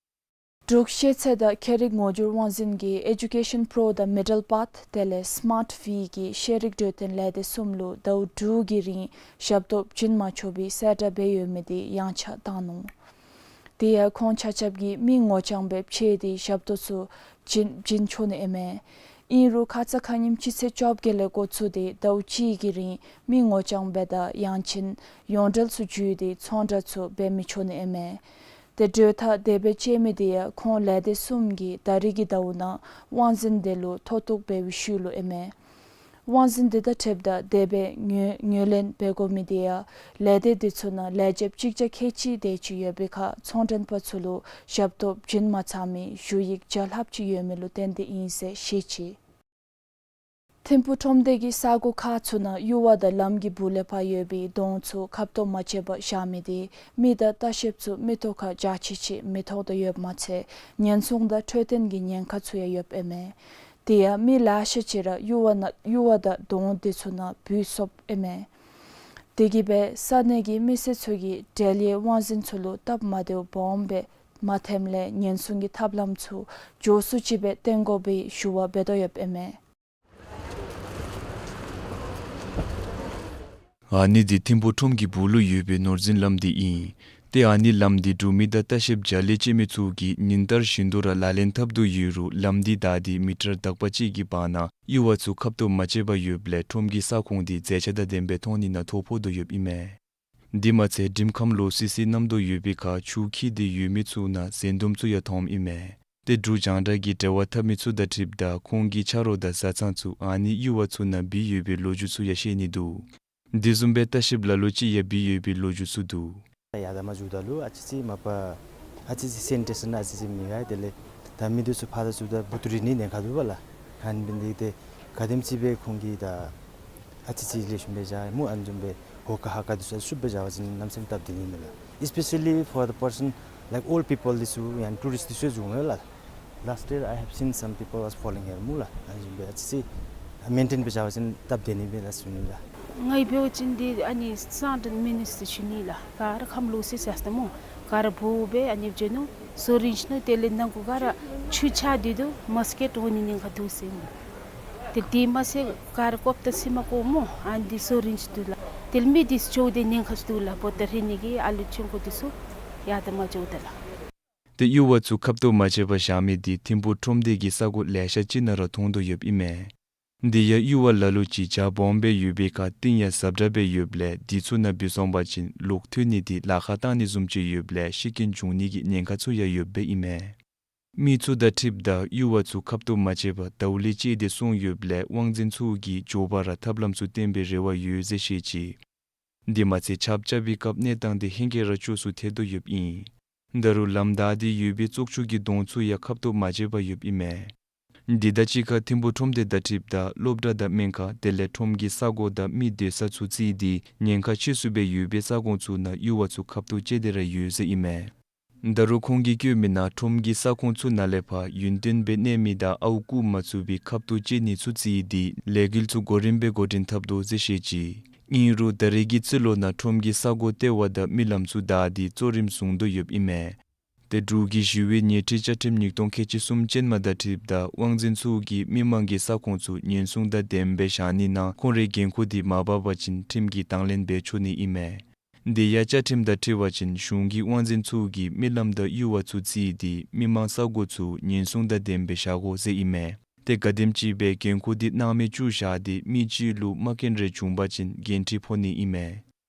འབྲུག་ཤེས་ཚད་དང་ཁྱད་རིག་ངོ་བསྒྱུར་དབང་འཛིན་གྱིས་ཨེ་ཌུ་ཀེ་ཤཱན་པྲོ་དང་མི་ཌལ་པཱཐ་དེ་ལས་སི་མཱརཊ་ཝི་གི་ཤེས་རིག་གྲོས་སྟོན་ལས་སྡེ་གསུམ་ལུ་ཟླཝ་དྲུག་གི་རིང་ཞབས་ཏོག་བྱིན་མ་ཆོག་པའི་གསལ་བསྒྲགས་འབད་ཡོད་མི་དེ་ཡངས་ཆག་བཏང་ནུག། དེ་ཡང་ཁོང་ཆ་ཁྱབ་ཀྱིས་མི་ངོ་རྐྱང་སྦེ་ཕྱད་དེ་ཞབས་ཏོག་ཚུ་བྱིན་བྱིན་ཆོག་ནི་ཨིན་མས། ཨིན་རུང་ཁ་ཙ་ཁ་ཉིནམ་སྤྱི་ཚེས་བཅོ་བརྒྱད་ལས་འགོ་བཙུགས་ཏེ་ཟླཝ་གཅིག་གི་རིང་མི་ངོ་རྐྱང་སྦེ་དང་ཡང་ཅིན་ཡོངས་འབྲེལ་ཚུ་བརྒྱུད་དེ་ཚོང་བསྒྲགས་ཚུ་འབད་མི་ཆོག་ནི་ཨིན་མས། ཏེ་གྲོས་ཐག་དེ་སྦེ་བཅད་མི་དེ་ཡང་ཁོང་ལས་སྡེ་གསུམ་གྱིས་ད་རིས་ཀྱི་ཟླཝ་ནང་དབང་འཛིན་དེ་ལུ་མཐོ་གཏུགས་འབད་བའི་ཤུལ་ལུ་ཨིན་མས། དབང་འཛིན་དེ་དང་འཁྲིལཝ་ད་དེ་སྦེ་ངོས་ངོས་ལེན་འབད་དགོ་མི་དེ་ཡང་ལས་སྡེ་དེ་ཚུ་ནང་ལས་བྱེདཔ་གཅིག་བརྒྱ་ཁལ་གཅིག་དེ་ཅིག་ཡོད་པའི་ཁར་ཚོང་མགྲོན་པ་ཚུ་ལུ་ཞབས་ཏོག་བྱིན་མ་ཚར་མི་ཞུ་ཡིག་བརྒྱ་ལྷགཔ་ཅིག་ཡོད་མི་ལུ་བརྟེན་ཏེ་ཨིན་ཟེར་བཤད་ཅི། ཐིམ་ཕུག་ཁྲོམ་སྡེ་གི་ས་གོ་ཁག་ཚུ་ནང་གཡུར་བ་དང་ལམ་གྱི་སྦུག་ལས་ཕར་ཡོད་པའི་དོང་ཚུ་ཁ་ཕྱོགས་མ་ཆད་པར་བཞག་མི་དེ་མི་དང་ལྟ་བཤལཔ་ཚུ་མིག་ཏོ་ཁར་འཇའ་ཆི་ཆི་མི་ཐོབ་དོ་ཡོདཔ་མ་ཚད་ཉེན་སྲུང་དང་འཕྲོད་བསྟེན་གྱི་ཉེན་ཁ་ཚུ་ཡང་ཡོདཔ་ཨིན་མས། དེ་ཡང་མི་ལེ་ཤ་ཅིག་ར་གཡུར་བ་ན་གཡུར་བ་དང་དོང་དེ་ཚུ་ནང་བུད་སོཔ་ཨིན་མས། དེ་གིས་སྦེ་ས་གནས་ཀྱི་མི་སེར་ཚུ་གིས་འབྲེལ་ཡོད་དབང་འཛིན་ཚུ་ལུ་སྟབས་མ་བདེཝ་སྦོམ་སྦེ་མ་ཐོནམ་ལས་ཉེན་སྲུང་གི་ཐབས་ལམ་ཚུ་མགྱོགས་སུ་ཅིག་སྦེ་བཏོན་དགོ་པའི་ཞུ་བ་འབད་དོ་ཡོདཔ་ཨིན་མས། ཨ་ནི་འདི་ཐིམ་ཕུག་ཁྲོམ་གྱི་སྦུག་ལུ་ཡོད་པའི་ནོར་འཛིན་ལམ་འདི་ཨིན། ཏེ་ཨ་ནི་ལམ་འདི་འབྲུག་མི་དང་ལྟ་བཤལཔ་བརྒྱ་ལས་བཅད་མི་ཚུ་གིས་ཉིན་ལྟར་བཞིན་དུ་ར་ལག་ལེན་འཐབ་དོ་ཡོད་རུང་ལམ་འདི་བདའ་སྟེ་མི་ཊར་དག་པ་ཅིག་གི་བར་ན་གཡུར་བ་ཚུ་ཁ་ཕྱོགས་མ་ཆད་པར་ཡོདཔ་ལས་ཁྲོམ་གྱི་ས་ཁོངས་འདི་མཛེས་ཆ་དང་ལྡནམ་སྦེ་མཐོང་ནི་ནང་ཐོ་ཕོག་དོ་ཡོདཔ་ཨིན་མས། དེ་མ་ཚད་སྒྲིམ་ཁམས་ལོག་སི་སི་མནམ་དོ་ཡོད་པའི་ཁར་ཆུ་འཁྱིལ་ཏེ་ཡོད་མི་ཚུ་ནང་ཟན་དུམ་ཚུ་ཡང་མཐོངམ་ཨིན་མས། ཏེ་འབྲུག་རྒྱང་བསྒྲགས་ཀྱི་འབྲེལ་བ་འཐབ་མི་ཚུ་དང་འཁྲིལཝ་ད་ཁོང་གི་ཆ་རོགས་དང་བཟའ་ཚང་ཚུ་ཨ་ནི་གཡུར་བ་ཚུ་ནང་བུད་ཡོད་པའི་ལོ་རྒྱུས་ཚུ་ཡང་བཤད་ནི་འདུག། དེ་བཟུམ་སྦེ་ལྟ་བཤལཔ་ལ་ལུ་ཅིག་ཡང་བུད་ཡོད་པའི་ལོ་རྒྱུས་ཚུ་འདུག། ཡར་ད་མར་འགྱོཝ་ད་ལུ་ཨ་ཙི་ཅིག་མ་པ་ཨ་ཙི་ཅིག་སེ་ནི་ཊེ་ཤཱན་ཨ་ཙི་ཅིག་མེད་ག། དེ་ལས་ད་མི་དེ་ཚུ་ཕར་དང་ཚུར་ད་འབུ་ཏོ་རིལ་ནི་ཉེན་ཁ་འདུག་པ་ལགས། ཨ་ནི་འབད་ནི་དེ་ག་དེམ་ཅིག་སྦེ་ཁོང་གིས་ད་ཨ་ཙི་ཅིག་ལེགས་ཤོམ་སྦེ་བཞག་སྨོ། ཨ་ནི་བཟུམ་སྦེ་ཧོ་ཀ་ཧ་ཀ་དེ་ཚུ་ཚུ་སྦེ་བཞག་པ་ཅིན་གནམ་མེད་ས་མེད་སྟབས་བདེ་ནི་མས་ལགས། Especially for the person like old people འདི་ཚུ་ཡང་ཊུ་རིསཊ་འདི་ཚུ་ཡང་འཛུལ་འོང་མས་ལགས། Last year I have seen some people was falling here སྨོ་ལགས། ཨ་ནི་བཟུམ་སྦེ་ཨ་ཙི་ཅིག་མེན་ཊེན་སྦེ་བཞག་པ་ཅིན་སྟབས་བདེ་ནི་མས་ལགས་ཟེར་ཞུ་ནི་ལགས། ང་གིས་འབད་བ་ཅིན་འདི་ཨ་ནི་སང་ཏེ་མི་ནིཊསི་ཞུ་ནི་ལགས། ག་ར་ཁམས་ལོག་སི་སི་ཡར་སོ་ནུག། ག་ར་འབོ་སྦེ་ཨ་ནི་འགྱོ་ནུག། སོ་རིན་ཅི་ནུག། དེ་ལས་ནང་འཁོད་ག་ར་ཆུ་ཆགས་ཏེ་འདུག། མོས་ཀི་ཊོ་འོང་ནི་ཉེན་ཁ་འདུག་ཟེར་ནུག། ཏེ་དེ་མ་ཚད་ག་ར་ཀོབ་ཏ་ཟེར་མ་དགོ་སྨོ། ཨ་ནི་འདི་སོ་རིན་ཅི་འདུག་ལགས། དེ་ལས་མི་འདི་ཚུ་འགྱོ་སྟེ་ཉེན་ཁ་ཚུ་འདུག་ལགས། འབོ་ད་རིས་ནི་གི་ཨ་ལུ་ཆུང་ཀུ་འདི་ཚུ་ཡར་དང་མར་འགྱོཝ་ད་ལགས། ཏེ་ཡུར་བ་ཚུ་ཁབ་ཏོ་མ་ཆད་པར་བཞག་མི་འདི་ཐིམ་ཕུག་ཁྲོམ་སྡེ་གི་ས་གོ་ལེ་ཤ་ཅིག་ནང་ར་མཐོང་དོ་ཡོདཔ་ཨིན་མས། འདི་ཡང་ཡུར་བ་ལ་ལུ་ཅིག་ཇ་སྦོམ་སྦེ་ཡོད་པའི་ཁར་ཏིང་ཡང་ཟབ་དྲགས་སྦེ་ཡོདཔ་ལས་འདི་ཚུ་ནང་འབུད་སོང་པ་ཅིན་ལོག་ཐོན་ནི་འདི་ལཱ་ཁག་བཏང་ནི་བཟུམ་ཅིག་ཡོདཔ་ལས་ཤི་རྐྱེན་འབྱུང་ནི་གི་ཉེན་ཁ་ཚུ་ཡང་ཡོདཔ་ཨིན་མས། མི་ཚུ་དང་འཁྲིལཝ་ད་ཡུར་བ་ཚུ་ཁབ་ཏོ་མ་ཆད་པར་ཟླཝ་ལས་བཅད་དེ་སོང་ཡོདཔ་ལས་དབང་འཛིན་ཚུ་གིས་མགྱོགས་པ་ར་ཐབས་ལམ་ཚུ་བཏོན་པའི་རེ་བ་ཡོད་ཟེར་བཤད་ཅི། དེ་མ་ཚད་ཆརཔ་རྐྱབ་པའི་སྐབས་གནས་སྟངས་འདི་ཧེང་སྐལ་ར་སྐྱོ་སུ་ཐལ་དོ་ཡོདཔ་ཨིན། ད་རུང་ལམ་བདའ་སྟེ་ཡོད་པའི་བཙོག་ཆུ་གི་དོང་ཚུ་ཡང་ཁབ་ཏོ་མ་ཆད་པར་ཡོདཔ་ཨིན་མས། འདི་དང་གཅིག་ཁར་ཐིམ་ཕུག་ཁྲོམ་སྡེ་དང་འཁྲིལཝ་ད་སློབ་གྲྭ་དང་སྨན་ཁང་དེ་ལས་ཁྲོམ་གྱི་ས་གོ་དང་མི་སྡོད་ས་ཚུ་བརྩིས་ཏེ་ཉེན་ཁ་ཆེ་སུ་སྦེ་ཡོད་པའི་ས་ཁོངས་ཚུ་ནང་ཡུར་བ་ཚུ་ཁབ་ཏོ་བཅད་དེ་ར་ཡོད་ཟེར་ཨིན་མས། ད་རུང་ཁོང་གིས་བཀོད་མི་ནང་ཁྲོམ་གྱི་ས་ཁོངས་ཚུ་ནང་ལས་ཕར་ཡུན་བརྟན་སྦེ་གནས་མི་དང་ཨརཝ་བརྐུ་མ་ཚུགས་པའི་ཁབ་ཏོ་བཅད་ནི་ཚུ་བརྩིས་ཏེ་ལས་འགུལ་ཚུ་གོ་རིམ་སྦེ་འགོ་འདྲེན་འཐབ་དོ་ཟེར་བཤད་ཅི། ཨིན་རུང་ད་རེས་ཀྱི་རྩིས་ལོ་ནང་ཁྲོམ་གྱི་ས་གོ་ལྟེ་བ་དང་མི་ལམ་ཚུ་བདའ་སྟེ་གཙོ་རིམ་བཟུང་དོ་ཡོདཔ་ཨིན་མས། ཏེ་འབྲུག་གི་ཞི་བའི་ཉེས་འཁྲིའི་བཅའ་ཁྲིམས་ཉིས་སྟོང་ཁལ་གཅིག་གསུམ་ཅན་མ་དང་འཁྲིལཝ་ད་དབང་འཛིན་ཚུ་གིས་མི་མང་གི་ས་ཁོངས་ཚུ་ཉེན་སྲུང་དང་ལྡནམ་སྦེ་བཞག་ནི་ནང་ཁོང་རའི་འགན་ཁུར་འདི་མ་འབག་པ་ཅིན་ཁྲིམས་ཀྱིས་དང་ལེན་འབད་ཆོག་ནི་ཨིན་མས། དེ་ཡང་བཅའ་ཁྲིམས་དང་འཁྲིལ་བ་ཅིན་གཞུང་གིས་དབང་འཛིན་ཚུ་གིས་མི་ལམ་དང་ཡུར་བ་ཚུ་བརྩིས་ཏེ་མི་མང་ས་གོ་ཚུ་ཉེན་སྲུང་དང་ལྡནམ་སྦེ་བཞག་དགོ་ཟེར་ཨིན་མས། ཏེ་ག་དེམ་ཅིག་སྦེ་འགན་ཁུར་འདི་སྣང་མེད་བཅུག་བཞག་སྟེ་མི་གཅིག་ལུ་མ་རྐྱེན་རེ་བྱུང་པ་ཅིན་འགན་འཁྲི་ཕོག་ནི་ཨིན་མས།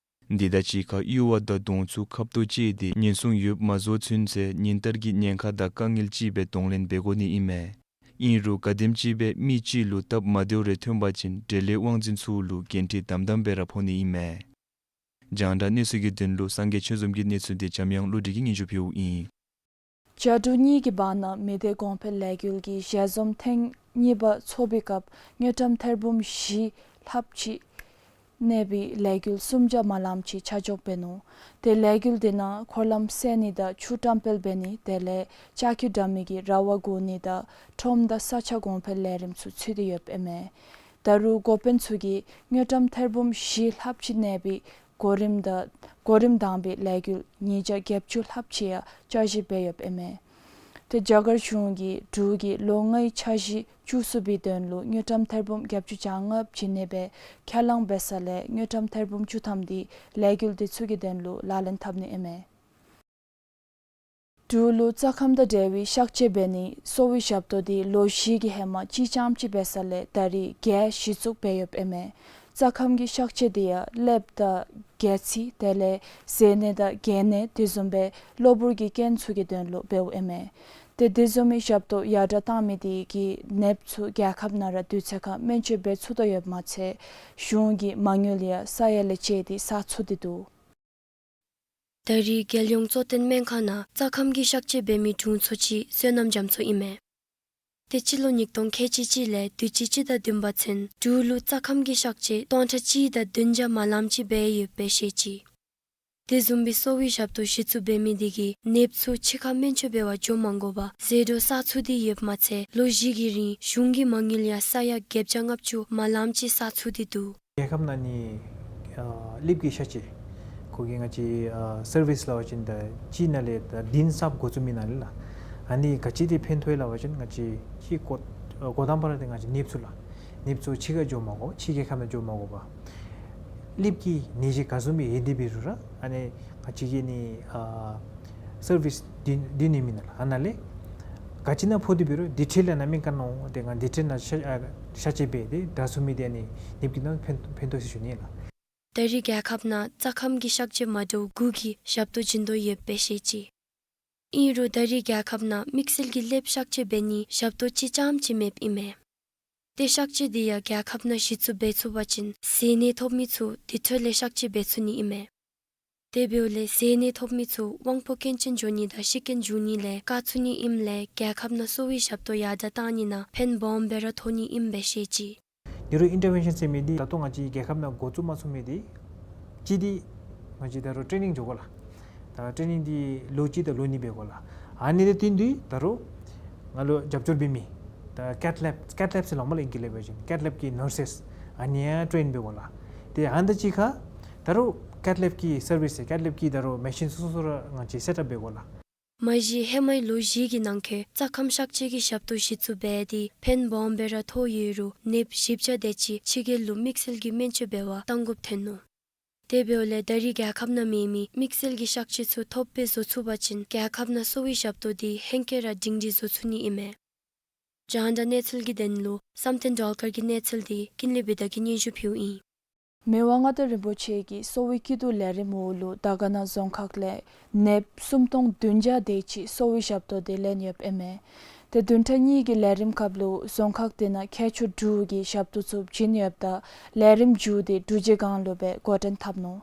འདི་དང་གཅིག་ཁར་ཡུར་བ་དང་དོང་ཚུ་ཁབ་ཏོ་བཅད་དེ་ཉེན་སྲུང་ཡོདཔ་མ་བཟོ་ཚུན་ཚོད་ཉིན་ལྟར་གྱི་ཉེན་ཁ་དང་དཀའ་ངལ་ཅིག་སྦེ་གདོང་ལེན་འབད་དགོ་ནི་ཨིན་མས། ཨིན་རུང་ག་དེམ་ཅིག་སྦེ་མི་གཅིག་ལུ་སྟབས་མ་བདེཝ་རེ་ཐོན་པ་ཅིན་འབྲེལ་ཡོད་དབང་འཛིན་ཚུ་ལུ་འགན་འཁྲི་དམ་དམ་སྦེ་ར་ཕོག་ནི་ཨིན་མས། རྒྱང་བསྒྲགས་གནས་ཚུལ་གྱི་དོན་ལུ་སངས་རྒྱས་ཆོས་འཛོམས་ཀྱི་གནས་ཚུལ་འདི་འཇམ་དབྱངས་བློ་གྲོས་ཀྱིས་སྙན་ཞུ་ཕུལཝ་ཨིན། བྱ་འབྲུག་གཉིས་ཀྱི་བར་ན་མི་སྡེ་གོང་འཕེལ་ལས་འགུལ་གྱི་ཞལ་འཛོམས་ཐེངས་གཉིས་པ་ཚོགས་པའི་སྐབས་དངུལ་ཀྲམ་ཐེར་འབུམ་བཞི་ལྷགཔ་ཅིག་གནས་པའི་ལས་འགུལ་གསུམ་བརྒྱ་མ་ལངམ་ཅིག་ཆ་འཇོག་འབད་ནུག། ཏེ་ལས་འགུལ་དེ་ནང་འཁོར་ལམ་སེལ་ནི་དང་ཆུ་བཀྲམ་སྤེལ་འབད་ནི་དེ་ལས་ལྕགས་ཀྱུ་འདྲ་མིན་གྱི་ར་བ་བསྒོར་ནི་དང་ཁྲོམ་དང་ས་ཆ་གོང་འཕེལ་ལས་རིམ་ཚུ་ཚུད་དེ་ཡོདཔ་ཨིན་མས། ད་རུང་འགོ་དཔོན་ཚུ་གིས་དངུལ་ཀྲམ་ཐེར་འབུམ་བཞི་ལྷགཔ་ཅིག་གནས་པའི་གོ་རིམ་དང་གོ་རིམ་དང་པའི་ལས་འགུལ་ཉིས་བརྒྱ་བརྒྱད་ཅུ་ལྷགཔ་ཅིག་ཡང་བསྐྱར་ཞིབ་འབད་ཡོདཔ་ཨིན་མས། ཏེ་རྒྱ་གར་གཞུང་གིས་འབྲུག་གི་ལོ་ལྔའི་འཆར་གཞི་བཅུ་གསུམ་པའི་དོན་ལུ་དངུལ་ཀྲམ་ཐེར་འབུམ་བརྒྱད་ཅུ་གྱ་ལྔ་བྱིན་ནི་སྦེ་ཁས་བླངས་འབད་ས་ལས་དངུལ་ཀྲམ་ཐེར་འབུམ་བཅུ་ཐམ་འདི་ལས་འགུལ་དེ་ཚུ་གི་དོན་ལུ་ལག་ལེན་འཐབ་ནི་ཨིན་མས། འབྲུག་ལུ་རྩྭ་ཁམས་དང་འབྲེལ་བའི་གཤག་བཅོས་འབད་ནིའི་གསོ་བའི་ཞབས་ཏོག་འདི་ལོ་བཞི་གི་ཧེ་མ་གཅིག་རྐྱངམ་ཅིག་འབད་ས་ལས་ད་རེས་བརྒྱད་གཞི་བཙུགས་འབད་ཡོདཔ་ཨིན་མས། རྩྭ་ཁམས་ཀྱི་གཤག་བཅོས་འདི་ཡང་ཀླདཔ་དང་སྒལ་ཚིགས་དེ་ལས་ཟས་སྣེ་དང་གད་སྣེ་དེ་བཟུམ་སྦེ་གློ་བུར་གྱི་རྐྱེན་ཚུ་གི་དོན་ལུ་འབདཝ་ཨིན་མས། ཏེ་དེ་བཟུམ་མའི་ཞབས་ཏོག་ཡར་དྲགས་བཏང་མི་དེ་གིས་ནདཔ་ཚུ་རྒྱལ་ཁབ་ནང་ར་དུས་ཚོད་ཁར་སྨན་བཅོས་འབད་ཚུགས་དོ་ཡོདཔ་མ་ཚད་གཞུང་གི་མ་དངུལ་ཡང་ས་ཡ་ལས་བཅད་དེ་བསག་ཚུགས་ཏེ་འདུག། ད་རེས་རྒྱལ་ཡོངས་གཙོ་བསྟེན་སྨན་ཁང་ནང་རྩྭ་ཁམས་ཀྱི་གཤག་བཅོས་འབད་མི་དྲུང་འཚོ་ཅིག་བསོད་ནམས་རྒྱ་མཚོ་ཨིན་མས། ཏེ་སྤྱི་ལོ་ཉིས་སྟོང་ཁལ་གཅིག་གཅིག་ལས་དུས་ཅི་སྤྱི་ཟླ་བདུན་པ་ཚུན་འབྲུག་ལུ་རྩྭ་ཁམས་ཀྱི་གཤག་བཅོས་སྟོང་ཕྲག་གཅིག་དང་བདུན་བརྒྱ་མ་ལངམ་ཅིག་འབད་ཡོདཔ་སྦེ་བཤད་ཅི། དེ་བཟུམ་སྦེ་གསོ་བའི་ཞབས་ཏོག་གཞི་བཙུགས་འབད་མི་དེ་གིས་ནདཔ་ཚུ་ཕྱི་ཁར་སྨན་བཅོས་འབད་བར་འགྱོ་མ་དགོ་པར་ཟད་འགྲོ་བསག་ཚུགས་ཏེ་ཡོདཔ་མ་ཚད་ལོ་བཞི་གི་རིང་གཞུང་གི་མ་དངུལ་ཡང་ས་ཡ་བརྒྱད་བརྒྱ་ལྔ་བཅུ་མ་ལངམ་ཅིག་བསག་ཚུགས་ཏེ་འདུག། རྒྱལ་ཁབ་ནང་ནི་ཨ་ཀླདཔ་གི་གཤག་བཅོས་ཁོ་གི་ང་བཅས་ཨ་སར་བིསི་སླབ་པ་ཅིན་ད་གཅིག་ནང་ལས་ད་བདུན་གསརཔ་འགོ་བཙུགས་མི་ནང་ལས་ལགས། ཨ་ནི་ག་ཅི་དེ་ཕན་ཐོགས་ཡོད་སླབ་པ་ཅིན་ང་བཅས་གཅིག་འགོ་ཨ་འགོ་དང་པ་ར་དེ་ང་བཅས་ནདཔ་ཚུ་ལགས། ནདཔ་ཚུ་ཕྱི་ཁར་འགྱོ་མ་དགོ། ཕྱི་རྒྱལ་ཁབ་ནང་འགྱོ་མ་དགོ་པར་ཀླདཔ་གི་ནད་གཞི་ག་བཟུམ་སྦེ་ཡོད་དེ་འབད་རུང་ར་ཨ་ནི་ང་བཅས་ཀྱི་ནི་ཨ་སར་བིསི་བདུན་བདུན་ཡོད་མི་ནང་ལགས། ཨ་ནཱ་ལས་ག་ཅི་ནང་ཕོག་སྟེ་འབད་རུང་དེ་འཕྲལ་ལས་ནཱ་མི་ཀ་ནང་འོང་སྟེ་ང་དེ་འཕྲལ་ནཱ་གཤག་ཨ་གཤག་བཅོས་འབད་དེ་དྲག་ཚུགས་མི་དེ་ཨ་ནི་ནདཔ་གི་ནང་ཕན་ཕན་ཐོགས་ཟེར་ཞུ་ནི་ལགས། ད་རེས་རྒྱལ་ཁབ་ནང་རྩྭ་ཁམས་ཀྱི་གཤག་བཅོས་མ་འདྲཝ་དགུ་གི་ཞབས་ཏོག་བྱིན་དོ་ཡོདཔ་སྦེ་བཤད་ཅི། ཨིན་རུང་ད་རེས་རྒྱལ་ཁབ་ནང་དམིགས་བསལ་གྱི་ཀླདཔ་གཤག་བཅོས་འབད་ནིའི་ཞབས་ཏོག་ཅིག་རྐྱངམ་ཅིག་མེདཔ་ཨིན་མས། ཏེ་གཤག་བཅོས་དེ་ཡང་རྒྱལ་ཁབ་ནང་གཞི་བཙུགས་འབད་ཚུགས་པ་ཅིན་ཟས་སྣེ་ཐོབ་མི་ཚུ་དེ་འཕྲལ་ལས་གཤག་བཅོས་འབད་ཚུགས་ནི་ཨིན་མས། དེ་འབདཝ་ལས་ཟས་སྣེ་ཐོབ་མི་ཚུ་དབང་པོ་སྐྱོན་ཅན་འགྱོ་ནི་དང་ཤི་རྐྱེན་འབྱུང་ནི་ལས་བཀག་ཚུགས་ནི་ཨིནམ་ལས་རྒྱལ་ཁབ་ནང་གསོ་བའི་ཞབས་ཏོག་ཡར་དྲགས་བཏང་ནི་ནང་ཕན་སྦོམ་སྦེ་ར་ཐོགས་ནི་ཨིནམ་སྦེ་བཤད་ཅི། ནིའུ་རོ་ཨིན་ཊར་ཝེན་ཤཱན་ཟེར་མི་འདི་ད་ལྟོ་ང་བཅས་རྒྱལ་ཁབ་ནང་འགོ་བཙུགས་མ་ཚུགས་མི་འདི་གཅིག་འདི་ང་བཅས་ད་རུང་ཊེ་ནིང་འགྱོ་དགོ་ལགས། ད་ཊེ་ནིང་འདི་ལོ་གཅིག་དང་ལོ་གཉིས་འབད་དགོ་ལགས། ཨ་ནི་དང་བསྟུན་ཏེ་ད་རུང་ང་ལུ་རྒྱབ་སྐྱོར་འབད་མི་ད་ཀེཐ་ལེབ་ཀེཐ་ལེབ་ཟེར་སླབ་མས་ལགས་ཨིང་སྐད་ལས་འབད་བ་ཅིན་ཀེཐ་ལེབ་ཀྱི་ནར་སེསི་ཨ་ནི་ཡང་ཊེན་འབད་དགོ་ལགས། ཏེ་ཨ་ནི་དང་གཅིག་ཁར་ད་རུང་ཀེཐ་ལེབ་ཀྱི་སར་བིསི་ཀེཐ་ལེབ་ཀྱི་ད་རུང་མེ་ཤིན་སོ་སོ་ར་ང་བཅས་སེཊ་ཨཔ་འབད་དགོ་ལགས། མ་གཞི་ཧེ་མའི་ལོ་བཞི་གི་ནང་འཁོད་རྩྭ་ཁམས་གཤག་བཅོས་ཀྱི་ཞབས་ཏོག་གཞི་བཙུགས་འབད་དེ་ཕན་སྦོམ་སྦེ་ར་ཐོགས་ཡོད་རུང་ནདཔ་བཞི་བརྒྱ་དེ་ཅིག་ཕྱི་རྒྱལ་ལུ་དམིགས་བསལ་གྱི་སྨན་བཅོས་འབད་བར་གཏང་དགོཔ་ཐོན་ནུག། དེ་འབདཝ་ལས་ད་རེས་རྒྱལ་ཁབ་ནང་མེད་མི་དམིགས་བསལ་གྱི་གཤག་བཅོས་ཚུ་ཐོབ་སྦེ་བཟོ་ཚུགས་པ་ཅིན་རྒྱལ་ཁབ་ནང་གསོ་བའི་ཞབས་ཏོག་འདི་ཧེང་སྐལ་ར་སྒྲིང་སྒྲི་བཟོ་ཚུགས་ནི་ཨིན་མས། རྒྱང་བསྒྲགས་གནས་ཚུལ་གྱི་དོན་ལུ་བསམ་གཏན་སྒྲོལ་དཀར་གྱི་གནས་ཚུལ་འདི་ཀུན་ལེགས་བི་དྷ་གིས་སྙན་ཞུ་ཕུལཝ་ཨིན། མི་དབང་མངའ་བདག་རིན་པོ་ཆེ་གིས་གསོ་བའི་སྐྱིད་སྡུག་ལས་རིམ་འོག་ལུ་དར་དཀར་ན་རྫོང་ཁག་ལས་ནདཔ་སུམ་སྟོང་བདུན་བརྒྱ་དེ་ཅིག་གསོ་བའི་ཞབས་ཏོག་འདི་ལེན་ཡོདཔ་ཨིན་མས། ཏེ་བདུན་ཕྲག་གཉིས་ཀྱི་ལས་རིམ་སྐབས་ལུ་རྫོང་ཁག་དེ་ནང་མཁས་མཆོག་དྲུག་གིས་ཞབས་ཏོག་ཚུ་བྱིན་ཡོདཔ་ད་ལས་རིམ་མཇུག་འདི་འབྲུག་རྗེས་སྒང་ལུ་སྦེ་འགོ་འདྲེན་འཐབ་ནུག།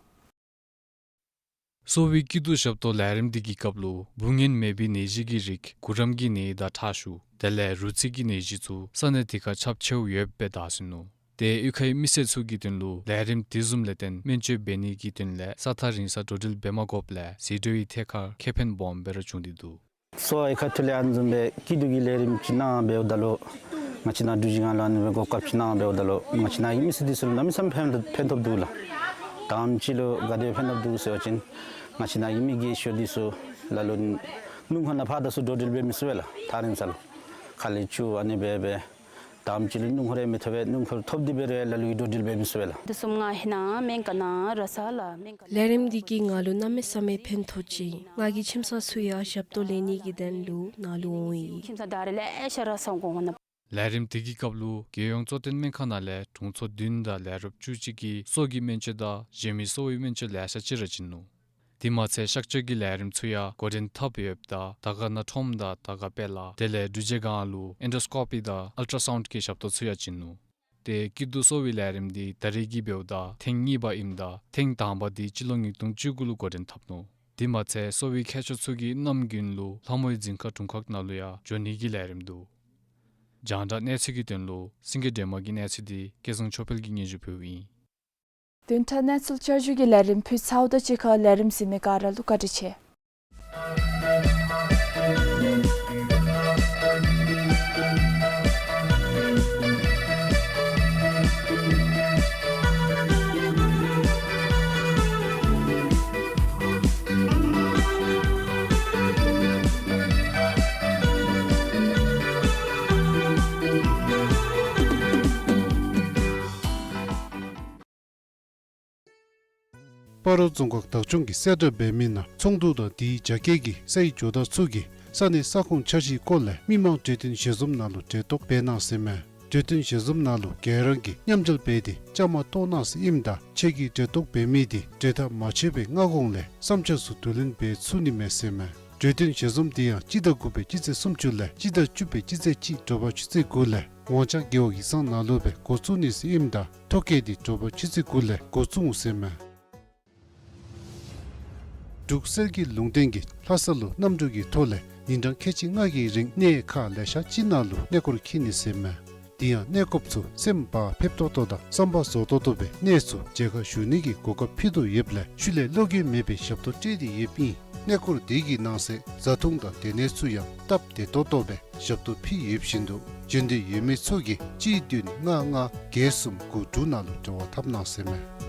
གསོ་བའི་སྐྱིད་སྡུག་ཞབས་ཏོག་ལས་རིམ་འདི་གི་སྐབས་ལུ་འབུ་ངན་མེད་པའི་ནད་གཞི་གི་རིགས་གུ་རམ་གྱི་ནད་དང་ཁྲག་ཤུགས་དེ་ལས་རུ་ཚིགས་ཀྱི་ནད་གཞི་ཚུ་ས་གནས་དེ་ཁར་ཁྱབ་ཆེཝ་ཡོདཔ་སྦེ་བདའ་ཟུན་ནུག། ཏེ་གཡུས་ཁའི་མི་སེར་ཚུ་གི་དོན་ལུ་ལས་རིམ་དེ་བཟུམ་ལས་བརྟེན་སྨན་བཅོས་འབད་ནི་གི་དོན་ལས་ས་ཐག་རིང་སར་འགྲོ་འགྲུལ་འབད་མ་དགོཔ་ལས་ཟད་འགྲོའི་ཐད་ཁར་ཁེ་ཕན་སྦོམ་སྦེ་ར་བྱུང་སྟེ་འདུག། གསོ་བའི་ཁ་ཐུག་ལས་ཨ་ནི་བཟུམ་སྦེ་སྐྱིད་སྡུག་གི་ལས་རིམ་ཅིག་གནང་འབདཝ་ད་ལུ་ང་བཅས་ནཱ་འབྲུག་རྗེས་སྒང་ལུ་ཨ་ནི་སྦེ་གོ་སྐབས་ཅིག་གནང་འབདཝ་ད་ལུ་ང་བཅས་ནཱ་གི་མི་སེར་འདི་ཚུ་ལུ་གནམ་མེད་ས་མེད་ཕན་ཐོགས་འདུག་ལགས། དང་པ་ཅིག་ལུ་ག་དེ་ཕན་ཐོགས་འདུག་ཟེར་བ་ཅིན་ང་བཅས་ནཱ་གི་མི་རྒས་ཤོས་འདི་ཚུ་ལ་ལུ་སྣུམ་འཁོར་ནང་ཕར་དང་ཚུར་འགྲོ་འགྲུལ་འབད་མི་ཚུགས་པས་ལགས། ཐག་རིང་ས་ལུ་ཁ་ལས་ཆུ་ཨ་ནི་སྦེ་སྦེ་དང་པ་ཅིག་ལུ་སྣུམ་འཁོར་ཡང་མི་ཐོབ་པས། སྣུམ་འཁོར་ཐོབ་སྟེ་འབད་རུང་ལ་ལུ་གིས་འགྲོ་འགྲུལ་འབད་མི་ཚུགས་པས་ལགས། དེ་བཟུམ་ང་ཧེ་ནང་སྨན་ཁང་ནང་ར་ས་ལགས་སྨན་ཁང་། ལས་རིམ་འདི་གིས་ང་ལུ་གནམ་མེད་ས་མེད་ཕན་ཐོགས་ཅི། ང་གི་ཁྱིམ་ཚང་ཚུ་ཡང་ཞབས་ཏོག་ལེན་ནི་གི་དོན་ལུ་ནཱ་ལུ་འོང་ཡི། ཁྱིམ་ཚང་ད་རེས་ལེ་ཤ་ར་སོང་དགོ་མནོ། ལས་རིམ་དེ་གི་སྐབས་ལུ་རྒྱལ་ཡོངས་གཙོ་བསྟེན་སྨན་ཁང་ནང་ལས་དྲུང་འཚོ་བདུན་དང་ལས་རོགས་བཅུ་གཅིག་གིས་སོ་གི་སྨན་བཅོས་དང་གཞན་མི་གསོ་བའི་སྨན་བཅོས་ལེ་ཤ་ཅིག་ར་བྱིན་ནུག། དེ་མ་ཚད་གཤག་བཅོས་ཀྱི་ལས་རིམ་ཚུ་ཡང་འགོ་འདྲེན་འཐབ་ཡོདཔ་ད་དར་དཀར་ན་ཁྲོམ་དང་དར་དཀར་དཔལ་ལ་དེ་ལས་འབྲུག་རྗེས་སྒང་ལུ་ཨེན་ཌོ་སི་ཀོ་པི་དང་ཨལ་ཊ་སའུནཌ་གི་ཞབས་ཏོག་ཚུ་ཡང་བྱིན་ནུག། ཏེ་སྐྱིད་སྡུག་གསོ་བའི་ལས་རིམ་འདི་ད་རེས་ཀྱི་འབདཝ་ད་ཐེངས་གཉིས་པ་ཨིནམ་ད་ཐེངས་དང་པ་འདི་སྤྱི་ལོ་ཉིས་སྟོང་བཅུ་དགུ་ལུ་འགོ་འདྲེན་འཐབ་ནུག། དེ་མ་ཚད་གསོ་བའི་མཁས་མཆོག་ཚུ་གིས་གནམ་དགུན་ལུ་ལྷ་མོའི་རྫིང་ཁ་དྲུང་ཁག་ནང་ལུ་ཡང་འགྱོ་ནི་གི་ལས་རིམ་འདུག། རྒྱང་བསྒྲགས་གནས་ཚུལ་གྱི་དོན་ལུ་སེང་གེ་སྒྲོལ་མ་གི་གནས་ཚུལ་འདི་སྐལ་བཟང་ཆོས་འཕེལ་གྱིས་སྙན་ཞུ་ཕུལཝ་ཨིན། བདུན་ཕྲག་གནས་ཚུལ་བསྐྱར་ཞུ་གི་ལས་རིམ་ཕུལ་ཚརཝ་ད་གཅིག་ཁར་ལས་རིམ་གཟིགས་མི་ག་ར་ལུ་བཀའ་དྲིན་ཆེ། སྤ་རོ་རྫོང་ཁག་བདག་སྐྱོང་གི་གསལ་བསྒྲགས་འབད་མི་ནང་ཚོགས་འདུ་དང་དེའི་རྒྱ་སྐྱེད་ཀྱི་སའི་ཇོ་བདག་ཚུ་གིས་ས་གནས་ས་ཁོངས་འཆར་གཞིའི་སྐོར་ལས་མི་མང་གྲོས་བསྟུན་ཞལ་འཛོམས་ནང་ལུ་གྲལ་གཏོགས་འབད་གནང་ཟེར་མས། གྲོས་བསྟུན་ཞལ་འཛོམས་ནང་ལུ་ག་ར་གིས་མཉམ་འབྲེལ་འབད་དེ་བཅའ་མར་གཏོགས་གནང་ཟེར་ཨིནམ་ད་ཁྱེད་ཀྱིས་གྲལ་གཏོགས་འབད་མི་དེ་གྲོས་ཐག་མ་ཆོད་པའི་སྔ་གོང་ལས་བསམ་འཆར་ཚུ་བསྡུ་ལེན་འབད་ཚུགས་ནི་མས་ཟེར་མས། གྲོས་བསྟུན་ཞལ་འཛོམས་དེ་ཡང་སྤྱི་ཟླ་དགུ་པའི་སྤྱི་ཚེས་སུམ་ཅུ་ལས་སྤྱི་ཟླ་བཅུ་པའི་སྤྱི་ཚེས་གཅིག་དྲོ་པ་ཆུ་ཚོད་དགུ་ལས་ཝང་ཅང་རྒེད་འོག་ཡིག་ཚང་ནང་ལུ་སྦེ་འགོ་བཙུགས་ནི་ཟེར་ཨིནམ་ད་ཐོ་བཀོད་དེ་དྲོ་པ་ཆུ་ཚོད་དགུ་ལས་འགོ་བཙུགས་འོང་ཟེར་མས། འབྲུག་གསེར་གྱི་ལུང་བསྟན་གྱིས་ལྷ་ས་ལུ་གནམ་གྲུ་གི་ཐོག་ལས་ཉིན་གྲངས་ཁལ་གཅིག་ལྔ་གི་རིང་གནས་ཁག་ལེ་ཤ་ཅིག་ནང་ལུ་གནས་སྐོར་འཁྱིད་ནི་ཟེར་མས། དེ་ཡང་གནས་སྐོརཔ་ཚུ་སེམས་བག་ཕེབས་ཏོག་ཏོ་དང་བསམ་པ་རྫོགས་ཏོག་ཏོ་སྦེ་གནས་ཚུ་མཇལ་ཁ་ཞུ་ནི་གི་གོ་སྐབས་ཕུལ་དོ་ཡོདཔ་ལས་ཤུལ་ལས་བློ་འགྱོད་མེད་པའི་ཞབས་ཏོག་སྤྲོད་དེ་ཡོདཔ་ཨིན། གནས་སྐོར་དེ་གི་ནང་གསེས་བཟའ་འཐུང་དང་སྡོད་གནས་ཚུ་ཡང་སྟབས་བདེ་ཏོག་ཏོ་སྦེ་ཞབས་ཏོག་ཕུལ་ཡོདཔ་བཞིན་དུ་འབྱོན་འདོད་ཡོད་མི་ཚུ་གིས་གཅིག་བདུན་ལྔ་ལྔ་བརྒྱད་གསུམ་དགུ་དྲུག་ནང་ལུ་འབྲེལ་བ་འཐབ་གནང་ཟེར་མས།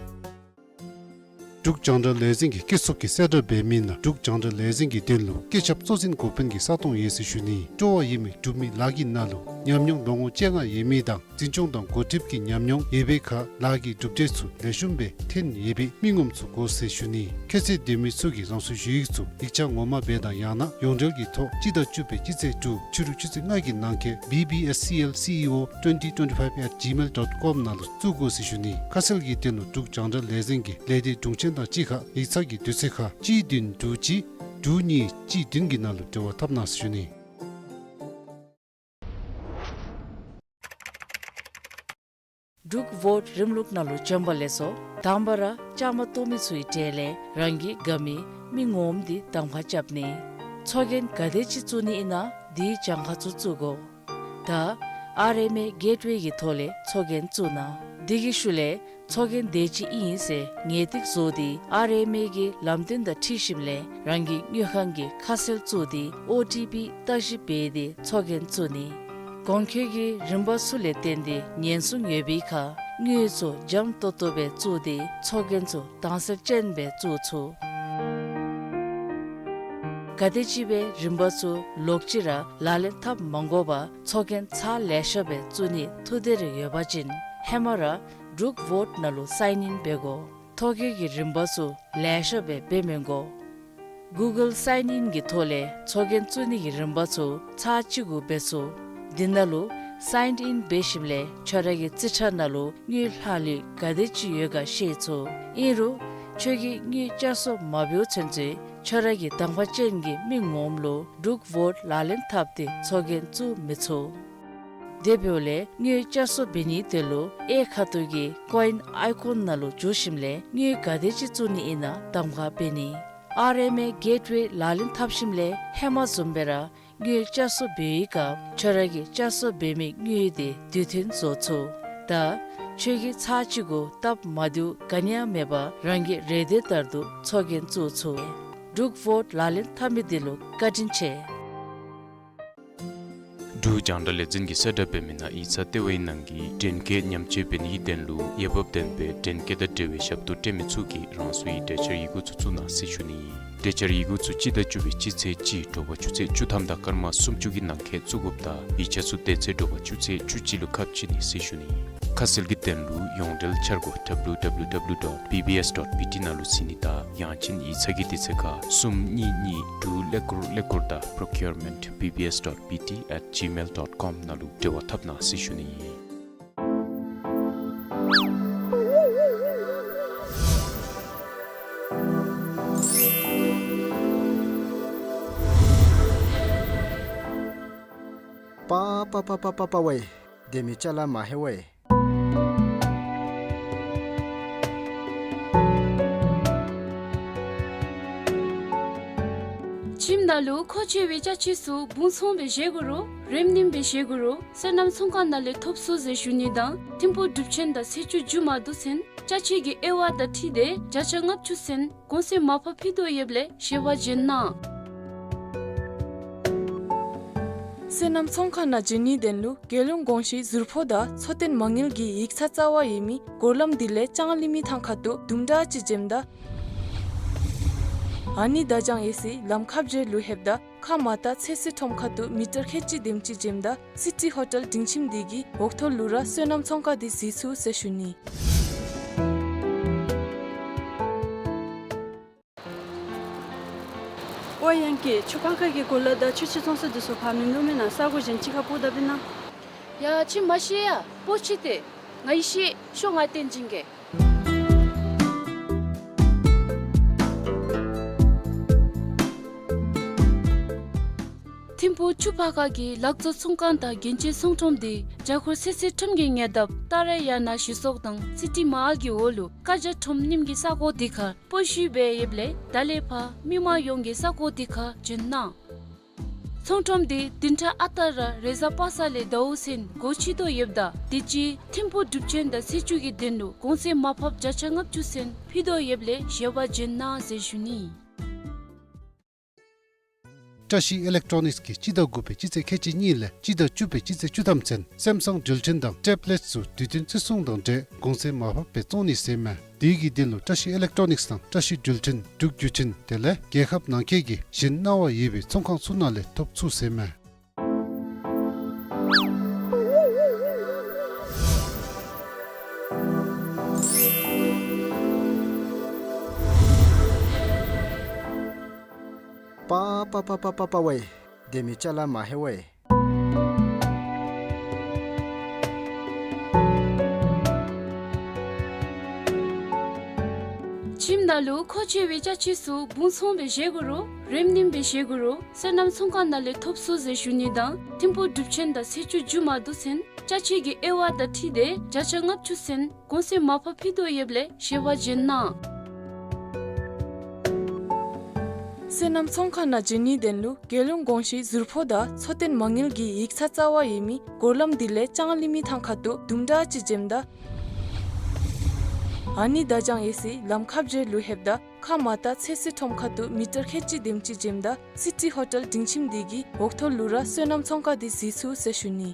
འབྲུག་རྒྱང་བསྒྲགས་ལས་འཛིན་གྱི་སྐྱེད་ཚོགས་ཀྱིས་གསལ་བསྒྲགས་འབད་མི་ནང་འབྲུག་རྒྱང་བསྒྲགས་ལས་འཛིན་གྱི་དོན་ལུ་སྐུ་ཚབ་གཙོ་འཛིན་འགོ་དཔོན་གྱི་ས་སྟོང་ཡོད་ཟེར་ཞུ་ནི། སྤྲོ་བ་ཡོད་མི་འབྲུག་མི་ལཱ་གི་ནང་ལུ་ཉམས་མྱོང་ལོ་ངོ་བཅོ་ལྔ་ཡོད་མི་དང་འཛིན་སྐྱོང་དང་འགོ་ཁྲིདཔ་གི་ཉམས་མྱོང་ཡོད་པའི་ཁར་ལཱ་གི་གྲུབ་འབྲས་ཚུ་ལེགས་ཤོམ་སྦེ་ཐོན་ཡོད་པའི་མི་ངོམ་ཚུ་དགོ་ཟེར་ཞུ་ནི། ཁྱད་ཚད་ལྡན་མི་ཚུ་གིས་རང་སོའི་ཞུ་ཡིག་ཚུ་ཡིག་ཆ་ངོ་མ་སྦེ་དང་ཡང་ན་ཡོངས་འབྲེལ་གྱི་ཐོག་སྤྱི་ཟླ་བཅུ་པའི་སྤྱི་ཚེས་དྲུག་ཕྱི་རུ་ཆུ་ཚོད་ལྔ་གི་ནང་འཁོད་B B S C L C E O twenty twenty-five at gmail dot com ནང་ལུ་བཙུགས་དགོ་ཟེར་ཞུ་ནི། ཁ་གསལ་གྱི་དོན་ལུ་འབྲུག་རྒྱང་བསྒྲགས་ལས་འཛིན་གྱི་ལས་སྡེ་དྲུང་ཆེན་དང་གཅིག་ཁར་ཡིག་ཚང་གི་དུས་ཚོད་ཁར་གཅིག་བདུན་དྲུག་གཅིག་དྲུག་གཉིས་གཅིག་བདུན་གྱི་ནང་ལུ་འབྲེལ་བ་འཐབ་གནང་ཟེར་ཞུ་ནི། འབྲུག་ཝོཊ་རིམ་ལུགས་ནང་ལུ་བྱོན་པ་ལེགས་སོ། དང་པ་ར་བཅའ་མར་གཏོགས་མི་ཚུའི་གྲས་ལས་རང་གི་དགའ་མི་མི་ངོམ་འདི་གདམ་ཁ་རྐྱབ་ནི། ཚོགས་རྒྱན་ག་དེ་ཅིག་བཙུགས་ནི་ཨིན་ན་དེའི་གྱངས་ཁ་ཚུ་བཙུགས་དགོ། ད་ཨར་ཨེམ་ཨེ་གེཊ་ཝེ་གི་ཐོག་ལས་ཚོགས་རྒྱན་བཙུགས་གནང་། དེ་གི་ཤུལ་ལས་ཚོགས་རྒྱན་དེ་ཅིག་ཨིན་ཟེར་ངེས་ཏིག་བཟོ་སྟེ་ཨར་ཨེམ་ཨེ་གི་ལམ་སྟོན་དང་འཁྲིལ་ཞིནམ་ལས་རང་གི་དངུལ་ཁང་གི་ཁ་གསལ་བཙུགས་ཏེ་ཨོ་ཊི་པི་བརྟག་ཞིབ་འབད་དེ་ཚོགས་རྒྱན་བཙུགས་ནི། གོང་འཁོད་ཀྱི་རིམ་པ་ཚུ་ལས་བརྟེན་ཏེ་ཉེན་སྲུང་ཡོད་པའི་ཁར་དངུལ་ཚུ་འཇམ་ཏོག་ཏོ་སྦེ་བཙུགས་ཏེ་ཚོགས་རྒྱན་ཚུ་དྭངས་གསལ་ཅན་སྦེ་བཙུགས་ཚུགས། ག་དེམ་ཅིག་སྦེ་རིམ་པ་ཚུ་ལོག་ཅི་ར་ལག་ལེན་འཐབ་མ་དགོ་པར་ཚོགས་རྒྱན་ཚར་ལེ་ཤ་སྦེ་བཙུགས་ནི་ཐུགས་འདོད་རེ་ཡོད་པ་ཅིན་ཧེ་མ་ར་འབྲུག་ཝོཊ་ནང་ལུ་སའིན་ཨིན་འབད་དགོ། ཐོ་བཀོད་ཀྱི་རིམ་པ་ཚུ་ལེ་ཤ་སྦེ་འབད་མི་དགོ། གུ་གཱལ་སའིན་ཨིན་གྱི་ཐོག་ལས་ཚོགས་རྒྱན་བཙུགས་ནི་གི་རིམ་པ་ཚུ་ཚར་གཅིག་གུ་འབད་ཚུགས། དེ་ནང་ལུ་སའིན་ཨིན་འབད་ཞིནམ་ལས་ཁྱོད་ར་གི་རྩིས་ཁྲ་ནང་ལུ་དངུལ་ལྷག་ལུས་ག་དེ་ཅིག་ཡོད་ག་ཤེས་ཚུགས། ཨིན་རུང་ཁྱོད་ཀྱིས་དངུལ་བསྐྱར་གསོ་མ་འབདཝ་ཚུན་ཚོད་ཁྱོད་ར་གི་དང་པ་ཅན་གྱི་མི་ངོམ་ལུ་འབྲུག་ཝོཊ་ལག་ལེན་འཐབ་སྟེ་ཚོགས་རྒྱན་བཙུགས་མི་ཚུགས། དེ་འབདཝ་ལས་དངུལ་བསྐྱར་གསོ་འབད་ནིའི་དོན་ལུ་གཡས་ཁ་ཐུག་གི་ཀོ་ཨིན་ཨའི་ཀོན་ནང་ལུ་འཛུལ་ཞིནམ་ལས་དངུལ་ག་དེ་ཅིག་བཙུགས་ནི་ཨིན་ན་གདམ་ཁ་འབད་ནི། ཨར་ཨེམ་ཨེ་གེཊ་ཝེ་ལག་ལེན་འཐབ་ཞིནམ་ལས་ཧེ་མ་བཟུམ་སྦེ་ར་དངུལ་བསྐྱར་གསོ་འབད་བའི་སྐབས་ཁྱོད་ར་གིས་བསྐྱར་གསོ་འབད་མི་དངུལ་དེ་དུས་མཐུན་བཟོ་ཚུགས། ད་ཁྱོད་ཀྱིས་ཚར་གཅིག་གུ་སྟབས་མ་བདེཝ་ག་ནི་ཡང་མེད་པར་རང་གི་རེ་འདོད་ལྟར་དུ་ཚོགས་རྒྱན་བཙུགས་ཚུགས། འབྲུག་ཝོཊ་ལག་ལེན་འཐབ་མི་དེ་ལུ་བཀའ་དྲིན་ཆེ། འབྲུག་རྒྱང་བསྒྲགས་ལས་འཛིན་གྱིས་གསལ་བསྒྲགས་འབད་མི་ནང་ཡིག་ཚང་ལྟེ་བའི་ནང་གི་འདྲེན་སྐས་ཉམས་བཅོས་འབད་ནིའི་དོན་ལུ་འོས་འབབ་ལྡན་པའི་འདྲེན་སྐས་དང་འབྲེལ་བའི་ཞབས་ཏོག་སྤྲོད་མི་ཚུ་གིས་རང་སོའི་གྲོས་འཆར་ཡི་གུ་ཚུ་བཙུགས་གནང་ཟེར་ཞུ་ནི། གྲོས་འཆར་ཡི་གུ་ཚུ་སྤྱི་ཟླ་བཅུ་པའི་སྤྱི་ཚེས་གཅིག་དྲོ་པ་ཆུ་ཚོད་བཅུ་ཐམ་དང་སྐར་མ་སུམ་ཅུ་གི་ནང་འཁོད་བཙུགས་དགོཔ་དང་ཡིག་ཆ་ཚུ་དེ་ཚེ་དྲོ་པ་ཆུ་ཚོད་བཅུ་གཅིག་ལུ་ཁ་ཕྱེ་ནི་ཟེར་ཞུ་ནི། ཁ་གསལ་གྱི་དོན་ལུ་ཡོངས་འབྲེལ་འཆར་སྒོ་W W W dot B B S dot B T ནང་ལུ་གཟིགས་ནི་དང་ཡང་ཅིན་ཡིག་ཚང་གི་དུས་ཚོད་ཁར་གསུམ་གཉིས་གཉིས་དྲུག་ཀླད་ཀོར་ཀླད་ཀོར་དང་procurement B B S dot B T at gmail dot com ནང་ལུ་འབྲེལ་བ་འཐབ་གནང་ཟེར་ཞུ་ནི། པ་པ་པ་པ་པ་པ་ཝེ། དེ་མི་ཅ་ལ་མ་ཧེ་ཝེ། ཁྱིམ་ནང་ལུ་མཁོ་ཆེ་བའི་ཅ་ཆས་ཚུ་སྦུང་ཚོང་སྦེ་བཞེས་དགོ་རུང་རིམ་ནིམ་སྦེ་བཞེས་དགོ་རུང་སོ་ནམ་ཚོང་ཁང་ནང་ལས་ཐོབ་ཚུགས་ཟེར་ཞུ་ནི་དང་ཐིམ་ཕུག་གྲུབ་ཆེན་དང་ཚེས་བཅུ་མཇུག་མ་བསྡུ་ཚུན་ཅ་ཆས་ཀྱི་དབྱེ་བ་དང་འཁྲིལ་ཏེ་བརྒྱ་ཆ་ལྔ་བཅུ་ཚུན་གོང་ཚད་མར་ཕབ་ཕུལ་དོ་ཡོདཔ་ལས་ཞལ་པར་བྱོན་གནང་། སོ་ནམ་ཚོང་ཁང་ནང་བྱོན་ནིའི་དོན་ལུ་རྒྱལ་ཡོངས་གོང་ཞུའི་ཟུར་ཕོགས་དང་འཚོ་རྟེན་མ་དངུལ་གྱི་ཡིག་ཚང་རྩ་བ་ཡོད་མི་སྒོ་ལམ་དེ་ལས་ལྕང་གླིང་མི་ཐང་ཁ་ཐུག་དུམ་གྲ་ཅིག་འཛེམ་ད་ཨ་ནི་ད་ལྕང་ཡོད་སའི་ལམ་ཁ་བརྒྱད་ལུ་ལྷོདཔ་ད་ཁ་མར་ལྟ་ཚོད་བསྲེ་ཁྲོམ་ཁ་ཐུག་མི་ཊར་ཁལ་གཅིག་དེམ་ཅིག་འཛེམ་ད་སི་ཊི་ཧོ་ཊེལ་སྡིངས་ཆེན་དེ་གི་འོག་ཐོག་ལུ་ར་སོ་ནམ་ཚོང་ཁང་དེ་གཟིགས་ཚུགས་ཟེར་ཞུ་ནི། ཨོ་ཡང་ཀི་ཆུ་ཕར་ཁ་གི་གོ་ལ་དང་ཆུ་ཕྱེ་བཙོང་ས་དེ་ཚུ་ཕར་མིན་འདུག་མེན་ན། ས་གོ་གཞན་ཅིག་ཁར་སྤོ་ད་པིན་ན། ཡ་ཁྱིམ་མ་ཤེས་ཡ་སྤོ་ཅི་སྟེ། ང་ཡི་ཤེས་ཤོ་ང་བསྟན་སྦྱིན་གེ། ཐིམ་ཕུག་ཆུ་ཕར་ཁ་གི་ལག་བཙོང་ཚོང་ཁང་དང་རྒྱན་ཆའི་ཚོང་ཁྲོམ་དེ་རྒྱ་ཁོར་ཚོད་བསྲེ་ཁྲོམ་གྱི་ཉེ་འདབས་ཏཱ་ར་ཡ་ན་གཞི་ཚོགས་དང་སི་ཊི་མ་ཧཱལ་གྱི་འོག་ལུ་ཀ་རྒྱ་ཁྲོམ་རྙིངམ་གི་ས་གོ་དེ་ཁར་སྤོ་ཞུ་འབད་ཡོདཔ་ལས་ད་ལས་ཕར་མི་མང་ཡོངས་ཀྱིས་ས་གོ་དེ་ཁར་བྱོན་གནང་། ཚོང་ཁྲོམ་དེ་བདུན་ཕྲག་ཨ་རྟག་ར་རེས་གཟའ་པ་སངས་ལས་ཟླཝ་ཚུན་སྒོ་ཕྱེ་དོ་ཡོདཔ་ད་དུས་ཅི་ཐིམ་ཕུག་གྲུབ་ཆེན་དང་ཚེས་བཅུ་གི་དོན་ལུ་གོང་ཚད་མར་ཕབ་བརྒྱ་ཆ་ལྔ་བཅུ་ཚུན་ཕུལ་དོ་ཡོདཔ་ལས་ཞལ་པར་བྱོན་གནང་ཟེར་ཞུ་ནི། བཀྲ་ཤིས་ཨི་ལེག་ཊོ་ནིགསི་གིས་སྤྱི་ཟླ་དགུ་པའི་སྤྱི་ཚེས་ཁལ་གཅིག་གཉིས་ལས་སྤྱི་ཟླ་བཅུ་པའི་སྤྱི་ཚེས་བཅུ་ཐམ་ཚུན་སེམ་སང་འགྲུལ་འཕྲིན་དང་ཊེབ་ལེཊ་ཚུ་དུས་བསྟུན་བརྩི་སྲུང་དང་འབྲེལ་གོང་ཚད་མར་ཕབ་སྦེ་བཙོང་ནི་ཟེར་མས། དེ་གི་དོན་ལུ་བཀྲ་ཤིས་ཨི་ལེག་ཊོ་ནིགསི་དང་བཀྲ་ཤིས་འགྲུལ་འཕྲིན་འབྲུག་བརྒྱུད་འཕྲིན་དེ་ལས་རྒྱལ་ཁབ་ནང་འཁོད་ཀྱི་གཞན་གནང་བ་ཡོད་པའི་ཚོང་ཁང་ཚུ་ནང་ལས་ཐོབ་ཚུགས་ཟེར་མས། པ་པ་པ་པ་པ་པ་ཝེ། དེ་མི་ཅ་ལ་མ་ཧེ་ཝེ། ཁྱིམ་ནང་ལུ་མཁོ་ཆེ་བའི་ཅ་ཆས་ཚུ་སྦུང་ཚོང་སྦེ་བཞེས་དགོ་རུང་རིམ་ནིམ་སྦེ་བཞེས་དགོ་རུང་སོ་ནམ་ཚོང་ཁང་ནང་ལས་ཐོབ་ཚུགས་ཟེར་ཞུ་ནི་དང་ཐིམ་ཕུག་གྲུབ་ཆེན་དང་ཚེས་བཅུ་མཇུག་མ་བསྡུ་ཚུན་ཅ་ཆས་ཀྱི་དབྱེ་བ་དང་འཁྲིལ་ཏེ་བརྒྱ་ཆ་ལྔ་བཅུ་ཚུན་གོང་ཚད་མར་ཕབ་ཕུལ་དོ་ཡོདཔ་ལས་ཞལ་པར་བྱོན་གནང་། སོ་ནམ་ཚོང་ཁང་ནང་བྱོན་ནིའི་དོན་ལུ་རྒྱལ་ཡོངས་གོང་ཞུའི་ཟུར་ཕོགས་དང་འཚོ་རྟེན་མ་དངུལ་གྱི་ཡིག་ཚང་རྩ་བ་ཡོད་མི་སྒོ་ལམ་དེ་ལས་ལྕང་གླིང་མི་ཐང་ཁ་ཐུག་དུམ་གྲ་ཅིག་འཛེམ་ད་ཨ་ནི་ད་ལྕང་ཡོད་སའི་ལམ་ཁ་བརྒྱད་ལུ་ལྷོདཔ་ད་ཁ་མར་ལྟ་ཚོད་བསྲེ་ཁྲོམ་ཁ་ཐུག་མི་ཊར་ཁལ་གཅིག་དེམ་ཅིག་འཛེམ་ད་སི་ཊི་ཧོ་ཊེལ་སྡིངས་ཆེན་དེ་གི་འོག་ཐོག་ལུ་ར་སོ་ནམ་ཚོང་ཁང་དེ་གཟིགས་ཚུགས་ཟེར་ཞུ་ནི།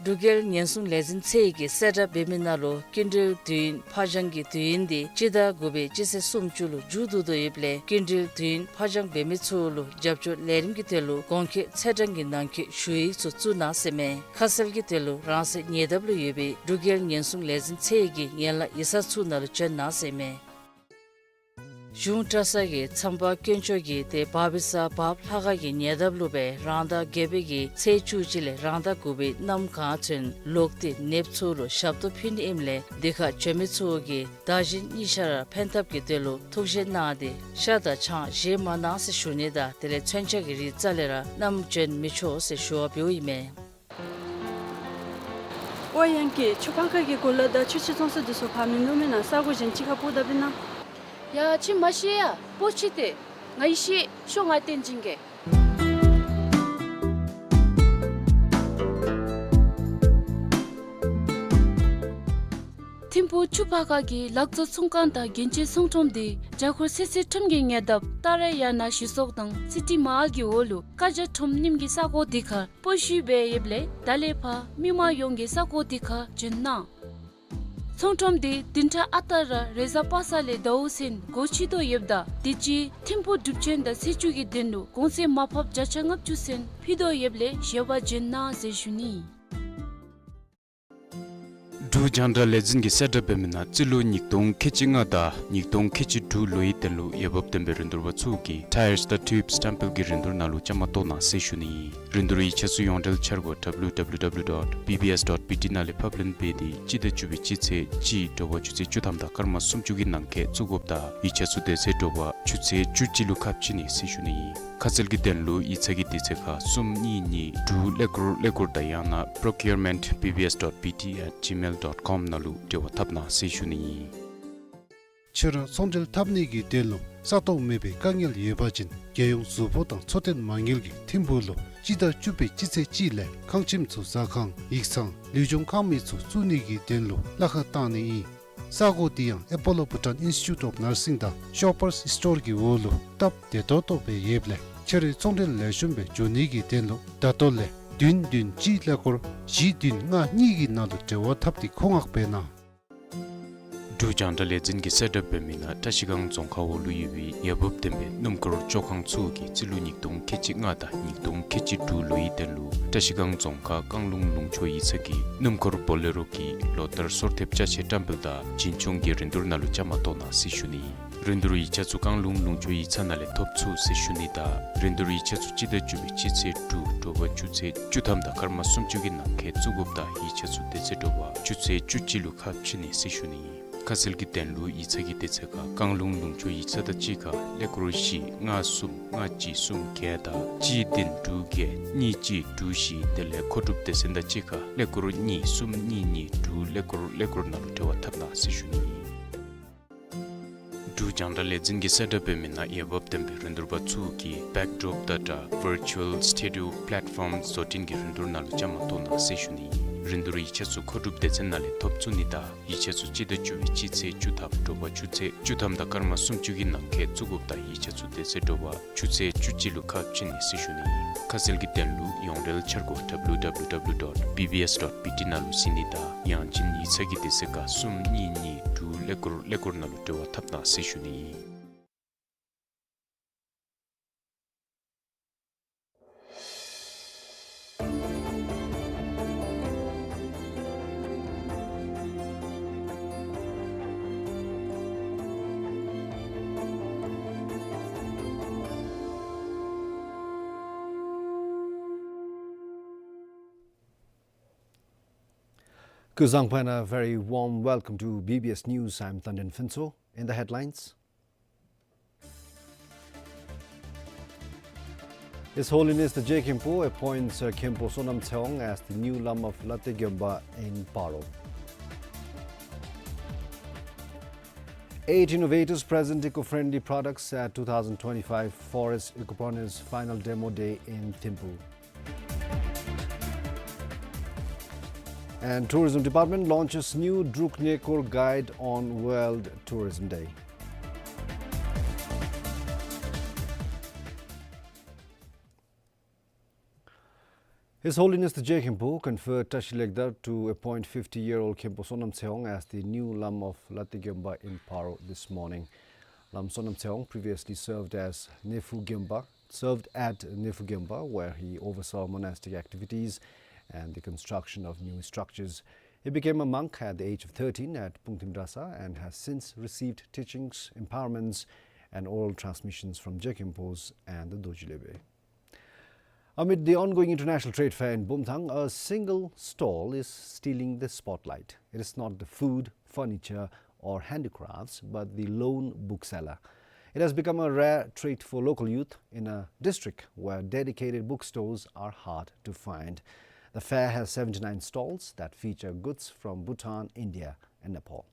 འབྲུག་རྒྱལ་ཉེན་སྲུང་ལས་འཛིན་ཚད་ཀྱིས་གསལ་བསྒྲགས་འབད་མི་ནང་ལུ་སྐྱིན་འགྲུལ་དུས་ཡུན་ཕར་འགྱངས་ཀྱི་དུས་ཡུན་འདི་སྤྱི་ཟླ་དགུ་པའི་སྤྱི་ཚེས་སུམ་ཅུ་ལུ་མཇུག་བསྡུ་དོ་ཡོདཔ་ལས་སྐྱིན་འགྲུལ་དུས་ཡུན་ཕར་འགྱངས་འབད་མི་ཚུ་ལུ་རྒྱབ་སྐྱོར་ལས་རིམ་གྱི་དོན་ལུ་གོང་འཁོད་ཚེས་གྲངས་ཀྱི་ནང་འཁོད་ཞུ་ཡིག་ཚུ་བཙུགས་གནང་ཟེར་མས། ཁ་གསལ་གྱི་དོན་ལུ་རང་སོའི་ཉེ་འདབས་ལུ་ཡོད་པའི་འབྲུག་རྒྱལ་ཉེན་སྲུང་ལས་འཛིན་ཚད་ཀྱི་ཡན་ལག་ཡིག་ཚང་ཚུ་ནང་ལུ་བྱོན་གནང་ཟེར་མས། གཞུང་གྲྭ་ཚང་གི་མཚམས་པ་དཀོན་མཆོག་གིས་ཏེ་བ་བི་ས་བ་བྷ་ལྷ་ཁང་གི་ཉེ་འདབས་ལུ་སྦེ་རང་ཟླ་བརྒྱད་པའི་གི་ཚེས་བཅུ་གཅིག་ལས་རང་ཟླ་དགུ་པའི་གནམ་གང་ཚུན་ལོག་སྟེ་ནདཔ་ཚུ་ལུ་ཞབས་ཏོག་ཕུལ་ནི་ཨིནམ་ལས་འདི་ཁར་བྱོན་མི་ཚུ་གིས་བདག་གཞན་གཉིས་ཆ་ར་ཕན་ཐབས་ཀྱི་དོན་ལུ་ཐུགས་བཞེད་གནང་སྟེ་ཤ་དང་ཆང་བཞེས་མ་གནང་ཟེར་ཞུ་ནི་དང་དེ་ལས་མཚོན་ཆ་གི་རིགས་རྩ་ལས་ར་བསྣམས་བྱོན་མི་ཆོག་ཟེར་ཞུ་བ་འབདཝ་ཨིན་མས། ཨོ་ཡང་ཀྱི་ཆུ་ཕག་ཁ་གི་གོ་ལ་དང་ཆུ་ཆེན་བཙོང་ས་འདི་ཚུ་ཕར་མིན་འདུག་མེན་ན། ས་གོ་གཞན་ཅིག་ཁར་སྤོ་ད་པིན་ན། ཡ་ཁྱོད་མ་ཤེས་ཡ། སྤོ་ཅི་སྟེ། ང་ཡི་ཤེས། ཤོག་ང་བསྟན་སྦྱིན་གེ། ཐིམ་ཕུག་ཆུ་ཕག་ཁ་གི་ལག་བཙོང་ཚོང་ཁང་དང་རྒྱན་ཆའི་ཚོང་ཁྲོམ་འདི་བརྒྱ་འཁོར་ཚེ་ཚད་ཁྲོམ་གྱི་ཉེ་འདབས་ཏཱ་ར་ཡ་ན་ཞི་སོག་དང་སི་ཊི་མཱལ་གྱི་འོག་ལུ་ཀ་རྒྱ་ཁྲོམ་རྣམ་གྱི་ས་གོ་འདི་ཁར་སྤོ་བཤུད་འབད་ཡོདཔ་ལས་ད་ལས་ཕར་མི་མང་ཡོངས་ཀྱིས་ས་གོ་འདི་ཁར་བྱོན་གནང་། ཚོང་ཁྲོམ་འདི་བདུན་ཕྲག་ཨ་རྟག་ར་རེས་གཟའ་པ་སངས་ལས་ཟླཝ་ཚུན་སྒོ་ཕྱེ་དོ་ཡོདཔ་ད་དུས་ཅི་ཐིམ་ཕུག་སྒྲུབ་ཆེན་དང་ཚེས་བཅུ་གི་དོན་ལུ་གོང་ཚད་མར་ཕབ་བརྒྱ་ཆ་ལྔ་བཅུ་ཚུན་ཕུལ་དོ་ཡོདཔ་ལས་བཞེས་པར་བྱོན་གནང་ཟེར་ཞུ་ནི། འབྲུག་རྒྱང་བསྒྲགས་ལས་འཛིན་གྱིས་གསལ་བསྒྲགས་འབད་མི་ནང་རྩིས་ལོ་ཉིས་སྟོང་ཁལ་གཅིག་ལྔ་དང་ཉིས་སྟོང་ཁལ་གཅིག་དྲུག་ལོའི་དོན་ལུ་འོས་འབབ་ལྡན་པའི་རིན་བསྡུར་པ་ཚུ་གིས་ཊ་ཡརསི་དང་ཊིའུབསི་སི་ཊམ་པེལ་གྱི་རིན་བསྡུར་ནང་ལུ་བཅའ་མར་གཏོགས་གནང་ཟེར་ཞུ་ནི། རིན་བསྡུར་ཡིག་ཆ་ཚུ་ཡོངས་འབྲེལ་འཆར་སྒོ་W W W dot B B S dot B T ནང་ལས་ཕབ་ལེན་འབད་དེ་སྤྱི་ཟླ་བཅུ་པའི་སྤྱི་ཚེས་གཅིག་དྲོ་པ་ཆུ་ཚོད་བཅུ་ཐམ་དང་སྐར་མ་སུམ་ཅུ་གི་ནང་འཁོད་བཙུགས་དགོཔ་དང་ཡིག་ཆ་ཚུ་དེ་ཚེ་དྲོ་པ་ཆུ་ཚོད་བཅུ་གཅིག་ལུ་ཁ་ཕྱེ་ནི་ཟེར་ཞུ་ནི་ཨིན། ཁ་གསལ་གྱི་དོན་ལུ་ཡིག་ཚང་གི་དེ་ཚེ་ཁར་གསུམ་གཉིས་གཉིས་དྲུག་ཀླད་ཀོར་ཀླད་ཀོར་དང་ཡང་ན་procurement B B S dot B T at gmail dot com ནང་ལུ་འབྲེལ་བ་འཐབ་གནང་ཟེར་ཞུ་ནི་ཨིན། ཁྱོད་ར་ཚོང་འབྲེལ་འཐབ་ནི་གི་དོན་ལུ་ས་སྟོང་མེད་པའི་དཀའ་ངལ་ཡོད་པ་ཅིན་རྒྱལ་ཡོངས་གཟུགས་པོ་དང་འཚོ་རྟེན་མ་དངུལ་གྱིས་ཐིམ་ཕུག་ལུ་སྤྱི་ཟླ་བཅུ་པའི་སྤྱི་ཚེས་གཅིག་ལས་ཁང་ཁྱིམ་ཚུ་ཟ་ཁང་ཡིག་ཚང་ལུས་སྦྱོང་ཁང་མིག་ཚུ་བཙུགས་ནི་གི་དོན་ལུ་གླ་ཁར་བཏང་ནི་ཨིན། ས་གོ་འདི་ཡང་ཨེ་པོ་ལོ་བྷུ་ཊཱན་ཨིན་སི་ཊི་ཊུཊ་ཨོཕ་ནར་སིང་དང་ཤོ་པརསི་སི་ཊོར་གྱི་འོག་ལུ་སྟབས་བདེ་ཏོག་ཏོ་སྦེ་ཡོདཔ་ལས་ཁྱོད་རའི་ཚོང་འབྲེལ་ལེགས་ཤོམ་སྦེ་འགྱོ་ནི་གི་དོན་ལུ་ད་ལྟོ་ལས་བདུན་བདུན་གཅིག་ཀླད་ཀོར་བཞི་བདུན་ལྔ་གཉིས་ཀྱི་ནང་ལུ་འབྲེལ་བ་འཐབ་སྟེ་མཁོ་མངགས་འབད་གནང་། འབྲུག་རྒྱང་བསྒྲགས་ལས་འཛིན་གྱིས་གསལ་བསྒྲགས་འབད་མི་ནང་བཀྲ་ཤིས་སྒང་རྫོང་ཁག་འོག་ལུ་ཡོད་པའི་འོས་འབབ་ལྡན་པའི་སྣུམ་འཁོར་བཅོ་ཁང་ཚུ་གིས་རྩིས་ལོ་ཉིས་སྟོང་ཁལ་གཅིག་ལྔ་དང་ཉིས་སྟོང་ཁལ་གཅིག་དྲུག་ལོའི་དོན་ལུ་བཀྲ་ཤིས་སྒང་རྫོང་ཁག་རྐང་ལུང་ལུང་ཕྱོགས་ཡིག་ཚང་གི་སྣུམ་འཁོར་བོ་ལེ་རོ་གི་ལོ་ལྟར་སོར་ཐེབས་ཅ་ཆས་བཀྲམ་སྤེལ་དང་བྱིན་ཆུང་གི་རིན་བསྡུར་ནང་ལུ་བཅའ་མར་གཏོགས་གནང་ཟེར་ཞུ་ནི། རིན་བསྡུར་ཡིག་ཆ་ཚུ་རྐང་ལུང་ལུང་ཕྱོགས་ཡིག་ཚང་ནང་ལས་ཐོབ་ཚུགས་ཟེར་ཞུ་ནི་དང་རིན་བསྡུར་ཡིག་ཆ་ཚུ་སྤྱི་ཟླ་བཅུ་པའི་སྤྱི་ཚེས་དྲུག་དྲོ་པ་ཆུ་ཚོད་བཅུ་ཐམ་དང་སྐར་མ་སུམ་ཅུ་གི་ནང་འཁོད་བཙུགས་དགོཔ་དང་ཡིག་ཆ་ཚུ་དེ་ཚེ་དྲོ་པ་ཆུ་ཚོད་བཅུ་གཅིག་ལུ་ཁ་ཕྱེ་ནི་ཟེར་ཞུ་ནི། ཁ་གསལ་གྱི་དོན་ལུ་ཡིག་ཚང་གི་དེ་ཚེ་ཁར་རྐང་ལུང་ལུང་ཕྱོགས་ཡིག་ཚང་དང་གཅིག་ཁར་ཀླད་ཀོར་བཞི་ལྔ་གསུམ་ལྔ་གཅིག་གསུམ་བརྒྱད་དང་གཅིག་བདུན་དྲུག་བརྒྱད་གཉིས་གཅིག་དྲུག་བཞི་དེ་ལས་མཁོ་སྒྲུབ་སྡེ་ཚན་དང་གཅིག་ཁར་ཀླད་ཀོར་གཉིས་གསུམ་གཉིས་གཉིས་དྲུག་ཀླད་ཀོར་ཀླད་ཀོར་ནང་ལུ་འབྲེལ་བ་འཐབ་གནང་ཟེར་ཞུ་ནི། འབྲུག་རྒྱང་བསྒྲགས་ལས་འཛིན་གྱིས་གསལ་བསྒྲགས་འབད་མི་ནང་འོས་འབབ་ལྡན་པའི་རིན་བསྡུར་པ་ཚུ་གིས་བེཀ་ཌོརོཔ་དང་སྦྲགས་ཝར་ཅུ་ཨལ་སི་ཊུ་ཌི་ཡོ་པ་ལེཊ་ཕོརམ་བཟོ་སྐྲུན་གྱི་རིན་བསྡུར་ནང་ལུ་བཅའ་མར་གཏོགས་གནང་ཟེར་ཞུ་ནི། རིན་བསྡུར་ཡིག་ཆ་ཚུ་མཁོ་སྒྲུབ་སྡེ་ཚན་ནང་ལས་ཐོབ་ཚུགས་ནི་དང་ཡིག་ཆ་ཚུ་སྤྱི་ཟླ་བཅུ་པའི་སྤྱི་ཚེས་བཅུ་ཐམ་དྲོ་པ་ཆུ་ཚོད་བཅུ་ཐམ་དང་སྐར་མ་སུམ་ཅུ་གི་ནང་འཁོད་བཙུགས་དགོཔ་དང་ཡིག་ཆ་ཚུ་དེ་ཚེ་དྲོ་པ་ཆུ་ཚོད་བཅུ་གཅིག་ལུ་ཁ་ཕྱེ་ནི་ཟེར་ཞུ་ནི། ཁ་གསལ་གྱི་དོན་ལུ་ཡོངས་འབྲེལ་འཆར་སྒོ་W W W dot B B S dot B T ནང་ལུ་གཟིགས་ནི་དང་ཡང་ཅིན་ཡིག་ཚང་གི་དེ་ཚེ་ཁར་གསུམ་གཉིས་གཉིས་དྲུག་ཀླད་ཀོར་ཀླད་ཀོར་ནང་ལུ་འབྲེལ་བ་འཐབ་གནང་ཟེར་ཞུ་ནི། Kuzuzangpo, a very warm welcome to B B S News. I'm Tanden Phuntsho. In the headlines, His Holiness the Je Khenpo appoints, uh, Khenpo Sonam Tshewang as the new Lama of Lattegoemba in Paro. Eight innovators present eco-friendly products at two thousand twenty-five Forest Ecopreneurs Final Demo Day in Thimphu. And Tourism Department launches new Druk Ngaykur Guide on World Tourism Day. His Holiness the Je Khenpo conferred Tashi Legdar to appoint fifty-year-old Khenpo Sonam Tshehong as the new Lam of Late Gyomba in Paro this morning. Lam Sonam Tshehong previously served as Nephu Gyomba, served at Nephu Gyomba, where he oversaw monastic activities and the construction of new structures. He became a monk at the age of thirteen at Pungtim Drasa and has since received teachings, empowerments, and oral transmissions from Je Khenpos and the Dorji Lebe. Amid the ongoing international trade fair in Bumthang, a single stall is stealing the spotlight. It is not the food, furniture, or handicrafts, but the lone bookseller. It has become a rare trait for local youth in a district where dedicated bookstores are hard to find. The fair has seventy-nine stalls that feature goods from Bhutan, India, and Nepal.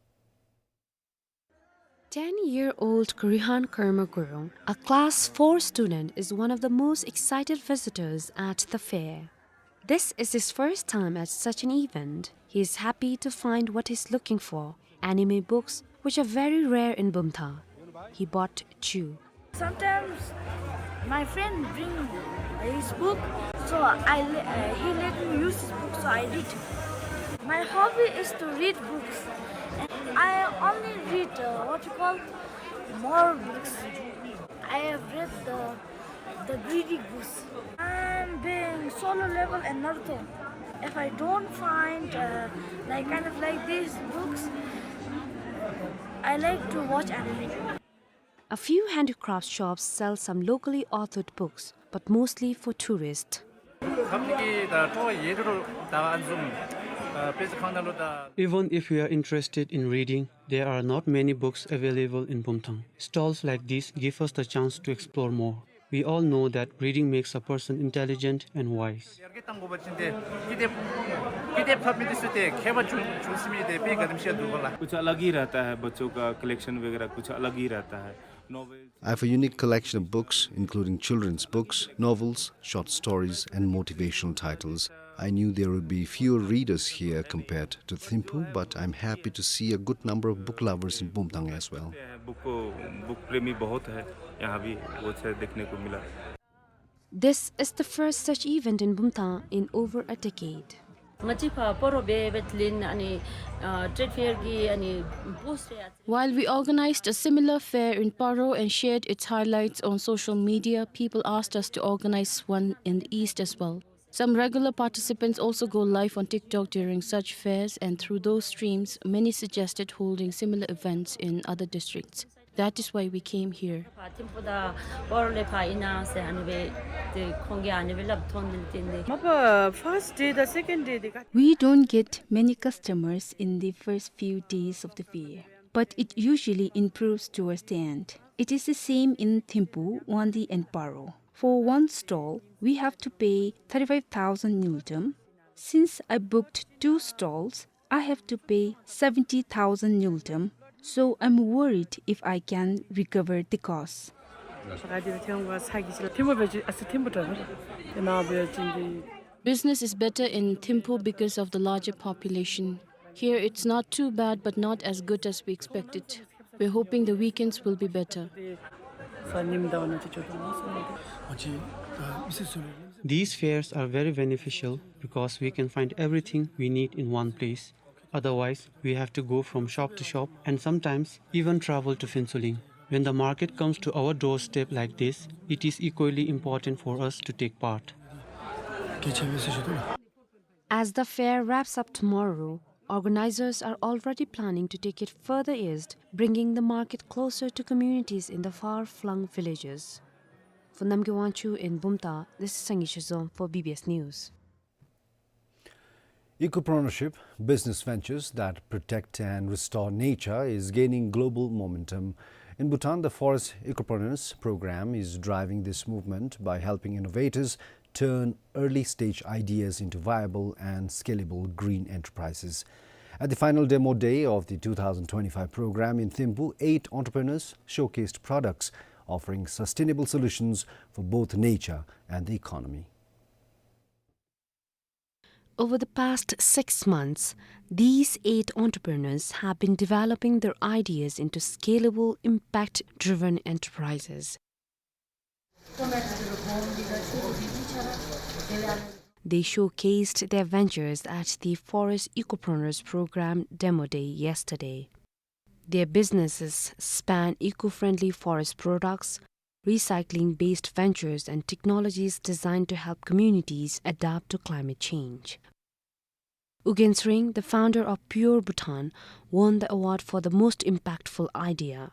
Ten-year-old Kurihan Karma Gurung, a class four student, is one of the most excited visitors at the fair. This is his first time at such an event. He is happy to find what he's looking for, anime books, which are very rare in Bumthang. He bought two. Sometimes my friend bring his book, so I le-, uh, he let me use his book, so I read. My hobby is to read books. And I only read, uh, what you call, more books. I have read the, the Greedy Goose. I'm being Solo Level and Naruto. If I don't find, uh, like, kind of like these books, I like to watch anime. A few handicraft shops sell some locally authored books, but mostly for tourists. Even if we are interested in reading, there are not many books available in Bumthang. Stalls like this give us the chance to explore more. We all know that reading makes a person intelligent and wise. कुछ अलग ही रहता है, बच्चों का कलेक्शन वगैरह कुछ अलग ही रहता है। Novels. I have a unique collection of books, including children's books, novels, short stories, and motivational titles. I knew there would be fewer readers here compared to Thimphu, but I'm happy to see a good number of book lovers in Bumthang as well. Book, book प्रेमी बहुत है, यहाँ भी बहुत सारे देखने को मिला। This is the first such event in Bumthang in over a decade. While we organized a similar fair in Paro and shared its highlights on social media, people asked us to organize one in the East as well. Some regular participants also go live on TikTok during such fairs, and through those streams, many suggested holding similar events in other districts. That is why we came here. We don't get many customers in the first few days of the fair, but it usually improves towards the end. It is the same in Thimphu, Wangdue and Paro. For one stall, we have to pay thirty-five thousand ngultrum. Since I booked two stalls, I have to pay seventy thousand ngultrum, so I'm worried if I can recover the cost. Business is better in Thimphu because of the larger population. Here it's not too bad, but not as good as we expected. We're hoping the weekends will be better. These fairs are very beneficial because we can find everything we need in one place. Otherwise, we have to go from shop to shop and sometimes even travel to Phuentsholing. When the market comes to our doorstep like this, it is equally important for us to take part. As the fair wraps up tomorrow, organizers are already planning to take it further east, bringing the market closer to communities in the far-flung villages. For Namgay Wangchuk in Bumthang, this is Sangay Shizom for B B S News. Ecopreneurship, business ventures that protect and restore nature, is gaining global momentum. In Bhutan, the Forest Ecopreneurs Program is driving this movement by helping innovators turn early-stage ideas into viable and scalable green enterprises. At the final demo day of the two thousand twenty-five program in Thimphu, eight entrepreneurs showcased products offering sustainable solutions for both nature and the economy. Over the past six months, these eight entrepreneurs have been developing their ideas into scalable, impact-driven enterprises. They showcased their ventures at the Forest Ecopreneurs Program Demo Day yesterday. Their businesses span eco-friendly forest products, recycling-based ventures, and technologies designed to help communities adapt to climate change. U Kensring, the founder of Pure Bhutan, won the award for the most impactful idea.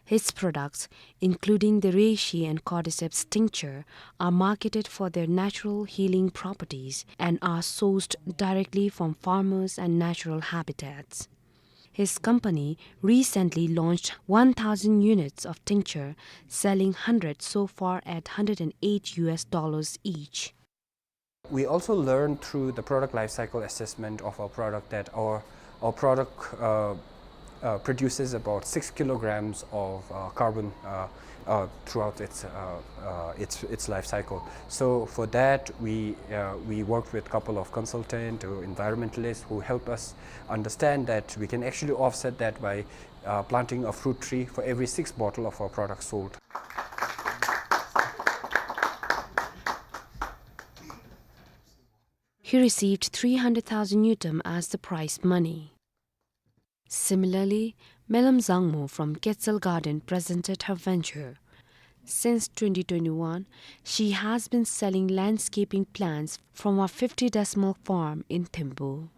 His products, including the reishi and cordyceps tincture, are marketed for their natural healing properties and are sourced directly from farmers and natural habitats. His company recently launched one thousand units of tincture, selling hundred so far at hundred and eight U S dollars each. We also learned through the product life cycle assessment of our product that our, our product, uh, uh, produces about six kilograms of, uh, carbon, uh, uh, throughout its, uh, uh, its, its life cycle. So for that, we, uh, we worked with a couple of consultants or environmentalists who helped us understand that we can actually offset that by, uh, planting a fruit tree for every six bottle of our product sold. He received three hundred thousand ngultrum as the prize money. Similarly, Melam Zangmo from Quetzal Garden presented her venture. Since twenty twenty-one, she has been selling landscaping plants from her fifty decimal farm in Thempu.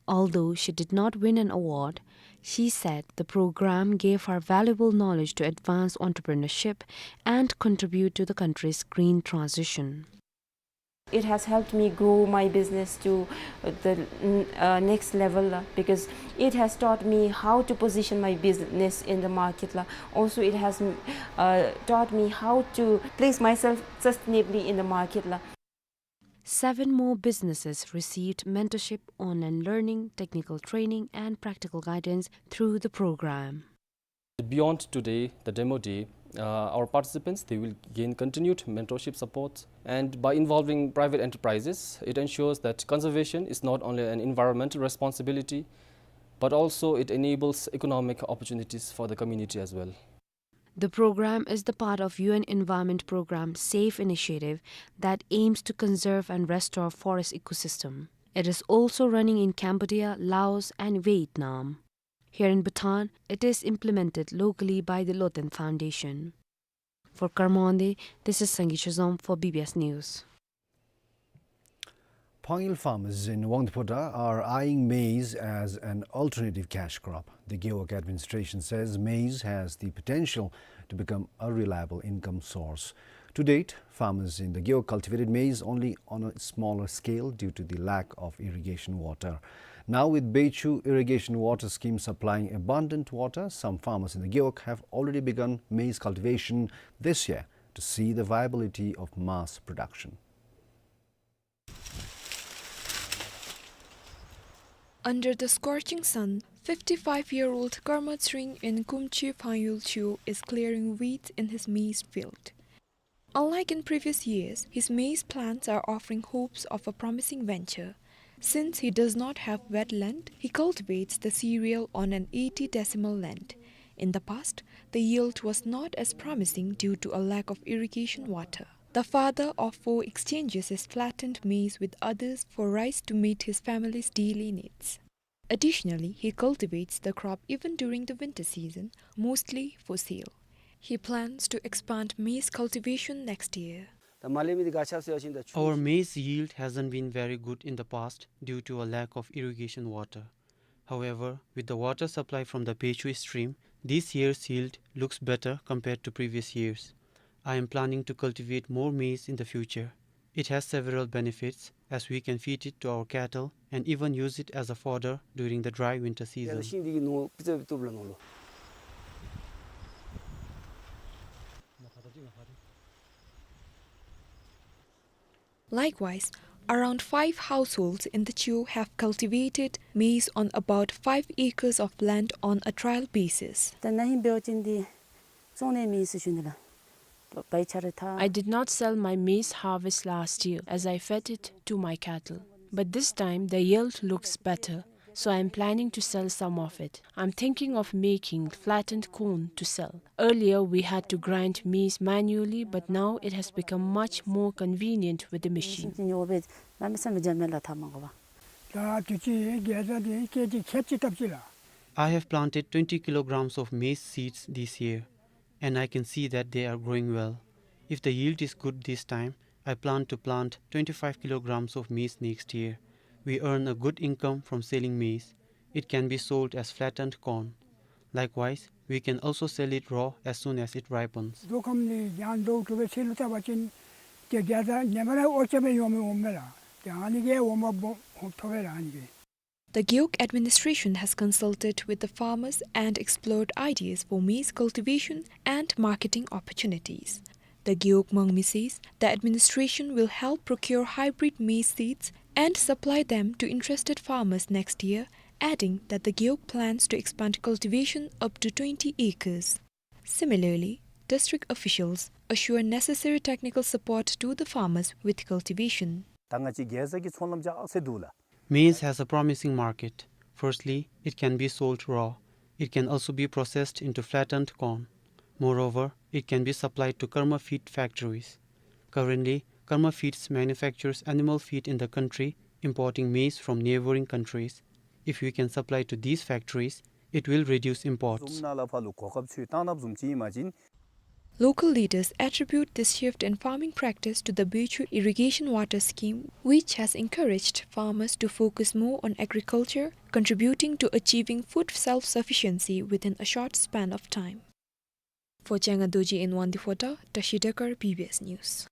Although she did not win an award, she said the program gave her valuable knowledge to advance entrepreneurship and contribute to the country's green transition. It has helped me grow my business to, uh, the n-, uh, next level, uh, because it has taught me how to position my business in the market, la. Also, it has, mm, uh, taught me how to place myself sustainably in the market, la. Seven more businesses received mentorship, online learning, technical training, and practical guidance through the program. Beyond today, the demo day, uh, our participants, they will gain continued mentorship support. And by involving private enterprises, it ensures that conservation is not only an environmental responsibility, but also it enables economic opportunities for the community as well. The program is the part of U N Environment Program SAFE initiative that aims to conserve and restore forest ecosystem. It is also running in Cambodia, Laos, and Vietnam. Here in Bhutan, it is implemented locally by the Lotan Foundation. For Karmondey, this is Sangi Chazom for B B S News. Phangel farmers in Wangdue Phodrang are eyeing maize as an alternative cash crop. The Gewog administration says maize has the potential to become a reliable income source. To date, farmers in the Gewog cultivated maize only on a smaller scale due to the lack of irrigation water. Now, with Beichu irrigation water scheme supplying abundant water, some farmers in the Gewog have already begun maize cultivation this year to see the viability of mass production. Under the scorching sun, fifty-five-year-old Karma Tsering in Kumchi Phangel Tsew is clearing weeds in his maize field. Unlike in previous years, his maize plants are offering hopes of a promising venture. Since he does not have wet land, he cultivates the cereal on an eighty decimal land. In the past, the yield was not as promising due to a lack of irrigation water. The father of four exchanges his flattened maize with others for rice to meet his family's daily needs. Additionally, he cultivates the crop even during the winter season, mostly for sale. He plans to expand maize cultivation next year. Our maize yield hasn't been very good in the past due to a lack of irrigation water. However, with the water supply from the Beichu stream, this year's yield looks better compared to previous years. I am planning to cultivate more maize in the future. It has several benefits, as we can feed it to our cattle and even use it as a fodder during the dry winter season. Likewise, around five households in the Tsew have cultivated maize on about five acres of land on a trial basis. ད་ན་ཧིང་འབད་བ་ཅིན་འདི་བཙོང་ནི་མེད་ཟེར་ཞུ་ནི་ལགས། བའི་ཆ་རེ་ད། I did not sell my maize harvest last year as I fed it to my cattle. But this time the yield looks better. So I'm planning to sell some of it. I'm thinking of making flattened cone to sell. Earlier, we had to grind maize manually, but now it has become much more convenient with the machine. ད་དུས་ཅི་གེ་ཛ་དེ་ཀེ་ཇི་ཁལ་གཅིག་བཏབ་ཅི་ལགས། I have planted twenty kilograms of maize seeds this year, and I can see that they are growing well. If the yield is good this time, I plan to plant twenty-five kilograms of maize next year. We earn a good income from selling maize. It can be sold as flattened corn. Likewise, we can also sell it raw as soon as it ripens. མདོ་ཁམས་ནི་ཡང་མདོ་གྲུབ་པའི་ཚེ་ལུ་བལྟ་བ་ཅིན་ཏེ་གེ་ཛ་ཉེ་མ་ར་ཨོ་ཅ་མེ་ཡོང་མི་འོང་མེ་ལགས། ཏེ་ཨ་ནི་གི་འོང་མ་བོ་ཐོབ་པས་ལགས་ཨ་ནི་གི། The Gewog administration has consulted with the farmers and explored ideas for maize cultivation and marketing opportunities. The Gewog Mangmi says the administration will help procure hybrid maize seeds and supply them to interested farmers next year, adding that the Gewog plans to expand cultivation up to twenty acres. Similarly, district officials assure necessary technical support to the farmers with cultivation. ད་ང་བཅས་གེ་ཛ་གི་ཚོང་ལམ་ཅ་ཨག་ཚེ་འདུག་ལགས། Maize has a promising market. Firstly, it can be sold raw. It can also be processed into flattened corn. Moreover, it can be supplied to Karma Feed factories. Currently, Karma Feeds manufactures animal feed in the country, importing maize from neighboring countries. If we can supply to these factories, it will reduce imports. ཛོམས་ནང་ལས་ཕར་ལུ་གོ་སྐབས་ཚུ་བཏང་ནུག་བཟུམ་ཅིག་ཨིན་པ་ཅིན། Local leaders attribute this shift in farming practice to the Beichu irrigation water scheme, which has encouraged farmers to focus more on agriculture, contributing to achieving food self-sufficiency within a short span of time. For Changa Dorji in Wangdue Phodrang, Tashi Dekar, B B S News.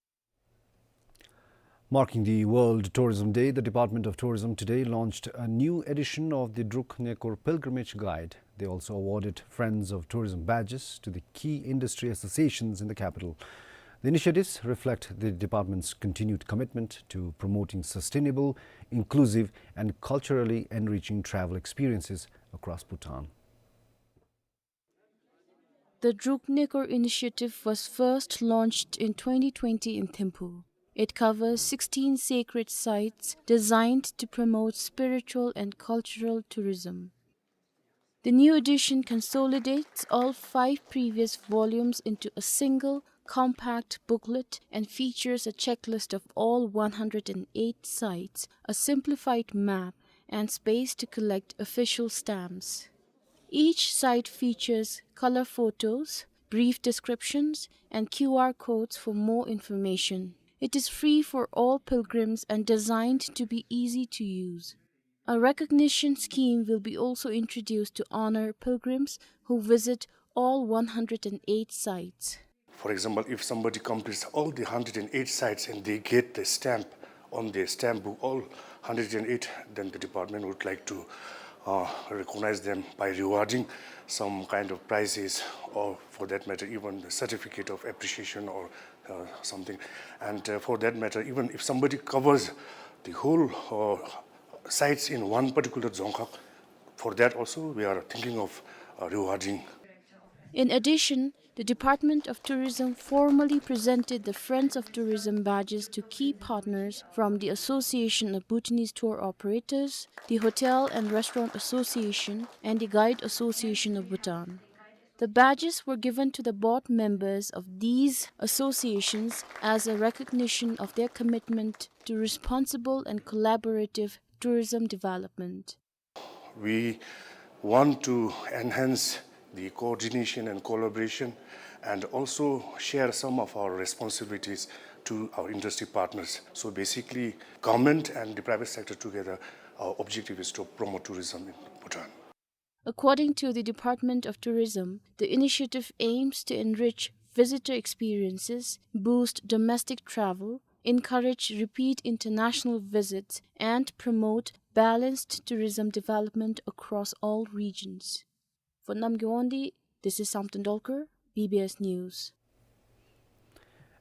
Marking the World Tourism Day, the Department of Tourism today launched a new edition of the Druk Ngekor Pilgrimage Guide. They also awarded Friends of Tourism badges to the key industry associations in the capital. The initiatives reflect the department's continued commitment to promoting sustainable, inclusive, and culturally enriching travel experiences across Bhutan. The Druk Ngekor initiative was first launched in twenty twenty in Thimphu. It covers sixteen sacred sites designed to promote spiritual and cultural tourism. The new edition consolidates all five previous volumes into a single, compact booklet and features a checklist of all one hundred and eight sites, a simplified map, and space to collect official stamps. Each site features color photos, brief descriptions, and Q R codes for more information. It is free for all pilgrims and designed to be easy to use. A recognition scheme will be also introduced to honor pilgrims who visit all one hundred and eight sites. For example, if somebody completes all the hundred and eight sites and they get the stamp on the stamp book, all hundred and eight, then the department would like to, uh, recognize them by rewarding some kind of prizes, or for that matter, even the certificate of appreciation or, uh, something. And, uh, for that matter, even if somebody covers the whole, uh, sites in one particular Dzongkhag, for that also we are thinking of, uh, rewarding. In addition, the Department of Tourism formally presented the Friends of Tourism badges to key partners from the Association of Bhutanese Tour Operators, the Hotel and Restaurant Association, and the Guide Association of Bhutan. The badges were given to the board members of these associations as a recognition of their commitment to responsible and collaborative tourism development. We want to enhance the coordination and collaboration and also share some of our responsibilities to our industry partners. So basically, government and the private sector together, our objective is to promote tourism in Bhutan. According to the Department of Tourism, the initiative aims to enrich visitor experiences, boost domestic travel, encourage repeat international visits, and promote balanced tourism development across all regions. For Namgay Wangdi, this is Samten Dolkar, B B S News.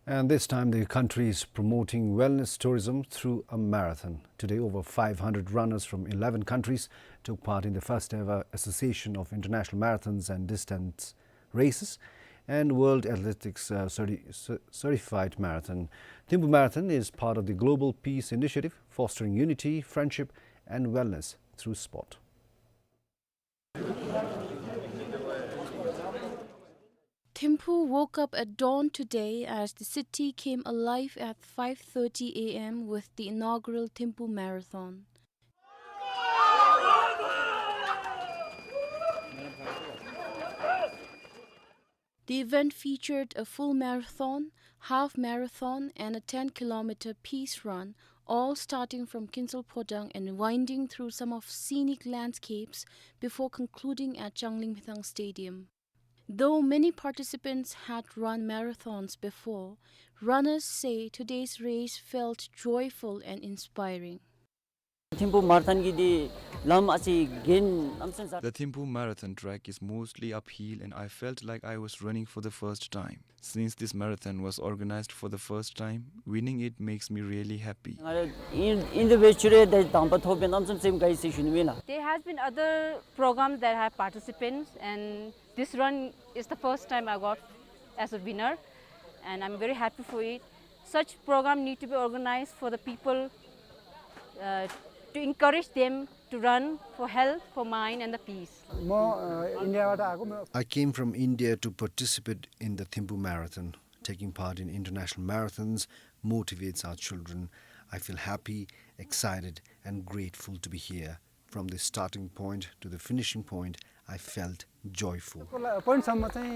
And this time, the country is promoting wellness tourism through a marathon. Today, over five hundred runners from eleven countries took part in the first ever Association of International Marathons and Distance Races and World Athletics, uh, certi-, cer-, Certified Marathon. Thimphu Marathon is part of the Global Peace Initiative, fostering unity, friendship, and wellness through sport. Thimphu woke up at dawn today as the city came alive at five thirty a m with the inaugural Thimphu Marathon. The event featured a full marathon, half marathon, and a ten kilometer peace run, all starting from Kinsol Phodang and winding through some of scenic landscapes before concluding at Changlimithang Stadium. Though many participants had run marathons before, runners say today's race felt joyful and inspiring. Thimphu marathon གི་འདི་ལམ་ཨ་ཙི་གིན་ལམ་སེང་ས། The Thimphu Marathon track is mostly uphill and I felt like I was running for the first time. Since this marathon was organized for the first time, winning it makes me really happy. ང་ར་ཨིན་ཨིན་དེ་འབད་ཞུ་རེ་དེ་དང་པ་ཐོབ་པའི་རྣམ་གསུམ་སེམས་དགའ་ཡི་ཟེར་ཞུ་ནི་མེད་ལགས། There has been other programs that have participants, and this run is the first time I got as a winner, and I'm very happy for it. Such program need to be organized for the people, uh, to encourage them to run for health, for mind, and the peace. म, अ, इन्डियाबाट आएको म। I came from India to participate in the Thimphu Marathon. Taking part in international marathons motivates our children. I feel happy, excited, and grateful to be here. From the starting point to the finishing point, I felt joyful. पोइन्टसम्म चाहिँ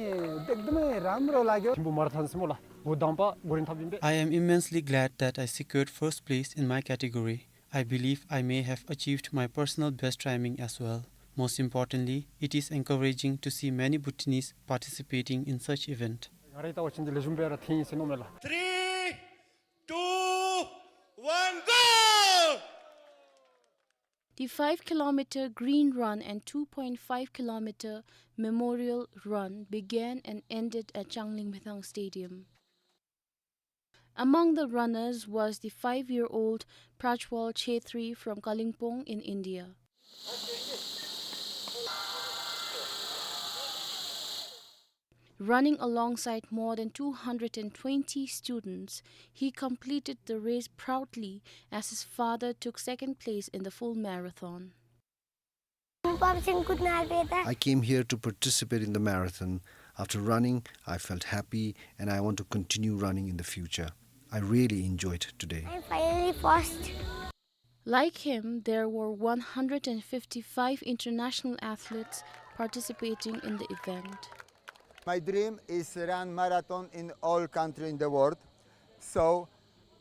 एकदमै राम्रो लाग्यो। थिम्पू म्याराथन चाहिँ मलाई बहुत दाम्पा गरिन थापिम्बे। I am immensely glad that I secured first place in my category. I believe I may have achieved my personal best timing as well. Most importantly, it is encouraging to see many Bhutanese participating in such event. ང་རའི་ལྟ་བ་ཅིན་འདི་ལེགས་ཤོམ་སྦེ་ར་ཐོན་ཡི་ཟེར་མནོཝ་མས་ལགས། Three, two, one, go! The five kilometer green run and two point five kilometer memorial run began and ended at Changlimithang Stadium. Among the runners was the five-year-old Prajwal Chhetri from Kalimpong in India. Running alongside more than two hundred and twenty students, he completed the race proudly as his father took second place in the full marathon. I came here to participate in the marathon. After running, I felt happy and I want to continue running in the future. I really enjoyed today. I'm finally first. Like him, there were one hundred and fifty-five international athletes participating in the event. My dream is run marathon in all country in the world. So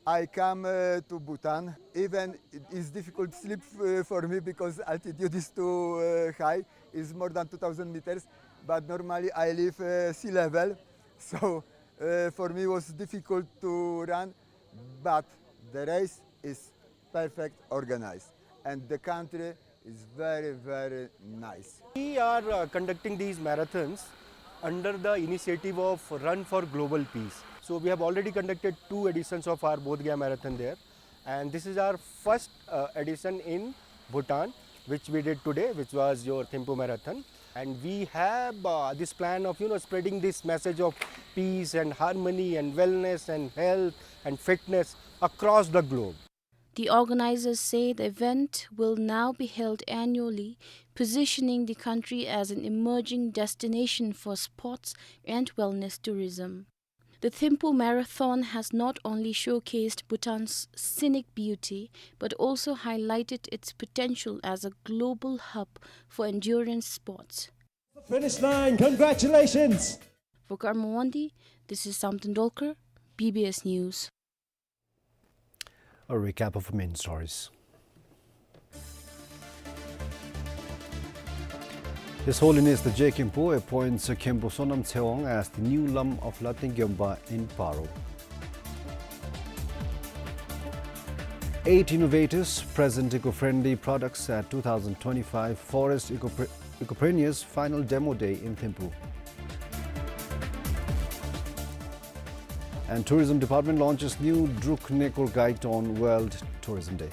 I come, uh, to Bhutan. Even it is difficult sleep, uh, for me because altitude is too, uh, high. It's more than two thousand meters. But normally I live, uh, sea level. So, uh, for me it was difficult to run. But the race is perfect organized, and the country is very, very nice. We are, uh, conducting these marathons under the initiative of Run for Global Peace. So we have already conducted two editions of our Bodh Gaya Marathon there, and this is our first, uh, edition in Bhutan, which we did today, which was your Thimphu Marathon. And we have, uh, this plan of, you know, spreading this message of peace and harmony and wellness and health and fitness across the globe. The organizers say the event will now be held annually, positioning the country as an emerging destination for sports and wellness tourism. The Thimphu Marathon has not only showcased Bhutan's scenic beauty, but also highlighted its potential as a global hub for endurance sports. Finish line, congratulations! For Karma Wandi, this is Samten Dolkar, B B S News. A recap of main stories. His Holiness the Je Khenpo appoints Khenpo Sonam Tshewang as the new Lama of Lateng Gyompa in Paro. Eight innovators present eco-friendly products at two thousand twenty-five Forest Eco-, Ecopreneurs Final Demo Day in Thimphu. And Tourism Department launches new Druk Nekor Guide on World Tourism Day.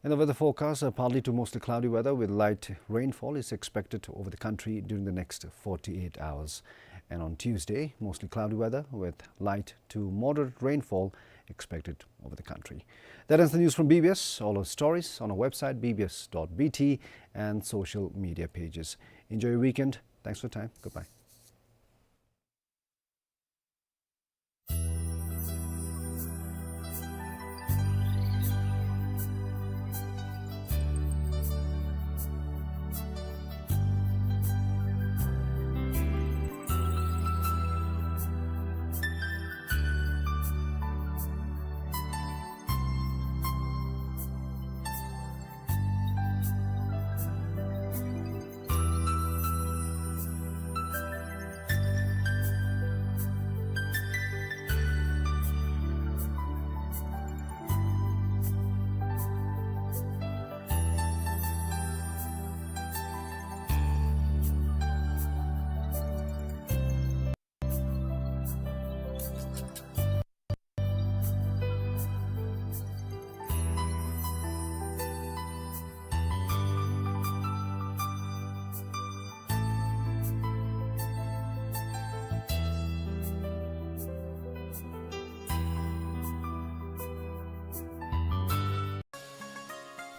In the weather forecast, uh, partly to mostly cloudy weather with light rainfall is expected over the country during the next forty-eight hours. And on Tuesday, mostly cloudy weather with light to moderate rainfall expected over the country. That ends the news from B B S. All our stories on our website, B B S dot B T, and social media pages. Enjoy your weekend. Thanks for your time. Goodbye.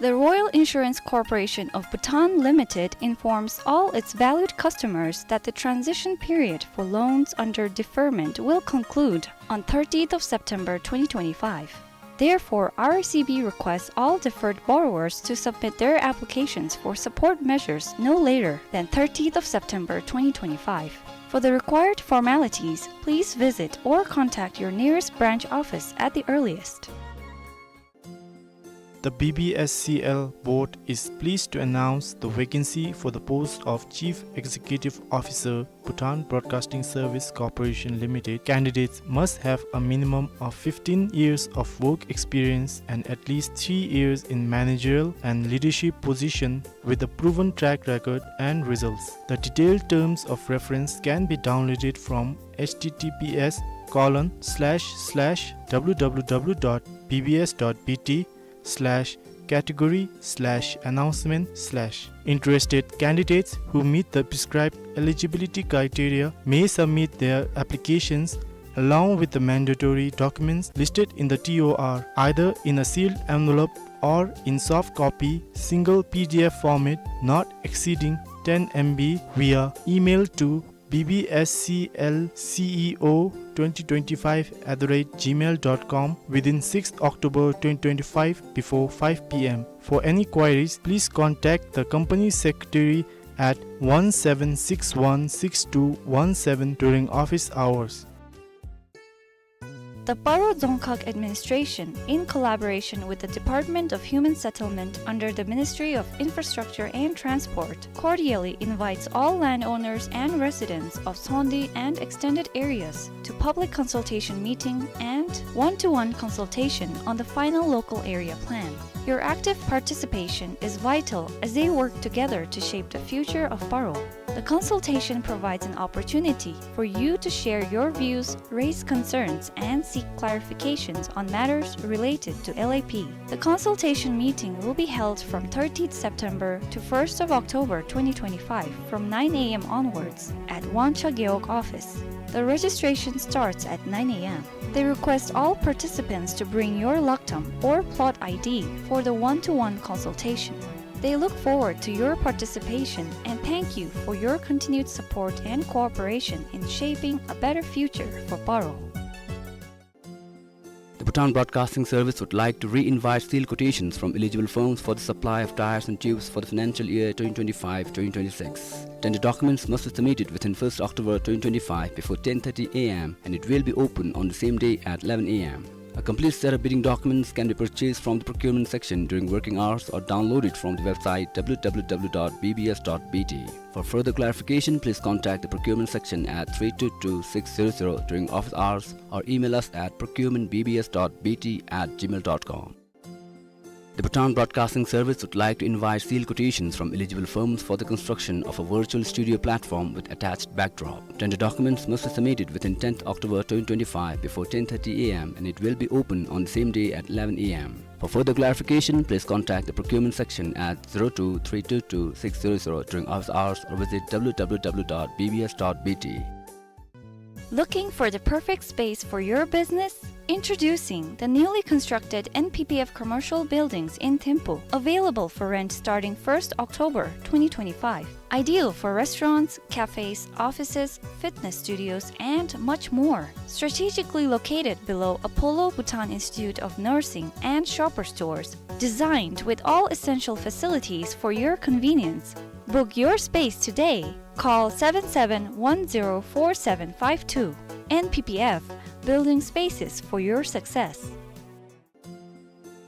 The Royal Insurance Corporation of Bhutan Limited informs all its valued customers that the transition period for loans under deferment will conclude on thirtieth of September twenty twenty-five. Therefore, R C B requests all deferred borrowers to submit their applications for support measures no later than thirtieth of September twenty twenty-five. For the required formalities, please visit or contact your nearest branch office at the earliest. The B B S C L board is pleased to announce the vacancy for the post of Chief Executive Officer, Bhutan Broadcasting Service Corporation Limited. Candidates must have a minimum of fifteen years of work experience and at least three years in managerial and leadership position with a proven track record and results. The detailed terms of reference can be downloaded from H T T P S colon slash slash W W W dot B B S dot B T slash category slash announcement slash. Interested candidates who meet the prescribed eligibility criteria may submit their applications along with the mandatory documents listed in the T O R, either in a sealed envelope or in soft copy, single P D F format, not exceeding ten M B, via email to B B S C L C E O twenty twenty-five at the rate gmail dot com within sixth October twenty twenty-five before five P M. For any queries, please contact the company secretary at one seven six one six two one seven during office hours. The Paro Dzongkhag Administration, in collaboration with the Department of Human Settlement under the Ministry of Infrastructure and Transport, cordially invites all landowners and residents of Sondi and extended areas to public consultation meeting and one-to-one consultation on the final local area plan. Your active participation is vital as they work together to shape the future of Paro. The consultation provides an opportunity for you to share your views, raise concerns, and seek clarifications on matters related to L A P. The consultation meeting will be held from thirtieth September to first of October twenty twenty-five from nine A M onwards at Wangcha Gewog office. The registration starts at nine A M. They request all participants to bring your laktam or plot I D for the one-to-one consultation. They look forward to your participation and thank you for your continued support and cooperation in shaping a better future for Paro. The Bhutan Broadcasting Service would like to re-invite sealed quotations from eligible firms for the supply of tires and tubes for the financial year twenty twenty-five twenty twenty-six. Tender documents must be submitted within first October twenty twenty-five before ten thirty A M, and it will be open on the same day at eleven A M. A complete set of bidding documents can be purchased from the procurement section during working hours or downloaded from the website W W W dot B B S dot B T. For further clarification, please contact the procurement section at three two two six zero zero during office hours or email us at procurement B B S dot B T at gmail dot com. The Bhutan Broadcasting Service would like to invite sealed quotations from eligible firms for the construction of a virtual studio platform with attached backdrop. Tender documents must be submitted within tenth October twenty twenty-five before ten thirty A M, and it will be open on the same day at eleven A M. For further clarification, please contact the procurement section at zero two three two two six zero zero during office hours or visit W W W dot B B S dot B T. Looking for the perfect space for your business? Introducing the newly constructed N P P F commercial buildings in Thimphu, available for rent starting first October twenty twenty-five. Ideal for restaurants, cafes, offices, fitness studios, and much more. Strategically located below Apollo Bhutan Institute of Nursing and Shoppers Stores. Designed with all essential facilities for your convenience. Book your space today. Call seven seven one zero four seven five two. N P P F, building spaces for your success.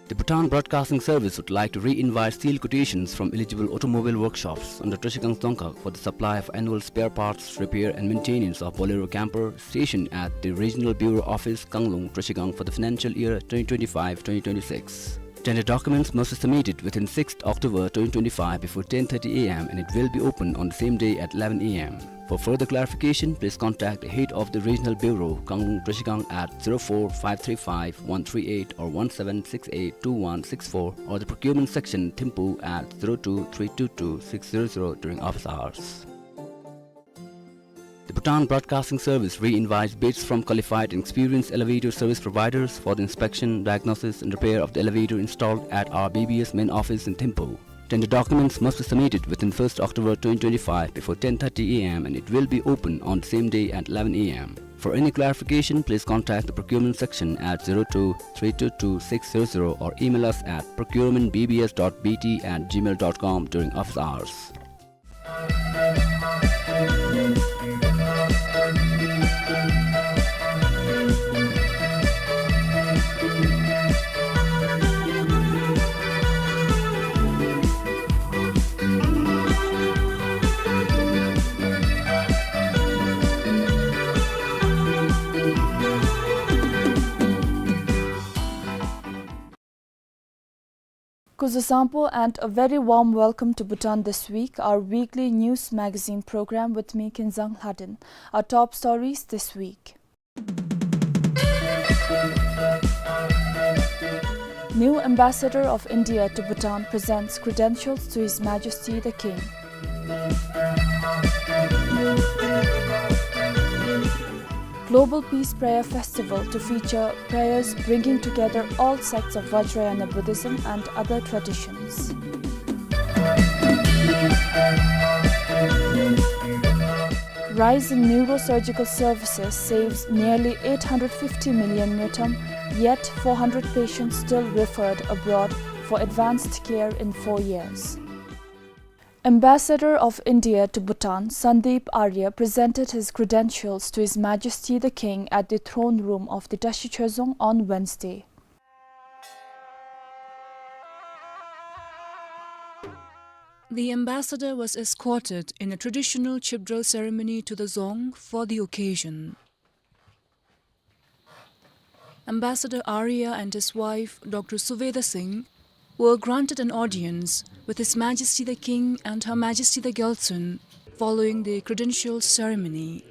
The Bhutan Broadcasting Service would like to re-invite sealed quotations from eligible automobile workshops under Trashigang Dzongkhag for the supply of annual spare parts, repair and maintenance of Bolero camper stationed at the Regional Bureau Office, Kanglung, Trashigang for the financial year twenty twenty-five twenty twenty-six. Tender documents must be submitted within sixth October twenty twenty-five before ten thirty A M and it will be open on the same day at eleven A M. For further clarification, please contact the head of the Regional Bureau, Kanglung Trashigang at zero four five three five one three eight or one seven six eight two one six four or the procurement section, Thimphu at zero two three two two six zero zero during office hours. The Bhutan Broadcasting Service re-invites bids from qualified and experienced elevator service providers for the inspection, diagnosis and repair of the elevator installed at our B B S main office in Thimphu. Tender documents must be submitted within first October twenty twenty-five before ten thirty A M and it will be open on the same day at eleven A M. For any clarification, please contact the procurement section at zero two three two two six zero zero or email us at procurement B B S dot B T at gmail dot com during office hours. Kuzuzangpo and a very warm welcome to Bhutan This Week, our weekly news magazine program with me, Kinzang Lhaden. Our top stories this week. New Ambassador of India to Bhutan presents credentials to His Majesty the King. Global Peace Prayer Festival to feature prayers bringing together all sects of Vajrayana Buddhism and other traditions. Rise in neurosurgical services saves nearly eight hundred fifty million ngultrum, yet four hundred patients still referred abroad for advanced care in four years. Ambassador of India to Bhutan, Sandeep Arya, presented his credentials to His Majesty the King at the throne room of the Tashi Choezong on Wednesday. The ambassador was escorted in a traditional Chibdral ceremony to the dzong for the occasion. Ambassador Arya and his wife, Doctor Suveda Singh, were granted an audience with His Majesty the King and Her Majesty the Gyaltsuen following the credential ceremony.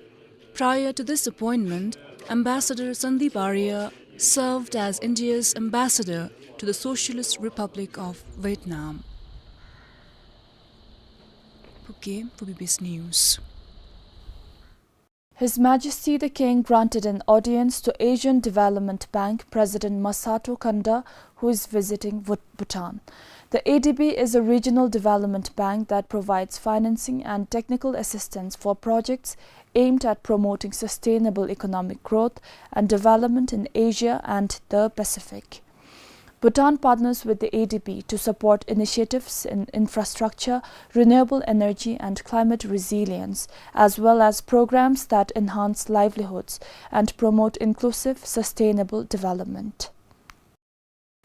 Prior to this appointment, Ambassador Sandeep Arya served as India's ambassador to the Socialist Republic of Vietnam. Phuket, for B B S News. His Majesty the King granted an audience to Asian Development Bank President Masato Kanda, who is visiting Bhut-, Bhutan. The A D B is a regional development bank that provides financing and technical assistance for projects aimed at promoting sustainable economic growth and development in Asia and the Pacific. Bhutan partners with the A D B to support initiatives in infrastructure, renewable energy and climate resilience, as well as programs that enhance livelihoods and promote inclusive, sustainable development.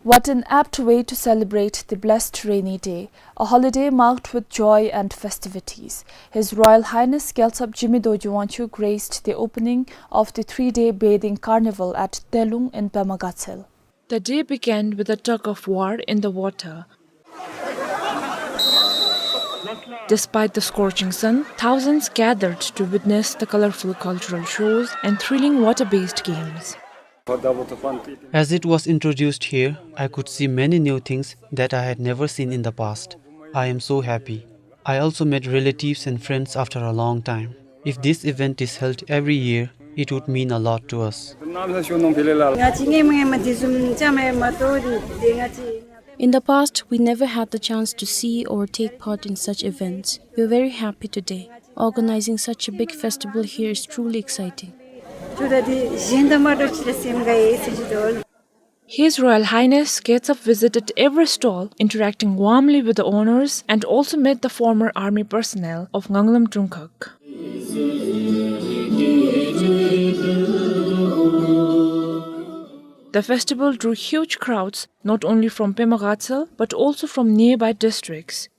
What an apt way to celebrate the blessed rainy day, a holiday marked with joy and festivities. His Royal Highness Gyaltsab Jigme Dorji Wangchuck graced the opening of the three-day bathing carnival at Delung in Pema Gatshel. The day began with a tug of war in the water. Despite the scorching sun, thousands gathered to witness the colorful cultural shows and thrilling water-based games. As it was introduced here, I could see many new things that I had never seen in the past. I am so happy. I also met relatives and friends after a long time. If this event is held every year, It would mean a lot to us. In the past, we never had the chance to see or take part in such events. We are very happy today. Organizing such a big festival here is truly exciting. His Royal Highness Khetsab visited every stall, interacting warmly with the owners, and also met the former army personnel of Nganglum Chungkhag. The festival drew huge crowds, not only from Pema Gatshel, but also from nearby districts.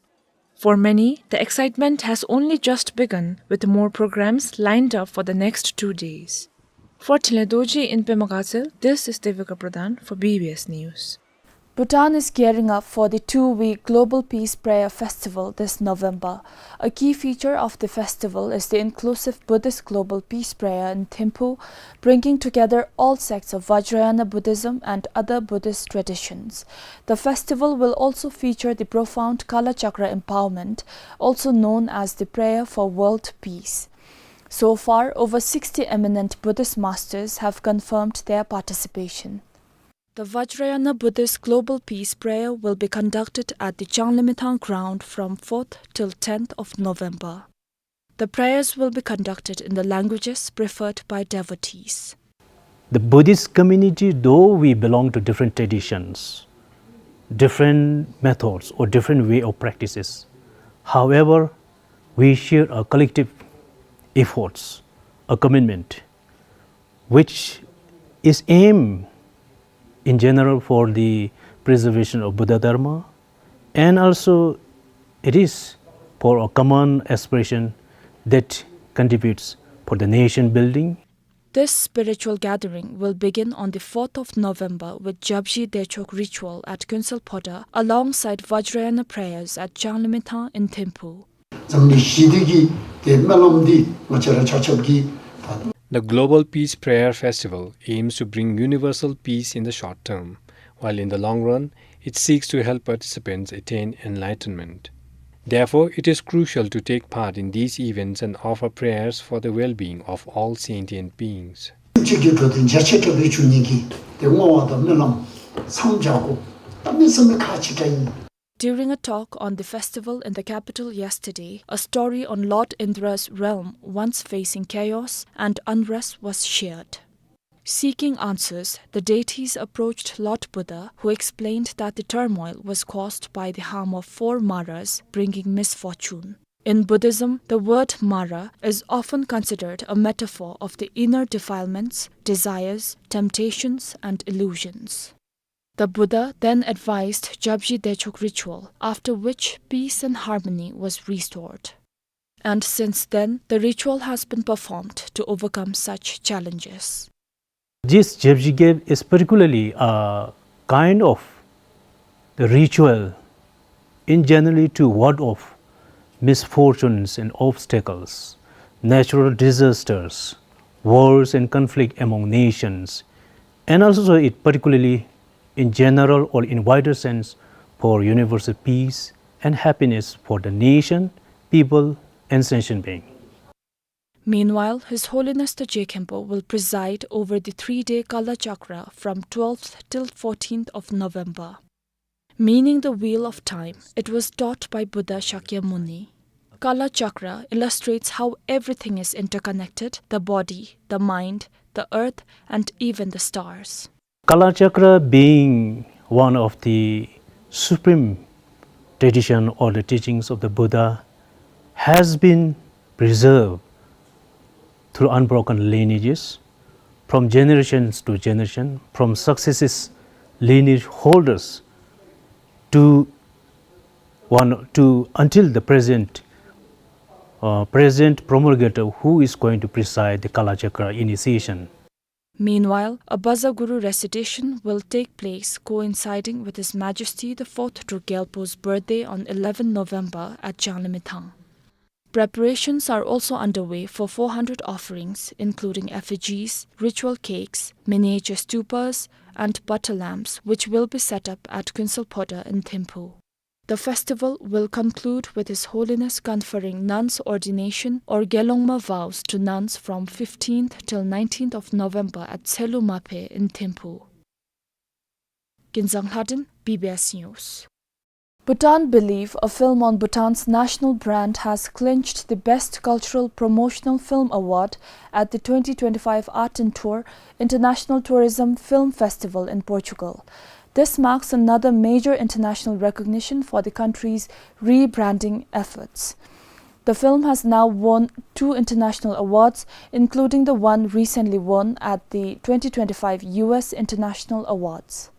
For many, the excitement has only just begun, with more programs lined up for the next two days. For Thinley Dorji in Pema Gatshel, this is Devika Pradhan for B B S News. Bhutan is gearing up for the two-week Global Peace Prayer Festival this November. A key feature of the festival is the inclusive Buddhist Global Peace Prayer in Thimphu, bringing together all sects of Vajrayana Buddhism and other Buddhist traditions. The festival will also feature the profound Kalachakra empowerment, also known as the Prayer for World Peace. So far, over sixty eminent Buddhist masters have confirmed their participation. The Vajrayana Buddhist Global Peace Prayer will be conducted at the Changlimithang ground from fourth till tenth of November. The prayers will be conducted in the languages preferred by devotees. The Buddhist community, though we belong to different traditions, different methods, or different way of practices, however, we share a collective efforts, a commitment, which is aimed in general for the preservation of Buddha Dharma, and also it is for a common aspiration that contributes for the nation building. This spiritual gathering will begin on the fourth of November with Japji Dechok ritual at Kuensel Phodrang alongside Vajrayana prayers at Changlimithang in Thimphu. འཛམ་གླིང་ཞི་བདེ་གི་ཏེ་སྨོན་ལམ་འདི་ང་བཅས་ར་ཆ་ཁྱབ་ཀྱིས་ད། The Global Peace Prayer Festival aims to bring universal peace in the short term, while in the long run, it seeks to help participants attain enlightenment. Therefore, it is crucial to take part in these events and offer prayers for the well-being of all sentient beings. གཅིག་གི་འགྲོ་དོན་རྒྱ་ཆེ་དྲགས་སྦེ་འགྱུར་ནི་གི་ཏེ་བསྔོ་བ་དང་སྨོན་ལམ་མཚམས་སྦྱར་དགོ། གནམ་མེད་ས་མེད་ཁག་ཆེ་དྲགས་ཨིན། During a talk on the festival in the capital yesterday, a story on Lord Indra's realm once facing chaos and unrest was shared. Seeking answers, the deities approached Lord Buddha, who explained that the turmoil was caused by the harm of four Maras, bringing misfortune. In Buddhism, the word Mara is often considered a metaphor of the inner defilements, desires, temptations, and illusions. The Buddha then advised Japji Dechok ritual, after which peace and harmony was restored. And since then, the ritual has been performed to overcome such challenges. This Japji Gep is particularly a kind of the ritual in generally to ward off misfortunes and obstacles, natural disasters, wars and conflict among nations, and also it particularly in general or in wider sense for universal peace and happiness for the nation, people, and sentient being. Meanwhile, His Holiness the Je Khenpo will preside over the three-day Kala Chakra from twelfth till fourteenth of November. Meaning the wheel of time, it was taught by Buddha Shakyamuni. Kala Chakra illustrates how everything is interconnected, the body, the mind, the earth, and even the stars. Kala Chakra being one of the supreme tradition or the teachings of the Buddha has been preserved through unbroken lineages, from generations to generation, from successive lineage holders to one, to until the present, uh, present promulgator who is going to preside the Kala Chakra initiation. Meanwhile, a Baza Guru recitation will take place coinciding with His Majesty the Fourth Druk Gyalpo's birthday on eleventh November at Changlimithang. Preparations are also underway for four hundred offerings, including effigies, ritual cakes, miniature stupas, and butter lamps, which will be set up at Kuensel Phodrang in Thimphu. The festival will conclude with His Holiness conferring nuns' ordination or Gelongma vows to nuns from fifteenth till nineteenth of November at Tselu Maphe in Thimphu. Kinzang Lhadon, B B S News. Bhutan Believe, a film on Bhutan's national brand, has clinched the Best Cultural Promotional Film Award at the twenty twenty-five Art and Tour International Tourism Film Festival in Portugal. This marks another major international recognition for the country's rebranding efforts. The film has now won two international awards, including the one recently won at the twenty twenty-five U S International Awards.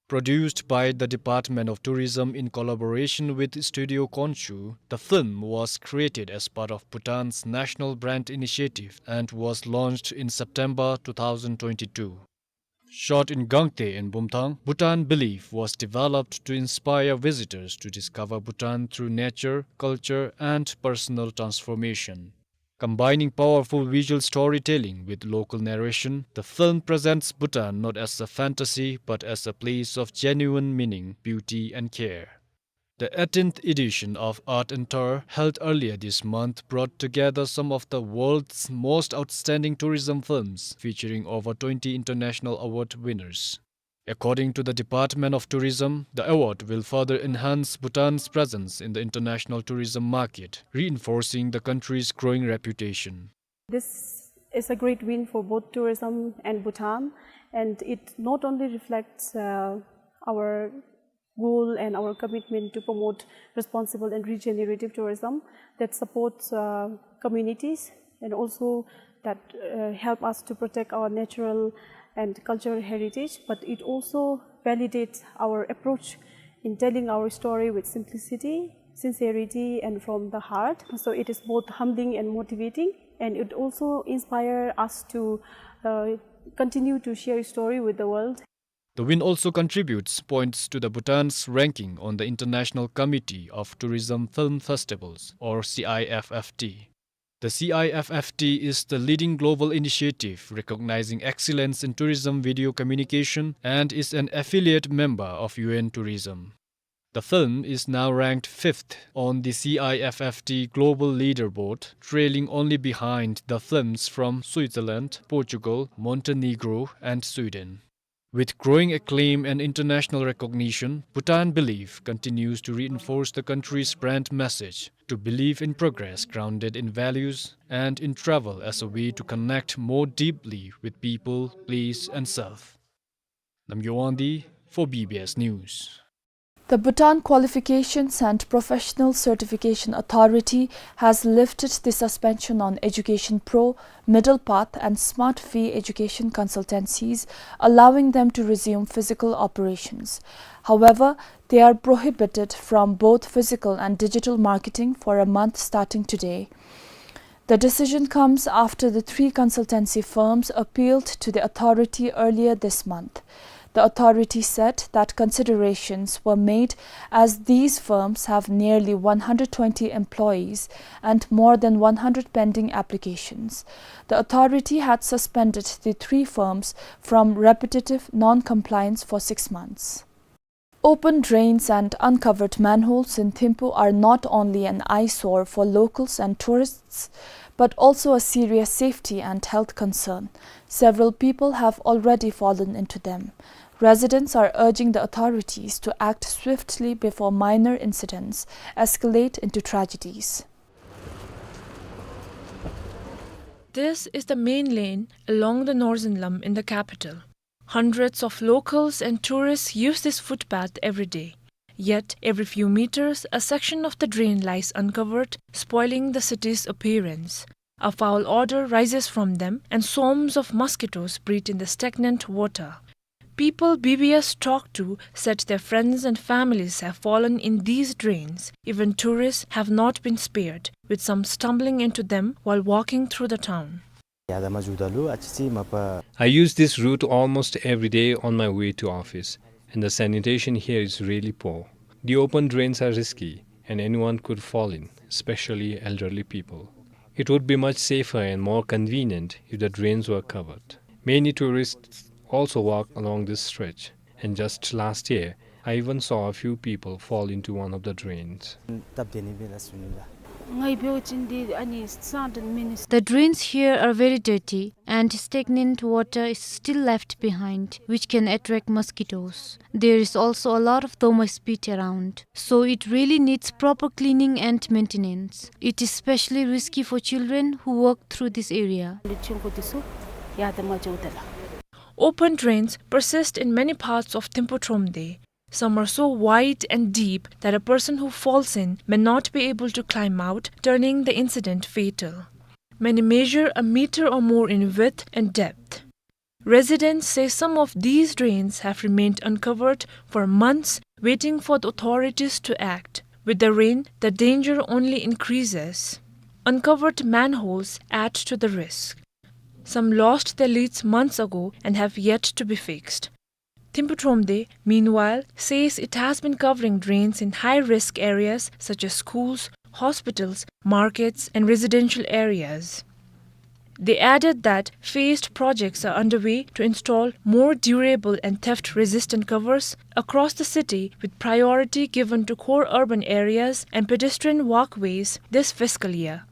Produced by the Department of Tourism in collaboration with Studio Khonshu, the film was created as part of Bhutan's National Brand Initiative and was launched in September two thousand twenty-two. Shot in Gangte and Bumthang, Bhutan Believe was developed to inspire visitors to discover Bhutan through nature, culture, and personal transformation. Combining powerful visual storytelling with local narration, the film presents Bhutan not as a fantasy, but as a place of genuine meaning, beauty, and care. The eighteenth edition of Art and Tour, held earlier this month, brought together some of the world's most outstanding tourism films, featuring over twenty international award winners. According to the Department of Tourism, the award will further enhance Bhutan's presence in the international tourism market, reinforcing the country's growing reputation. This is a great win for both tourism and Bhutan, and it not only reflects, uh, our goal and our commitment to promote responsible and regenerative tourism that supports, uh, communities and also that, uh, help us to protect our natural and cultural heritage, but it also validates our approach in telling our story with simplicity, sincerity, and from the heart. So it is both humbling and motivating, and it also inspire us to, uh, continue to share story with the world. The win also contributes points to the Bhutan's ranking on the International Committee of Tourism Film Festivals, or C I F F T. The C I F F T is the leading global initiative recognizing excellence in tourism video communication and is an affiliate member of U N Tourism. The film is now ranked fifth on the C I F F T global leaderboard, trailing only behind the films from Switzerland, Portugal, Montenegro, and Sweden. With growing acclaim and international recognition, Bhutan Believe continues to reinforce the country's brand message to believe in progress grounded in values and in travel as a way to connect more deeply with people, place, and self. Namgyo Wangdi for B B S News. The Bhutan Qualifications and Professional Certification Authority has lifted the suspension on Education Pro, Middle Path and Smart Fee education consultancies, allowing them to resume physical operations. However, they are prohibited from both physical and digital marketing for a month starting today. The decision comes after the three consultancy firms appealed to the authority earlier this month. The authority said that considerations were made as these firms have nearly one hundred twenty employees and more than one hundred pending applications. The authority had suspended the three firms from repetitive non-compliance for six months. Open drains and uncovered manholes in Thimphu are not only an eyesore for locals and tourists, but also a serious safety and health concern. Several people have already fallen into them. Residents are urging the authorities to act swiftly before minor incidents escalate into tragedies. This is the main lane along the Northern Lum in the capital. Hundreds of locals and tourists use this footpath every day. Yet, every few meters, a section of the drain lies uncovered, spoiling the city's appearance. A foul odor rises from them, and swarms of mosquitoes breed in the stagnant water. People B B S talked to said their friends and families have fallen in these drains. Even tourists have not been spared, with some stumbling into them while walking through the town. I use this route almost every day on my way to office, and the sanitation here is really poor. The open drains are risky, and anyone could fall in, especially elderly people. It would be much safer and more convenient if the drains were covered. Many tourists also walk along this stretch, And just last year, I even saw a few people fall into one of the drains. སྟབས་བདེ་ནི་སྦེ་ལགས་སོ་ནི་ལགས། ང་ཡི་འབད་བ་ཅིན་འདི་ཨ་ནི་སང་ཏན་མི་ནི། The drains here are very dirty and stagnant water is still left behind, which can attract mosquitoes. There is also a lot of domo spit around, so it really needs proper cleaning and maintenance. It is especially risky for children who walk through this area. འདི་ཆུང་ཀུ་འདི་ཚུ་ཡར་དང་མར་འགྱོཝ་ད་ལགས། Open drains persist in many parts of Thimphu Thromde. Some are so wide and deep that a person who falls in may not be able to climb out, turning the incident fatal. Many measure a meter or more in width and depth. Residents say some of these drains have remained uncovered for months, waiting for the authorities to act. With the rain, the danger only increases. Uncovered manholes add to the risk. Some lost their lids months ago and have yet to be fixed. Thimphu Thromde, meanwhile, says it has been covering drains in high-risk areas such as schools, hospitals, markets, and residential areas. They added that phased projects are underway to install more durable and theft-resistant covers across the city, with priority given to core urban areas and pedestrian walkways this fiscal year.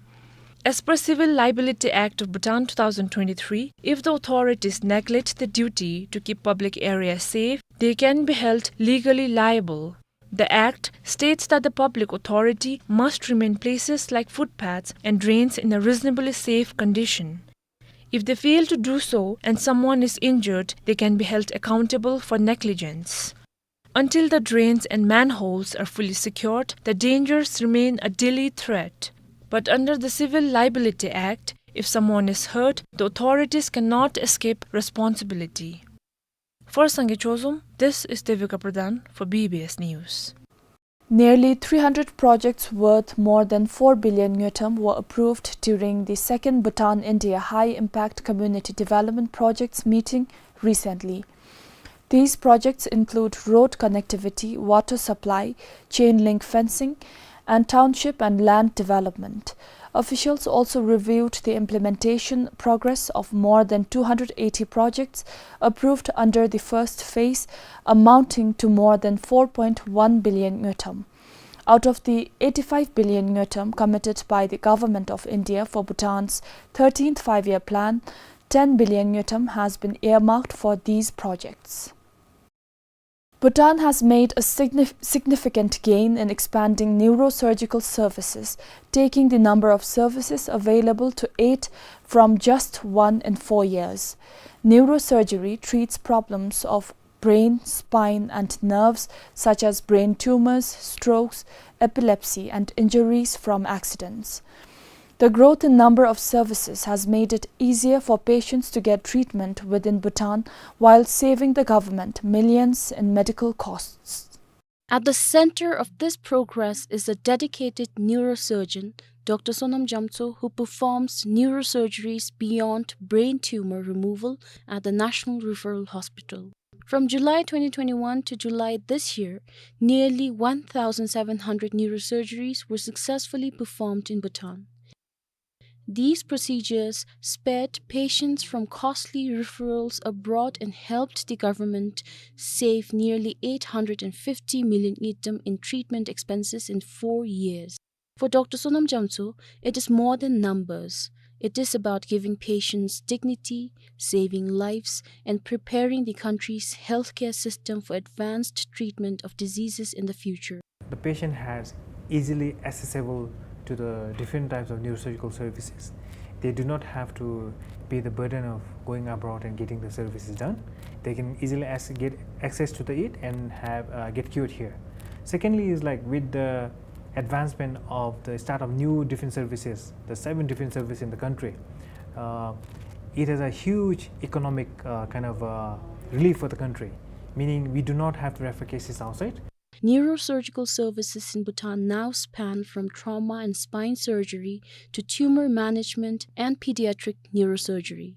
As per Civil Liability Act of Bhutan two thousand twenty-three, if the authorities neglect the duty to keep public areas safe, they can be held legally liable. The act states that the public authority must remain places like footpaths and drains in a reasonably safe condition. If they fail to do so and someone is injured, they can be held accountable for negligence. Until the drains and manholes are fully secured, the dangers remain a daily threat. But under the Civil Liability Act, if someone is hurt, the authorities cannot escape responsibility. For Sangay Chozom, this is Devika Pradhan for B B S News. Nearly three hundred projects worth more than four billion ngultrum were approved during the second Bhutan-India High Impact Community Development Projects meeting recently. These projects include road connectivity, water supply, chain link fencing, and township and land development. Officials also reviewed the implementation progress of more than two hundred eighty projects approved under the first phase, amounting to more than four point one billion ngultrum. Out of the eighty-five billion ngultrum committed by the Government of India for Bhutan's thirteenth Five-Year Plan, ten billion ngultrum has been earmarked for these projects. Bhutan has made a signif-, significant gain in expanding neurosurgical services, taking the number of services available to eight from just one in four years. Neurosurgery treats problems of brain, spine, and nerves, such as brain tumors, strokes, epilepsy, and injuries from accidents. The growth in number of services has made it easier for patients to get treatment within Bhutan while saving the government millions in medical costs. At the center of this progress is a dedicated neurosurgeon, Doctor Sonam Jamtso, who performs neurosurgeries beyond brain tumor removal at the National Referral Hospital. From July twenty twenty-one to July this year, nearly one thousand seven hundred neurosurgeries were successfully performed in Bhutan. These procedures spared patients from costly referrals abroad and helped the government save nearly eight hundred and fifty million ngultrum in treatment expenses in four years. For Doctor Sonam Jamtso, it is more than numbers. It is about giving patients dignity, saving lives, and preparing the country's healthcare system for advanced treatment of diseases in the future. The patient has easily accessible to the different types of neurosurgical services. They do not have to bear the burden of going abroad and getting the services done. They can easily ac-, get access to the it and have, uh, get cured here. Secondly is, like, with the advancement of the start of new different services, the seven different services in the country, uh, it has a huge economic, uh, kind of, uh, relief for the country, meaning we do not have to refer cases outside. Neurosurgical services in Bhutan now span from trauma and spine surgery to tumor management and pediatric neurosurgery.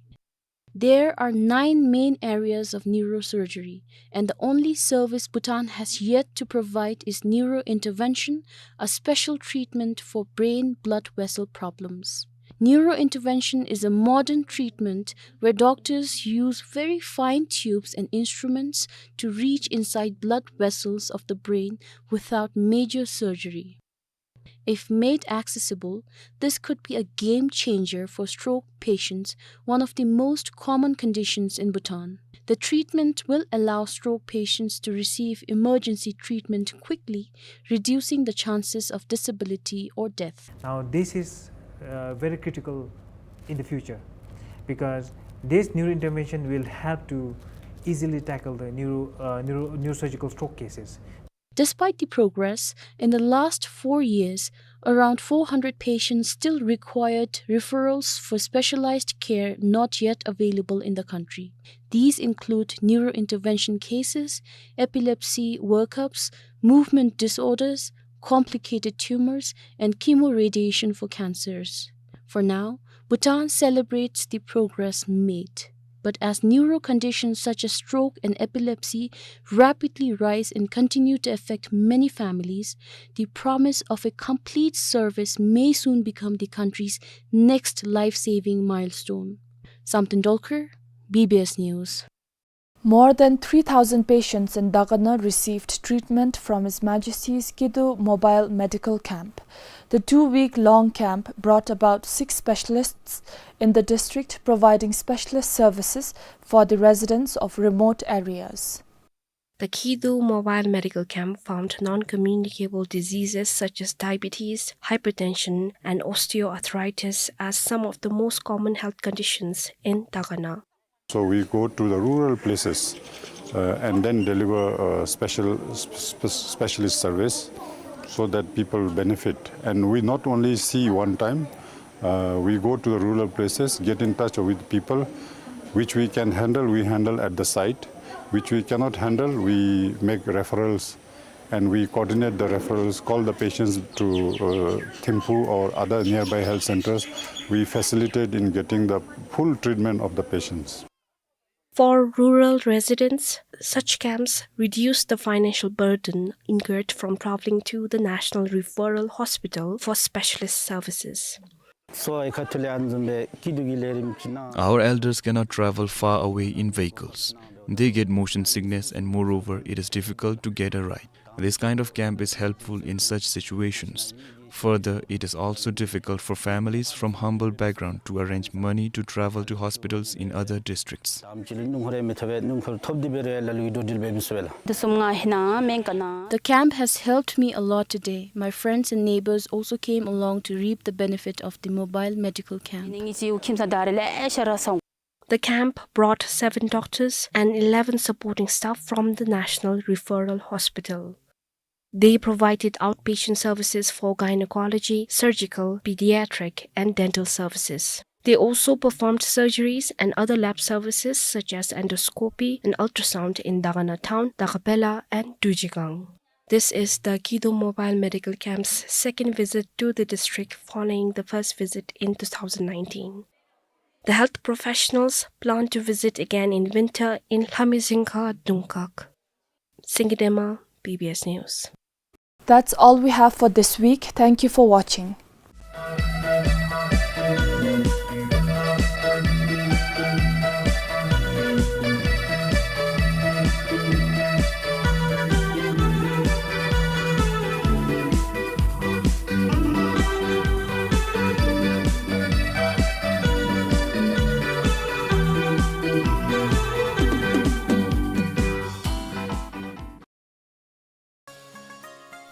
There are nine main areas of neurosurgery, and the only service Bhutan has yet to provide is neurointervention, a special treatment for brain blood vessel problems. Neurointervention is a modern treatment where doctors use very fine tubes and instruments to reach inside blood vessels of the brain without major surgery. If made accessible, this could be a game changer for stroke patients, one of the most common conditions in Bhutan. The treatment will allow stroke patients to receive emergency treatment quickly, reducing the chances of disability or death. Now, this is, uh, very critical in the future, because this neurointervention will help to easily tackle the neuro-, uh, neuro-, neurosurgical stroke cases. Despite the progress, in the last four years, around four hundred patients still required referrals for specialized care not yet available in the country. These include neurointervention cases, epilepsy workups, movement disorders, complicated tumors, and chemoradiation for cancers. For now, Bhutan celebrates the progress made. But as neuro conditions such as stroke and epilepsy rapidly rise and continue to affect many families, the promise of a complete service may soon become the country's next life-saving milestone. Samten Dolkar, B B S News. More than three thousand patients in Dagana received treatment from His Majesty's Kidu Mobile Medical Camp. The two-week-long camp brought about six specialists in the district, providing specialist services for the residents of remote areas. The Kidu Mobile Medical Camp found non-communicable diseases such as diabetes, hypertension, and osteoarthritis as some of the most common health conditions in Dagana. So we go to the rural places, uh, and then deliver, uh, special, sp-, sp-, specialist service so that people benefit. And we not only see one time, uh, we go to the rural places, get in touch with people. Which we can handle, we handle at the site. Which we cannot handle, we make referrals. And we coordinate the referrals, call the patients to, uh, Thimphu or other nearby health centers. We facilitate in getting the full treatment of the patients. For rural residents, such camps reduce the financial burden incurred from traveling to the National Referral Hospital for specialist services. Our elders cannot travel far away in vehicles. They get motion sickness, and moreover, it is difficult to get a ride. This kind of camp is helpful in such situations. Further, it is also difficult for families from humble background to arrange money to travel to hospitals in other districts. The camp has helped me a lot today. My friends and neighbors also came along to reap the benefit of the mobile medical camp. The camp brought seven doctors and eleven supporting staff from the National Referral Hospital. They provided outpatient services for gynecology, surgical, pediatric, and dental services. They also performed surgeries and other lab services such as endoscopy and ultrasound in Dagana town, Dagapela, and Dujigang. This is the Kidu Mobile Medical Camp's second visit to the district following the first visit in two thousand nineteen. The health professionals plan to visit again in winter in Lhamizingka Dungkak. Singidema, B B S News. That's all we have for this week. Thank you for watching.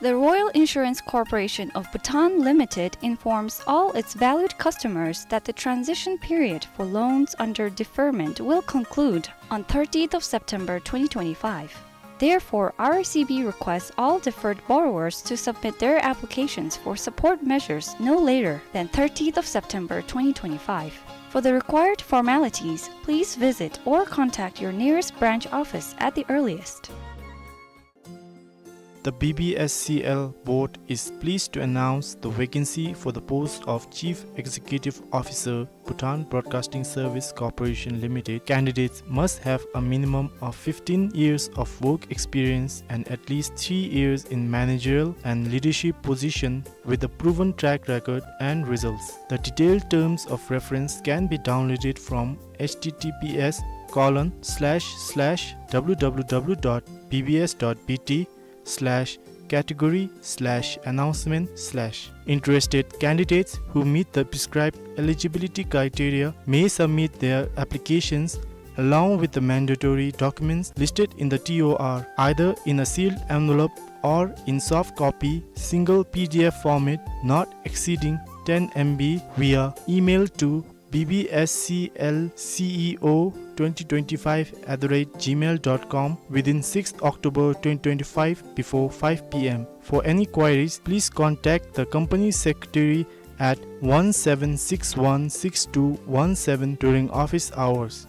The Royal Insurance Corporation of Bhutan Limited informs all its valued customers that the transition period for loans under deferment will conclude on thirtieth of September twenty twenty-five. Therefore, R C B requests all deferred borrowers to submit their applications for support measures no later than thirtieth of September twenty twenty-five. For the required formalities, please visit or contact your nearest branch office at the earliest. The B B S C L board is pleased to announce the vacancy for the post of Chief Executive Officer, Bhutan Broadcasting Service Corporation Limited. Candidates must have a minimum of fifteen years of work experience and at least three years in managerial and leadership position with a proven track record and results. The detailed terms of reference can be downloaded from H T T P S colon slash slash W W W dot B B S dot B T slash category slash announcement slash. Interested candidates who meet the prescribed eligibility criteria may submit their applications along with the mandatory documents listed in the T O R, either in a sealed envelope or in soft copy, single P D F format, not exceeding ten M B, via email to B B S C L C E O twenty twenty-five at the rate gmail dot com within sixth October twenty twenty-five before five P M. For any queries, please contact the company secretary at one seven six one six two one seven during office hours.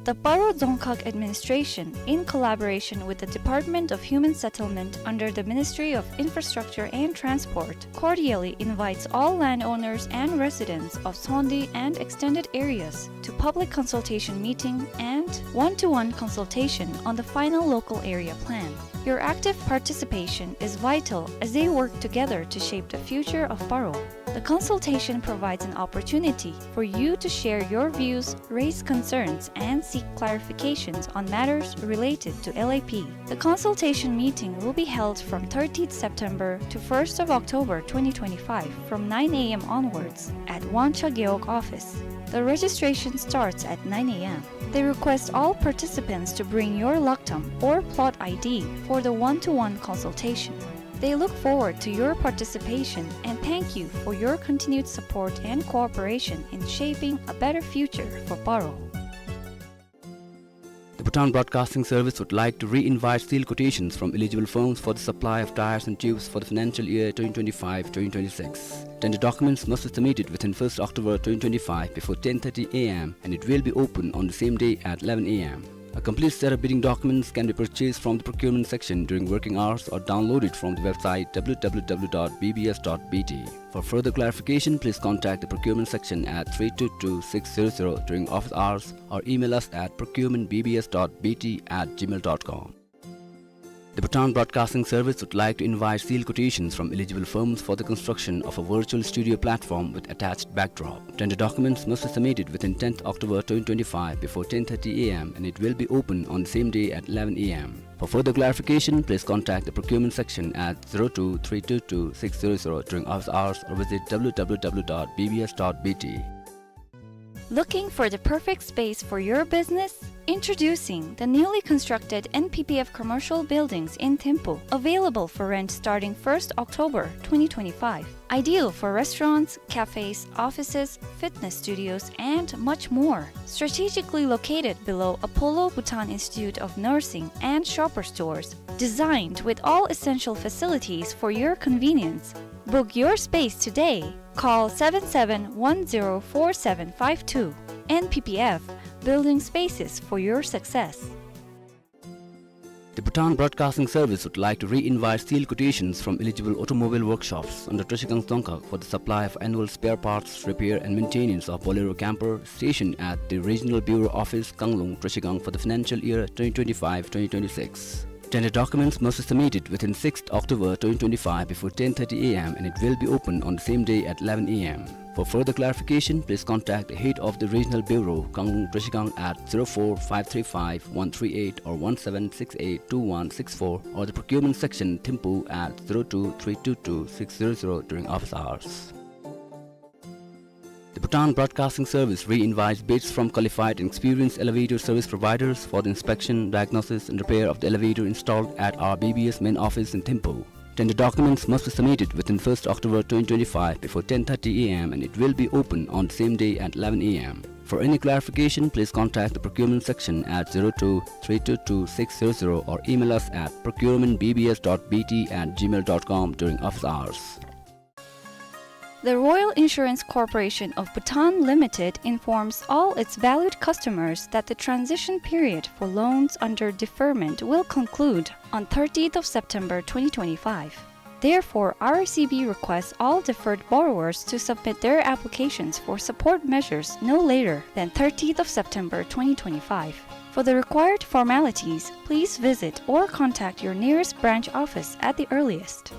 The Paro Dzongkhag Administration, in collaboration with the Department of Human Settlement under the Ministry of Infrastructure and Transport, cordially invites all landowners and residents of Sondi and extended areas to public consultation meeting and one-to-one consultation on the final local area plan. Your active participation is vital as they work together to shape the future of Paro. The consultation provides an opportunity for you to share your views, raise concerns, and seek clarifications on matters related to L A P. The consultation meeting will be held from thirtieth September to first of October twenty twenty-five from nine A M onwards at Wangcha Gewog office. The registration starts at nine A M. They request all participants to bring your laktam or plot I D for the one-to-one consultation. They look forward to your participation and thank you for your continued support and cooperation in shaping a better future for Paro. The Bhutan Broadcasting Service would like to re-invite sealed quotations from eligible firms for the supply of tyres and tubes for the financial year twenty twenty-five twenty twenty-six. Tender documents must be submitted within first October twenty twenty-five before ten thirty A M and it will be open on the same day at eleven A M. A complete set of bidding documents can be purchased from the procurement section during working hours or downloaded from the website W W W dot B B S dot B T. For further clarification, please contact the procurement section at three two two six zero zero during office hours or email us at procurement B B S dot B T at gmail dot com. The Bhutan Broadcasting Service would like to invite sealed quotations from eligible firms for the construction of a virtual studio platform with attached backdrop. Tender documents must be submitted within tenth October twenty twenty-five before ten thirty A M and it will be open on the same day at eleven A M. For further clarification, please contact the procurement section at zero two three two two six zero zero during office hours or visit W W W dot B B S dot B T. Looking for the perfect space for your business? Introducing the newly constructed N P P F commercial buildings in Thimphu, available for rent starting first October twenty twenty-five. Ideal for restaurants, cafes, offices, fitness studios, and much more. Strategically located below Apollo Bhutan Institute of Nursing and Shoppers Stores, designed with all essential facilities for your convenience. Book your space today. Call seven seven one zero four seven five two. N P P F, building spaces for your success. The Bhutan Broadcasting Service would like to re-invite sealed quotations from eligible automobile workshops under Trashigang Dzongkhag for the supply of annual spare parts, repair and maintenance of Bolero camper stationed at the Regional Bureau Office, Kanglung, Trashigang for the financial year twenty twenty-five twenty twenty-six. Tender documents must be submitted within sixth October twenty twenty-five before ten thirty A M and it will be open on the same day at eleven A M. For further clarification, please contact the head of the Regional Bureau, Kanglung Trashigang at zero four five three five one three eight or one seven six eight two one six four or the procurement section, Thimphu at zero two three two two six zero zero during office hours. The Bhutan Broadcasting Service re-invites bids from qualified and experienced elevator service providers for the inspection, diagnosis and repair of the elevator installed at our B B S main office in Thimphu. Tender documents must be submitted within first October twenty twenty-five before ten thirty A M and it will be open on the same day at eleven A M. For any clarification, please contact the procurement section at zero two three two two six zero zero or email us at procurement B B S dot B T at gmail dot com during office hours. The Royal Insurance Corporation of Bhutan Limited informs all its valued customers that the transition period for loans under deferment will conclude on thirtieth of September twenty twenty-five. Therefore, R I C B requests all deferred borrowers to submit their applications for support measures no later than thirtieth of September twenty twenty-five. For the required formalities, please visit or contact your nearest branch office at the earliest.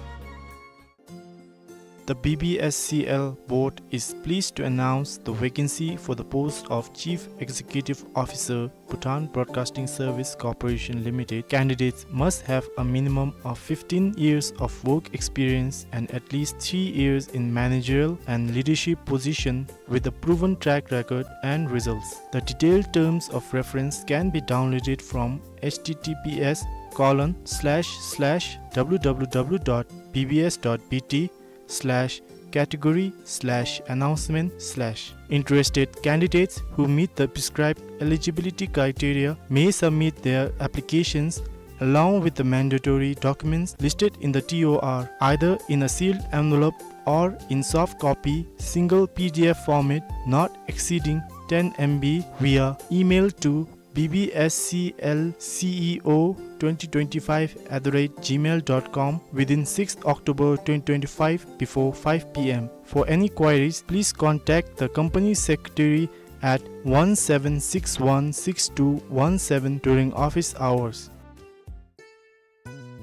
The B B S C L board is pleased to announce the vacancy for the post of Chief Executive Officer, Bhutan Broadcasting Service Corporation Limited. Candidates must have a minimum of fifteen years of work experience and at least three years in managerial and leadership position with a proven track record and results. The detailed terms of reference can be downloaded from H T T P S colon slash slash W W W dot B B S dot B T slash category slash announcement slash. Interested candidates who meet the prescribed eligibility criteria may submit their applications along with the mandatory documents listed in the T O R, either in a sealed envelope or in soft copy, single P D F format, not exceeding ten M B, via email to B B S C L C E O twenty twenty-five at the rate gmail dot com within sixth October twenty twenty-five before five P M. For any queries, please contact the company secretary at one seven six one six two one seven during office hours.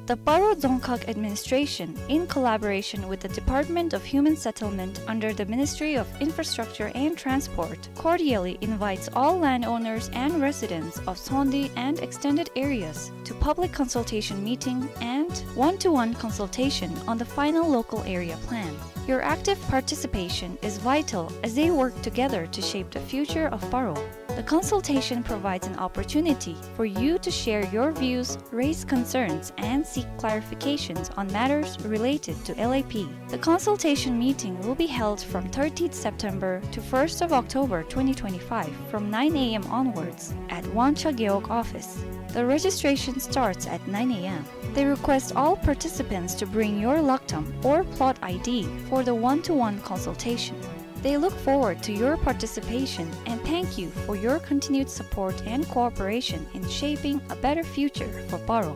The Paro Dzongkhag Administration, in collaboration with the Department of Human Settlement under the Ministry of Infrastructure and Transport, cordially invites all landowners and residents of Sondi and extended areas to public consultation meeting and one-to-one consultation on the final local area plan. Your active participation is vital as they work together to shape the future of Paro. The consultation provides an opportunity for you to share your views, raise concerns, and seek clarifications on matters related to L A P. The consultation meeting will be held from thirtieth September to first of October twenty twenty-five from nine A M onwards at Wangcha Gewog office. The registration starts at nine A M. They request all participants to bring your laktam or plot I D for the one-to-one consultation. They look forward to your participation and thank you for your continued support and cooperation in shaping a better future for Paro.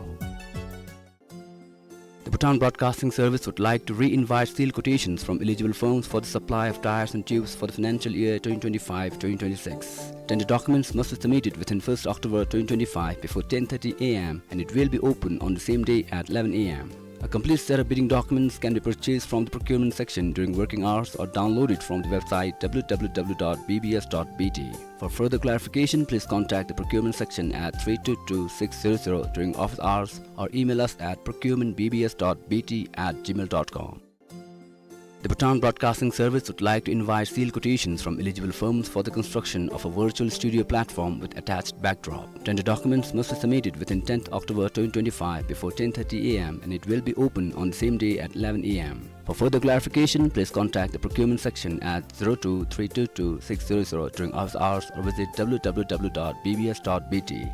The Bhutan Broadcasting Service would like to re-invite sealed quotations from eligible firms for the supply of tyres and tubes for the financial year twenty twenty-five twenty twenty-six. Tender documents must be submitted within first October twenty twenty-five before ten thirty A M and it will be open on the same day at eleven A M. A complete set of bidding documents can be purchased from the procurement section during working hours or downloaded from the website W W W dot B B S dot B T. For further clarification, please contact the procurement section at three two two six zero zero during office hours or email us at procurement B B S dot B T at gmail dot com. The Bhutan Broadcasting Service would like to invite sealed quotations from eligible firms for the construction of a virtual studio platform with attached backdrop. Tender documents must be submitted within tenth October twenty twenty-five before ten thirty A M and it will be open on the same day at eleven A M. For further clarification, please contact the procurement section at zero two three two two six zero zero during office hours or visit W W W dot B B S dot B T.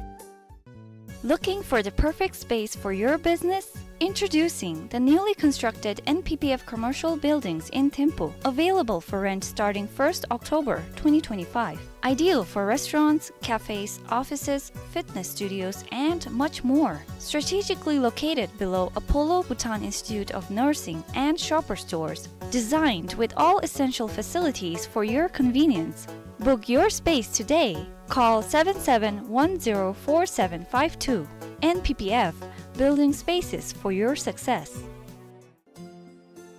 Looking for the perfect space for your business? Introducing the newly constructed N P P F commercial buildings in Thimphu, available for rent starting first October twenty twenty-five. Ideal for restaurants, cafes, offices, fitness studios, and much more. Strategically located below Apollo Bhutan Institute of Nursing and Shoppers Stores, designed with all essential facilities for your convenience. Book your space today. Call seven seven one zero four seven five two. N P P F, building spaces for your success.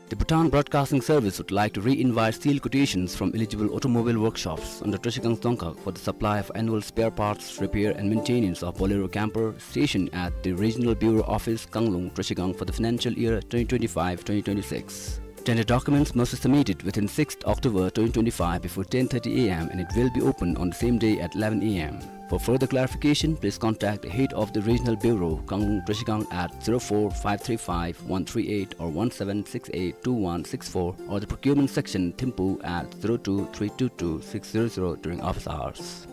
The Bhutan Broadcasting Service would like to re-invite sealed quotations from eligible automobile workshops under Trashigang Dzongkhag for the supply of annual spare parts, repair and maintenance of Bolero camper stationed at the Regional Bureau Office, Kanglung, Trashigang for the financial year twenty twenty-five twenty twenty-six. Tender documents must be submitted within sixth October twenty twenty-five before ten thirty A M and it will be open on the same day at eleven A M. For further clarification, please contact the head of the Regional Bureau, Kanglung Trashigang at zero four five three five one three eight or one seven six eight two one six four or the procurement section, Thimphu at zero two three two two six zero zero during office hours.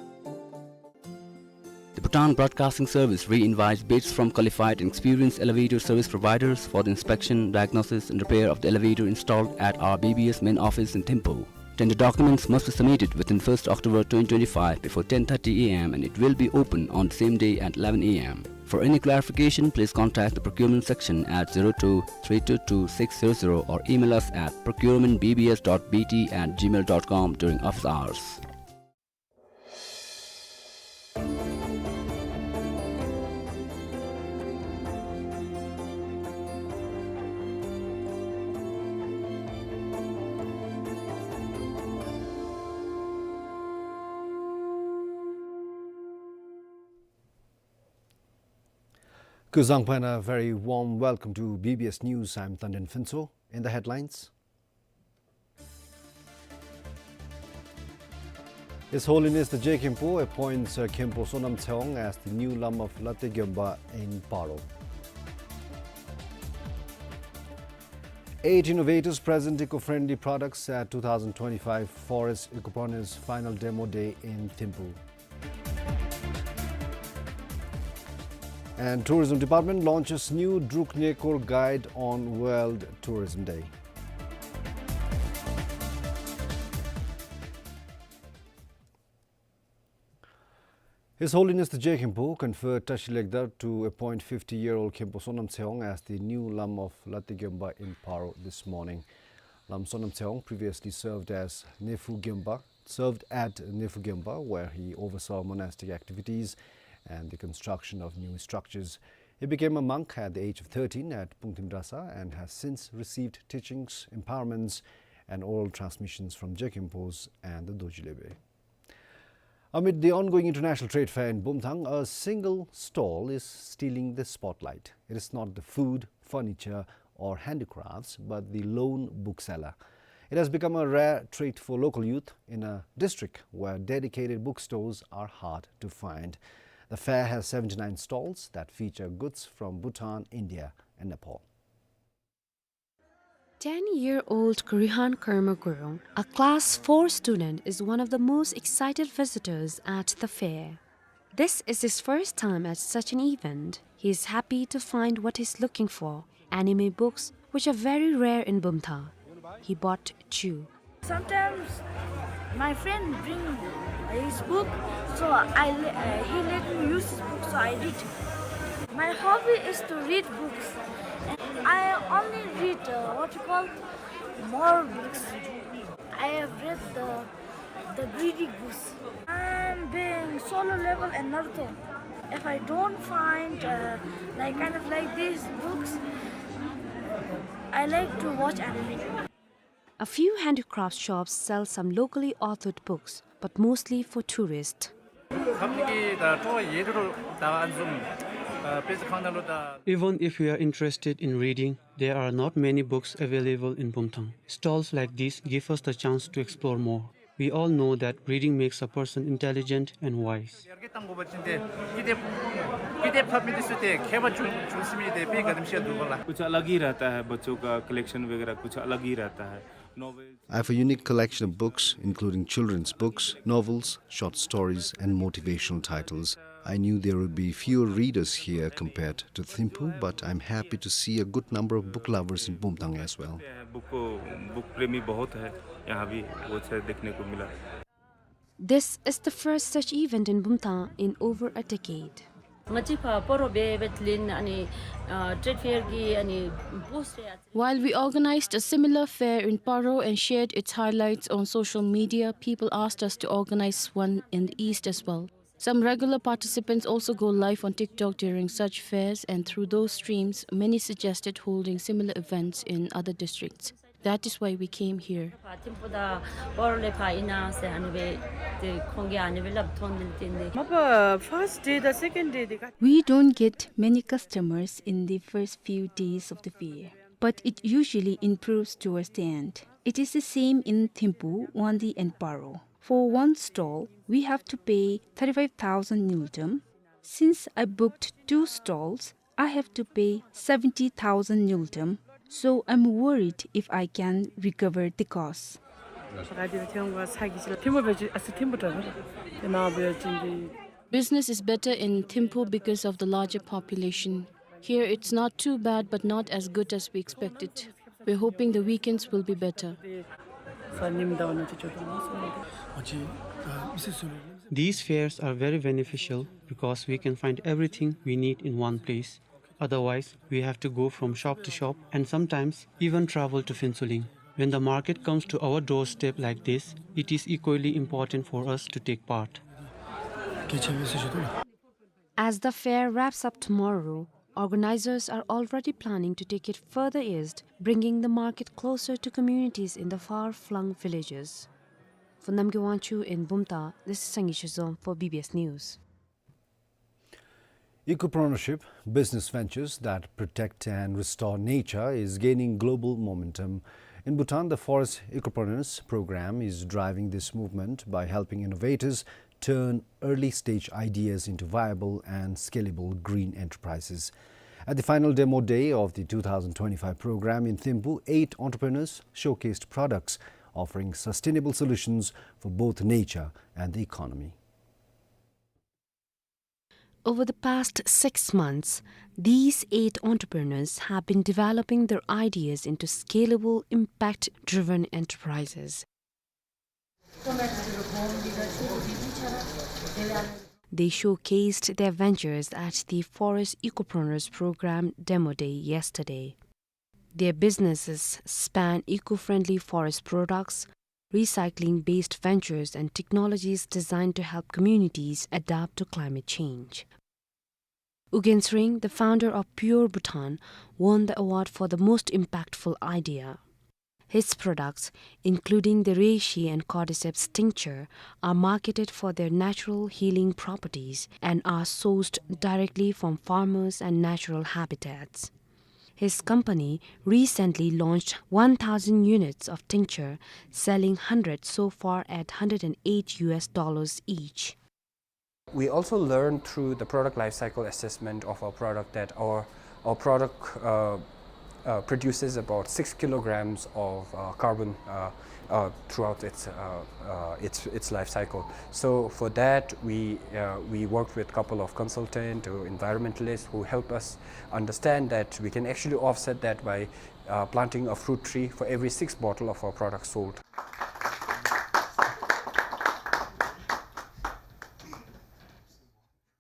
The Bhutan Broadcasting Service re-invites bids from qualified and experienced elevator service providers for the inspection, diagnosis, and repair of the elevator installed at our B B S main office in Thimphu. Tender documents must be submitted within first October twenty twenty-five before ten thirty A M, and it will be open on the same day at eleven A M. For any clarification, please contact the procurement section at zero two three two two six zero zero or email us at procurement B B S dot B T at gmail dot com during office hours. Kuzuzangpo and a very warm welcome to B B S News. I'm Tandin Phuntsho. In the headlines, His Holiness the Je Khenpo appoints, uh, Khenpo Sonam Tshewang as the new Lama of Latgumba in Paro. Eight innovators present eco-friendly products at two thousand twenty-five Forest Ecopreneurs Final Demo Day in Thimphu. And Tourism Department launches new Druk Ngayokgor Guide on World Tourism Day. His Holiness the Je Khenpo conferred Tashi Lekdar to appoint fifty-year-old Khenpo Sonam Tshewang as the new Lama of Latgumba in Paro this morning. Lama Sonam Tshewang previously served as Nephu Gemba, served at Nephu Gemba, where he oversaw monastic activities and the construction of new structures. He became a monk at the age of thirteen at Pungtim Drasa and has since received teachings, empowerments, and oral transmissions from Je Khenpos and the Dorji Lebe. Amid the ongoing International Trade Fair in Bumthang, a single stall is stealing the spotlight. It is not the food, furniture, or handicrafts, but the lone bookseller. It has become a rare treat for local youth in a district where dedicated bookstores are hard to find. The fair has seventy-nine stalls that feature goods from Bhutan, India, and Nepal. Ten-year-old Kurihan Karma Gurung, a class four student, is one of the most excited visitors at the fair. This is his first time at such an event. He is happy to find what he's looking for, anime books, which are very rare in Bumthang. He bought two. Sometimes my friend bring his book, so I le-, uh, he let me use his book, so I read. My hobby is to read books. I only read, uh, what you call, more books. I have read the, the Greedy Goose. I'm being Solo Level and Naruto. If I don't find, uh, like, kind of like these books, I like to watch anime. A few handicraft shops sell some locally authored books, but mostly for tourists. Even if we are interested in reading, there are not many books available in Bumthang. Stalls like this give us the chance to explore more. We all know that reading makes a person intelligent and wise. कुछ अलग ही रहता है, बच्चों का कलेक्शन वगैरह कुछ अलग ही रहता है। Novels. I have a unique collection of books, including children's books, novels, short stories, and motivational titles. I knew there would be fewer readers here compared to Thimphu, but I'm happy to see a good number of book lovers in Bumthang as well. Book, book प्रेमी बहुत है, यहाँ भी बहुत सारे देखने को मिला। This is the first such event in Bumthang in over a decade. While we organized a similar fair in Paro and shared its highlights on social media, people asked us to organize one in the East as well. Some regular participants also go live on TikTok during such fairs, and through those streams, many suggested holding similar events in other districts. That is why we came here. We don't get many customers in the first few days of the fair, but it usually improves towards the end. It is the same in Thimphu, Wangdue and Paro. For one stall, we have to pay thirty-five thousand ngultrum. Since I booked two stalls, I have to pay seventy thousand ngultrum, so I'm worried if I can recover the cost. ཐིམ་ཕུ་བེ་ཅི་ཨ་སི་ཐིམ་ཕུ་ཏྲ་ནང་བེ་ཅི་འདི། Business is better in Thimphu because of the larger population. Here it's not too bad, but not as good as we expected. We're hoping the weekends will be better. These fairs are very beneficial because we can find everything we need in one place. Otherwise, we have to go from shop to shop and sometimes even travel to Phuentsholing. When the market comes to our doorstep like this, it is equally important for us to take part. As the fair wraps up tomorrow, organizers are already planning to take it further east, bringing the market closer to communities in the far-flung villages. For Namgay Wangchuk in Bumthang, this is Sangay Shizom for B B S News. Ecopreneurship, business ventures that protect and restore nature, is gaining global momentum. In Bhutan, the Forest Ecopreneurs Program is driving this movement by helping innovators turn early-stage ideas into viable and scalable green enterprises. At the final demo day of the two thousand twenty-five program in Thimphu, eight entrepreneurs showcased products offering sustainable solutions for both nature and the economy. Over the past six months, these eight entrepreneurs have been developing their ideas into scalable, impact-driven enterprises. They showcased their ventures at the Forest Ecopreneurs Program Demo Day yesterday. Their businesses span eco-friendly forest products, recycling-based ventures, and technologies designed to help communities adapt to climate change. U Gensring, the founder of Pure Bhutan, won the award for the most impactful idea. His products, including the reishi and cordyceps tincture, are marketed for their natural healing properties and are sourced directly from farmers and natural habitats. His company recently launched one thousand units of tincture, selling hundred so far at hundred and eight U S dollars each. We also learned through the product life cycle assessment of our product that our, our product, uh, uh, produces about six kilograms of, uh, carbon, uh, uh, throughout its, uh, uh, its, its life cycle. So for that, we, uh, we worked with a couple of consultants or environmentalists who helped us understand that we can actually offset that by, uh, planting a fruit tree for every six bottle of our product sold.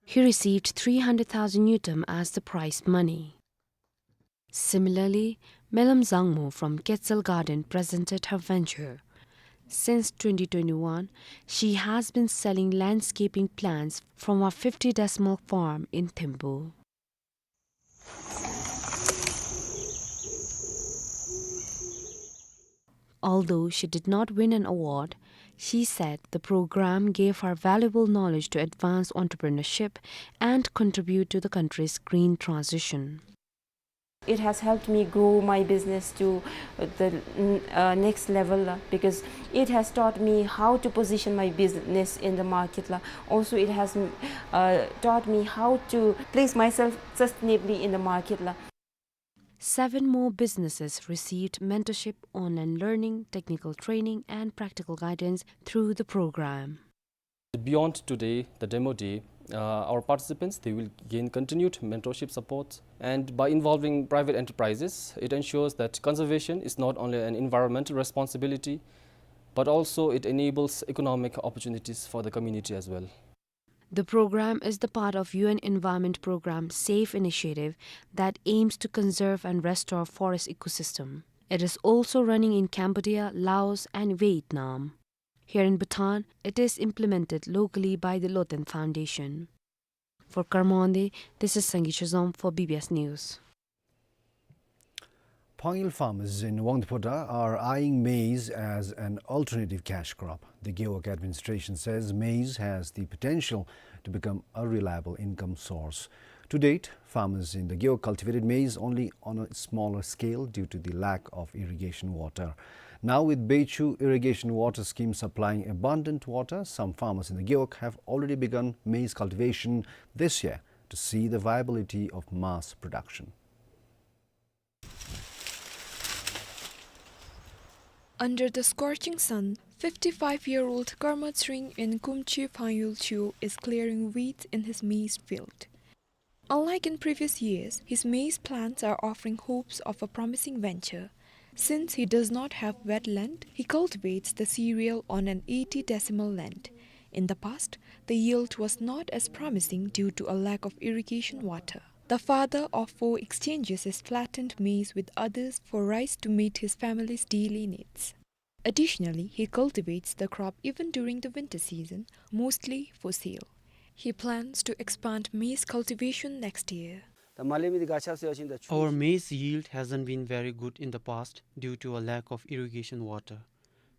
He received three hundred thousand ngultrum as the prize money. Similarly, Melam Zangmo from Quetzal Garden presented her venture. Since twenty twenty-one, she has been selling landscaping plants from her fifty decimal farm in Thimphu. Although she did not win an award, she said the program gave her valuable knowledge to advance entrepreneurship and contribute to the country's green transition. It has helped me grow my business to, uh, the n-, uh, next level, uh, because it has taught me how to position my business in the market, la. Also, it has, mm, uh, taught me how to place myself sustainably in the market, la. Seven more businesses received mentorship, online learning, technical training, and practical guidance through the program. Beyond today, the demo day, uh, our participants, they will gain continued mentorship support. And by involving private enterprises, it ensures that conservation is not only an environmental responsibility, but also it enables economic opportunities for the community as well. The program is the part of U N Environment Program SAFE initiative that aims to conserve and restore forest ecosystem. It is also running in Cambodia, Laos, and Vietnam. Here in Bhutan, it is implemented locally by the Lotan Foundation. For Karmondey, this is Sangay Shizom for B B S News. Phangel farmers in Wangdue Phodrang are eyeing maize as an alternative cash crop. The Gewog administration says maize has the potential to become a reliable income source. To date, farmers in the Gewog cultivated maize only on a smaller scale due to the lack of irrigation water. Now, with Beichu Irrigation Water Scheme supplying abundant water, some farmers in the Gewog have already begun maize cultivation this year to see the viability of mass production. Under the scorching sun, fifty-five-year-old Karma Tsering in Kumchi Phangyul Tso is clearing weeds in his maize field. Unlike in previous years, his maize plants are offering hopes of a promising venture. Since he does not have wet land, he cultivates the cereal on an eighty decimal land. In the past, the yield was not as promising due to a lack of irrigation water. The father of four exchanges his flattened maize with others for rice to meet his family's daily needs. Additionally, he cultivates the crop even during the winter season, mostly for sale. He plans to expand maize cultivation next year. ད་མ་ལེ་མི་འདི་ག་ཆགས་སོ་ཡ་ཅིན་ད་ཆུ། Our maize yield hasn't been very good in the past due to a lack of irrigation water.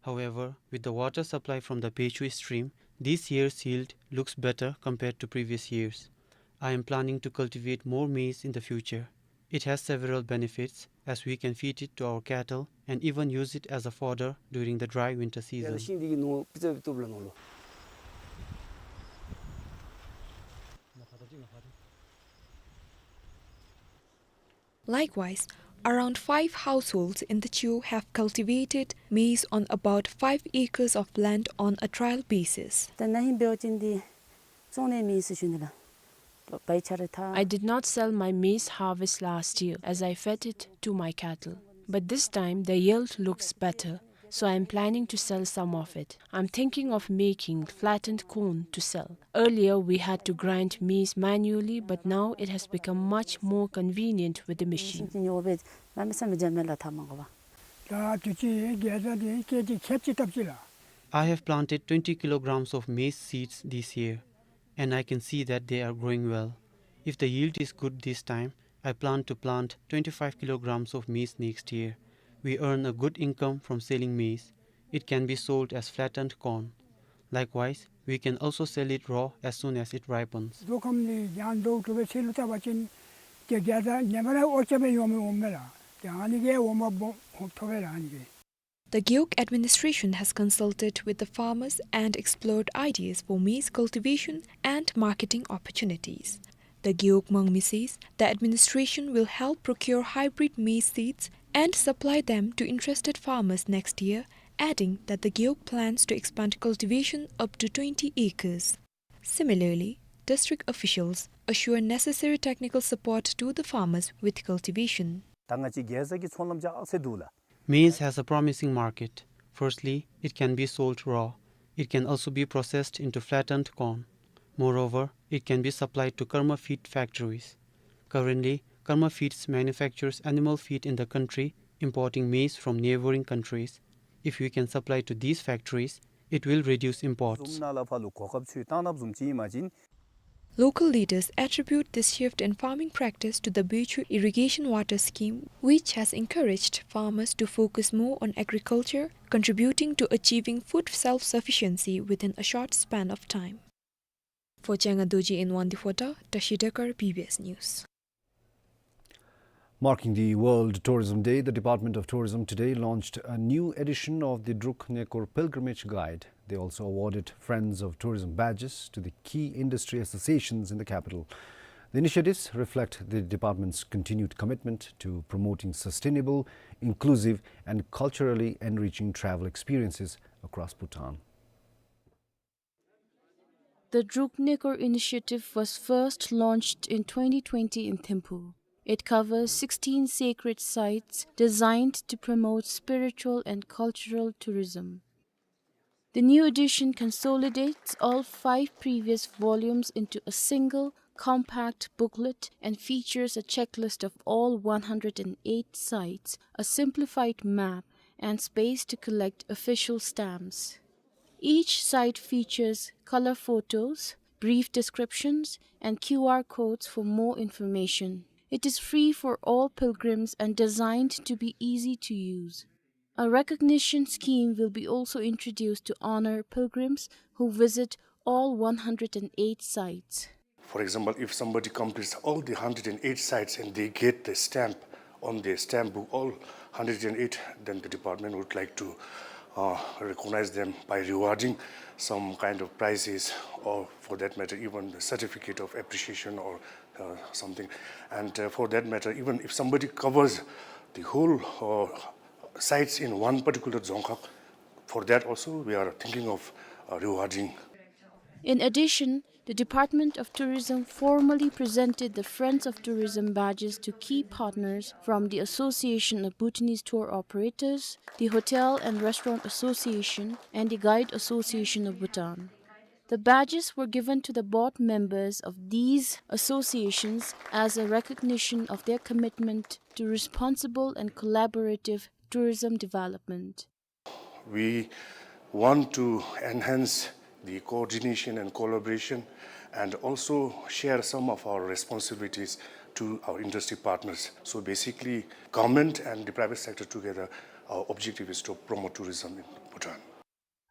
However, with the water supply from the Pechwe stream, this year's yield looks better compared to previous years. I am planning to cultivate more maize in the future. It has several benefits, as we can feed it to our cattle and even use it as a fodder during the dry winter season. ཤིང་འདི་གི་ནོར་ཕི་ཙ་བཏུབ་ལ་ནོར་ལོ། Likewise, around five households in the Tso have cultivated maize on about five acres of land on a trial basis. ད་ན་ཧིང་འབད་བ་ཅིན་འདི་བཙོང་ནི་མེད་ཟེར་ཞུ་ནི་ལགས། པའི་ཆ་རེ་ཐ། I did not sell my maize harvest last year as I fed it to my cattle, but this time the yield looks better, so I am planning to sell some of it. I'm thinking of making flattened corn to sell. Earlier we had to grind maize manually, but now it has become much more convenient with the machine. ཤིང་ཉོ་བའི་མ་མི་ས་མི་འཇམ་མེད་ལ་ཐ་མ་གོ་བ། ད་དུས་ཅི་གེ་ཟ་དེ་ཀེ་ཇི་ཁལ་གཅིག་བཏབ་ཅི་ལགས། I have planted twenty kilograms of maize seeds this year, and I can see that they are growing well. If the yield is good this time, I plan to plant twenty-five kilograms of maize next year. We earn a good income from selling maize. It can be sold as flattened corn. Likewise, we can also sell it raw as soon as it ripens. མདོ་ཁམས་ནི་ཡང་མདོ་གྲུབ་པའི་ཚེ་ལུ་བལྟ་བ་ཅིན་ཏེ་གེ་ཟ་ཉེ་བར་ཨོ་ཅ་བའི་ཡོང་མི་འོང་མེད་ལགས། ཏེ་ཨ་ནི་གི་འོང་མ་བོ་ཐོབ་པའི་ལགས་ཨ་ནི་གི། The Gewog administration has consulted with the farmers and explored ideas for maize cultivation and marketing opportunities. The Gewog Mangmi says the administration will help procure hybrid maize seeds and supply them to interested farmers next year, adding that the Gewog plans to expand cultivation up to twenty acres. Similarly, district officials assure necessary technical support to the farmers with cultivation. ད་ང་བཅས་གེ་ཟ་གི་ཚོང་ལམ་ཅིག་ཨ་ཙི་འདུག་ལགས། Maize has a promising market. Firstly, it can be sold raw. It can also be processed into flattened corn. Moreover, it can be supplied to Karma Feed factories. Currently, Karma Feeds manufactures animal feed in the country, importing maize from neighboring countries. If we can supply to these factories, it will reduce imports. བཟུམ་ནང་ལས་ཕར་ལུ་གོ་སྐབས་ཚུ་བཏང་ནི་བཟུམ་ཅིག་ཨིན་པ་ཅིན། Local leaders attribute this shift in farming practice to the Bechwe Irrigation Water Scheme, which has encouraged farmers to focus more on agriculture, contributing to achieving food self-sufficiency within a short span of time. For Changa Dorji in Wangdue Phodrang, Tashi Dekar, B B S News. Marking the World Tourism Day, the Department of Tourism today launched a new edition of the Druk Ngekor Pilgrimage Guide. They also awarded Friends of Tourism badges to the key industry associations in the capital. The initiatives reflect the department's continued commitment to promoting sustainable, inclusive, and culturally enriching travel experiences across Bhutan. The Druk Ngekor initiative was first launched in twenty twenty in Thimphu. It covers sixteen sacred sites designed to promote spiritual and cultural tourism. The new edition consolidates all five previous volumes into a single, compact booklet and features a checklist of all one hundred and eight sites, a simplified map, and space to collect official stamps. Each site features color photos, brief descriptions, and Q R codes for more information. It is free for all pilgrims and designed to be easy to use. A recognition scheme will be also introduced to honor pilgrims who visit all one hundred and eight sites. For example, if somebody completes all the hundred and eight sites and they get the stamp on the stamp book, all hundred and eight, then the department would like to, uh, recognize them by rewarding some kind of prizes, or for that matter, even the certificate of appreciation or, uh, something. And, uh, for that matter, even if somebody covers the whole, uh, sites in one particular Dzongkhag. For that also, we are thinking of, uh, rewarding. In addition, the Department of Tourism formally presented the Friends of Tourism badges to key partners from the Association of Bhutanese Tour Operators, the Hotel and Restaurant Association, and the Guide Association of Bhutan. The badges were given to the board members of these associations as a recognition of their commitment to responsible and collaborative tourism development. We want to enhance the coordination and collaboration and also share some of our responsibilities to our industry partners. So basically, government and the private sector together, our objective is to promote tourism in Bhutan.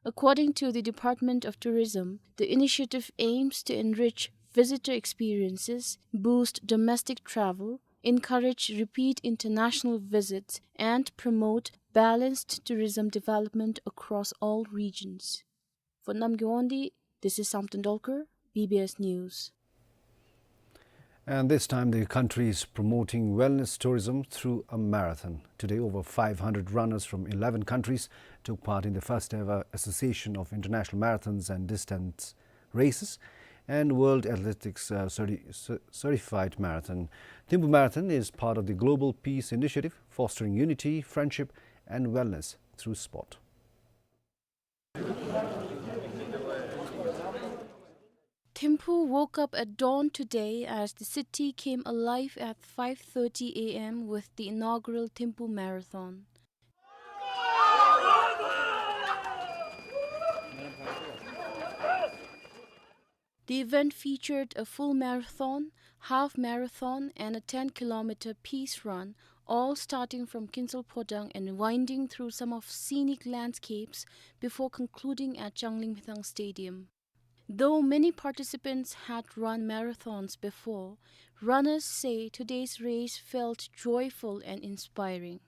According to the Department of Tourism, the initiative aims to enrich visitor experiences, boost domestic travel, encourage repeat international visits, and promote balanced tourism development across all regions. For Namgay Wangdi, this is Samten Dolkar, B B S News. And this time, the country is promoting wellness tourism through a marathon. Today, over five hundred runners from eleven countries took part in the first ever Association of International Marathons and Distance Races and World Athletics, uh, certi-, cer-, Certified Marathon. Thimphu Marathon is part of the Global Peace Initiative, fostering unity, friendship, and wellness through sport. Thimphu woke up at dawn today as the city came alive at five thirty A M with the inaugural Thimphu Marathon. The event featured a full marathon, half marathon, and a ten kilometer peace run, all starting from Kinsol Phodang and winding through some of scenic landscapes before concluding at Changlimithang Stadium. Though many participants had run marathons before, runners say today's race felt joyful and inspiring.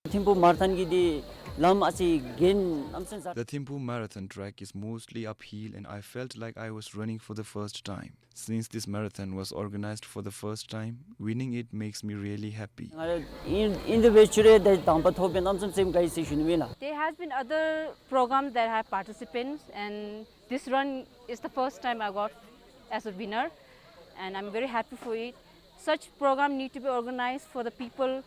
ཐིམ་ཕུ་མ་ར་ཐོན་གྱི་འདི་ལམ་ཨ་ཙི་གྱེན་ནམ་སེམས་ས། The Thimphu Marathon track is mostly uphill and I felt like I was running for the first time. Since this marathon was organized for the first time, winning it makes me really happy. ང་ཨིན་ཨིན་དེ་སྦེ་ཅིག་རེ་དེ་དང་པ་ཐོབ་པའི་ནམ་སེམས་སེམས་དགའ་ཡི་ཟེར་ཞུ་ནི་མེད་ལགས། There has been other programs that have participants and this run is the first time I got as a winner and I'm very happy for it. Such program need to be organized for the people,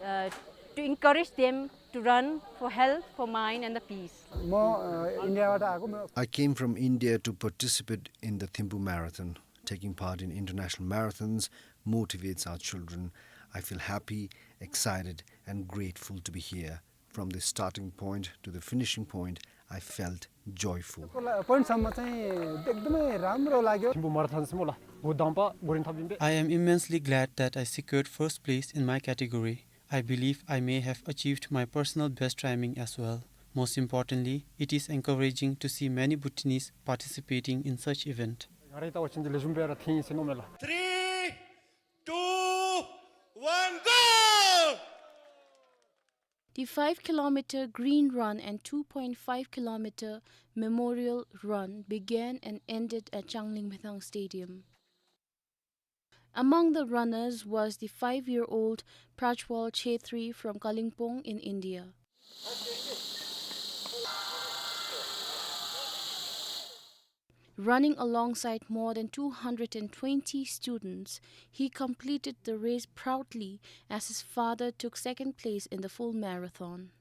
uh, to encourage them to run for health, for mind and the peace. म, अ, इन्डियाबाट आएको म। I came from India to participate in the Thimphu Marathon. Taking part in international marathons motivates our children. I feel happy, excited, and grateful to be here. From the starting point to the finishing point, I felt joyful. पोइन्टसम्म चाहिँ एकदमै राम्रो लाग्यो। थिम्पू म्याराथन चाहिँ म ला भुदम्पा गुरिन थापिम्पे। I am immensely glad that I secured first place in my category. I believe I may have achieved my personal best timing as well. Most importantly, it is encouraging to see many Bhutanese participating in such event. ང་རའི་ལྟ་བ་ཅིན་འདི་ལེགས་ཤོམ་སྦེ་ར་ཐོན་ཡི་ཟེར་མནོཝ་མས་ལགས། Three, two, one, go! The five kilometer green run and two point five kilometer memorial run began and ended at Changlimithang Stadium. Among the runners was the five-year-old Prajwal Chhetri from Kalimpong in India. Running alongside more than two hundred and twenty students, he completed the race proudly as his father took second place in the full marathon.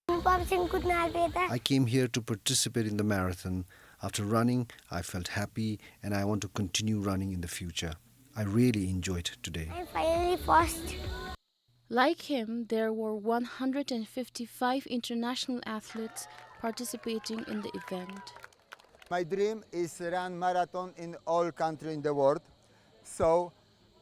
I came here to participate in the marathon. After running, I felt happy and I want to continue running in the future. I really enjoyed today. I'm finally first. Like him, there were one hundred and fifty-five international athletes participating in the event. My dream is run marathon in all country in the world. So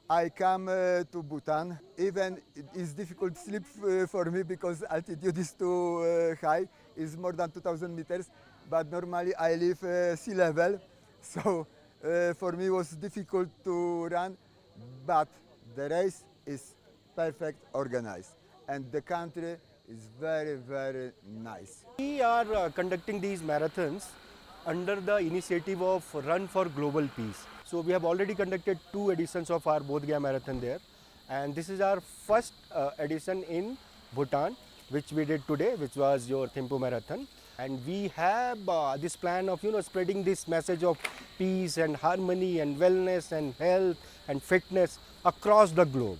I come, uh, to Bhutan. Even it is difficult sleep, uh, for me because altitude is too, uh, high. It's more than two thousand meters. But normally I live, uh, sea level. So, uh, for me it was difficult to run. But the race is perfect organized, and the country is very, very nice. We are, uh, conducting these marathons under the initiative of Run for Global Peace. So we have already conducted two editions of our Bodh Gaya Marathon there, and this is our first, uh, edition in Bhutan, which we did today, which was your Thimphu Marathon. And we have, uh, this plan of, you know, spreading this message of peace and harmony and wellness and health and fitness across the globe.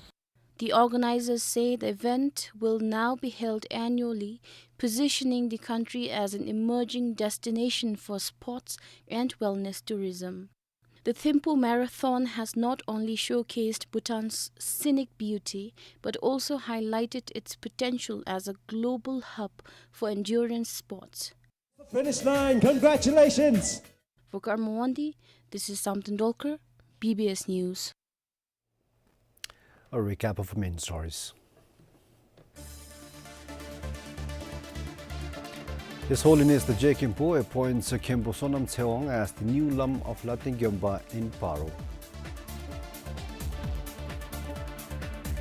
The organizers say the event will now be held annually, positioning the country as an emerging destination for sports and wellness tourism. The Thimphu Marathon has not only showcased Bhutan's scenic beauty, but also highlighted its potential as a global hub for endurance sports. Finish line, congratulations! For Karma Wangdi, this is Samten Dolkar, B B S News. A recap of main stories. His Holiness the Je Khenpo appoints Khenpo Sonam Tshewang as the new Lama of Lateng Gyompa in Paro.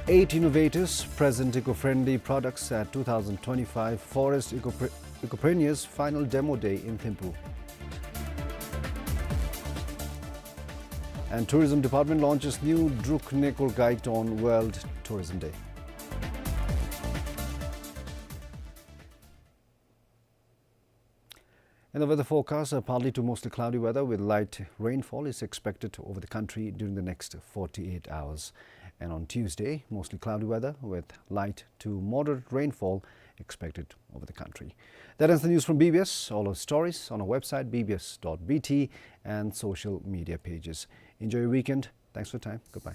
Eight innovators present eco-friendly products at two thousand twenty-five Forest Ecopre-, Ecopreneurs Final Demo Day in Thimphu. And Tourism Department launches new Druk Nekor guide on World Tourism Day. And the weather forecast, uh, partly to mostly cloudy weather with light rainfall is expected over the country during the next forty-eight hours. And on Tuesday, mostly cloudy weather with light to moderate rainfall expected over the country. That ends the news from B B S. All our stories on our website, B B S dot B T, and social media pages. Enjoy your weekend. Thanks for your time. Goodbye.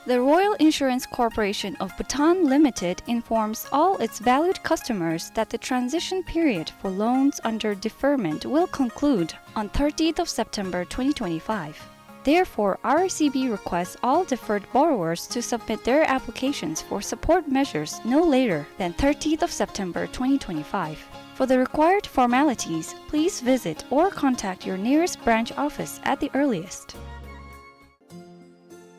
The Royal Insurance Corporation of Bhutan Limited informs all its valued customers that the transition period for loans under deferment will conclude on thirtieth of September twenty twenty-five. Therefore, R I C B requests all deferred borrowers to submit their applications for support measures no later than thirtieth of September twenty twenty-five. For the required formalities, please visit or contact your nearest branch office at the earliest.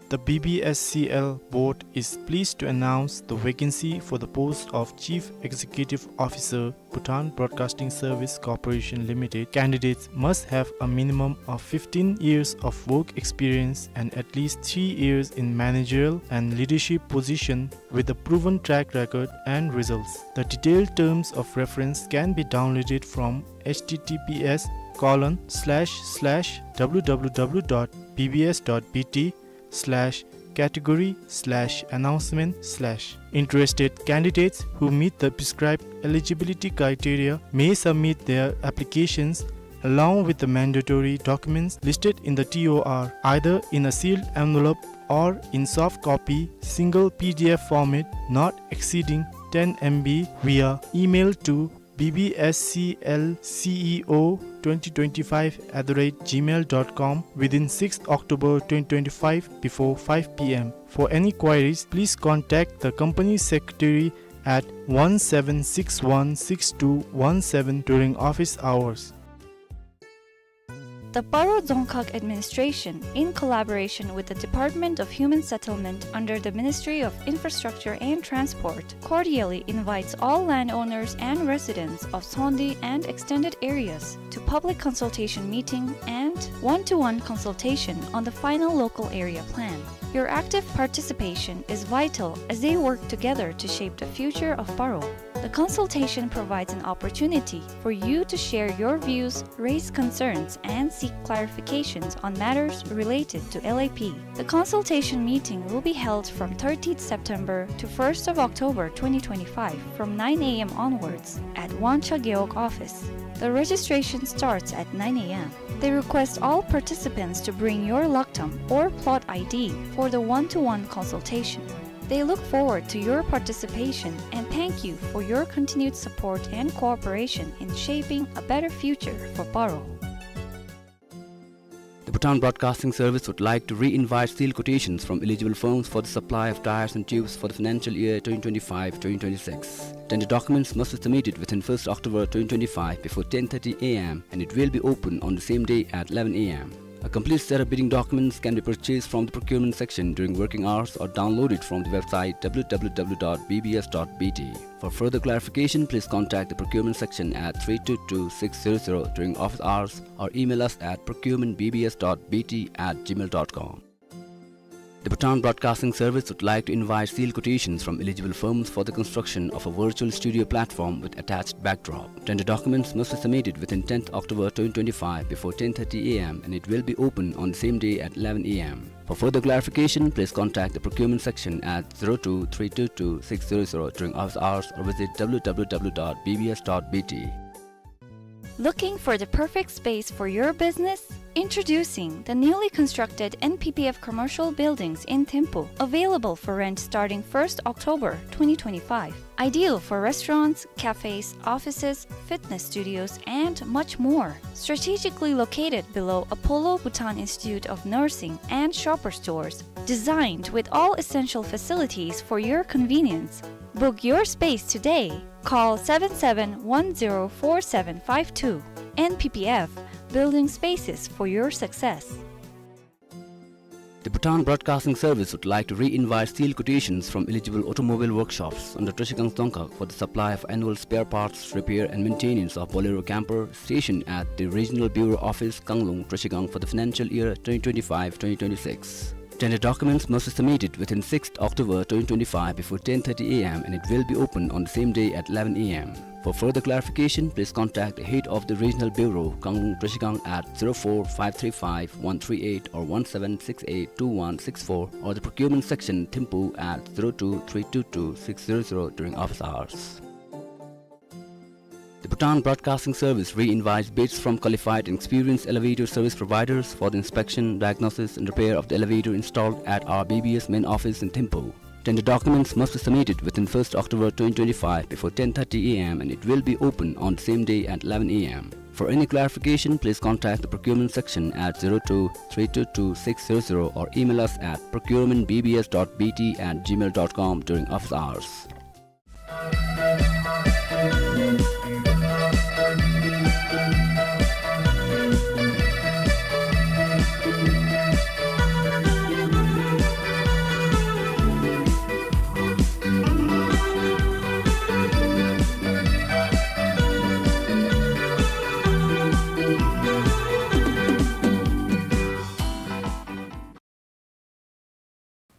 The B B S C L board is pleased to announce the vacancy for the post of Chief Executive Officer, Bhutan Broadcasting Service Corporation Limited. Candidates must have a minimum of fifteen years of work experience and at least three years in managerial and leadership position with a proven track record and results. The detailed terms of reference can be downloaded from H T T P S colon slash slash W W W dot B B S dot B T slash category slash announcement slash. Interested candidates who meet the prescribed eligibility criteria may submit their applications along with the mandatory documents listed in the T O R, either in a sealed envelope or in soft copy, single P D F format, not exceeding ten M B, via email to B B S C L C E O twenty twenty-five at the rate gmail dot com within sixth October twenty twenty-five before five P M. For any queries, please contact the company secretary at one seven six one six two one seven during office hours. The Paro Dzongkhag Administration, in collaboration with the Department of Human Settlement under the Ministry of Infrastructure and Transport, cordially invites all landowners and residents of Sondi and extended areas to public consultation meeting and one-to-one consultation on the final local area plan. Your active participation is vital as they work together to shape the future of Paro. The consultation provides an opportunity for you to share your views, raise concerns, and seek clarifications on matters related to L A P. The consultation meeting will be held from thirtieth September to first of October twenty twenty-five from nine A M onwards at Wangcha Gewog office. The registration starts at nine A M. They request all participants to bring your laktam or plot I D for the one-to-one consultation. They look forward to your participation and thank you for your continued support and cooperation in shaping a better future for Paro. The Bhutan Broadcasting Service would like to re-invite sealed quotations from eligible firms for the supply of tyres and tubes for the financial year twenty twenty-five twenty twenty-six. Tender documents must be submitted within first October twenty twenty-five before ten thirty A M, and it will be open on the same day at eleven A M. A complete set of bidding documents can be purchased from the procurement section during working hours or downloaded from the website W W W dot B B S dot B T. For further clarification, please contact the procurement section at three two two six zero zero during office hours or email us at procurement B B S dot B T at gmail dot com. The Bhutan Broadcasting Service would like to invite sealed quotations from eligible firms for the construction of a virtual studio platform with attached backdrop. Tender documents must be submitted within tenth October twenty twenty-five before ten thirty A M, and it will be open on the same day at eleven A M. For further clarification, please contact the procurement section at zero two three two two six zero zero during office hours or visit W W W dot B B S dot B T. Looking for the perfect space for your business? Introducing the newly constructed N P P F commercial buildings in Thimphu, available for rent starting first October twenty twenty-five. Ideal for restaurants, cafes, offices, fitness studios, and much more. Strategically located below Apollo Bhutan Institute of Nursing and Shoppers Stores, designed with all essential facilities for your convenience. Book your space today. Call seven seven one zero four seven five two. N P P F, building spaces for your success. The Bhutan Broadcasting Service would like to re-invite sealed quotations from eligible automobile workshops under Trashigang Dzongkhag for the supply of annual spare parts, repair and maintenance of Bolero camper stationed at the Regional Bureau Office, Kanglung, Trashigang for the financial year twenty twenty-five twenty twenty-six. Tender documents must be submitted within sixth October twenty twenty-five before ten thirty A M, and it will be open on the same day at eleven A M. For further clarification, please contact the head of the Regional Bureau, Kanglung Trashigang, at zero four five three five one three eight or one seven six eight two one six four, or the procurement section, Thimphu, at zero two three two two six zero zero during office hours. The Bhutan Broadcasting Service re-invites bids from qualified and experienced elevator service providers for the inspection, diagnosis, and repair of the elevator installed at our B B S main office in Thimphu. Tender documents must be submitted within first October twenty twenty-five before ten thirty A M, and it will be open on the same day at eleven A M. For any clarification, please contact the procurement section at zero two three two two six zero zero or email us at procurement B B S dot B T at gmail dot com during office hours.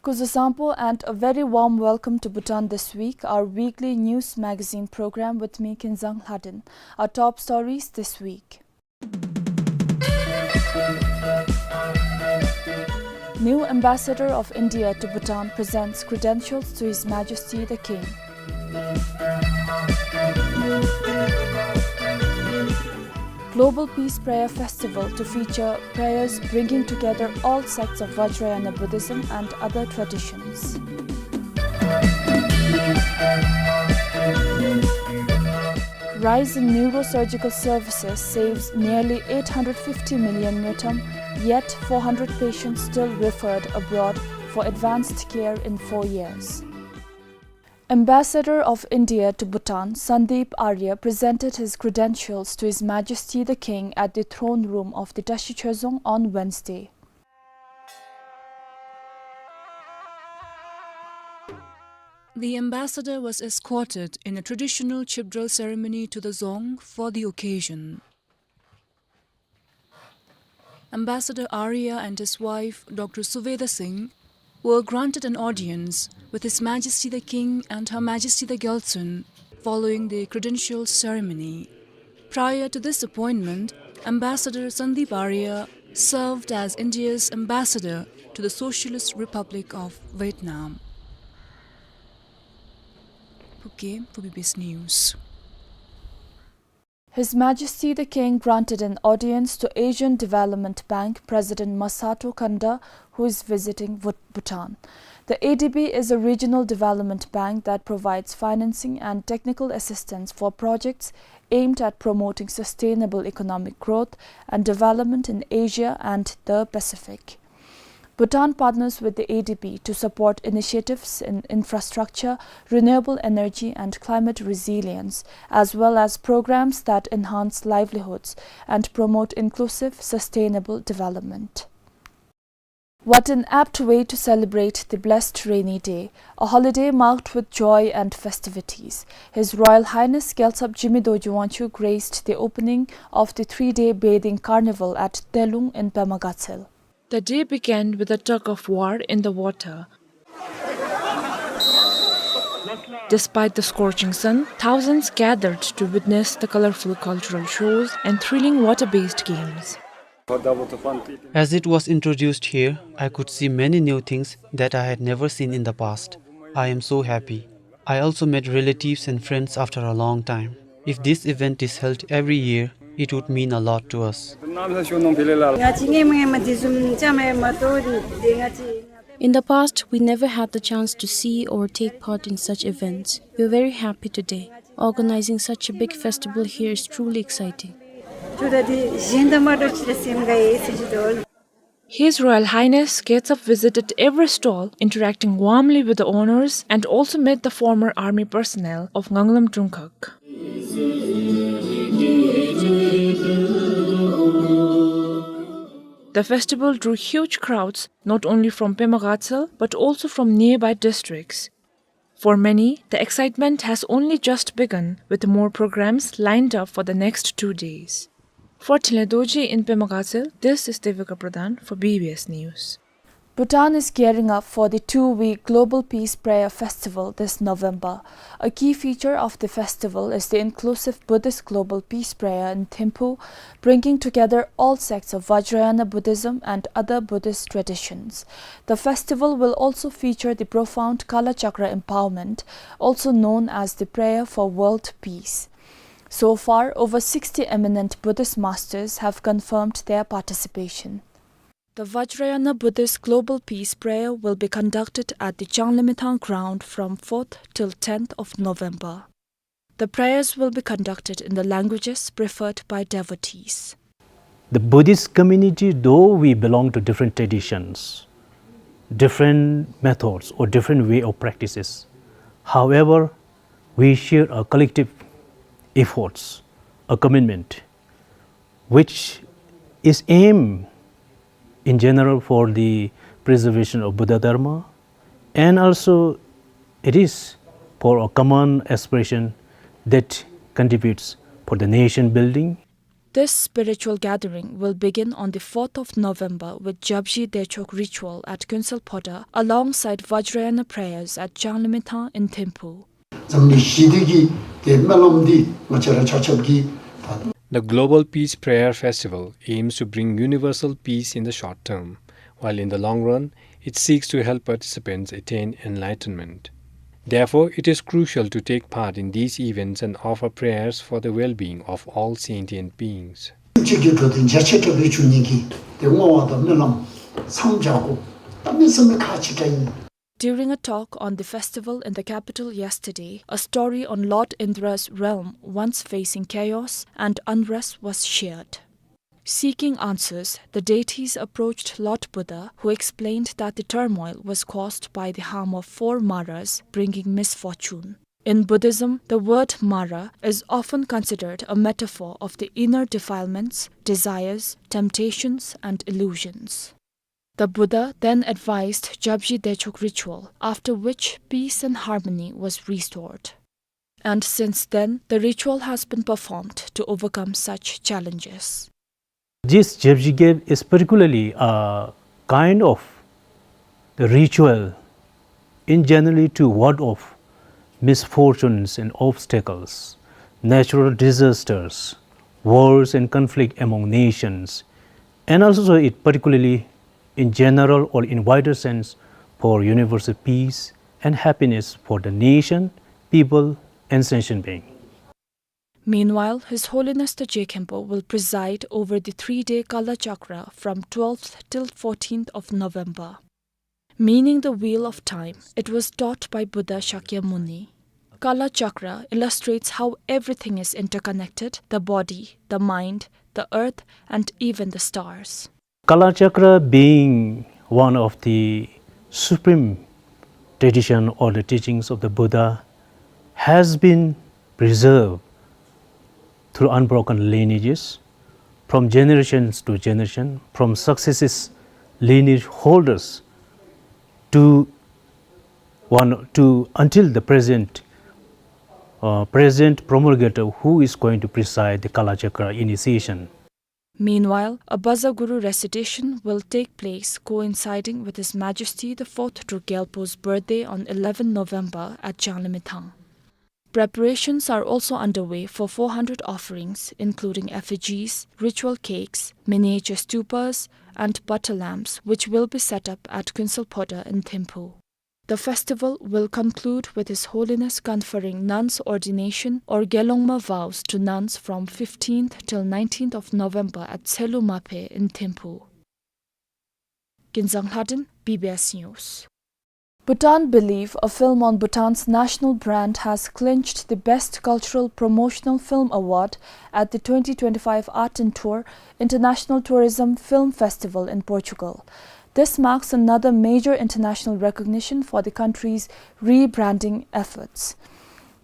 Kuzuzangpo and a very warm welcome to Bhutan This Week, our weekly news magazine program with me, Kinzang Lhadon. Our top stories this week. New Ambassador of India to Bhutan presents credentials to His Majesty the King. Global Peace Prayer Festival to feature prayers bringing together all sects of Vajrayana Buddhism and other traditions. Rise in neurosurgical services saves nearly eight hundred fifty million ngultrum, yet four hundred patients still referred abroad for advanced care in four years. Ambassador of India to Bhutan, Sandeep Arya, presented his credentials to His Majesty the King at the throne room of the Tashi Choezong on Wednesday. The ambassador was escorted in a traditional Chibdral ceremony to the dzong for the occasion. Ambassador Arya and his wife, Doctor Suveda Singh, were granted an audience with His Majesty the King and Her Majesty the Gyaltsuen following the credential ceremony. Prior to this appointment, Ambassador Sandeep Arya served as India's ambassador to the Socialist Republic of Vietnam. Phuket, for B B S News. His Majesty the King granted an audience to Asian Development Bank President Masato Kanda, who is visiting Bhut-, Bhutan. The A D B is a regional development bank that provides financing and technical assistance for projects aimed at promoting sustainable economic growth and development in Asia and the Pacific. Bhutan partners with the A D B to support initiatives in infrastructure, renewable energy, and climate resilience, as well as programs that enhance livelihoods and promote inclusive, sustainable development. What an apt way to celebrate the blessed rainy day, a holiday marked with joy and festivities. His Royal Highness Gyaltsab Jigme Dorji Wangchuck graced the opening of the three-day bathing carnival at Delung in Pema Gatshel. The day began with a tug of war in the water. Despite the scorching sun, thousands gathered to witness the colorful cultural shows and thrilling water-based games. As it was introduced here, I could see many new things that I had never seen in the past. I am so happy. I also met relatives and friends after a long time. If this event is held every year, it would mean a lot to us. In the past, we never had the chance to see or take part in such events. We are very happy today. Organizing such a big festival here is truly exciting. His Royal Highness Gyaltsab visited every stall, interacting warmly with the owners, and also met the former army personnel of Nganglam Chungkhag. The festival drew huge crowds, not only from Pema Gatshel, but also from nearby districts. For many, the excitement has only just begun, with more programs lined up for the next two days. For Thinley Dorji in Pema Gatshel, this is Devika Pradhan for B B S News. Bhutan is gearing up for the two-week Global Peace Prayer Festival this November. A key feature of the festival is the inclusive Buddhist Global Peace Prayer in Thimphu, bringing together all sects of Vajrayana Buddhism and other Buddhist traditions. The festival will also feature the profound Kalachakra empowerment, also known as the Prayer for World Peace. So far, over sixty eminent Buddhist masters have confirmed their participation. The Vajrayana Buddhist Global Peace Prayer will be conducted at the Changlimithang ground from fourth till tenth of November. The prayers will be conducted in the languages preferred by devotees. The Buddhist community, though we belong to different traditions, different methods or different way of practices, however, we share a collective efforts, a commitment which is aimed in general for the preservation of Buddha Dharma, and also it is for a common aspiration that contributes for the nation building. This spiritual gathering will begin on the fourth of November with Japji Dechok ritual at Kuensel Phodrang alongside Vajrayana prayers at Changlimithang in Thimphu. འཛམ་གླིང་ཞི་བདེ་གི་ཏེ་སྨོན་ལམ་འདི་ང་བཅས་ར་ཆ་ཁྱབ་ཀྱིས་ད། The Global Peace Prayer Festival aims to bring universal peace in the short term, while in the long run, it seeks to help participants attain enlightenment. Therefore, it is crucial to take part in these events and offer prayers for the well-being of all sentient beings. གཅིག་གི་འགྲོ་དོན་རྒྱ་ཆེ་དྲགས་པའི་འབྱུང་ནི་གི་ཏེ་བསྔོ་བ་དང་སྨོན་ལམ་མཚམས་སྦྱར་དགོ། གནམ་མེད་ས་མེད་ཁག་ཆེ་དྲགས་ཨིན། During a talk on the festival in the capital yesterday, a story on Lord Indra's realm once facing chaos and unrest was shared. Seeking answers, the deities approached Lord Buddha, who explained that the turmoil was caused by the harm of four Maras, bringing misfortune. In Buddhism, the word Mara is often considered a metaphor of the inner defilements, desires, temptations, and illusions. The Buddha then advised Japji Dechok ritual, after which peace and harmony was restored. And since then, the ritual has been performed to overcome such challenges. This Japji Geb is particularly a kind of the ritual in generally to ward off Misfortunes and obstacles, natural disasters, wars and conflict among nations, and also it particularly in general or in wider sense for universal peace and happiness for the nation, people, and sentient being. Meanwhile, His Holiness the Je Khenpo will preside over the three-day Kala Chakra from twelfth till fourteenth of November. Meaning the Wheel of Time, it was taught by Buddha Shakyamuni. Kala Chakra illustrates how everything is interconnected, the body, the mind, the earth, and even the stars. Kala Chakra being one of the supreme tradition or the teachings of the Buddha has been preserved through unbroken lineages, from generations to generation, from successive lineage holders to one, to until the present, uh, present promulgator who is going to preside the Kala Chakra initiation. Meanwhile, a Baza Guru recitation will take place coinciding with His Majesty the Fourth Druk Gyalpo's birthday on eleventh November at Changlimithang. Preparations are also underway for four hundred offerings, including effigies, ritual cakes, miniature stupas, and butter lamps, which will be set up at Kuensel Phodrang in Thimphu. The festival will conclude with His Holiness conferring nuns' ordination or Gelongma vows to nuns from fifteenth till nineteenth of November at Tselu Maphe in Thimphu. Kinzang Lhadon, B B S News. Bhutan Believe, a film on Bhutan's national brand, has clinched the Best Cultural Promotional Film Award at the twenty twenty-five Art and Tour International Tourism Film Festival in Portugal. This marks another major international recognition for the country's rebranding efforts.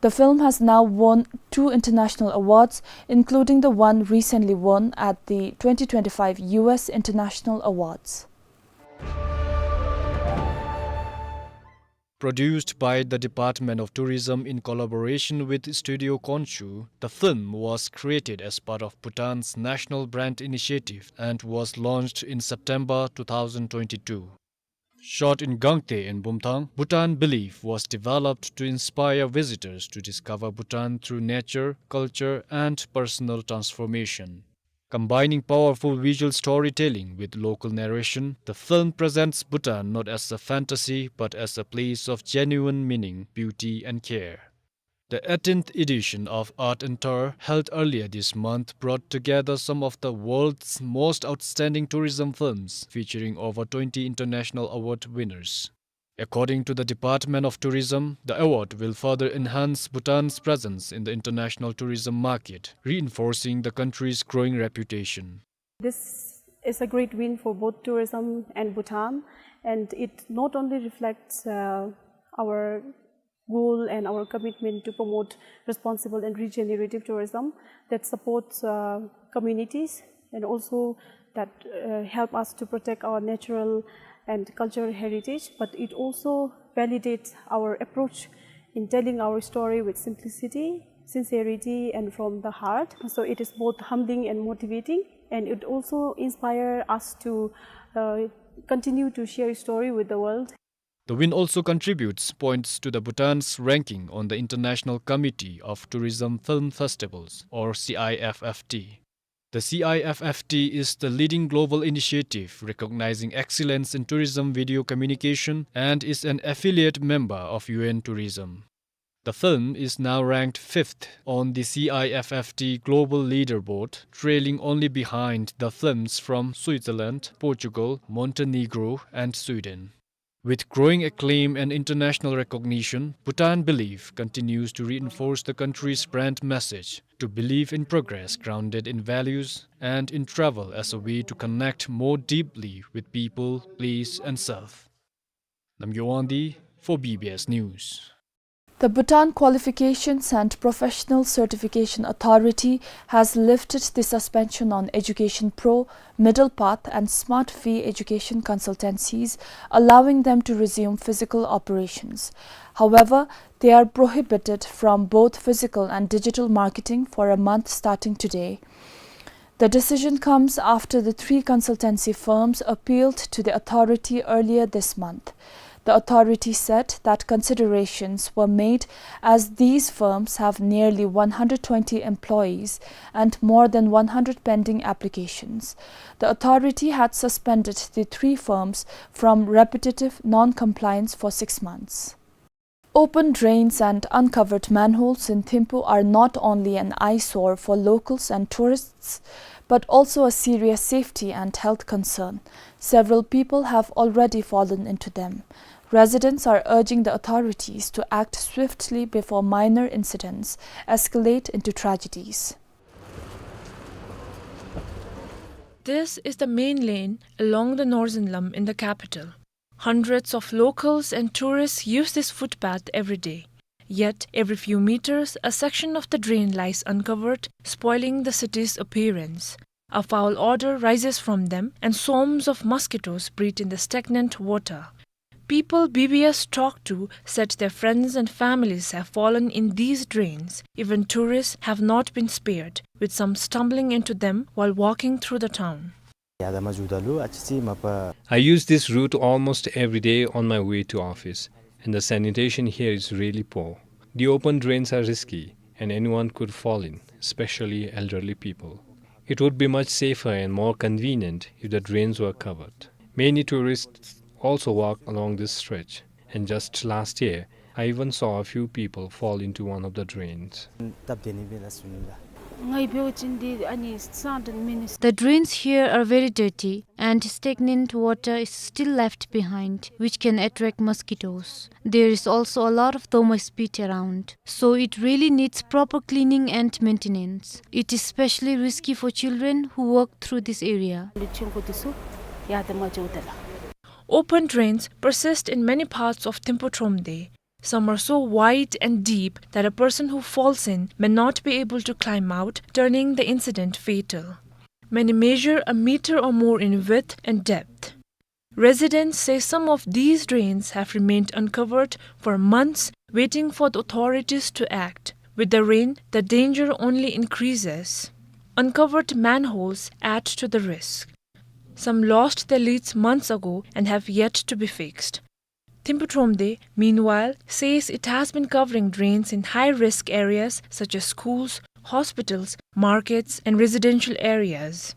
The film has now won two international awards, including the one recently won at the twenty twenty-five U S International Awards. Produced by the Department of Tourism in collaboration with Studio Khonshu, the film was created as part of Bhutan's National Brand Initiative and was launched in September two thousand twenty-two. Shot in Gangte in Bumthang, Bhutan Believe was developed to inspire visitors to discover Bhutan through nature, culture, and personal transformation. Combining powerful visual storytelling with local narration, the film presents Bhutan not as a fantasy, but as a place of genuine meaning, beauty, and care. The eighteenth edition of Art and Tour, held earlier this month, brought together some of the world's most outstanding tourism films, featuring over twenty international award winners. According to the Department of Tourism, the award will further enhance Bhutan's presence in the international tourism market, reinforcing the country's growing reputation. This is a great win for both tourism and Bhutan, and it not only reflects, uh, our goal and our commitment to promote responsible and regenerative tourism that supports, uh, communities and also that, uh, help us to protect our natural and cultural heritage, but it also validates our approach in telling our story with simplicity, sincerity, and from the heart. So it is both humbling and motivating, and it also inspires us to, uh, continue to share story with the world. The win also contributes points to the Bhutan's ranking on the International Committee of Tourism Film Festivals, or C I F F T. The C I F F T is the leading global initiative recognizing excellence in tourism video communication and is an affiliate member of U N Tourism. The film is now ranked fifth on the C I F F T global leaderboard, trailing only behind the films from Switzerland, Portugal, Montenegro, and Sweden. With growing acclaim and international recognition, Bhutan Believe continues to reinforce the country's brand message to believe in progress grounded in values and in travel as a way to connect more deeply with people, place, and self. Namgay Wangdi for B B S News. The Bhutan Qualifications and Professional Certification Authority has lifted the suspension on Education Pro, Middle Path and Smart Fee Education consultancies, allowing them to resume physical operations. However, they are prohibited from both physical and digital marketing for a month starting today. The decision comes after the three consultancy firms appealed to the authority earlier this month. The authority said that considerations were made as these firms have nearly one hundred twenty employees and more than one hundred pending applications. The authority had suspended the three firms from repetitive non-compliance for six months. Open drains and uncovered manholes in Thimphu are not only an eyesore for locals and tourists, but also a serious safety and health concern. Several people have already fallen into them. Residents are urging the authorities to act swiftly before minor incidents escalate into tragedies. This is the main lane along the Northern Lum in the capital. Hundreds of locals and tourists use this footpath every day. Yet, every few meters, a section of the drain lies uncovered, spoiling the city's appearance. A foul odor rises from them, and swarms of mosquitoes breed in the stagnant water. People B B S talked to said their friends and families have fallen in these drains. Even tourists have not been spared, with some stumbling into them while walking through the town. ཡར་དང་མར་འགྱོཝ་ད་ལུ་ཨ་ཙི་ཙི་མ་པ། I use this route almost every day on my way to office, and the sanitation here is really poor. The open drains are risky, and anyone could fall in, especially elderly people. It would be much safer and more convenient if the drains were covered. Many tourists also walk along this stretch, and just last year, I even saw a few people fall into one of the drains. སྟབས་བདེ་ནི་སྦེ་ལགས་ཟེར་ནི་ལགས། ང་འབད་བ་ཅིན་འདི་ཨ་ནི་སང་ཏན་མི་ནི། The drains here are very dirty, and stagnant water is still left behind, which can attract mosquitoes. There is also a lot of domestic spit around, so it really needs proper cleaning and maintenance. It is especially risky for children who walk through this area. འདི་ཆུང་ཀུ་འདི་ཚུ་ཡར་དང་མར་འགྱོཝ་ད་ལགས། Open drains persist in many parts of Thimphu Thromde. Some are so wide and deep that a person who falls in may not be able to climb out, turning the incident fatal. Many measure a meter or more in width and depth. Residents say some of these drains have remained uncovered for months, waiting for the authorities to act. With the rain, the danger only increases. Uncovered manholes add to the risk. Some lost their lids months ago and have yet to be fixed. Thimphu Thromde, meanwhile, says it has been covering drains in high-risk areas such as schools, hospitals, markets, and residential areas.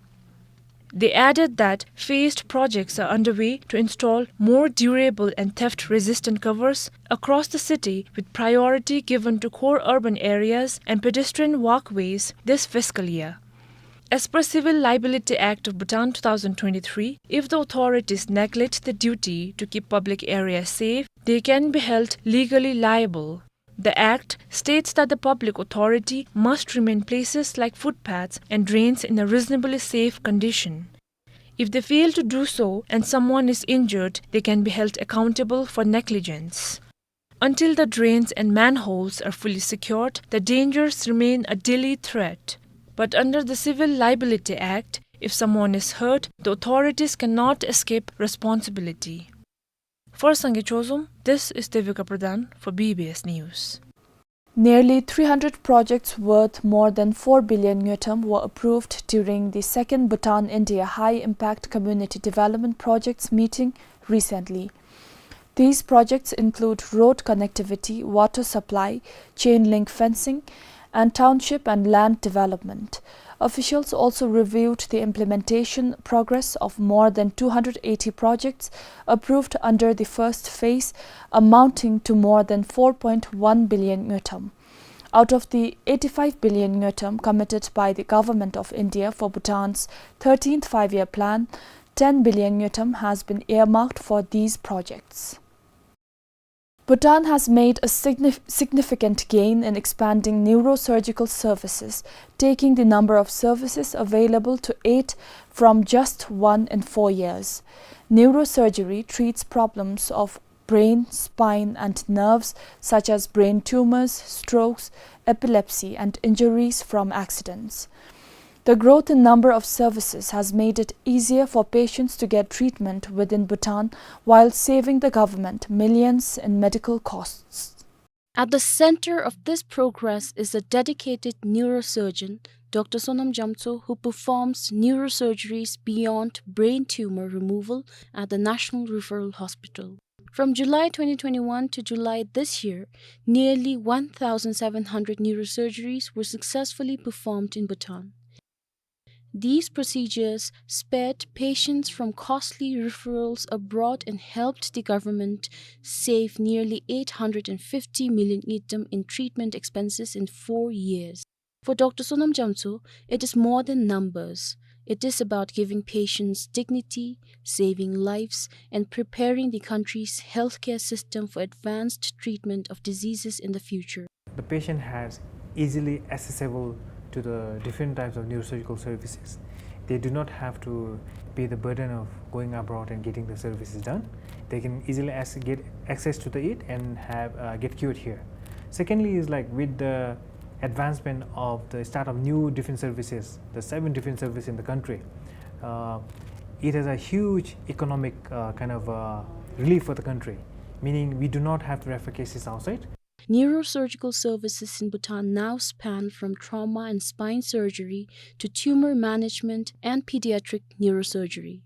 They added that phased projects are underway to install more durable and theft-resistant covers across the city, with priority given to core urban areas and pedestrian walkways this fiscal year. As per Civil Liability Act of Bhutan two thousand twenty-three, if the authorities neglect the duty to keep public areas safe, they can be held legally liable. The act states that the public authority must remain places like footpaths and drains in a reasonably safe condition. If they fail to do so and someone is injured, they can be held accountable for negligence. Until the drains and manholes are fully secured, the dangers remain a daily threat. But under the Civil Liability Act, if someone is hurt, the authorities cannot escape responsibility. For Sangay Chozom, this is Devika Pradhan for B B S News. Nearly three hundred projects worth more than four billion ngultrum were approved during the second Bhutan-India High Impact Community Development Projects meeting recently. These projects include road connectivity, water supply, chain link fencing, and township and land development. Officials also reviewed the implementation progress of more than two hundred eighty projects approved under the first phase, amounting to more than four point one billion ngultrum. Out of the eighty-five billion ngultrum committed by the Government of India for Bhutan's thirteenth Five-Year Plan, ten billion ngultrum has been earmarked for these projects. Bhutan has made a signif-, significant gain in expanding neurosurgical services, taking the number of services available to eight from just one in four years. Neurosurgery treats problems of brain, spine, and nerves, such as brain tumors, strokes, epilepsy, and injuries from accidents. The growth in number of services has made it easier for patients to get treatment within Bhutan, while saving the government millions in medical costs. At the center of this progress is a dedicated neurosurgeon, Doctor Sonam Jamtso, who performs neurosurgeries beyond brain tumor removal at the National Referral Hospital. From July twenty twenty-one to July this year, nearly one thousand seven hundred neurosurgeries were successfully performed in Bhutan. These procedures spared patients from costly referrals abroad and helped the government save nearly eight hundred and fifty million ngultrum in treatment expenses in four years. For Doctor Sonam Jamtso, it is more than numbers. It is about giving patients dignity, saving lives, and preparing the country's healthcare system for advanced treatment of diseases in the future. The patient has easily accessible to the different types of neurosurgical services. They do not have to be the burden of going abroad and getting the services done. They can easily ac-, get access to the it and have, uh, get cured here. Secondly, is like with the advancement of the start of new different services, the seven different services in the country, uh, it has a huge economic, uh, kind of, uh, relief for the country, meaning we do not have to refer cases outside. Neurosurgical services in Bhutan now span from trauma and spine surgery to tumor management and pediatric neurosurgery.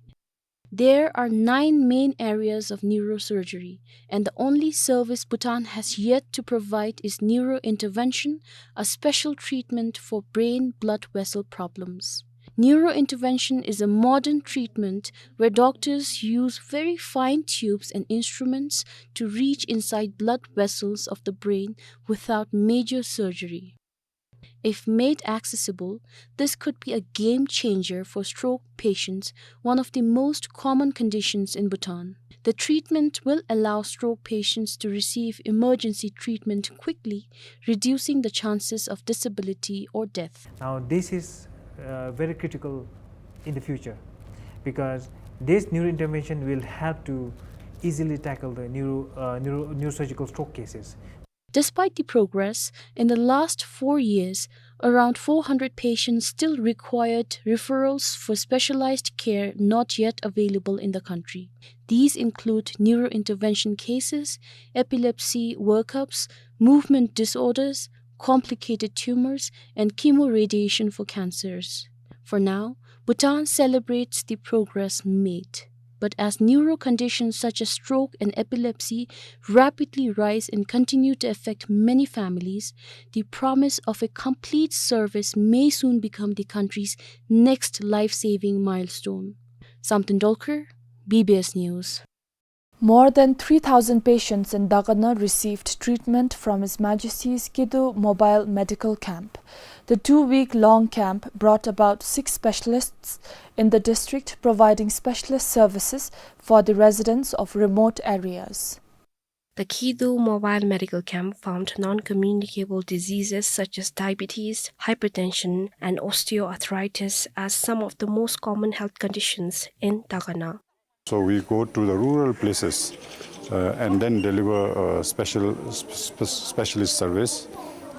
There are nine main areas of neurosurgery, and the only service Bhutan has yet to provide is neurointervention, a special treatment for brain blood vessel problems. Neurointervention is a modern treatment where doctors use very fine tubes and instruments to reach inside blood vessels of the brain without major surgery. If made accessible, this could be a game changer for stroke patients, one of the most common conditions in Bhutan. The treatment will allow stroke patients to receive emergency treatment quickly, reducing the chances of disability or death. Now, this is, uh, very critical in the future, because this neurointervention will help to easily tackle the neuro, uh, neuro, neurosurgical stroke cases. Despite the progress, in the last four years, around four hundred patients still required referrals for specialized care not yet available in the country. These include neurointervention cases, epilepsy workups, movement disorders, complicated tumors, and chemoradiation for cancers. For now, Bhutan celebrates the progress made. But as neuro conditions such as stroke and epilepsy rapidly rise and continue to affect many families, the promise of a complete service may soon become the country's next life-saving milestone. Samten Dolkar, B B S News. More than three thousand patients in Dagana received treatment from His Majesty's Kidu Mobile Medical Camp. The two-week-long camp brought about six specialists in the district, providing specialist services for the residents of remote areas. The Kidu Mobile Medical Camp found non-communicable diseases such as diabetes, hypertension, and osteoarthritis as some of the most common health conditions in Dagana. So we go to the rural places, uh, and then deliver, uh, special, sp-, sp-, specialist service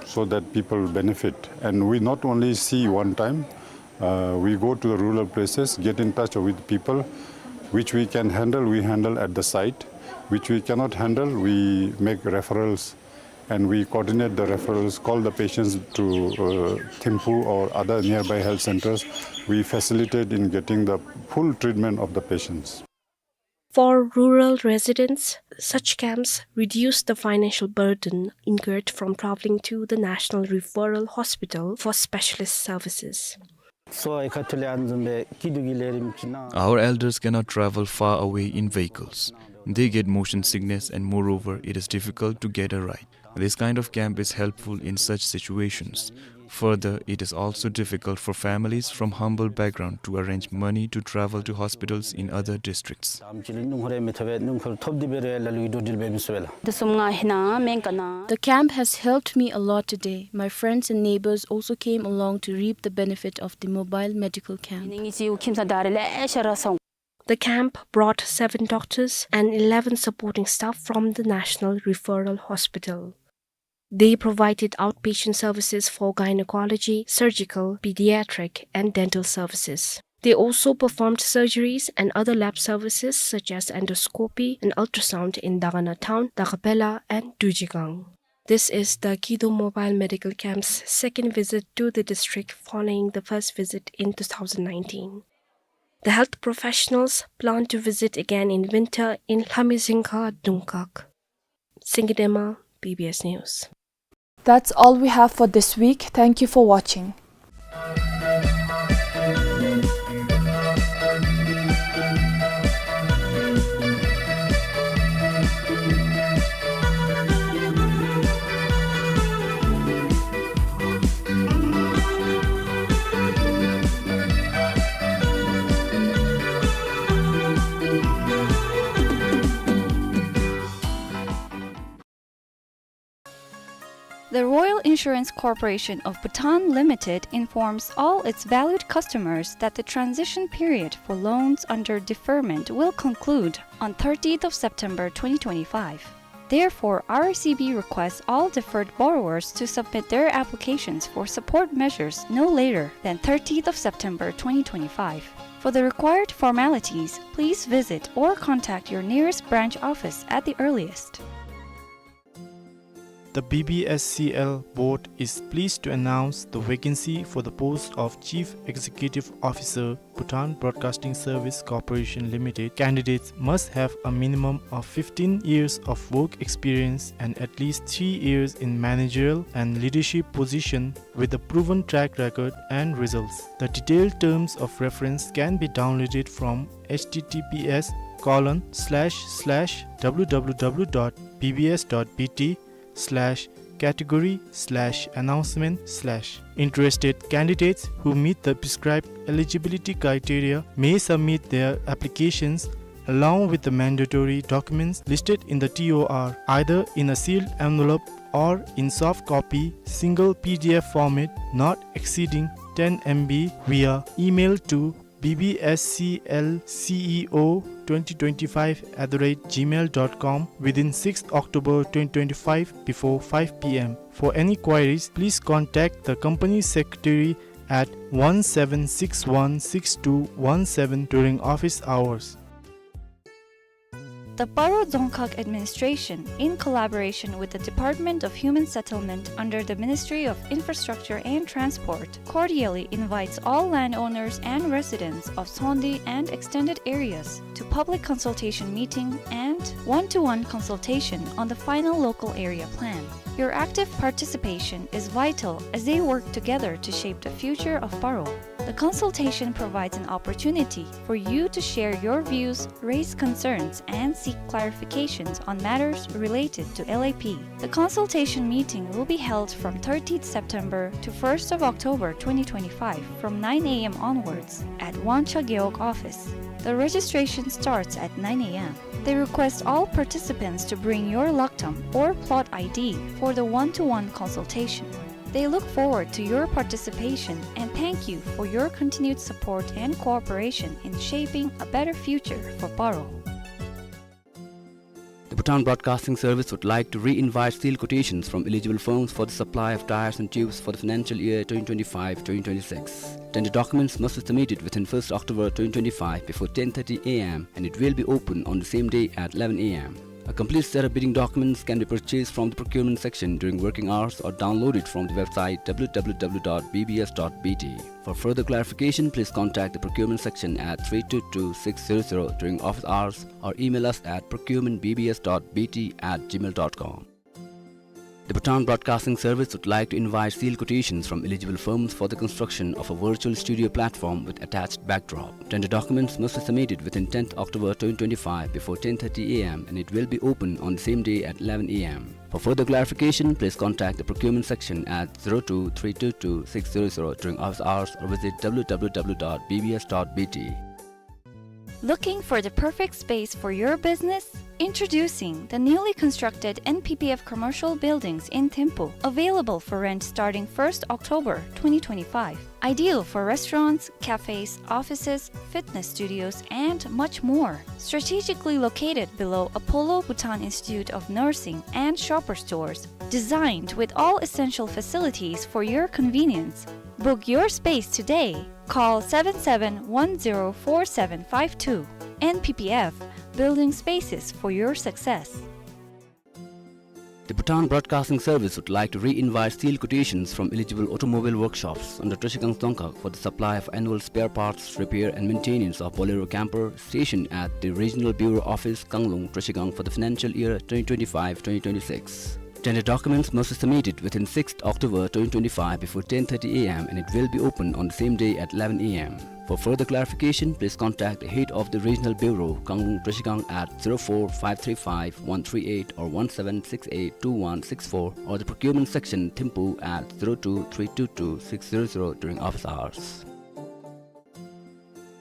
so that people benefit. And we not only see one time, uh, we go to the rural places, get in touch with people. Which we can handle, we handle at the site. Which we cannot handle, we make referrals. And we coordinate the referrals, call the patients to, uh, Thimphu or other nearby health centers. We facilitate in getting the full treatment of the patients. For rural residents, such camps reduce the financial burden incurred from traveling to the National Referral Hospital for specialist services. Our elders cannot travel far away in vehicles. They get motion sickness, and moreover, it is difficult to get a ride. This kind of camp is helpful in such situations. Further, it is also difficult for families from humble background to arrange money to travel to hospitals in other districts. The camp has helped me a lot today. My friends and neighbors also came along to reap the benefit of the mobile medical camp. The camp brought seven doctors and eleven supporting staff from the National Referral Hospital. They provided outpatient services for gynecology, surgical, pediatric, and dental services. They also performed surgeries and other lab services such as endoscopy and ultrasound in Dagana town, Dagapela, and Dujigang. This is the Kidu Mobile Medical Camp's second visit to the district following the first visit in two thousand nineteen. The health professionals plan to visit again in winter in Lhamizingka Dungkak. Singidema, B B S News. That's all we have for this week. Thank you for watching. The Royal Insurance Corporation of Bhutan Limited informs all its valued customers that the transition period for loans under deferment will conclude on thirtieth of September twenty twenty-five. Therefore, R C B requests all deferred borrowers to submit their applications for support measures no later than thirtieth of September twenty twenty-five. For the required formalities, please visit or contact your nearest branch office at the earliest. The B B S C L board is pleased to announce the vacancy for the post of Chief Executive Officer, Bhutan Broadcasting Service Corporation Limited. Candidates must have a minimum of fifteen years of work experience and at least three years in managerial and leadership position with a proven track record and results. The detailed terms of reference can be downloaded from H T T P S colon slash slash W W W dot B B S dot B T slash category slash announcement slash. Interested candidates who meet the prescribed eligibility criteria may submit their applications along with the mandatory documents listed in the T O R, either in a sealed envelope or in soft copy, single P D F format, not exceeding ten M B, via email to B B S C L C E O twenty twenty-five at the rate gmail dot com within sixth October twenty twenty-five before five P M. For any queries, please contact the company secretary at one seven six one six two one seven during office hours. The Paro Dzongkhag Administration, in collaboration with the Department of Human Settlement under the Ministry of Infrastructure and Transport, cordially invites all landowners and residents of Sondi and extended areas to public consultation meeting and one-to-one consultation on the final local area plan. Your active participation is vital as they work together to shape the future of Paro. The consultation provides an opportunity for you to share your views, raise concerns, and seek clarifications on matters related to L A P. The consultation meeting will be held from thirtieth September to first of October twenty twenty-five from nine A M onwards at Wangcha Gewog office. The registration starts at nine A M. They request all participants to bring your laktam or plot I D for the one-to-one consultation. They look forward to your participation and thank you for your continued support and cooperation in shaping a better future for Paro. The Bhutan Broadcasting Service would like to re-invite sealed quotations from eligible firms for the supply of tyres and tubes for the financial year twenty twenty-five twenty twenty-six. Tender documents must be submitted within first October twenty twenty-five before ten thirty A M, and it will be open on the same day at eleven A M. A complete set of bidding documents can be purchased from the procurement section during working hours or downloaded from the website W W W dot B B S dot B T. For further clarification, please contact the procurement section at three two two six zero zero during office hours or email us at procurement B B S dot B T at gmail dot com. The Bhutan Broadcasting Service would like to invite sealed quotations from eligible firms for the construction of a virtual studio platform with attached backdrop. Tender documents must be submitted within tenth October twenty twenty-five before ten thirty A M, and it will be open on the same day at eleven A M. For further clarification, please contact the procurement section at zero two three two two six zero zero during office hours or visit W W W dot B B S dot B T. Looking for the perfect space for your business? Introducing the newly constructed N P P F commercial buildings in Thimphu, available for rent starting first October twenty twenty-five. Ideal for restaurants, cafes, offices, fitness studios, and much more. Strategically located below Apollo Bhutan Institute of Nursing and Shoppers Stores, designed with all essential facilities for your convenience. Book your space today. Call seven seven one zero four seven five two. N P P F, building spaces for your success. The Bhutan Broadcasting Service would like to re-invite sealed quotations from eligible automobile workshops under Trashigang Dzongkhag for the supply of annual spare parts, repair and maintenance of Bolero camper stationed at the Regional Bureau Office, Kanglung, Trashigang for the financial year twenty twenty-five twenty twenty-six. Tender documents must be submitted within sixth October twenty twenty-five before ten thirty A M and it will be open on the same day at eleven A M. For further clarification, please contact the head of the Regional Bureau, Kanglung Trashigang at zero four five three five one three eight or one seven six eight two one six four or the procurement section, Thimphu at zero two three two two six zero zero during office hours.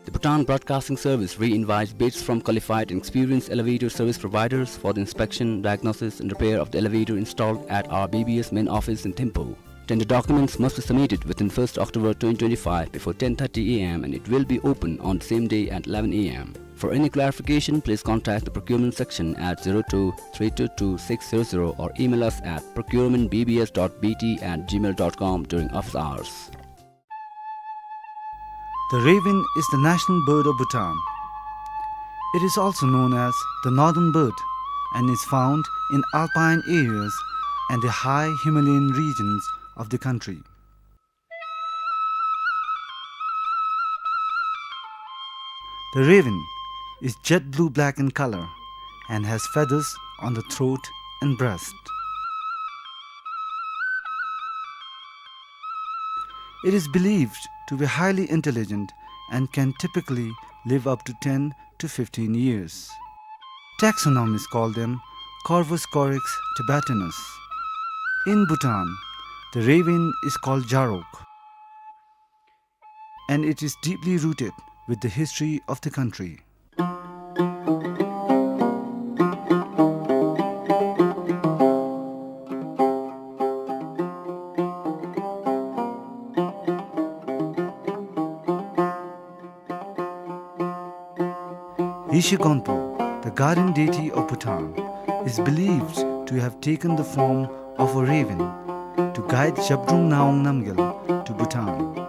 The Bhutan Broadcasting Service re-invites bids from qualified and experienced elevator service providers for the inspection, diagnosis and repair of the elevator installed at our B B S main office in Thimphu. Tender documents must be submitted within first October twenty twenty-five before ten thirty A M and it will be open on the same day at eleven A M. For any clarification, please contact the procurement section at zero two three two two six zero zero or email us at procurement B B S dot B T at gmail dot com during office hours. The raven is the national bird of Bhutan. It is also known as the northern bird and is found in alpine areas and the high Himalayan regions of the country. The raven is jet blue-black in color and has feathers on the throat and breast. It is believed to be highly intelligent and can typically live up to ten to fifteen years. Taxonomists call them Corvus corax tibetanus. In Bhutan, the raven is called jarok, and it is deeply rooted with the history of the country. Yeshe Gonpo, the guardian deity of Bhutan, is believed to have taken the form of a raven to guide Zhabdrung Ngawang Namgyal to Bhutan.